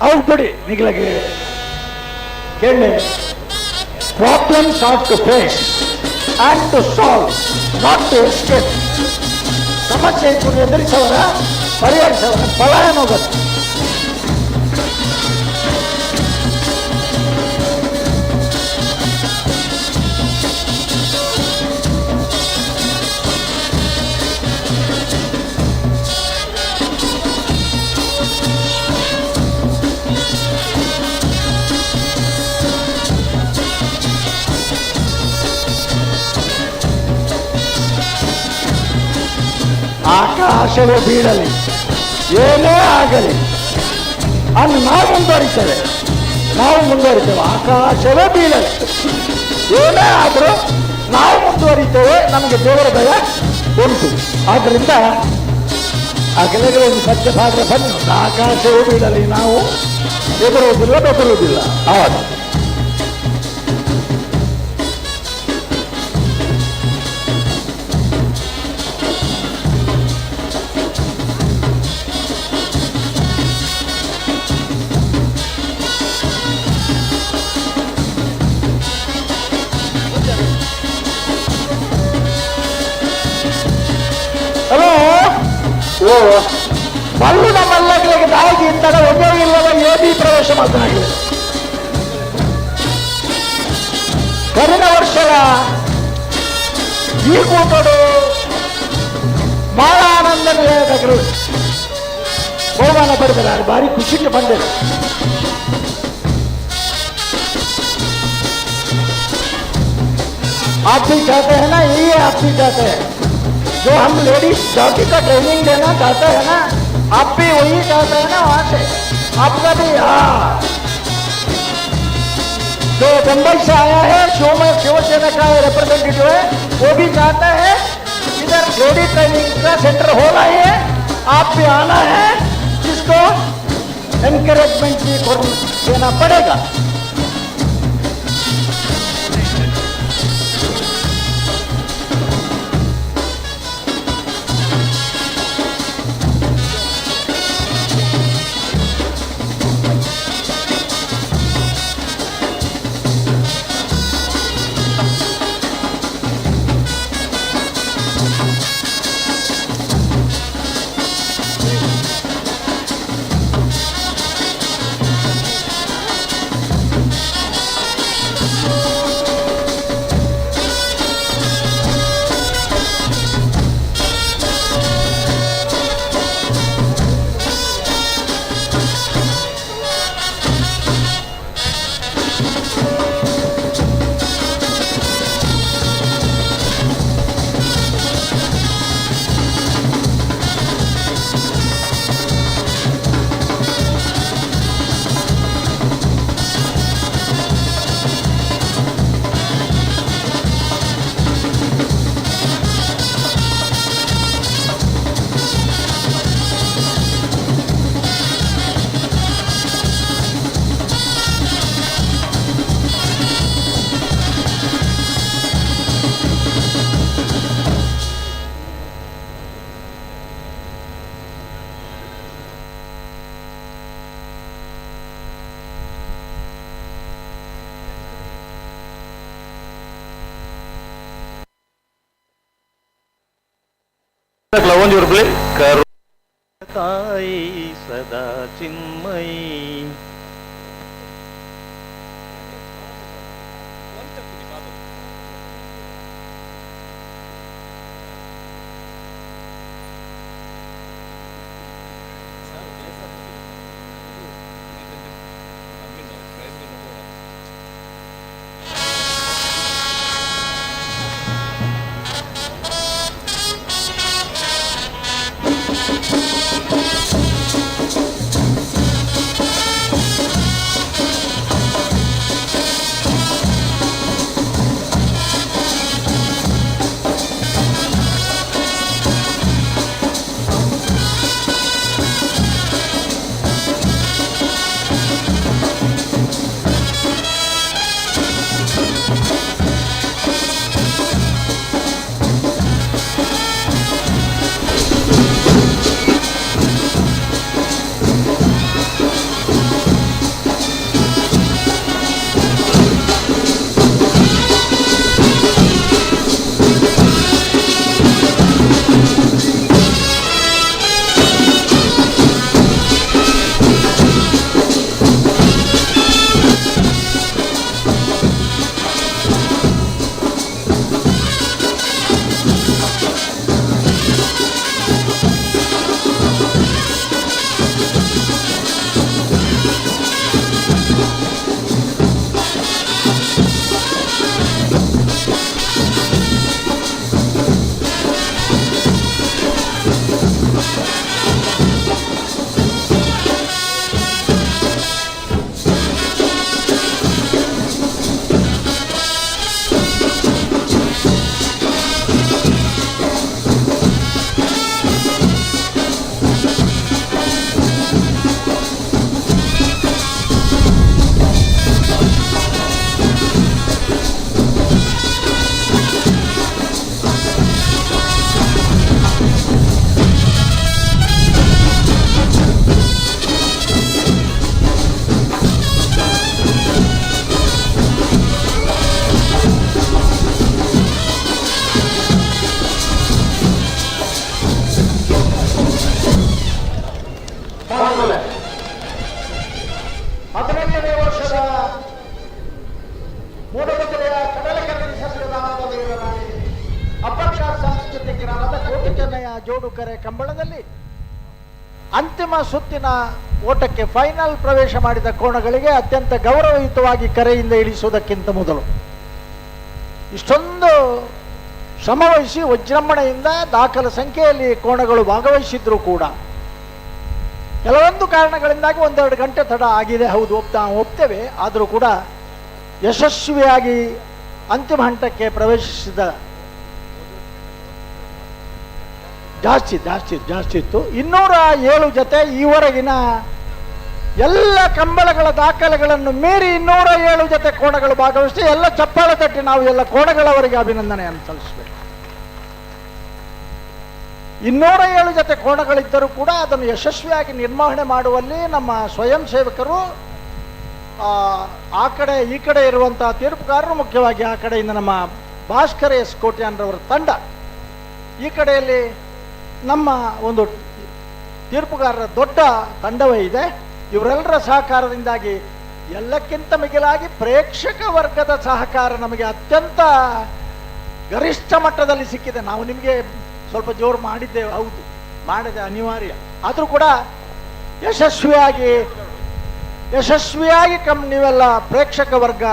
ಅವು ಕೊಡಿ ನಿಗಳಿಗೆ ಕೇಳಿ. Problems are to face and to solve, not to escape. ಸಮಸ್ಯೆ ಎದುರಿಸವರ ಪರಿಹರಿಸವರ ಪಲಾಯನ ಹೋಗುತ್ತೆ. ಆಕಾಶವೇ ಬೀಳಲಿ ಏನೇ ಆಗಲಿ ಅಲ್ಲಿ ನಾವು ಮುಂದುವರಿತೇವೆ, ನಾವು ಮುಂದುವರಿತೇವೆ. ಆಕಾಶವೇ ಬೀಳಲಿ ಏನೇ ಆದರೂ ನಾವು ಮುಂದುವರಿತೇವೆ, ನಮಗೆ ದೇವರ ಭಯ ಉಂಟು. ಆದ್ದರಿಂದ ಆ ಕೆಲಗಳು ಸತ್ಯ ಭಾಗ್ರ ಬನ್ನಿ, ಆಕಾಶವೇ ಬೀಳಲಿ ನಾವು ಎದುರುವುದಿಲ್ಲ ಬೆದರುವುದಿಲ್ಲ. ಹೌದು. ಹಲೋ ಓ ಮಲ್ಲುನ ಮಲ್ಲಗಳಿಗೆ ತಾಯಿಗೆ ಇಂತಹ ಒಂದೇ ಇಲ್ಲದ ಎ ಬಿ ಪ್ರವೇಶ ಮಾತನಾಡಲಿ. ಕರಿನ ವರ್ಷದ ಈ ಕೂಟಡು ಬಹಳ ಆನಂದ ನಿಲಯದವರು ಬಹುಮಾನ ಪಡೆದಿದ್ದಾರೆ, ಭಾರಿ ಖುಷಿಗೆ ಬಂದಿದೆ. आप भी चाहते हैं ना, यही आप भी चाहते हैं जो हम लेडीज जॉकी का ट्रेनिंग देना चाहते हैं ना, आप भी वही चाहते हैं ना, वहां से आपका भी। हाँ जो बम्बई से आया है, शिवसेना का रिप्रेजेंटेटिव है, वो भी चाहता है इधर लेडी ट्रेनिंग का सेंटर हो रहा है, आप भी आना है, जिसको एनकरेजमेंट भी देना पड़ेगा। ತಾಯಿ ಸದಾ ಚಿನ್ಮಯಿ. ಜೋಡುಕರೆ ಕಂಬಳದಲ್ಲಿ ಅಂತಿಮ ಸುತ್ತಿನ ಓಟಕ್ಕೆ ಫೈನಲ್ ಪ್ರವೇಶ ಮಾಡಿದ ಕೋಣಗಳಿಗೆ ಅತ್ಯಂತ ಗೌರವಯುತವಾಗಿ ಕರೆಯಿಂದ ಇಳಿಸುವುದಕ್ಕಿಂತ ಮೊದಲು ಇಷ್ಟೊಂದು ಶ್ರಮವಹಿಸಿ ವಿಜೃಂಭಣೆಯಿಂದ ದಾಖಲ ಸಂಖ್ಯೆಯಲ್ಲಿ ಕೋಣಗಳು ಭಾಗವಹಿಸಿದ್ರು ಕೂಡ ಕೆಲವೊಂದು ಕಾರಣಗಳಿಂದಾಗಿ ಒಂದೆರಡು ಗಂಟೆ ತಡ ಆಗಿದೆ. ಹೌದು, ಒಪ್ತೇವೆ. ಆದರೂ ಕೂಡ ಯಶಸ್ವಿಯಾಗಿ ಅಂತಿಮ ಹಂತಕ್ಕೆ ಪ್ರವೇಶಿಸಿದ ಜಾಸ್ತಿ ಜಾಸ್ತಿ ಜಾಸ್ತಿ ಇತ್ತು. 207 ಜೊತೆ ಈವರೆಗಿನ ಎಲ್ಲ ಕಂಬಳಗಳ ದಾಖಲೆಗಳನ್ನು ಮೀರಿ 207 ಜೊತೆ ಕೋಣಗಳು ಭಾಗವಹಿಸಿ ಎಲ್ಲ ಚಪ್ಪಾಳೆ ತಟ್ಟಿ ನಾವು ಎಲ್ಲ ಕೋಣಗಳವರಿಗೆ ಅಭಿನಂದನೆಯನ್ನು ಸಲ್ಲಿಸಬೇಕು. 207 ಜೊತೆ ಕೋಣಗಳಿದ್ದರೂ ಕೂಡ ಅದನ್ನು ಯಶಸ್ವಿಯಾಗಿ ನಿರ್ವಹಣೆ ಮಾಡುವಲ್ಲಿ ನಮ್ಮ ಸ್ವಯಂ ಸೇವಕರು, ಆ ಕಡೆ ಈ ಕಡೆ ಇರುವಂತಹ ತೀರ್ಪುಗಾರರು, ಮುಖ್ಯವಾಗಿ ಆ ಕಡೆಯಿಂದ ನಮ್ಮ ಭಾಸ್ಕರ ಎಸ್ ಕೋಟ್ಯಾನ್ರವರ ತಂಡ, ಈ ಕಡೆಯಲ್ಲಿ ನಮ್ಮ ಒಂದು ತೀರ್ಪುಗಾರರ ದೊಡ್ಡ ತಂಡವೇ ಇದೆ. ಇವರೆಲ್ಲರ ಸಹಕಾರದಿಂದಾಗಿ, ಎಲ್ಲಕ್ಕಿಂತ ಮಿಗಿಲಾಗಿ ಪ್ರೇಕ್ಷಕ ವರ್ಗದ ಸಹಕಾರ ನಮಗೆ ಅತ್ಯಂತ ಗರಿಷ್ಠ ಮಟ್ಟದಲ್ಲಿ ಸಿಕ್ಕಿದೆ. ನಾವು ನಿಮಗೆ ಸ್ವಲ್ಪ ಜೋರು ಮಾಡಿದ್ದೇವೆ, ಹೌದು, ಮಾಡಿದೆ ಅನಿವಾರ್ಯ. ಆದರೂ ಕೂಡ ಯಶಸ್ವಿಯಾಗಿ ನೀವೆಲ್ಲ ಪ್ರೇಕ್ಷಕ ವರ್ಗ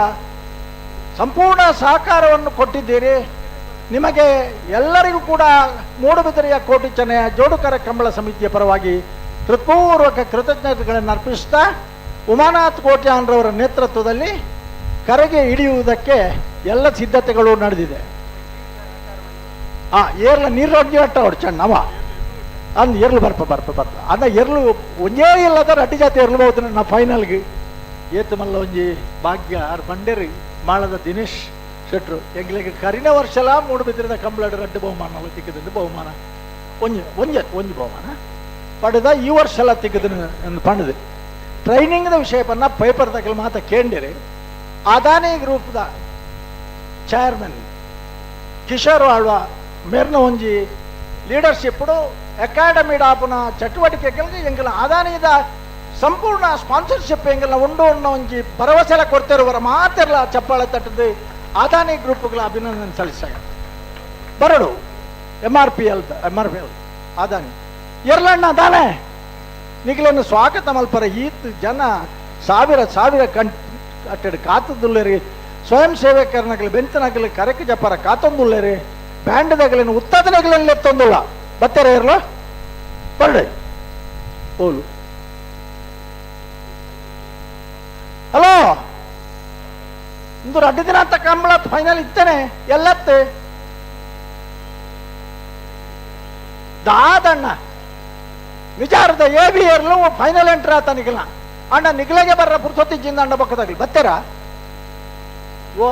ಸಂಪೂರ್ಣ ಸಹಕಾರವನ್ನು ಕೊಟ್ಟಿದ್ದೀರಿ. ನಿಮಗೆ ಎಲ್ಲರಿಗೂ ಕೂಡ ಮೂಡುಬಿದಿರೆಯ ಕೋಟಿ ಚೆನ್ನಯ ಜೋಡುಕರ ಕಂಬಳ ಸಮಿತಿಯ ಪರವಾಗಿ ಹೃತ್ಪೂರ್ವಕ ಕೃತಜ್ಞತೆಗಳನ್ನು ಅರ್ಪಿಸ್ತಾ, ಉಮಾನಾಥ್ ಕೋಟ್ಯಾನ್ರವರ ನೇತೃತ್ವದಲ್ಲಿ ಕರೆಗೆ ಹಿಡಿಯುವುದಕ್ಕೆ ಎಲ್ಲ ಸಿದ್ಧತೆಗಳು ನಡೆದಿದೆ. ಏರ್ಲ ನೀರು ಅಟ್ಟ ಹೊಡ್ಚಣ್ಣವ ಅಂದ್ ಎರ್ಲು ಬರ್ಪ ಬರ್ಪ ಬರ್ಪ ಅದ ಎರ್ಲು ಒಂಜೇ ಇಲ್ಲದ ರಡ್ಡಿ ಜಾತಿ ಎರ್ಲು ಬಹುದು ನಾ ಫೈನಲ್ಗೆ. ಏತು ಮಲ್ಲ ಒಂಜಿ ಭಾಗ್ಯ ಆರ್ ಬಂಡೇರಿ ಮಾಳದ ದಿನೇಶ್ ಶೆಟ್ರು ಎಂಗ್ಲಿಗೆ ಕರಿನ ವರ್ಷಲ ಮೂಡುಬಿದಿರದ ಕಂಬಳಡು ರಡ್ಡು ಬಹುಮಾನ ತಿಕ್ಕದಂದು ಬಹುಮಾನ ಒಂಜಿ ಒಂಜೆ ಒಂಜಿ ಬಹುಮಾನ ಪಡೆದ ಈ ವರ್ಷ ಎಲ್ಲ ತಿಕ್ಕದನ್ನು ಪಂಡದು. ಟ್ರೈನಿಂಗ್ದ ವಿಷಯ ಪನ್ನ ಪೇಪರ್ ತಗಲ್ ಮಾತ ಕೇಂದಿರಿ. ಅದಾನಿ ಗ್ರೂಪ್ದ ಚೇರ್ಮನ್ ಕಿಶೋರ್ ಆಳ್ವ ಮೇರ್ನ ಒಂಜಿ ಲೀಡರ್ಶಿಪ್ ಅಕಾಡೆಮಿ ಡಾಪುನ ಚಟುವಟಿಕೆಗಳಿಗೆ ಎಂಗಲ ಅದಾನಿದ ಸಂಪೂರ್ಣ ಸ್ಪಾನ್ಸರ್ಶಿಪ್ ಎಂಗಲ ಉಂಡು ಉಣ್ಣ ಒಂಜಿ ಭರವಸೆಲ ಕೊಡ್ತಿರುವರ ಮಾತಿರಲ ಚಪ್ಪಾಳೆ ತಟ್ಟದು ಅದಾನಿ ಗ್ರೂಪ್ಗಳ ಅಭಿನಂದನೆ ಸಲ್ಲಿಸ ಬರಡು. M R P L Adani ಎರ್ಲಣ್ಣ ದಾನೆ ನಿಗಲನ್ನು ಸ್ವಾಗತ ಮಲ್ಪರ ಈತ್ ಜನ ಸಾವಿರ ಸಾವಿರ ಕಟ್ಟಡ ಕಾತದುಲ್ಲೇರಿ, ಸ್ವಯಂ ಸೇವಕರನಗಲಿ ಬೆಂತನಗಲಿ ಕರೆಕ್ ಜಪ್ಪರ ಕಾತೊಂದುಲ್ಲೇರಿ, ಬ್ಯಾಂಡ್ದಗಲಿನ ಉತ್ತದನಗಲಲ್ಲಿ ಎತ್ತೊಂದುಲ್ಲ ಬತ್ತಾರೆ ಇರಲ ಬರಡಿ ಓಲು. ಹಲೋ, ಇಂದು ರಡ್ಡು ದಿನ ಅಂತ ಕಂಬಳ ಫೈನಲ್ ಇತ್ತೇನೆ ಎಲ್ಲತ್ತೆ ದಾದಣ್ಣ ವಿಚಾರದ ಎ ಬಿ ಇರ್ಲು ಫೈನಲ್ ಎಂಟ್ರ್ ಆತ ನಿಗಲ ಅಣ್ಣ ನಿಗಲೆಗೆ ಬರ್ರ ಪುರ್ಸೊತ್ತಿಜ್ಜಿಂದ ಅಣ್ಣ ಬಕ್ಕದಾಗ್ಲಿ ಬತ್ತೀರ ಓ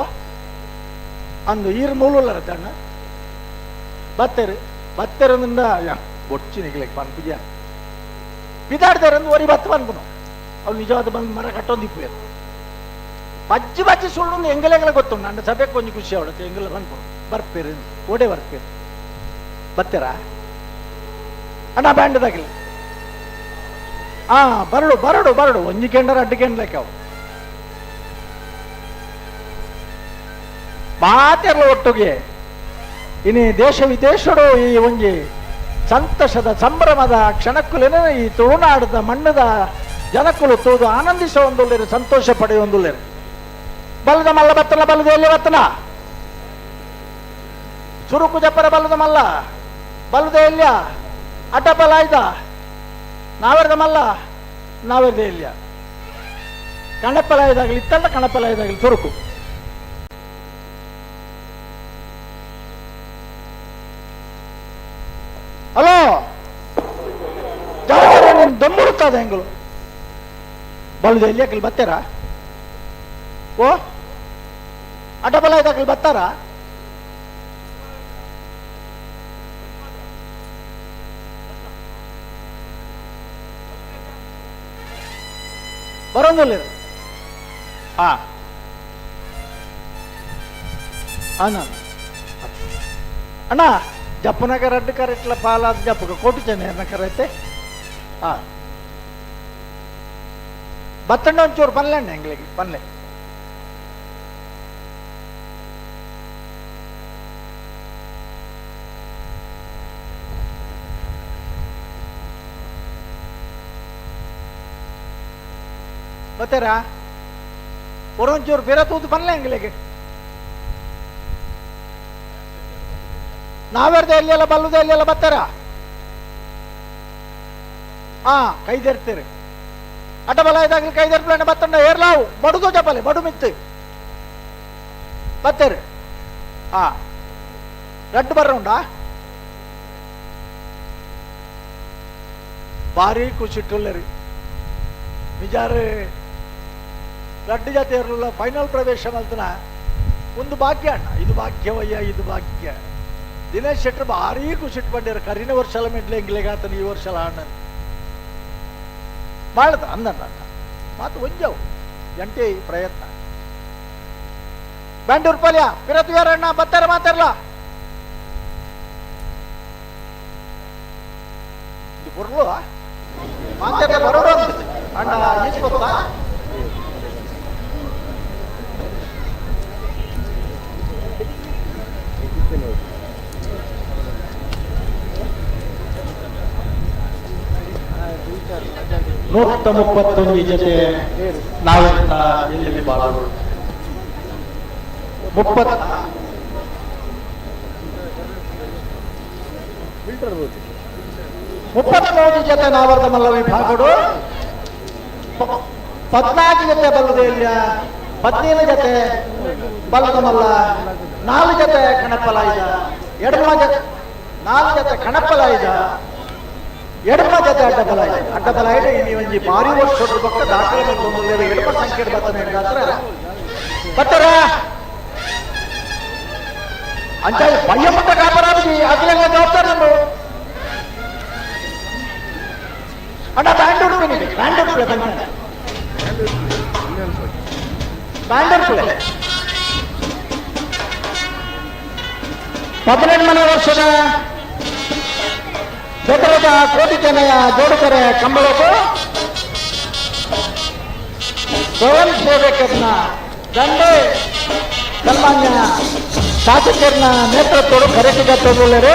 ಅಂದು ಈರ್ ಮೂಲುಲ್ಲರತ್ತ ಅಣ್ಣ ಬತ್ತೇರು ಬತ್ತೇರಂದ ಬೊಚ್ಚಿ ನಿಗಲೆಗೆ ಪನ್ಪುಜ ಬಿದಾಡ್ದಾರಂದು ಒರಿ ಬತ್ತ ಪನ್ಪುನು ಅವ್ನು ನಿಜವಾದ ಬಂದು ಮರ ಕಟ್ಟೊಂದು ಇಪ್ಪು ಬಜ್ಜಿ ಬಜ್ಜಿ ಸುಳ್ಳು ಎಂಗಲೆಂಗಲ ಗೊತ್ತುಂಡು ಅಣ್ಣ ಸಭೆಗೆ ಕೊಂಚ ಖುಷಿ ಅವಳತ್ತೆ ಎಂಗಲ ಪನ್ಪುನು ಬರ್ಪೇರು ಓಡೆ ಬರ್ಪೇರು ಬತ್ತೀರಾ ಅಣ್ಣ ಬ್ಯಾಂಡ್ದಾಗಲಿ. ಬರಡು ಬರಡು ಬರಡು ಒಂಜಿ ಕೆಂಡರ ಅಡ್ಡು ಕೆಂಡ್ಲಕ್ಕೆ ಅವು ಮಾತೆಲ್ಲ ಒಟ್ಟಿಗೆ ಇನಿ ದೇಶ ವಿದೇಶಡು ಈ ಒಂಜಿ ಸಂತಸದ ಸಂಭ್ರಮದ ಕ್ಷಣಕ್ಕುಲೇನೆ ಈ ತುಳುನಾಡದ ಮಣ್ಣದ ಜನಕ್ಕುಲು ತೂದು ಆನಂದಿಸ ಒಂದುಲ್ಲೇರು, ಸಂತೋಷ ಪಡೆಯುವಂದುಲ್ಲೇರು. ಬಲದ ಮಲ್ಲ ಬತ್ತನ ಬಲದ ಎಲ್ಲಿ ಬತ್ತನ ಸುರುಕು ಜಪ್ಪರ ಬಲದ ಮಲ್ಲ ಬಲದ ಎಲ್ಲಿಯ ಅಡ್ಡಬಲ ಆಯ್ದ ನಾವೆರ್ದ ಮಲ್ಲ ನಾವೆರ್ದ ಎಲ್ಲಿಯ ಕಣಪ್ಪಲಾಯ್ದಾಗಲಿ ಇತ್ತಲ್ಲ ಕಣಪ್ಪಲಾಯ್ದಾಗಲಿ ಸುರುಕು. ಹಲೋ ದಮ್ಮುಡುತ್ತದೆ ಹೆಂಗಳು ಬಲದ ಎಲ್ಲಿ ಹಾಕಲಿ ಬತ್ತೀರಾ ಓ ಅಡ್ಡಬಲ ಇದಾಗಲಿ ಬತ್ತಾರ ಬರೋಂಗಿಲ್ಲ. ಹಾ ಅಣ್ಣ ಅಣ್ಣ ಜಪ್ಪನಗ ರಡ್ಡು ಕರೆಟ್ಲ ಪಾಲಾದ ಜಪ್ಪಗ ಕೋಟಿ ಚೆನ್ನ ಕರೆತೆ. ಹಾ ಬತ್ತಣ್ಣ ಒಂಚೂರು ಪನ್ಲೆ ಅಣ್ಣ ಎಂಗ್ಲಿಗೆ ಪನ್ಲೆ. ಬತ್ತೀರಾ ಒಂಚೂರು ಬೇರೆ ತೂದು ಪನ್ಲೆ ಎಂಗ್ಲಿಗೆ ನಾವೆರ್ದ ಎಲ್ಲಿಯಲ್ಲ ಬಲ್ಲುದ ಎಲ್ಲಿಯಲ್ಲ ಬತ್ತಾರ. ಹಾ ಕೈದೆರ್ತೀರಿ ಅಡ್ಡಬಲ ಇದಾಗಲಿ ಕೈದೆರ್ಪ್ಲಣ್ಣ ಬತ್ತಣ್ಣ ಏರ್ಲಾವು ಬಡುದು ಜಪಲೆ ಬಡು ಮಿತ್ತು. ಬತ್ತೇರು ಆ ರಡ್ಡು ಬರ್ರ ಉಂಡಾ ಭಾರಿ ಖುಷಿಟ್ಟುಲ್ಲರಿ ನಿಜಾರು ರಡ್ಡು ಜೊತೆ ಇರಲಿಲ್ಲ ಫೈನಲ್ ಪ್ರವೇಶ ಮಲ್ತನ ಒಂದು ಭಾಗ್ಯ ಅಣ್ಣ ಇದು ಭಾಗ್ಯವಯ್ಯ ಇದು ಭಾಗ್ಯ. ದಿನೇಶ್ ಶೆಟ್ಟರ್ ಭಾರಿ ಖುಷಿಟ್ಟು ಬಂದಿರ ಕರಿನ ವರ್ಷಲ ಮೆಡ್ಲೆ ಎಂಗ್ಲೆಗಾತನ ಈ ವರ್ಷಲ ಅಣ್ಣ ಬಾಳದ ಅಂದಣ್ಣ ಮಾತು ಒಂಜವು ಎಂಟೇ ಪ್ರಯತ್ನ. ಬ್ಯಾಂಡೂರ್ ಪಾಲ್ಯ ಪಿರತ್ವ್ಯಾರಣ್ಣ ಬತ್ತಾರ ಮಾತಾರಲ್ಲ ಇದು ಬುರ್ಲು ಮಾತಾಡ ಬರೋರು ಅಣ್ಣ ಎಷ್ಟು ಗೊತ್ತಾ? 131 ಜೊತೆ ನಾವೆಲ್ಲ ಎಲ್ಲಿ ಬಾಳೋದು 33 ಜೊತೆ ನಾವರ್ದ ಮಲ್ಲ ವಿಭಾಗಡು 14 ಜೊತೆ ಬಲ್ಲದೆ ಇಲ್ಲ 17 ಜೊತೆ ಬಲ್ಲದ ಮಲ್ಲ 4 ಜೊತೆ ಕಣಪ್ಪಲ ಇದ ಎಡಮ ಜೊತೆ 4 ಜೊತೆ ಕಣಪ್ಪಲ ಇದ ಎಡಮ ಜೊತೆ ಅಡ್ಡಬಲ ಇದೆ. ಅಡ್ಡಬಲ ಇದೆ ಇನಿ ಒಂಜಿ ಭಾರಿ ವರ್ಷ ಬೊಕ್ಕ ದಾಖಲೆ ಬಂದು ಎಡಮ ಸಂಖ್ಯೆ ಬತ್ತನೆ ಬತ್ತರ ಅಂಚ ಪಯ್ಯಮುಟ್ಟ ಕಾಪರಾಜಿ ಅಖಿಲ ಜವಾಬ್ದಾರಿ ಉಂಡು. ಅಣ್ಣ ಬ್ಯಾಂಡ್ ಉಡುಪಿನಿ ಬ್ಯಾಂಡ್ ಉಡುಪಿ ಬ್ಯಾಂಡ್ ಉಡುಪಿ 18ನೇ ವರ್ಷದ ಬೆದರದ ಕೋಟಿ ಚೆನ್ನಯ ಜೋಡುಕರೆ ಕಂಬಳಕು ಸ್ವಯಂ ಸೇವಕರನ್ನ ದಂಡೆ ಸನ್ಮಾನ್ಯ ಶಾಸಕರನ್ನ ನೇತೃತ್ವದ ಕರೆಸಿದ ತೊಗೊಳ್ಳರೆ.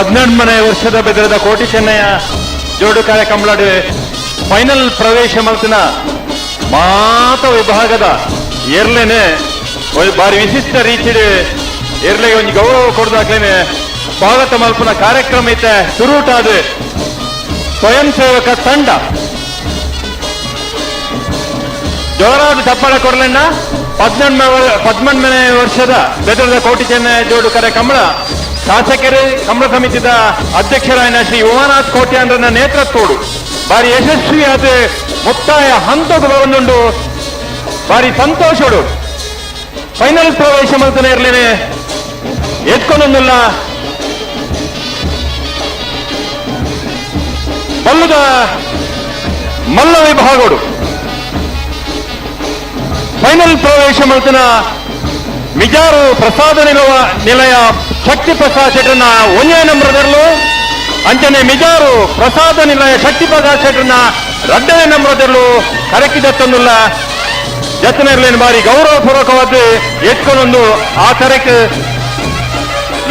18ನೇ ವರ್ಷದ ಬೆದರದ ಕೋಟಿ ಚೆನ್ನಯ್ಯ ಜೋಡುಕಾರೆ ಕಂಬಳಾಡಿ ಫೈನಲ್ ಪ್ರವೇಶ ಮಲ್ತಿನ ಮಾತ ವಿಭಾಗದ ಎರ್ಲೆನೆ ಬಾರಿ ವಿಶಿಷ್ಟ ರೀತಿಡ್ ಎರ್ಲೆಗೆ ಒಂದು ಗೌರವ ಕೊಡದಾಕ್ಲೇನೆ ಸ್ವಾಗತ ಮಲ್ಪನ ಕಾರ್ಯಕ್ರಮ ಐತೆ ಸುರೂಟಾದ ಸ್ವಯಂ ಸೇವಕ ತಂಡ ಜೋರಾದ ಚಪ್ಪಾಳೆ ಕೊಡ್ಲೆಣ್ಣ. 18ನೇ ವರ್ಷದ ಬೆದರದ ಕೋಟಿ ಚೆನ್ನಯ್ಯ ಜೋಡುಕರೆ ಕಂಬಳ ಶಾಸಕರು ಕಂಬಳ ಸಮಿತಿದ ಅಧ್ಯಕ್ಷರಾಯನ ಶ್ರೀ ಉಮಾನಾಥ್ ಕೋಟ್ಯಾಂಡ್ರನ ನೇತೃತ್ವಡು ಬಾರಿ ಯಶಸ್ವಿಯಾದ ಮುಕ್ತಾಯ ಹಂತದ ಒಂದುಂಡು ಬಾರಿ ಸಂತೋಷಡು ಫೈನಲ್ ಪ್ರವೇಶ ಮಲ್ತನೆ ಇರ್ಲೇನೆ ಎತ್ಕೊಂಡೊಂದಿಲ್ಲ ಬಲ್ಲದ ಮಲ್ಲ ವಿಭಾಗಡು ಫೈನಲ್ ಪ್ರವೇಶ ಮಲ್ತನ ಮಿಜಾರು ಪ್ರಸಾದ ನಿಲಯ ಶಕ್ತಿ ಪ್ರಸಾದ್ ಶೆಟ್ಟರ್ನ ಒಂದೇ ನಂಬರದಲ್ಲೂ ಅಂಚನೆ ಮಿಜಾರು ಪ್ರಸಾದ ನಿಲಯ ಶಕ್ತಿ ಪ್ರಸಾದ್ ಶೆಟ್ಟರ್ನ ಎರಡನೇ ನಂಬರದಲ್ಲೂ ಕರಕಿದತ್ತೊಂದುಲ್ಲ ಜತನೆರ್ಲೇನು ಬಾರಿ ಗೌರವಪೂರ್ವಕವಾದ ಎತ್ಕೊಂಡೊಂದು ಆ ಕರೆಕ್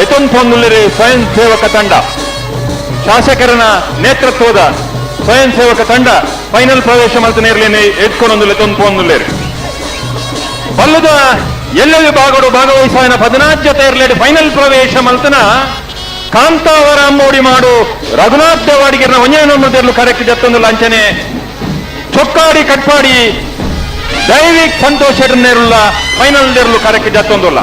ಲೆತೊಂದು ಸ್ವಯಂ ಸೇವಕ ತಂಡ ಶಾಸಕರನ ನೇತೃತ್ವದ ಸ್ವಯಂ ಸೇವಕ ತಂಡ ಫೈನಲ್ ಪ್ರವೇಶ ಮಲ್ತನೆ ಇರ್ಲೇನೆ ಎತ್ಕೊಂಡೊಂದು ಲೆತೊಂದು ಬಲ್ಲದ ಎಲ್ಲ ವಿಭಾಗಡು ಭಾಗವಹಿಸುವ 14 ಜೊತೆ ಇರಲೇಡು ಫೈನಲ್ ಪ್ರವೇಶ ಮಲ್ತನ ಕಾಂತಾವರ ಮೋಡಿ ಮಾಡು ರಘುನಾಥ್ ದೇವಾಡಿಗರ್ನ ಒಂಜನೇ ನಂಬರ್ದಲ್ಲೂ ಕರೆಕ್ಟ್ ಜತ್ತೊಂದು ಲಾಂಛನೆ ಚೊಕ್ಕಾಡಿ ಕಟ್ಪಾಡಿ ದೈವಿಕ್ ಸಂತೋಷ್ ಶೆಟ್ಟರ್ನೇರುಲ್ಲ ಫೈನಲ್ ದೇರ್ಲು ಕರೆಕ್ಟ್ ಜತ್ತೊಂದುಲ್ಲ.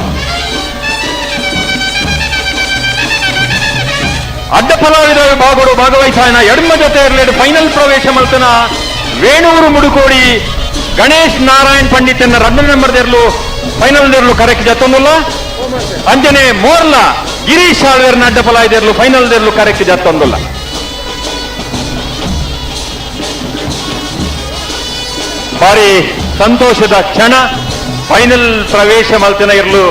ಅಡ್ಡ ಫಲಾವಿದ ವಿಭಾಗಡು ಭಾಗವಹಿಸಾಯನ ಎಡಮ ಜೊತೆ ಇರಲೇಡು ಫೈನಲ್ ಪ್ರವೇಶ ಮಲ್ತನ ವೇಣೂರು ಮುಡುಕೋಡಿ ಗಣೇಶ್ ನಾರಾಯಣ್ ಪಂಡಿತನ್ನ ಎರಡನೇ ನಂಬರ್ ದೇರ್ಲು ಫೈನಲ್ ದೇರ್ಲು ಕರೆಕ್ಟ್ ಜತ್ತೊಂದುಲ್ಲ. ಅಂಜನೆ ಮೋರ್ಲ ಗಿರೀಶ್ ಆಳ್ವೇರ್ನ ಅಡ್ಡ ಫಲಾಯಿದೇರ್ಲು ಫೈನಲ್ ದೇರ್ಲು ಕರೆಕ್ಟ್ ಜತ್ತೊಂದುಲ್ಲ. ಭಾರಿ ಸಂತೋಷದ ಕ್ಷಣ ಫೈನಲ್ ಪ್ರವೇಶ ಮಲ್ತಿನ ಇರಲು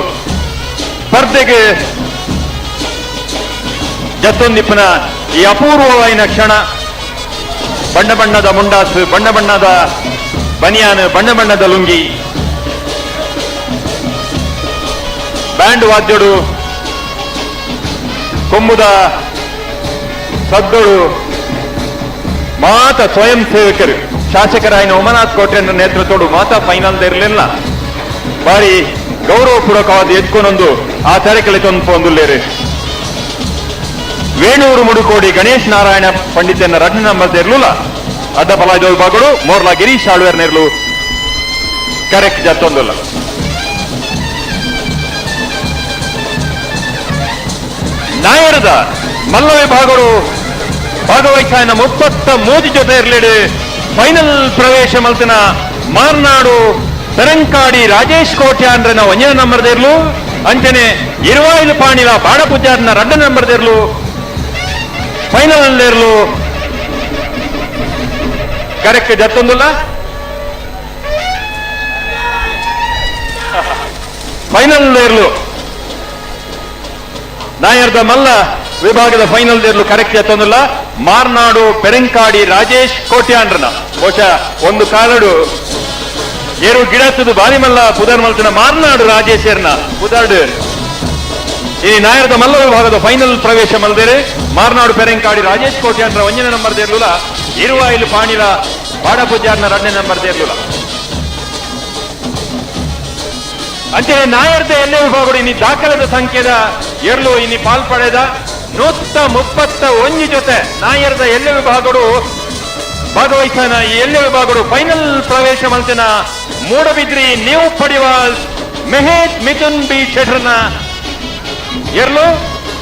ಸ್ಪರ್ಧೆಗೆ ಜತ್ತೊಂದಿಪ್ಪನ ಈ ಅಪೂರ್ವವಾಯಿನ ಕ್ಷಣ. ಬಣ್ಣ ಬಣ್ಣದ ಮುಂಡಾಸು, ಬಣ್ಣ ಬಣ್ಣದ ಬನಿಯಾನ್, ಬಣ್ಣ ಬಣ್ಣದ ಲುಂಗಿ, ಬ್ಯಾಂಡ್ ವಾದ್ಯಡು, ಕೊಂಬುದ ಸದ್ದೋಡು, ಮಾತ ಸ್ವಯಂ ಸೇವಕರು ಶಾಸಕರಾಯಿನ ಉಮನಾಥ್ ಕೋಟೆಯನ್ನ ನೇತೃತ್ವಡು ಮಾತಾ ಫೈನಲ್ ಇರಲಿಲ್ಲ. ಬಾರಿ ಗೌರವಪೂರ್ವಕವಾದ ಎತ್ಕೊಂಡೊಂದು ಆ ತರಕಲೆ ತೊಂದು. ವೇಣೂರು ಮುಡುಕೋಡಿ ಗಣೇಶ್ ನಾರಾಯಣ ಪಂಡಿತನ ರಡ್ನ ನಂಬರ್ ಇರ್ಲಿಲ್ಲ. ಅಡ್ಡ ಫಲಾಜೋಲ್ ಬಾಗುಡು ಮೋರ್ಲಾ ಗಿರೀಶ್ ಆಳ್ವೇರ್ ನೆರ್ಲು ಕರೆಕ್ಟ್ ಜತ್ತೊಂದುಲ್ಲ. ನಾಯರದ ಮಲ್ಲ ವಿಭಾಗರು ಭಾಗವಹಿಸಾಯನ 33 ಜೊತೆ ಇರಲಿಡು ಫೈನಲ್ ಪ್ರವೇಶ ಮಲ್ತಿನ ಮಾರ್ನಾಡು ತರಂಕಾಡಿ ರಾಜೇಶ್ ಕೋಟ್ಯಾನ್ರನ ಒಂಜನೇ ನಂಬರ್ ದೇರ್ಲು, ಅಂಚನೆ ಇರುವಾಯಿಲು ಪಾಣಿಲ ಬಾಡಪೂಜಾರ್ನ ರಡ್ಡ ನಂಬರ್ ದೇರ್ಲು ಫೈನಲ್ ದೇರ್ಲು ಕರೆಕ್ಟ್ ಜತ್ತೊಂದುಲ್ಲ. ಫೈನಲ್ ದೇರ್ಲು ನಾಯರ್ದ ಮಲ್ಲ ವಿಭಾಗದ ಫೈನಲ್ ದೇರ್ಲು ಕರೆಕ್ಟ್ ಜತ್ತೊಂದುಲ್ಲ. ಮಾರ್ನಾಡು ಪೆರಂಕಾಡಿ ರಾಜೇಶ್ ಕೋಟ್ಯಾನ್ರನ ಬಹುಶಃ ಒಂದು ಕಾಲಡು ಏರು ಗಿಡತ್ತದು ಬಾರಿಮಲ್ಲ ಪುದರ್ ಮಲ್ತಿನ ಮಾರ್ನಾಡು ರಾಜೇಶರ್ನ ಪುದರ್ಡು ಈ ನಾಯರದ ಮಲ್ಲ ವಿಭಾಗದ ಫೈನಲ್ ಪ್ರವೇಶ ಮಲ್ದೇರೆ. ಮಾರ್ನಾಡು ಪೆರಂಕಾಡಿ ರಾಜೇಶ್ ಕೋಟ್ಯಾನ್ರ ಒಂಜನೇ ನಂಬರ್ ದೇರ್ಲುಲ, ಇರುವಾಯಿಲು ಪಾಣಿಲ ಬಾಡಪೂಜಾರ್ನ ಎರಡನೇ ನಂಬರ್ ದೇರ್ಲುಲ. ಅಂಚನೆ ನಾಯರ್ದ ಎಲ್ಲೇ ವಿಭಾಗಡು ಇನ್ನಿ ದಾಖಲದ ಸಂಖ್ಯೆದ ಎರ್ಲು ಇನ್ನಿ ಪಾಲ್ಪಡೆದ 131 ಜೊತೆ ನಾಯರ್ದ ಎಲ್ಲೆ ವಿಭಾಗಡು ಭಾಗವಹಿಸನ ಈ ಎಲ್ಲೆ ವಿಭಾಗಡು ಫೈನಲ್ ಪ್ರವೇಶ ಮಲ್ತಿನ ಮೂಡಬಿದ್ರಿ ನ್ಯೂ ಪಡಿವಾಲ್ ಮೆಹೇತ್ ಮಿಥುನ್ ಬಿ ಶೆಟ್ರನ ಎರ್ಲು,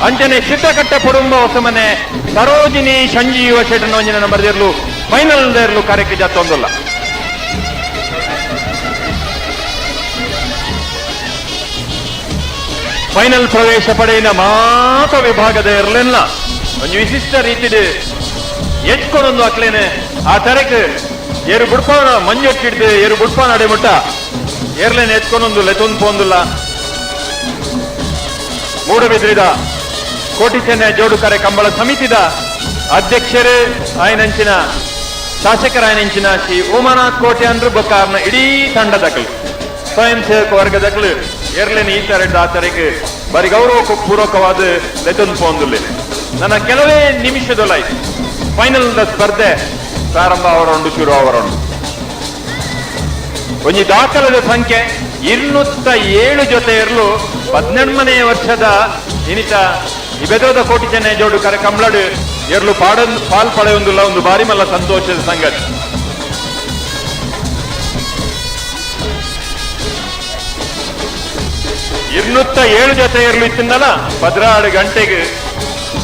ಅಂಚನೆ ಚಿತ್ರಕಟ್ಟೆ ಕುಟುಂಬ ಹೊಸಮನೆ ಸರೋಜಿನಿ ಸಂಜೀವ ಶೆಟ್ರನ ಒಂಜಿನ ನಂಬರ್ ಎರ್ಲು ಫೈನಲ್ ಎರ್ಲು ಕಾರ್ಯಕ್ಕೆ ಜಾತೊಂದುಲ್ಲ. ಫೈನಲ್ ಪ್ರವೇಶ ಪಡೆಯಿನ ಮಾತ ವಿಭಾಗದ ಇರಲಿಲ್ಲ ಒಂದು ವಿಶಿಷ್ಟ ರೀತಿಡು ಎಚ್ಕೊನೊಂದು ಅಕ್ಲೇನೆ ಆ ತರಕ್ ಏರು ಬುಡ್ಪಾನ ಮಂಜೊಟ್ಟಿಡ್ದು ಏರು ಬುಡ್ಪಾನ ಅಡೆ ಮುಟ್ಟ ಏರ್ಲೇನೆ ಎತ್ಕೊನೊಂದು ಲೆತೊಂದು ಪೋಂದುಲ್ಲ. ಮೂಡಬಿದ್ರಿದ ಕೋಟಿ ಚೆನ್ನೈ ಜೋಡುಕರೆ ಕಂಬಳ ಸಮಿತಿದ ಅಧ್ಯಕ್ಷರೇ ಆಯನಂಚಿನ ಶಾಸಕರಾಯನಂಚಿನ ಶ್ರೀ ಉಮಾನಾಥ್ ಕೋಟೆ ಅಂದ್ರು ಬೊಕ್ಕಾರ್ನ ಇಡೀ ತಂಡದಕಲು ಸ್ವಯಂ ಸೇವಕ ವರ್ಗದಕಲು ಏರ್ಲೇನೆ ಈ ತರ ಆ ತರಕ್ಕೆ ಬರಿ ಗೌರವ ಪೂರ್ವಕವಾದ ಲೆತೊಂದು ಪೋಂದುಲ್ಲೆ. ನನ್ನ ಕೆಲವೇ ನಿಮಿಷದೊಲೈ ಫೈನಲ್ ಸ್ಪರ್ಧೆ ಪ್ರಾರಂಭ ಅವರೊಂಡು ಶುರು ಅವರೊಂಡು ಒಂಜಿ ದಾಖಲದ ಸಂಖ್ಯೆ 207 ಜೊತೆ ಇರಲು 18ನೇ ವರ್ಷದ ಇನಿತ ಈ ಬೆದರದ ಕೋಟಿ ಚೆನ್ನೈ ಜೋಡು ಕರೆ ಕಂಬ್ಳಡು ಎರ್ಲು ಪಾಲ್ ಪಡೆಯೊಂದುಲ್ಲ ಒಂದು ಬಾರಿ ಮಲ್ಲ ಸಂತೋಷದ ಸಂಗತಿ. 207 ಜೊತೆ ಇರಲು ಇತ್ತಿಂದಲ 16 ಗಂಟೆಗೆ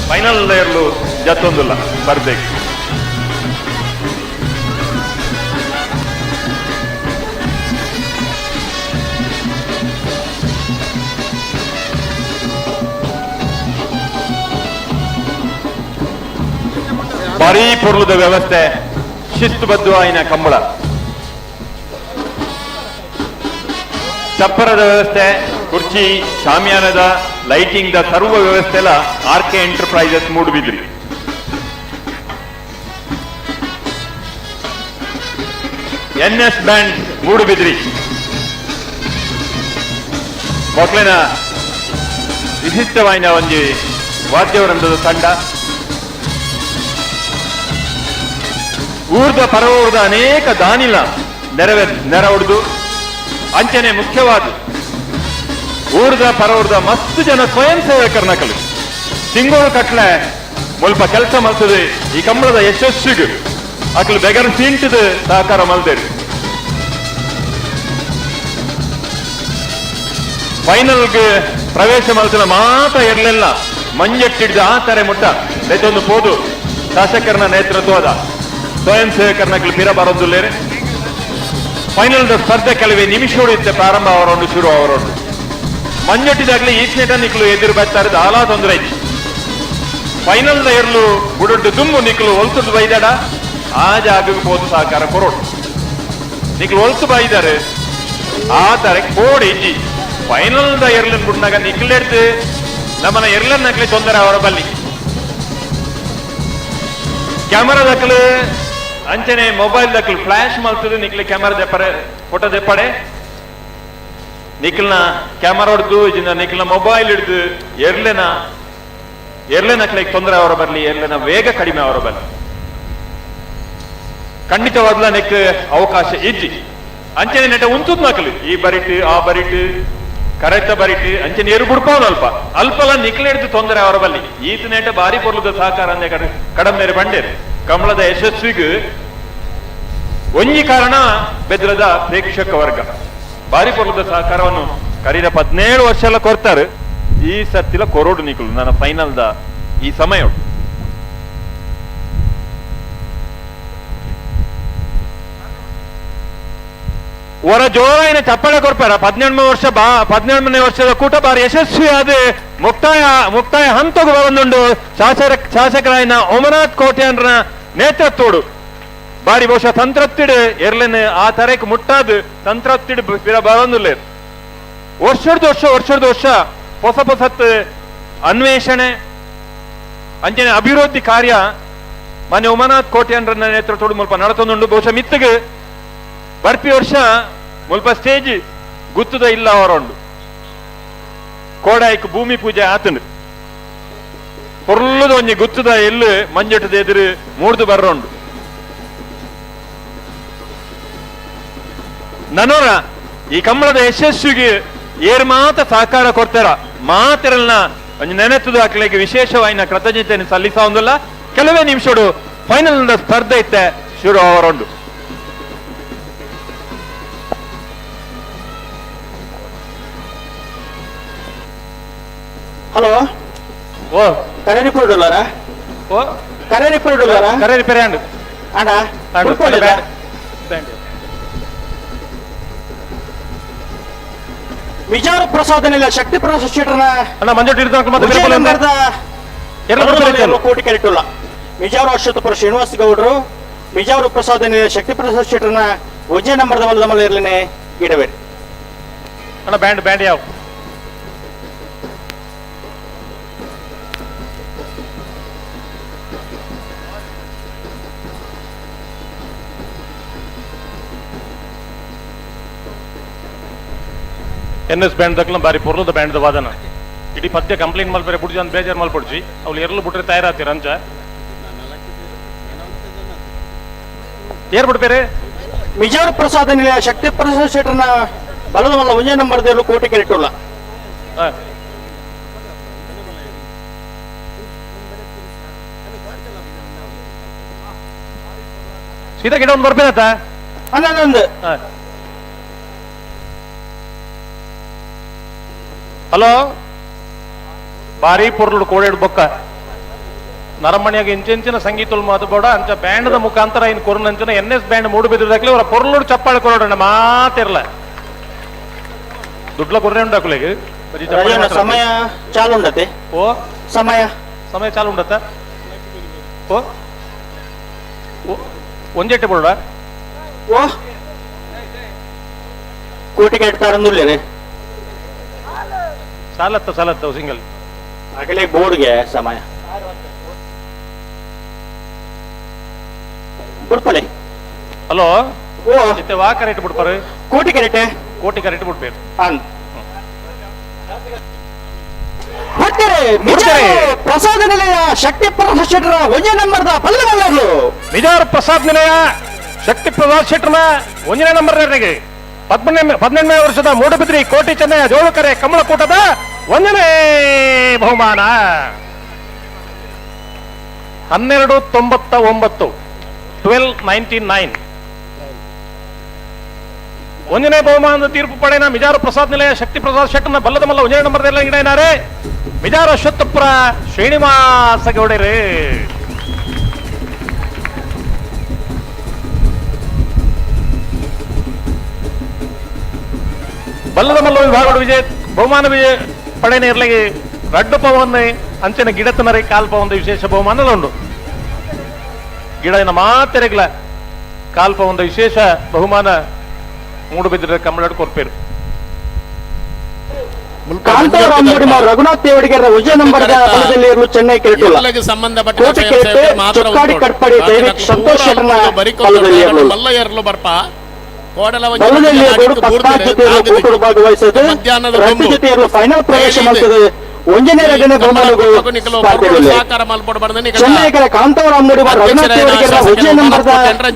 ಫೈನಲ್ ಇರಲು ಜತ್ತೊಂದುಲ್ಲ ಸ್ಪರ್ಧೆಗೆ. ಭಾರೀ ಪೊರ್ಲುದ ವ್ಯವಸ್ಥೆ, ಶಿಸ್ತುಬದ್ಧವಾಯಿನ ಕಂಬಳ, ಚಪ್ಪರದ ವ್ಯವಸ್ಥೆ, ಕುರ್ಚಿ, ಶಾಮಿಯಾನದ, ಲೈಟಿಂಗ್ the ಸರ್ವ ವ್ಯವಸ್ಥೆ ಎಲ್ಲ R K enterprises Moodbidri. N S band Moodbidri. ಮೊದಲಿನ ವಿಶಿಷ್ಟವಾಯಿನ ಒಂಜಿ ವಾದ್ಯವೃಂದದ ತಂಡ. ಊರ್ದ ಪರವೂರ್ದ ಅನೇಕ ದಾನಿಲ ನೆರವಡ್ದು ಅಂಚನೆ ಮುಖ್ಯವಾದ ಊರ್ದ ಪರವೂರ್ದ ಮಸ್ತ್ ಜನ ಸ್ವಯಂ ಸೇವಕರನ್ನ ಕಲಿ ತಿಂಗಳು ಕಟ್ಲೆ ಮುಲ್ಪ ಕೆಲಸ ಮಲ್ತದೆ ಈ ಕಂಬಳದ ಯಶಸ್ಸಿಗೆ ಅಕಲು ಬೆಗರ್ ಸೀಂಟದ ಸಹಕಾರ ಮಲ್ದೇರಿ. ಫೈನಲ್ಗೆ ಪ್ರವೇಶ ಮಲ್ತಿನ ಮಾತ ಇರಲಿಲ್ಲ ಮಂಜಟ್ಟಿಡ್ದ ಆ ತಾರೆ ಮುಟ್ಟ ಲೆತ್ತೊಂದು ಪೋದು ಶಾಸಕರನ್ನ ನೇತೃತ್ವದ ಸ್ವಯಂ ಸೇವಕರನ್ನ ಪಿರ ಬರೋದಿಲ್ಲೇರೆ. ಫೈನಲ್ ಸ್ಪರ್ಧೆ ಕೆಲವೇ ನಿಮಿಷಗಳು ಇತ್ತೆ ಪ್ರಾರಂಭ ಅವರೊಂಡು ಶುರು ಅವರೊಂಡು ಮಂಜಟ್ಟಿದಾಗಲೇ ಈ ಸ್ನೇಟ ನಿಕ್ಲು ಎದುರು ಬರ್ತಾರೆ ದಾಲಾ ತೊಂದರೆ ಐತಿ. ಫೈನಲ್ ಇರಲು ಬುಡೊಡ್ಡು ದುಮ್ಮು ನಿಕ್ಲು ಒಲ್ತದ್ದು ಬೈದಾಡ ಆ ಜಾಗಕ್ಕೆ ಹೋದು ಸಹಕಾರ ಕೊರೋಡು ನಿಕ್ಲು ಒಲ್ತು ಬೈದಾರೆ ಆ ತರ ಕೋಡಿ ಇಜ್ಜಿ ಫೈನಲ್ the ಎರ್ಲನ್ ಬಿಡ್ನಾಗ ನಿಕ್ಲೆಡ್ದು ನಮ್ಮನ ಎರ್ಲನ್ ನಕ್ಲೆ ತೊಂದರೆ ಅವರ ಬಲ್ಲಿ ಕ್ಯಾಮರಾ ದಕ್ಕಲು ಅಂಚನೆ ಮೊಬೈಲ್ ದಕ್ಕಲು ಫ್ಲಾಶ್ ಮಲ್ತದೆ ನಿಕ್ಲೆ ಕ್ಯಾಮರಾ ದೆಪ್ಪರೆ ಫೋಟೋ ದೆಪ್ಪಡೆ ನಿಕ್ಲ್ನ ಕ್ಯಾಮರಾ ಹೊಡ್ದು ಇಜಿನ ನಿಕ್ಲ್ನ ಮೊಬೈಲ್ ಹಿಡ್ದು ಎರ್ಲೆನ ಎರ್ಲೆನಕ್ಲೆ ತೊಂದರೆ ಅವರ ಬರಲಿ, ಎರ್ಲೆನ ವೇಗ ಕಡಿಮೆ ಅವರ ಬರಲಿ. ಖಂಡಿತವಾದ್ಲ ನೆಕ್ ಅವಕಾಶ ಇಜ್ಜಿ. ಅಂಚನೆ ನೆಟ ಉಂತುದ್ ನಕಲು ಈ ಬರಿಟ್ ಆ ಬರಿಟ್ ಕರೆಕ್ಟ್ ಬರಿಟ್ ಅಂಚನೆ ಏರು ಬುಡ್ಪಾವನ ಅಲ್ಪ ಅಲ್ಪಲ ನಿಕ್ಲೆಡ್ದು ತೊಂದರೆ ಅವರ ಬಲ್ಲಿ. ಈತ ನೆಟ ಬಾರಿ ಪೊರ್ಲದ ಸಹಕಾರ ಅಂದೆ ಕಡಮೇರೆ ಬಂಡೇರು ಕಮಲದ ಯಶಸ್ವಿಗೆ ಒಂಜಿ ಕಾರಣ ಬೆದ್ರದ ಪ್ರೇಕ್ಷಕ ವರ್ಗ ಬಾರಿ ಪೊರ್ಲದ ಸಹಕಾರವನ್ನು ಕರೀರ 17 ವರ್ಷ ಎಲ್ಲ ಕೊಡ್ತಾರೆ. ಈ ಸರ್ತಿಲ ಕೊರೋಡು ನಿಕಲು ನನ್ನ ಫೈನಲ್ the ಈ ಸಮಯ ಹೊರ ಜೋರಾಯಿನ ಚಪ್ಪಾಳೆ ಕೊರ್ಪಾರ. 18 ವರ್ಷ 18ನೇ ವರ್ಷದ ಕೂಟ ಬಾರಿ ಯಶಸ್ವಿ ಆದ ಮುಕ್ತಾಯ ಹಂತಗೂ ಬಂದುಂಡು. ಶಾಸಕರಾಯಿನ ಒಮನಾಥ್ ಕೋಟ್ಯಾನ್ರ ನೇತೃತ್ವಡು ಬಾರಿ ಬಹುಶಃ ತಂತ್ರತ್ತಿಡು ಎರ್ಲೆನ್ ಆ ತರಕ್ಕೆ ಮುಟ್ಟಾದು ತಂತ್ರತ್ತಿಡು ಪಿರ ಬರೊಂದುಲ್ಲೇರ್. ವರ್ಷದ ವರ್ಷ ಹೊಸ ಹೊಸತ್ ಅನ್ವೇಷಣೆ ಅಂಚನೆ ಅಭಿವೃದ್ಧಿ ಕಾರ್ಯ ಮಾನ್ಯ ಉಮಾನಾಥ್ ಕೋಟ್ಯಾನ್ರ ನೇತೃತ್ವಡು ಮುಲ್ಪ ನಡತೊಂದುಂಡು. ಬಹುಶಃ ಮಿತ್ತಿಗೆ ಬರ್ಪಿ ವರ್ಷ ಮುಲ್ಪ ಸ್ಟೇಜ್ ಗುತ್ತದ ಇಲ್ಲ ಅವರೊಂಡು ಕೋಡಾಯ್ಕ್ ಭೂಮಿ ಪೂಜೆ ಆತಂಡು ಪೊರ್ಲದ ಒಂಜಿ ಗುತ್ತದ ಎಲ್ಲು ಮಂಜಟದ ಎದುರು ಮೂಡ್ದು ಬರ್ರೋಂಡು. ನನೋರ ಈ ಕಂಬಳದ ಯಶಸ್ವಿಗೆ ಏರ್ ಮಾತ ಸಹಕಾರ ಕೊಡ್ತಾರ ಮಾತಿರಲ್ನ ಒಂಜಿ ನೆನೆತದ ಅಕ್ಲೆಗೆ ವಿಶೇಷವಾಯಿನ ಕೃತಜ್ಞತೆಯನ್ನು ಸಲ್ಲಿಸ. ಕೆಲವೇ ನಿಮಿಷಡು ಫೈನಲ್ ಸ್ಪರ್ಧೆ ಇತ್ತೆ ಶುರು ಅವರೊಂಡು. ಹಲೋ ಓ ಕರೇರಿಪುರ ಡೊಲ್ಲರ ಓ ಕರೇರಿಪುರ ಡೊಲ್ಲರ ಕರೇರಿ ಪೆರಿಯಾಂಡು ಅಣ್ಣ ವಿಜಾರ ಪ್ರಸಾದನಿಲ್ಲ ಶಕ್ತಿ ಪ್ರಸಾದ್ ಶೆಟ್ಟರ್ನ ಅಣ್ಣ ಮಂಜು ಕೋಟಿ ಕೆರೆಟುಲ್ಲ ಮಿಜಾರು ಅಶ್ವತ್ಥಪುರ ಶ್ರೀನಿವಾಸ ಗೌಡರು ಮಿಜಾರು ಪ್ರಸಾದನಿಲ್ಲ ಶಕ್ತಿ ಪ್ರಸಾದ್ ಶೆಟ್ಟರ್ನ ವಿಜಯ ನಂಬರ್ದ ಮಲ್ಲದ ಇರಲಿನೇ ಇಡಬೇಡಿ. ಅಣ್ಣ ಬ್ಯಾಂಡ್ ಬ್ಯಾಂಡ್ ಯಾವ N S band ದಕ್ಲ ಬಾರಿ ಪೊರ್ಲದ ಬ್ಯಾಂಡ್ ವಾದನ ಇಡೀ ಪದ್ಯ ಕಂಪ್ಲೇಂಟ್ ಮಲ್ಪರೆ ಬುಡ್ಜಿ ಅಂತ ಬೇಜಾರು ಮಲ್ಪೊಡ್ಜಿ ಅವ್ಳು ಎರಲು ಬಿಟ್ರೆ ತಯಾರಾತಿರ ಅಂಚ ಏರ್ ಬಿಡ್ಬೇರೆ. ಮಿಜಾರು ಪ್ರಸಾದ ನಿಲಯ ಶಕ್ತಿ ಪ್ರಸಾದ್ ಶೆಟ್ಟರ್ನ ಬಲದ ಮಲ್ಲ ಒಂಜೇ ನಂಬರ್ ದೇಲು ಕೋಟಿ ಕೆರೆಟುಲ್ಲ. ಸೀದಾ ಗಿಡ ಒಂದು ಬರ್ಬೇನತ್ತ ಅನ್ನೊಂದು. ಹಲೋ ಬಾರಿ ಪೊರ್ಲುಡು ಕೋಡೆಡು ಬೊಕ್ಕ ನರಮಣಿಯಾಗ ಇಂಚೆಂಚಿನ ಸಂಗೀತಲ್ ಮಾತು ಬೋಡ ಅಂಚ ಬ್ಯಾಂಡ್ದ ಮುಖಾಂತರ ಇನ್ ಕೊರನಂಚಿನ N S band ಮೂಡು ಬಿದ್ದಿದ್ದಾಗಲೇ ಅವರ ಪೊರ್ಲುಡು ಚಪ್ಪಾಳೆ ಕೊರೋಡಣ್ಣ ಮಾತಿರ್ಲ ದುಡ್ಲ ಕೊರ್ರೆ ಉಂಡಾಕುಲೆಗ್ ಸಮಯ ಚಾಲು ಉಂಡತೆ. ಓ ಸಮಯ ಸಮಯ ಚಾಲು ಉಂಡತ್ತ. ಓ ಒಂಜೆಟ್ಟೆ ಬೋಡ ಓ ಕೋಟಿ ಕೆಟ್ಟಾರಂದುಲ್ಲೇನೆ ಸಾಲತ್ತ ಸಾಲತ್ತ ಸಿಂಗಲ್ ಆಗಲೇ ಬೋರ್ಡ್ಗೆ ಸಮಯ ಬಿಡ್ಪಲೆ. ಹಲೋ ಓ ಇತ್ತೆ ವಾ ಕರೆಕ್ಟ್ ಬಿಡ್ಪಾರು ಕೋಟಿ ಕರೆಕ್ಟ್ ಕೋಟಿ ಕರೆಕ್ಟ್ ಬಿಡ್ಬೇಕು. ಪ್ರಸಾದ ನಿಲಯ ಶಕ್ತಿ ಪ್ರಸಾದ್ ಶೆಟ್ಟರ ಒಂದೇ ನಂಬರ್ದ ಪಲ್ಲದ ಮಲ್ಲರ್ಲು. ಮಿಜಾರ್ ಪ್ರಸಾದ್ ನಿಲಯ ಶಕ್ತಿ ಪ್ರಸಾದ್ ಶೆಟ್ಟರ್ನ ಒಂದನೇ ನಂಬರ್ 18ನೇ ವರ್ಷದ ಮೂಡುಬಿದ್ರಿ ಕೋಟಿ ಚೆನ್ನಯ ಜೋಳುಕರೆ ಕಮಲಕೂಟದ 1ನೇ ಬಹುಮಾನ 1299 1299. 1ನೇ ಬಹುಮಾನದ ತೀರ್ಪು ಪಡೆಯನ ಮಿಜಾರು ಪ್ರಸಾದ್ ನಿಲಯ ಶಕ್ತಿ ಪ್ರಸಾದ್ ಶೆಟ್ಟನ ಬಲ್ಲದ ಮಲ್ಲ 1ನೇ ನಂಬರ್ ಗಿಡ ಮಿಜಾರು ಅಶ್ವತ್ಥಪುರ ಶ್ರೀನಿವಾಸ ಗೌಡರು. ಬಲ್ಲದ ಮಲ್ಲ ವಿಭಾಗದ ವಿಜಯ ಬಹುಮಾನ ವಿಜಯ ಪಡೆಯನ ಇರ್ಲಿಗೆ ರಡ್ಡು ಪವನ್ ಅಂಚಿನ ಗಿಡತನರಿ ಕಾಲ್ಪ ಒಂದು ವಿಶೇಷ ಬಹುಮಾನ ಉಂಡು. ಗಿಡ ಮಾತೆರೆಗ್ಲ ಕಾಲ್ಪ ಒಂದು ವಿಶೇಷ ಬಹುಮಾನ ಮೂಡುಬಿದ್ರೆ ಕಮಲಡ್ ಕೊರ್ಪೇರು. ರಘುನಾಥ್ ದೇವಡಿಗೆರ ವಿಜಯ ನಂಬರ್ ಚೆನ್ನೈ ಸಂಬಂಧಪಟ್ಟ ಸಂತೋಷ್ ಮಲ್ಲ ಬರ್ಪ ಕೋಡಲ ಭಾಗವಹಿಸದೆ ಫೈನಲ್ ಪ್ರವೇಶ ಮಾಡ್ತದೆ. ಒಂಜನೇ ರಡ್ಡನೇ ಬಹುಮಾನಗಳು ಸ್ಪರ್ಧೆಯಲ್ಲಿ. ಸಹಕಾರ ಮಲ್ಪೊಡು ಪಂದ್ ನಿಕಲ್ನ ಚೆನ್ನೈಕರ ಕಾಂತಾವರ ಮೂಡಿಬಾರ್ ರಘುನಾಥ್ ದೇವಡಿಗೆರ ಒಂಜನೇ ನಂಬರ್ದ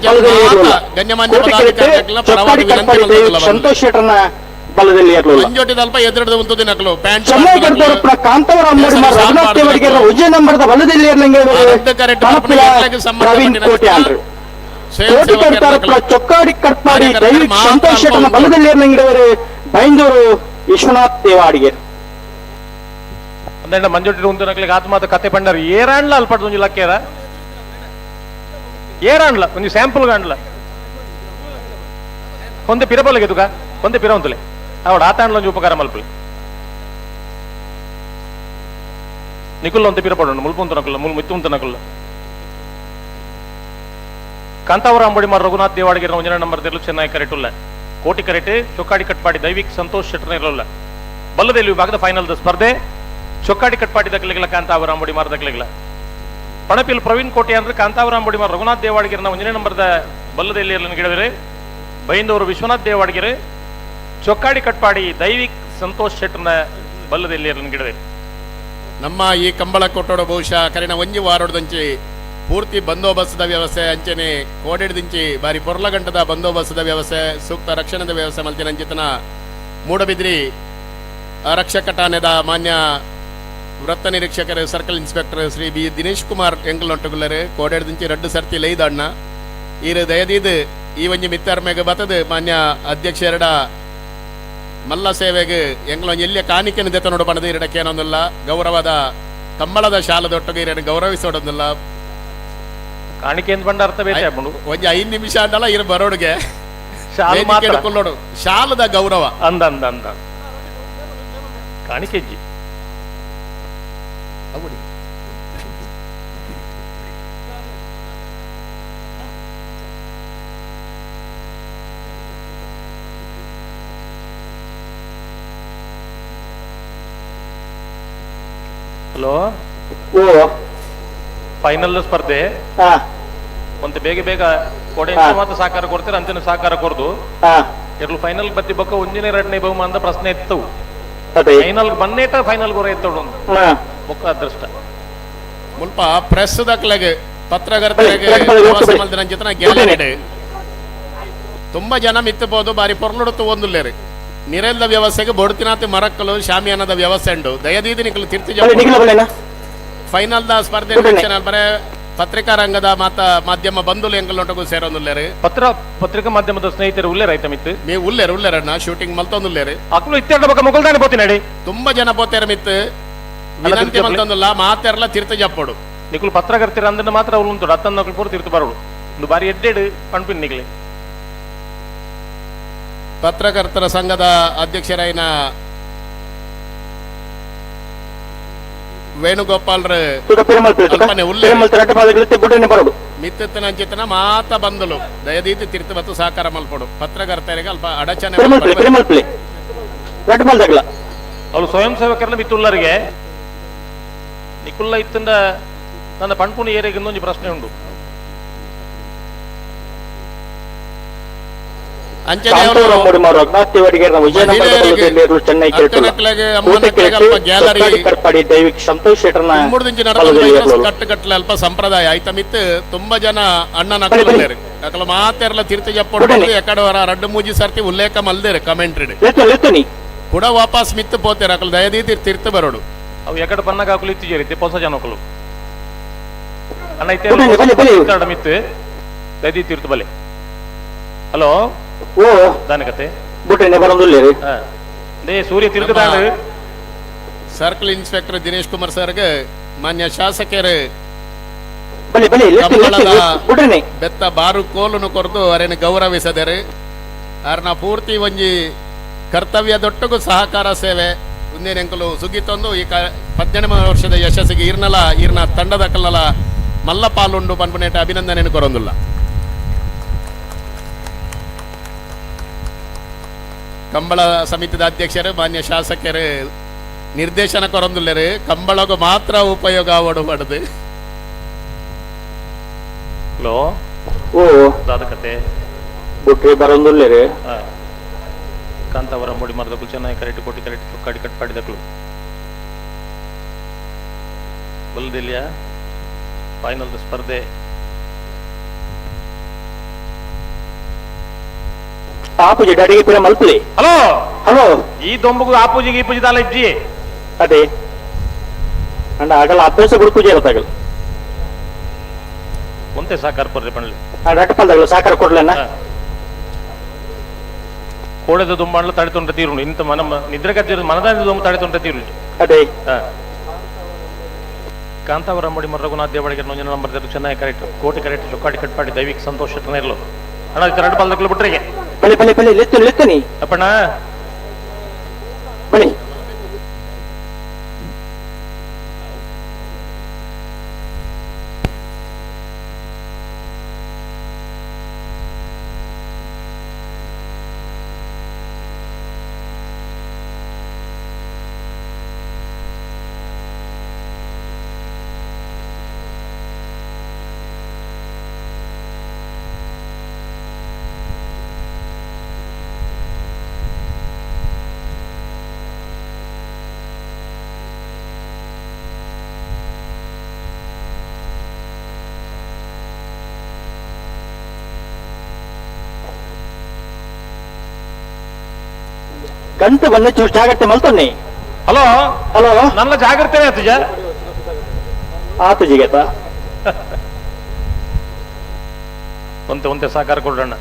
ಬಲದಲ್ಲಿ ಏರ್ಲುಲ್ಲ. ಗಣ್ಯಮಾನ್ಯ ಕೋಟಿ ಕೆರೆಟ್ ಪದಾಧಿಕಾರಿಗಳ ಚೊಕ್ಕಾಡಿ ಪರವಾಗಿ ಕಟ್ಪಾಡಿ ವಿನಂತಿ ದೈವಿಕ್ ಮಲ್ತೊಂದುಲ್ಲ. ಸಂತೋಷ್ ಶೆಟ್ಟರ್ನ ಬಲದಲ್ಲಿ ಏರ್ಲುಲ್ಲ. ಮಂಜೋಟಿ ಅಲ್ಪ ಎದುರುಡ್ದು ಉಂತುದಿನಕುಲು ಪ್ಯಾಂಟ್ ಚೆನ್ನೈ ಕಡ್ತವರಪ್ಪನ ಕಾಂತಾವರ ಮೂಡಿಮಾರ್ ರಘುನಾಥ್ ದೇವಡಿಗೆರ ಒಂಜನೇ ನಂಬರ್ದ ಬಲದಲ್ಲಿ ಏರ್ಲಂಗೆ ಪಣಪಿಲ ಪ್ರವೀಣ್ ಕೋಟೆ ಆಂಡ್ರು. ಕೋಟಿ ಕಡ್ತಾರಪ್ಪನ ಚೊಕ್ಕಾಡಿ ಕಟ್ಪಾಡಿ ದೈವಿಕ್ ಸಂತೋಷ್ ಶೆಟ್ಟರ್ನ ಬಲದಲ್ಲಿ ಏರ್ಲಂಗಿಡವರು ಬೈಂದೂರು ವಿಶ್ವನಾಥ್ ದೇವಾಡಿಗೆರ್. ಅಂದಂಡ ಮಂಜೊಟ್ಟಿ ಉಂತುನಕ್ಲೆಗ್ ಆತ್ಮಾತ ಕತೆ ಪಂಡರ್ ಏರಾಂಡ್ಲ ಅಲ್ಪಡ್ದು ಒಂಜಿ ಲಕ್ಕೇರ ಏರಾಂಡ್ಲ ಒಂಜಿ ಸ್ಯಾಂಪಲ್ ಗಾಂಡ್ಲ ಒಂದೆ ಪಿರಪೊಲಗೆ ತುಕ ಒಂದೆ ಪಿರ ಉಂತುಲೆ ಅವಡ ಆತಾಂಡ್ಲ ಒಂಜಿ ಉಪಕಾರ ಮಲ್ಪುಲೆ ನಿಕುಲ್ಲ ಒಂತೆ ಪಿರ ಪಡೋಣ ಮುಲ್ಪ ಉಂತುನಕುಲ್ಲ ಮುಲ್ ಮಿತ್ತು ಉಂತುನಕುಲ್ಲ. ಕಾಂತಾವರ ಅಂಬಡಿ ಮಾರ್ ರಘುನಾಥ್ ದೇವಾಡಿಗೆ ಒಂಜನೇ ನಂಬರ್ ತೆರಲು ಚೆನ್ನೈ ಕರೆಟುಲ್ಲ. ಕೋಟಿ ಕರೆಟೆ ಚೊಕ್ಕಾಡಿ ಕಟ್ಪಾಡಿ ದೈವಿಕ್ ಸಂತೋಷ್ ಶೆಟ್ಟರ್ ಇರಲ್ಲ. ಬಲ್ಲದಲ್ಲಿ ವಿಭಾಗದ ಫೈನಲ್ ಸ್ಪರ್ಧೆ ಚೊಕ್ಕಾಡಿ ಕಟ್ಪಾಡಿ ದಕ್ಕಲಿಗಿಲ್ಲ ಕಾಂತಾವರ ಅಂಬಡಿ ಮಾರ್ ದಕ್ಕಲಿಗಿಲ್ಲ. ಪಣಪಿಲ್ ಪ್ರವೀಣ್ ಕೋಟೆ ಅಂದ್ರೆ ಕಾಂತಾವರ ಅಂಬಡಿ ಮಾರ್ ರಘುನಾಥ್ ದೇವಾಡಿಗೆರನ ಒಂಜನೇ ನಂಬರ್ದ ಬಲ್ಲದಲ್ಲಿ ಗಿಡವಿರೆ ಬೈಂದವರು ವಿಶ್ವನಾಥ್ ದೇವಾಡಿಗೆರೆ ಚೊಕ್ಕಾಡಿ ಕಟ್ಪಾಡಿ ದೈವಿಕ್ ಸಂತೋಷ್ ಶೆಟ್ಟರ್ನ ಬಲ್ಲದಲ್ಲಿ ಗಿಡವೆ. ನಮ್ಮ ಈ ಕಂಬಳ ಕೊಟ್ಟೋಡ ಬಹುಶಃ ಕರಿನ ಒಂಜಿ ವಾರೊಡ್ದಂಚಿ ಪೂರ್ತಿ ಬಂದೋಬಸ್ತದ ವ್ಯವಸ್ಥೆ ಅಂಚನೆ ಕೋಡೆಡ್ದಿಂಚಿ ಬಾರಿ ಪೊರ್ಲಗಂಟದ ಬಂದೋಬಸ್ತದ ವ್ಯವಸ್ಥೆ ಸೂಕ್ತ ರಕ್ಷಣದ ವ್ಯವಸ್ಥೆ ಮಲ್ತಿನ ಅಂಚಿತನ ಮೂಡಬಿದ್ರಿ ರಕ್ಷಕ ಠಾಣೆದ ಮಾನ್ಯ ವೃತ್ತ ನಿರೀಕ್ಷಕರು circle inspector Shri B Dinesh Kumar ಎಂಕಲ್ನೊಟ್ಟುಗುಲ್ಲರು ಕೋಡೆಡ್ದಿಂಚಿ ರಡ್ಡು ಸರ್ತಿ ಲೈದಣ್ಣ ಈರು ದಯದೀದ್ ಈ ಒಂಜಿ ಮಿತ್ತರ್ಮೆಗ್ ಬತ್ತದು ಮಾನ್ಯ ಅಧ್ಯಕ್ಷರಡ ಮಲ್ಲ ಸೇವೆಗೆ ಎಂಗ್ಲೊಂಜಿ ಎಲ್ಲಿಯ ಕಾಣಿಕೆಯನ್ನು ದೆತ್ತ ನೋಡು ಪಣದು ಇರಡಕ್ಕೇನೊಂದಿಲ್ಲ ಗೌರವದ ಕಂಬಳದ ಶಾಲದೊಟ್ಟಿಗೆ ಇರನ್ನು ಗೌರವಿಸೋಡೊಂದಿಲ್ಲ. ಕಾಣಿಕೆ ಅಂತ ಬಂಡ ಅರ್ಥ ಬೇತೆ ಆಗ್ಬಿಡು. ಒಂಜಿ 5 ನಿಮಿಷ ಅಂದಲ್ಲ ಇರು ಬರೋಡುಗೆ ಶಾಲು ಮಾತ್ರ. ಕೊಳ್ಳೋಡು ಶಾಲದ ಗೌರವ ಅಂದ ಅಂದ ಅಂದ ಕಾಣಿಕೆ ಇಜ್ಜಿ. ಹಲೋ ಓ ಫೈನಲ್ ಸ್ಪರ್ಧೆ ಒಂತೆ ಬೇಗ ಬೇಗ ಕೊಡೆ ಮಾತ್ರ ಸಹಕಾರ ಕೊಡ್ತೀರ ಅಂತಿನ ಸಹಕಾರ ಕೊರ್ದು ಎರಡು ಫೈನಲ್ ಬತ್ತಿ ಬೊಕ್ಕ ಒಂಜಿನ ಎರಡನೇ ಬಹುಮಾನದ ಪ್ರಶ್ನೆ ಇತ್ತು. ಫೈನಲ್ ಬನ್ನೇಟ ಫೈನಲ್ ಗೊರ ಎತ್ತೋಡು ಬೊಕ್ಕ ಅದೃಷ್ಟ. ಮುಲ್ಪ ಪ್ರೆಸ್ ದಕ್ಲೆಗ್ ಪತ್ರಕರ್ತರಿಗೆ ಗ್ಯಾಲರಿ ತುಂಬಾ ಜನ ಮಿತ್ತಬಹುದು ಬಾರಿ ಪೊರ್ಲುಡುತ್ತು ಒಂದುಲ್ಲೇರು ನಿರೆಲ್ದ ವ್ಯವಸ್ಥೆಗೆ ಬೊಡ್ತಿನಾತಿ ಮರಕ್ಕಲು ಶಾಮಿಯಾನದ ವ್ಯವಸ್ಥೆ ಉಂಡು ದಯದೀದಿ ನಿಕಲು ತಿರ್ತಿ ಫೈನಲ್ the ಸ್ಪರ್ಧೆ ಬರೇ ಪತ್ರಿಕಾ ರಂಗದ ಮಾತ ಮಾಧ್ಯಮ ಬಂಧುಲು ಎಂಕಲ್ನೊಟ್ಟಗು ಸೇರೊಂದುಲ್ಲೇರು ಪತ್ರಿಕಾ ಮಾಧ್ಯಮದ ಸ್ನೇಹಿತರು ಉಲ್ಲೇರ ಆಯ್ತಾ ಮಿತ್ತು ನೀವು ಉಲ್ಲೇರು ಉಲ್ಲೇರಣ್ಣ ಶೂಟಿಂಗ್ ಮಲ್ತೊಂದುಲ್ಲೇರು ಅಕ್ಲು ಇತ್ತೆರಡು ಬೊಕ್ಕ ಮುಗಲ್ದಾನೆ ಪೋತಿನಡಿ ತುಂಬಾ ಜನ ಪೋತೇರ ಮಿತ್ತು ವಿನಂತಿ ಮಲ್ತೊಂದುಲ್ಲ ಮಾತೆರ್ಲ ತಿರ್ತ ಜಪ್ಪೋಡು ನಿಕುಲು ಪತ್ರಕರ್ತರ ಅಂದ್ರೆ ಮಾತ್ರ ಅವ್ರು ಉಂಟು ಅತ್ತನ್ನ ಪೂರ ತಿರ್ತು ಬರೋಡು ಒಂದು ಬಾರಿ ಎಡ್ಡೆಡು ಪಣ್ಪಿನ್ ನಿಕ್ಲೆ. ಪತ್ರಕರ್ತರ ಸಂಘದ ಅಧ್ಯಕ್ಷರಾಯಿನ ವೇಣುಗೋಪಾಲ್ರ ಮಿತ್ತನ ಮಾತ ಬಂದಲು ದಯದೀತಿ ತಿರ್ತು ಮತ್ತು ಸಹಕಾರ ಮಲ್ಪಡು ಪತ್ರಕರ್ತರಿಗೆ ಅಲ್ಪ ಅಡಚಣೆ. ಅವಳು ಸ್ವಯಂ ಸೇವಕರನ್ನ ಮಿತ್ತುಳ್ಳರಿಗೆ ನಿಕುಲ್ಲ ಇತ್ತಂದ ನನ್ನ ಪಣ್ಪುಣಿ ಏರಿಯಾಗೆ ಇನ್ನೊಂದು ಪ್ರಶ್ನೆ ಉಂಟು. ಕಟ್ಟುಕಟ್ಟಲೆ ಅಲ್ಪ ಸಂಪ್ರದಾಯ ಆಯ್ತ ಮಿತ್ತು ತುಂಬಾ ಜನ ಅಣ್ಣನ ಅಕಲ ಮಾತೆರ್ಲ ತೀರ್ಥ ಜಪ್ಪೊಡು ಎಕಡೆ ರಡ್ಡು ಮೂಜಿ ಸರ್ತಿ ಉಲ್ಲೇಖ ಮಲ್ದೇರು ಕಮೆಂಟ್ರಿ ಕೂಡ ವಾಪಸ್ ಮಿತ್ತು ಪೋತೇರು ಅಕಲ ದಯದೀತಿ ತೀರ್ಥ ಬರೋಡು. ಅವು ಎಕಡೆ ಪನ್ನಾಗ ಹಾಕಲು ಇತ್ತು ಜೇರಿತ್ತೆ ಹೊಸ ಜನಕಲು ಅಣ್ಣ ಇತ್ತೆ ಮಿತ್ತು ದಯದೀತಿ ತೀರ್ಥ ಬಲೆ. ಹಲೋ ಓ ದಾನಕತೆ ಬುಟ್ಟೆನೆ ಬರೋದಿಲ್ಲ they ಸೂರ್ಯ ತಿರುಗದಾಡು. ಸರ್ಕಲ್ ಇನ್ಸ್ಪೆಕ್ಟರ್ ದಿನೇಶ್ ಕುಮಾರ್ ಸರ್ಗೆ ಮಾನ್ಯ ಶಾಸಕರು ಬೆತ್ತ ಬಾರು ಕೋಲುನು ಕೊರದು ಅವರೇನು ಗೌರವಿಸದರು. ಅರ್ನ ಪೂರ್ತಿ ಒಂಜಿ ಕರ್ತವ್ಯದೊಟ್ಟಿಗೂ ಸಹಕಾರ ಸೇವೆ ಒಂದೇನೆಂಕಲು ಸುಗಿತೊಂದು ಈ 18 ವರ್ಷದ ಯಶಸ್ಸಿಗೆ ಈರ್ನಲ ಈರ್ನ ತಂಡದ ಕಲ್ಲಲ ಮಲ್ಲ ಪಾಲುಂಡು ಪನ್ಪುನೇಟ ಅಭಿನಂದನೆ ಕೊರೊಂದುಲ್ಲ. ಕಂಬಳ ಸಮಿತಿದ ಅಧ್ಯಕ್ಷರು ಮಾನ್ಯ ಶಾಸಕರು ನಿರ್ದೇಶನ ಕೊರೊಂದುಲ್ಲೇರು ಕಂಬಳಗೂ ಮಾತ್ರ ಉಪಯೋಗ ಆವಡು ಪಡೆದು. ಹಲೋ ಓ ದಾದಕತೆ ಬುಟ್ರಿ ಬರೋದಿಲ್ಲ. ಕಾಂತಾವರ ಮುಡಿ ಮರದಕ್ಕೂ ಚೆನ್ನಾಗಿ correct Koti correct Chokkadi ಕಟ್ಪಾಡಿದಕ್ಕಳು. ಬಲ್ದಿಲ್ಯ final ಸ್ಪರ್ಧೆ. ಆ ಪೂಜೆ ಡಾಡಿಗೆ ಪೂರ ಮಲ್ಪುಲೆ. ಹಲೋ ಹಲೋ, ಈ ದೊಂಬುಗು ಆ ಪೂಜೆಗೆ ಈ ಪೂಜೆ ದಾಲ ಇಜ್ಜಿ. ಅದೇ ಅಂಡ ಆಗಲ್ಲ ಅಭ್ಯಾಸ ಗುರು ಪೂಜೆ ಇರತ್ತಾಗಲ್ಲ. ಒಂತೆ ಸಾಕಾರ ಪರ್ರಿ ಪಂಡ್ಲಿ. ರಟ್ಟಪಲ್ದಾಗಲ್ಲ ಸಾಕಾರ ಕೊಡ್ಲೇನ. ಕೋಡೆದ ದುಂಬಾಂಡ್ಲ ತಡೆತೊಂಡ ತೀರು ಇಂತ ಮನ ನಿದ್ರೆ ಕಚ್ಚಿರು ಮನದಾಂದ ದುಂಬು ತಡೆತೊಂಡ ತೀರು. ಅದೇ ಕಾಂತಾವರ ಅಂಬಡಿ ರಘುನಾಥ್ ದೇವಳಿಗೆ ನೊಂಜನ ನಂಬರ್ ಚೆನ್ನಾಗಿ ಕರೆಕ್ಟ್ ಕೋಟಿ ಕರೆಕ್ಟ್ ಚೊಕ್ಕಾಡಿ ಕಟ್ಪಾಡಿ ದೈವಿಕ ಸಂತೋಷ ಇರಲು ಅಣ್ಣ ಎರಡು ಪಾಲ್ದಕ್ಲು ಬಿಟ್ರಿಗೆ. ಬಲೆ ಬಲೆ ಬಲೆ ಲೆತ್ತು ಲೆತ್ತನಿ ಅಪ್ಪಣ್ಣ ಬಲೆ. ಗಂಟು ಬಂದ ಚೂರು ಜಾಗ್ರತೆ ಮಲ್ತೊನ್ನೆ. ಹಲೋ ಹಲೋ, ನನ್ನ ಜಾಗ್ರತೆ ಆತುಜ ಆತು ಜಿಗೇತ. ಒಂತೆ ಒಂತೆ ಸಹಕಾರ ಕೊಡ್ರಣ್ಣ.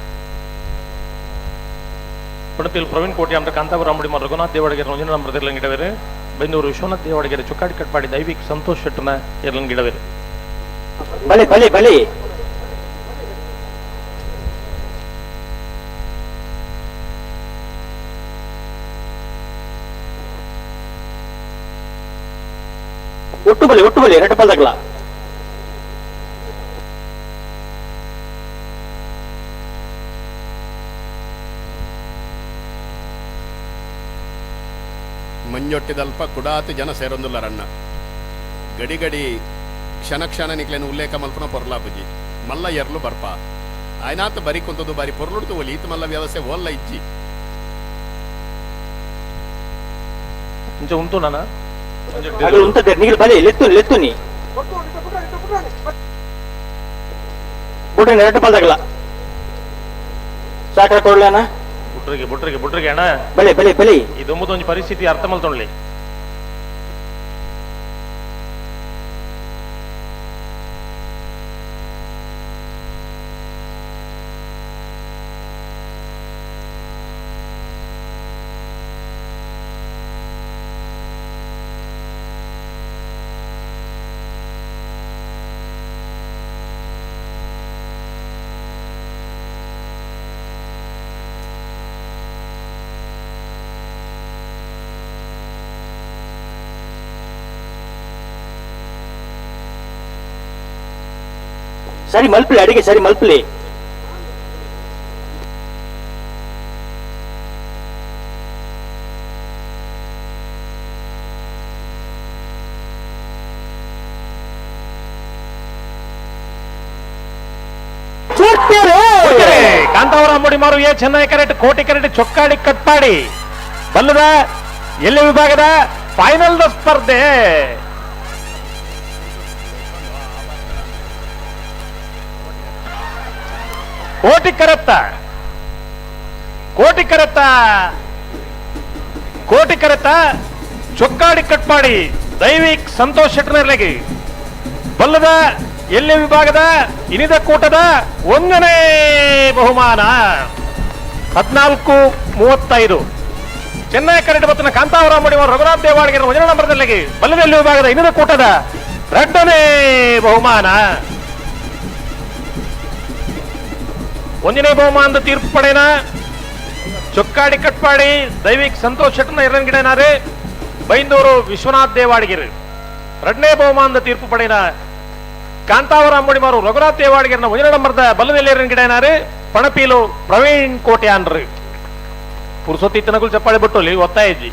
ಪಣತಿಲ್ ಪ್ರವೀಣ್ ಕೋಟಿ ಅಂದ್ರೆ ಕಾಂತಾಪುರ ಅಂಬಡಿ ರಘುನಾಥ್ ದೇವಡಿಗೆರೆ ಒಂಜಿನ ನಂಬರ್ ಇರ್ಲಂಗಿಡವೇರು. ಬೆಂದೂರು ವಿಶ್ವನಾಥ್ ದೇವಡಿಗೆರೆ ಚುಕ್ಕಾಡಿ ಕಟ್ಪಾಡಿ ದೈವಿಕ್ ಸಂತೋಷ್ ಶೆಟ್ಟನ ಇರ್ಲಂಗಿಡವೇರು. ಬಲೆ ಬಲೆ ಬಲೆ. ಒಟ್ಟು ಬಲಿ ಒಟ್ಟು ಬಲಿ ಎರಡು ಪಲ್ದಗ್ಲ. ಮಂಜೊಟ್ಟಿದಲ್ಪ ಕುಡಾತಿ ಜನ ಸೇರೊಂದುಲ್ಲರಣ್ಣ. ಗಡಿ ಗಡಿ ಕ್ಷಣ ಕ್ಷಣ ನಿಕ್ಲೇನು ಉಲ್ಲೇಖ ಮಲ್ಪನ ಪೊರ್ಲಾಪುಜಿ ಮಲ್ಲ ಎರ್ಲು ಬರ್ಪ ಆಯ್ನಾತ ಬರಿ ಕುಂತದ್ದು ಬಾರಿ ಪೊರ್ಲುಡ್ತು ಒಲಿ ಈತ ಮಲ್ಲ ವ್ಯವಸ್ಥೆ ಓಲ್ಲ ಇಜ್ಜಿ. ಇಂಚ ಉಂಟು ನಾನ ನೀರು ಬಲಿ ಲೆತ್ತು ಲೆತ್ತುನಿ ಬುಟ್ರೆ ಎರಡು ಪಲ್ದಗಲ ಸಾಕಾರ ಕೊಡ್ಲೇನ. ಬುಟ್ರಿಗೆ ಬುಟ್ರಿಗೆ ಬುಟ್ರಿಗೆ ಅಣ್ಣ. ಬಲೆ ಬಲೆ ಬಲೆ. ಈ ದೊಂಬುದೊಂಜಿ ಪರಿಸ್ಥಿತಿ ಅರ್ಥ ಮಲ್ತೊಂಡ್ಲಿ. ಸರಿ ಮಲ್ಪಲಿ ಅಡಿಗೆ ಸರಿ ಮಲ್ಪಲಿ. ಕಾಂತಾವರ ಅಂಬಡಿ ಮಾರು ಎ ಚೆನ್ನೈ ಕರೆಕ್ಟ್ ಕೋಟಿ ಕರೆಕ್ಟ್ ಚೊಕ್ಕಾಡಿ ಕಟ್ಪಾಡಿ ಬಲ್ಲದ ಎಲ್ಲಿ ವಿಭಾಗದ ಫೈನಲ್ ಸ್ಪರ್ಧೆ. ಕೋಟಿ ಕರೆತ್ತ ಕೋಟಿ ಕರೆತ್ತ ಕೋಟಿ ಕರೆತ್ತ ಚೊಕ್ಕಾಡಿ ಕಟ್ಪಾಡಿ ದೈವಿಕ್ ಸಂತೋಷ್ ಶೆಟ್ಟರ್ನರ್ಲೆಗೆ ಬಲ್ಲದ ಎಲ್ಲಿ ವಿಭಾಗದ ಇನಿದ ಕೂಟದ ಒಂದನೇ ಬಹುಮಾನ 14:35. ಚೆನ್ನೈ ಕರೆಕ್ಟ್ ಬತ್ತನ ಕಾಂತಾವರ ಅಂಬಡಿ ರಘುನಾಥ್ ದೇವಾಡಿಗೆ ಒಂದನೇ ನಂಬರ್ದಲ್ಲಿ ಬಲ್ಲದ ವಿಭಾಗದ ಇನಿದ ಕೂಟದ ಎರಡನೇ ಬಹುಮಾನ. ಒಂದನೇ ಬಹುಮಾನದ ತೀರ್ಪು ಪಡೆಯನ ಚೊಕ್ಕಾಡಿ ಕಟ್ಪಾಡಿ ದೈವಿಕ್ ಸಂತೋಷ್ ಶೆಟ್ಟನ ಎರಡನೇ ಬೈಂದೂರು ವಿಶ್ವನಾಥ್ ದೇವಾಡಿಗೆರೆ. ಎರಡನೇ ಬಹುಮಾನದ ತೀರ್ಪು ಪಡೆಯನ ಕಾಂತಾವರ ಅಂಬಡಿಮಾರು ರಘುನಾಥ್ ದೇವಾಡಿಗೆರನ ಒಂದನೇ ನಂಬರ್ದ ಬಲ್ಲದಲ್ಲಿ ಗಿಡನಾರು ಪಣಪೀಲು ಪ್ರವೀಣ್ ಕೋಟ್ಯಾನ್ರು. ಪುರುಸೊತ್ತಿ ತನಕುಲು ಚಪ್ಪಾಳೆ ಬಿಟ್ಟೋಲಿ ಒತ್ತಾಯ ಇಜ್ಜಿ.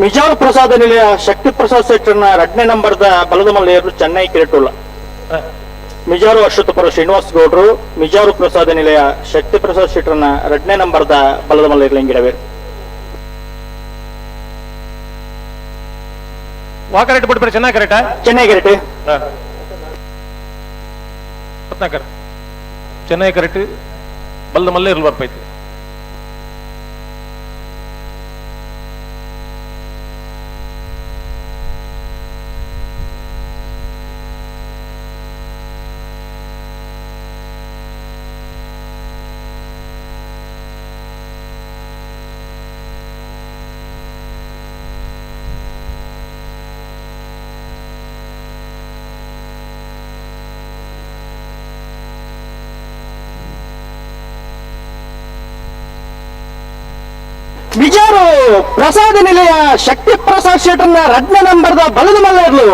ಮಿಜಾರ್ ಪ್ರಸಾದ ನಿಲಯ ಶಕ್ತಿ ಪ್ರಸಾದ್ ಸೆಟ್ಟರ್ನ ಎರಡನೇ ನಂಬರ್ದ ಬಲದ ಮಲ್ಲೆಯರು ಚೆನ್ನೈ ಕಿರಟುಲ್ಲ. ಮಿಜಾರು ಅಶ್ವತ್ಥಪುರ ಶ್ರೀನಿವಾಸ್ ಗೌಡ್ರು ಮಿಜಾರು ಪ್ರಸಾದ ನಿಲಯ ಶಕ್ತಿ ಪ್ರಸಾದ್ ಶೆಟ್ಟರ್ನ ಎರಡನೇ ನಂಬರ್ದ ಬಲದ ಮಲ್ಲೆಯರ್ಲಿಂಗಿಡವೇರು. ವಾ ಕರೆಕ್ಟ್ ಬಿಡ್ಬೇಡ ಚೆನ್ನಾಗಿ ಕರೆಕ್ಟಾ? ಚೆನ್ನೈ ಕರೆಕ್ಟ್. ರತ್ನಾಕರ್ ಚೆನ್ನೈ ಕರೆಕ್ಟ್ ಬಲ್ದ ಮಲ್ಲೆ ಇರಲ್ ಬರ್ಪೈತಿ. ವಿಜಯರು ಪ್ರಸಾದ ನಿಲಯ ಶಕ್ತಿ ಪ್ರಸಾದ್ ಶೆಟ್ಟರ್ನ ರಡ್ನೇ ನಂಬರ್ದ ಬಲದ ಮಲ್ಲೇರ್ಲು.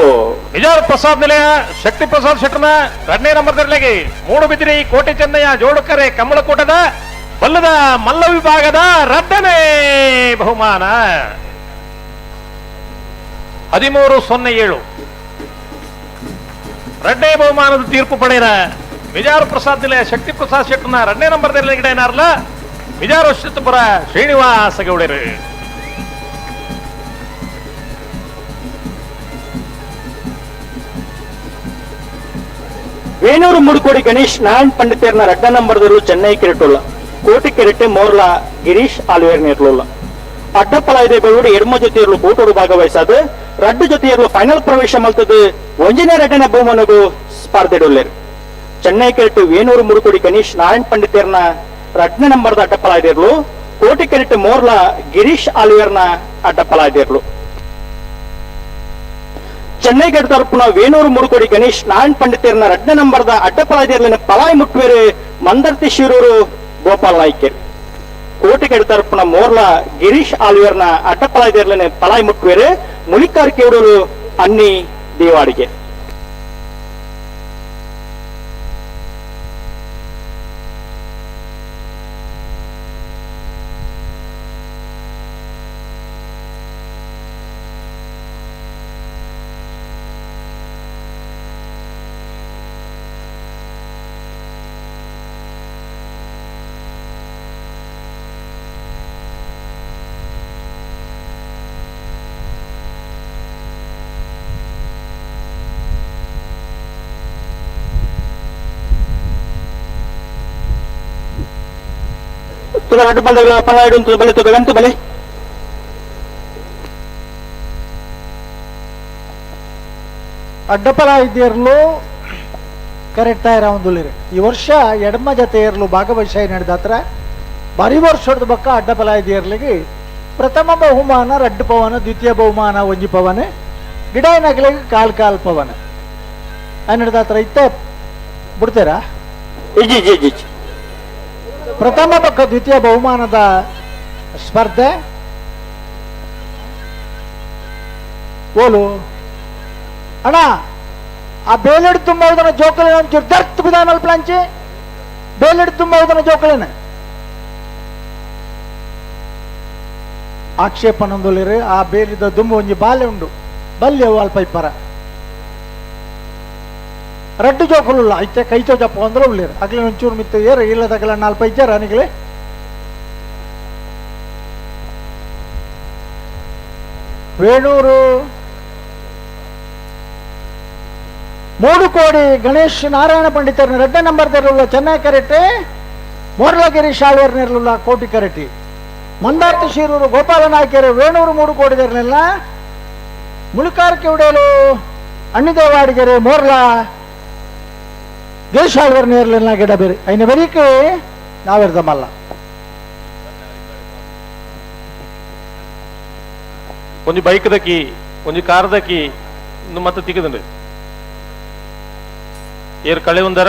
ವಿಜಯರು ಪ್ರಸಾದ್ ನಿಲಯ ಶಕ್ತಿ ಪ್ರಸಾದ್ ಶೆಟ್ಟರ್ನ ರಡ್ನೇ ನಂಬರ್ದರ್ಲೆಗೆ ಮೂಡುಬಿದಿರಿ ಕೋಟೆ ಚೆನ್ನಯ್ಯ ಜೋಡುಕರೆ ಕಮ್ಮಳಕೋಟದ ಬಲ್ಲದ ಮಲ್ಲ ವಿಭಾಗದ ರಡ್ಡನೇ ಬಹುಮಾನ 13.07. ರಡ್ಡೇ ಬಹುಮಾನದ ತೀರ್ಪು ಪಡೆದ ವಿಜಯರು ಪ್ರಸಾದ್ ನಿಲಯ ಶಕ್ತಿ ಪ್ರಸಾದ್ ಶೆಟ್ಟರ್ನ ರಡ್ನೇ ನಂಬರ್ದರ್ಲೆ ಗಿಡ ಏನಾರಲ್ಲ ವಿಜಾರೋಷಿತಪುರ ಶ್ರೀನಿವಾಸ ಗೌಡರು. ವೇಣೂರು ಮುಡುಕೋಡಿ ಗಣೇಶ್ ನಾರಾಯಣ್ ಪಂಡಿತರ್ನ ರಡ್ಡ ನಂಬರ್ದರು ಚೆನ್ನೈ ಕೆರೆಟುಲ್ಲ ಕೋಟಿ ಕೆರೆಟೆ ಮೋರ್ಲಾ ಗಿರೀಶ್ ಆಲ್ವೇರ್ ನೇರ್ಲುಲ್ಲ. ಅಡ್ಡಪ್ಪಲಾಯ್ದೆ ಬೆಳವಡಿ ಎಡ್ಮ ಜೊತೆಯರ್ಲು ಕೋಟೋಡು ಭಾಗವಹಿಸಾದ ರಡ್ಡು ಜೊತೆಯರ್ಲು ಫೈನಲ್ ಪ್ರವೇಶ ಮಲ್ತದ್ದು ಒಂಜನೇ ರಡ್ಡನ ಬಹುಮಾನಗೂ ಸ್ಪರ್ಧೆಡುಲ್ಲೇರು. ಚೆನ್ನೈ ಕೆರೆಟು ವೇಣೂರು ಮುಡುಕೋಡಿ ಗಣೇಶ್ ನಾರಾಯಣ್ ಪಂಡಿತರ್ನ ರಡ್ನ ನಂಬರ್ದ ಅಡ್ಡಪ್ಪಲಾಯ್ದಿರ್ಲು ಕೋಟಿ ಕೆರೆಟು ಮೋರ್ಲಾ ಗಿರೀಶ್ ಆಲ್ವೇರ್ನ ಅಡ್ಡಪ್ಪಲಾಯ್ದಿರ್ಲು. ಚೆನ್ನೈ ಗಡ್ ತರಪುನ ವೇಣೂರು ಮುಡುಕೋಡಿ ಗಣೇಶ್ ನಾರಾಯಣ್ ಪಂಡಿತರ್ನ ರಡ್ನ ನಂಬರ್ದ ಅಡ್ಡಪ್ಪಲಾಯ್ದಿರ್ಲಿನ ಪಲಾಯ್ ಮುಟ್ವೇರು ಮಂದರ್ತಿ ಶಿರೂರು ಗೋಪಾಲ್ ನಾಯ್ಕರ್. ಕೋಟಿಗಡ್ ತರಪುನ ಮೋರ್ಲಾ ಗಿರೀಶ್ ಆಲ್ವೇರ್ನ ಅಡ್ಡಪ್ಪಲಾಯ್ದಿರ್ಲಿನ ಪಲಾಯ್ ಮುಟ್ವೇರು ಮುಳಿಕಾರ್ ಕೇಡೂರು ಅನ್ನಿ ದೇವಾಡಿಗೆ. ತುಗ ಅಡ್ಡ ಪಲಾಯ್ಡು ಬಲೆ ತುಗ ಗಂತು ಬಲೆ. ಅಡ್ಡಪಲಾಯ್ದಿರ್ಲು ಕರೆಕ್ಟ್ ಒಂದುಲಿರು. ಈ ವರ್ಷ ಎಡಮ ಜತೆಯರ್ಲು ಭಾಗವಹಿಸಿ ನಡೆದ ಹತ್ರ ಭಾರಿ ವರ್ಷದ ಬಕ್ಕ ಅಡ್ಡಪಲಾಯ್ದಿರ್ಲಿಗೆ ಪ್ರಥಮ ಬಹುಮಾನ ರಡ್ಡು ಪವನ, ದ್ವಿತೀಯ ಬಹುಮಾನ ಒಂಜಿ ಪವನ, ಗಿಡಾಯನಗಲಿಗೆ ಕಾಲ್ ಕಾಲ್ ಪವನ ನಡೆದ ಹತ್ರ ಇತ್ತೆ ಬಿಡ್ತೀರಾ? G G G. ಪ್ರಥಮ ಪಕ್ಕ ದ್ವಿತೀಯ ಬಹುಮಾನದ ಸ್ಪರ್ಧೆ ಓಲು ಅಣ್ಣ ಆ ಬೇಲೆಡ್ ತುಂಬ ಜೋಕಲಿನ ಒಂಚೂರು ದರ್ತ್ ಬಿದಾನಲ್ ಪ್ಲಾಂಚಿ ಬೇಲೆಡ್ ತುಂಬ ಜೋಕಲಿನ ಆಕ್ಷೇಪ ನೊಂದುಲಿರು. ಆ ಬೇಲಿದ ದುಂಬು ಒಂಜಿ ಬಾಲೆ ಉಂಡು ಬಲ್ಯ ಅಲ್ಪ ಇಪ್ಪರ ರಡ್ಡು ಜೋಕುಲುಲ್ಲ ಐತೆ ಕೈತೋ ಜಪ್ಪ ಅಂದ್ರೆ ಉಳ್ಳೇರು ಅಗ್ಲಿ ಒಂಚೂರು ಮಿತ್ತು ಏರು ಇಲ್ಲ ತಗಲ ನಾಲ್ಕು ಐಜಾರ ಅನಿಗಲೇ. ವೇಣೂರು ಮೂಡುಕೋಡಿ ಗಣೇಶ್ ನಾರಾಯಣ ಪಂಡಿತರನ್ನ ರಡ್ಡ ನಂಬರ್ ತೆರಳುಲ್ಲ ಚೆನ್ನೈ ಕರೆಟೆ ಮೋರ್ಲಗಿರಿ ಶಾಳ್ವರ್ ನೆರಳುಲ್ಲ ಕೋಟಿ ಕರೆಟಿ ಮಂದಾರ್ತಿ ಶಿರೂರು ಗೋಪಾಲ ನಾಯ್ಕರು ವೇಣೂರು ಮೂಡುಕೋಡಿ ತೆರಲಿಲ್ಲ ಮುಳುಕಾರ ಕೆವಡೇಲು ಅಣ್ಣಿದೇವಾಡಿಗೆರೆ ಮೋರ್ಲಾ ಗಿರೀಶ್ ಆಳ್ವರ್ ನೇರ್ಲಿಲ್ಲ ಗಿಡ ಬೇರೆ ಐನ ಬರೀಕೆ ನಾವಿರ್ದಮಲ್ಲ. ಒಂಜಿ ಬೈಕ್ ದಕ್ಕಿ ಒಂಜಿ ಕಾರ್ ದಕ್ಕಿ ಮತ್ತೆ ತಿಕ್ಕದಂಡ್ರಿ ಏರ್ ಕಳೆ ಒಂದರ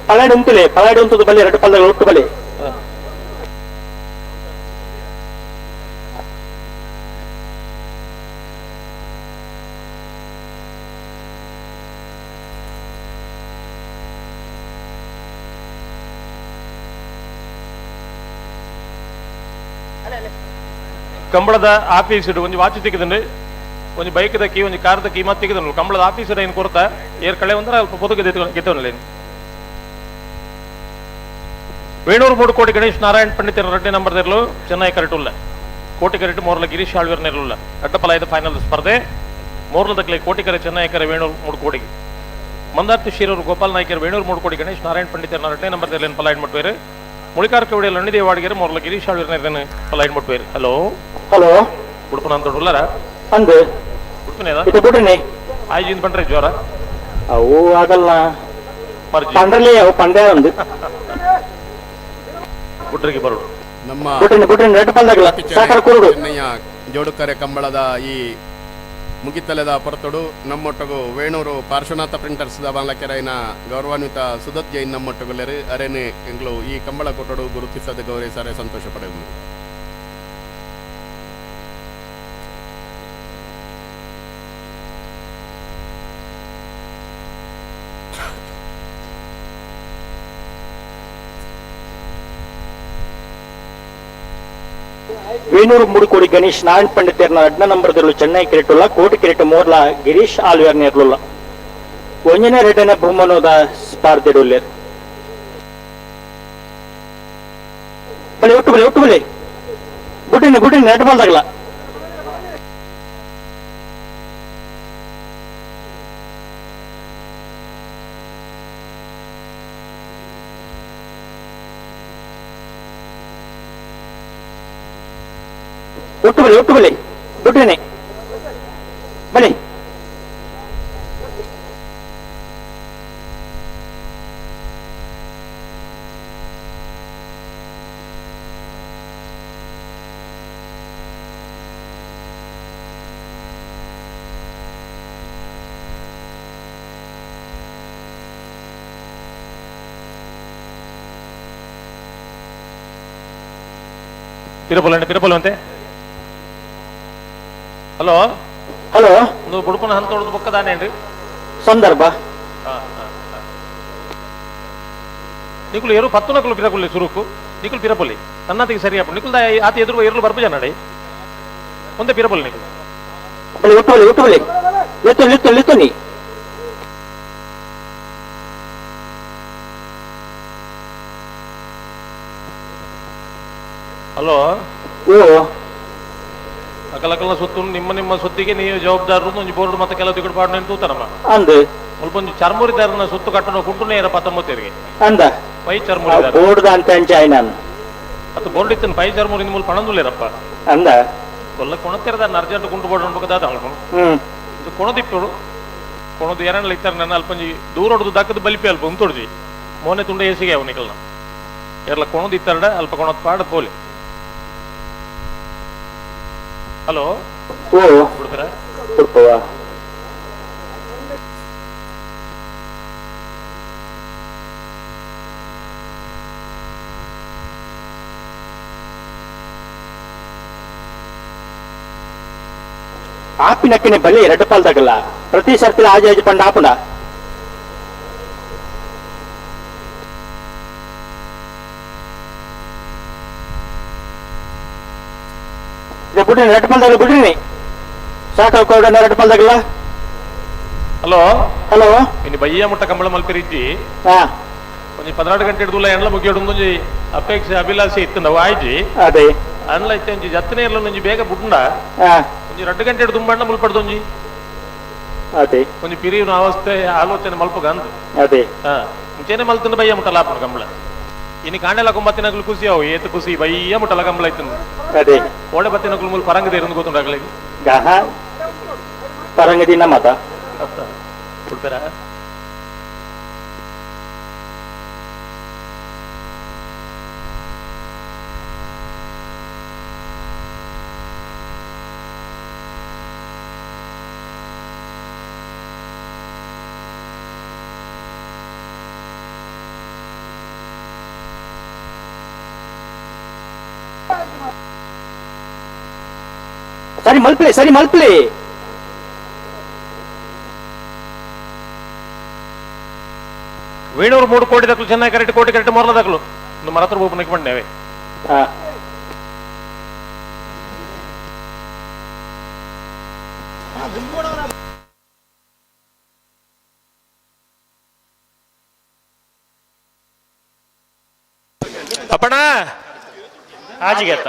ಪಲಾಯ್ಡು ಉಂತುಲೆ ಪಲಾಯ್ಡು ಉಂತದ ಬಲೆ ಎರಡು ಪಲ್ದ ಒಟ್ಟು ಬಲೆ. ಕಂಬಳದ ಆಫೀಸ್ ಇಡು ಒಂಜಿ ವಾಚ್ ತಿಕ್ಕದಂಡ್ರಿ ಒಂಜಿ ಬೈಕ್ ದಕ್ಕಿ ಒಂಜಿ ಕಾರ್ ದಕ್ಕಿ ಮತ್ತೆ ತಿಕ್ಕದಂಡ್ರು ಕಂಬಳದ ಆಫೀಸ್ ಏನು ಕೊರತ ಏರ್ ಕಳೆ ಒಂದರ ಅಲ್ಪ ಪೊದಕ ಗೆತ್ತವನಲ್ಲಿ. ವೇಣೂರು ಮೂಡುಕೋಡಿ ಗಣೇಶ್ ನಾರಾಯಣ್ ಪಂಡಿತರ ರಡ್ಡೆ ನಂಬರ್ ತೆರಲು ಚೆನ್ನೈ ಕರೆಟುಲ್ಲ ಕೋಟಿಕರೆಟ್ ಮೋರ್ಲ ಗಿರೀಶ್ ಆಳ್ವೇರ್ ನೆರಳುಲ್ಲ ಅಡ್ಡಪಲಾಯದ ಫೈನಲ್ ಸ್ಪರ್ಧೆ ಮೋರ್ಲ ದಕ್ಲೆ ಕೋಟಿಕರೆ ಚೆನ್ನೈಕರೆ ವೇಣೂರು ಮೂಡುಕೋಡಿ ಮಂದಾರ್ತಿ ಶೀರೂರು ಗೋಪಾಲ್ ನಾಯ್ಕರ್ ವೇಣೂರು ಮೂಡುಕೋಡಿ ಗಣೇಶ್ ನಾರಾಯಣ ಪಂಡಿತರ್ ಎರಡನೇ ನಂಬರ್ ದೆರ್ಲೆನ್ ಪಲಾಯನ್ ಮುಟ್ಟುವೇರು ಮುಳಿಕಾರ ಕವಡಿಯಲ್ಲಿ ಲಣ್ಣಿದೇವ ವಾಡಿಗೆರೆ ಮೋರ್ಲ ಗಿರೀಶ್ ಆಳ್ವೇರ್ ನೆರಳೆನ್ ಪಲಾಯನ್ ಮುಟ್ಟುವೇರು. ಹಲೋ ಹಲೋ ಉಡುಪನ ಅಂತ ಉಳ್ಳಾರ ಅಂದು ಉಡುಪನೇದ ಇದು ಬಿಡ್ರಿ ಆಯ್ಜಿಂದ ಬಂಡ್ರೆ ಜ್ವರ ಅವು ಆಗಲ್ಲ ಮರ್ಜಿ ಪಂಡ್ರಲ್ಲಿ ಅವು ಪಂಡೆ ಒಂದು ಗುಡ್ರಿಗೆ ಬರೋಡು ನಮ್ಮ ಬಿಡ್ರಿ ಬಿಡ್ರಿ ರೆಡ್ ಪಲ್ದಾಗಲ್ಲ ಸಾಕಾರ ಕುರುಡು ಚೆನ್ನಯ್ಯ ಜೋಡುಕರೆ ಕಂಬಳದ ಈ ಮುಗಿತಲೆದ ಪೊರತೊಡು ನಮ್ಮೊಟ್ಟಗು ವೇಣೂರು ಪಾರ್ಶ್ವನಾಥ ಪ್ರಿಂಟರ್ಸ್ the ಬಾಲಕೆರೈನ ಗೌರವಾನ್ವಿತ ಸುದತ್ ಜೈನ್ ನಮ್ಮೊಟ್ಟುಗುಲೆರು ಅರೇನೆ ಎಂಗ್ಲು ಈ ಕಂಬಳ ಕೊಟ್ಟಡು ಗುರುತಿಸದ ಗೌರವಿಸಾರೆ ಸಂತೋಷ ಪಡೆಯುವುದು. ವೇಣೂರು ಮುಡುಕೋಡಿ ಗಣೇಶ್ ನಾರಾಯಣ ಪಂಡಿತರ್ನ ಅಡ್ನ ನಂಬರ್ದಲ್ಲೂ ಚೆನ್ನೈ ಕಿರೀಟುಲ್ಲ ಕೋಟಿ ಕಿರೀಟ ಮೋರ್ಲ ಗಿರೀಶ್ ಆಲ್ವೇರ್ ನೇರ್ಲುಲ್ಲ ಒಂಜನೇ ಎರಡನೇ ಬಹುಮಾನದ ಸ್ಪರ್ಧೆಡುಲ್ಲೇರ್. ಬಲೆ ಒಟ್ಟು ಬಲೆ ಒಟ್ಟು ಬಲೆ ಗುಡ್ಡಿನ ಗುಡ್ಡಿನ ನೆಟ್ ಬಂದಾಗಲ್ಲ ಒಟ್ಟು ಬಲೆ ಒಟ್ಟು ಬಲೆ ಗುಡ್ಡಿനെ ಬಲೆ ಪಿರಪೊಲೆ ಅಂడి ಪಿರಪೊಲೆ ಅಂತೆ. ಹಲೋ ಹಲೋ ಒಂದು ಬುಡುಪನ ಹಂತ ಹೊಡೆದು ಬೊಕ್ಕದಾನೇನ್ರಿ ಸಂದರ್ಭ ನಿಕುಲು ಎರು ಪತ್ತು ನಕಲು ಪಿರಪೊಲಿ ಸುರುಕು ನಿಕುಲು ಪಿರಪೊಲಿ ತನ್ನತಿಗೆ ಸರಿ ಅಪ್ಪ ನಿಕುಲ್ ಆತ ಎದುರು ಎರುಲು ಬರ್ಪು ಜನ ಒಂದೇ ಪಿರಪೊಲಿ ನಿಕುಲು ಬಲೆ ಒಟ್ಟು ಬಲೆ ಒಟ್ಟು ಬಲೆ ಲಿತ್ತು ಲಿತ್ತು ಲಿತ್ತು ನೀ ಹಲೋ ಓ ಅಕಲಕಲ ಸುತ್ತು ನಿಮ್ಮ ನಿಮ್ಮ ಸುತ್ತಿಗೆ ನೀವು ಜವಾಬ್ದಾರರು ಒಂಜಿ ಬೋರ್ಡ್ ಮತ್ತೆ ಕೆಲವು ತಿಗುಡು ಪಾಡು ತೂತನಮ್ಮ ಅಂದು ಮುಲ್ಪ ಒಂಜಿ ಚರ್ಮುರಿದಾರನ ಸುತ್ತು ಕಟ್ಟಣ ಕುಂಟುನೇ ಇರ ಪತ್ತೊಂಬತ್ತೇರಿಗೆ ಅಂದ ಪೈ ಚರ್ಮುರಿದಾರ ಬೋರ್ಡ್ ಅಂತ ಅಂಚೆ ನಾನು ಅದು ಬೋರ್ಡ್ ಇತ್ತು ಪೈ ಚರ್ಮುರಿ ಮೂಲ ಪಣಂದುಲ್ಲೇರಪ್ಪ ಅಂದ ಕೊಲ್ಲ ಕೊಣತಿರದ ಅರ್ಜೆಂಟ್ ಕುಂಟು ಬೋರ್ಡ್ ಅನ್ಬೇಕಾದ ಅನ್ಕೊಂಡು ಇದು ಕೊಣದಿಪ್ಪಳು ಕೊಣದು ಎರಣ್ಲ ಇತ್ತಾರೆ ನನ್ನ ಅಲ್ಪಂಜಿ ದೂರ ಹೊಡೆದು ದಕ್ಕದ ಬಲಿಪಿ ಅಲ್ಪ ಉಂತೊಡ್ಜಿ ಮೋನೆ ತುಂಡ ಏಸಿಗೆ ಅವು ನಿಕಲ್ನ ಎರಲ ಕೊಣದು ಇತ್ತಾರಡ ಅಲ್ಪ ಕೊಣದ್ ಪಾಡ ಪೋಲಿ. ಹಲೋ ಓ ಬಿಡ್ತಾರ ಉಡುಪವ ಆಪಿನಕ್ಕಿನ ಬಲಿ ಎರಡು ಪಾಲ್ದಾಗಲ್ಲ ಪ್ರತಿ ಸರ್ತಿ ಆಜಿ ಆಜಿ ಪಂಡ ಆಪುಂಡ ಬಿಡ್ರಿ ಎರಡು ಪಾಲ್ದಾಗ ಬಿಡ್ರಿ ಸಾಕು ಕೊಡ ಎರಡು ಪಾಲ್ದಾಗಲ್ಲ. ಹಲೋ ಹಲೋ ಇನ್ನು ಬಯ್ಯ ಮುಟ್ಟ ಕಂಬಳ ಮಲ್ಪಿರಿಜ್ಜಿ ಹಾ ಒಂಜಿ 12 ಗಂಟೆ ಹಿಡಿದುಲ್ಲ ಎಂಡ್ಲ ಮುಗಿಯೋಡು ಒಂಜಿ ಅಪೇಕ್ಷೆ ಅಭಿಲಾಷೆ ಇತ್ತು ನಾವು ಆಯ್ಜಿ ಅದೇ ಅನ್ಲ ಇತ್ತೆ ಒಂಜಿ ಜತ್ತನೆ ಇರ್ಲ ಒಂಜಿ ಬೇಗ ಬುಡ್ಡ ಹಾ ಒಂಜಿ 2 ಗಂಟೆ ಹಿಡಿದು ತುಂಬಣ್ಣ ಮುಲ್ಪಡ್ದು ಒಂಜಿ ಅದೇ ಒಂಜಿ ಪಿರಿಯುನ ಅವಸ್ಥೆ ಆಲೋಚನೆ ಮಲ್ಪ ಗಂದು ಅದೇ ಹಾ ಮುಂಚೆನೆ ಮಲ್ತಂದು ಬಯ್ಯ ಮುಟ್ಟಲ ಆಪುಂಡು ಕಂಬಳ ಇನ್ನು ಕಾಂಡೆಲ ಕೊಂಬತ್ತಿನಗ್ಲು ಖುಷಿ ಅವು ಏತು ಖುಷಿ ಬಯ್ಯ ಮುಟ್ಟಲ ಕಂಬಳ ಇತ್ತು ಅದೇ ಓಡೆ ಬತ್ತಿನಗ್ಲು ಮೂಲ ಪರಂಗದ ಇರಂದು ಗೊತ್ತುಂಡಾಗಲಿ ಗಹ ಪರಂಗದಿನ ಮತ ಕೊಡ್ತಾರ ಸರಿ ಮಲ್ಪಲೆ ಸರಿ ಮಲ್ಪಲೆ ವೇಣೂರು 3 ಕೋಟಿ ದಕ್ಕಲು ಚೆನ್ನಾಗಿ ಕರೆಕ್ಟ್ ಕೋಟಿ ಕರೆಕ್ಟ್ ಮೊರಲ ದಕ್ಕಲು ಒಂದು ಮರತ್ರ ಬೋಪನಕ್ಕೆ ಬಂಡೇವೆ ಹಾ ಅಪ್ಪಣ ಆಜಿಗೆತ್ತ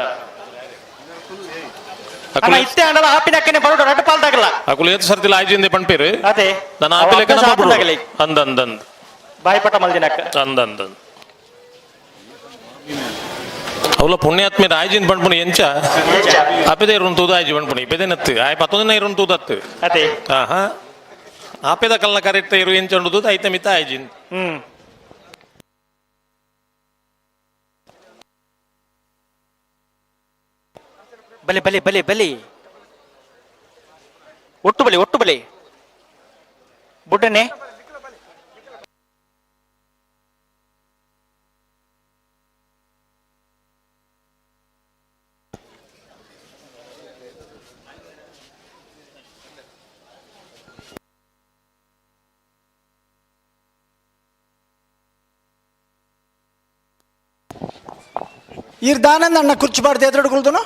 ಅಣ್ಣ ಇತ್ತೆ ಅಂಡಲ ಆಪಿನಕ್ಕನೆ ಬರೋಡು ರಡ್ಡು ಪಾಲ್ದಾಗಲ್ಲ. ಅಕುಲು ಏತ್ ಸರ್ತಿಲ ಆಯ್ಜಿಂದೆ ಪಣ್ಪೇರು. ಅದೇ. ನನ್ನ ಅವ ಆಪಿಲೆಕ್ಕ ಅಭ್ಯಾಸ ನಮ್ಮ ಬಿಡು. ಆಪುಂಡಾಗಲಿ. ಅಂದ್ ಅಂದ್ ಅಂದ್. ಬಾಯಿಪಟ ಮಲ್ದಿನಕ್ಕ. ಅಂದ್ ಅಂದ್ ಅಂದ್. ಅವಲ ಪುಣ್ಯಾತ್ಮೀರ ಆಯ್ಜಿಂದ ಪಣ್ಪುನಿ ಎಂಚ ಆಪೆದ ಇರುನ್ ತೂದು ಆಯ್ಜಿ ಪಣ್ಪುನಿ ಇಪೆದೇನತ್ತು ಆಯ್ ಪತ್ತೊಂದಿನ ಇರುನ್ ತೂದತ್ತು. ಅದೇ. ಆಹಾ ಆಪೆದ ಕಲ್ನ ಕರೆಕ್ಟ್ ಇರು ಎಂಚ ಉಂಡು ಐತ ಮಿತ್ತ ಆಯ್ಜಿನ್. ಬಲೆ ಬಲೆ ಬಲೆ ಬಲೆ ಒಟ್ಟು ಬಲೆ ಒಟ್ಟು ಬಲೆ ಬುಡ್ಡನೆ. ಈರ್ ದಾನಂದ ಅಣ್ಣ ಕುರ್ಚಿ ಬಾರ್ದು ಎದುರುಗುಳ್ದನು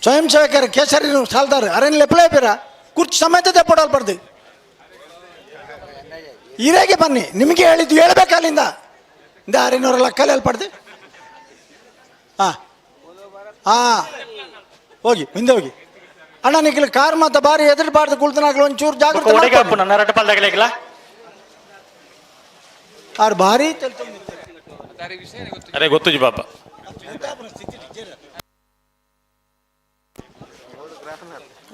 ಸ್ವಯಂ ಸೇವಕರು ಕೇಸರಿ ಸಾಲ್ದಾರ್ ಅರೇನು ಲೆಪ್ಪಲೇಪಿರ ಕುರ್ಚಿ ಸಮೇತ ತೆಪ್ಪಡಲ್ಬಾರ್ದು. ಹೀರೇಗೆ ಬನ್ನಿ, ನಿಮಗೆ ಹೇಳಿದ್ದು ಹೇಳ್ಬೇಕು ಅಲ್ಲಿಂದ. ಇಂದ ಅರೇನೂರ ಲಕ್ಕಲ್ಲಿ ಅಲ್ಪಡ್ದು. ಹಾಂ ಹಾಂ ಹೋಗಿ ಹಿಂದೆ ಹೋಗಿ ಅಣ್ಣ. ನಿಖಿಲ್ ಕಾರ್ ಮಾತ ಬಾರಿ ಎದುರುಬಾರ್ದು ಕುಳ್ತನಾಗ್ಲು ಒಂಚೂರು ಜಾಗೃತಿ ಒಡೆಗೆ ಮಾಡ್ಕೊಳ್ಳಿ. ನನ್ನ ರಡ್ಡು ಪಾಲ್ದಾಗಲಿಲ್ಲ. ಅವ್ರು ಭಾರಿ ಅರೆ ಗೊತ್ತುಜಿ ಪಾಪ.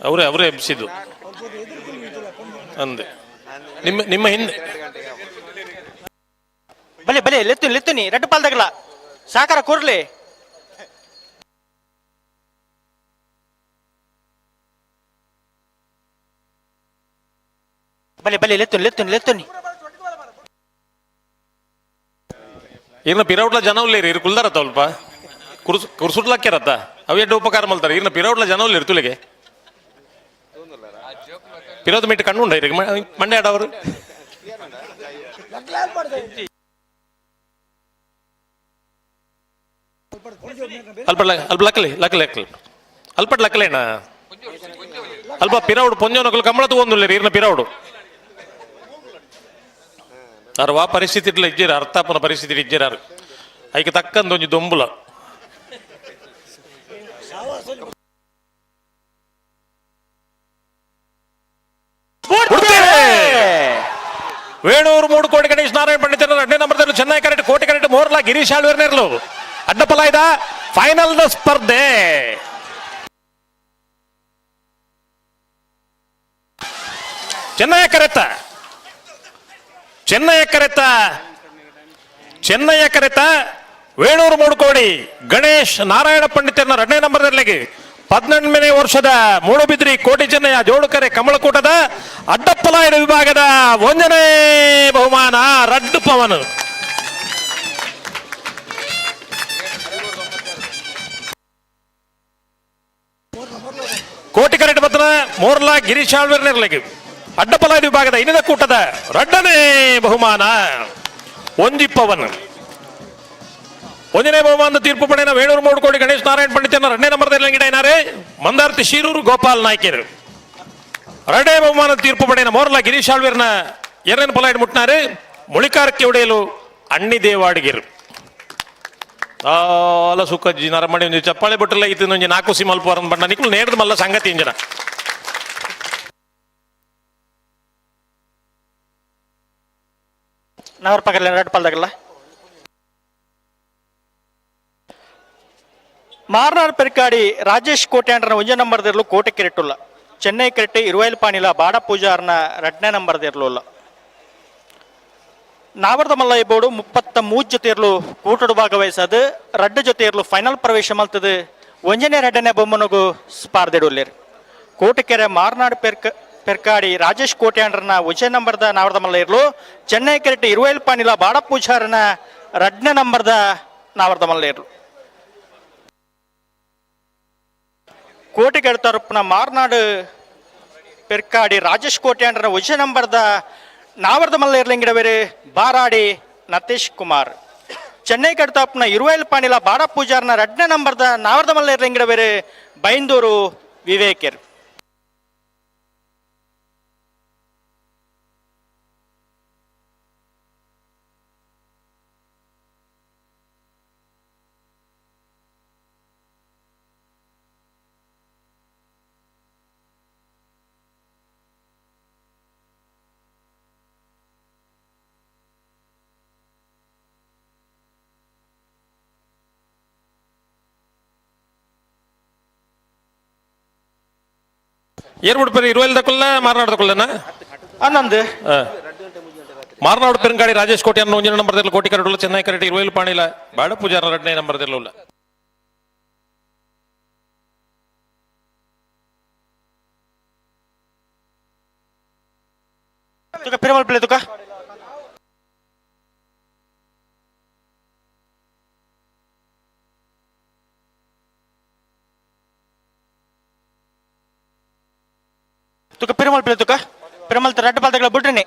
ಅವರೇ ಅವರೇ ಎಬ್ಸಿದ್ದು ಅಂದೆ ನಿಮ್ಮ ನಿಮ್ಮ ಹಿಂದೆ. ಬಲೆ ಬಲೆ ಲೆತ್ತುನಿ ಲೆತ್ತುನಿ ರಡ್ಡು ಪಾಲ್ದಾಗಲ ಸಾಕಾರ ಕೂರ್ಲಿ. ಬಲೆ ಬಲೆ ಲೆತ್ತುನಿ ಲೆತ್ತುನಿ ಲೆತ್ತುನಿ. ಈರ್ನ ಪಿರೌಟ್ಲ ಜನ ಉಲ್ಲೇರಿ ಇರು ಕುಲ್ದಾರತ್ತ ಅಲ್ಪ ಕುರ್ಸ್ ಕುರ್ಸುಟ್ಲಕ್ಕೆರತ್ತ ಅವು ಎಡ್ಡು ಉಪಕಾರ ಮಲ್ತಾರೆ. ಈರ್ನ ಪಿರೌಟ್ಲ ಜನ ಉಲ್ಲೇರಿ ತುಲಿಗೆ ಪಿರೋದ ಮಿಟ್ಟು ಕಣ್ಣು ಉಂಡ ಇರಿಗೆ ಮಂಡ್ಯ ಆಡವರು. ಅಲ್ಪ ಅಲ್ಪ ಲಕ್ಕಲಿ ಲಕ್ಕಲಿ ಲಕ್ಕಲಿ ಅಲ್ಪಟ್ ಲಕ್ಕಲೇಣ ಅಲ್ಪ ಪಿರೌಡು ಪೊಂಜೋನಕುಲು ಕಂಬಳ ತಗೊಂದುಲ್ಲೇರಿ ಈರ್ನ ಪಿರೌಡು ಅರ್ ವಾ ಪರಿಸ್ಥಿತಿ ಇಟ್ಲ ಇಜ್ಜಿರ ಅರ್ಥಾಪನ ಪರಿಸ್ಥಿತಿ ಇಜ್ಜಿರಾರು ಐಕೆ ತಕ್ಕಂದ ಒಂಜಿ ದೊಂಬುಲ. ವೇಣೂರು ಮೂಡುಕೋಡಿ ಗಣೇಶ್ ನಾರಾಯಣ ಪಂಡಿತರ ಎರಡನೇ ನಂಬರ್ದಲ್ಲಿ ಚೆನ್ನೈ ಕರೆಕ್ಟ್ ಕೋಟೆ ಕರೆಕ್ಟ್ ಮೋರ್ಲಾ ಗಿರೀಶ್ ಆಳ್ವೇರ್ನೇರ್ಲು ಅಡ್ಡಪಲಾಯ್ದ ಫೈನಲ್ the ಸ್ಪರ್ಧೆ. ಚೆನ್ನೈ ಕರೆತ ಚೆನ್ನೈಯ ಕರೆತ ಚೆನ್ನೈಯ ಕರೆತ ವೇಣೂರು ಮೂಡುಕೋಡಿ ಗಣೇಶ್ ನಾರಾಯಣ ಪಂಡಿತರನ್ನ ಎರಡನೇ ನಂಬರ್ದಲ್ಲಿ 18ನೇ ವರ್ಷದ ಮೂಡುಬಿದ್ರಿ ಕೋಟಿ ಚೆನ್ನಯ್ಯ ಜೋಡುಕರೆ ಕಮಲಕೂಟದ ಅಡ್ಡಪ್ಪಲಾಯಡ ವಿಭಾಗದ 1ನೇ ಬಹುಮಾನ ರಡ್ಡು ಪವನ್. ಕೋಟಿ ಕರೆಟ್ ಬತ್ತನ ಮೋರ್ಲಾ ಗಿರೀಶ್ ಆಳ್ವೇರ್ನೇರ್ಲಿಗೆ ಅಡ್ಡಪಲಾಯದ ವಿಭಾಗದ ಇನ್ನಿದ ಕೂಟದ ರಡ್ಡನೇ ಬಹುಮಾನ ಒಂಜಿ ಪವನ್. ಒಂದನೇ ಬಹುಮಾನದ ತೀರ್ಪು ಪಡೆಯನ ವೇಣೂರು ಮೂಡುಕೋಡಿ ಗಣೇಶ್ ನಾರಾಯಣ ಪಂಡಿತನ ಎರಡನೇ ನಂಬರ್ದಲ್ಲಿ ಅಂಗಿಡೈನಾರೆ ಮಂದಾರ್ತಿ ಶೀರೂರು ಗೋಪಾಲ್ ನಾಯ್ಕರು. ಎರಡನೇ ಬಹುಮಾನದ ತೀರ್ಪು ಪಡೆಯನ ಮೋರ್ಲಾ ಗಿರೀಶ್ ಆಳ್ವೇರ್ನ ಎರಡನೇ ಪಲಾಯ್ಡ್ ಮುಟ್ನಾರೆ ಮುಳಿಕಾರಕ್ಕೆ ಒಡೆಯಲು ಅಣ್ಣಿ ದೇವಾಡಿಗೆರು. ಆಲ ಸುಖಜ್ಜಿ ನರಮಣಿ ಒಂಜಿ ಚಪ್ಪಾಳೆ ಬಟ್ಟಲ್ಲ ಇತ್ತು ಒಂಜಿ ನಾಲ್ಕು ಸಿಮಲ್ಪ ಬಣ್ಣ ನಿಕ್ಲು ನೇರ್ದ ಮಲ್ಲ ಸಂಗತಿ ಇಂಜನ. ನಾವರ್ ಪಕ್ಕದಲ್ಲಿ ರಡ್ಡು ಪಾಲ್ದಾಗಲ್ಲ. ಮಾರ್ನಾಡ್ ಪೆರ್ಕಾಡಿ ರಾಜೇಶ್ ಕೋಟ್ಯಾಂಡ್ರನ ಒಂಜೇ ನಂಬರ್ದಿರ್ಲು ಕೋಟೆ ಕೆರೆಟುಲ್ಲ. ಚೆನ್ನೈ ಕೆರೆಟೆ ಇರುವೈಲ್ ಪಾಣಿಲ ಬಾಡ ಪೂಜಾರ್ನ ರಡ್ನೇ ನಂಬರ್ದಿರ್ಲುಲ್ಲ. ನಾವರ್ದ ಮಲ್ಲಯ್ಯ ಬೋರ್ಡು 33 ಜೊತೆಯರ್ಲು ಕೂಟಡು ಭಾಗವಹಿಸದು ರಡ್ಡು ಜೊತೆಯರ್ಲು ಫೈನಲ್ ಪ್ರವೇಶ ಮಲ್ತದು ಒಂಜನೇ ರಡ್ಡನೇ ಬೊಮ್ಮನಗು ಸ್ಪಾರ್ದಿಡುಲ್ಲೇರು. ಕೋಟೆಕೆರೆ ಮಾರ್ನಾಡ್ ಪೆರ್ಕಾಡಿ ರಾಜೇಶ್ ಕೋಟ್ಯಾಂಡ್ರನ ಒಂಜೇ ನಂಬರ್ದ ನಾವರ್ದ ಮಲ್ಲಯ್ಯರ್ಲು ಚೆನ್ನೈ ಕೆರೆಟೆ ಇರುವೈಲ್ ಪಾಣಿಲ ಬಾಡ ಪೂಜಾರನ ರಡ್ನೇ ನಂಬರ್ದ ನಾವರ್ದ ಮಲ್ಲಯ್ಯರ್ಲು. ಕೋಟಿಗೆಡ್ ತರಪುನ ಮಾರ್ನಾಡು ಪೆರ್ಕಾಡಿ ರಾಜೇಶ್ ಕೋಟ್ಯಾಂಡ್ರನ ಒಂಜೇ ನಂಬರ್ದ ನಾವರ್ದ ಮಲ್ಲಯ್ಯರ್ಲಿಂಗಿಡವೇರು ಬಾರಾಡಿ ನತೇಶ್ ಕುಮಾರ್. ಚೆನ್ನೈ ಕಡ್ತಾಪ್ನ ಇರುವೈಲ್ ಪಾಣಿಲ ಬಾಡ ಪೂಜಾರ್ನ ರಡ್ನೇ ನಂಬರ್ದ ನಾವರ್ದ ಮಲ್ಲಯ್ಯರ್ಲಿಂಗಿಡವೇರು ಬೈಂದೂರು ವಿವೇಕರ್. ಏರ್ಬಿಡ್ ಪೇರು ಇರುವಲ್ ದಕ್ಕುಲ್ಲ ಮಾರ್ನಾಡ್ ದಕ್ಕುಲ್ಲನ ಅನ್ನಂದು ಮಾರ್ನಾಡು ಪೆರಂಗಾಡಿ ರಾಜೇಶ್ ಕೋಟಿ ಅನ್ನ ಒಂಜಿನ ನಂಬರ್ ಕೋಟಿ ಕರಡುಲ್ಲ ಚೆನ್ನೈ ಕರಡಿ ಇರುವಲ್ ಪಾಣಿಲ ಬಾಡ ಪೂಜಾರ ಎರಡನೇ ನಂಬರ್ ಉಲ್ಲ. ತುಕ ಪಿರಮಲ್ ಪ್ಲೇ ತುಕ ತುಕ ಪಿರಮಲ್ ಪ್ಲೇ ತುಕ ಪಿರಮಲ್ ರಡ್ಡು ಪಾಲ್ತಗಳ ಬಿಡ್ರಿನಿ.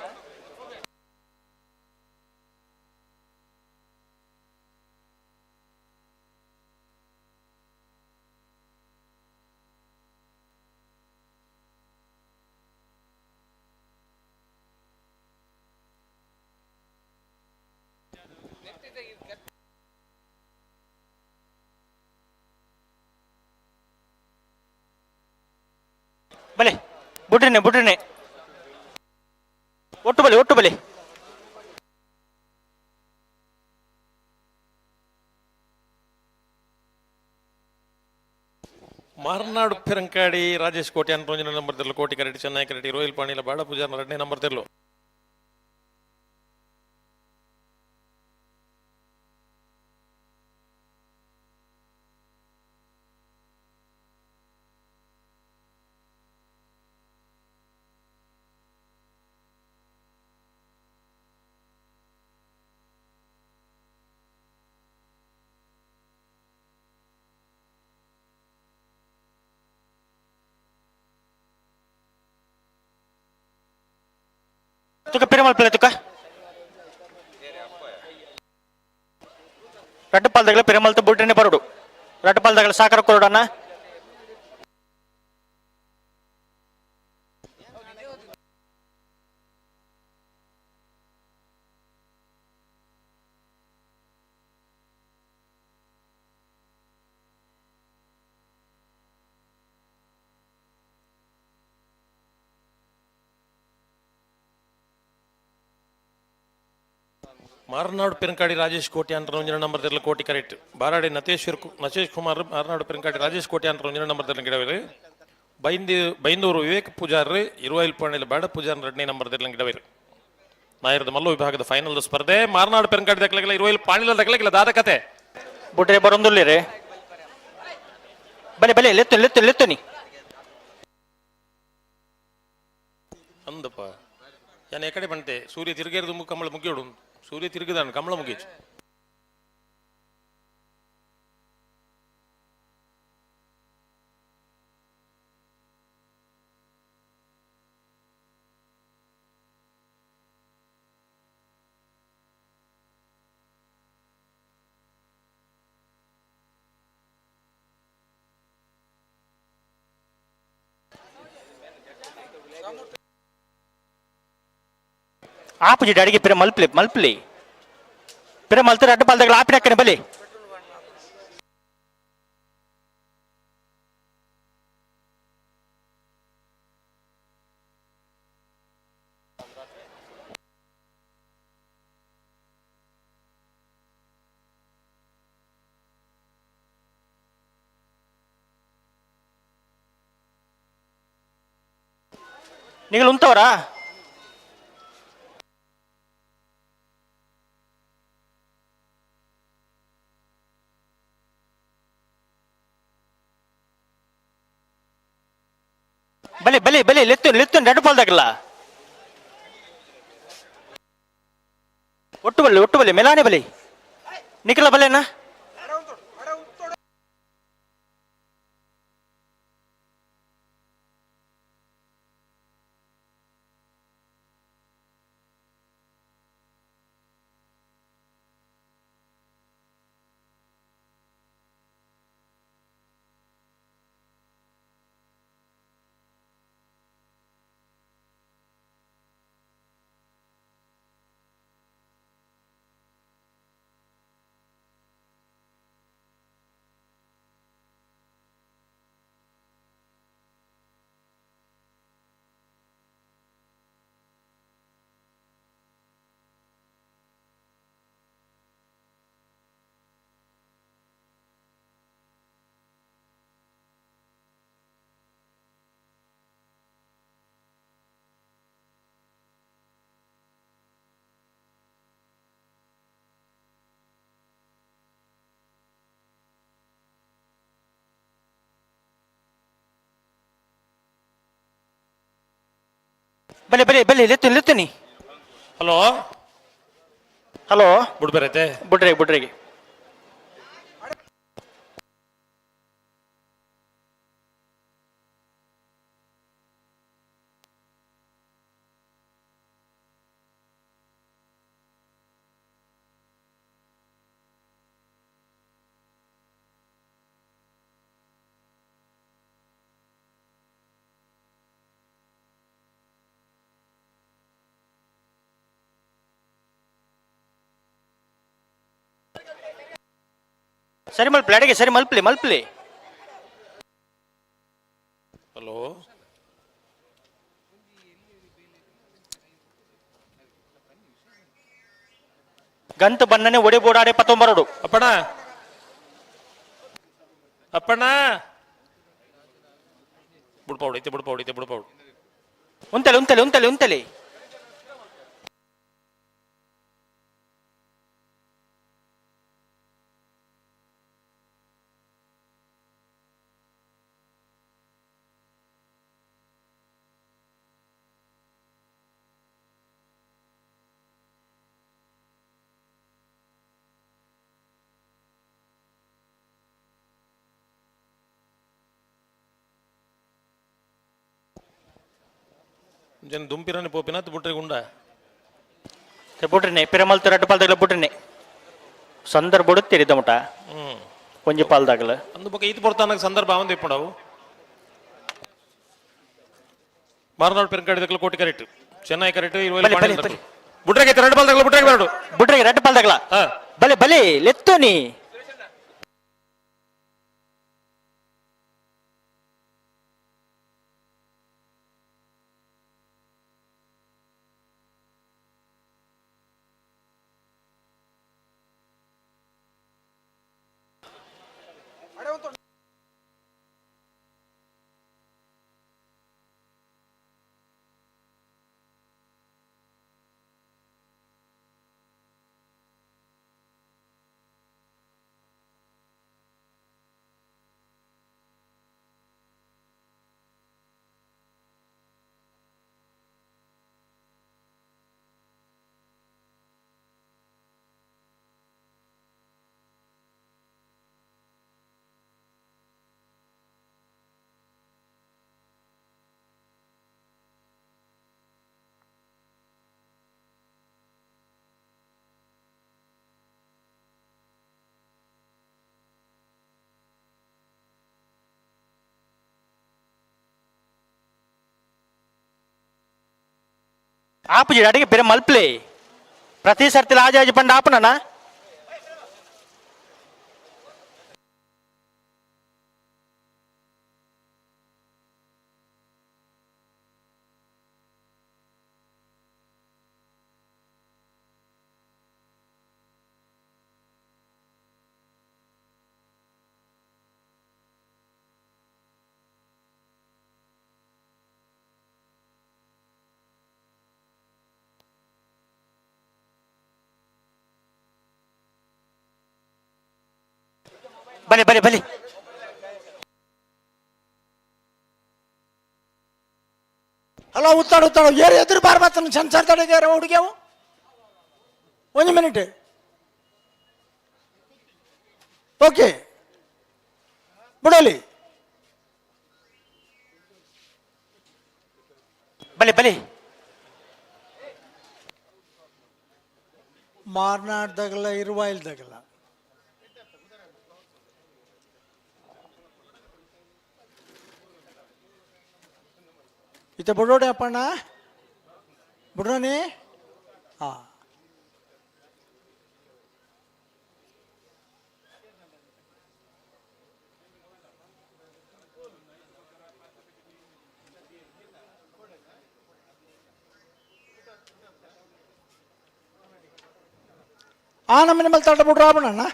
ಬಲೆ ಬುಡ್ರಿನೆ ಬುಡ್ರಿನೆ ಒಟ್ಟು ಬಲೆ ಒಟ್ಟು ಬಲೆ. ಮಾರ್ನಾಡು ಪೆರಂಕಾಡಿ ರಾಜೇಶ್ ಕೋಟಿ ಅನ್ಪಂಜಿನ ನಂಬರ್ ತೆರಲು ಕೋಟಿ ಕರಡಿ ಚೆನ್ನೈ ಕರಡಿ ರೋಹಿಲ್ ಪಾಣಿಲ ಬಾಡ ಪೂಜಾರ ಎರಡನೇ ನಂಬರ್ ತೆರಲು. ತುಕ ಪಿರಮಲ್ ಪ್ಲೇ ತುಕ ರಡ್ಡು ಪಾಲ್ದಗಳ ಪಿರಮಲ್ತ ಬುಡ್ರಿನೆ ಬರುಡು ರಡ್ಡು ಪಾಲ್ದಗಳ ಸಾಕರ ಕೊರಡನ್ನ. ಮಾರ್ನಾಡು ಪೆರಂಕಾಡಿ ರಾಜೇಶ್ ಕೋಟಿ ಅಂತ ಒಂಜಿನ ನಂಬರ್ ತೆರಲು ಕೋಟಿ ಕರೆಕ್ಟ್ ಬಾರಾಡಿ ನತೇಶ್ವರ್ ನಚೇಶ್ ಕುಮಾರ್ ಮಾರ್ನಾಡು ಪೆರಂಕಾಡಿ ರಾಜೇಶ್ ಕೋಟಿ ಅಂತ ಒಂಜಿನ ನಂಬರ್ ತೆರಲು ಗಿಡವಿರಿ. ಬೈಂದೂರು ವಿವೇಕ್ ಪೂಜಾರಿ ಇರುವೈಲ್ ಪಾಣಿಲ ಬಾಡ ಪೂಜಾರ್ ಎರಡನೇ ನಂಬರ್ ತೆರಲು ಗಿಡವಿರಿ. ನಾಯರದ ಮಲ್ಲು ವಿಭಾಗದ ಫೈನಲ್ ಸ್ಪರ್ಧೆ ಮಾರ್ನಾಡು ಪೆರಂಕಾಡಿ ದಕ್ಕಲಿಲ್ಲ ಇರುವೈಲ್ ಪಾಣಿಲ ದಕ್ಕಲಿಲ್ಲ ದಾದ ಕತೆ ಬುಡ್ರೆ ಬರೊಂದುಲ್ಲಿರೆ ಬಲೆ ಬಲೆ ಲೆತ್ತು ಲೆತ್ತು ಲೆತ್ತು ನೀ ಅಂದಪ್ಪ ಯಾನ್ ಎಕಡೆ ಬಂತೆ ಸೂರ್ಯ ತಿರುಗೇರ್ದು ಕಮಲ ಮುಗಿಯೋಡು ಸೂರ್ಯ ತಿರುಗಿದಾನ ಕಮಲ ಮುಗೀಚು. ಆಪುಜಿ ಅಡಿಗೆ ಪಿರ ಮಲ್ಪ್ಲಿ ಮಲ್ಪ್ಲಿ ಪಿರ ಮಲ್ತರ ಅಡ್ಡ ಪಾಲ್ದಗಳ ಆಪಿನಕ್ಕನೆ ಬಲಿ. ನೀವು ಉಂತವರಾ? ಬಲೆ ಬಲೆ ಬಲೆ ಲೆತ್ತು ಲೆತ್ತು ನಡು ಪಾಲ್ದಾಗಲ್ಲ ಒಟ್ಟು ಬಲೆ ಒಟ್ಟು ಬಲೆ ಮೆಲಾನೆ ಬಲೆ ನಿಖಲ ಬಲೆನಾ? ಬಲೆ ಬಲೆ ಬಲೆ ಲೆತ್ತು ಲೆತ್ತುನಿ. Hello hello ಬುಡ್ಬೇರೈತೆ. ಬುಡ್ರೆ ಬುಡ್ರೆಗೆ. ಸರಿ ಮಲ್ಪಲಿ ಅಡಿಗೆ ಸರಿ ಮಲ್ಪಲಿ ಮಲ್ಪಲಿ. ಹಲೋ ಗಂತ ಬಣ್ಣನೆ ಒಡೆ ಬೋಡಾಡೆ ಪತ್ತೊಂಬರಡು. ಅಪ್ಪಣ್ಣ ಅಪ್ಪಣ್ಣ ಬುಡ್ಪೌಡು ಐತೆ ಬುಡ್ಪೌಡು ಐತೆ ಬುಡ್ಪೌಡು. ಉಂತಲೆ ಉಂತಲೆ ಉಂತಲೆ ಉಂತಲೆ. ಜನ ದುಂಪಿರನೆ ಪೋಪಿನ ಬುಟ್ರೆ ಗುಂಡ ಬುಡ್ರಿನೆ ಪಿರಮಲ್ತ ರಡ್ಡು ಪಾಲ್ದಾಗಲ ಬುಡ್ರಿನೆ ಸಂದರ್ಭ ಬುಡುತ್ತೀರಿ ದಮಟ ಒಂಜಿ ಪಾಲ್ದಾಗಲ ಅಂದು ಬೊಕ ಈತ್ ಪೊರ್ತಾನಗ ಸಂದರ್ಭ ಅವಂದು ಇಪ್ಪುಂಡವು. ಮಾರನಾಡು ಪೆರ್ಕಾಡಿದಕ್ಲ ಕೋಟಿ ಕರೆಕ್ಟ್ ಚೆನ್ನೈ ಕರೆಕ್ಟ್. ಬಲೆ, ಬಲೆ, ಬಲೆ. ಬುಟ್ರೆಗೆ ಎರಡು ಪಾಲ್ದಾಗಲ ಬುಟ್ರೆಗೆ ಬೇಡ. ಬುಡ್ರಿಗೆ ರಡ್ಡು ಪಾಲ್ದಾಗಲ ಬಲೆ ಬಲೆ ಲೆತ್ತೋನಿ. ಆಪುಜಿ ಅಡಿಗೆ ಬೇರೆ ಮಲ್ಪ್ಲೆ ಪ್ರತಿ ಸರ್ತಿ ಆಜಿ ಆಜಿ ಪಂಡ ಆಪುನನ. ಬಲೆ ಬಲೆ ಬಲೆ ಹಲೋ ಉತ್ತಾಡು ಉತ್ತಾಡು ಏರು ಎದುರು ಬಾರ್ ಬಾತನ ಸಂಸಾರ ತಡೆಗೆ ಹುಡುಗ್ಯಾವು. ಒಂದು ಮಿನಿಟ್ ಓಕೆ ಬಿಡಲಿ. ಬಲೆ ಬಲೆ ಮಾರ್ನಾಡ್ದಾಗಲ್ಲ ಇರುವಾಯಿಲ್ದಾಗಲ್ಲ. ಇತ್ತ ಬಿಡೋಡೆ ಅಪ್ಪಣ್ಣ ಬಿಡೋಣಿ. ಹಾಂ ಆ ನಮ್ಮನೆ ಮೇಲೆ ತಡ ಬಿಡ್ರ ಅಣ್ಣ.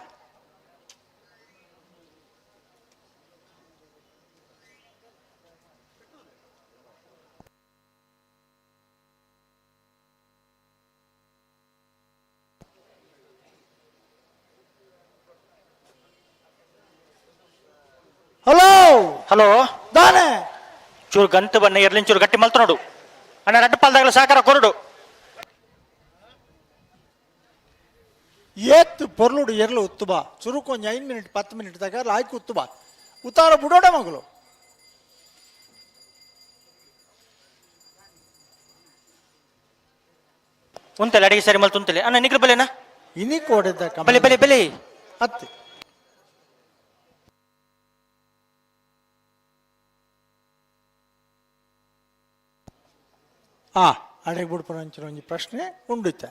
ಹಲೋ ಹಲೋ ದಾನೆ ಚೂರು ಗಂತು ಬಣ್ಣ ಇರ್ಲಿನ್ ಚೂರು ಗಟ್ಟಿ ಮಲ್ತ ನೋಡು. ಅಣ್ಣ ರಡ್ಡು ಪಾಲ್ದಾಗಲ ಸಾಕಾರ ಕೊರಡು. ಏತ್ ಪೊರ್ಲುಡು ಎರ್ಲು ಉತ್ತುಬಾ ಚುರುಕು ಒಂಜಿ 5 ಮಿನಿಟ್ 10 ಮಿನಿಟ್ ತಗ ಲಾಯ್ಕ್ ಉತ್ತುಬಾ ಉತ್ತಾರ ಬುಡೋಡ ಮಗಳು. ಉಂತಲೆ ಅಡಿಗೆ ಸರಿ ಮಲ್ತು ಉಂತಲೆ ಅಣ್ಣ ನಿಗ್ಲು ಬಲೆನಾ ಇನಿ ಕೋಡಿದ್ದ. ಬಲೆ ಬಲೆ ಬಲೆ. ಹತ್ತು ಆ ಅಡೆಗೆ ಬುಡ್ಪನ ಅಂಚಿನ ಒಂಜಿ ಪ್ರಶ್ನೆ ಉಂಡಿತ್ತೆ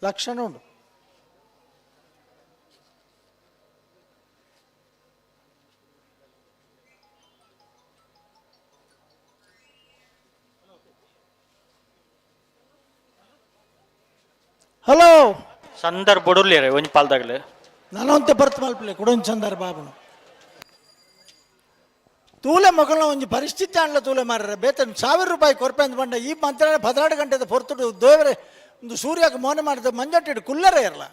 ಲಕ್ಷಣ ಉಂಡು. ಹಲೋ ಸಂದರ್ಭ ಬಡುರ್ಲಿ ಒಂಜಿ ಪಾಲ್ದಾಗಲು ನಾನಂತೆ ಬರ್ತ ಮಲ್ಪಲೆ ಕುಡೊಂಜಿ ಸಂದರ್ಭ ಆಪುಂಡು. ತೂಲೆ ಮಗಳನ್ನ ಒಂಜಿ ಪರಿಸ್ಥಿತಿ ಆಂಡ್ಲ ತೂಲೆ ಮಾರ್ರೆ ಬೇತನ್ 1000 ರೂಪಾಯಿ ಕೊರ್ಪೆ ಅಂತ ಬಂಡ ಈ ಮಂತ್ರ 12 ಗಂಟೆದ ಪೊರ್ತುಡು ದೇವರೆ ಒಂದು ಸೂರ್ಯಕ್ಕೆ ಮೋನೆ ಮಾಡಿದ ಮಂಜಟ್ಟಿಡು ಕುಲ್ಲರೆ ಇರಲ್ಲ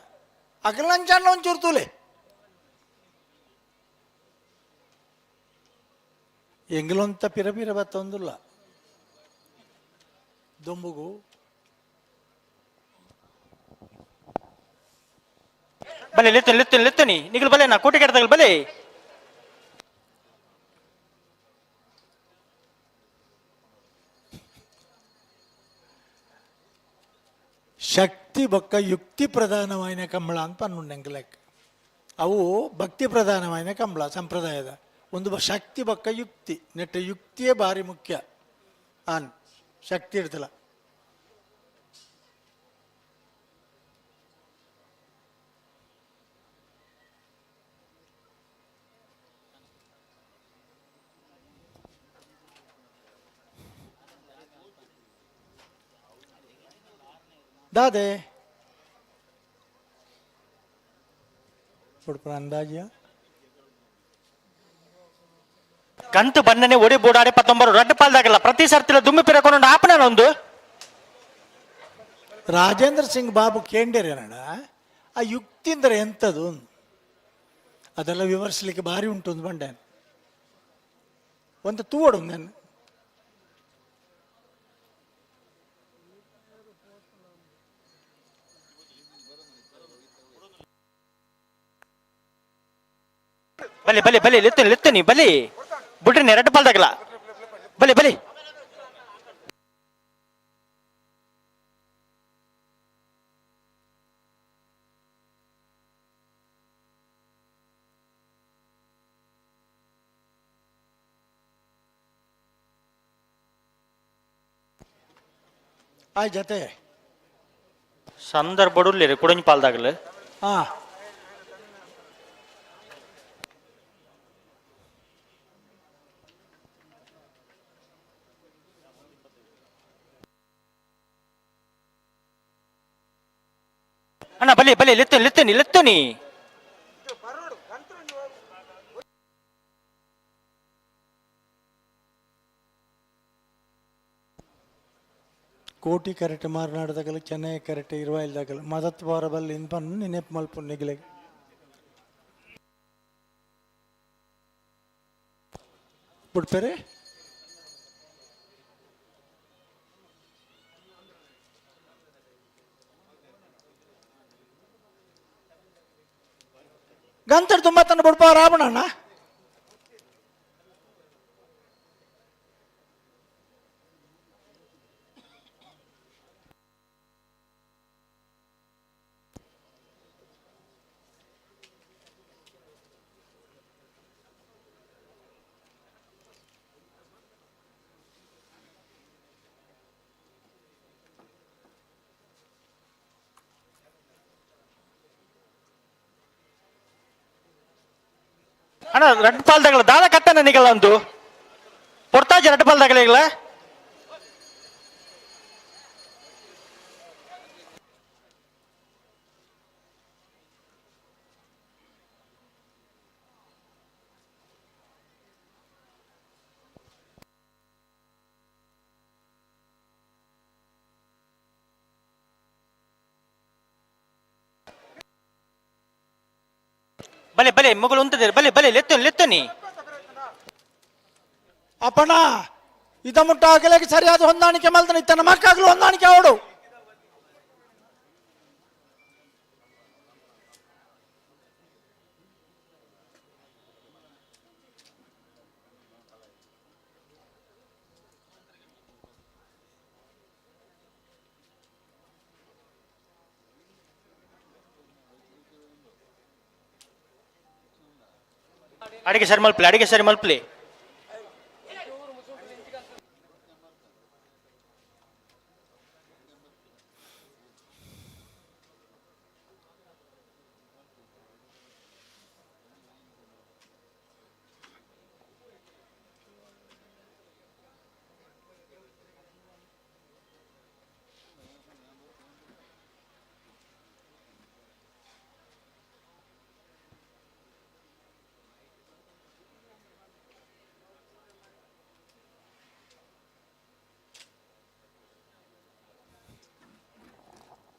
ಅಗಲಂಚಾಂಡ್ಲ ಒಂಚೂರು ತೂಲೆ ಎಂಗ್ಲೊಂತ ಪಿರ ಪಿರ ಬತ್ತೊಂದುಲ್ಲ ದೊಂಬುಗು. ಬಲೆ ಲೆತ್ತನಿ ಲೆತ್ತನಿ ಲೆತ್ತನಿ ನಿಗಲು ಬಲೆ ನಾ ಕೋಟಿ ಕೆಟ್ಟದಾಗಲು ಬಲೆ. ಶಕ್ತಿ ಬೊಕ್ಕ ಯುಕ್ತಿ ಪ್ರಧಾನವಾಯಿನ ಕಂಬಳ ಅಂತ ಪನ್ನುಂಡು ಎಂಕ್ಲೆಕ್. ಅವು ಭಕ್ತಿ ಪ್ರಧಾನವಾಯಿನ ಕಂಬಳ ಸಂಪ್ರದಾಯದ ಒಂದು ಶಕ್ತಿ ಬೊಕ್ಕ ಯುಕ್ತಿ ನೆಟ್ಟ ಯುಕ್ತಿಯೇ ಭಾರಿ ಮುಖ್ಯ. ಆನ್ ಶಕ್ತಿ ಇರ್ತಲ್ಲ. ದಾದೆ ಪುಡ್ಪನ ಅಂದಾಜಿಯ ಕಂತು ಬಣ್ಣನೆ ಒಡಿ ಬೋಡಾಡೆ 19 ರಡ್ಡು ಪಾಲ್ದಾಗಲ್ಲ ಪ್ರತಿ ಸರ್ತಿಲ ದುಮ್ಮಿ ಪಿರಕೊಂಡು ಆಪನ ಒಂದು. ರಾಜೇಂದ್ರ ಸಿಂಗ್ ಬಾಬು ಕೇಂಡೇರೇನಣ್ಣ ಆ ಯುಕ್ತಿ ಅಂದರೆ ಎಂಥದ್ದು ಅದೆಲ್ಲ ವಿವರಿಸಲಿಕ್ಕೆ ಭಾರಿ ಉಂಟು ಒಂದು ಬಂಡೆ ಒಂದು ತೂವಡು ನಾನು. ಬಲೆ ಬಲೆ ಬಲೆ ಲೆತ್ತನಿ ಲೆತ್ತನಿ ಬಲೆ ಬುಡ್ರಿ ಎರಡು ಪಾಲ್ದಾಗಲ್ಲ ಬಲೆ ಬಲೆ. ಆಯ್ ಜತೆ ಸಂದರ್ಭ ಬಡುರ್ಲಿ ಕುಡಂಜಿ ಪಾಲ್ದಾಗಲ. ಹಾ ಅಣ್ಣ ಬಲೆ ಬಲೆ ಲೆತ್ತನಿ ಲೆತ್ತನಿ ಲೆತ್ತನಿ. ಕೋಟಿ ಕರೆಕ್ಟ್ ಮಾರನಾಡದಾಗಲ ಚೆನ್ನೈ ಕರೆಕ್ಟ್ ಇರುವಾಯಿಲ್ದಾಗಲ ಮದತ್ ವಾರ ಬಲ್ಲಿ ಇನ್ಪನ್ ನೆನಪು ಮಲ್ಪು ನಿಗಲೆಗ್. ಬಿಡ್ತಾರೆ ಗಂತಡ್ ತುಂಬ ತನ್ನ ಬಿಡ್ಪ ರಾವಣಣ್ಣ. ಅಣ್ಣ ರಡ್ಡು ಪಾಲ್ದಾಗಲ ದಾದ ಕತ್ತನ ನಿಗಲ ಅಂದು ಪೊರ್ತಾಜಿ ರಡ್ಡು ಪಾಲ್ದಾಗಲ ಈಗಲ. ಬಲೆ ಬಲೆ ಮಗಳು ಉಂತದೆ ಬಲೆ ಬಲೆ ಲೆತ್ತನಿ ಲೆತ್ತನಿ. ಅಪ್ಪಣ್ಣ ಇದ ಮುಟ್ಟ ಆಗಲಿಕ್ಕೆ ಸರಿಯಾದ ಹೊಂದಾಣಿಕೆ ಮಲ್ದನ ಇತ್ತ ಮಕ್ಕಾಗ್ಲು ಹೊಂದಾಣಿಕೆ ಅವಡು. ಅಡಿಗೆ ಸರಿ ಮಲ್ಪಲೆ, ಅಡಿಗೆ ಸರಿ ಮಲ್ಪಲೆ.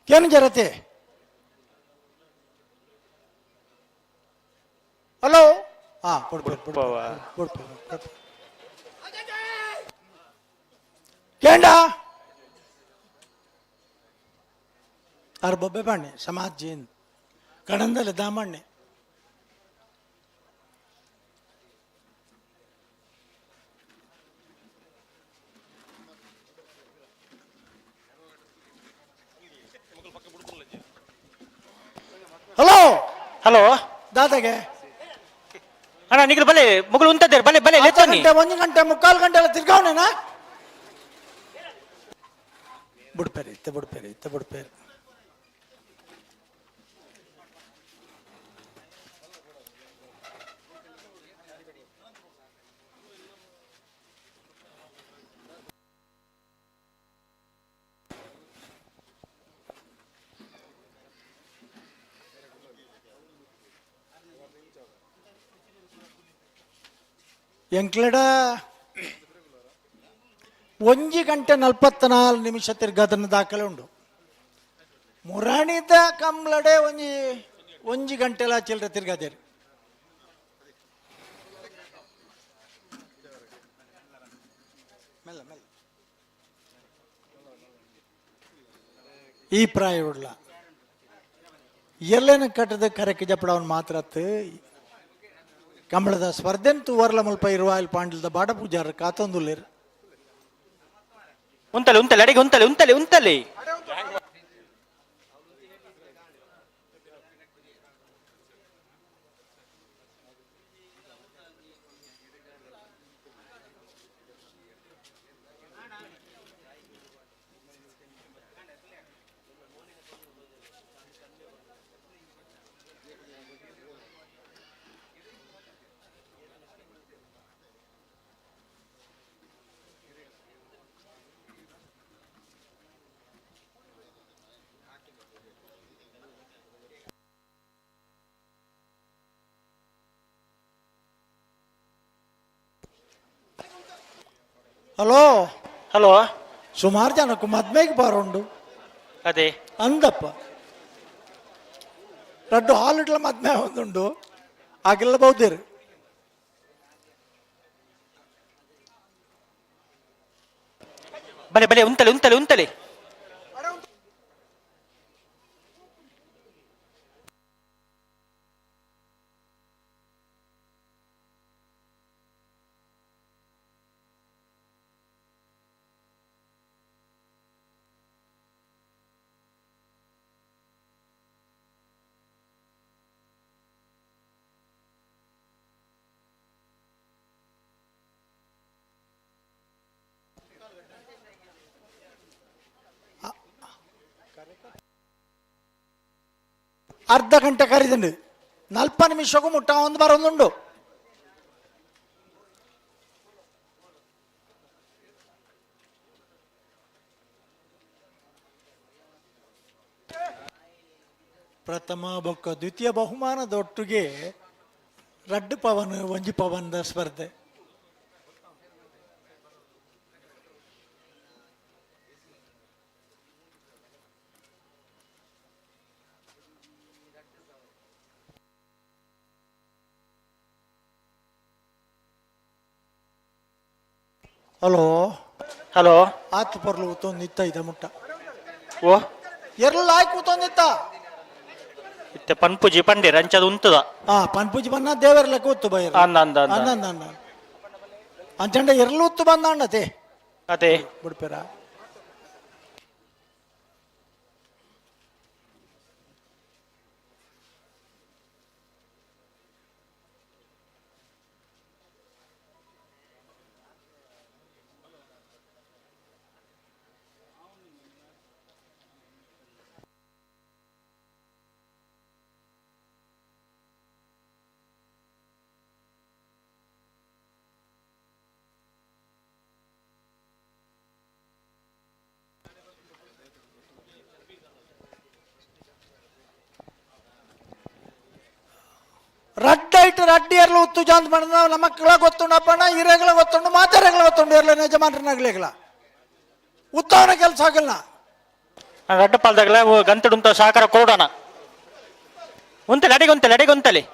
ಏನು ಜರತೆ? ಹಲೋ, ಹಾ, ಕೇಂಡ ಅರ್ ಬೊಬ್ಬೆ ಬಾಣೆ ಸಮಾಜ ಜೇನ್ ಕಣಂದಲೆ ದಾಮಣ್ಣೆ. ಹಲೋ ಹಲೋ ದಾದಾಗೆ ಅಣ್ಣ, ನಿಗಲು ಬಲೆ ಮುಗುಳು ಉಂತದ್ದೇರು, ಬಲೆ ಬಲೆ ಲೆತ್ತನಿ. ಗಂಟೆ 1 ಗಂಟೆ 3/4 ಗಂಟೆ ಎಲ್ಲ ತಿರ್ಗಾವನೇನಾ? ಬುಡ್ಪೇರಿ ಇತ್ತ, ಬುಡ್ಪೇರಿ ಇತ್ತ, ಬುಡ್ಪೇರಿ. ಎಂಕ್ಲೆಡ 1 ಗಂಟೆ 44 ನಿಮಿಷ ತಿರ್ಗಾದನ್ನ ದಾಖಲೆ ಉಂಡು. ಮುರಾಣಿದ ಕಂಬ್ಲಡೆ ಒಂಜಿ ಒಂಜಿ ಗಂಟೆಲ ಚಿಲ್ಲರೆ ತಿರ್ಗಾದೇರಿ. ಮೆಲ್ಲ ಮೆಲ್ಲ ಈ ಪ್ರಾಯ ಉಡ್ಲ ಎಲ್ಲೇನ ಕಟ್ಟದ ಕರೆಕ್ ಜಪಡವನ್ ಮಾತ್ರ ಕಂಬಳದ ಸ್ಪರ್ಧೆನ್ ತೂವರ್ಲ ಮುಲ್ಪ ಇರುವ ಇಲ್ಲಿ ಪಾಂಡಲ್ದ ಬಾಡ ಪೂಜಾರ ಕಾತೊಂದುಲ್ಲೇರು. ಉಂತಲೆ ಉಂತಲೆ ಅಡಿಗೆ ಉಂತಲೆ ಉಂತಲೆ ಉಂತಲೆ. ಹಲೋ ಹಲೋ, ಸುಮಾರು ಜನಕ್ಕೂ ಮದ್ಮೆಗೆ ಬಾರುಂಡು. ಅದೇ ಅಂದಪ್ಪ ರಡ್ಡು ಹಾಲಿಡ್ಲ ಮದ್ಮೆ ಒಂದುಂಡು ಆಗೆಲ್ಲ ಬೌದ್ಧರು. ಬಲೆ ಬಲೆ ಉಂತಲೆ ಉಂತಲೆ ಉಂತಲೆ. ಅರ್ಧ ಗಂಟೆ ಕರಿದಂಡು ನಲ್ಪ ನಿಮಿಷಕ್ಕೂ ಮುಟ್ಟ ಒಂದು ಬರೋದುಂಡು. ಪ್ರಥಮ ಬೊಕ್ಕ ದ್ವಿತೀಯ ಬಹುಮಾನದೊಟ್ಟಿಗೆ ರಡ್ಡು ಪವನ್ ಒಂಜಿ ಪವನ್ದ ಸ್ಪರ್ಧೆ. Hello hello ಆತು ಪರ್ಲು ಉತ್ತೊಂದಿತ್ತ ಇದ ಮುಟ್ಟ ಓ ಎರ್ಲ ಆಯ್ತು ಕೂತೊಂದಿತ್ತ ಇತ್ತೆ ಪನ್ಪುಜಿ ಪಂಡಿರ ಅಂಚದ ಉಂತದ. ಆ ಪನ್ಪುಜಿ ಬನ್ನ ದೇವರ್ಲ ಕೂತು ಬೈರ್. ಅಂದ ಅಂದ ಅಂದ. ಅಂದ ಅಂದ ಅಂದ ಅಂಚಂಡ ಎರ್ಲು ಉತ್ತು ಬಂದ ಅಣ್ಣತೆ. ಅದೇ. ಬಿಡ್ಪೇರ. ರಡ್ಡ ಇಟ್ಟು ರಡ್ಡಿ ಎರ್ಲು ಉತ್ತು ಜಾಂತ್ ಮಾಡಿದ ನಮ್ಮ ಮಕ್ಕಳ ಗೊತ್ತುಂಡಪ್ಪಣ್ಣ, ಹಿರೇಗಳ ಗೊತ್ತುಂಡು, ಮಾತೆರೆಗಳ ಗೊತ್ತುಂಡು, ಎರ್ಲ ಯಜಮಾನ್ರನಾಗ್ಲೇಗಳ ಉತ್ತವನ ಕೆಲಸ ಆಗಲ್ಲ. ರಡ್ಡ ಪಾಲ್ದಾಗಲ ಗಂತಡುಂತ ಸಹಕಾರ ಕೊಡೋಣ. ಉಂತಲೆ ಅಡಿಗೆ ಉಂತಲೆ ಅಡಿಗೆ ಉಂತಲೆ.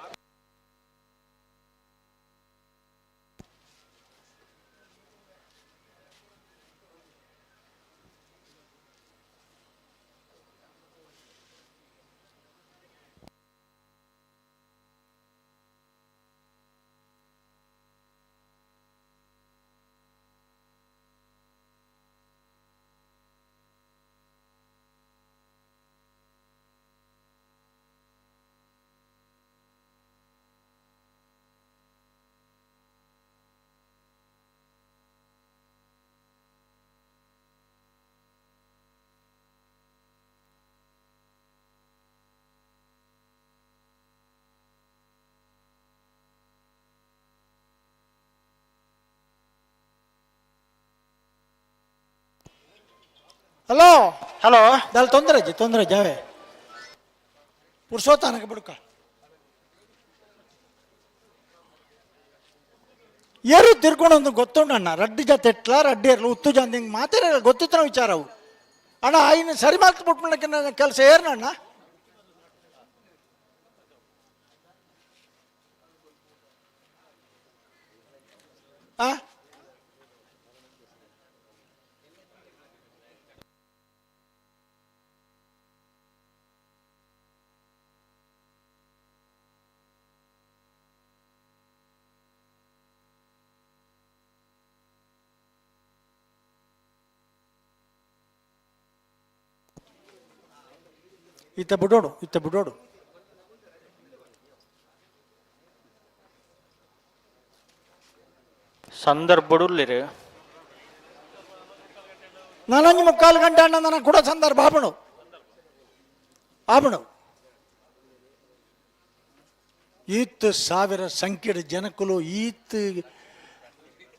ಹಲೋ ಹಲೋ ದಾಲ್ ತೊಂದರೆ ಅಜ್ಜಿ, ತೊಂದರೆ ಜಾವೆ ಪುರುಷೋತ್ತಾನಕ್ಕೆ ಬಿಡ್ಕ ಏರು ತಿರ್ಕೊಂಡು ಗೊತ್ತುಂಡಣ್ಣ ರಡ್ಡಿ ಜೊತೆ ಎಟ್ಲ ರಡ್ಡಿ ಇರಲು ಉತ್ತು ಜಂದ ಹಿಂಗೆ ಮಾತಾಡ ಗೊತ್ತಿತ್ತು ವಿಚಾರ ಅವು ಅಣ್ಣ. ಆಯ್ನ ಸರಿ ಮಾಡ್ಬಿಟ್ಬಿಡಕ್ಕೆ ನನ್ನ ಕೆಲಸ ಏರ್ನಣ್ಣ. ಆ ಇತ್ತ ಬಿಡೋಡು, ಇತ್ತ ಬಿಡೋಡು. ಸಂದರ್ಭಡುಲ್ಲಿರು. ನಾನೊಂದು ಮುಕ್ಕಾಲು ಗಂಟೆ ಅಣ್ಣ, ನನಗೆ ಕೂಡ ಸಂದರ್ಭ ಆಪಣು ಆಪಣು. ಈತ್ ಸಾವಿರ ಸಂಖ್ಯೆಡ್ ಜನಕುಲು ಈತ್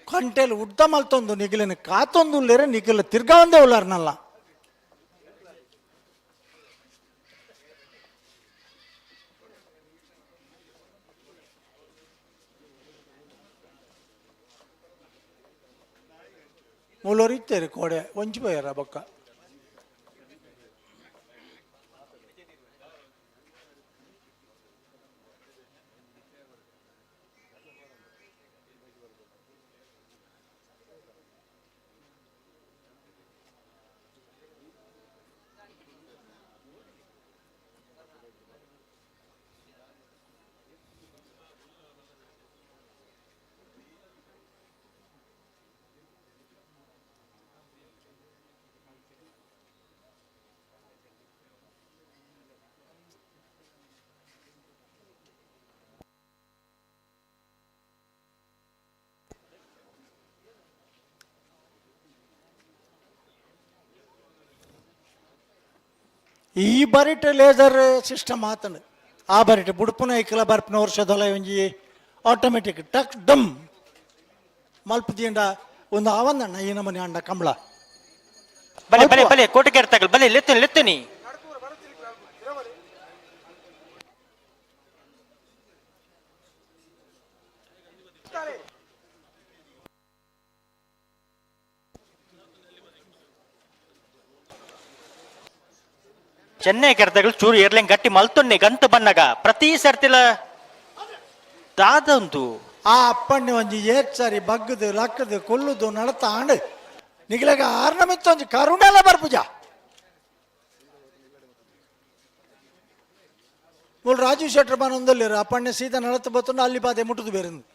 ಕಂಟೆಲ್ ಉದ್ದ ಮಲ್ತೊಂದು ನಿಗಿಲಿನ ಕಾತೊಂದು ಉಲ್ಲೇರೆ ನಿಗಿಲ ತಿರ್ಗಾ ಒಂದೇ ಉಲ್ಲಾರ್ನಲ್ಲ. ಮೂಲೋರು ಇತ್ತೇರಿ ಕೋಡೆ ಒಂಜಿ ಪೋಯರ ಬೊಕ್ಕ. ಈ ಬರಿಟ್ ಲೇಸರ್ ಸಿಸ್ಟಮ್ ಆತಂಡು ಆ ಬರಿಟ್ ಬುಡ್ಪುನ ಐಕಲ ಬರ್ಪಿನ ವರ್ಷದೊಲ ಒಂಜಿ ಆಟೋಮೆಟಿಕ್ ಟಕ್ ಡಮ್ ಮಲ್ಪ ದಿಂಡ ಒಂದು ಆವಂದಣ್ಣ ಈ ನಮನೆ ಅಂಡ ಕಂಬಳ. ಬಲೆ ಬಲೆ ಬಲೆ ಕೋಟಿಗೆ ತಗಲ್ ಬಲೆ ಲೆತ್ತನಿ ಲೆತ್ತನಿ. ಚೆನ್ನೈ ಕೆರೆದಗಳು ಚೂರು ಏರ್ಲೆಂಗ್ ಗಟ್ಟಿ ಮಲ್ತೊನ್ನೆ ಗಂತು ಬನ್ನಗ ಪ್ರತಿ ಸರ್ತಿಲ ದಾದಂದು ಆ ಅಪ್ಪಣ್ಣೆ ಒಂಜಿ ಏರ್ಸರಿ ಬಗ್ಗದು ಲಕ್ಕದು ಕೊಲ್ಲುದು ನಡತ ಆಂಡ್ ನಿಗ್ಲೆಗ ಆರ್ನಮಿತ್ತ ಒಂಜಿ ಕರುಣೆಲ್ಲ ಬರ್ಪುಜ. ಮೂಲು ರಾಜೀವ್ ಶೆಟ್ಟರ್ ಬನೊಂದಲ್ಲಿರು ಅಪ್ಪಣ್ಣೆ ಸೀದಾ ನಡತ ಬತ್ತುಂಡು ಅಲ್ಲಿ ಬಾದೆ ಮುಟ್ಟುದು ಬೇರಿಂದು.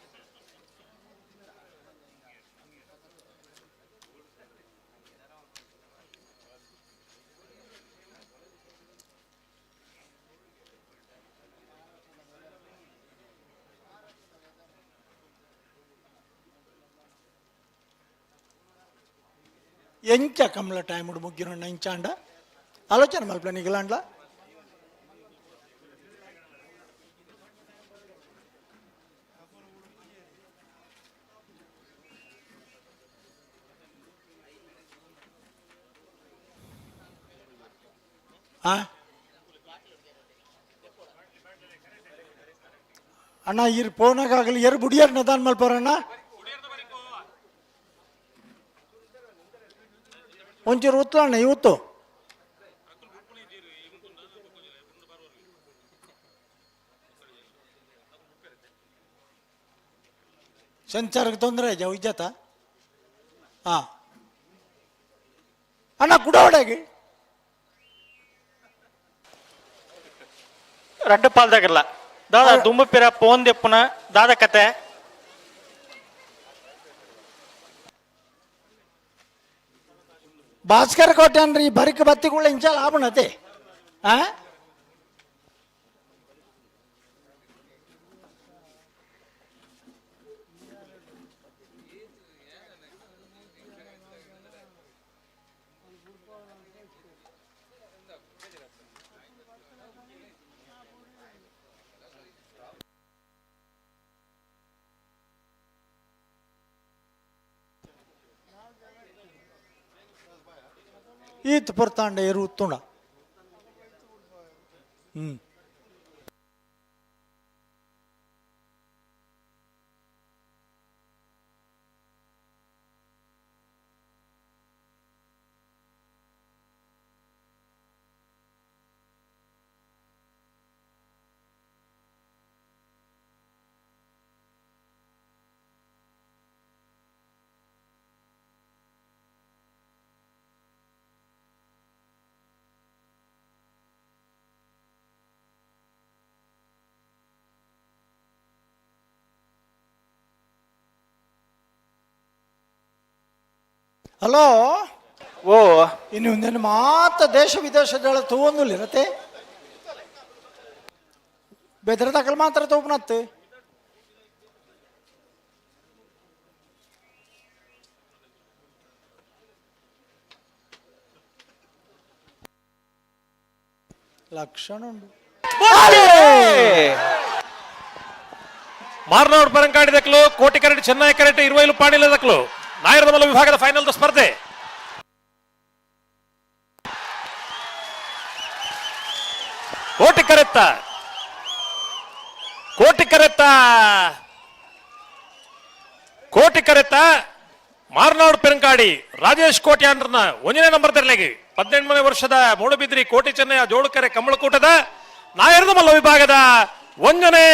ಎಂಚ ಕಮ್ಲ ಟೈಮ್ ಮುಗ್ಗಿರೋಣ ಇಂಚಾಂಡ ಆಲೋಚನೆ ಮಲ್ಪಲ ನಿಗಲಾಂಡ್ಲ. ಅಣ್ಣ ಇರ್ ಪೋನಾಗಲಿ ಎರ್ ಬುಡಿಯರ್ ನದಾನ್ ಮಲ್ಪರಣ್ಣ ಒಂಚೂರು ಉತ್ತಲಣ್ಣ ಇವತ್ತು. ಸಂಚಾರಕ್ಕೆ ತೊಂದರೆ ಇಜ್ಜಾತ. ಹಾ ಅಣ್ಣ ಕುಡೋಡಾಗಿ ರಡ್ಡು ಪಾಲ್ದಾಗಿಲ್ಲ ದಾದಾ ದುಂಬುಪಿರ ಪೋನ್ ದೆಪ್ಪುನ ದಾದ ಕತೆ. ಭಾಸ್ಕರ ಕೋಟೆ ಅಂದ್ರೆ ಈ ಬರಿಕ ಬತ್ತಿಗಳ ಇಂಚ ಲಾಭನತೆ. ಆ ಈತ್ ಪೊರ್ತಾಂಡ ಎರು ಉತ್ತುಂಡ. ಹ್ಮ್ ಹಲೋ ಓ ಇನ್ನು ನಿನ್ನ ಮಾತ ದೇಶ ವಿದೇಶಗಳ ತೂವೊಂದುಲ್ಲಿರತ್ತೆ ಬೆದರದಾಕಲ್ ಮಾತ್ರ ತೂಪನತ್ತೆ. ಲಕ್ಷಣ ಉಂಡು. ಮಾರ್ನೋಡ್ ಪರಂಕಾಡಿ ದಕ್ಲು ಕೋಟಿ ಕರೆಟ್ ಚೆನ್ನೈ ಕರೆಟ್ ಇರುವೈಲು ಪಾಣಿಲ ದಕ್ಲು ನಾಯರದಮಲ್ಲ ವಿಭಾಗದ ಫೈನಲ್ ಸ್ಪರ್ಧೆ. ಕೋಟಿ ಕರೆತ್ತ ಕೋಟಿ ಕರೆತ್ತ ಕೋಟಿ ಕರೆತ್ತ ಮಾರ್ನಾಡ್ ಪೆರಂಕಾಡಿ ರಾಜೇಶ್ ಕೋಟಿ ಅಂದ್ರನ ಒಂದನೇ ನಂಬರ್ ತೆರಲಾಗಿ 18ನೇ ವರ್ಷದ ಮೂಡುಬಿದ್ರಿ ಕೋಟಿ ಚೆನ್ನಯ್ಯ ಜೋಡುಕೆರೆ ಕಮಲಕೂಟದ ನಾಯರದಮಲ್ಲ ವಿಭಾಗದ ಒಂದನೇ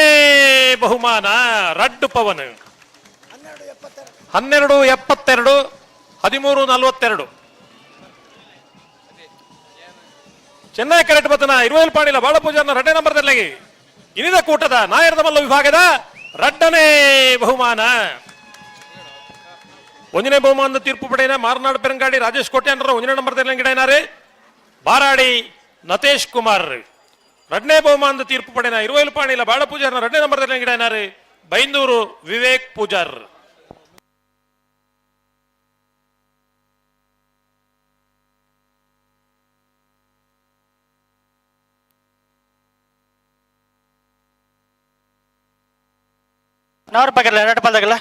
ಬಹುಮಾನ ರಡ್ಡು ಪವನ್. 12:72 13:42. ಚೆನ್ನೈ ಕರೆಟ್ ಬತ್ತನ ಇರುವೈಲ್ ಪಾಣಿಲ ಬಾಳಪೂಜಾರ್ನ ರಡ್ಡೇ ನಂಬರ್ ತೆರಲಾಗಿ ಇನಿದ ಕೂಟದ ನಾಯರದಮಲ್ಲ ವಿಭಾಗದ ರಡ್ಡನೇ ಬಹುಮಾನ. ಒಂದನೇ ಬಹುಮಾನದ ತೀರ್ಪು ಪಡೆಯನ ಮಾರ್ನಾಡ್ ಪೆರಂಗಾಡಿ ರಾಜೇಶ್ ಕೋಟ್ಯಾನ್ರ ಒಂದನೇ ನಂಬರ್ ತೆರಲಂಗಿಡೈನಾರೆ ಬಾರಾಡಿ ನತೇಶ್ ಕುಮಾರ್. ರಡ್ಡನೇ ಬಹುಮಾನದ ತೀರ್ಪು ಪಡೆಯನ ಇರುವೈಲು ಪಾಣಿಲ ಬಾಳಪೂಜಾರ್ನ ರಡ್ಡನೇ ನಂಬರ್ ತೆರಲಂಗಿಡೈನಾರೆ ಬೈಂದೂರು ವಿವೇಕ್ ಪೂಜಾರ್. ನೂರು ರೂಪಾಯಿ ಎರಡು ಪಾಲ್ದಾಗಲ್ಲ.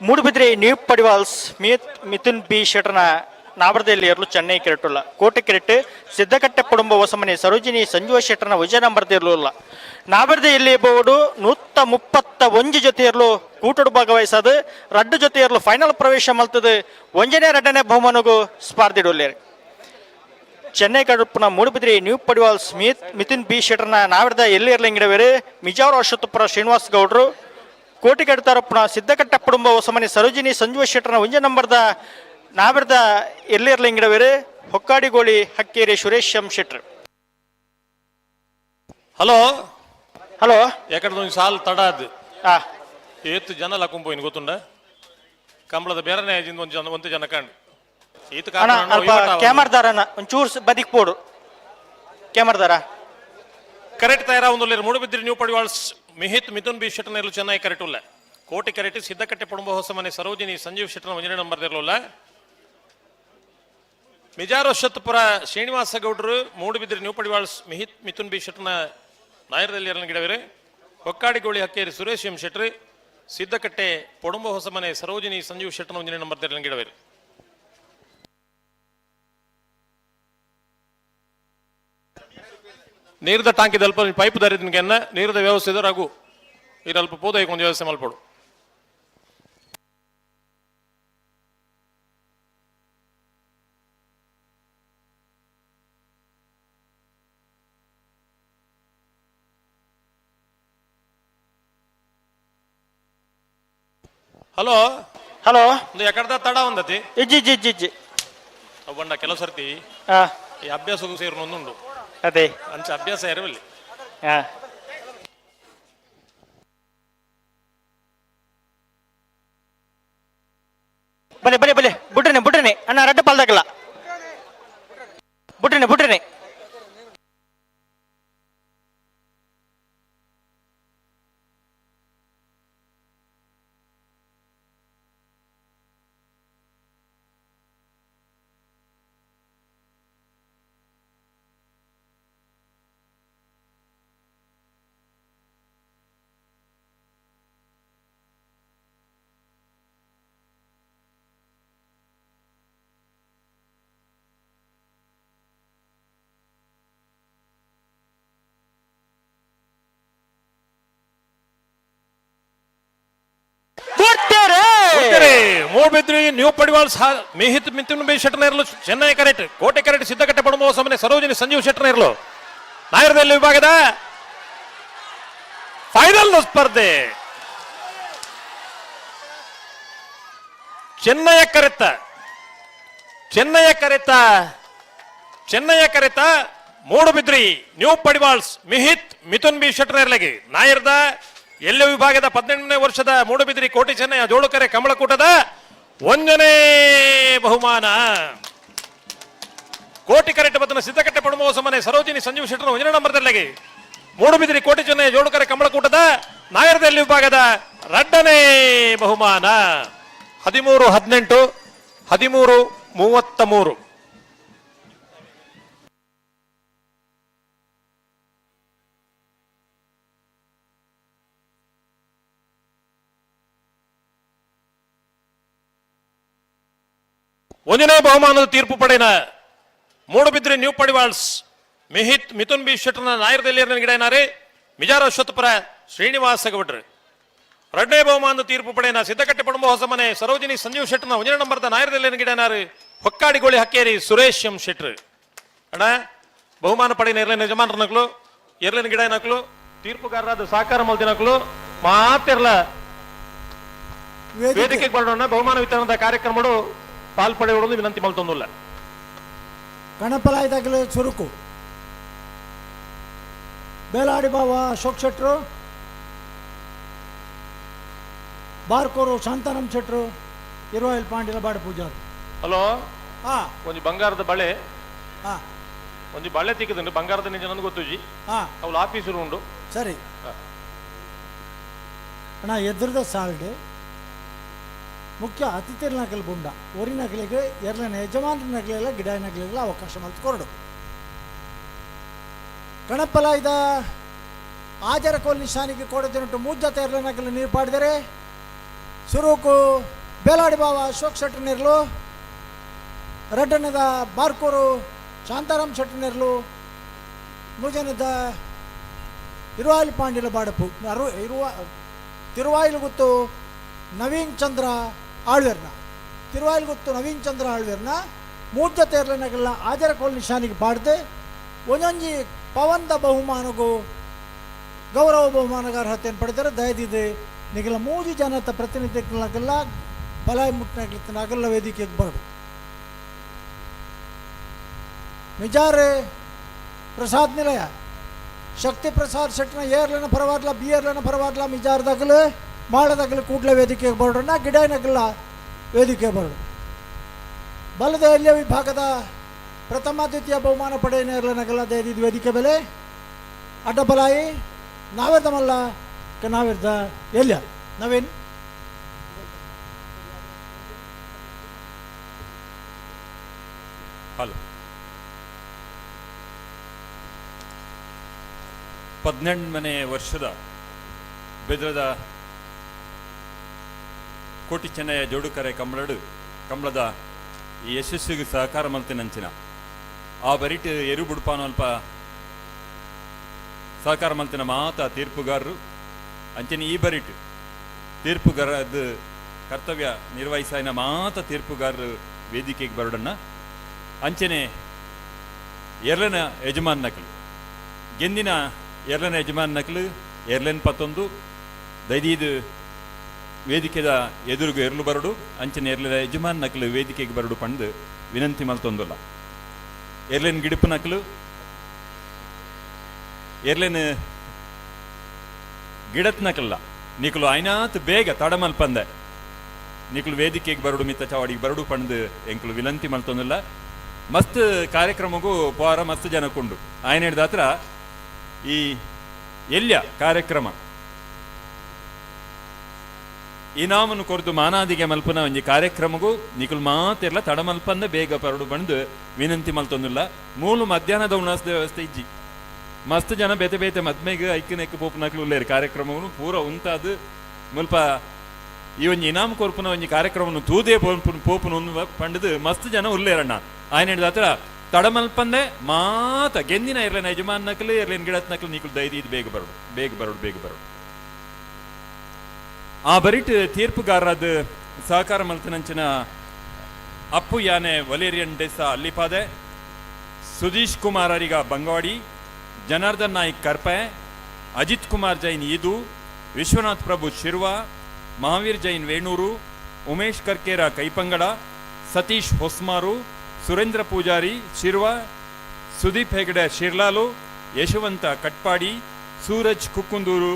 ಮೂಡುಬಿದ್ರಿ ನ್ಯೂ ಪಡಿವಾಲ್ಸ್ ಮಿಥುನ್ ಬಿ ಶೆಟ್ಟರ್ನ ನಾವರದಲ್ಲಿ ಎರಲು ಚೆನ್ನೈ ಕೆರೆಟುಲ್ಲ. ಕೋಟೆ ಕೆರೆಟ್ ಸಿದ್ದಕಟ್ಟೆ ಕುಟುಂಬ ಹೊಸಮನೆ ಸರೋಜಿನಿ ಸಂಜೀವ ಶೆಟ್ಟರ್ನ ವಿಜಯ ನಂಬರ್ ಇರಲಿಲ್ಲ. ನಾವರದೆ ಎಲ್ಲಿ ಬೋರ್ಡು 131 ಜೊತೆಯರ್ಲು ಕೂಟಡು ಭಾಗವಹಿಸದು ರಡ್ಡು ಜೊತೆಯರ್ಲು ಫೈನಲ್ ಪ್ರವೇಶ ಮಲ್ತದು ಒಂಜನೇ ರಡ್ಡನೇ ಬಹುಮಾನಗೂ ಸ್ಪರ್ಧಿಡುಲ್ಲೇರು. ಚೆನ್ನೈ ಕಡುಪುನ Moodbidri new Padival Smith Mithun B ಶೆಟ್ಟರ್ನ ನಾವರದ ಎಲ್ಲಿ ಇರ್ಲಿಂಗಿಡವೇರು ಮಿಜಾವರ ಅಶ್ವತ್ಥಪುರ ಶ್ರೀನಿವಾಸ್ ಗೌಡ್ರು. ಕೋಟಿ ಕಡ್ತಾರಪ್ಪನ ಸಿದ್ದಕಟ್ಟ ಕುಟುಂಬ ಹೊಸಮನೆ ಸರೋಜಿನಿ ಸಂಜೀವ ಶೆಟ್ಟರ್ನ ಒಂಜೆ ನಂಬರ್ದ ನಾವರದ ಎಲ್ಲಿ ಇರ್ಲಿಂಗಿಡವೇರು ಹೊಕ್ಕಾಡಿಗೋಳಿ ಹಕ್ಕೇರಿ ಸುರೇಶ್ ಎಂ ಶೆಟ್ರು. ಹಲೋ ಹಲೋ ಯಾಕಂದ್ರೆ ಒಂದು ಸಾಲ್ ತಡ ಅದು ಏತ್ ಜನ ಲಕ್ಕುಂಪೋಯಿನ ಗೊತ್ತುಂಡ ಕಂಬಳದ ಬೇರೆನೇ ಒಂದು ಜನ ಒಂದು ಜನ ಕಂಡು ಈತ ಅಣ್ಣ ಅಲ್ಪ ಕ್ಯಾಮರ್ದಾರನ ಒಂಚೂರು ಬದಿಕ್ ಪೋಡು ಕ್ಯಾಮರ್ದಾರ. ಕರೆಕ್ಟ್ ತಯಾರ ಒಂದು ಮೂಡುಬಿದ್ರಿ ನ್ಯೂ ಪಡಿವಾಳ್ಸ್ ಮಿಹಿತ್ ಮಿಥುನ್ ಬಿ ಶೆಟ್ಟರ್ ಇರಲು ಚೆನ್ನಾಗಿ ಕರೆಕ್ಟ್ ಉಲ್ಲ. ಕೋಟಿ ಕರೆಕ್ಟ್ ಸಿದ್ದಕಟ್ಟೆ ಪುಡುಂಬ ಹೊಸ ಮನೆ ಸರೋಜಿನಿ ಸಂಜೀವ್ ಶೆಟ್ಟರ್ ಒಂಜನೇ ನಂಬರ್ ಇರಲಿಲ್ಲ. ಮಿಜಾರ್ ಅಶ್ವತ್ಥಪುರ ಶ್ರೀನಿವಾಸ ಗೌಡರು ಮೂಡುಬಿದ್ರಿ ನ್ಯೂ ಪಡಿವಾಳ್ಸ್ ಮಿಹಿತ್ ಮಿಥುನ್ ಬಿ ಶೆಟ್ಟರ್ನ ನಾಯರದಲ್ಲಿ ಎರನ ಗಿಡವಿರು. ಹೊಕ್ಕಾಡಿಗೋಳಿ ಹಕ್ಕೇರಿ ಸುರೇಶ್ ಎಂ ಶೆಟ್ರು ಸಿದ್ದಕಟ್ಟೆ ಪೊಡುಂಬ ಹೊಸಮನೆ ಸರೋಜಿನಿ ಸಂಜೀವ್ ಶೆಟ್ಟರ್ನ ಒಂಜನೇ ನಂಬರ್ ಎರನ ಗಿಡವಿರು. ನೀರ್ದ ಟಾಂಕಿದ ಅಲ್ಪ ಪೈಪ್ ದಾರಿದ ನೀರ್ದ ವ್ಯವಸ್ಥೆ ಇದೆ ರಘು ಇರಲ್ಪ ಪೋದೈಕ್ ಒಂದು ವ್ಯವಸ್ಥೆ ಮಲ್ಪಡು. ಹಲೋ ಹಲೋ ಒಂದು ಎಕಡ್ದ ತಡ ಒಂದತಿ ಇಜ್ಜಿ ಇಜ್ಜಿ ಇಜ್ಜಿ ಇಜ್ಜಿ ಅವಣ್ಣ ಕೆಲವು ಸರ್ತಿ ಈ ಅಭ್ಯಾಸಕ್ಕೂ ಸೇರಿ ಒಂದುಂಡು ಅದೇ ಅಂಚ ಅಭ್ಯಾಸ ಇರವಲ್ಲಿ. ಬಲೆ ಬಲೆ ಬಲೆ ಬುಡ್ರನೆ ಬುಡ್ರನೆ ಅಣ್ಣ ರಡ್ಡ ಪಾಲ್ದಾಗಲ್ಲ ಬುಡ್ರನೆ ಬುಡ್ರನೆ. ಮೂಡುಬಿದ್ರಿ ನ್ಯೂ ಪಡಿವಾಳ್ಸ್ ಮಿಹಿತ್ ಮಿಥುನ್ ಬಿ ಶೆಟ್ಟರ್ ಇರಲು ಚೆನ್ನೈ ಕರೆಕ್ಟ್ ಕೋಟೆ ಕರೆಕ್ಟ್ ಸಿದ್ದಕಟ್ಟೆ ಪಡುಂಬ ಹೊಸಮನೆ ಸರೋಜಿನಿ ಸಂಜೀವ್ ಶೆಟ್ಟರ್ ಇರಲು ನಾಯರದಲ್ಲಿ ವಿಭಾಗದ ಫೈನಲ್ ಸ್ಪರ್ಧೆ. ಚೆನ್ನಯ ಕರೆತ ಚೆನ್ನಯ ಕರೆತ ಚೆನ್ನಯ ಕರೆತ ಮೂಡುಬಿದ್ರಿ ನ್ಯೂ ಪಡಿವಾಳ್ಸ್ ಮಿಹಿತ್ ಮಿಥುನ್ ಬಿ ಶೆಟ್ಟರ್ ಇರಲಿಗೆ ನಾಯರ್ದ ಎಲ್ಲ ವಿಭಾಗದ 18ನೇ ವರ್ಷದ ಮೂಡುಬಿದ್ರಿ ಕೋಟೆ ಚೆನ್ನಯ ಜೋಡುಕರೆ ಕಮಲಕೂಟದ 1ನೇ ಬಹುಮಾನ. ಕೋಟಿ ಕರೆಟ್ ಬತ್ತನ ಸಿದ್ದಕಟ್ಟೆ ಪಡುಮ ಹೊಸಮನೆ ಸರೋಜಿನಿ ಸಂಜೀವ್ ಶೆಟ್ಟರ್ 1ನೇ ನಂಬರ್ದಲ್ಲಿ ಮೂಡುಬಿದ್ರಿ ಕೋಟೆ ಚೆನ್ನಯ ಜೋಡುಕರೆ ಕಮಲಕೂಟದ ನಾಯರ್ದಲ್ಲಿ ವಿಭಾಗದ 2ನೇ ಬಹುಮಾನ. 13 18 13 33. 1ನೇ ಬಹುಮಾನದ ತೀರ್ಪು ಪಡೆದ ಮೂಡುಬಿದ್ರಿ ನ್ಯೂ ಪಡಿವಾಳ್ಸ್ ಮಿಹಿತ್ ಮಿಥುನ್ ಬಿ ಶೆಟ್ಟರ್ನ ನಾಯರದಲ್ಲಿ ಗಿಡ ಮಿಜಾರ ಅಶ್ವತ್ಥಪುರ ಶ್ರೀನಿವಾಸ ಗೌಡ್ರು. 2ನೇ ಬಹುಮಾನದ ತೀರ್ಪು ಪಡೆಯನ ಸಿದ್ದಕಟ್ಟೆ ಪಡುಂಬ ಹೊಸಮನೆ ಸರೋಜಿನಿ ಸಂಜೀವ್ ಶೆಟ್ಟರ್ನ 1ನೇ ನಂಬರ್ದ ನಾಯರದಲ್ಲಿ ಗಿಡ ಹೊಕ್ಕಾಡಿಗೋಳಿ ಹಕ್ಕೇರಿ ಸುರೇಶ್ ಎಂ ಶೆಟ್ರು. ಅಣ್ಣ ಬಹುಮಾನ ಪಡೆಯನ ಎರ್ಲಿನ ಯಜಮಾನರ ನಕ್ಲು ಎರ್ಲಿನ ಗಿಡ ನಕ್ಲು ತೀರ್ಪುಗಾರರಾದ ಸಾಕಾರ ಮಲ್ದಿನಕ್ಲು ಮಾತಿರ್ಲ ವೇದಿಕೆಗೆ ಬರೋಣ. ಬಹುಮಾನ ವಿತರಣದ ಕಾರ್ಯಕ್ರಮಡು ಪಾಲ್ಪಡೆಯುವುದು ವಿನಂತಿ ಮಲ್ತೊಂದುಲ್ಲ. ಗಣಪಲಾಯ್ದಾಗಲೇ ಚುರುಕು ಬೇಲಾಡಿ ಬಾವ ಅಶೋಕ್ ಶೆಟ್ರು, ಬಾರ್ಕೋರು ಶಾಂತಾರಾಮ್ ಶೆಟ್ರು, ಇರುವಾಯಿಲ್ ಪಾಂಡಿಲ ಬಾಡ ಪೂಜಾರು. ಹಲೋ ಒಂಜಿ ಬಂಗಾರದ ಬಳೆ ಒಂಜಿ ಬಳೆ ತಿಕ್ಕದಂಡು ಬಂಗಾರದ ನಿಜ ನನಗೆ ಗೊತ್ತುಜಿ ಅವಳು ಆಫೀಸರು ಉಂಡು. ಸರಿ ಅಣ್ಣ ಎದುರದ ಸಾಲ್ಡ್ ಮುಖ್ಯ ಅತಿಥಿರ ನಕಲು ಬುಂಡ ಒರಿ ನಕಲಿಗೆ ಎರಡನೇ ಯಜಮಾನ್ರ ನಕಲೆಲ್ಲ ಗಿಡ ನಕಲಿಗೆಲ್ಲ ಅವಕಾಶ ಮಲ್ತು ಕೊರಡು. ಕಣಪ್ಪಲಾಯ್ದ ಆಜರ ಕೋಲ್ ನಿಶಾನಿಗೆ ಕೊಡದಿನುಂಟು ಮೂಜ ಎರಲ ನಕಲು ನೀರು ಪಾಡಿದರೆ ಸುರುಕು ಬೇಲಾಡಿ ಬಾವ ಅಶೋಕ್ ಶೆಟ್ಟರ್ ನೀರ್ಲು ರಡ್ಡನದ ಬಾರ್ಕೂರು ಶಾಂತಾರಾಮ್ ಶೆಟ್ಟನೆರ್ಲು, ಮೂಜನದ ಇರುವಾಯಿಲ್ ಪಾಂಡಿಲ ಬಾಡಪು ಅರು ಇರುವ ತಿರುವಾಯಿಲುಗುತ್ತು ನವೀನ್ ಚಂದ್ರ ಆಳ್ವೇರ್ನ, ತಿರುವಾಯಿಲುಗುತ್ತು ನವೀನ್ ಚಂದ್ರ ಆಳ್ವೇರ್ನ ಮೂರ್ಜ ತೇರ್ಲನಗಲ್ಲ ಆಜರಕೋಲ್ ನಿಶಾನಿಗೆ ಪಾಡ್ದು ಒಂದೊಂಜಿ ಪವಂದ ಬಹುಮಾನಗೂ ಗೌರವ ಬಹುಮಾನಗ ಅರ್ಹತೆಯನ್ನು ಪಡೆದರೆ ದಯದಿದೆ ನಿಗಲ ಮೂಜಿ ಜನತ ಪ್ರತಿನಿಧಿಗಳಾಗಲ್ಲ ಬಲಾಯ್ ಮುಟ್ಟನಾಗಲ್ಲ ವೇದಿಕೆಗೆ ಬರಡು. ಮಿಜಾರೆ ಪ್ರಸಾದ್ ನಿಲಯ ಶಕ್ತಿ ಪ್ರಸಾದ್ ಶೆಟ್ಟಿನ ಏರ್ಲನ ಪರವಾದ್ಲ ಬಿಯರ್ಲನ ಪರವಾದ್ಲ ಮಿಜಾರ್ದಾಗಲು ಮಾಳದಾಗಲು ಕೂಡಲೇ ವೇದಿಕೆಗೆ ಬರೋಣ, ಗಿಡನಗಲ್ಲ ವೇದಿಕೆ ಬರೋಣ. ಬಲದ ಎಲ್ಯ ವಿಭಾಗದ ಪ್ರಥಮ ದ್ವಿತೀಯ ಬಹುಮಾನ ಪಡೆಯನೇರ್ಲನಗಲ್ಲ ದಯದಿದ್ದು ವೇದಿಕೆ ಬೆಲೆ ಅಡ್ಡಬಲಾಯಿ ನಾವೆರ್ದ ಮಲ್ಲ ನಾವೆರ್ದ ಎಲ್ಯ ನವೀನ್. ಹಲೋ 18ನೇ ವರ್ಷದ ಬೆದ್ರದ ಕೋಟಿ ಚೆನ್ನಯ್ಯ ಜೋಡುಕರೆ ಕಂಬಳದ ಈ ಯಶಸ್ಸಿಗೆ ಸಹಕಾರ ಮಲ್ತಿನಂಚಿನ ಆ ಬರಿಟ್ ಎರು ಬುಡ್ಪಾನು ಅಲ್ಪ ಸಹಕಾರ ಮಲ್ತಿನ ಮಾತ ತೀರ್ಪುಗಾರರು ಅಂಚನೆ ಈ ಬರಿಟ್ ತೀರ್ಪುಗಾರದ್ದು ಕರ್ತವ್ಯ ನಿರ್ವಹಿಸಾಯಿನ ಮಾತ ತೀರ್ಪುಗಾರರು ವೇದಿಕೆಗೆ ಬರೋಡನ್ನ ಅಂಚನೆ ಎರಳನ ಯಜಮಾನ್ ನಕಲು ಗೆಂದಿನ ಎರಳನ ಯಜಮಾನ್ ನಕಲು ಎರಳನ್ ಪತ್ತೊಂದು ದೈದೀದು ವೇದಿಕೆದ ಎದುರುಗು ಎರಲು ಬರಡು ಅಂಚನೆ ಎರಳನ ಯಜಮಾನ್ ನಕಲು ವೇದಿಕೆಗೆ ಬರಡು ಪಂದು ವಿನಂತಿ ಮಲ್ತೊಂದುಲ್ಲ. ಎರ್ಲೆನ್ ಗಿಡಪು ನಕಲು ಎರ್ಲೆನ್ ಗಿಡತ್ ನಕಲ್ಲ ನಿಕಲು ಐನಾತ್ ಬೇಗ ತಡಮಲ್ಪಂದೆ ನಿಕಲು ವೇದಿಕೆಗೆ ಬರಡು ಮಿತ್ತ ಚಾವಡಿಗೆ ಬರಡು ಪಂದು ಎಂಕಲು ವಿನಂತಿ ಮಲ್ತೊಂದುಲ್ಲ. ಮಸ್ತ್ ಕಾರ್ಯಕ್ರಮಕ್ಕೂ ಪೋರ ಮಸ್ತ್ ಜನಕ್ಕುಂಡು ಆಯನ ಹಿಡ್ದಾತ್ರ ಈ ಎಲ್ಯ ಕಾರ್ಯಕ್ರಮ ಇನಾಮನು ಕೊರ್ದು ಮಾನಾದಿಗೆ ಮಲ್ಪನ ಒಂಜಿ ಕಾರ್ಯಕ್ರಮಗೂ ನಿಕುಲ್ ಮಾತೆರ್ಲ ತಡಮಲ್ಪಂದ ಬೇಗ ಪರಡು ಬಂದು ವಿನಂತಿ ಮಲ್ತೊಂದುಲ್ಲ. ಮೂಲು ಮಧ್ಯಾಹ್ನದ ಉಣಾಸದ ವ್ಯವಸ್ಥೆ ಇಜ್ಜಿ ಮಸ್ತ್ ಜನ ಬೇತೆ ಬೇತೆ ಮದ್ಮೆಗ್ ಐಕ್ ನೆಕ್ ಪೋಪುನಕ್ಲು ಉಲ್ಲೇರು ಕಾರ್ಯಕ್ರಮವನ್ನು ಪೂರ ಉಂತಾದು ಮುಲ್ಪ ಈ ಒಂಜಿ ಇನಾಮ್ ಕೊರ್ಪುನ ಒಂಜಿ ಕಾರ್ಯಕ್ರಮವನ್ನು ತೂದೇ ಪೋಪುನ ಪಂಡದು ಮಸ್ತ್ ಜನ ಉಲ್ಲೇರಣ್ಣ ಆಯನ ಹಿಡ್ದಾತ್ರ ತಡಮಲ್ಪಂದೆ ಮಾತ ಗೆಂದಿನ ಇರ್ಲೇನ ಯಜಮಾನ್ ನಕಲು ಇರ್ಲೇನ್ ಗಿಡತ್ ನಕಲು ನಿಕುಲ್ ದೈದಿ ಬೇಗ ಬರಡು ಬೇಗ ಬರಡು ಬೇಗ ಬರಡು. ಆ ಬರಿಟ್ ತೀರ್ಪುಗಾರರಾದ ಸಹಕಾರ ಮಲ್ತಿನಂಚಿನ ಅಪ್ಪು ಯಾನೆ ವಲೇರಿಯನ್ ಡೆಸ ಅಲ್ಲಿಪಾದೆ, ಸುಧೀಶ್ ಕುಮಾರ್ ಅರಿಗ ಬಂಗವಾಡಿ, ಜನಾರ್ದನ್ ನಾಯ್ಕ್ ಕರ್ಪೆ, ಅಜಿತ್ ಕುಮಾರ್ ಜೈನ್ ಈದು, ವಿಶ್ವನಾಥ್ ಪ್ರಭು ಶಿರ್ವಾ, ಮಹಾವೀರ್ ಜೈನ್ ವೇಣೂರು, ಉಮೇಶ್ ಕರ್ಕೇರ ಕೈಪಂಗಡ, ಸತೀಶ್ ಹೊಸ್ಮಾರು, ಸುರೇಂದ್ರ ಪೂಜಾರಿ ಶಿರ್ವಾ, ಸುದೀಪ್ ಹೆಗಡೆ ಶಿರ್ಲಾಲು, ಯಶವಂತ ಕಟ್ಪಾಡಿ, ಸೂರಜ್ ಕುಕ್ಕುಂದೂರು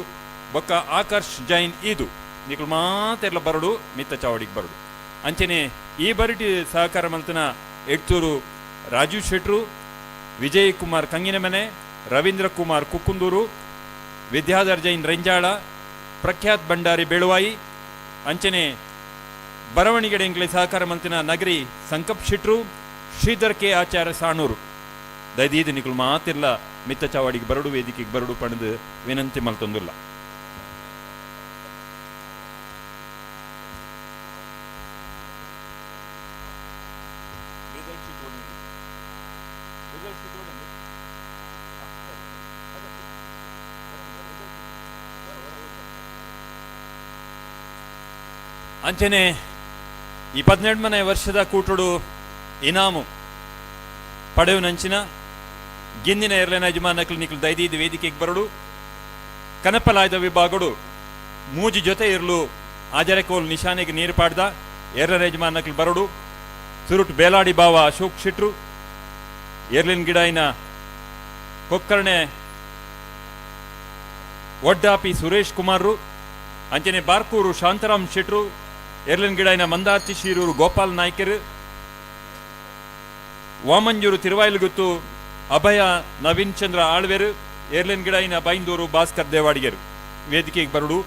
ಬೊಕ್ಕ ಆಕರ್ಷ್ ಜೈನ್ ಈದು ನಿಕುಲು ಮಾತೆರ್ಲ ಬರಡು ಮಿತ್ತ ಚಾವಡಿಗೆ ಬರಡು. ಅಂಚನೆ ಈ ಬರಿಟಿ ಸಹಕಾರ ಮಲ್ತನ ಎಡ್ತೂರು ರಾಜೀವ್ ಶೆಟ್ರು, ವಿಜಯ್ ಕುಮಾರ್ ಕಂಗಿನಮನೆ, ರವೀಂದ್ರ ಕುಮಾರ್ ಕುಕ್ಕುಂದೂರು, ವಿದ್ಯಾಧರ್ ಜೈನ್ ರೆಂಜಾಳ, ಪ್ರಖ್ಯಾತ್ ಭಂಡಾರಿ ಬೆಳುವಾಯಿ, ಅಂಚನೆ ಬರವಣಿಗೆಡೆ ಎಂಕ್ಲೆ ಸಹಕಾರ ಮಲ್ತಿನ ನಗರಿ ಸಂಕಪ್ ಶೆಟ್ರು, ಶ್ರೀಧರ್ ಕೆ ಆಚಾರ್ಯ ಸಾಣೂರು. ದಯದೀದು ನಿಕುಲು ಮಾತಿರ್ಲ ಮಿತ್ತ ಚಾವಡಿಗೆ ಬರಡು ವೇದಿಕೆಗೆ ಬರಡು ಪಣದು ವಿನಂತಿ ಮಲ್ತೊಂದುಲ್ಲ. ಅಂಚನೆ ಈ 18ನೇ ವರ್ಷದ ಕೂಟುಡು ಇನಾಮು ಪಡೆಯುನಂಚಿನ ಗಿಂದಿನ ಎರ್ಲೆನ ಯಜಮಾನಕ್ಲು ನಿಕ್ಲು ದೈದೀದ ವೇದಿಕೆಗೆ ಬರಡು. ಕನಪಲಾಯ್ದ ವಿಭಾಗಡು ಮೂಜಿ ಜೊತೆ ಇರ್ಲು ಆಜರೆಕೋಲ್ ನಿಶಾನೆಗೆ ನೀರು ಪಾಡ್ದ ಎರ್ಲನ ಯಜಮಾನಕ್ಲು ಬರಡು. ಸುರುಟ್ ಬೇಲಾಡಿ ಬಾವ ಅಶೋಕ್ ಶೆಟ್ರು, ಎರ್ಲಿನ್ ಗಿಡಾಯಿನ ಕೊಕ್ಕರ್ಣೆ ಒಡ್ಡಾಪಿ ಸುರೇಶ್ ಕುಮಾರ್ರು, ಅಂಚನೆ ಬಾರ್ಕೂರು ಶಾಂತರಾಮ್ ಶೆಟ್ರು, ಎರ್ಲಿನ್ ಗಿಡಾಯಿನ ಮಂದಾರ್ತಿ ಶೀರೂರು ಗೋಪಾಲ್ ನಾಯ್ಕರು, ವಾಮಂಜೂರು ತಿರುವಾಯಿಲುಗುತ್ತು ಅಭಯ ನವೀನ್ ಚಂದ್ರ ಆಳ್ವೇರು, ಏರ್ಲಿನ್ ಗಿಡಾಯಿನ ಬೈಂದೂರು ಭಾಸ್ಕರ್ ದೇವಾಡಿಗರು ವೇದಿಕೆಗೆ ಬರಡು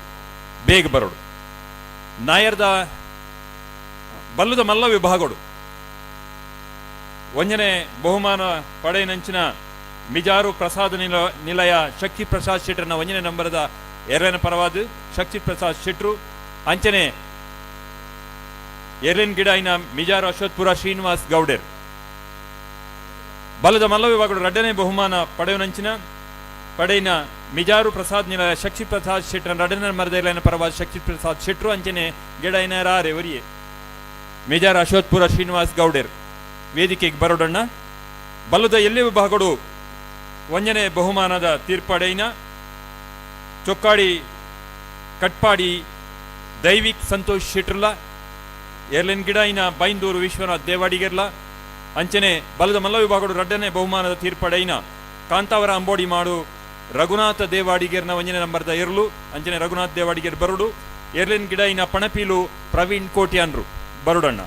ಬೇಗ ಬರಡು. ನಾಯರ್ದ ಬಲ್ಲದ ಮಲ್ಲ ವಿಭಾಗಡು ಒಂಜನೆ ಬಹುಮಾನ ಪಡೆಯನಂಚಿನ ಮಿಜಾರು ಪ್ರಸಾದ ನಿಲಯ ಶಕ್ತಿ ಪ್ರಸಾದ್ ಶೆಟ್ಟರ್ನ ಒಂಜನೆ ನಂಬರದ ಎರಡನೇ ಪರವಾದ ಶಕ್ತಿ ಪ್ರಸಾದ್ ಶೆಟ್ರು, ಅಂಚನೆ ಎರ್ಲಿನ್ ಗಿಡಾಯಿನ ಮಿಜಾರು ಅಶ್ವತ್ಪುರ ಶ್ರೀನಿವಾಸ್ ಗೌಡೇರ್ ಬಲದ ಮಲ್ಲ ವಿಭಾಗಡು ರಡ್ಡನೇ ಬಹುಮಾನ ಪಡೆಯುನಂಚಿನ ಪಡೆಯಿನ ಮಿಜಾರು ಪ್ರಸಾದ್ ನಿಲ ಶಕ್ತಿ ಪ್ರಸಾದ್ ಶೆಟ್ಟರ್ ರಡ್ಡನೇ ಮರದೇಲನ ಪರವಾದ ಶಕ್ತಿ ಪ್ರಸಾದ್ ಶೆಟ್ರು ಅಂಚನೆ ಗೆಡೈನ ರಾರೆ ಒರಿಯೆ ಮಿಜಾರ್ ಅಶ್ವತ್ಪುರ ಶ್ರೀನಿವಾಸ್ ಗೌಡೇರ್ ವೇದಿಕೆಗೆ ಬರೋಡಣ್ಣ. ಬಲದ ಎಲ್ಲಿ ವಿಭಾಗಡು ಒಂಜನೆ ಬಹುಮಾನದ ತೀರ್ಪಡೆಯಿನ ಚೊಕ್ಕಾಡಿ ಕಟ್ಪಾಡಿ ದೈವಿಕ್ ಸಂತೋಷ್ ಶೆಟ್ರಲ ಎರ್ಲಿನ್ ಗಿಡೈನ ಬೈಂದೂರು ವಿಶ್ವನಾಥ್ ದೇವಾಡಿಗೆರ್ಲ ಅಂಚನೆ ಬಲದ ಮಲ್ಲ ವಿಭಾಗಡು ರಡ್ಡನೇ ಬಹುಮಾನದ ತೀರ್ಪಡೆಯಿನ ಕಾಂತಾವರ ಅಂಬೋಡಿ ಮಾಡು ರಘುನಾಥ ದೇವಾಡಿಗೆರ್ನ ಒಂಜನೆ ನಂಬರ್ದ ಎರ್ಲು ಅಂಚನೆ ರಘುನಾಥ್ ದೇವಾಡಿಗೆರ್ ಬರುಡು ಎರ್ಲಿನ್ ಗಿಡೈನ ಪಣಪೀಲು ಪ್ರವೀಣ್ ಕೋಟ್ಯಾನ್ರು ಬರುಡಣ್ಣ.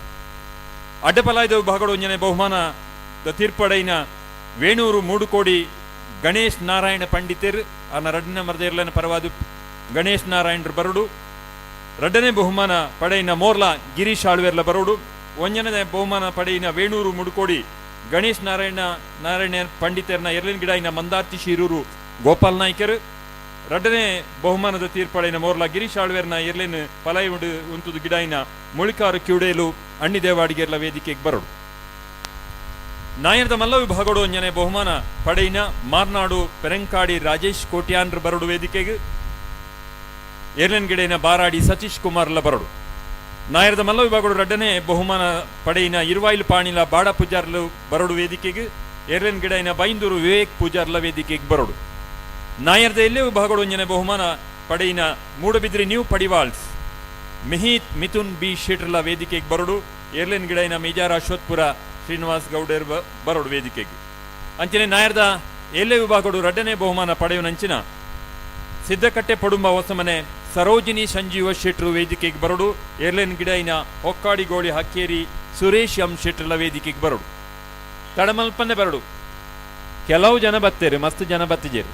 ಅಡ್ಡಪಲಾಯ್ದ ವಿಭಾಗಡು ಒಂಜನೆ ಬಹುಮಾನದ ತೀರ್ಪಡೆಯಿನ ವೇಣೂರು ಮೂಡುಕೋಡಿ ಗಣೇಶ್ ನಾರಾಯಣ ಪಂಡಿತರ್ ಅನ್ನ ರಡ್ಡನೇ ಮರದ ಎರ್ಲನ ಪರವಾದ ಗಣೇಶ್ ನಾರಾಯಣರು ಬರುಡು. ರಡ್ಡನೇ ಬಹುಮಾನ ಪಡೆಯಿನ ಮೋರ್ಲಾ ಗಿರೀಶ್ ಆಳ್ವೇರ್ಲ ಬರೋಡು. ಒಂಜನೇ ಬಹುಮಾನ ಪಡೆಯಿನ ವೇಣೂರು ಮುಡುಕೋಡಿ ಗಣೇಶ್ ನಾರಾಯಣ ನಾರಾಯಣ ಪಂಡಿತರ್ನ ಎರ್ಲಿನ್ ಗಿಡಾಯಿನ ಮಂದಾರ್ತಿ ಶಿರೂರು ಗೋಪಾಲ್ ನಾಯ್ಕರ್. ರಡ್ಡನೇ ಬಹುಮಾನದ ತೀರ್ಪಡೆಯಿನ ಮೋರ್ಲಾ ಗಿರೀಶ್ ಆಳ್ವೇರ್ನ ಎರ್ಲಿನ್ ಪಲಾಯಿ ಉಂಡು ಉಂತುದು ಗಿಡಾಯಿನ ಮುಳಿಕಾರು ಕ್ಯೂಡೇಲು ಅಣ್ಣಿ ದೇವಾಡಿಗೆರ್ಲ ವೇದಿಕೆಗೆ ಬರೋಡು. ನಾಯರದ ಮಲ್ಲ ವಿಭಾಗಡು ಒಂಜನೆ ಬಹುಮಾನ ಪಡೆಯಿನ ಮಾರ್ನಾಡು ಪೆರಂಕಾಡಿ ರಾಜೇಶ್ ಕೋಟ್ಯಾನ್ರ ಬರೋಡು ವೇದಿಕೆಗೆ. ಏರ್ಲಿನ್ ಗಿಡೈನ ಬಾರಾಡಿ ಸತೀಶ್ ಕುಮಾರ್ಲ ಬರೋಡು. ನಾಯರದ ಮಲ್ಲ ವಿಭಾಗಡು ರಡ್ಡನೇ ಬಹುಮಾನ ಪಡೆಯಿನ ಇರುವಾಯಿಲು ಪಾಣಿಲ ಬಾಡ ಪೂಜಾರ್ಲು ಬರೋಡು ವೇದಿಕೆಗೆ. ಏರ್ಲಿನ್ ಗಿಡೈನ ಬೈಂದೂರು ವಿವೇಕ್ ಪೂಜಾರ್ಲ ವೇದಿಕೆಗೆ ಬರೋಡು. ನಾಯರದ ಎಲ್ಲೇ ವಿಭಾಗಡು ಒಂಜನೆ ಬಹುಮಾನ ಪಡೆಯಿನ ಮೂಡಬಿದ್ರಿ ನ್ಯೂ ಪಡಿವಾಲ್ಸ್ ಮಿಹಿತ್ ಮಿಥುನ್ ಬಿ ಶೆಟ್ರಲ ವೇದಿಕೆಗೆ ಬರೋಡು. ಏರ್ಲಿನ್ ಗಿಡೈನ ಮೇಜಾರ್ ಅಶ್ವತ್ಪುರ ಶ್ರೀನಿವಾಸ್ ಗೌಡೇರ್ ಬರೋಡು ವೇದಿಕೆಗೆ. ಅಂಚನೆ ನಾಯರದ ಎಲ್ಲೇ ವಿಭಾಗಡು ರಡ್ಡನೇ ಬಹುಮಾನ ಪಡೆಯುವನಂಚಿನ ಸಿದ್ದಕಟ್ಟೆ ಪಡುಂಬ ಹೊಸಮನೆ ಸರೋಜಿನಿ ಸಂಜೀವ ಶೆಟ್ರು ವೇದಿಕೆಗೆ ಬರೋಡು. ಏರ್ಲೈನ್ ಗಿಡೈನ ಹೊಕ್ಕಾಡಿಗೋಳಿ ಹಕ್ಕೇರಿ ಸುರೇಶ್ ಎಂ ಶೆಟ್ರಲ ವೇದಿಕೆಗೆ ಬರೋಡು. ತಡಮಲ್ಪನೆ ಬರೋಡು. ಕೆಲವು ಜನ ಬತ್ತೇರು, ಮಸ್ತ್ ಜನ ಬತ್ತಿಜೇರು.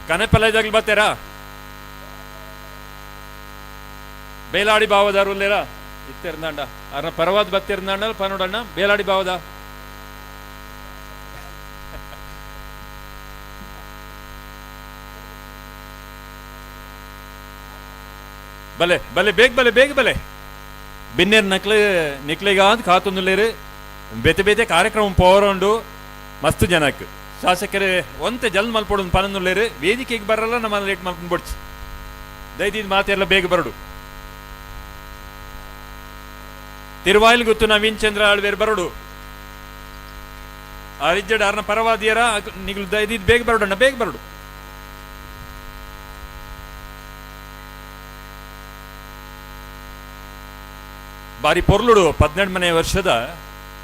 ಕನೆಪಲ್ಲದಾಗ್ಲಿ ಬರ್ತೀರಾ? ಬೇಲಾಡಿ ಬಾವದಾರು ಉಲ್ಲೇರಾ ಇತ್ತಿರ್ದಾಂಡ ಅರ್ನ ಪರವಾದ ಬತ್ತಿರ್ದಾಂಡ ಪನೋಡಣ್ಣ ಬೇಲಾಡಿ ಬಾವದ ಬಲೆ ಬಲೆ ಬೇಗ ಬಲೆ ಬೇಗ ಬಲೆ ಬಿನ್ನೇರು ನಕ್ಲೆ ನಿಕ್ಲೆಗಾದ್ ಕಾತೊಂದುಲ್ಲೇರು ಬೇತೆ ಬೇತೆ ಕಾರ್ಯಕ್ರಮ ಪೋರಂಡು ಮಸ್ತ್ ಜನಕ್ ಶಾಸಕರೇ ಒಂತೆ ಜಲ್ ಮಲ್ಪೊಡು ಪನೊಂದುಲ್ಲೇರು ವೇದಿಕೆಗೆ ಬರಲ್ಲ ನಮ್ಮ ಲೇಟ್ ಮಲ್ಕೊಂಡು ಬೊಡ್ಚಿ ದಯದೀದ್ ಮಾತೆಲ್ಲ ಬೇಗ ಬರಡು. ತಿರುವಾಯಿಲ್ ಗುತ್ತು ನವೀನ್ ಚಂದ್ರ ಆಳ್ವೇರ್ ಬರಡು. ಆ ರಿಜ್ಜಡ್ ಆರ್ನ ಪರವಾದಿಯರ ನಿಗ್ಲು ದಯದೀದ್ ಬೇಗ ಬರಡಣ್ಣ ಬೇಗ ಬರಡು. ಬಾರಿ ಪೊರ್ಲುಡು 18ನೇ ವರ್ಷದ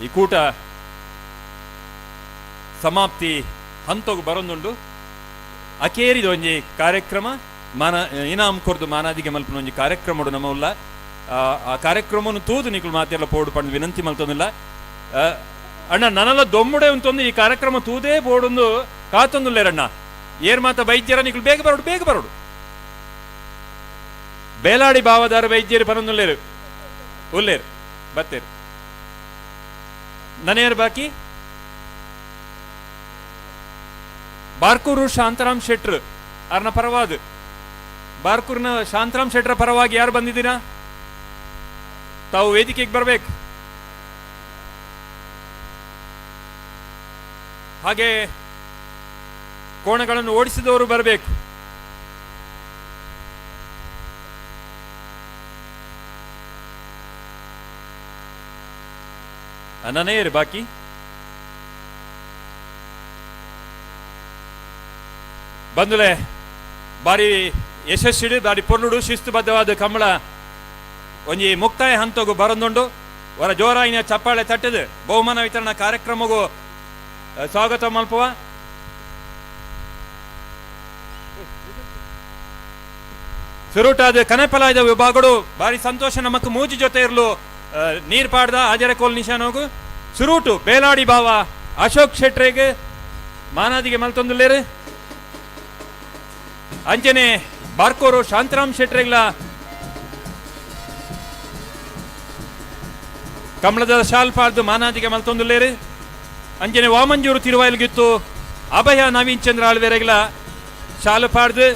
ಈ ಕೂಟ ಸಮಾಪ್ತಿ ಹಂತೋಗು ಬರೊಂದುಂಡು. ಅಕೇರಿದ ಒಂಜಿ ಕಾರ್ಯಕ್ರಮ ಮಾನ ಇನಾಮ್ ಕೊರ್ದು ಮಾನಾದಿಗೆ ಮಲ್ಪನ ಒಂಜಿ ಕಾರ್ಯಕ್ರಮ ನಮ್ಮ ಉಲ್ಲ. ಆ ಕಾರ್ಯಕ್ರಮವನ್ನು ತೂದು ನಿಕುಲು ಮಾತೆಲ್ಲ ಪೋಡು ಪಂಡ್ ವಿನಂತಿ ಮಲ್ತೊಂದಿಲ್ಲ. ಅಣ್ಣ ನನಲ್ಲ ದೊಮ್ಮುಡೆ ಉಂತೊಂದು ಈ ಕಾರ್ಯಕ್ರಮ ತೂದೇ ಬೋಡೊಂದು ಕಾತೊಂದುಲ್ಲೇರಣ್ಣ. ಏರ್ ಮಾತ ವೈದ್ಯರ ನಿಕುಲು ಬೇಗ ಬರೋಡು ಬೇಗ ಬರೋಡು. ಬೇಲಾಡಿ ಭಾವದಾರ ವೈದ್ಯರು ಪನೊಂದುಲ್ಲೇರು ಉಲ್ಲೇರು ಬತ್ತೇರು ನನೇರು ಬಾಕಿ ಬಾರ್ಕೂರು ಶಾಂತರಾಮ್ ಶೆಟ್ರು ಅರ್ನ ಪರವಾದ ಬಾರ್ಕೂರ್ನ ಶಾಂತರಾಮ್ ಶೆಟ್ರ ಪರವಾಗಿ ಯಾರು ಬಂದಿದ್ದೀರಾ? ತಾವು ವೇದಿಕೆಗೆ ಬರಬೇಕು. ಹಾಗೆ ಕೋಣಗಳನ್ನು ಓಡಿಸಿದವರು ಬರಬೇಕು. ನನೇರು ಬಾಕಿ ಬಂದುಲೆ ಬಾರಿ ಯಶಸ್ಸಿಡು ಬಾರಿ ಪೊರ್ಲುಡು ಶಿಸ್ತುಬದ್ಧವಾದ ಕಂಬಳ ಒಂಜಿ ಮುಕ್ತಾಯ ಹಂತಗು ಬರೊಂದುಂಡು. ವರ ಜೋರಾಯಿನ ಚಪ್ಪಾಳೆ ತಟ್ಟದು ಬಹುಮಾನ ವಿತರಣಾ ಕಾರ್ಯಕ್ರಮಗೂ ಸ್ವಾಗತ ಮಲ್ಪುವ. ಸುರುಟಾದ ಕನೆಪಲಾಯದ ವಿಭಾಗಡು ಬಾರಿ ಸಂತೋಷ ನಮಕ್ ಮೂಜಿ ಜೊತೆ ಇರಲು ನೀರ್ ಪಾಡ್ದ ಆಜರೆ ಕೋಲ್ ನಿಶಾನೋಗು. ಸುರೂಟು ಬೇಲಾಡಿ ಬಾವ ಅಶೋಕ್ ಶೆಟ್ರೆಗ್ ಮಾನಾದಿಗೆ ಮಲ್ತೊಂದುಲ್ಲೇರು. ಅಂಚನೆ ಬಾರ್ಕೋರು ಶಾಂತರಾಮ್ ಶೆಟ್ರೆಗ್ಲ ಕಮಲದ ಶಾಲ್ ಪಾಡ್ದು ಮಾನಾದಿಗೆ ಮಲ್ತೊಂದುಲ್ಲೇರು. ಅಂಚನೆ ವಾಮಂಜೂರು ತಿರುವಾಯಿಲ್ಗಿತ್ತು ಅಭಯ ನವೀನ್ ಚಂದ್ರ ಆಳ್ವೇರೆಗ್ಲ ಶಾಲು ಪಾಡ್ದು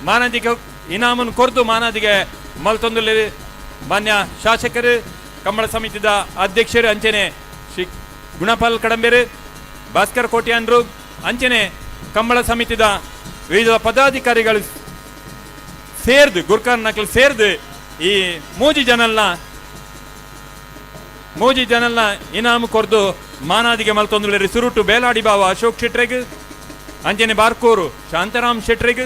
ಮಾನಾದಿಗೆ ಇನಾಮನ್ನು ಕೊರ್ದು ಮಾನಾದಿಗೆ ಮಲ್ತೊಂದುಲ್ಲೇರು. ಮಾನ್ಯ ಶಾಸಕರು, ಕಂಬಳ ಸಮಿತಿದ ಅಧ್ಯಕ್ಷರು ಅಂಚನೆ ಶ್ರೀ ಗುಣಪಾಲ್ ಕಡಂಬೇರು, ಭಾಸ್ಕರ್ ಕೋಟ್ಯಾನ್ರು, ಅಂಚನೆ ಕಂಬಳ ಸಮಿತಿದ ವಿವಿಧ ಪದಾಧಿಕಾರಿಗಳು ಸೇರ್ದು ಗುರ್ಕಾರ್ ನಕಲ್ ಸೇರ್ದು ಈ ಮೂಜಿ ಜನಲ್ನ ಇನಾಮು ಕೊರ್ದು ಮಾನಾದಿಗೆ ಮಲ್ತೊಂದುಲ್ಲೇರು. ಸುರುಟು ಬೇಲಾಡಿ ಬಾವ ಅಶೋಕ್ ಶೆಟ್ರೆಗ್, ಅಂಚನೆ ಬಾರ್ಕೋರು ಶಾಂತಾರಾಮ್ ಶೆಟ್ರೆಗ್,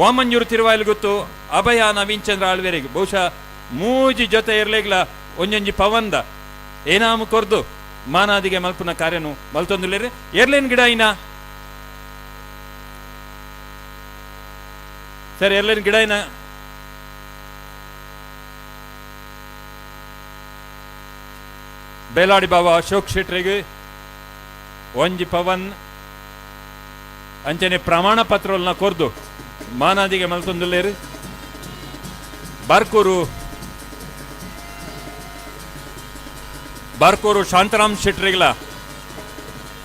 ವಾಮಂಜೂರು ತಿರುವಾಯಿಲ್ಗುತ್ತು ಅಭಯ ನವೀನ್ ಚಂದ್ರ ಆಳ್ವೇರಿಗೆ. ಬಹುಶಃ ಮೂಜಿ ಜೊತೆ ಇರ್ಲೇಗ್ಲ ಒಂಜೊಂಜಿ ಪವಂದ ಏನಾಮು ಕೊರ್ದು ಮಾನಾದಿಗೆ ಮಲ್ಪುನ ಕಾರ್ಯನು ಮಲ್ತೊಂದುಲ್ಲೇರು. ಎರ್ಲೇನ್ ಗಿಡ ಇನ ಸರ್, ಎರ್ಲೇನ್ ಗಿಡ ಇನ ಬೇಲಾಡಿ ಬಾಬಾ ಅಶೋಕ್ ಶೆಟ್ರಿಗೆ ಒಂಜಿ ಪವನ್ ಅಂಚನೆ ಪ್ರಮಾಣ ಪತ್ರವನ್ನ ಕೊರ್ದು ಮಾನಾದಿಗೆ ಮಲ್ತೊಂದುಲ್ಲೇರು. ಬಾರ್ಕೂರು ಬಾರ್ಕೂರು ಶಾಂತರಾಮ್ ಶೆಟ್ರಿಗ್ಲ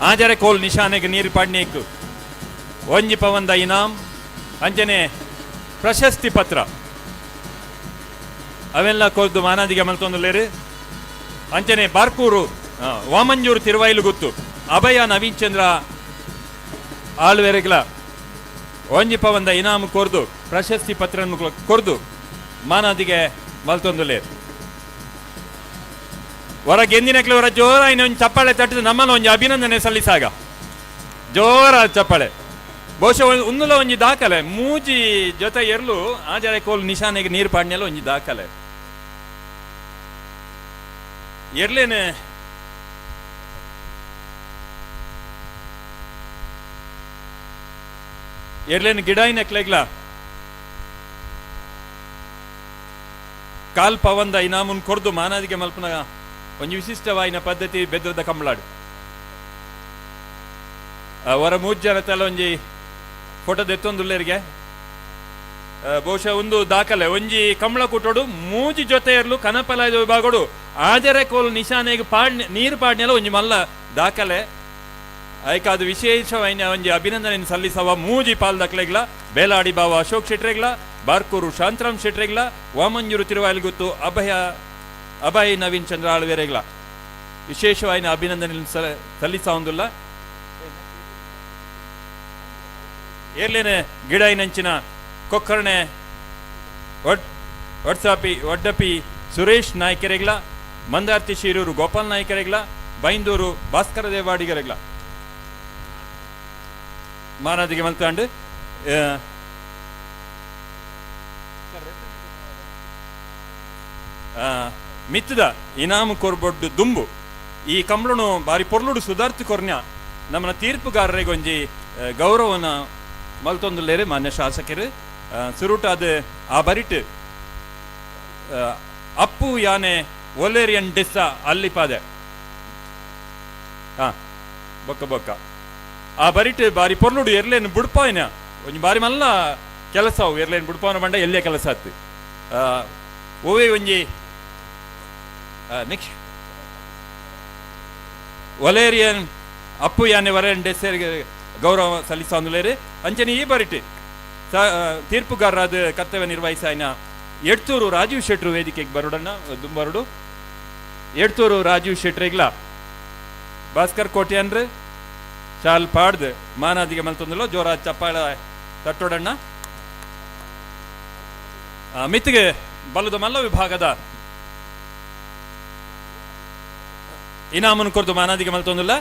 ಆಜರೆ ಕೋಲ್ ನಿಶಾನೆಗೆ ನೀರು ಪಾಡ್ನೇಕು ಒಂಜಿ ಪವಂದ ಇನಾಮ್ ಅಂಚನೆ ಪ್ರಶಸ್ತಿ ಪತ್ರ ಅವೆಲ್ಲ ಕೊರ್ದು ಮಾನಾದಿಗೆ ಮಲ್ತೊಂದುಲ್ಲೇರು. ಅಂಚನೆ ಬಾರ್ಕೂರು ವಾಮಂಜೂರು ತಿರುವಾಯಿಲು ಗುತ್ತು ಅಭಯ ನವೀನ್ ಚಂದ್ರ ಆಳ್ವೆರೆಗ್ಲ ಒಂಜಿ ಪವಂದ ಇನಾಮು ಕೊರ್ದು ಪ್ರಶಸ್ತಿ ಪತ್ರ ಕೊರ್ದು ಮಾನಾದಿಗೆ ಮಲ್ತೊಂದುಲ್ಲೇರು. ಹೊರ ಗೆಂದಿನಕ್ಲೆ ಹೊರ ಜೋರಾಯಿನ ಒಂಜಿ ಚಪ್ಪಾಳೆ ತಟ್ಟಿದ ನಮ್ಮನ್ನ ಒಂಜಿ ಅಭಿನಂದನೆ ಸಲ್ಲಿಸಾಗ ಜೋರ ಚಪ್ಪಾಳೆ. ಬಹುಶಃ ಉನ್ನುಲ ಒಂಜಿ ದಾಖಲೆ ಮೂಜಿ ಜೊತೆ ಎರ್ಲು ಆಜರೆ ಕೋಲ್ ನಿಶಾನೆಗೆ ನೀರು ಪಾಡ್ನೆಲ್ಲ ಒಂಜಿ ದಾಖಲೆ. ಎರ್ಲೇನೆ ಎರ್ಲೇನು ಗಿಡಾಯಿನ ಕ್ಲೆಗ್ಲ ಕಾಲ್ ಪವಂದ ಇನಾಮುನ್ ಕೊರ್ದು ಮಾನಾದಿಗೆ ಮಲ್ಪನ ಒಂಜಿ ವಿಶಿಷ್ಟವಾಯಿನ ಪದ್ಧತಿ ಬೆದ್ರದ ಕಂಬಳಾಡು. ಅವರ ಮೂರು ಜನ ತಲ ಒಂಜಿ ಫೋಟೋ ದೆತ್ತೊಂದುಲ್ಲೇರಿಗೆ. ಬಹುಶಃ ಒಂದು ದಾಖಲೆ ಒಂಜಿ ಕಂಬಳ ಕೂಟೋಡು ಮೂಜಿ ಜೊತೆ ಇರ್ಲು ಕನಪಲಾಯ ವಿಭಾಗಡು ಆಜರೆ ಕೋಲು ನಿಶಾನೆಗೆ ಪಾಡ್ ನೀರು ಪಾಡ್ನೆಲ್ಲ ಒಂಜಿ ಮಲ್ಲ ದಾಖಲೆ. ಅದು ವಿಶೇಷವಾಯಿನ ಒಂಜಿ ಅಭಿನಂದನೆ ಸಲ್ಲಿಸವ ಮೂಜಿ ಪಾಲ್ದಕ್ಲೆಗ್ಲ ಬೇಲಾಡಿ ಬಾವ ಅಶೋಕ್ ಶೆಟ್ರೆಗ್ಲ, ಬಾರ್ಕೂರು ಶಾಂತರಾಮ್ ಶೆಟ್ರೆಗ್ಲ, ವಾಮಂಜೂರು ತಿರುವಾಯಿಲ್ಗುತ್ತು ಅಭಯ ಅಭಯ್ ನವೀನ್ ಚಂದ್ರ ಆಳ್ವೇರೆಗ್ಲ ವಿಶೇಷವಾಯಿನ ಅಭಿನಂದನೆ ಸಲ್ಲಿಸವಂದುಲ್ಲ. ಏರ್ಲೇನೆ ಗಿಡ ಇನ್ನಂಚಿನ ಕೊಕ್ಕರ್ಣೆ ಒಡ್ಸಾಪಿ ಒಡ್ಡಪಿ ಸುರೇಶ್ ನಾಯ್ಕರೆಗ್ಲ, ಮಂದಾರ್ತಿ ಶಿರೂರು ಗೋಪಾಲ್ ನಾಯ್ಕರೆಗ್ಲ, ಬೈಂದೂರು ಭಾಸ್ಕರ ದೇವಾಡಿಗರೆಗ್ಲ ಮಾನಾದಿಗೆ ಮಲ್ತಾಂಡು. ಮಿತ್ತದ ಇನಾಮು ಕೊರ್ಬೊಡ್ಡು ದುಂಬು ಈ ಕಂಬಳನು ಬಾರಿ ಪೊರ್ಲುಡು ಸುಧಾರ್ತಿ ಕೊರ್ನ್ಯ ನಮ್ಮನ ತೀರ್ಪುಗಾರರಿಗೆ ಒಂಜಿ ಗೌರವನ ಮಲ್ತೊಂದುಲ್ಲೇರು ಮಾನ್ಯ ಶಾಸಕರು. ಸುರುಟಾದ ಆ ಬರಿಟ್ ಅಪ್ಪು ಯಾನೆ ಒಲೇರಿಯನ್ ಡಿಸ್ಸ ಅಲ್ಲಿಪಾದೆ ಹಾ ಬೊಕ್ಕ ಬೊಕ್ಕ ಆ ಬರಿಟ್ ಬಾರಿ ಪೊರ್ಲುಡು ಎರ್ಲೇನು ಬುಡ್ಪಾಯಿನ ಒಂಜಿ ಬಾರಿ ಮಲ್ಲ ಕೆಲಸ ಅವು ಎರ್ಲೇನು ಬುಡ್ಪಾವನ ಬಂಡ ಎಲ್ಲೇ ಕೆಲಸ ಆತು. ಓವೇ ಒಂಜಿ ನೆಕ್ಸ್ಟ್ ಒಲೇರಿಯನ್ ಅಪ್ಪು ಯಾನೆ ವರೇನ್ ಡೆಸೆರ್ಗೆ ಗೌರವ ಸಲ್ಲಿಸಂದುಲೇರು. ಅಂಚನೆ ಈ ಬರಿಟ್ ತೀರ್ಪುಗಾರರಾದ ಕರ್ತವ್ಯ ನಿರ್ವಹಿಸಾಯಿನ ಎಡ್ತೂರು ರಾಜೀವ್ ಶೆಟ್ರು ವೇದಿಕೆಗೆ ಬರೋಡಣ್ಣ ದುಂಬರುಡು. ಎಡ್ತೂರು ರಾಜೀವ್ ಶೆಟ್ರಿಗ್ಲ ಭಾಸ್ಕರ್ ಕೋಟ್ಯಾನ್ರು ಶಾಲ್ ಪಾಡ್ದು ಮಾನಾದಿಗೆ ಮಲ್ತೊಂದುಲ್ಲ ಜೋರ ಚಪ್ಪಾಳ ತಟ್ಟೋಡಣ್ಣ. ಮಿತ್ತಿಗೆ ಬಲದ ಮಲ್ಲ ವಿಭಾಗದ ಇನಾಮನ್ನು ಕೊರತು ಮಾನಾದಿಗೆ ಮಲ್ತೊಂದುಲ್ಲ.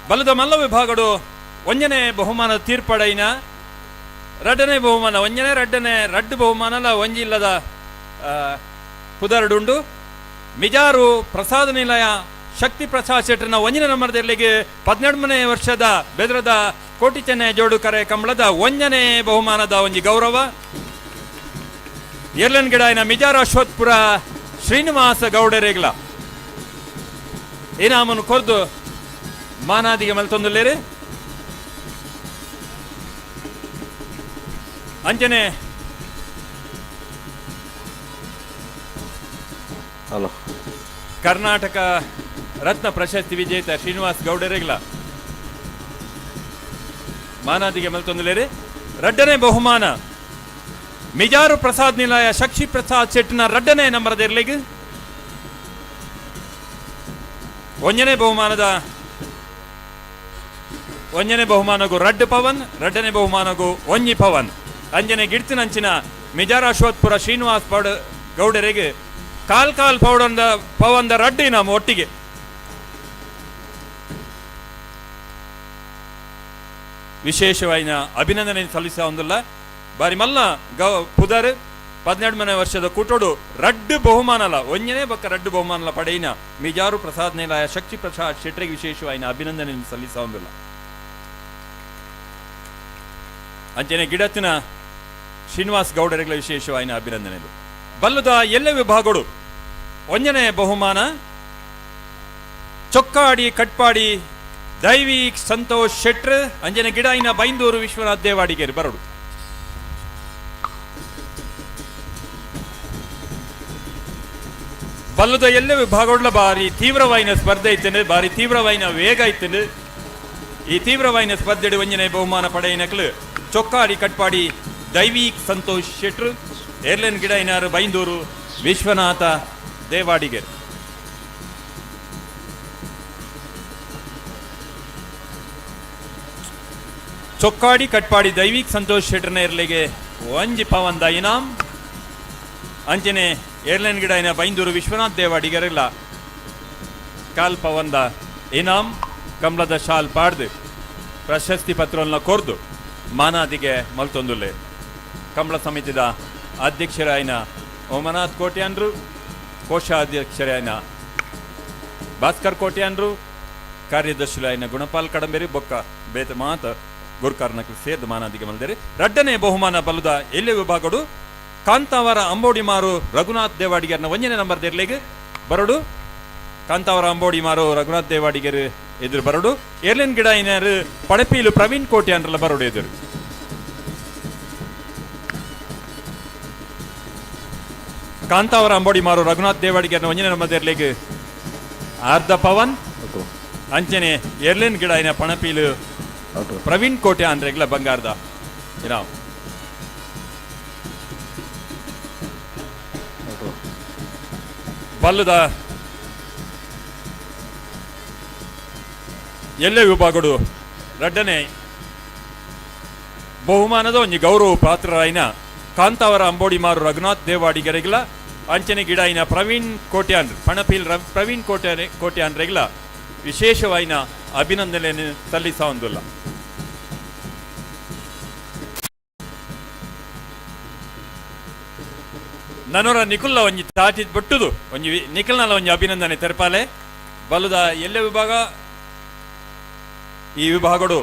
ಬಲದ ಮಲ್ಲ ವಿಭಾಗಡು ಒಂಜನೇ ಬಹುಮಾನ ತೀರ್ಪಡೈನ ರಡ್ಡನೇ ಬಹುಮಾನ ಒಂಜನೇ ರಡ್ಡನೇ ರಡ್ಡು ಬಹುಮಾನಲ ಒಂಜಿ ಇಲ್ಲದ ಪುದರ್ಡುಂಡು. ಮಿಜಾರು ಪ್ರಸಾದ ನಿಲಯ ಶಕ್ತಿ ಪ್ರಸಾದ್ ಶೆಟ್ಟರ್ನ ಒಂಜಿನ ನಂಬರ್ದಲ್ಲಿಗೆ 18ನೇ ವರ್ಷದ ಬೆದ್ರದ ಕೋಟಿ ಚೆನ್ನೆ ಜೋಡು ಕರೆ ಕಂಬಳದ ಒಂಜನೇ ಬಹುಮಾನದ ಒಂಜಿ ಗೌರವ. ಎರ್ಲನ್ ಗಿಡಾಯಿನ ಮಿಜಾರು ಅಶ್ವತ್ಪುರ ಶ್ರೀನಿವಾಸ ಗೌಡರೇಗ್ಲ ಇನಾಮನ್ನು ಕೊರ್ದು ಮಾನಾದಿಗೆ ಮಲ್ತೊಂದುಲ್ಲೇರು. ಅಂಚನೆ ಕರ್ನಾಟಕ ರತ್ನ ಪ್ರಶಸ್ತಿ ವಿಜೇತ ಶ್ರೀನಿವಾಸ್ ಗೌಡರಿಗ್ಲ ಮಾನಾದಿಗೆ ಮಲ್ತೊಂದುಲ್ಲೇರು. ರಡ್ಡನೇ ಬಹುಮಾನ ಮಿಜಾರು ಪ್ರಸಾದ್ ನಿಲಯ ಶಕ್ಷಿ ಪ್ರಸಾದ್ ಶೆಟ್ಟಿನ ರಡ್ಡನೇ ನಂಬರ್ ಇರ್ಲಿಗ್. ಒಂಜನೇ ಬಹುಮಾನದ ಒಂಜನೇ ಬಹುಮಾನಗು ರಡ್ಡು ಪವನ್, ರಡ್ಡನೇ ಬಹುಮಾನಗು ಒಂಜಿ ಪವನ್. ಅಂಜನೆ ಗಿಡ್ತಿನಂಚಿನ ಮಿಜಾರ ಅಶ್ವತ್ಪುರ ಶ್ರೀನಿವಾಸ್ ಪೌಡ ಗೌಡರಿಗೆ ಕಾಲ್ ಕಾಲ್ ಪೌಡಂದ ಪವನ್ದ ರಡ್ಡು ನಮ್ಮ ಒಟ್ಟಿಗೆ. ವಿಶೇಷವಾಯಿನ ಅಭಿನಂದನೆ ಸಲ್ಲಿಸ ಒಂದಲ್ಲ ಬಾರಿ ಮಲ್ಲ ಗೌ ಪುದರ್ 18ನೇ ವರ್ಷದ ಕೂಟೋಡು ರಡ್ಡು ಬಹುಮಾನಲ ಒಂಜನೇ ಬಕ್ಕ ರಡ್ಡು ಬಹುಮಾನಲ ಪಡೆಯಿನ ಮಿಜಾರು ಪ್ರಸಾದ್ ನಿಲಯ ಶಕ್ತಿ ಪ್ರಸಾದ್ ಶೆಟ್ಟರಿಗೆ ವಿಶೇಷವಾಯಿನ ಅಭಿನಂದನೆ ಸಲ್ಲಿಸ ಒಂದಿಲ್ಲ. ಅಂಚನೆ ಗಿಡತ್ತಿನ ಶ್ರೀನಿವಾಸ್ ಗೌಡರಿಗಳ ವಿಶೇಷವಾಯಿನ ಅಭಿನಂದನೆಗಳು. ಬಲ್ಲದ ಎಲ್ಲ ವಿಭಾಗಗಳು ಒಂಜನೇ ಬಹುಮಾನ ಚೊಕ್ಕಾಡಿ ಕಟ್ಪಾಡಿ ದೈವಿಕ್ ಸಂತೋಷ್ ಶೆಟ್ರ್, ಅಂಜನೆ ಗಿಡಾಯಿನ ಬೈಂದೂರು ವಿಶ್ವನಾಥ್ ದೇವಾಡಿಗೇರಿ ಬರಡು. ಬಲ್ಲದ ಎಲ್ಲ ವಿಭಾಗಗಳ ಬಾರಿ ತೀವ್ರವಾಯಿನ ಸ್ಪರ್ಧೆ ಇತ್ತಂಡು, ಬಾರಿ ತೀವ್ರವಾಯಿನ ವೇಗ ಇತ್ತಂಡು. ಈ ತೀವ್ರವಾಯಿನ ಸ್ಪರ್ಧೆ ಒಂಜನೆ ಬಹುಮಾನ ಪಡೆಯಿನಕ್ಲು ಚೊಕ್ಕಾಡಿ ಕಟ್ಪಾಡಿ ದೈವಿಕ್ ಸಂತೋಷ್ ಶೆಟ್ರು, ಏರ್ಲೈನ್ ಗಿಡೈನಾರು ಬೈಂದೂರು ವಿಶ್ವನಾಥ ದೇವಾಡಿಗೇರ್. ಚೊಕ್ಕಾಡಿ ಕಟ್ಪಾಡಿ ದೈವಿಕ್ ಸಂತೋಷ್ ಶೆಟ್ಟರ್ನ ಇರ್ಲಿಗೆ ಒಂಜಿ ಪವನ್ದ ಇನಾಮ್. ಅಂಚನೆ ಏರ್ಲೈನ್ ಗಿಡೈನ ಬೈಂದೂರು ವಿಶ್ವನಾಥ್ ದೇವಾಡಿಗರಿಲ್ಲ ಕಾಲ್ ಪವನ್ದ ಇನಾಮ್ ಕಮಲದ ಶಾಲ್ ಪಾಡ್ದು ಪ್ರಶಸ್ತಿ ಪತ್ರವನ್ನು ಕೊರ್ದು ಮಾನಾದಿಗೆ ಮಲ್ತೊಂದುಲ್ಲೆ. ಕಂಬಳ ಸಮಿತಿದ ಅಧ್ಯಕ್ಷರಾಯಿನ ಓಮನಾಥ್ ಕೋಟ್ಯಾನ್ರು, ಕೋಶಾಧ್ಯಕ್ಷರಾಯಿನ ಭಾಸ್ಕರ್ ಕೋಟ್ಯಾನ್ರು, ಕಾರ್ಯದರ್ಶಿಲಾಯಿನ ಗುಣಪಾಲ್ ಕಡಂಬೇರಿ ಬೊಕ್ಕ ಬೇತ ಮಾತ ಗುರ್ಕಾರ್ನಕ್ಲು ಸೇರ್ದು ಮಾನಾದಿಗೆ ಮಲ್ದೇರಿ. ರಡ್ಡನೇ ಬಹುಮಾನ ಬಲುದ ಎಲ್ಲೆ ವಿಭಾಗಡು ಕಾಂತಾವರ ಅಂಬೋಡಿ ಮಾರು ರಘುನಾಥ್ ದೇವಾಡಿಗರ್ನ ಒಂಜನೇ ನಂಬರ್ ದೇರ್ಲೆಗ್ ಬರಡು. ಕಾಂತಾವರ ಅಂಬೋಡಿ ಮಾರು ರಘುನಾಥ್ ದೇವಾಡಿಗರ್ ಎದುರು ಬರಡು. ಏರ್ಲಿನ್ ಗಿಡ ಏನಾರು ಪಡಪೀಲು ಪ್ರವೀಣ್ ಕೋಟಿ ಅಂದ್ರಲ್ಲ ಬರಡು ಎದುರು. ಕಾಂತಾವರ ಅಂಬೋಡಿ ಮಾರು ರಘುನಾಥ್ ದೇವಾಡಿಗರ್ನ ಒಂಜನೇ ನಂಬರ್ ದೇರ್ಲೆಗ್ ಅರ್ಧ ಪವನ್. ಅಂಚನೆ ಏರ್ಲಿನ್ ಗಿಡ ಏನ ಪಣಪೀಲು ಪ್ರವೀಣ್ ಕೋಟೆ ಅಂದ್ರೆಗ್ಲ ಬಂಗಾರದ ಇನಾಮ್. ಬಲ್ಲದ ಎಲ್ಲೆ ವಿಭಾಗಡು ರಡ್ಡನೆ ಬಹುಮಾನದ ಒಂಜಿ ಗೌರವ ಪಾತ್ರರಾಯಿನ ಕಾಂತಾವರ ಅಂಬೋಡಿ ಮಾರು ರಘುನಾಥ್ ದೇವಾಡಿಗರಿಗ್ಲ ಅಂಚನೆ ಗಿಡಾಯಿನ ಪ್ರವೀಣ್ ಕೋಟ್ಯಾನ್ ಪಣಪೀಲ್ ಪ್ರವೀಣ್ ಕೋಟ್ಯಾನ್ರೆಗ್ಲ ವಿಶೇಷವಾಯಿನ ಅಭಿನಂದನೆಯನ್ನು ಸಲ್ಲಿಸ ಒಂದುಲ್ಲ. ನನೋರ ನಿಖುಲ್ಲ ಒಂಜಿ ತಾಟಿ ಬಿಟ್ಟುದು ಒಂಜಿ ನಿಖಲ್ನಲ್ಲ ಒಂಜಿ ಅಭಿನಂದನೆ ತೆರಪಾಲೆ. ಬಲದ ಎಲ್ಲೆ ವಿಭಾಗ ಈ ವಿಭಾಗಡು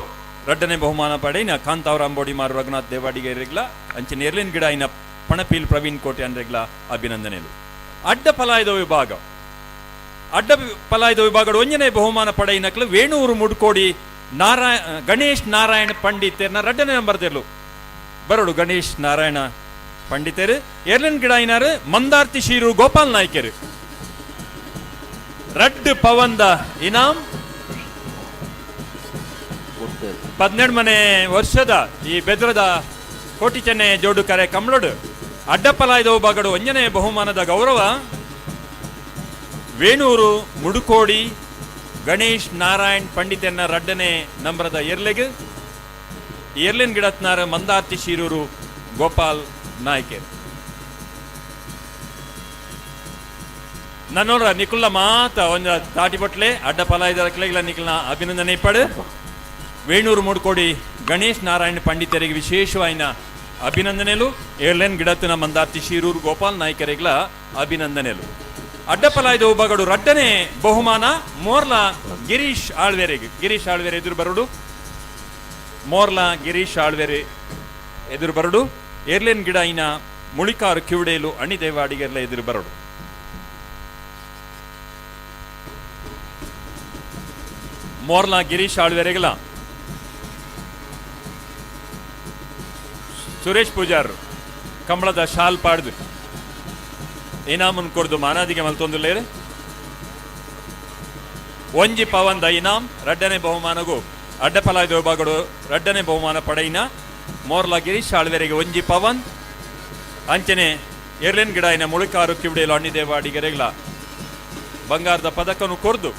ರಡ್ಡನೆ ಬಹುಮಾನ ಪಡೆಯಿನ ಕಾಂತಾವರ ಅಂಬೋಡಿ ಮಾರು ರಘುನಾಥ್ ದೇವಾಡಿಗರಿಗ್ಲ ಅಂಚನೆ ಎರ್ಲಿನ್ ಗಿಡ ಇನ್ನ ಪಣಪೀಲ್ ಪ್ರವೀಣ್ ಕೋಟೆ ಅಂದ್ರೆಗ್ಲ ಅಭಿನಂದನೆಲು. ಅಡ್ಡ ಫಲಾಯದ ವಿಭಾಗ ಅಡ್ಡ ಫಲಾಯದ ವಿಭಾಗಡು ಒಂಜನೇ ಬಹುಮಾನ ಪಡೆಯಿನಕ್ಲು ವೇಣೂರು ಮುಡ್ಕೋಡಿ ಗಣೇಶ್ ನಾರಾಯಣ ಪಂಡಿತರ್ನ ರಡ್ಡನೆ ನಂಬರ್ ತೆರ್ಲು ಬರಡು. ಗಣೇಶ್ ನಾರಾಯಣ ಪಂಡಿತರು ಎರ್ಲಿನ್ ಗಿಡ ಇನಾರು ಮಂದಾರ್ತಿ ಶೀರು ಗೋಪಾಲ್ ನಾಯ್ಕರು. ರಡ್ಡು ಪವಂದ ಇನಾಮ್. 18ನೇ ವರ್ಷದ ಈ ಬೆದ್ರದ ಕೋಟಿ ಚೆನ್ನೆ ಜೋಡು ಕರೆ ಕಮ್ಲೋಡು ಅಡ್ಡಪಲಾಯ್ದ ಬಗಡು ಒಂಜನೇ ಬಹುಮಾನದ ಗೌರವ ವೇಣೂರು ಮುಡುಕೋಡಿ ಗಣೇಶ್ ನಾರಾಯಣ್ ಪಂಡಿತನ್ನ ರಡ್ಡನೆ ನಂಬರದ ಎರ್ಲೆಗ್ ಎರ್ಲಿನ್ ಗಿಡತ್ನಾರ ಮಂದಾರ್ತಿ ಶೀರೂರು ಗೋಪಾಲ್ ನಾಯ್ಕರ್. ನನ್ನೋರ ನಿಕುಲ್ಲ ಮಾತ ಒಂಜ ತಾಟಿ ಬಟ್ಲೆ ಅಡ್ಡ ಪಲಾಯ್ದ ಕ್ಲೆಗ್ಲ ನಿಖಲ್ನ ಅಭಿನಂದನೆ ಪಡು. ವೇಣೂರು ಮುಡ್ಕೋಡಿ ಗಣೇಶ್ ನಾರಾಯಣ ಪಂಡಿತರಿಗೆ ವಿಶೇಷವಾಯಿನ ಅಭಿನಂದನೆಲು. ಏರ್ಲೈನ್ ಗಿಡತ್ತಿನ ಮಂದಾರ್ತಿ ಶೀರೂರು ಗೋಪಾಲ್ ನಾಯ್ಕರಿಗ್ಲ ಅಭಿನಂದನೆಲು. ಅಡ್ಡಪಲಾಯ್ದ ಒಬ್ಬಗಡು ರಡ್ಡನೆ ಬಹುಮಾನ ಮೋರ್ಲಾ ಗಿರೀಶ್ ಆಳ್ವೇರಿಗೆ. ಗಿರೀಶ್ ಆಳ್ವೇರೆ ಎದುರು ಬರಡು. ಮೋರ್ಲಾ ಗಿರೀಶ್ ಆಳ್ವೇರೆ ಎದುರು ಬರಡು. ಏರ್ಲೈನ್ ಗಿಡ ಇನ ಮುಳಿಕಾರು ಕಿವುಡೇಲು ಅಣಿದೇವಾಡಿಗೆಲ್ಲ ಎದುರು ಬರಡು. Morla Girish ಆಳ್ವೆರೆಗ್ಲ ಸುರೇಶ್ ಪೂಜಾರ್ ಕಂಬಳದ ಶಾಲ್ ಪಾಡ್ದು ಇನಾಮನ್ ಕೊರ್ದು ಮಾನಾದಿಗೆ ಮಲ್ತೊಂದುಲ್ಲೇರು. ಒಂಜಿ ಪವನ್ the ಇನಾಮ್ ರಡ್ಡನೆ ಬಹುಮಾನಗು ಅಡ್ಡಪಲಾಯ್ದ ವಿಭಾಗಡು ರಡ್ಡನೆ ಬಹುಮಾನ ಪಡೆಯಿನ ಮೋರ್ಲಾ ಗಿರೀಶ್ ಆಳ್ವೆರೆಗೆ ಒಂಜಿ ಪವನ್. ಅಂಚನೆ ಎರ್ಲೆನ್ ಗಿಡಾಯಿನ ಮುಳುಕಾರು ಕಿವಿಡೆಲು ಅಣ್ಣಿದೇವಾಡಿಗೆರೆಗ್ಲ ಬಂಗಾರದ ಪದಕನು ಕೊರ್ದು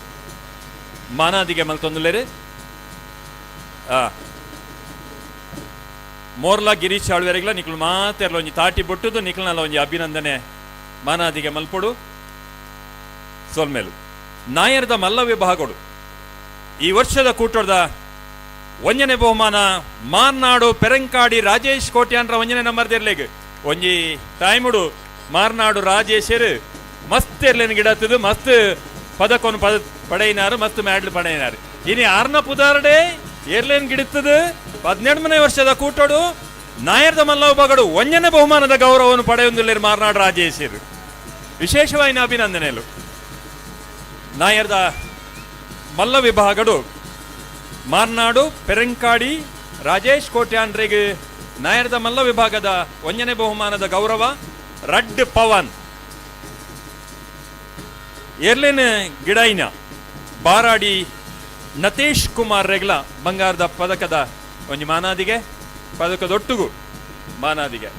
ಮಾನಾದಿಗೆ ಮಲ್ತೊಂದುಲ್ಲೇರು. ಮೋರ್ಲಾ ಗಿರೀಶ್ ಆಳ್ವೆರೆಗ್ಲ ನಿಕ್ಲು ಮಾತೆರ್ಲ ಒಂಜಿ ತಾಟಿ ಬೊಟ್ಟುದು ನಿಕ್ಲನಲ್ಲ ಒಂಜಿ ಅಭಿನಂದನೆ ಮಾನಾದಿಗೆ ಮಲ್ಪೊಡು. ಸೊಲ್ಮೇಲು ನಾಯರ್ದ ಮಲ್ಲ ವಿಭಾಗಡು ಈ ವರ್ಷದ ಕೂಟದ ಒಂಜನೆ ಬಹುಮಾನ ಮಾರ್ನಾಡು ಪೆರಂಕಾಡಿ ರಾಜೇಶ್ ಕೋಟ್ಯಾನ್ರ ಒಂಜನೆ ನಂಬರ್ ದಿರ್ಲೆಗ್ ಒಂಜಿ ತಾಯ್ಮುಡು ಮಾರ್ನಾಡು ರಾಜೇಶರು ಮಸ್ತ್ ಎರ್ಲೆನ್ ಗಿಡತ್ತದು ಮಸ್ತ್ ಪದಕೊನು ಪದ ಪಡೆಯಿನಾರು ಮಸ್ತ್ ಮ್ಯಾಡ್ಲು ಪಡೆಯಿನಾರು. ಇನಿ ಆರ್ನ ಪುದಾರಡೆ ಏರ್ಲೇನ್ ಗಿಡತ್ತದು 18ನೇ ವರ್ಷದ ಕೂಟೋಡು ನಾಯರ್ದ ಮಲ್ಲ ವಿಭಾಗಡು ಒಂಜನೆ ಬಹುಮಾನದ ಗೌರವವನ್ನು ಪಡೆಯೊಂದುಲ್ಲೇರು ಮಾರ್ನಾಡು ರಾಜೇಶರು. ವಿಶೇಷವಾಯಿನ ಅಭಿನಂದನೆಲು. ನಾಯರ್ದ ಮಲ್ಲ ವಿಭಾಗಡು ಮಾರ್ನಾಡು ಪೆರಂಕಾಡಿ ರಾಜೇಶ್ ಕೋಟ್ಯಾನ್ರಿಗೆ ನಾಯರ್ದ ಮಲ್ಲ ವಿಭಾಗದ ಒಂಜನೆ ಬಹುಮಾನದ ಗೌರವ ರಡ್ ಪವನ್. ಎರ್ಲೆನ್ ಗಿಡೈನ ಬಾರಾಡಿ ನತೇಶ್ ಕುಮಾರ್ ರೆಗ್ಲ ಬಂಗಾರದ ಪದಕದ ಒಂಜಿ ಮಾನಾದಿಗೆ ಪದಕದೊಟ್ಟುಗು ಮಾನಾದಿಗೆ.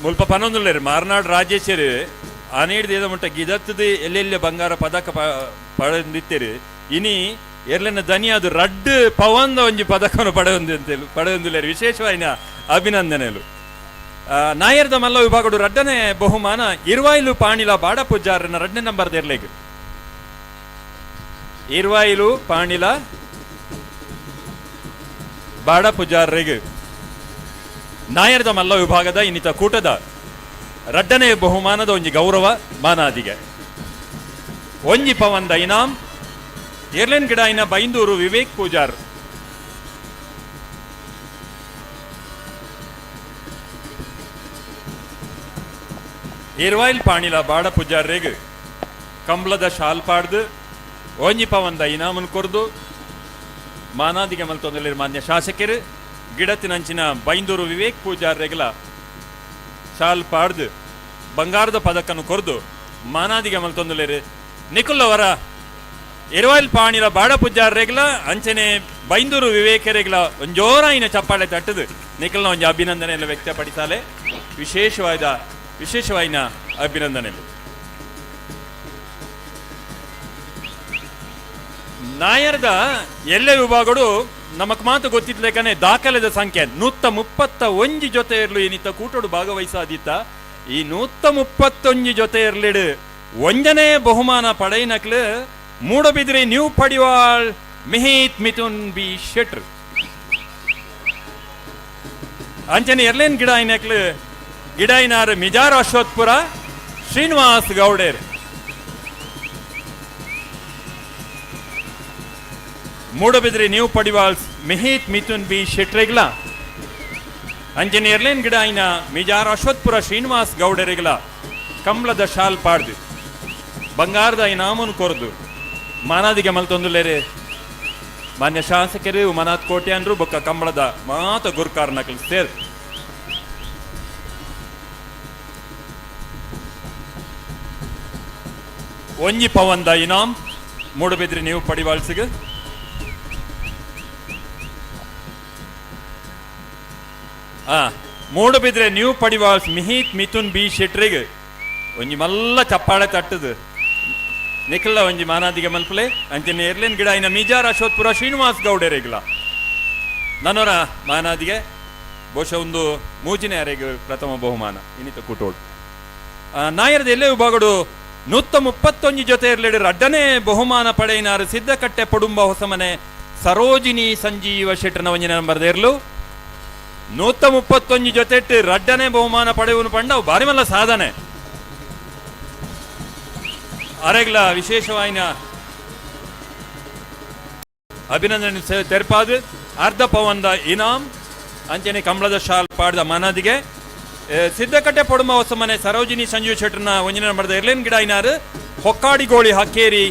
ಮುಲ್ಪ ಪನೊಂದುಲ್ಲೇರು ಮಾರ್ನಾಡು ರಾಜೇಶರು ಆನೇಡ್ದ ಮುಟ್ಟ ಗಿದತ್ತದು ಎಲ್ಲೆಲ್ಲಿ ಬಂಗಾರ ಪದಕ ಪಡೆದಿತ್ತೇರು. ಇನಿ ಎರ್ಲೆನ ದನಿಯಾದು ರಡ್ಡ್ ಪವಂದ ಒಂಜಿ ಪದಕವನ್ನು ಪಡೆಯೊಂದುಲ್ಲೇರು. ವಿಶೇಷವಾಯಿನ ಅಭಿನಂದನೆಲು. ನಾಯರ್ದ ಮಲ್ಲ ವಿಭಾಗಡು ರಡ್ಡನೆ ಬಹುಮಾನ ಇರ್ವಾಯಿಲು ಪಾಣಿಲ ಬಾಡ ಪೂಜಾರನ ರಡ್ಡನೆ ನಂಬರ್ ದೇರ್ಲೆಗ್ ಇರ್ವಾಯಿಲು ಪಾಣಿಲ ಬಾಡ ಪೂಜಾರರಿಗೆ ನಾಯರ್ದ ಮಲ್ಲ ವಿಭಾಗದ ಇನ್ನಿತ ಕೂಟದ ರಡ್ಡನೆ ಬಹುಮಾನದ ಒಂಜಿ ಗೌರವ ಮಾನಾದಿಗೆ. ಒಂಜಿ ಪವಂದ ಇನಾಮ್ ಏರ್ಲೆನ್ ಗಿಡಾಯಿನ ಬೈಂದೂರು ವಿವೇಕ್ ಪೂಜಾರ್. ಇರ್ವಾಯಿಲ್ ಪಾಣಿಲ ಬಾಡ ಪೂಜಾರ್ರೆಗ್ ಕಂಬ್ಲದ ಶಾಲ್ ಪಾಡ್ದು ಒಂಜಿ ಪವಂದ ಇನಾಮನ್ ಕೊರ್ದು ಮಾನಾದಿಗೆ ಮಲ್ತೊಂದುಲ್ಲೆರ್ ಮಾನ್ಯ ಶಾಸಕರು. ಗಿಡತಿನಂಚಿನ ಬೈಂದೂರು ವಿವೇಕ್ ಪೂಜಾರ್ರೆಗ್ಲ ಶಾಲ್ ಪಾಡ್ದು ಬಂಗಾರದ ಪದಕನ್ನು ಕೊರ್ದು ಮಾನಾದಿಗೆ ಮಲ್ತೊಂದುಲ್ಲೆರ್. ನಿಕುಲ್ಲವರ ಇರ್ವಾಯಿಲ್ ಪಾಣಿಲ ಬಾಡ ಪೂಜಾರ್ರೆಗ್ಲ ಅಂಚನೆ ಬೈಂದೂರು ವಿವೇಕರೆಗ್ಲ ಒಂಜೋರಾಯಿನ ಚಪ್ಪಾಳೆ ತಟ್ಟದು ನಿಖಲ್ನ ಒಂಜಿ ಅಭಿನಂದನೆಯನ್ನು ವ್ಯಕ್ತಪಡಿಸಾಲೆ. ವಿಶೇಷವಾದ ಅಭಿನಂದನೆ. ನಾಯರ್ದ ಎಲ್ಲೆ ವಿಭಾಗಡು ನಮಕ್ ಮಾತು ಗೊತ್ತಿದ್ಲೇಕನೆ ದಾಖಲೆದ ಸಂಖ್ಯೆ 131 ಜೊತೆ ಇರ್ಲು ಏನಿತ್ತ ಕೂಟೋಡು ಭಾಗವಹಿಸಾದಿತ್ತ. ಈ 131 ಜೊತೆ ಇರ್ಲಿಡು ಒಂಜನೇ ಬಹುಮಾನ ಪಡೆಯಿನಕ್ಲು ಮೂಡಬಿದ್ರಿ ನ್ಯೂ ಪಡಿವಾಳ್ ಮಿಹಿತ್ ಮಿಥುನ್ ಬಿ ಶೆಟ್ರ್. ಅಂಚನೆ ಎರ್ಲೇನ್ ಗಿಡ ಐನಕ್ಲು ಗಿಡೈನಾರ್ ಮಿಜಾರ್ ಅಶ್ವತ್ಪುರ ಶ್ರೀನಿವಾಸ್ ಗೌಡೇರ್. ಮೂಡಬಿದ್ರಿ ನ್ಯೂ ಪಡಿವಾಳ್ಸ್ ಮಿಹಿತ್ ಮಿಥುನ್ ಬಿ ಶೆಟ್ರೆಗ್ಲ ಅಂಚನೆ ಎರ್ಲೇನ್ ಗಿಡ ಐನ ಮಿಜಾರ್ ಅಶ್ವತ್ಪುರ ಶ್ರೀನಿವಾಸ್ ಗೌಡರಿಗ್ಲ ಕಂಬ್ಳದ ಶಾಲ್ ಪಾಡ್ದು ಬಂಗಾರದ ಇನಾಮನ್ನು ಕೊರ್ದು ಮಾನಾದಿಗೆ ಮಲ್ತೊಂದುಲ್ಲೇರೆ ಮಾನ್ಯ ಶಾಸಕರು ಉಮಾನಾಥ್ ಕೋಟ್ಯಾನ್ರು ಬೊಕ್ಕ ಕಂಬಳದ ಮಾತ ಗುರ್ಕಾರ್ ನಕಲ್ ಸೇರ್. ಒಂಜಿ ಪವಂದ ಇನಾಮ್ ಮೂಡಬಿದ್ರಿ ನೀವು ಪಡಿವಾಳ್ಸಿಗೆ. ಮೂಡಬಿದ್ರೆ ನೀವು ಪಡಿವಾಳ್ಸ್ ಮಿಹಿತ್ ಮಿಥುನ್ ಬಿ ಶೆಟ್ರಿಗೆ ಒಂಜಿ ಮಲ್ಲ ಚಪ್ಪಾಳೆ ತಟ್ಟದು ನಿಖಲ ಒಂಜಿ ಮಾನಾದಿಗೆ ಮಲ್ಪಲೆ. ಅಂಚನೆ ಎರ್ಲೇನ್ ಗಿಡ ಇನ್ನ ಮಿಜಾರ್ ಅಶ್ವತ್ಪುರ ಶ್ರೀನಿವಾಸ್ ಗೌಡರಿಗ್ಲ ನನ್ನವರ ಮಾನಾದಿಗೆ ಬಹುಶಃ ಒಂದು ಮೂಜಿನ ಯಾರಿಗೆ ಪ್ರಥಮ ಬಹುಮಾನ ಇನ್ನಿತ ಕೂಟೋಡು. ನಾಯರದ ಎಲ್ಲೇ ವಿಭಾಗಡು 131 ಜೊತೆ ಇರ್ಲಿಡು ರಡ್ಡನೆ ಬಹುಮಾನ ಪಡೆಯಿನಾರು ಸಿದ್ದಕಟ್ಟೆ ಪಡುಂಬ ಹೊಸಮನೆ ಸರೋಜಿನಿ ಸಂಜೀವ ಶೆಟ್ಟರ್ನ ಒಂಜಿನ ನಂಬರ್ ಇರ್ಲು. 131 ಜೊತೆ ರಡ್ಡನೆ ಬಹುಮಾನ ಪಡೆಯುವನು ಪಂಡವು ಬಾರಿ ಮಲ್ಲ ಸಾಧನೆ. ಅರೆಗ್ಲ ವಿಶೇಷವಾಯಿನ ಅಭಿನಂದನೆ ತೆರಪಾದು. ಅರ್ಧ ಪವನ್ದ ಇನಾಮ್ ಅಂಚನೆ ಕಂಬಳದ ಶಾಲ್ ಪಾಡ್ದ ಮನದಿಗೆ. ಸಿದ್ದಕಟ್ಟೆ ಪೊಡುಮ ಹೊಸಮನೆ ಸರೋಜಿನಿ ಸಂಜೀವ್ ಶೆಟ್ಟರ್ನ ಒಂಜಿನ ನಂಬರ್ದ ಎರ್ಲೇನ್ ಗಿಡ ಇನಾರು ಹೊಕ್ಕಾಡಿಗೋಳಿ ಹಕ್ಕೇರಿ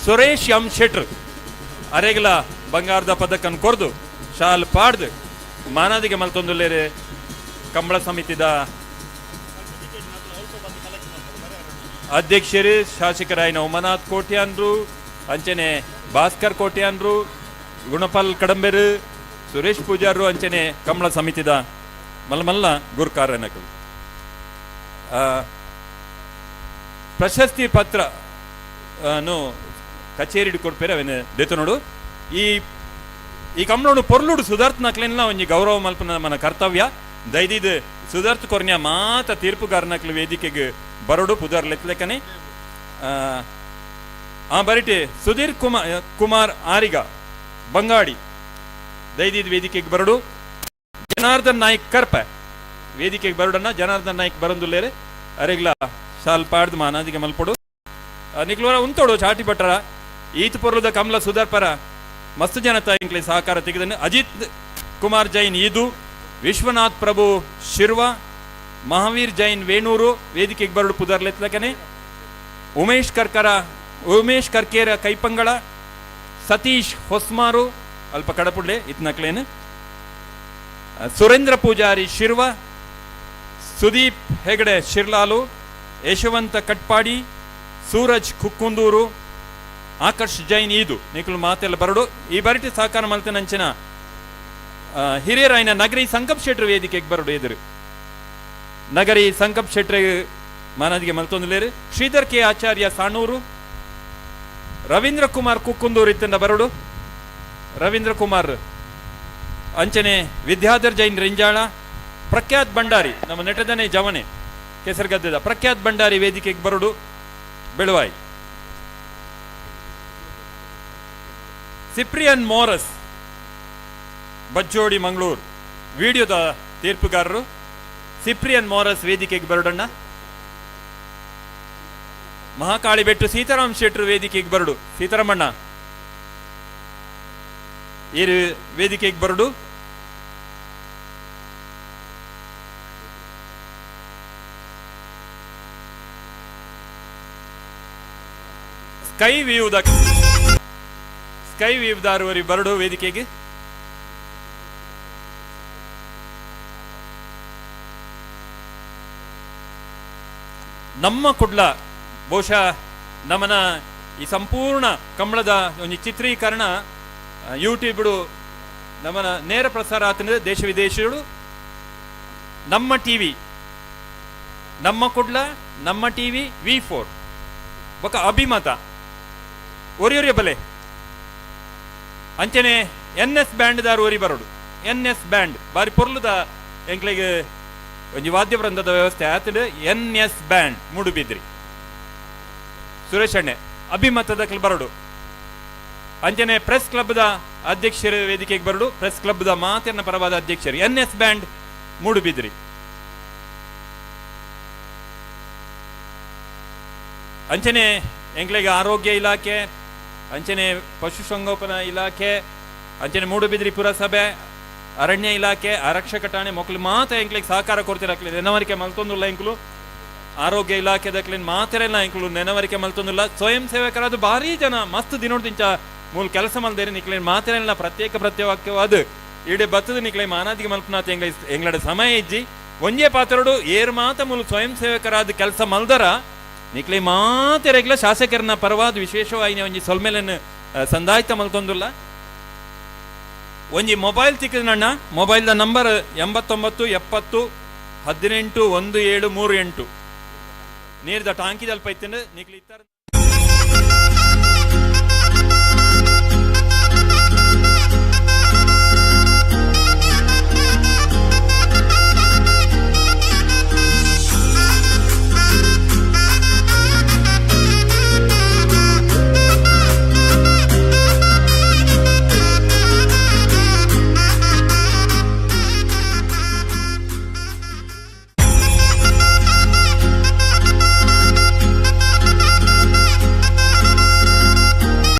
ಸುರೇಶ್ ಎಂ ಶೆಟ್ರ್ ಅರೆಗಲ ಬಂಗಾರದ ಪದಕನ್ ಕೊರ್ದು ಶಾಲ್ ಪಾಡ್ದು ಮಾನಾದಿಗೆ ಮಲ್ತೊಂದುಲ್ಲೇರು ಕಂಬಳ ಸಮಿತಿದ ಅಧ್ಯಕ್ಷರು ಶಾಸಕರಾಯಿನ ಉಮನಾಥ್ ಕೋಟ್ಯಾನ್ರು, ಅಂಚನೆ ಭಾಸ್ಕರ್ ಕೋಟ್ಯಾನ್ರು, ಗುಣಪಾಲ್ ಕಡಂಬೆರು, ಸುರೇಶ್ ಪೂಜಾರು, ಅಂಚನೆ ಕಂಬಳ ಸಮಿತಿದ ಮಲ್ಲ ಗುರ್ಕಾರನಕಲು. ಪ್ರಶಸ್ತಿ ಪತ್ರ ಕಚೇರಿ ಕೊಡ್ಪೇರೆ ಅವೇನು ದೇತನೋಡು. ಈ ಈ ಕಂಬಳೋಡು ಪೊರ್ಲುಡು ಸುಧಾರ್ಥ ನಕ್ಲೆನ್ಲ ಒಂಜಿ ಗೌರವ ಮಲ್ಪನ మన ಕರ್ತವ್ಯ. ದೈದಿದ್ ಸುಧಾರ್ಥ ಕೊರ್ನ್ಯ ಮಾತ ತೀರ್ಪುಗಾರನಕ್ಲು ವೇದಿಕೆಗೆ ಬರೋಡು ಪುದರ್ ಲೆತ್ಲೆಕನೆ. ಆ ಬರಿಟೆ ಸುಧೀರ್ ಕುಮಾರ್ ಕುಮಾರ್ ಆರಿಗ ಬಂಗಾಡಿ ದೈದಿದ್ ವೇದಿಕೆಗೆ ಬರೋಡು. ಜನಾರ್ದನ್ ನಾಯ್ಕ್ ಕರ್ಪ ವೇದಿಕೆಗೆ ಬರೋಡನ್ನ ಜನಾರ್ದನ್ ನಾಯ್ಕ್ ಬರಂದುಲ್ಲೇರೆ ಅರೆಗ್ಲ ಶಾಲ್ ಪಾಡ್ದು ಮಾನಾದಿಗೆ ಮಲ್ಪೊಡು. ನಿಕ್ಲೋರ ಉಂತೋಡು ಚಾಟಿ ಭಟ್ರ ಈತ್ ಪೊರ್ಲುದ ಕಮಲ ಸುಧಾರ್ಪರ ಮಸ್ತ್ ಜನತ ಇಂಕ್ಲೆ ಸಹಕಾರ ತೆಗೆದನ್ನು. ಅಜಿತ್ ಕುಮಾರ್ ಜೈನ್ ಈದು, ವಿಶ್ವನಾಥ್ ಪ್ರಭು ಶಿರ್ವ, ಮಹಾವೀರ್ ಜೈನ್ ವೇಣೂರು ವೇದಿಕೆಗೆ ಬರಡು ಪುದರ್ಲೆತ್ಲಕನೆ. ಉಮೇಶ್ ಕರ್ಕರ ಉಮೇಶ್ ಕರ್ಕೇರ ಕೈಪಂಗಳ, ಸತೀಶ್ ಹೊಸ್ಮಾರು ಅಲ್ಪ ಕಡಪುಡ್ಲೆ ಇತ್ನಕ್ಲೇನು, ಸುರೇಂದ್ರ ಪೂಜಾರಿ ಶಿರ್ವ, ಸುದೀಪ್ ಹೆಗಡೆ ಶಿರ್ಲಾಲು, ಯಶವಂತ ಕಟ್ಪಾಡಿ, ಸೂರಜ್ ಕುಕ್ಕುಂದೂರು, ಆಕರ್ಷ್ ಜೈನ್ ಈದು ನಿಕುಲು ಮಾತೆಲ್ಲ ಬರಡು. ಈ ಬರಿಟಿ ಸಹಕಾರ ಮಲ್ತಿನಂಚಿನ ಹಿರಿಯರಾಯಿನ ನಗರಿ ಸಂಕಪ್ ಶೆಟ್ರು ವೇದಿಕೆಗೆ ಬರಡು ಎದುರು. ನಗರಿ ಸಂಕಪ್ ಶೆಟ್ರು ಮಾನದಿಗೆ ಮಲ್ತೊಂದುಲೇರು. ಶ್ರೀಧರ್ ಕೆ ಆಚಾರ್ಯ ಸಾಣೂರು, ರವೀಂದ್ರ ಕುಮಾರ್ ಕುಕ್ಕುಂದೂರು ಇತ್ತಂಡ ಬರಡು. ರವೀಂದ್ರ ಕುಮಾರ್ ಅಂಚನೆ ವಿದ್ಯಾಧರ್ ಜೈನ್ ರಿಂಜಾಳ, ಪ್ರಖ್ಯಾತ್ ಭಂಡಾರಿ ನಮ್ಮ ನೆಟದನೆ ಜವನೆ ಕೆಸರುಗದ್ದೆದ ಪ್ರಖ್ಯಾತ್ ಭಂಡಾರಿ ವೇದಿಕೆಗೆ ಬರಡು. ಬೆಳುವಾಯಿ ಸಿಪ್ರಿಯನ್ ಮೋರಸ್ ಬಜ್ಜೋಡಿ ಮಂಗಳೂರು ವಿಡಿಯೋದ ತೀರ್ಪುಗಾರರು ಸಿಪ್ರಿಯನ್ ಮೋರಸ್ ವೇದಿಕೆಗೆ ಬರಡಣ್ಣ. ಮಹಾಕಾಳಿ ಬೆಟ್ಟು ಸೀತಾರಾಮ್ ಶೆಟ್ರು ವೇದಿಕೆಗೆ ಬರಡು. ಸೀತಾರಾಮಣ್ಣ ಈರು ವೇದಿಕೆಗೆ ಬರಡು. ಸ್ಕೈ ವ್ಯೂದ ಸ್ಕೈ ವ್ಯೂದಾರುವರಿ ಬರಡು ವೇದಿಕೆಗೆ. ನಮ್ಮ ಕುಡ್ಲ ಬಹುಶಃ ನಮನ ಈ ಸಂಪೂರ್ಣ ಕಂಬಳದ ಒಂದು ಚಿತ್ರೀಕರಣ ಯೂಟ್ಯೂಬ್ ನಮ್ಮನ ನೇರ ಪ್ರಸಾರ ಆತನ ದೇಶ ವಿದೇಶಗಳು. ನಮ್ಮ ಟಿವಿ, ನಮ್ಮ ಕುಡ್ಲ, ನಮ್ಮ ಟಿವಿ V4 ಬೊಕ ಅಭಿಮತ ಒರಿಯೊರಿಯ ಬಲೆ ಅಂಚನೆ ಎನ್ ಎಸ್ ಬ್ಯಾಂಡ್ ದಾರು ಒರಿ ಬರೋಡು. ಎನ್ ಎಸ್ ಬ್ಯಾಂಡ್ ಬಾರಿ ಪೊರ್ಲುದ ಎಂಕ್ಲೆಗ್ ಒಂಜಿ ವಾದ್ಯ ವೃಂದದ ವ್ಯವಸ್ಥೆ ಆತಂಡ್. ಎನ್ ಎಸ್ ಬ್ಯಾಂಡ್ ಮೂಡುಬಿದ್ರಿ ಸುರೇಶ್ ಅಣ್ಣೆ ಅಭಿಮತದ ಬರೋಡು. ಅಂಚನೆ ಪ್ರೆಸ್ ಕ್ಲಬ್ದ ಅಧ್ಯಕ್ಷರು ವೇದಿಕೆಗೆ ಬರೋಡು. ಪ್ರೆಸ್ ಕ್ಲಬ್ದ ಮಾತಿನ ಪರವಾದ ಅಧ್ಯಕ್ಷರು ಎನ್ ಎಸ್ ಬ್ಯಾಂಡ್ ಮೂಡುಬಿದ್ರಿ. ಅಂಚನೆ ಎಂಕ್ಲೆಗ್ ಆರೋಗ್ಯ ಇಲಾಖೆ, ಅಂಚನೆ ಪಶುಸಂಗೋಪನಾ ಇಲಾಖೆ, ಅಂಚನೆ ಮೂಡುಬಿದ್ರಿ ಪುರಸಭೆ, ಅರಣ್ಯ ಇಲಾಖೆ, ಆರಕ್ಷಕ ಠಾಣೆ ಮೊಕ್ಲು ಮಾತ ಎಂಕ್ಲೆಗ್ ಸಹಕಾರ ಕೊಡ್ತಿರಕ್ಲೆ ನೆನವರಿಕೆ ಮಲ್ತೊಂದುಲ್ಲ. ಎಂಕ್ಲು ಆರೋಗ್ಯ ಇಲಾಖೆದಕ್ಲೇನ್ ಮಾತೆರೆಲ್ಲ ಎಂಕ್ಲು ನೆನವರಿಕೆ ಮಲ್ತೊಂದುಲ್ಲ. ಸ್ವಯಂ ಸೇವಕರಾದ ಭಾರಿ ಜನ ಮಸ್ತ್ ದಿನೋಡ್ದಿಂಚ ಮೂಲ ಕೆಲಸ ಮಲ್ದೇರಿ ನಿಕ್ಲೇನ್ ಮಾತೆರೆಲ್ಲ ಪ್ರತ್ಯೇಕ ಪ್ರತ್ಯೇಕವಾದ ಈಡೆ ಬತ್ತದ ನಿಕ್ಲೆ ಮಾನಾದಿಗೆ ಮಲ್ಪನಾಥ ಎಂಗ್ಲ ಎಂಗ್ಲಡ ಸಮಯ ಇಜ್ಜಿ ಒಂಜೇ ಪಾತ್ರಡು ಏರ್ ಮಾತ ಮೂಲ ಸ್ವಯಂ ಸೇವಕರಾದ ಕೆಲಸ ಮಲ್ದರ ನಿಕ್ಲೆ ಮಾತೆರೆಗ್ಲ ಶಾಸಕರನ್ನ ಪರವಾದ ವಿಶೇಷವಾಗಿ ಒಂಜಿ ಸೊಲ್ಮೆಲನ್ನು ಸಂದಾಯ್ತ ಮಲ್ತೊಂದುಲ್ಲ. ಒಂಜಿ ಮೊಬೈಲ್ ತಿಕ್ಕಿದಣ್ಣ, ಮೊಬೈಲ್ದ ನಂಬರ್ 89 70 18 17 38. ನೀರ್ದ ಟಾಂಕಿದಲ್ಪ ಇತ್ತಿನ ನಿಕ್ಲೆ ಇತ್ತರ.